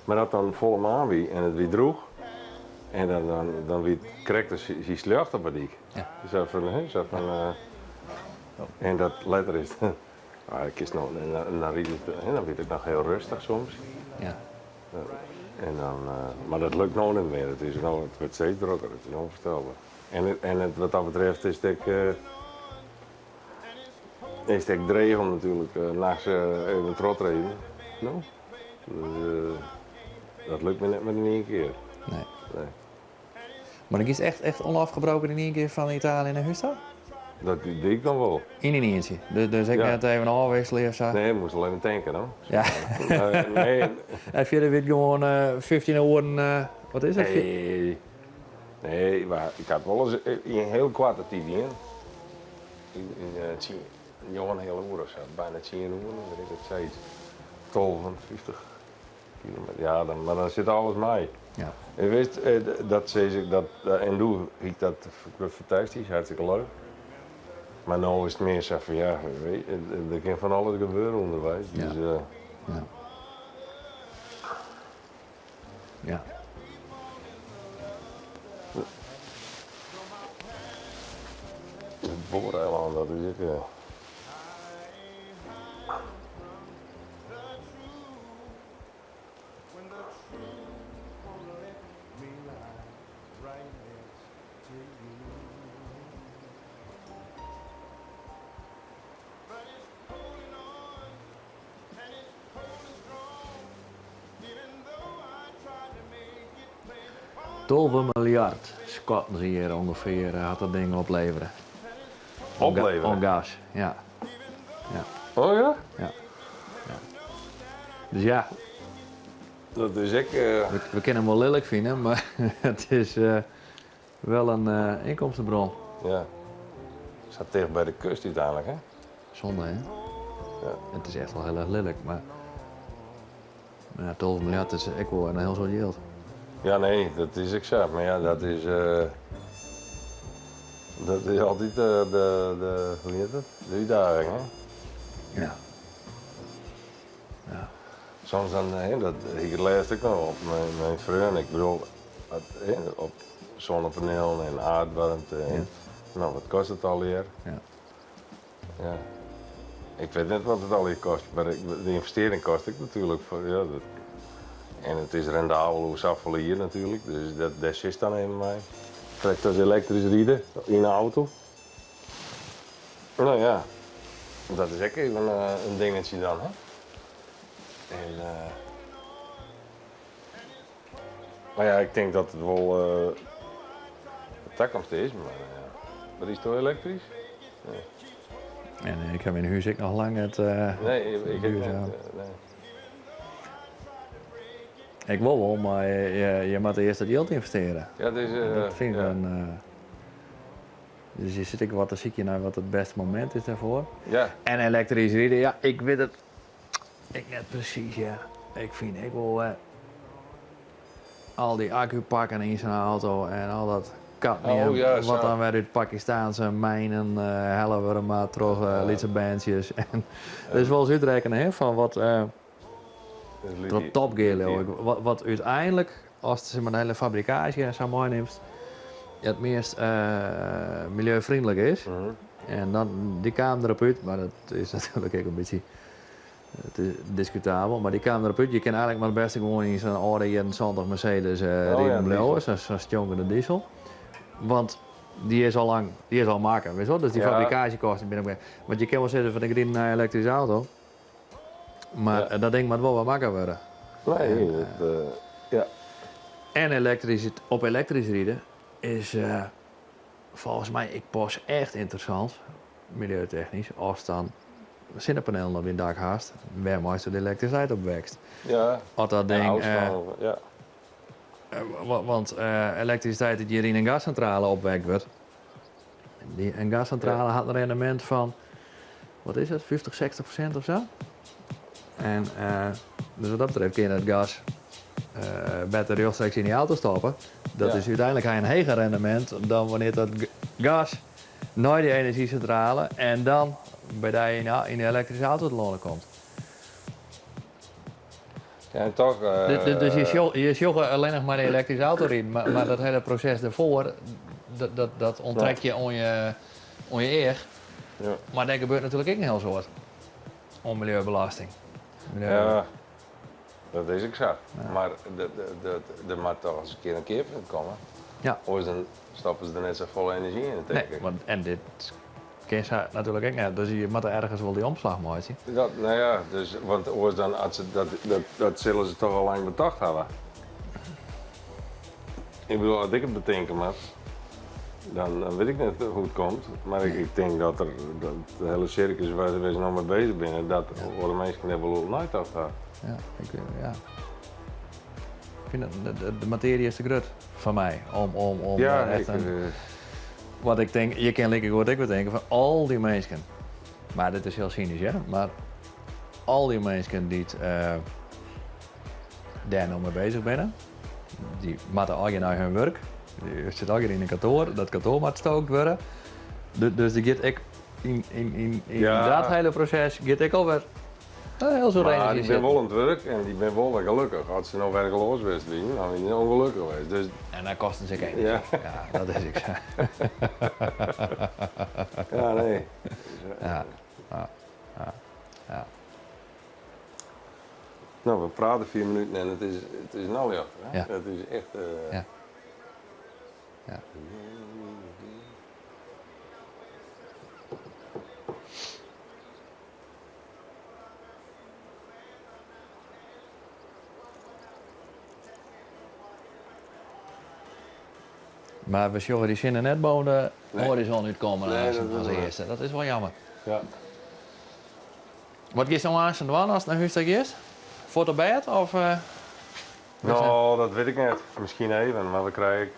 mar as dan folle maan wie en it wie drûch en dan, dan, dan wie it krekt as hiest ljocht op 'e dyk. Ja. Sa fan, hè, sa fan, en dat letter is Ah, ik kinst no, en dan ryd it, hè, dan wie it ek noch hiel rêstich soms. Ja. En dan, mar dat lukt no net mear. It is no, it wurdt steeds drokker, it is ûnfoarstelber. En it, en it, wat dat betreft is it ek, is it ek dreech om natuerlik nachts even troch te riden. No? Dus dat lukt my net mear yn ien kear. Nee. Nee. Mar dan giest echt, echt ûnôfgebroken yn ien kear fan Italië nei hûs ta? Dat die ik dan wol. Yn dyn ientsje? Dus ek Ja. net even ôfwikselje of sa? Nee, ik moast al even tanken, no. Ja. Nee. En fierder wie it gewoan 15 oeren, wat is it? Nee. Nee, mar ik ha it wolris yn in hiel koarte tiid dien. Yn tsien, njoggen heal oere of sa, byna tsien oeren, wit ik it, sayts. 12, 50 kilometer. Ja, dan, mar dan sit alles mei. Ja. En witst, dat sis ik, dat, en doe hie ik dat fantastysk, hartstikke leuk. Mar no is it mear sa fan ja, der kin fan alles gebeure ûnderweis. Dus, Ja. Ja. Het Booreilân, dat is ek. 12 miljard skatten se hjir ûngefear hat dat ding oplevere. Oplevere? Oan gas, ja. Ja. Oh ja? Ja. Ja. Dus ja. Dat is ek. We kinne him wol lilk fine, mar it is wel in ynkomstebron. Ja. Sa ticht by de kust úteinlik, hè? Zonde, hè? Ja. It is echt wol hiel erch lilk, mar ja, 12 miljard is ek wol in hiel soad jild. Ja, nee, dat is ek sa. Mar ja, dat is, dat is altyd de, de, hoe hjit it? De útdaging, hè? Ja. Ja. Soms dan, hè, dat hie ik it lêst ek noch op myn freon. Ik bedoel, op sonnepanielen en aardwarmte en no, wat kostet it allegear? Ja. Ja. Ik wit net wat it allegear kostet, mar de ynvestearring kostet ek natuerlik. Foar, ja, dat, en it is rendabel oer safolle jier natuerlik, dus dat, dêr sitst dan even mei. Krekt as elektrysk ride yn 'e auto. No ja, dat is ek even in dingetsje dan, hè. En, mar ja, ik tink dat it wol de takomst is, mar wat is it elektrysk? Nee. En ik ha yn hûs ek noch lang net. Nee, ik ek net. Nee. Ik wol wol, mar je moatte earst dat jild ynvestearje. Ja, dat is. Dat fyn ik dan. Dus je sit ek wat te sykjen nei wat it bêste momint is dêrfoar. Ja. En elektrysk ride, ja, ik wit it ek net presys, ja. Ik fyn ek wol al dy akkupakken yn sa'n auto en al dat kadmium Oh, ja, wat sa. dan wer út Pakistaanse mijnen helle wurde moat troch lytse berntsjes. En der is wolris útrekkene hè, fan wat troch Top Gear leau ik, wat úteinlik ast sis mar de hiele fabrikaazje en sa meinimst, it meast miljeufreonlik is. En dan, dy kaam derop út, mar dat is natuerlik ek in bytsje it is diskutabel, mar dy kaam derop út, je kinne eigentlik mar it bêste gewoan yn sa'n âlde jierren 70 Mercedes riden bliuwe, sa'n stjonkende diesel. Want dy is al lang, dy is al makke, witst wol? Dus dy fabrikaazjekosten binne ook. Want je kinne wol sizze fan ik ryd in nije elektryske auto, mar dat ding moat wol wer makke wurde. Nee, dat, ja. En elektrysk, op elektrysk ride is folgens my ek pas echt ynteressant, miljeutechnysk, ast dan sinnepanelen op dyn dak hast, wêrmei'tsto de elektrisiteit opwekst. Ja, As dat en ding, ôfstân, ja. Want elektrisiteit dy't hjir yn in gassintrale opwekt wurdt, dy, in gassintrale hat in rendemint fan, wat is it, 50, 60% of sa. En dus wat dat betreft kin je dat gas better rjochtstreeks yn dy auto stoppe. Dat is úteinlik ha je in heger rendemint dan wannear't dat gas nei dy enerzjysintrale en dan by dy yn de elektryske auto telâne komt. Ja, en toch. Dus je sjogge allinnich mar de elektryske auto riden, mar dat hiele proses dêrfoar, dat ûnttrek je oan je each. Mar dêr gebeurt natuerlik ek in hiel soad oan miljeubelasting. Milieu. Ja, dat is ek sa. Mar der moat toch ris in kear in kearpunt komme. Oars dan stoppe se der net safolle enerzjy yn, tink Nee, ik. want, en dit kin sa natuerlik ek net. Dus je moatte ergens wol dy omslach meitsje. Dat, no ja, dus, want oars dan, as se, dat, dat, dat sille se toch al lang betocht hawwe. Ik bedoel, as ik it betinke moat, dan wit ik net hoe't it komt. Mar ik tink dat der, dat de hiele sirkus wêr't se no mei beuzich binne, dat oare minsken dêr wol oer neitocht hawwe. Ja, ik, ja. Ik fyn dat de matearje is te grut foar my om echt in, want ik tink, je kinne likegoed ek betinke fan al dy minsken, mar dit is hiel synysk hear, mar al dy minsken dy't dêr no mei beuzich binne. Dy moatte allegear nei hun wurk. Dy sitte allegear yn in kantoar. Dat kantoar moat stookt wurde. Dus der giet ek yn, yn, yn, yn dat hiele proses giet ek alwer hiel soad Mar enerzjy dy binne sitten. wol oan it wurk en dy binne wol wer gelokkich. As se no werkeloas west wienen, dan wienen se ûngelokkich west. Dus En dan kosten se ek enerzjy. Ja. Ja, dat is ek sa. Ja, nee. Ja, ja, ja, ja. No, we prate 4 minuten en it is no ljochter. Hè? Ja. It is echt. Ja. Ja. Mar we sjogge dy sinne net boven de hoarizon útkommen Nee, as dat is as waar. earste. Dat is wol jammer. Ja. Wat giest no aansten dwaan ast nei hûs ta giest? Fuort op bêd of? No, dat wit ik net. Miskien even, mar we krije ek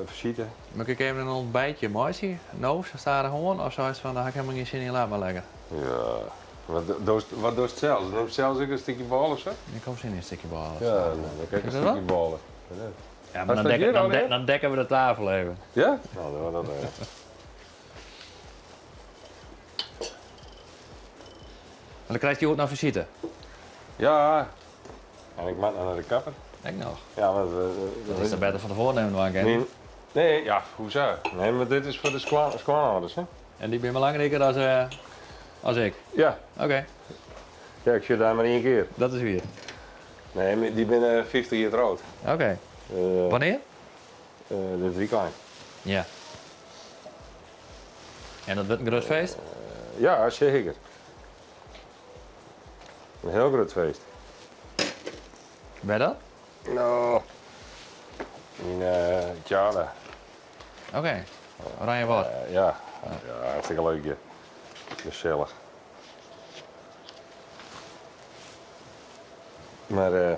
fisite. Moat ik even in ontbijtje meitsje? No, sa stadichoan? Of seist fan, dêr ha ik helemaal gjin sin yn, laat mar lekker. Ja, wat dochst, wat dochst sels? Nimst sels ek in stikje bôle of sa? Ik ha sin yn in stikje bôle. Ja, no, dan krij ik in Is dat stikje wat? bôle. Ja, mar Hast dan dat dekke, hjir dan, allegear? dan dekke we de tafel even. Ja? No, dan dat even. En dan krijst hjoed noch fisite. Ja, en ik moat noch nei de kapper. Ek noch? Ja, want Dat is dan better fan tefoaren even dwaan kinnen. Nee, nee, ja, hoezo? Nee, mar dit is foar de skoanâlders, hè? En dy binne belangriker as ik? Ja. Oké. Ja, ik sjoch dêr mar ien kear. Dat is wier. Nee, mar dy binne 50 jier troud. Oké. Wannear? Dit wykein. Ja. En dat wurdt in grut feest? Ja, seker. In hiel grut feest. Wêr dat? No, yn Tjada. Oké. Oranjewâld. Ja. Ja, hartstikke leuk, ja. Gesellich. Mar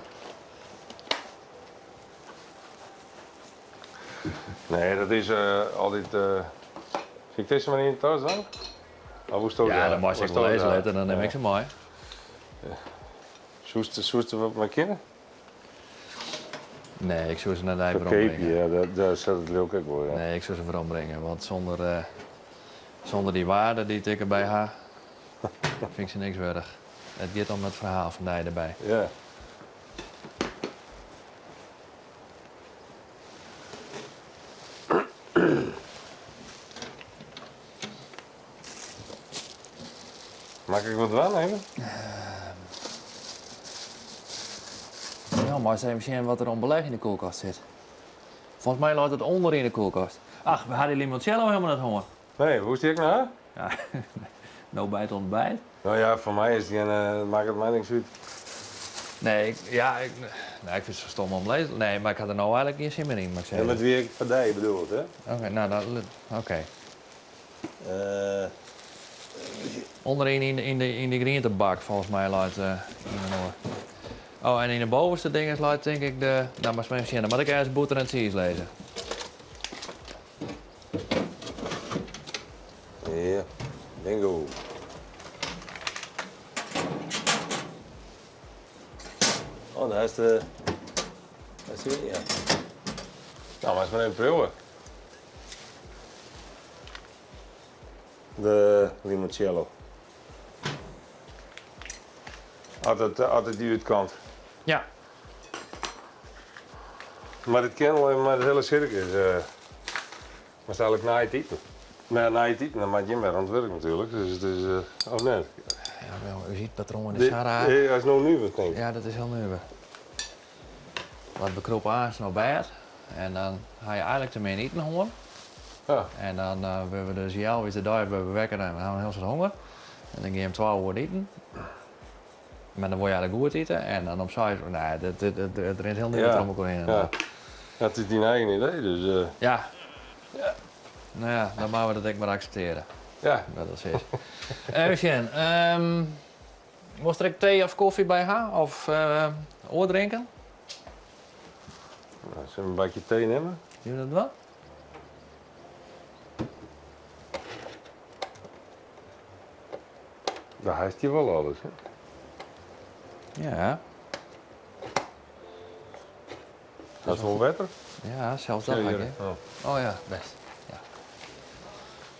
nee, dat is altyd. Sil ik dizze mar yn de tas dan? Of woesto Ja, dan meist ek wol lizze litte, dan nim ik se mei. Soest der wat mei kinne? Nee, ik soe se net Verkeapje, werombringe. ja, dêr set it leau ik ek wol, ja. Nee, ik soe se werombringe, want sûnder dy waarde dy't ik derby ha, fyn ik se niks wurdich. It giet om it ferhaal fan dy derby. Ja. Moat ik wat dwaan even? Ja, meist even sjen wat der oan beleg yn de kuolkast sit. Folgens my leit it ûnder yn de kuolkast. Ach, we ha dy limoncello helemaal net hân. Nee, woest dy ek noch ha? Ja, no by it ontbijt. No ja, foar my is it gjin, makket my niks út. Nee, ik, ja, ik, nee, ik fyn it sa stom om lizzen. Nee, mar ik ha der no eigenlik gjin sin mear yn, moat ik Ja, mar sizze. it wie ek foar dy bedoeld, hè? Oké, no, dan, oké. Underyn yn de grientebak folgens my leit ien en oar. Oh, en yn de bovenste dinges leit tink ik de... No, moatst mar even sjen. Dan moat ik ergens bûter en tsiis lizze. Ja, bingo. Oh, daar is de... Daar is die, ja. No, meist mar even priuwe. De limoncello. As it dy útkomt. Ja. Mar it kin allinnich mar it hiele sirkus. Moatst eigenlik nei it iten. Mar nei it iten, dan moat jim wer oan it wurk natuerlik. Dus it is, of net? Ja, wel, ús ytpatroan is sa raar. Ja, is no nuver, tink ik. Ja, dat is hiel nuver. Want we krûpe aanst op bêd en dan ha je eigenlik te min iten hân. Ja. En dan wurde we dus healweis de dei wurde we wekker en we ha in hiel soad honger. En dan gean je om 12 oere iten. Mar dan wolle je eigenlik goed ite en dan om 6 oere, nee, it rint hiel nuver troch elkoar hinne. Ja. Ja, it is dyn eigen idee, dus. Ja. Ja. No ja, dan moatte we dat ek mar akseptearje. Ja. Dat is it. Even sjen. Wolst der ek tee of kofje by ha? Of oar drinken? No, sille we in bakje tee nimme? Sil we dat dwaan? Daar hast je wol alles, hè? Ja. Dat is wol wetter? Ja, sels dat Ja, ha ik, hier. hè. Oh. Oh ja, bêst. Ja.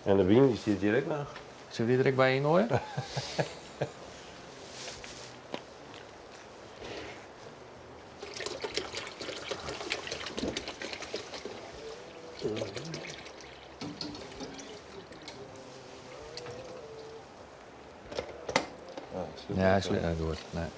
En de wyn die stiet hjir ek noch. Sille we dy der ek by yngoaie? Ja, hy slút net goed. Nee.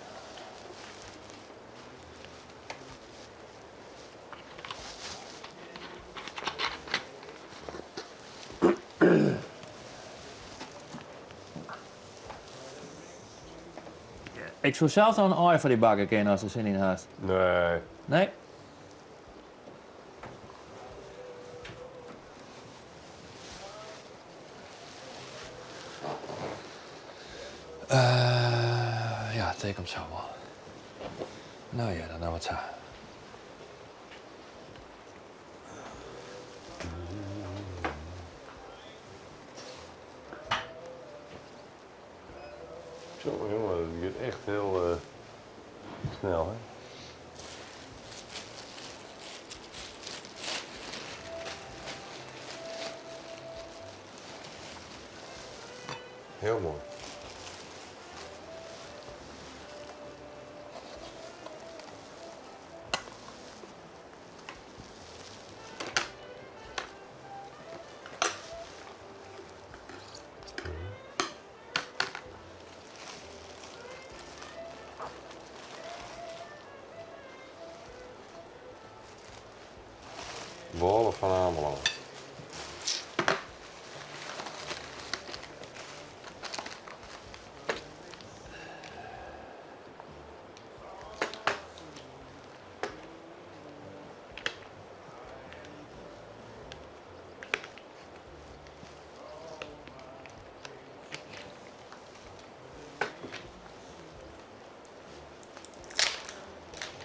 Ik soe sels noch in aai foar dy bakke kinne ast der sin yn hast. Nee. Nee? Uh, ja, it komt sa wol. No ja, dan dogge we it sa. Zo, jongen, dat gaat echt heel snel, hè? Heel mooi. Bôle fan Amelân.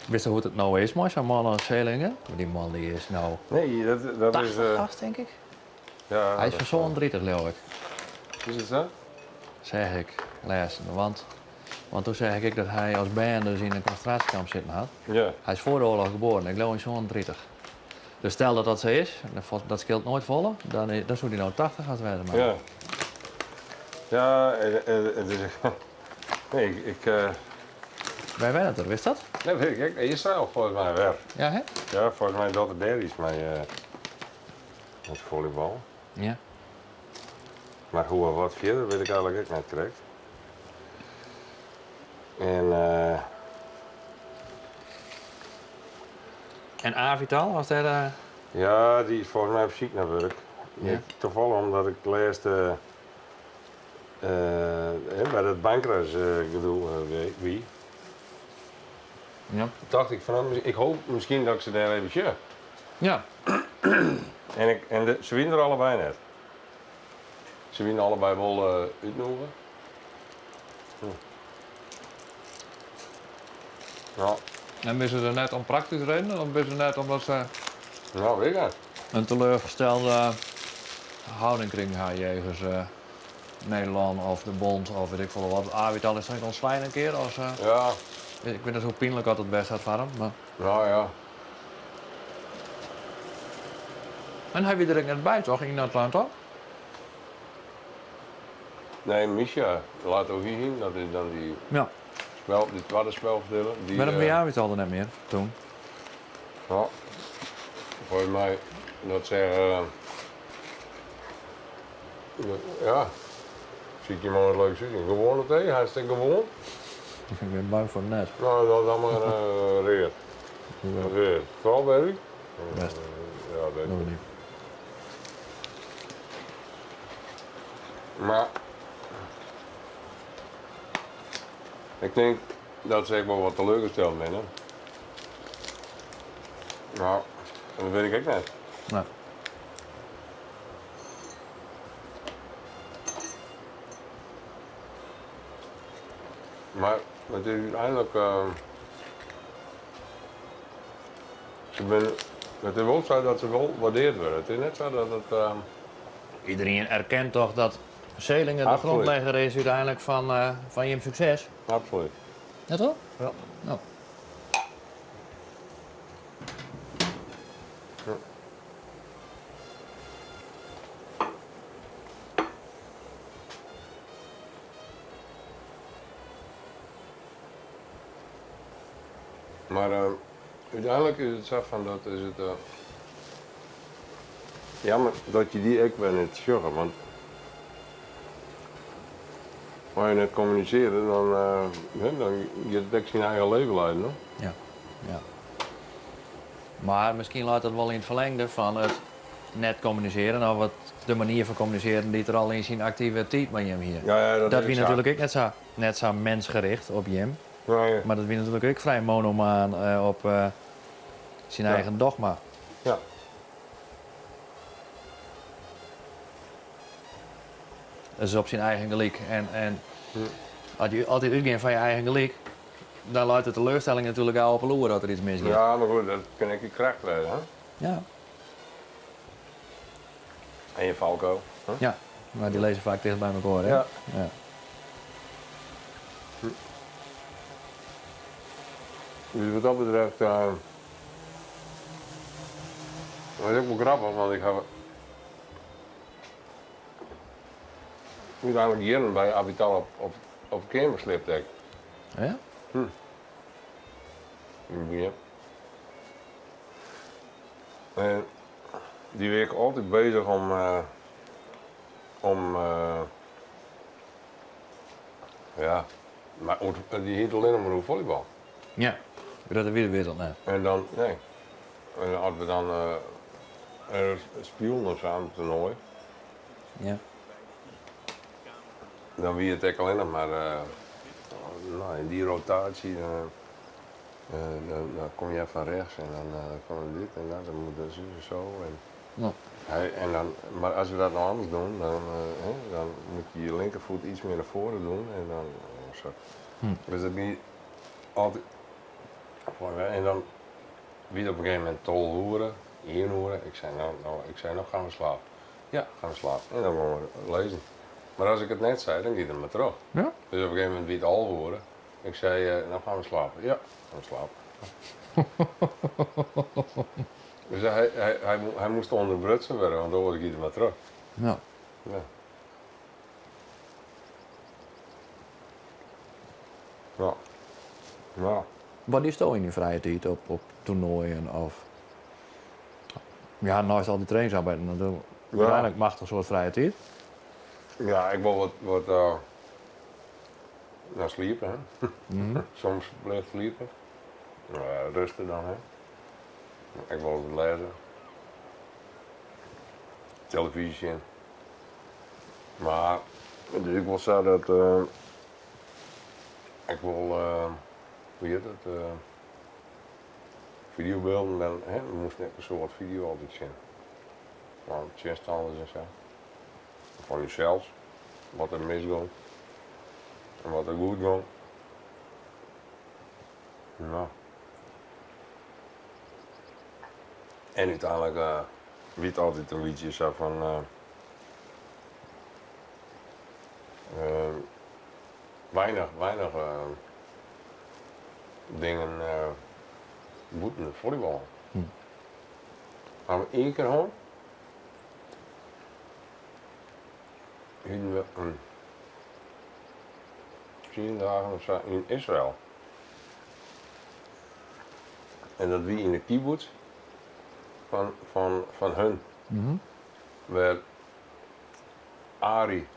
Witsto hoe't it no is mei sa'n man as Seelinger? Want dy man dy is no Nee, dat is. 80 hast, tink ik. Ja, Hy is dat fan 37, leau ik. Is it sa? Seach ik lêsten. Want doe seach ik ek dat hy as bern dus yn in konsintraasjekamp sitten hat. Ja. Hy is foar de oarloch geboren, ik leau yn 37. Dus stel dat dat sa is, dat skeelt noait folle, dan soe dy no 80 hast wêze moatte. Ja. Ja, it is. Nee, ik. Wêr wennet er, witst dat? Nee, wit ik ek. Israël folgens my wer. Ja, hè? Ja, folgens my docht er dêr yts mei it follybal. Ja. Mar hoe of wat fierder wit ik eigenlik ek net krekt. En. En Avital, was dêr. Ja, dy is folgens my op syk nei wurk. Ja. Tafallich omdat ik lêst by dat bankreisgedoe wie. Ja. Tocht ik fan, ik hoop miskien dat ik se dêr even sjoch. Ja. En, ik, en de, se wiene der allebei net. Se wiene allebei wol útnûge. Ja. En binne se der net om praktyske redenen of binne se net omdat se Nou, wit ik net. In teleurgestelde houding krigen ha jegens Nederlân of de bond of wit ik folle wat. Avital is toch ûntslein in kear? As, Ja. Ik wit net hoe pynlik oft it west hat foar him. Mar... Nou ja. En hy wie der ek net by, toch, yn Atlanta? Nee, Misha Latuhihin, dat is dan dy, Ja. spel, dy twadde spelferdieler. Die, Wêrom wie Avital der net mear toen? Ja, folgens my, dat zeggen. Ja, zie ik je maar wat leuk zien. Gewoane tee, hartstikke gewoan. Ik bin bang fan net. No, dat dan mar read. Read. Strawberry? Bêst. Ja, weet Doe ik. niet. Mar ik tink dat se ek wol wat teleurgesteld binne. No, dat wit ik ek net. Nee. Mar it is úteinlik. Se binne, it is wol sa dat se wol waardearre wurde. It is net sa dat it. Iedereen erkent toch dat Seelinger de Absoluut. grondlegger is úteinlik fan jim sukses? Absoluut. Ja, toch? Ja. No. Mar úteinlik is it sa fan dat is it jammer dat je dy ek wer net sjogge, want as je net kommunisearje dan, dan giet it ek syn eigen leven leiden. No? Ja, ja. Mar miskien leit dat wol yn it ferlengde fan it net kommunisearjen of it, de manier fan kommunisearjen dy't er al yn syn aktive tiid mei jim hie. Ja, ja, dat dat is wie sa. natuerlik ek net sa, net sa mensgericht op jim. Nee. Mar dat wie natuerlik ek frij monomaan op syn Ja. eigen dogma. Ja. Dus op syn eigen gelyk. En, en as je altyd útgean fan je eigen gelyk, dan leit de teleurstelling natuerlik gau op 'e loer as der iets misgiet. Ja, mar goed, dat kin ek je kracht wêze, hè? Ja. En je falkuil. Hè? Ja, mar dy lizze faak ticht by mekoar, hè? Ja. Ja. Dus wat dat betreft, dat is ek wol grappich, want ik ha úteinlik jierren by Avital op, op, op keamer sliept ek. Ja? Hm. Yn it begjin. En dy wie ek altyd beuzich om, om ja, mar dy hie it allinnich mar oer follybal. Ja, dat wie de wereld net. En dan, nee. En as we dan spylden of sa, in toernoai. Ja. Dan wie it ek allinnich mar, no, yn dy rotaasje, dan kom je fan rjochts en dan komt dit en dat, dan moat dat sus en so. En, Ja. hy, en dan, mar as we dat no anders doen, dan, hè, dan moat je je linkervoet iets mear nei foaren doen en dan sa. Dus dat wie altyd. En dan wie it op in gegeven momint 12 oere, ien oere. Ik sei, no, no, ik sei, no gaan we slapen. Ja, gaan we slapen. En dan gongen we lizzen. Mar as ik it net sei, dan gie er mar troch. Ja? Dus op in gegeven momint wie it 11 oere. Ik sei, no gaan we slapen. Ja, gaan we slapen. Dus hy, hy, hy, hy moast ûnderbrutsen wurde, want oars gie er mar troch. Ja. Ja. Ja. Ja. Wat diesto yn dyn frije tiid op, op toernoaien of... Ja, neist al dy trainingsarbeid natuerlik. Ja. Úteinlik machtich soad frije tiid. Ja, ik wol wat, wat nou, sliepe, hè. Soms bliuwt sliepe. Rêste dan, hè. Ik wol wat lêze. Telefyzje sjen. Mar it is ek wol sa dat ik wol, hoe hjit it, fideobylden, dan, hè, we moasten ek in soad fideo altyd sjen. Fan tsjinstanners en sa. Fan ússels, wat der misgong en wat der goed gong. No. En úteinlik wie it altyd in bytsje sa fan weinich, weinich dingen bûten it follybal. Ha we ien kear hân. Hienen we in 10 dagen of sa yn Israel. En dat wie yn de kibbutz fan, fan, fan hun. Wêr Arie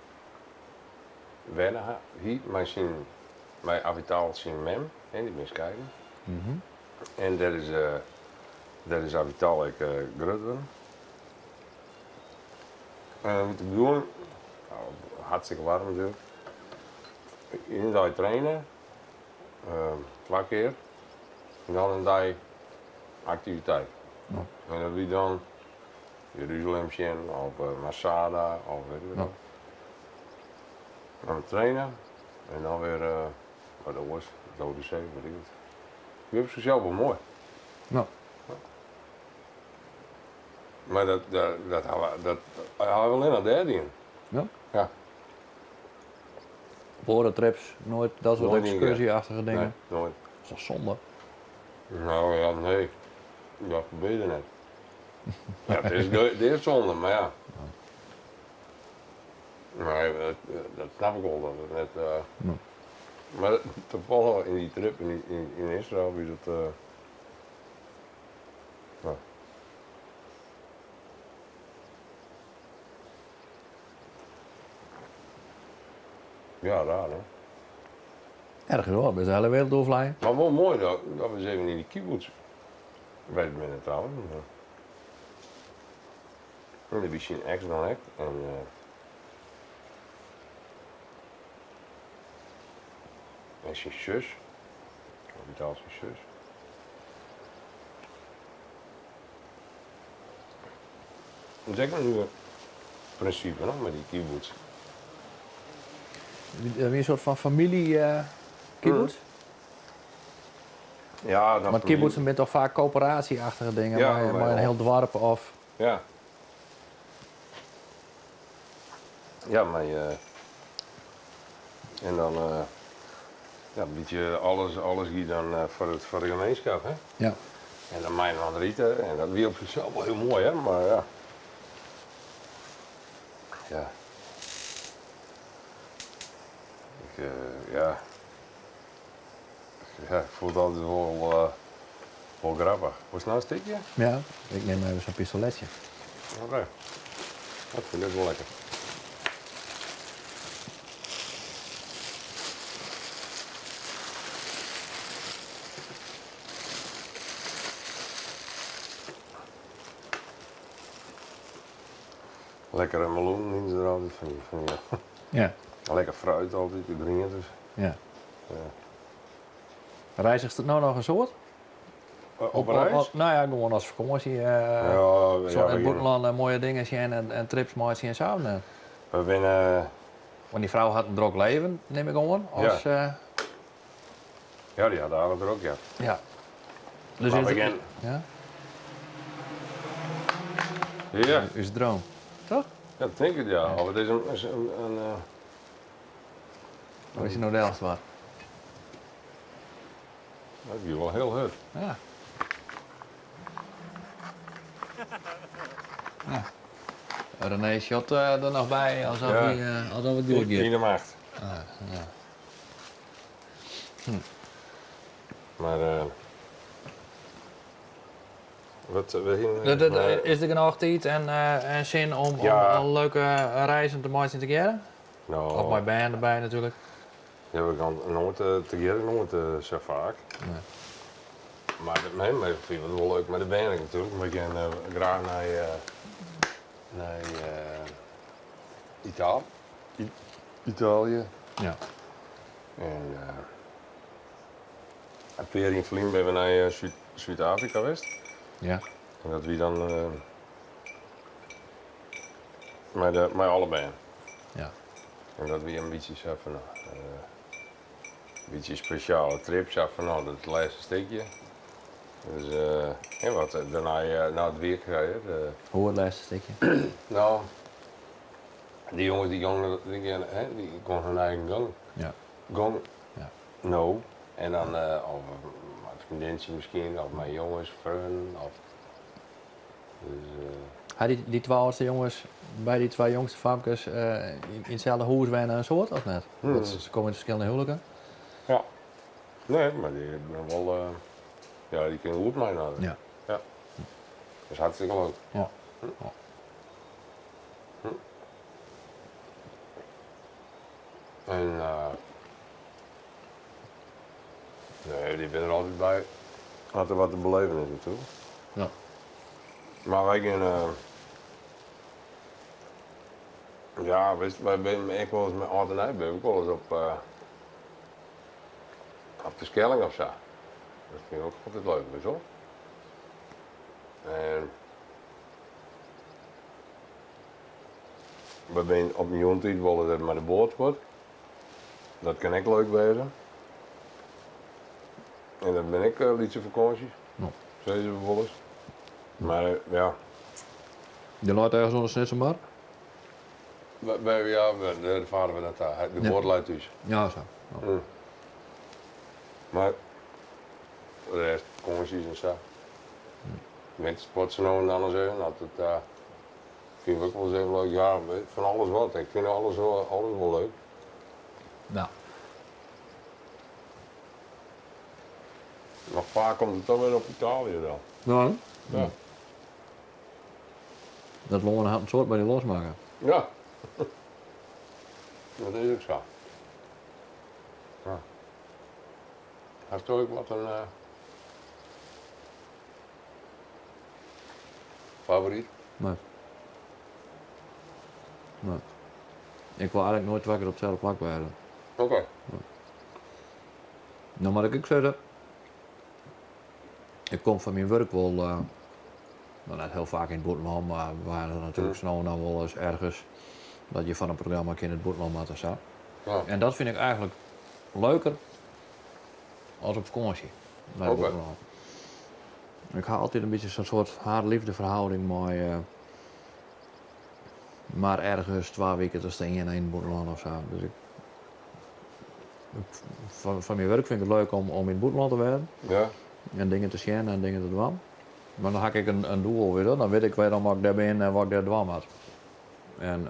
wenne hie mei syn, mei Avital syn mem, hè, dy binne skeiden. En dêr is, dêr is Avital ek grut wurden. En dan de bedoeling, nou, hartstikke waarm natuerlik. Ien dei traine, twa kear. En dan in dei aktiviteit. En dat wie dan Jeruzalem sjen of Masada of wit ik wat. Dan traine en dan wer wat oars, Dode Zee, wit ik it. Wie op sichsels wol moai. Ja. Mar dat, dat, dat ha we, dat ha we allinnich dêr dien. Ja? Ja. Oare trips, noait dat soart Noait ien kear. ekskurzje-achtige dingen? Nee, noait. Dat is toch zonde? No ja, nee. Dat gebeurde net. Ja, it is, it is zonde, mar ja. Nee, dat, dat snap ik wol, dat it net. Ja. Mar tafallich yn dy trip yn, yn, yn Israel wie dat. Ja. Ja, raar hè. Ergens wel, bist de hele wereld doorvliegen. Maar wel mooi dat, dat we eens even in die kibbutz west binne trouwens. Maar... En dat wie syn ex dan ek. En, uh, en syn sus. Vitaal syn sus. Dat is ek in nuver prinsipe, no, mei dy kibbutz. Wie in soart fan famylje uh, kibbutz? Ja, Want kibbutzen binne toch faak koöperaasje-achtige dingen, Ja, mei, maar mei in ja. hiel doarp of... Ja. Ja, maar eh, en dan eh, ja, een beetje alles, alles giet dan eh, voor, het, voor de gemeenschap, hè? Ja. En dan mijn van Rieten, en dat wie op zichzelf wel heel mooi, hè? Maar ja. Ja. Ik, eh, ja. Ja, ik voel het altijd wel, eh, wel grappig. Was het nou een stukje? Ja, ik neem even zo'n pistoletje. Oké. Dat vind ik wel lekker. Lekkere meloen in ze er altijd van die, van die Ja. Lekker fruit altijd, de groentes. Ja. Ja. Reizigst het nou nog een soort? Op reis? nou ja, gewoon als vakantie. eh Ja, zo ja, in we het gaan- buitenland eh, mooie dingen zien en, en trips maken en zo. Nee. We winnen. Want die vrouw had een druk leven, neem ik aan. Als, ja. Ja, die had daar er ook, ja. ja. Dus Maar is we het, gaan- ja? Ja. Is het droom. Toch? Ja, dat denk ik, ja. Of het is een, is een, een, eh, Of is het nou de helft waar? Dat is wel heel hard. Ja. Ja. René shot eh, er nog bij alsof, Ja. hij, eh, alsof het goed gaat. In de macht. Ah, ja. Maar eh wat, we gingen, Dat- dat- maar- Is er genoeg tijd en, eh, en zin om, Ja. om een leuke reizen te maken te keren? Nou, Of mijn band erbij natuurlijk. Ja, we gaan nooit uh, te keren, nooit eh, zo vaak. Nee. Maar dat- nee, maar ik vind het wel leuk met de band natuurlijk. We gaan eh, graag naar, eh, naar eh, Italië. Italië. Ja. En eh een paar jaar in het verleden ben we naar eh, Zuid- Zuid-Afrika geweest. Ja. En dat wie dan eh met, de, met allebei. Ja. En dat wie een beetje zo van, nou, eh, een beetje speciale trip, zo van, nou, dat laatste stukje. Dus, eh, en wat, eh, daarna eh, na het weer krijgen. Hoe het laatste stukje? nou, die jongens die gingen, die, gingen, hè, die gingen hun eigen gang. Ja. Gang. Ja. No. En dan, eh, of mijn vriendinnetje misschien, of mijn jongens, vrienden, of... Dus, eh, Had die, die twee oudste jongens bij die twee jongste famkes eh, in, in hetzelfde huis wennen een soort of net? Hmm. Want ze, ze komen in verschillende huwelijken. Ja. Nee, maar die hebben wel. eh, ja, die kunnen goed mee naar. Ja. Ja. Dat is hartstikke leuk. Ja. Hm. En eh nee, die ben er altijd bij. Als er wat te beleven is natuurlijk. Ja. Maar wij gaan. eh, ja, weet je, wij zijn echt wel eens met Art en ben ik wel eens op, eh, op de Schelling of zo. Dat vind ik ook altijd leuk, weet je wel. En we zijn op een jontijd willen dat maar de boot wordt. Dat kan ik leuk wezen. En dat ben ik uh, lietse vakanties. Ja. Zeggen ze wel eens. Maar eh, ja, Je laat ergens onder Snitselmar? wij, wij- ja, we, de vader we dat daar. De Ja. boot leidt thuis. Ja, zo. Mm. Maar de rest, vakanties en zo. Wintersport zo nou en dan eens even. Dat het, eh, vind ik ook wel eens even leuk. Ja, van alles wat. Ik vind alles wel, alles wel leuk. Nou. Maar vaak komt het toch weer op Italië dan. Nou. Ja. Dat lân hat in soad by dy losmakke. Ja. Dat is ek sa. Ja. Hasto ek wat in favoryt? Nee. Nee. Ik wol eigentlik noait twa kear op itselde plak wêze. Oké. No moat ik ek sizze, ik kom foar myn wurk wol, no net hiel faak yn it bûtenlân, mar we hawwe natuerlik sa no en dan wolris ergens dat je foar in programma in kear yn it bûtenlân moatte of sa. En dat fyn ik eigentlik leuker as op fakânsje nei it bûtenlân. Ik ha altyd in bytsje sa'n soart haat-leafdeferhâlding mei mar ergens twa wike te stean yn it bûtenlân of sa. Dus ik, foar myn wurk fyn ik it leuk om yn it bûtenlân te wêzen. Ja. En dingen te sjen en dingen te dwaan. Mar dan ha ik ek in doel, witst. Dan wit ik wêrom ik dêr bin en wat ik dêr dwaan moat. En,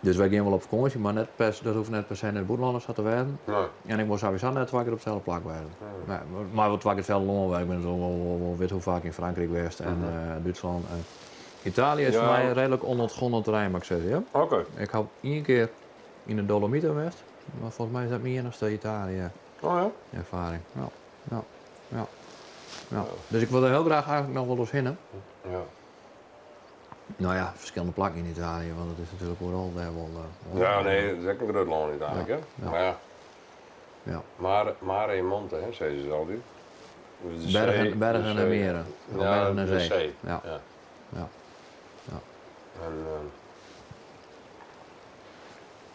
dus wy gean wol op fakânsje, mar net per, dat hoecht net per se nei it bûtenlân of sa te wêzen. Nee. En ik wol sawiesa net twa kear op itselde plak wêze. Nee, mar wol twa kear itselde lân wêze. Ik bin wol, wol, wol wit hoe faak yn Frankryk west en Dútslân. En Italië is foar my reedlik ûnûntgonnen terrein, moat ik sizze. Ja. Oké. Ik ha ien kear yn de Dolomiten west, mar folgens my is dat myn iennichste Italië Oh ja? erfaring. Ja, ja, ja. Ja. Dus ik wol der hiel graach eigentlik noch wolris hinne. Ja. No ja, ferskillende plakken yn Italië, want it is natuerlik oeral dêr wol. Ja, nee, it is ek in grut lân úteinlik, hè? Mar ja. Ja. Mare, mare e monte, hè, sizze se altyd. Dus de Bergen, see, bergen de en see. meren. Ja, Bergen en de see. see. Ja. Ja. Ja. Ja. En,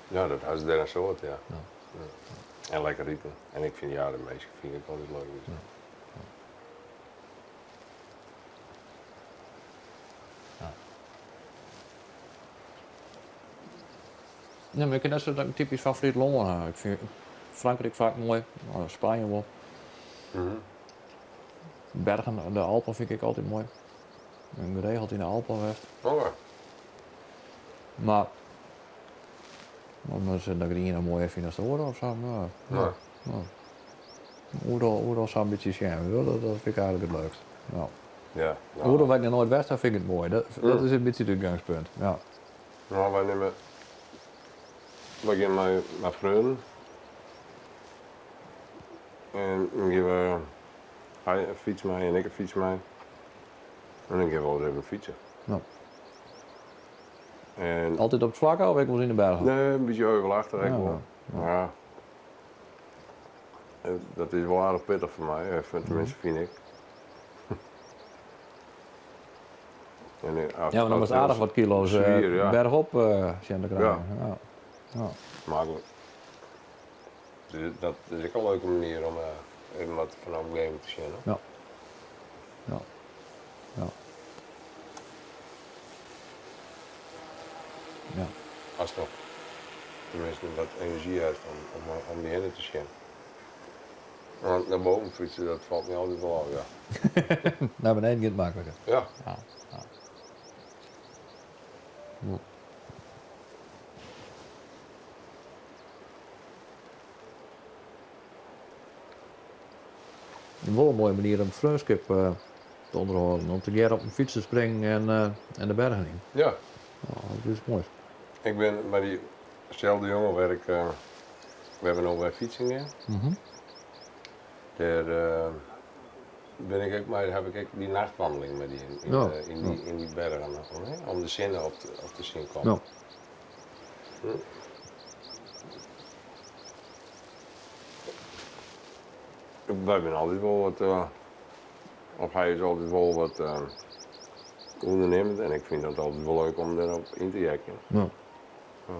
ja, dat ha se dêr in soad, ja. Ja. En lekker iten. En ik fyn, ja, de minsken fyn ik altyd leuk. Dus. Ja. Nee, mar ik kin net sizze dat ik in typysk favoryt lân ha. Ik fyn Frankryk faak moai, Spanje wol. Bergen, de Alpen fyn ik ek altyd moai. Ik bin geregeld yn de Alpen west. Oké. Mar, om dat ik de iene moaier fyn as de oare of sa, no. Nee. No. Oeral, oeral sa'n bytsje sjen, dat, dat fyn ik eigentlik it leukst. Ja. Ja, no. Oeral wêr't ik noch noait west ha, fyn ik it moai. Dat, dat is in bytsje it útgangspunt. Ja. No, wy nimme. Wy gean mei, mei freonen. En dan gean we. Hy in fyts mei en ik in fyts mei. En dan gean we wolris even fytse. Ja. En Altyd op it flakke of ek wolris yn de bergen? Nee, in bytsje heuvelachtig ek Ja, wol. ja. Ja. Dat is wol aardich pittich foar my, tenminste fyn ik. En, Ja, want dan moatst aardich wat kilo's Swier, ja. berchop sjen te krijen. Ja. Ja. Ja. Maklik. Dus dat is ek in leuke manier om even wat fan de omgeving te sjen. Hè? Ja. Ja. Ja. Ja. Ast noch tenminste wat enerzjy hast om, om, om dy hinne te sjen. Want nei boven fytse, dat falt my altyd wol ôf, ja. Nei beneden giet it makliker. Ja. Ja. Ja. Ja. Wol in moaie manier om freonskip te ûnderhâlden, om tegearre op in fyts te springen en, en de bergen yn. Ja. Ja, dat is moai. Ik bin mei dyselde jonge wêr't ik, wêr't we no wer fytsen gean. Dêr bin ik ek mei, haw ik ek dy nachtwandeling mei dien yn, Ja. yn, dy, yn dy bergen, om, hè, om de sinne op te, op te sjen kommen. Ja. Wy binne altyd wol wat, of hy is altyd wol wat ûndernimmend en ik fyn dat altyd wol leuk om dêrop yn te heakjen. Ja. Ja.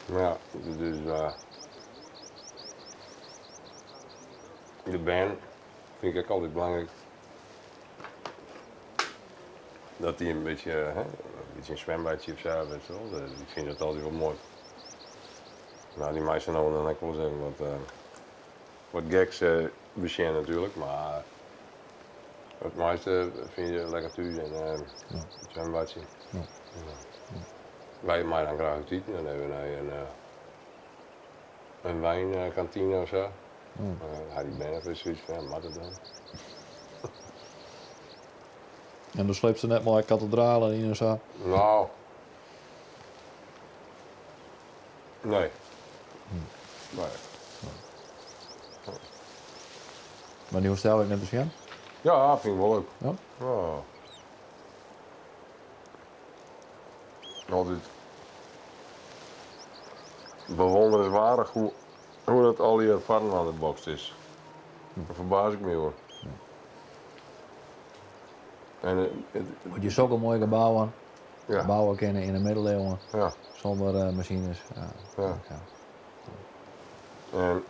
Ja, dus de bern fyn ik ek altyd belangryk. Dat dy in bytsje, hè, in bytsje in swimbadje of sa, witst wol. Dy fine dat altyd wol moai. No, dy meitsje no en dan ek wolris even wat, wat geks besjen natuerlik, mar. It measte fyn je lekker thús en it swimbadsje. Ja. Wy meie dan graach út iten, dan even nei in wynkantine of sa. Ha dy bern even soiets fan, ja, moat it dan? En do sleepst der net mei katedralen yn en sa? No. Nee. Nee. Mar dy hoechst sels ek net te sjen? Ja, fyn ik wol leuk. Ja? Ja. Altyd bewonderenswaardich hoe, hoe dat allegear foarinoar bokst is. Dêr ferbaas ik my oer. En it, Want je sokke moaie gebouwen Ja. bouwe kinne yn de middeleeuwen Ja. sûnder masines. Ja. Ja. En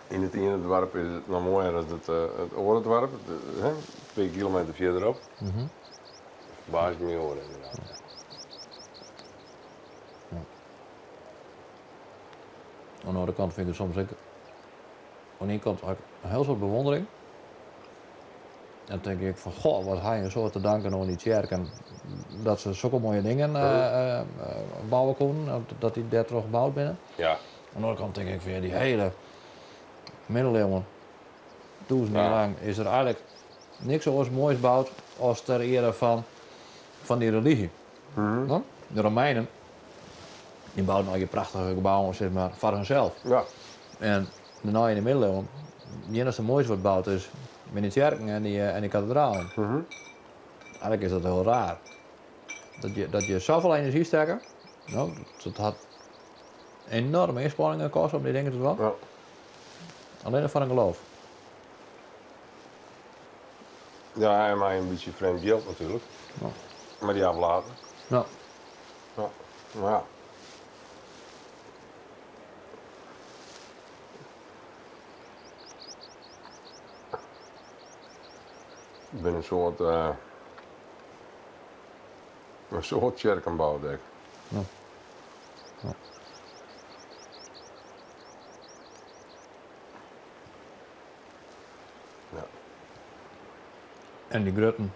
yn it iene doarp is it noch moaier as it, it oare doarp, hè, in pear kilometer fierderop. Ferbaas ik my oer ynderdaad. Ja. Oan de oare kant fyn ik it soms ek, oan ien kant ha ik in hiel soad bewondering. Dan tink ik fan goh, wat ha je in soad te danken oan dy tsjerken dat se sokke moaie dingen bouwe koenen, dat dy dêrtroch boud binne. Ja. Oan de oare kant tink ik fan ja, dy hiele middeleeuwen, tûzen jier Ja. lang, is der eigenlik niks oars moais boud as ter eare fan dy religy. No? De Romeinen, dy bouden allegear prachtige gebouwen sis mar, foar hunsels. Ja. En dêrnei yn de middeleeuwen, it iennichste moais wat boud is, binne dy tsjerken en dy katedralen. Eigenlik is dat hiel raar. Dat je safolle enerzjy stekke, no, dat hat enoarme ynspanningen koste om dy dingen te dwaan. Ja. Allinnich foar in geloof. Ja, en mei in bytsje frjemd jild natuerlik. Ja. Mei dy aflaten. Ja. Ja, mar ja. Ik bin in soad, in soad tsjerken boud ek. Ja. Ja. Ja. En dy grutten,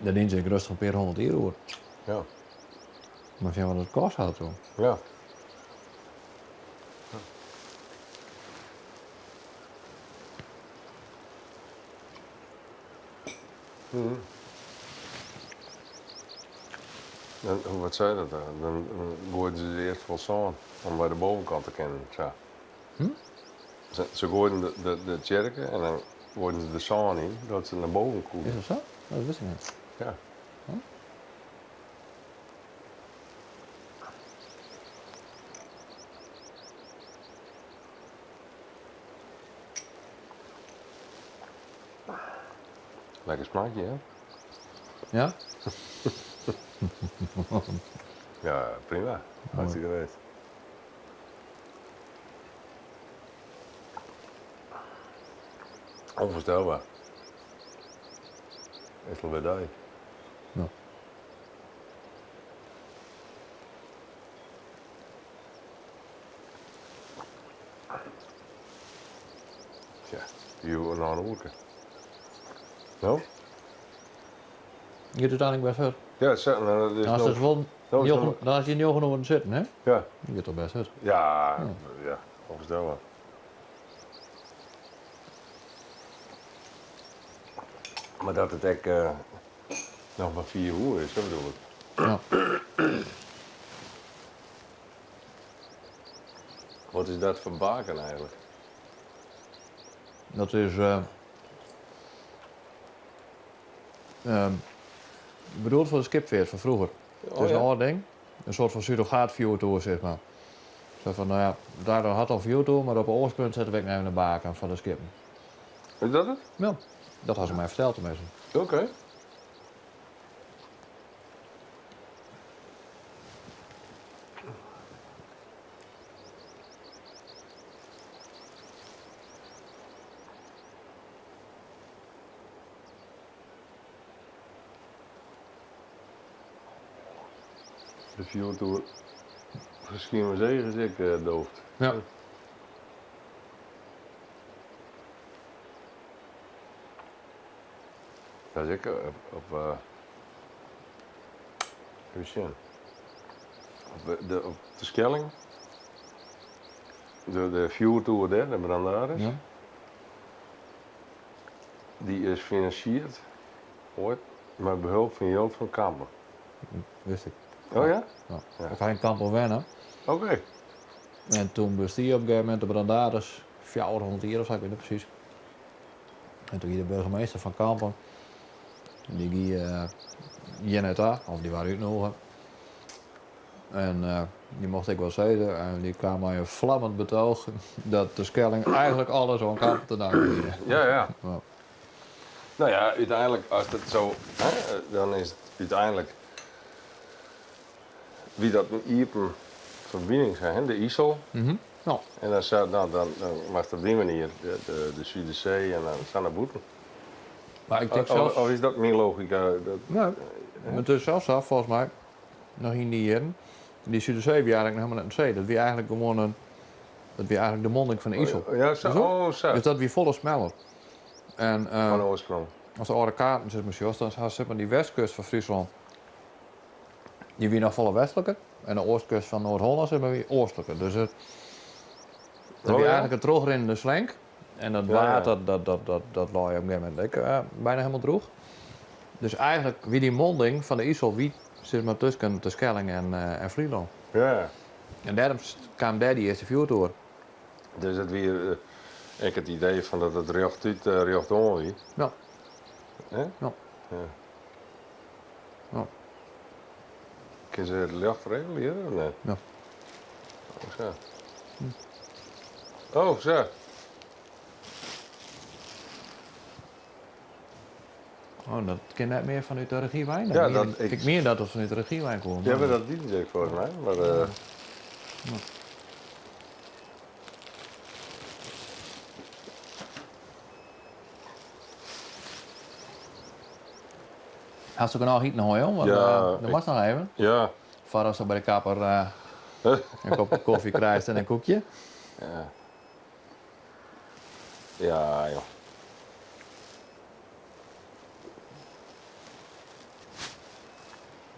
dêr dienen se ek rêstich in pear hûndert jier oer. Ja. Mar sjen wat it koste hat toen. Ja. Dan, wat sei dat dan? Dan goaiden se earst fol sân om by de bovenkant te kinnen. Sa. Se goaiden de tsjerke en dan goaiden se der sân yn, dat se nei boven koene. Is dat sa? Dat wist ik net. Ja. Lekker smaakje, hè? Ja? Ja, prima. Hartstikke geweest. Onvoorstelbaar. Is alwer dei. Ja. Tja, hier noch in oerke. No? Giet úteinlik bêst hurd. Ja, sa, no, dat is Dan is no- it wol no is njoggen, no- dan is je njoggen oeren sitten, hè? Ja. Dat giet toch bêst hurd. Ja, ja, onvoorstelbaar. Mar dat it ek noch mar 4 oere is, dat bedoel ik. Ja. Wat is dat foar baken eigenlik? Dat is bedoeld foar de skipfeart fan froeger. It Oh, is in ja. âld ding. In soart fan surrogaatfjoertoer, sis mar. Sa fan, no ja, dêr hat al fjoertoer, mar op 'e oarspunt sette we ek noch even in baken foar de skippen. Is dat it? Ja, dat ha se my ferteld teminsten. Oké. De fjoertoer fan Skiermûntseach is ek dooft. Ja. Dat is ek op, op even sjen. Op de, op de Skelling. De, de fjoertoer dêr, de Brandaris. Ja. Dy is finansierd oait mei behulp fan jild fan Kampen. Wist ik. Oh ja? Ja. Ik ha yn Kampen wenne. Oké. En toen bestie op een gegeven moment de Brandaris 400 jier of sa, ik wit net presys. En toen gie de burgemeester fan Kampen, dy gie hjir nei ta, of dy waard útnûge. En dy mocht ek wol sizze en dy kaam mei in flammend betooch dat de Skelling eigentlik alles oan Kampen te danken hie. Ja, ja. No ja, úteinlik as it so, hè, dan is it úteinlik wie dat in iepen ferbining, hè, de Isel. Ja. En dan, sa, dan, dan, dan moatst op dy manier de, de, de Sudersee en dan sa nei bûten. Mar ik tink Of, sels... of is dat myn logika? Dat, Nee, mar it is sels sa, folgens my, noch yn dy jierren, dy Sudersee wie eigentlik noch helemaal net in see. Dat wie eigentlik gewoan in, dat wie eigentlik de monding fan de Isel. Ja, sa, oh, sa. Dus dat wie folle smeller. En, Fan oarsprong. As de âlde kaarten sis mar sjochst, dan hast sis mar dy westkust fan Fryslân, dy wie noch folle westliker. En de oastkust fan Noard-Hollân sis mar wie oastliker. Dus it, dat Oh, wie ja? eigentlik in trochrinnende slenk. En dat Ja, ja. water, dat, dat, dat, dat lei op in gegeven momint ek bijna helemaal droech. Dus eigentlik wie dy monding fan de Isel wie, sis mar, tusken Terschelling en Flylân. Ja. En dêrom kaam dêr dy earste fjoertoer. Dus it wie ek it idee fan dat it rjochtút, rjochtoan wie. Ja. Hè? Ja. Ja. Ja. Kinne se it ljocht regulearje of net? Ja. Oh, sa. Oh, sa. Oh, dat kin net mear fanút de regiewein? Ja, dat, ik, meen dat it fanút de regiewein komt. Ja, mar dat dienen se ek folgens my. Mar, Ja. Hast ook noch iten hân, jong? Want, Ja, dat ik- moast noch even. Ja. Foardat se by de kapper in kopke kofje krijst en in koekje. Ja. Ja, joh.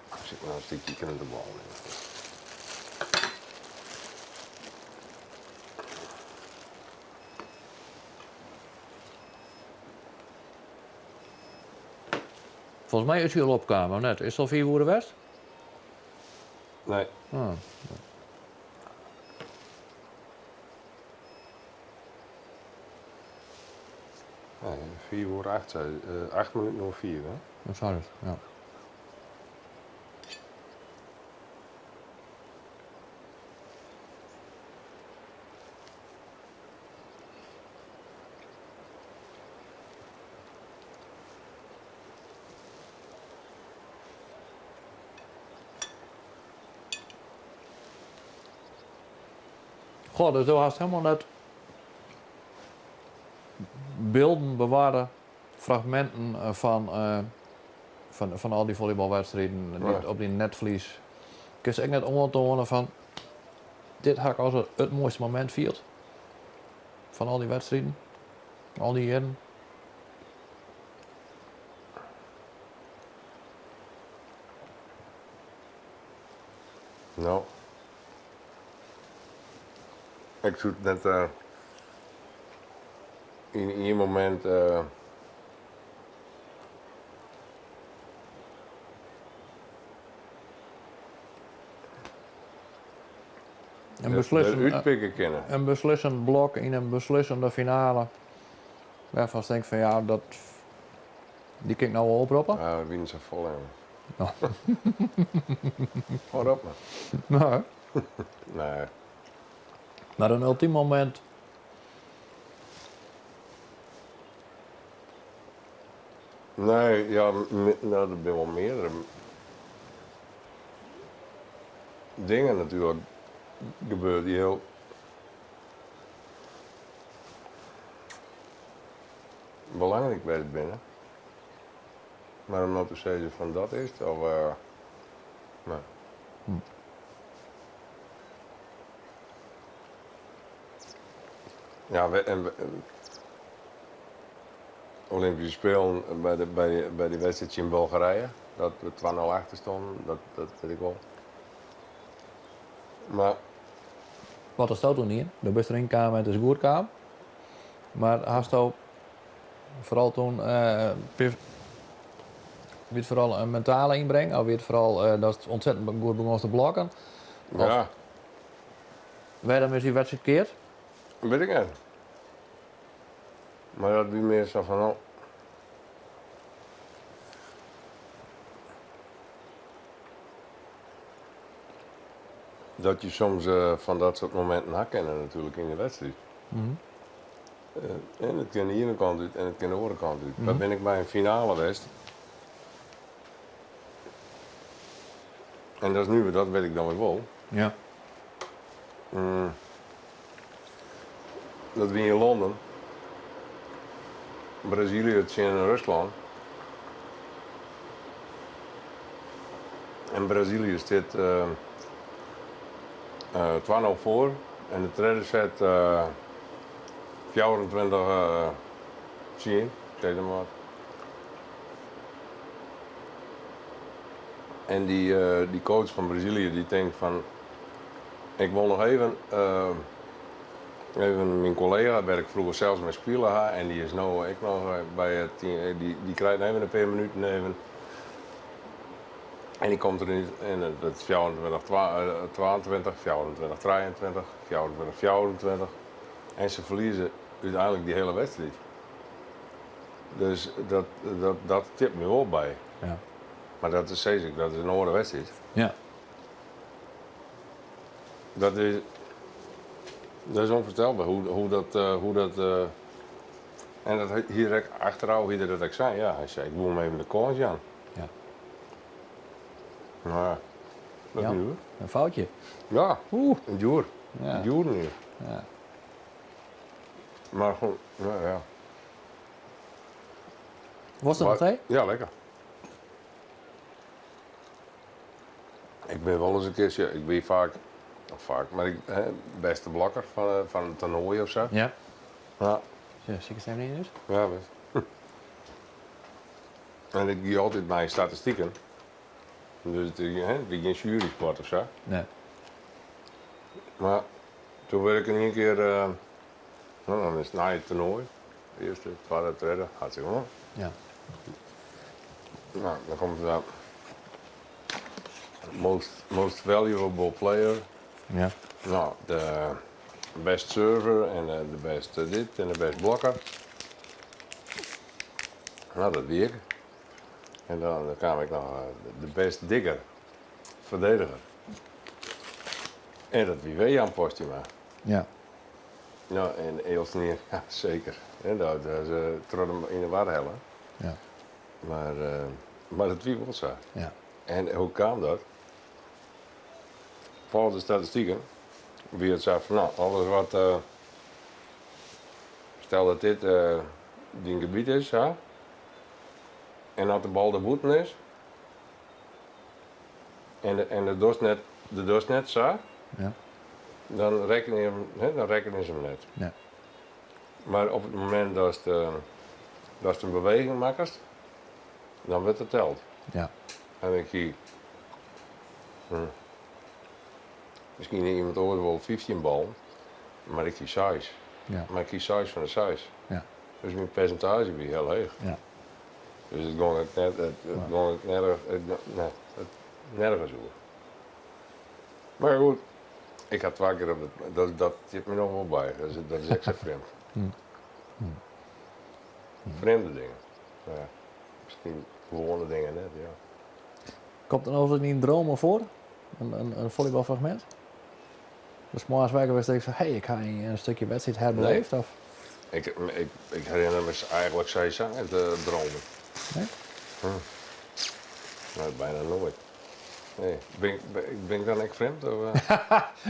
Der sit noch in stikje krentenbol yn. Folgens my is hy al opkaam, of net? Is it al 5 oere west? Nee. Oh. Nee, 4 oer 8, sei, 8 minuten oer 4, hè? Dat sei it, ja. Goh, dus do hast helemaal net bylden bewarre, fragminten fan al dy volleybalwedstriden Nee. op dyn netvlies. Kinst ek net oantoane fan dit ha ik as it moaiste momint field fan al dy wedstriden, al dy jierren. No. Ik soe it net yn ien momint. In beslissend, Derút pikke kinne. in beslissend blok yn in beslissende finale. Wêrfan'tst tinkst fan ja, dat, dy kin ik no wol oproppe. Ja, we wiene sa folle. No. Hâld op, man. Nee. Nee. Mar in ultym momint. Nee, ja, no, der binne wol meardere dingen natuerlik gebeurd dy't hiel belangryk west binne. Mar om no te sizzen fan dat is it, of nee. Ja, we, en, we- Olympische Spelen by de, by, by dy wedstriid tsjin Bulgarije, dat we 2-0 achter stonden, dat, dat wit ik wol. Mar. Wat hasto toen dien? Do bist deryn kaam en it is goed kaam. Mar hasto foaral toen uh, wie it foaral in mentale ynbring of wie it foaral uh, datst ontzettend goed begonst te blokken? Of Ja. Wêrom is dy wedstriid keard? Wit ik net. Mar dat wie mear sa fan, oh. Dat je soms eh, fan dat soart mominten ha kinne natuerlik yn de wedstriid. En it kin de iene kant út en it kin de oare kant út. Dêr bin ik by in finale west. En dat is nuver, dat wit ik dan wer wol. Dat wie yn Londen. Brazilië tsjin Ruslân. En Brazilië stiet 2-0 foar en de tredde set 24 tsien, sis mar wat. En dy coach fan Brazilië dy tinkt fan ik wol noch even Even myn kollega wêr't ik froeger sels mei spile ha en dy is no ek noch by it team, dy krijt noch even in pear minuten even. En dy komt deryn en it wurdt 24 22, 24 23, 24 24 en se ferlieze úteinlik dy hiele wedstriid. Dus dat, dat, dat stiet my wol by. Mar dat is, sis ik, dat is in oare wedstriid. Dat is, dat is ûnfoarstelber hoe, hoe dat, hoe dat. En dat hie er ek achterôf hie er dat ek sein. Ja, hy sei ik woe him even de kâns jaan. No ja, dat Ja, is nuver. in foutje. Ja, in djoer. In djoer mear. Mar goed, no ja. Wolst der noch tee? Ja, lekker. Ik bin wolris in kear, ik wie faak, of faak, mar ik, hè, bêste blokker fan, fan in toernoai of sa. Ja. Ja, sil ik even yn dus? Ja, bêst. En ik gie altyd nei statistiken. Dus it, hè, it wie gjin sjuerysport of sa. Nee. Mar toen wurd ik yn ien kear, no, dan is it nei it toernoai. Earste, twadde, tredde, hartstikke moai. No, dan komt der most, most valuable player. No, de best server en de best dit en de best blokker. No, dat wie ik. En dan kaam ik noch de best digger, ferdediger. En dat wie wer Jan Posthuma. No, en Eeltsnier, ja, seker. En dat is troch de, yn de war helle. Mar, mar dat wie wol sa. En hoe kaam dat? Folgens de statistiken wie it sa fan, no, alles wat. Stel dat dit dyn gebiet is, sa. En as de bal der bûten is en, en do dochst net, do dochst net sa, dan rekkenje him, hè, dan rekkenje se him net. Mar op it momint datst, datst in beweging makkest, dan wurdt it teld. En ik hie, miskien hie iemand oars wol 15 ballen, mar ik hie seis. Mar ik hie seis fan de seis. Dus myn persintaazje wie hiel heech. Dus it gong ek net, it, it gong ek nergens, it, nee, it, nergens oer. Mar goed, ik ha twa kear op de, dat, dat sit my noch wol by. Dat is ek sa frjemd. Frjemde dingen. Ja, miskien gewoane dingen net, ja. Komt it noch yn dyn dreamen foar? In follybalfragmint? Dus moarns wekker wurdst en fan, hé, ik ha in stikje wedstriid herbeleefd? Nee. Of? Ik, ik, ik herinner me eigentlik sawiesa net dromen. Nee? Nee, bijna nooit. Nee. Bin, bin, bin ik dan ek frjemd? Of?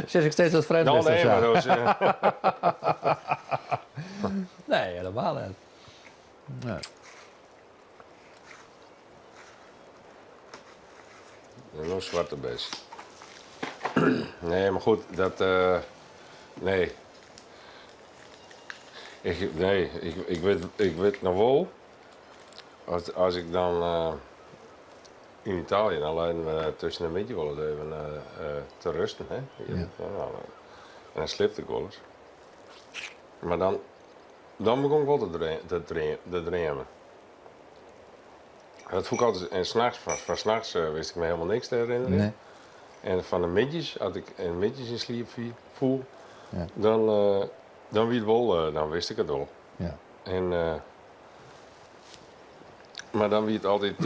Sis ik steeds dat frjemd No, is nee, of mar sa? dat is, Nee, helemaal net. Nee. En no swarte bes. Nee, mar goed, dat. Nee. Ik, nee, ik, ik wit, ik wit noch wol. As, as ik dan yn Italië, dan leinen we tusken de middei wolris even te rusten. Hè? Ja. En dan sliepte ik wolris. Mar dan, dan begûn ik wol te, te dreamen. Dat fûn ik altyd. En nachts, fan nachts wist ik my hielendal niks te herinnerjen. Nee. En fan de middeis, as ik in middeis yn sliep foel, Ja. dan wie it wol, dan wist ik it wol. Ja. En, mar dan wie it altyd.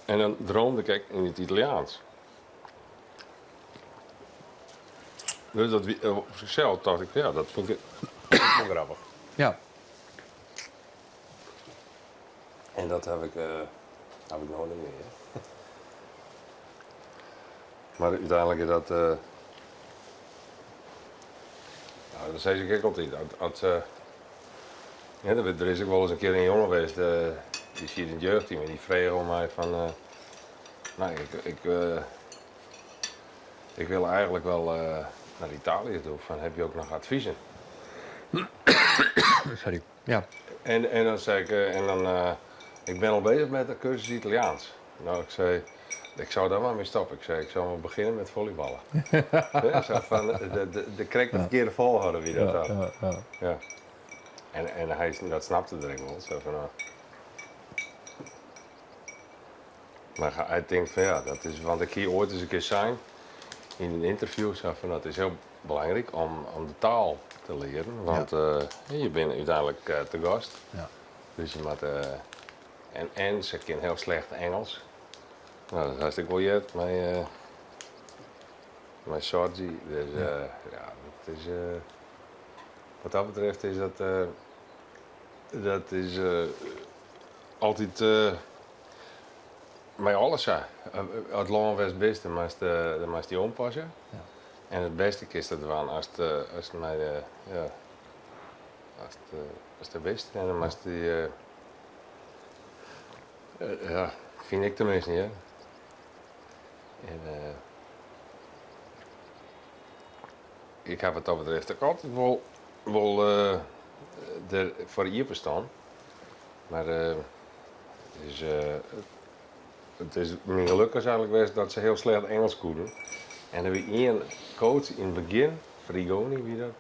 En dan droomde ik ek yn it Italiaans. Dus dat wie, op sichsels tocht ik, ja, dat fyn ik wol grappich. Ja. En dat haw ik, haw ik no net mear. Hear. Mar úteinlik is dat. Ja, dat sis ik ek altyd. As, ja, der is ek wolris in kear in jonge west, dy siet yn it jeugdteam en dy frege oan my fan, no, ik, ik wil eigenlijk wel naar Italië toe. Fan, ha jo ek noch advizen? Sorry. Ja. En dan sei ik, en dan, ik ben al bezig met de cursus Italiaans. No, ik sei, ik soe dêr mar mei stoppe. Ik sei, ik soe mar begjinne mei follyballen. Ja, sa fan, de krekt de ferkearde folchoarder wie dat dan. Ja, ja. En hy, dat snapte er ek wol. Sa fan, no. Mar hy tinkt fan ja, dat is, want ik hie oait ris in kear sein yn in ynterview, sa fan, it is hiel belangryk om de taal te learen, want je binne úteinlik te gast. Ja. Dus je moatte, en se kin hiel slecht Ingelsk. No, dat hast ek wol heard mei Sorgi. Dus ja, dat is, wat dat betreft is dat, dat is altyd mei alles sa. As lân wêr'tst bist, dan moatst dy oanpasse. Ja. En it bêste kinst dat dwaan ast mei de, ja, ast der bist. En dan moatst dy, ja, fyn ik teminsten, hear. En ik ha wat dat betreft ek altyd wol der foar iepen stien. Mar it is myn geluk is eigenlik west dat se hiel slecht Ingelsk koenen. En der wie ien coach yn it begjin, Frigoni wie dat.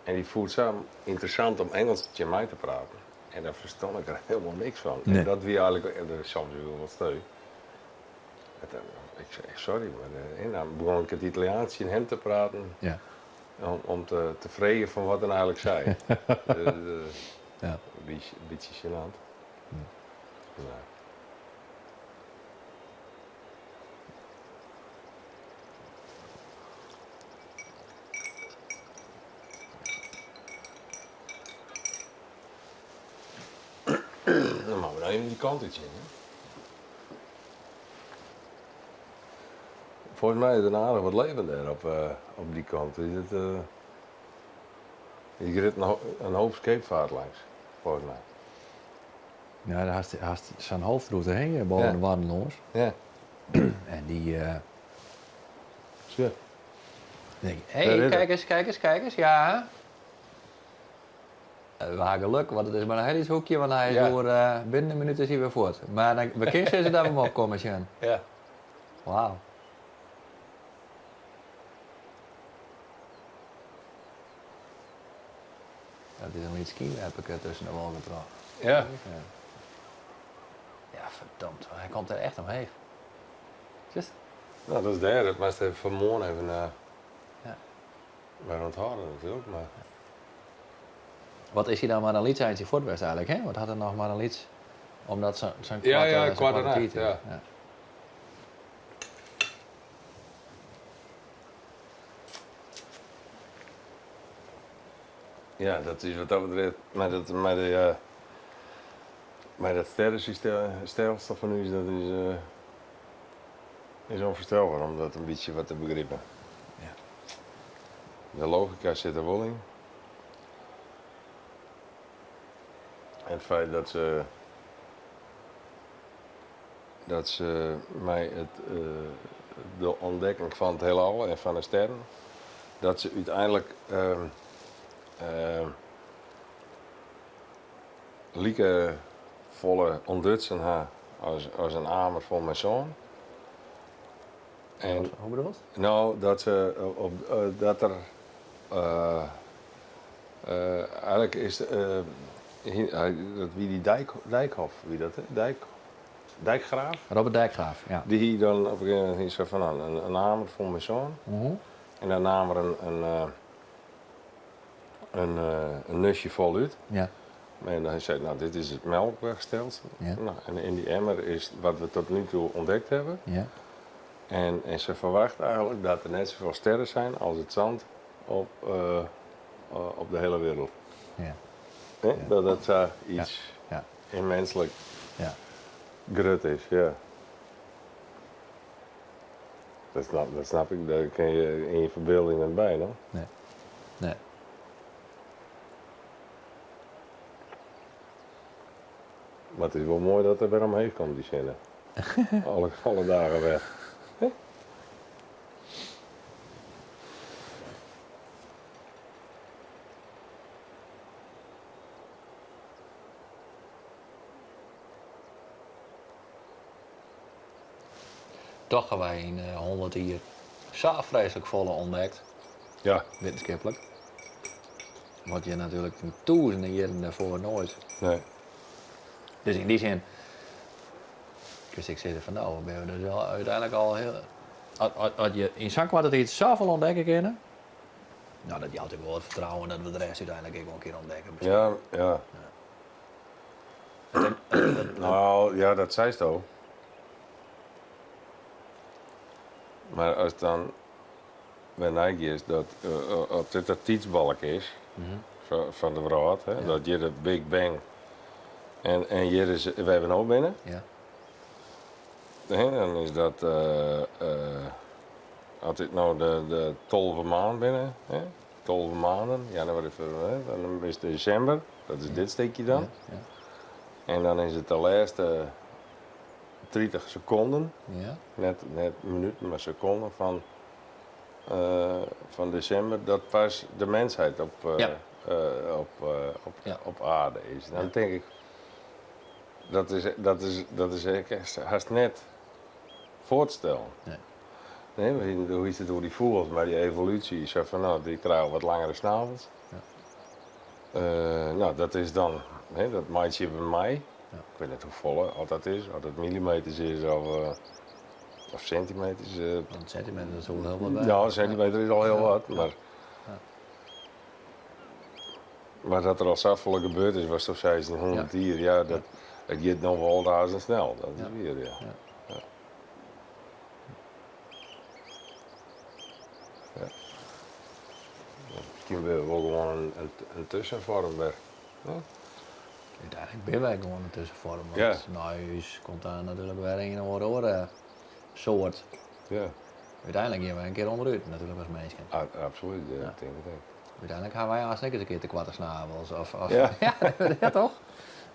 En dy fûn it sa ynteressant om Ingelsk tsjin my te praten. En dêr ferstân ik der hielendal niks fan. Nee. En dat wie eigenlik, en dat is soms wol wat sneu. Ik sei, sorry, mar en dan begûn ik it Italiaans tsjin him te praten. Ja. Om te freegjen fan wat er eigenlik sei. Ja. In bytsje sjenant. Ja. Dan moatte we no even dy kant út sjen. Hè? Folgens my is der aardich wat leven dêr op dy kant. Is it, hjir rint in hoop skeepfeart langs, folgens my. Ja, dêr hast sa'n hoofdroute hè, boppe de Wadden lâns. Ja. En dy. Sjoch. Hé, hey, kijk eens, kijk eens, kijk eens, ja. We ha geluk, want it is mar in hiel lyts hoekje, want hy is oer binnen in minút is hy wer fuort. Mar dan, we kinne sizze dat we him opkommen sjen. Ja. Wauw. Dat is in lyts skynwerperke tusken de wolken troch. Ja. Ja, ferdomd, hy komt der echt omheech. Just. No, dat is dêr. Dat moatst even fan moarn even Ja. wer ûnthâlde natuerlik. Mar... Wat is hy dan mar in lyts eintsje fuort west eigenlik, hè? Wat hat er noch mar in lyts, omdat sa'n Ja, koarte, ja, sa'n kwart koarte nei tiid acht, is. ja. Ja. Ja, dat is wat dat betreft, mei dat sterrestelsel fan ús, dat is ûnfoarstelber om dat in bytsje wat te begripen. Ja. De logika sit der wol yn. En it feit dat se mei de ûntdekking fan it hielal en fan de sterren, dat se úteinlik. Like folle ûntdutsen ha as, as in amer fol mei sân. En, Hoe bedoelst? No, dat, se, op, dat der. Eigentlik is. Dat wie dy Dijk, Dijkhoff, wie dat, hè? Dijk, Dijkgraaf? Robert Dijkgraaf, ja. Dy hie dan op in gegeven momint sei fan, no, in amer fol mei sân. En dan naam er in nustje fol út. Ja. En hy sei, no, dit is it melkwegstelsel. Ja. No, en yn dy emmer is wat we tot nu toe ontdekt hebben. Ja. En se ferwacht eigentlik dat der net safolle sterren zijn as it sân op de hiele wereld. Ja. Hè? Dat dat sa iets Ja. immenslik Ja. grut is, ja. Dat snap ik, dêr kinne je yn je ferbylding net by, no? Nee. Nee. Mar it is wol moai dat er wer omheech komt, dy sinne. Alle dagen wer. Toch ha wy yn 100 jier sa freeslik folle ûntdekt. Ja. Wittenskiplik. Wat je natuerlik yn tûzenen jierren dêrfoar noait. Nee. Dus yn dy sin kinst ek sizze fan no, binne we dus wel úteinlik al hiel. As je yn sa'n koarte tiid safolle ûntdekke kinne, no dat jout ek wol it fertrouwen dat we de rest úteinlik ek wol in kear ûntdekke. Ja, ja. No, ja, dat seisto. Mar ast dan wer neigiest dat as dit de tiidsbalk is fan de wrâld, hè, dat hjir de Big Bang en hjir is wêr't we no binne, Ja. hè, dan is dat, as dit no de 12 maand binne, hè, 12 maanden, januari, februari, dan is it desimber, dat is dit stikje dan. Ja. En dan is it de lêste 30 sekonden, Ja. net minuten, mar sekonden fan desimber, dat pas de mensheid Ja. op aarde is. Dan tink ik, dat is echt hast net foar te stellen. Nee. Nee, want hoe is it oer dy fûgels, mar dy evolúsje, sa fan no, dy krije wat langere snavels. Ja. No, dat is dan, hè, dat meitsje we mei. Ja. Ik wit net hoefolle, oft dat is, oft it millimeters is of sintimeters. Een centimeter is wel heel wat bij. Ja, een centimeter is al hiel wat, mar, mar dat der al safolle gebeurd is, watsto seist yn 100 jier, ja, dat giet no wol razendsnel. Dat is wier, ja. Ja. Ja. Ja. Miskien binne we wol gewoan in tuskenfoarm wer. Hè? Úteinlik binne wy gewoan in tuskenfoarm. Want nei ús komt dan natuerlik wer in of oare soart. Úteinlik gean wy in kear ûnderút, natuerlik as minsken. Absolút, ja, tink ik ek. Úteinlik ha wy aanst ek ris in kear te koarte snavels. Of, Ja. Ja, toch?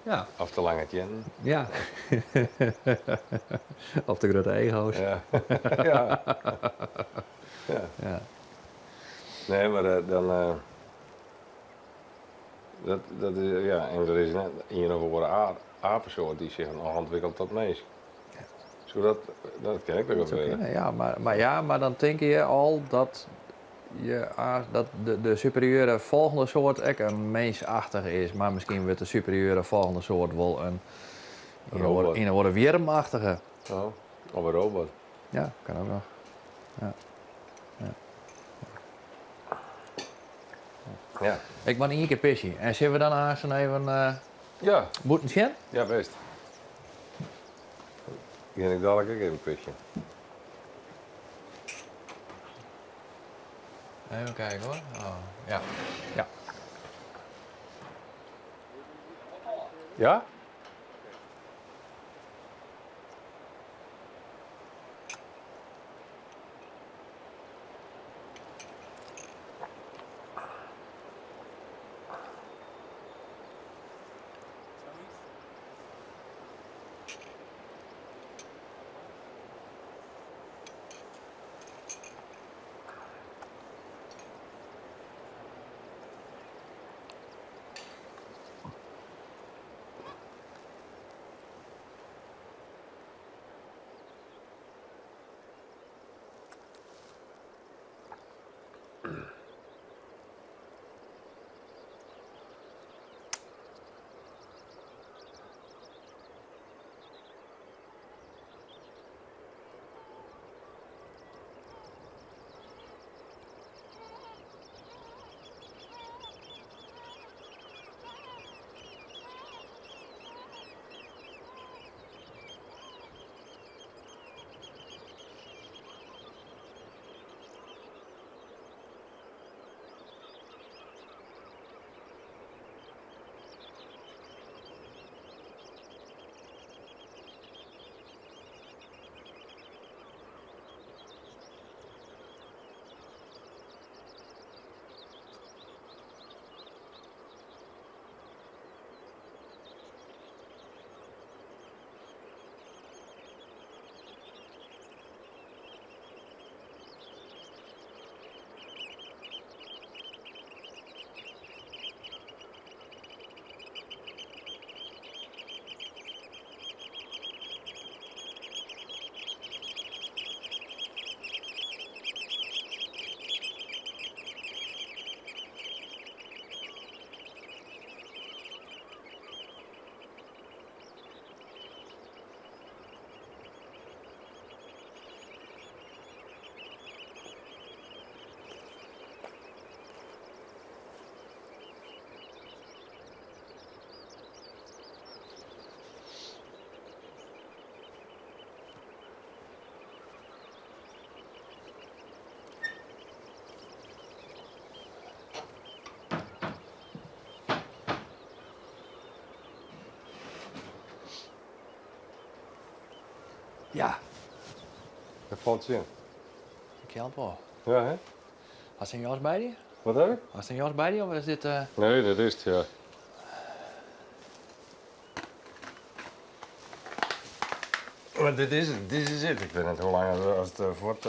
Ja. Of te lange teannen. Ja. Of te grutte ego's. Ja. Ja. Ja. Ja. Nee, mar dan. Dat is, ja, en der is net ien of oare apesoart dy't sich noch ûntwikkele ta minsk. Soe dat, dat kin ek wer Dat soe gebeure. kinne, ja, mar ja, mar dan tinke je al dat, je, dat de superieure folgjende soart ek in minskachtige is, mar miskien wurdt de superieure folgjende soart wol in Robot. in oare wjirmachtige. Oh, of in robot. Ja, kan ek noch. Ja. Ja. Ja. Ik moat ien kear pisje. En sille we dan aanst even Ja. bûten sjen? Ja, bêst. Gean ik dalik ek even pisje. Even kijken hoor. Oh, ja. Ja. Ja? Ja. Dat falt tsjin. Ik help wol. Ja, hè? Hast in jas by dy? Wat heb ik? Hast in jas by dy of is dit... Nee, dat is it, ja. Maar dit is het, dit is het. Ik weet net hoe lang as it fuort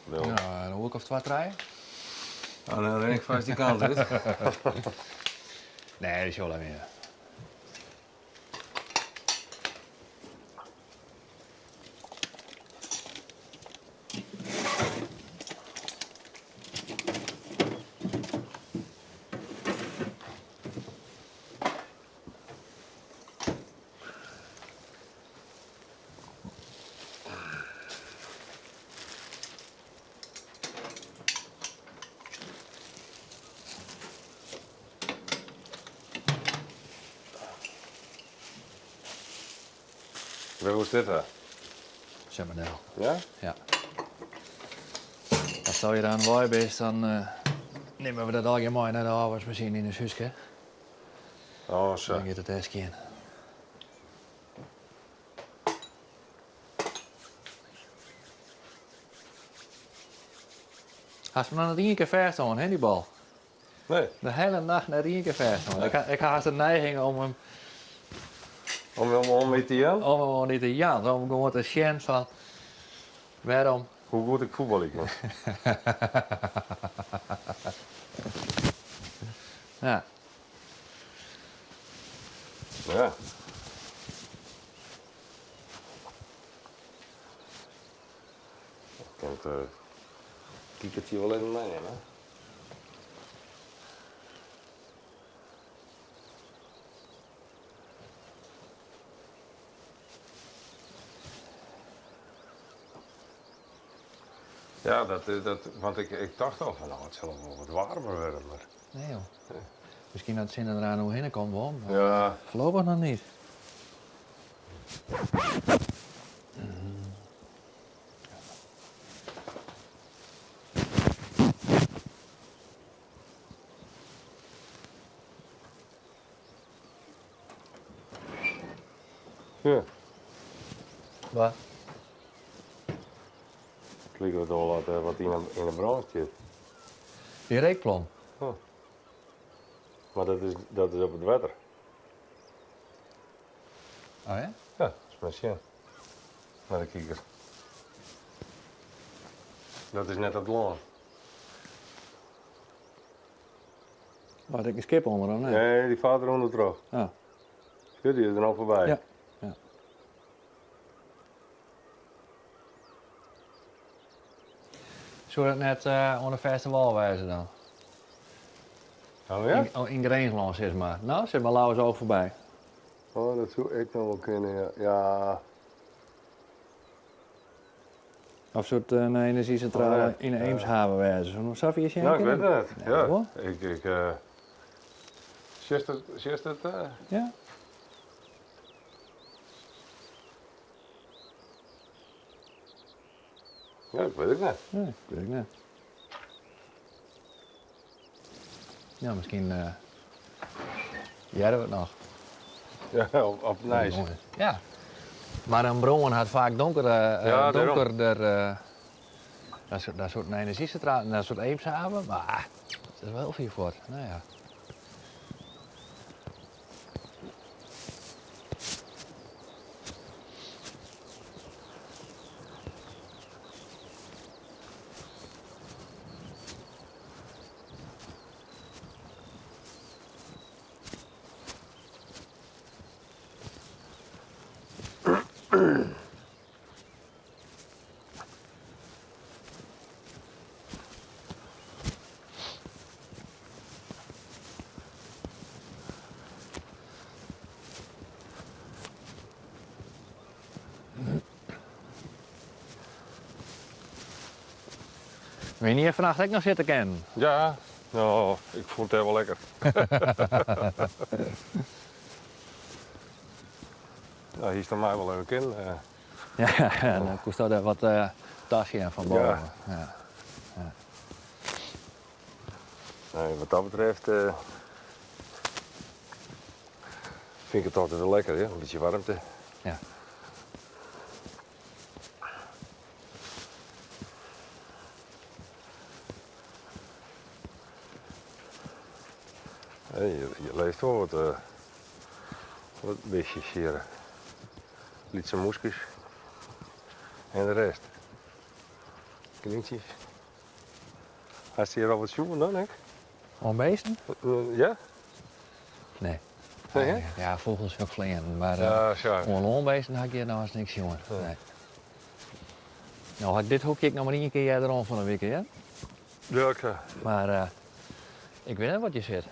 bliuwt. No, in oerke of twa, trije. Oh, dan rin ik fêst dy kant út. Nee, dat is wol even, ja. Hoe is dit hè? Set mar del. Ja? Ja. As do hjir oan wei bist, dan uh, nimme we dat allegear mei nei de ôfwaskmasine yn ús húske. Oh, sa. Dan giet it dêr skjin. Hast him noch net ien kear fêst hân, hè, dy bal? Nee. De hiele nacht net ien kear fêst hân. Ik, ik ha hast de neiging om him... Om him oan dy te jaan? Om him oan dy te jaan. Om gewoan te sjen fan wêrom... Hoe goed ik fuotbalje kin. Ja. Ja. Ik kin it kikertsje wol even meinimme. Ja, dat, dat, want ik, ik tocht al fan, no, it sil wol wat waarmer wurde, mar... Nee joh. Miskien dat de sinne der oan oerhinne komt wol, mar Ja. foarlopich noch net. Ja. Wat? It liket wol wat, eh, wat yn 'e brân stiet. Dy reekplom? Oh. Mar dat is, dat is op it wetter. Oh ja? Ja, is mar sjen. Mei de kiker. Dat is net it lân. Waard ek in skip ûnder, of net? Nee, dy fart der ûndertroch. Oh. Sjoch, dy is der no foarby. Ja. ja. Soe dat net uh, oan de fêste wâl wêze dan? Oh ja? Yn, oh, yn Grinslân sis mar. No, sit mar Lauwersoog foarby. Oh, dat soe ek noch wol kinne, ja. Ja. Of soe it in enerzjysintrale Oh, ja. yn de Eemshaven wêze? Soe noch safier sjen No, ik kinne? wit it net. Nee, Ja. wol? Ik, ik, uh, sjochst it, sjochst it? Uh? Ja. Ja, ik wit it net. Nee, ik wit it net. Ja, miskien uh, hearre we it noch. Ja, op, op nijs. Ja. Mar in brân hat faak donkere, uh, Ja, dêrom. donkerder. Uh, dat soart, dat soart enerzjysintrale, dat soart Eemshaven. Mar dat is wol hiel fier fuort. No ja. Wiene hjir fannacht ek noch sitte kinnen? Ja, no, ik fûn it dêr wol lekker. No, hiest dan my wol even kinnen. Ja, dan koest dêr wat tasjen fan boven. Ja. Ja. Ja. Nee, wat dat betreft fyn ik it altyd wol lekker, ja? In bytsje waarmte. Ja. Je leest wol wat, eh, wat bistjes hjir. Lytse mûskes. En de rest. Knyntsjes. Hast hjir al wat sjoen dan ek? Oan bisten? Ja? Nee. Nee, hè? Ja, fûgels ook fleanen, mar Ja, sa. oan lânbisten ha ik hjir noch hast niks sjoen. Nee. No ha ik dit hoekje ek noch mar ien kear earder oan fan 'e wike, hear. Ja, oké. Mar ik wit net wat hjir sit.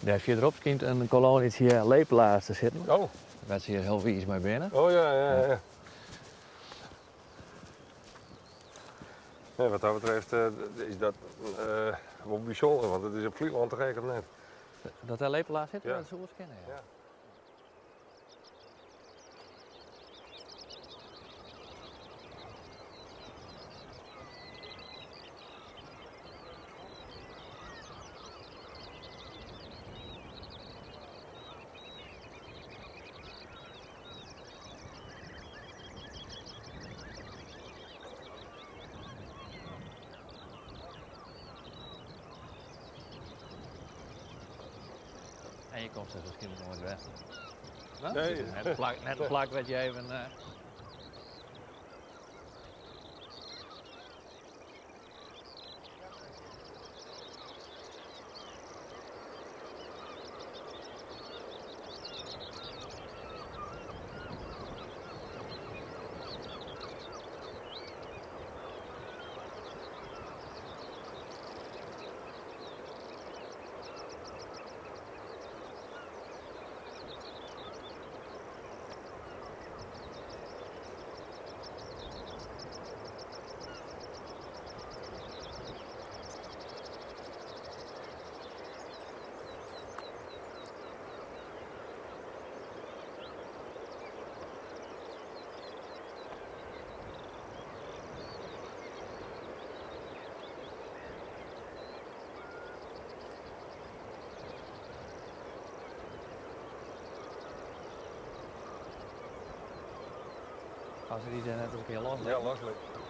Dêr fierderop skynt in koloanje lepelaars te sitten. Oh. Wêr't se hjir hiel wiis mei binne. Oh ja, ja, ja. Nee, wat dat betreft is dat wol bysûnder, want it is op Flylân toch ek of net? Dat dêr lepelaars sitte, Ja. dat soe wolris kinne, ja. En je komt der wierskynlik noait wer. Nee. Net in plak wêr't je even. As dy dêr net in kear los Ja, loslitte.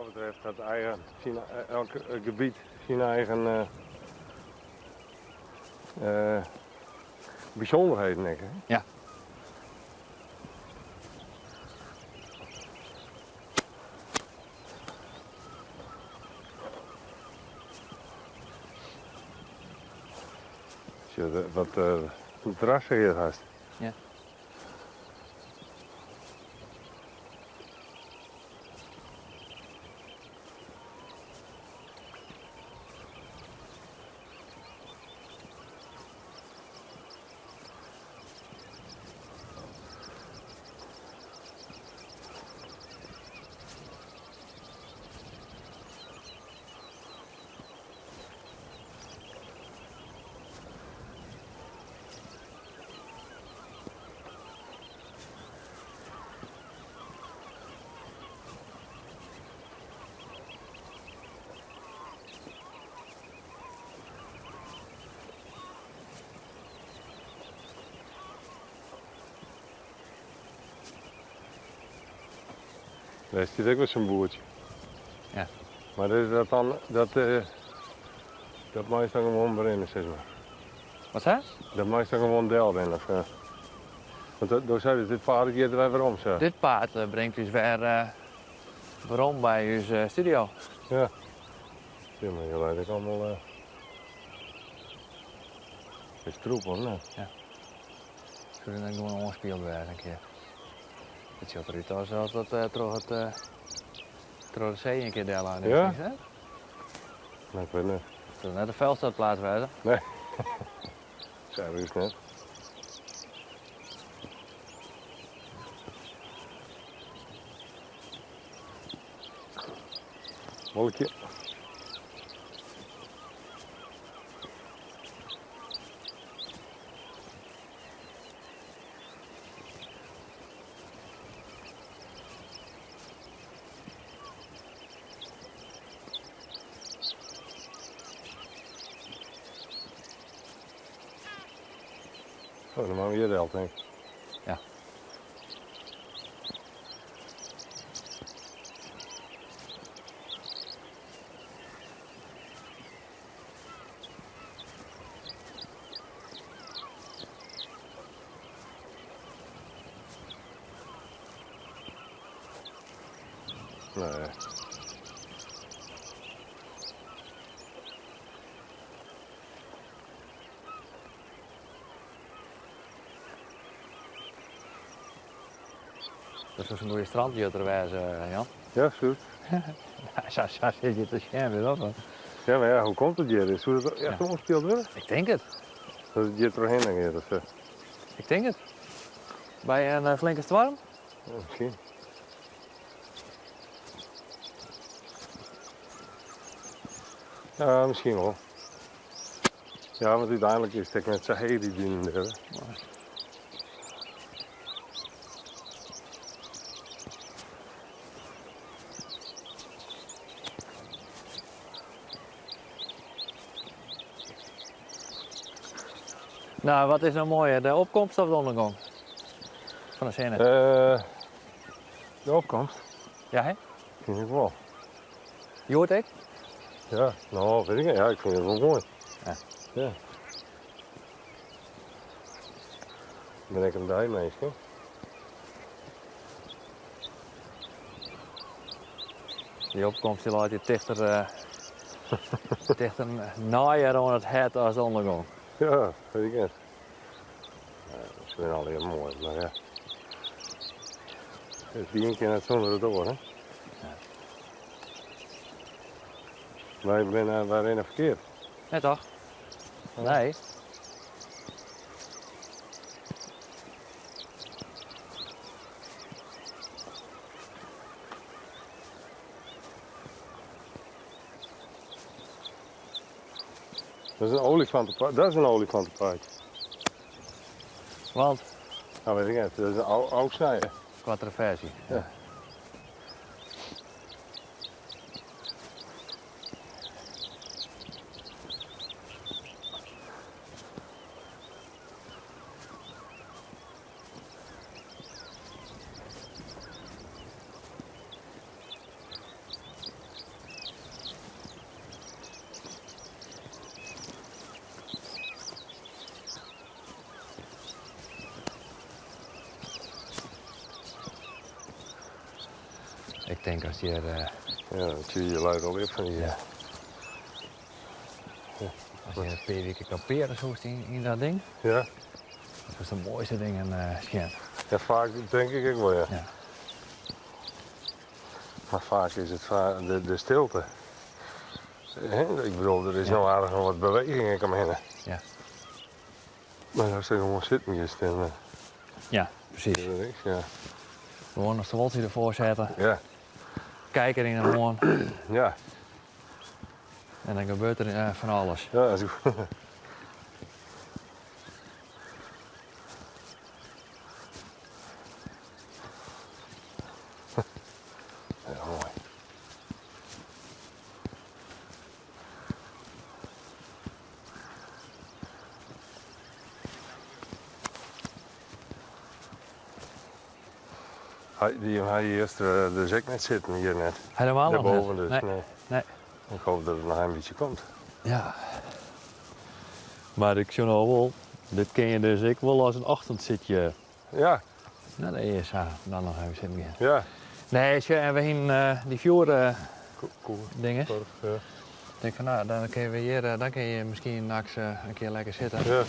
dat betreft hat eigen, syn, elk gebiet syn eigen bysûnderheden ek. Hè? Ja. Sjoch, wat drassich hjir hast. Ja. Dêr stiet ek wer sa'n boertsje. Ja. Mar is dat dan, dat, dat meist dan gewoan berinne, sis mar. Wat sa? Dat meist dan gewoan delrinne, of? Want dat, do sei dit paad giet wer werom, sa. Dit paad bringt ús wer werom by ús studio. Ja. Ja, mar je leit ek allemaal is troep, hoor, net. Ja. Soe der net gewoan oanspield wêze in kear? It sjocht derút as as dat troch it troch de see in kear dellein is. Ja? Hè? Nou, ik wit net. It sil net de vuilstortplaats wêze. Nee. Sa wist net. Wolkje. Oh, dan moatte we hjir del, tink ik. Ja. Nee. Dat soe sa'n goede strandjutter wêze, Jan. Ja, soe. Ja, sa sit je te sjen, wit dat wat. Ja, mar ja, hoe komt it hjir? Soe it echt oanspield wurde? Ik tink it. Dat it hjir trochhinne giet of sa? Ik tink it. By in flinke stoarm? Ja, miskien. Ja, miskien wol. Ja, want úteinlik is it ek net sa heech, dy dunen dêr. Nou, wat is nou moaier, de opkomst of de ûndergong fan de sinne? De opkomst. Ja, hè? Fyn ik wol. Hjoed ek? Ja, no, wit ik net. Ja, ik fyn it wol moai. Ja. Ja. Ben ik in deiminsk, hè? Dy opkomst dy leit je tichter, tichter neier oan it hert as de ûndergong. Ja, wit ik net. Se binne allegear moai, mar ja. It ien kin net sûnder it oar, hè? Ja. Wy binne, wy rinne ferkeard. Nee toch? Nee. Dat is in olifantepaad. Dat is in olifantepaadje. Want? Nou, weet ik net. Dat is in ôfsnijen. Koartere ferzje. Ja. Ik tink as hjir. Ja, dat zie je leit al op fan hier. Ja. As je in pear wike kampeare soest yn dat ding. Ja. Dat is de moaiste dingen sjen. Ja, faak tink ik ek wol, ja. ja. Mar faak is it de, de stilte. Ik bedoel, der is no aardich noch wat beweging ek omhinne. Ja. Mar ast der gewoan sitten giest en. Ja, presys. Ja. Gewoan in stuoltsje derfoar sette. Ja. Kijker yn 'e hân. Ja. En dan gebeurt der fan alles. Ja, dat is goed. Ja, moai. Dy ha earst dus ek net sitten hjir net. Helemaal noch Dêrboven net. dus, Nee. nee. Nee. Ik hoop dat it noch in bytsje komt. Ja. Mar ik sjoch no wol, dit kin je dus ek wol as in ochtendsitje. Ja. Nei de ESA dan noch even sitten gean. Ja. Nee, sjoch, en we hienen dy fjoer dinges. Ja. Ik tink fan no, dan kinne we hjir, dan kinne je miskien nachts in kear lekker sitte. Ja.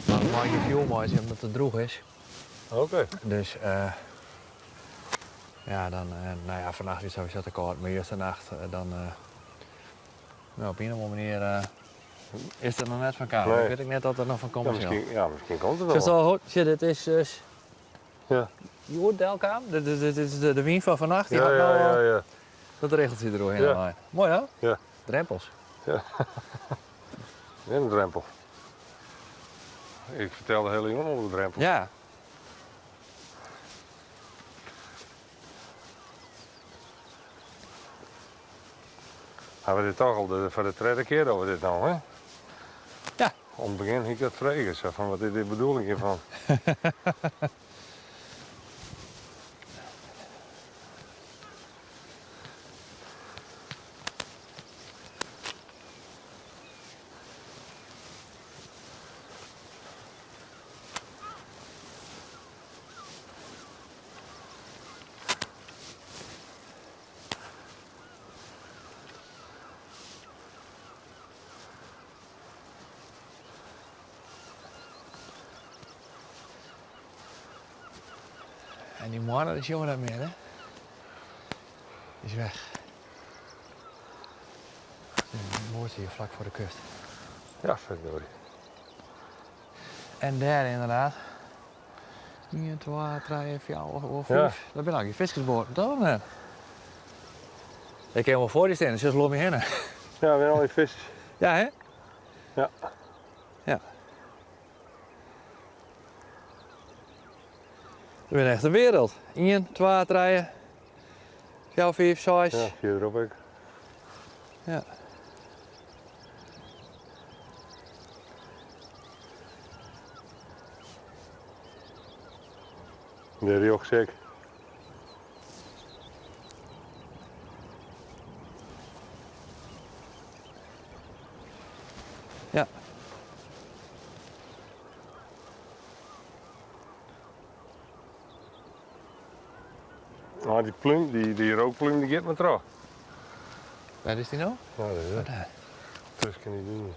Mar we meie gjin fjoer meitsje omdat it drûch is. Oké. Dus ja, dan, no ja, fannacht wie it sowieso te kâld, mar justernacht dan, no, op ien of oare manier is der noch net fan kaam. Nee. Ik wit ek net oft der noch fan komme Ja, sil. miskien, ja, miskien komt it Sjochst noch. al, sjoch, dit is dus Ja. hjoed delkaam. Dit, dit is de wyn fan fannacht. Dy Ja, hat ja, no ja, al ja. dat regeltsje deroerhinne Ja. lein. Moai, hè? Ja. Drempels. Ja. Weer in drempel. Ik fertel de hiele jûn oer de drempel. Ja. Ha we dit toch al de, foar de tredde kear dat we dit no, hè? Ja. Oan it begjin hie ik dat frege, sa fan wat is de bedoeling hjirfan? En dy moanne, dy sjogge we net mear, hè? Dy is weg. Moai hier flak foar de kust. Ja, verdorie. En dêr ynderdaad. 1, 2, 3, 4 of Ja. 5. Dat binne allegear fiskersboaten, toch of net? Ik kin wol foar dy stean, se loop my hinne. Ja, wer al dy fiskers. Ja, hè? Ja. Ja. Dat binne echt in wereld. 1, 2, 3, 4, 5, 6. Ja, fierderop ek. Ja. De rjochts ek. Ja. Nou, dy plúm, dy rookplúm, dy giet mar troch. Wêr is dy no? Ja, dat is Oh, it. dêr. Tusken dy dunen.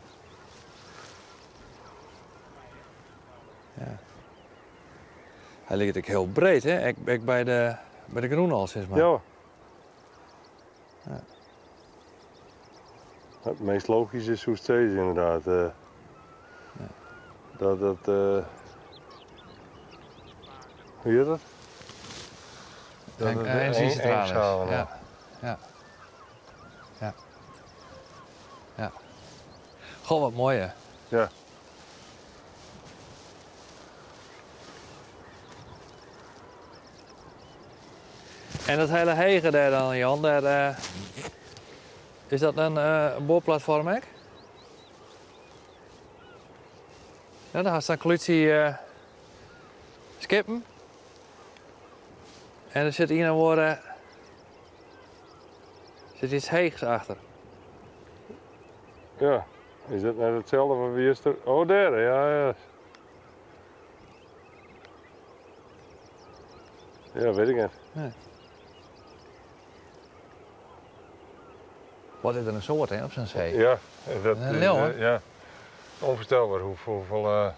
Ja. Hy liket ek hiel breed, hè? Ek, ek by de grûn al, sis mar. Ja. Ja. Het meest logisch is hoe steeds inderdaad. Dat dat. Hoe heet dat? Dat Henk, het energiecentrale is. Eemshaven, Ja. Ja. Ja. Ja. Goh, wat moai, hè? Ja. En dat hiele hege dêr dan, Jan, dêr, is dat in boarplatfoarm ek? Ja, dêr hast in kolleksje skippen. En der sit ien of oare, sit iets heechs achter. Ja, is dat net itselde fan wie is der? Oh, dêr, ja, ja. Ja, wit ik net. Nee. Wat is der in soad hè, op sa'n see? Ja, dat Een leeuw, hè? Ja, onvoorstelbaar hoeveel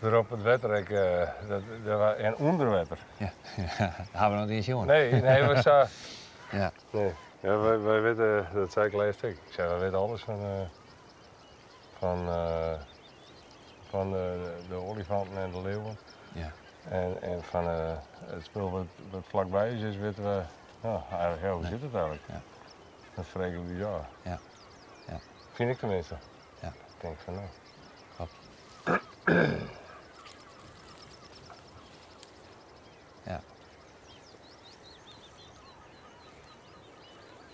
er op it wetter ek, dat, dat, en ûnder wetter. Ja, ja, ha we noch net sjoen. Nee, nee, we sa. Ja. Nee. Ja, wy witte, dat sei ik lêst ek. Ik sei, wy witte alles fan, fan, fan de oaljefanten en de liuwen. Ja. En fan it spul wat flakby ús is, witte we, no, eigentlik, ja, hoe sit it eigentlik? Ja. Dat frege we ús ôf. Ja. Ja. Fyn ik teminsten. Ja. Ik tink fan no. Kloppet. Ja.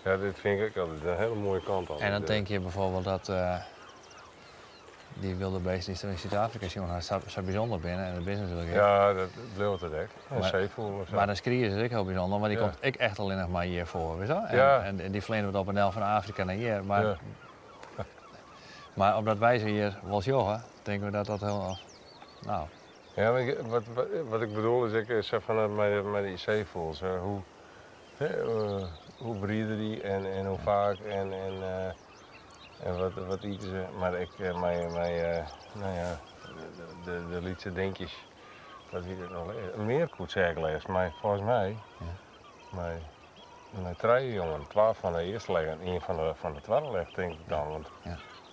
Ja, dit fyn ik ek altyd in hiele moaie kant. En dan tink je bijvoorbeeld dat dy wylde bisten dy't yn Súd-Afrika sjoen ha sa bysûnder binne en dat binne se natuerlik ek. Ja, dat bliuwt it ek. In seefûgel of sa. Mar de skries is ek hiel bysûnder, want dy komt ek echt allinnich mar hjir foar, witst wol? En dy fleane wat op en del fan Afrika nei hjir, mar mar omdat wy se hjir wol sjogge, tinke we dat dat hiel, no. Ja, mar ik, wat, wat ik bedoel is ek sa fan mei dy seefûgels, hoe, hoe briede dy en hoe faak en en wat, wat ite se. Mar ek mei, mei no ja, de, de lytse dinkjes. Wat wie dat no? In mearkoet sei ik lêst, mar folgens my, mei, mei trije jongen. Twa fan de earste lech en ien fan de, fan de twadde lech, tink ik dan. Want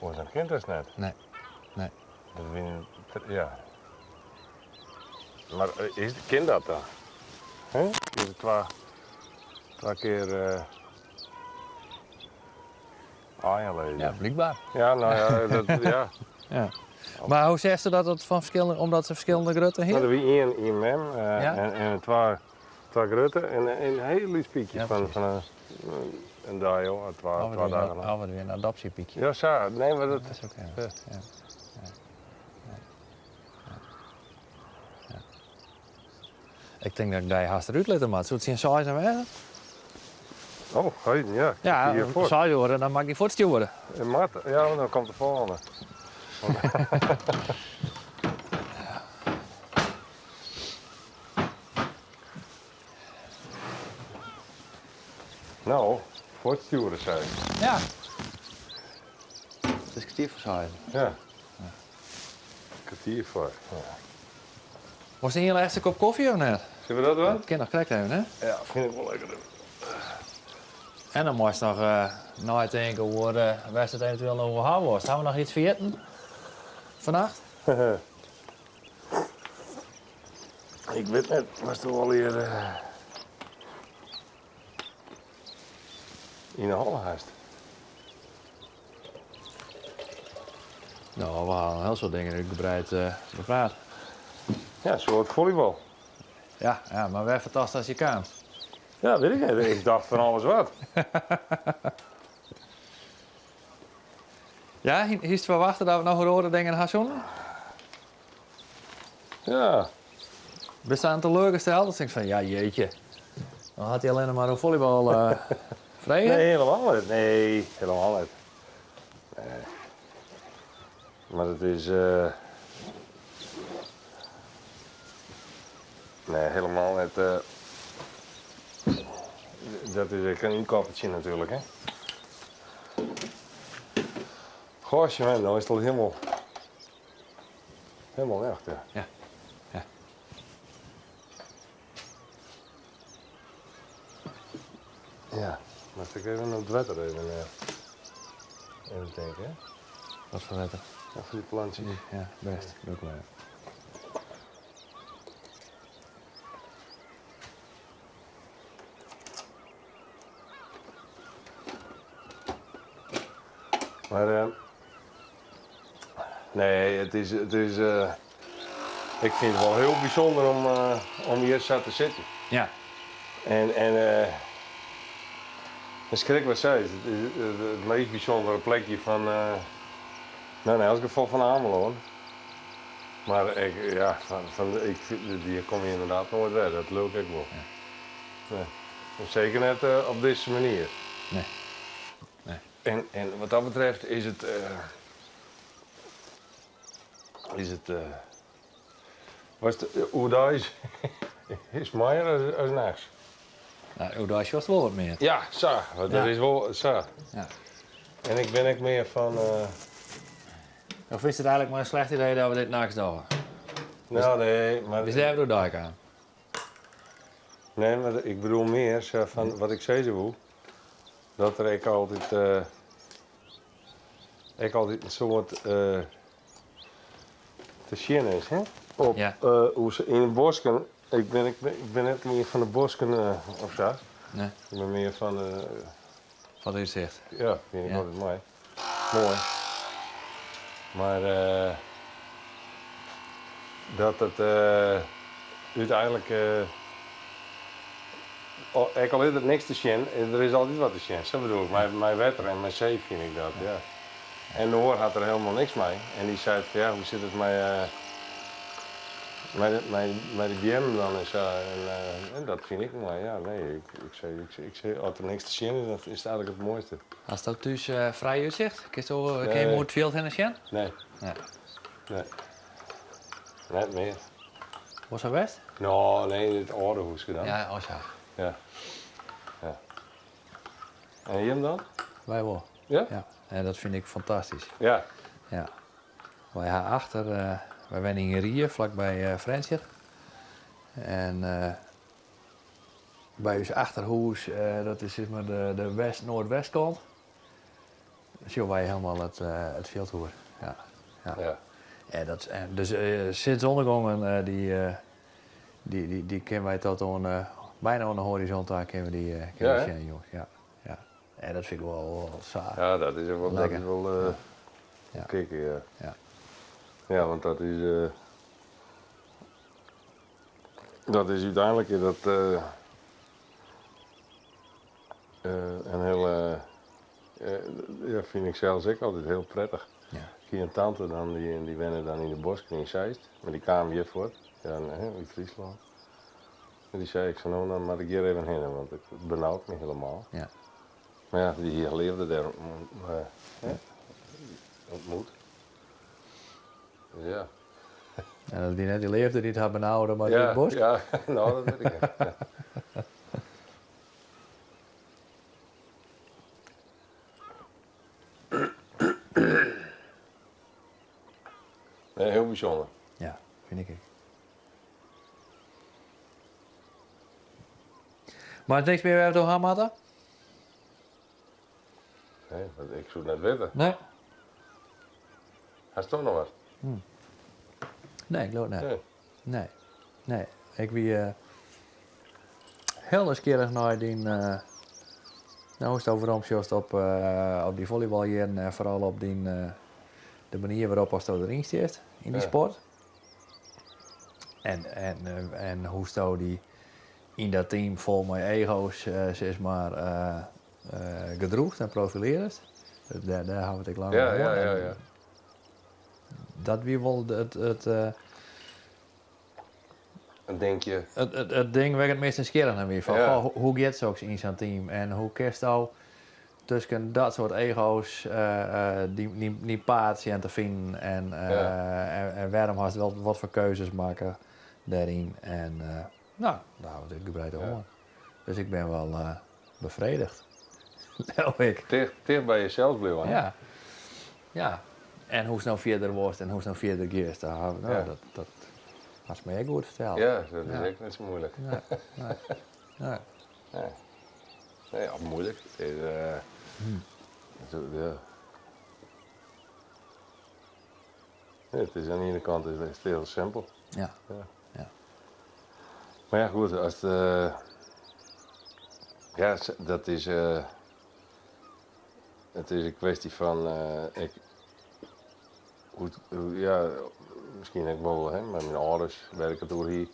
oars dan kin dat net. Nee, nee. Dat wiene, ja. Mar is, kin dat dan? Hè? Is it twa, twa kear aaien lizze? Ja, blykber. Ja, no ja, dat, ja. Ja. Mar hoe seachst dat it fan ferskillende, omdat se ferskillende grutte hiene? No, der wie ien, ien mem en twa, twa grutte en in hiel lyts pykje fan, fan in, in dei of twa, twa dagen. Oh, wat wie in adopsjepykje. Ja, sa. Nee, mar dat... Dat is oké. Ja. Ja. Ja. Ja. Ik tink dat ik dy hast derút litte moat. Soe it tsjin seizen wêze? Oh, heden, ja. Ja, 6 oere, dan moat ik dy fuortstjoere. En moat, ja, want dan komt de folgjende. No, fuortstjoere, sei ik. Ja. It is kertier foar seizen. Ja. Kertier foar, ja. Wolst ien lêste kop kofje of net? Sille we dat dwaan? Dat kin noch krekt even, hè? Ja, fyn ik wol lekker. En dan moatst noch neitinke oer wêr'tst it eventueel noch oer ha wolst. Ha we noch yts ferjitten fannacht? Ik wit net, watsto allegear yn 'e holle hast. No, we ha in hiel soad dingen útgebreid bepraat. Ja, in soad follybal. Ja, ja, mar wêr fertochtst datst hjir kaamst? Ja, wit ik net. Ik dacht fan alles wat. Ja, hiest ferwachte dat we noch oer oare dingen ha soenen? Ja. Bist dan teleurgesteld? Dan tinkst fan, ja jeetje. Dan hat hy allinnich mar oer follybal frege. Nee, helemaal net. Nee, helemaal net. Nee. Mar it is. Nee, helemaal net. Dat is ek in ynkoppertsje natuerlik, hè. Gosh, man, no is it al hielendal. Hielendal echt, ja. Ja. Ja. Ja, moat ik even op it wetter even, even tinke, hè? Wat foar wetter? Ja, foar dy plantsjes. Ja, bêst. Doch ik wol, ja. Mar nee, it is, it is, ik fyn it wol hiel bysûnder om, om hjir sa te sitten. Ja. En, en in skrik wat seist, it is it meast bysûndere plekje fan, no yn elts gefal fan Amelân. Mar ik, ja, fan, ik, hjir komme je ynderdaad noait wer, dat leau ik ek wol. Nee. En seker net op dizze manier. Nee. Nee. En, en wat dat betreft is it, is it, was it oerdeis is moaier as, as nachts. Nou, oerdei sjochst wol wat mear. Ja, sa. Want dat is wol sa. Ja. En ik bin ek mear fan. Of fynst it eigenlik mar in slecht idee dat we dit nachts dogge? No, nee, mar. Bist dêr oerdei kaam? Nee, mar ik bedoel mear sa fan wat ik sizze woe, dat der ek altyd, ek altyd in soad te sjen is, hè? Op, hoe se yn de bosken, ik bin, ik bin net mear fan de bosken of sa. Nee. Ik bin mear fan de. Fan it útsicht. Ja, fyn ik altyd moai. Moai. Mar dat it úteinlik, ek al is der niks te sjen, der is altyd wat te sjen. Sa bedoel ik, mei wetter en mei see fyn ik dat, ja. En de oar hat der helemaal niks mei. En dy seit fan ja, hoe sit it mei, mei de beammen dan en sa. En dat fyn ik moai, ja. Nee, ik sei, as der niks te sjen is, dan is it eigenlik it moaiste. Hast do thús frij útsicht? Kinsto, kin je oer it fjild hinne sjen? Nee. Nee. Nee. Net mear. Wol sa west? No, nee, yn it âlde hûske dan. Ja, oh sa. Ja. Ja. En jim dan? Wy wol. Ja? Ja. En dat fyn ik fantastysk. Ja. Ja. Wy ha achter, wy wenne yn Rie, flakby Frjentsjer. En by ús achterhûs, dat is sis mar de west, noardwestkant, sjogge wy helemaal it fjild oer. Ja. Ja. En dat, en dus sinneûndergongen dy, dy, dy kinne wy tot oan, bijna oan de horizon ta kinne we dy, kinne we sjen, jûns. Ja. Ja. En dat fyn ik wol, wol sa. Ja, dat is wol, dat is wol ja. kicken, ja. Ja. Ja, want dat is. Uh, dat is úteinlik is dat uh, in hiele. Ja, fyn ik sels ek altyd hiel prettich. Ja. Ik hie in tante dan, dy, dy wenne dan yn de bosken yn Zeist, mar dy kaam hjir fuort, ja, út Fryslân. En dy sei ek sa no dan moat ik hjir even hinne, want it benaut my hielendal. Ja. Mar ja, dy hie har leafde dêr ûntmoet. Dus ja. En dat wie net dy leafde dy't har benaude, mar dy bosk? Ja, no, dat wit ik net. Ja. Nee, hiel bysûnder. Ja, fyn ik ek. Mar is niks mear wêr't we it oer ha moatte? Nee, want ik soe it net witte. Nee. Hasto noch wat? Nee, ik leau it net. Nee. Nee. Nee. Ik wie uh, hiel nijsgjirrich nei dyn. Uh, no, hoe'tsto weromsjochst op, uh, op dy volleybaljierren en foaral op dyn, uh, de manier wêrop ast deryn stiest yn dy Ja. sport. En, en, en hoe'tsto dy yn dat team fol mei ego's, sis mar, gedroechst en profilearrest. Dêr, dêr ha we it ek lang oer hân. Dat wie wol it, it, In dinkje. It, it, it ding wêr't ik it meast nijsgjirrich nei wie. Fan, Ja. goh, hoe giet soks yn sa'n team? En hoe kinsto tusken dat soart ego's dyn, dyn, dyn paad sjen te finen? En, Ja. en, en wêrom hast wel wat foar keuzes makke dêryn? En no, dêr ha we it útgebreid oer hân. Dus ik bin wol befredigd. Leau ik. Ticht, ticht by jesels bliuwe. hè? Ja. Ja. En hoe'tst no fierder wolst en hoe'tst no fierder giest, dat, no, dat, dat hast my ek goed ferteld. Ja, dat is ek net sa muoilik. Nee, nee, nee. Nee. Nee, of muoilik. It is, it is, ja. Nee, it is oan de iene kant is it hiel simpel. Ja. Ja. Ja. Mar ja, goed, as it, ja, dat is, it is in kwestje fan, ek, hoe't, ja, miskien ek wol, hè, mei myn âlders wêr't ik it oer hie.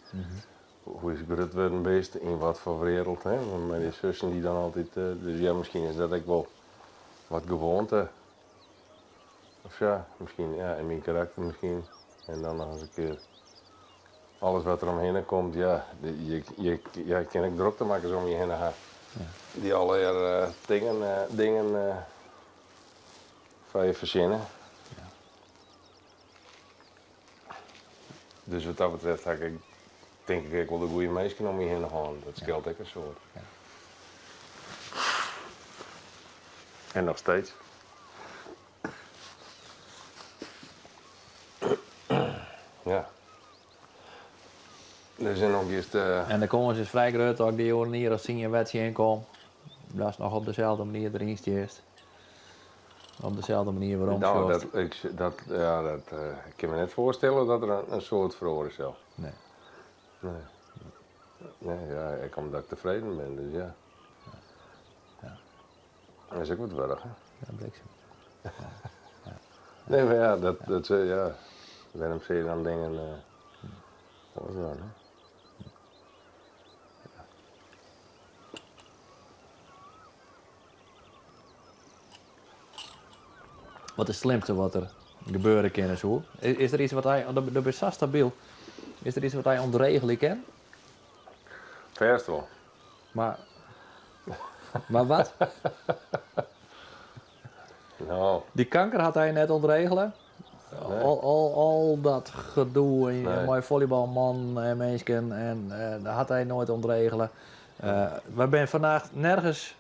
Hoe is grut wurden bist, yn wat foar wereld, hè, mei dy sussen dy't dan altyd, dus ja, miskien is dat ek wol wat gewoante. Of ja, miskien, ja, en myn karakter miskien. En dan noch ris in kear alles wat der omhinne komt, ja, je, je, ja, kin ek droktemakkers om je hinne ha. Dy't allegear dingen, dingen foar je fersinne. Dus wat dat betreft ha ik tink ik ek wol de goede minsken om my hinne hân. Dat skeelt ek in soad. Ja. En noch steeds. Ja. Dus en dan giest. En de kâns is frij grut dat ik dy oer in jier as tsien wer tsjinkom. Datst noch op deselde manier deryn stiest. Op deselde manier werom Nou, dat, ik, dat, ja, dat, ik kin my net foarstelle dat der in soad feroare sil. Nee. Nee. Nee, ja, ek omdat ik tefreden bin, dus ja. Ja. Dat is ek wat wurdich, hè? Ja, bliksem. Ja. Nee, mar ja, dat, dat, ja. Wêrom sil je dan dingen uh, oars dwaan, hè? Ja. Wat is it slimste wat der gebeure kinne soe? Is der yts wat hy, want do bist sa stabyl, is der yts wat hy ûntregelje kin? Fêst wol. Mar, mar wat? No. Dy kanker hat hy net ûntregele. Nee. Al, al, al dat gedoe en Nee. mei follybalmannen en minsken en dat hat hy noait ûntregele. Wy binne fannacht nergens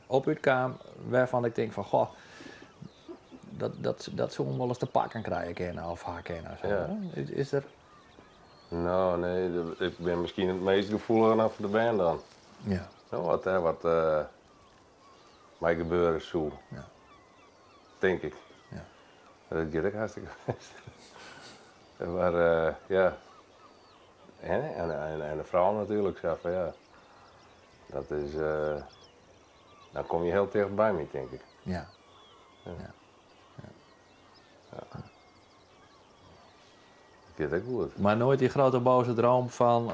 op útkaam wêrfan ik tink fan goh, dat, dat, dat soe him wolris te pakken krije kinne of ha kinne. Sa, Ja. Is, is der. No, nee, ik bin miskien it meast gefoelige noch foar de bern dan. Ja. No, wat dêr wat mei gebeure soe. Ja. Tink ik. Ja. Dat giet ek hartstikke bêst. Mar ja. En, en, en de frou natuerlik, sa fan ja. Dat is, dan komme je hiel ticht by my, tink ik. Ja. Ja. Ja. Ja. Dat giet ek goed. Maar nooit die grote boze droom van,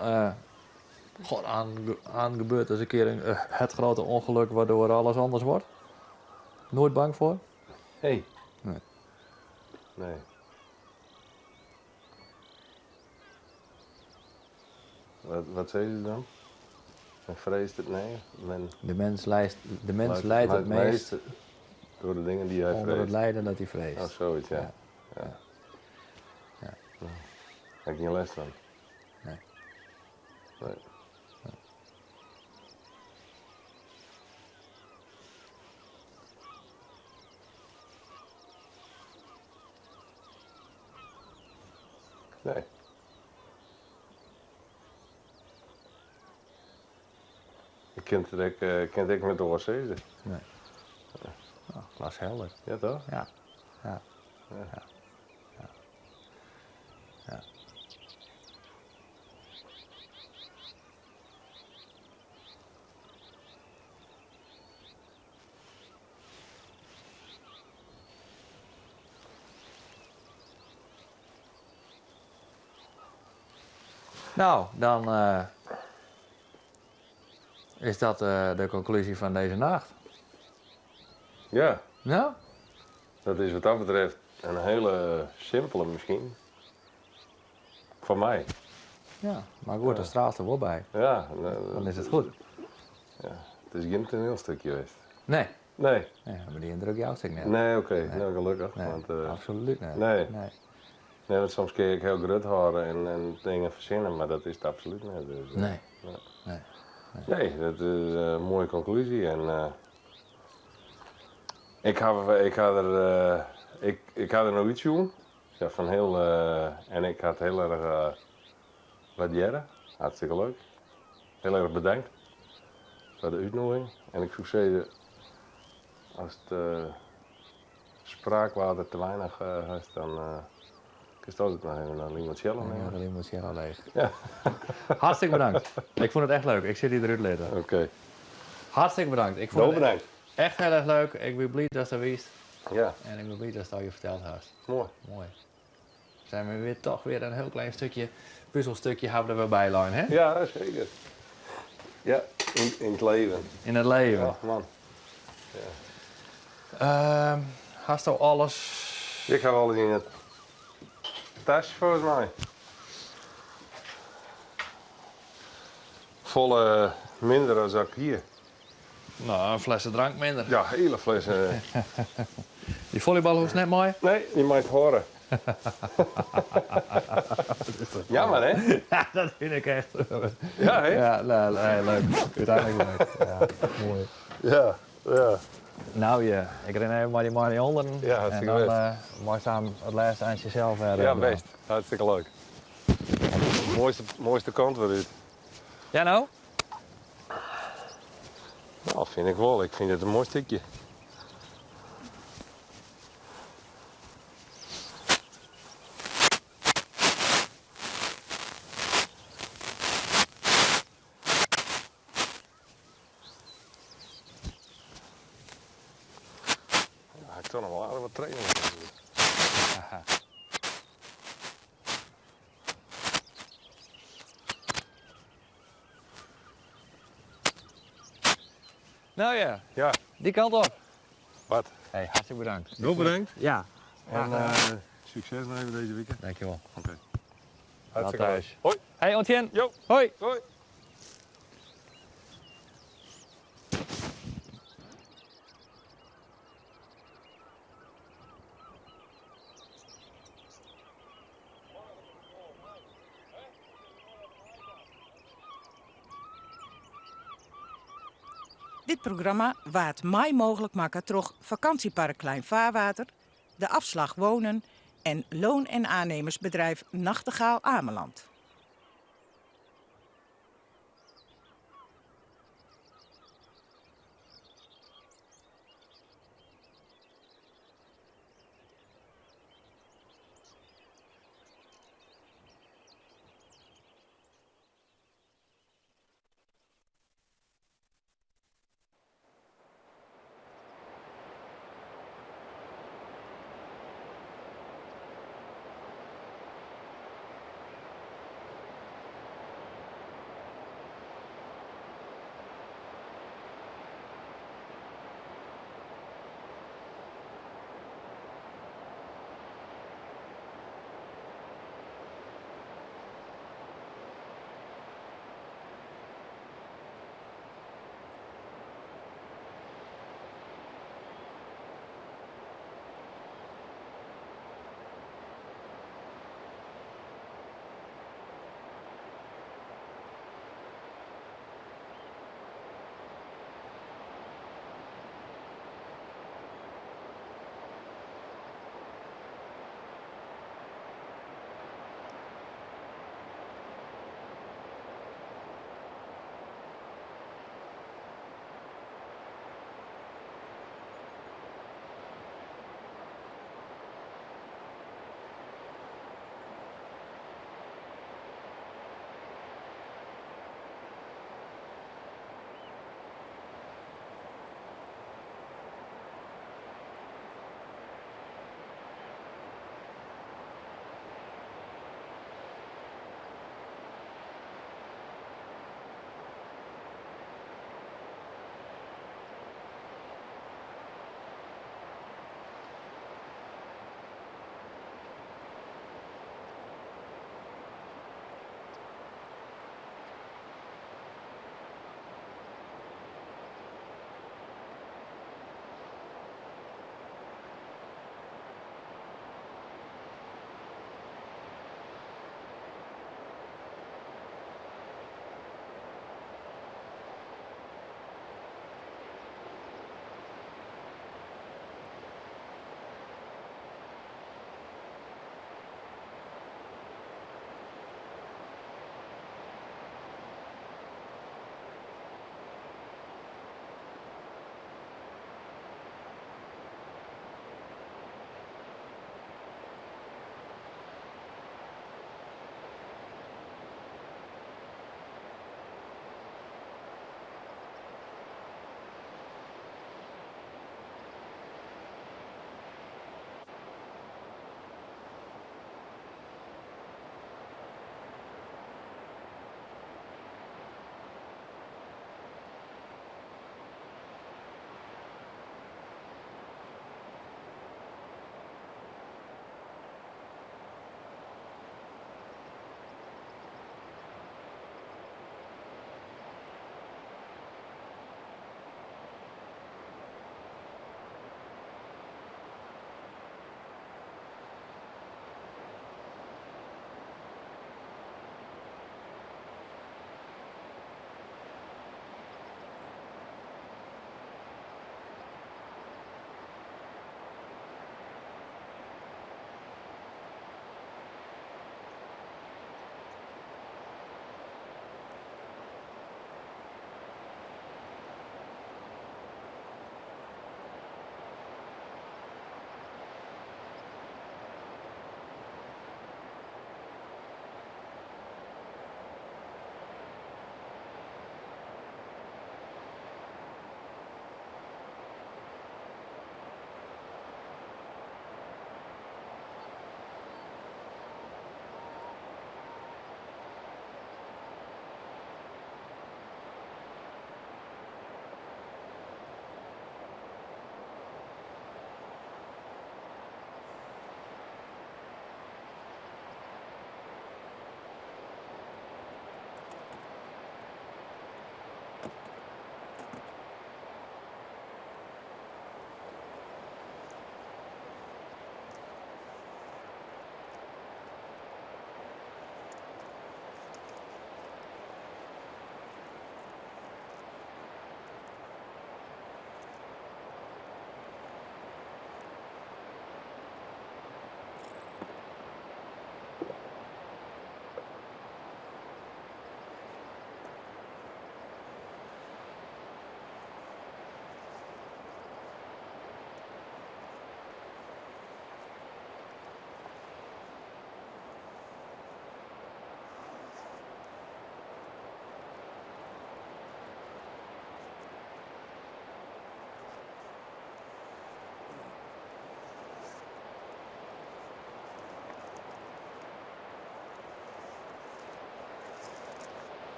God, aan, aan gebeurt eens een keer een, het grote ongeluk waardoor alles anders wordt? Nooit bang voor? Nee. Nee. Nee. Wat, wat zei ze dan? Men vreest het, nee. Men De mens lijdt, de mens lijdt het meest door de dingen die hij onder het vreest. lijden dat hij vreest. Oh, zoiets, ja. Ja. Ja. Ja. Nou, heb ik geen last van. Nee. Nee. Nee. Ik kin it ek, kin it ek net oars sizze. Nee. Nou, glashelder. Ja, toch? Ja. Ja. Ja. Ja. Ja. Ja. Nou, dan is dat de conclusie van deze nacht. Ja. Nou? Dat is wat dat betreft een hele simpele misschien. Voor mij. Ja, maar goed, daar straalt er wel bij. Ja. Dan is het goed. Ja, het is geen toneelstukje geweest. Nee. Nee. Nee, maar die indruk jou ik net. Nee, oké. Nou, gelukkig. Nee, want, absoluut niet. Nee. Nee. Nee, want soms kun ik heel grut houden en dingen verzinnen, maar dat is het absoluut niet. Dus, Nee. nee. Nee. Nee, dat is een mooie conclusie. En, ik ha, ik ha der, ik, ik ha der noch iets jûn. Ja, van heel, en ik ha it hiel erch waardearre. Hartstikke leuk. Hiel erch bedankt foar de útnûging. En ik soe sizze, as it spraakwater te weinich hast, dan kinst altyd noch even in limoncello Ja, nimme. de limoncello leech. Ja. Hartstikke bedankt. Ik fûn it echt leuk. Ik sil dy derút litte. Oké. Hartstikke bedankt. Ik fûn No it bedankt. echt hiel erch leuk. Ik bin bliid datst der wiest. Ja. En ik bin bliid datst al je ferteld hast. Moai. Moai. Zijn we weer toch weer een heel klein stukje, puzzelstukje hebben we er weer bij lein, hè? Ja, zeker. Ja, in het leven. In het leven. Ja, man. Ja. Hast al alles? Ik heb alles in het tas, volgens mij. Volle minder dan ik hier. Nou, een fles drank minder. Ja, hele flessen. Die volleybal hoeft net mooi? Nee, die mag het horen. Jammer, hè? Ja, dat vind ik echt. Ja, hè? Ja, nee, nee, leuk. Uiteindelijk leuk. Ja, mooi. Ja, ja. Nou ja, ik rin even mei dy mei nei ûnderen. Ja, hartstikke En dan bêst. uh, meist dan it lêste eintsje sels wer. Ja, dwaan. bêst. Hartstikke leuk. Moaiste, moaiste kant wer út. Ja, no? No, fyn ik wol. Ik fyn it in moai stikje. Ja, ik toch noch wol aardich wat training hân. Nou ja, Ja. dy kant op. Wat? Hey, hartstikke bedankt. Heel bedankt. Ja. En uh, sukses noch even dizze wike. Dankjewol. Oké. Wel Hartstikke thuis. leuk. Hoi. Hey, oant sjen. Jo. Hoi. Hoi. Dit programma waard mei mooglik makke troch Vakantiepark Klein Vaarwater, De Afslag Wonen en Loon- en Aannemersbedrijf Nachtegaal Ameland.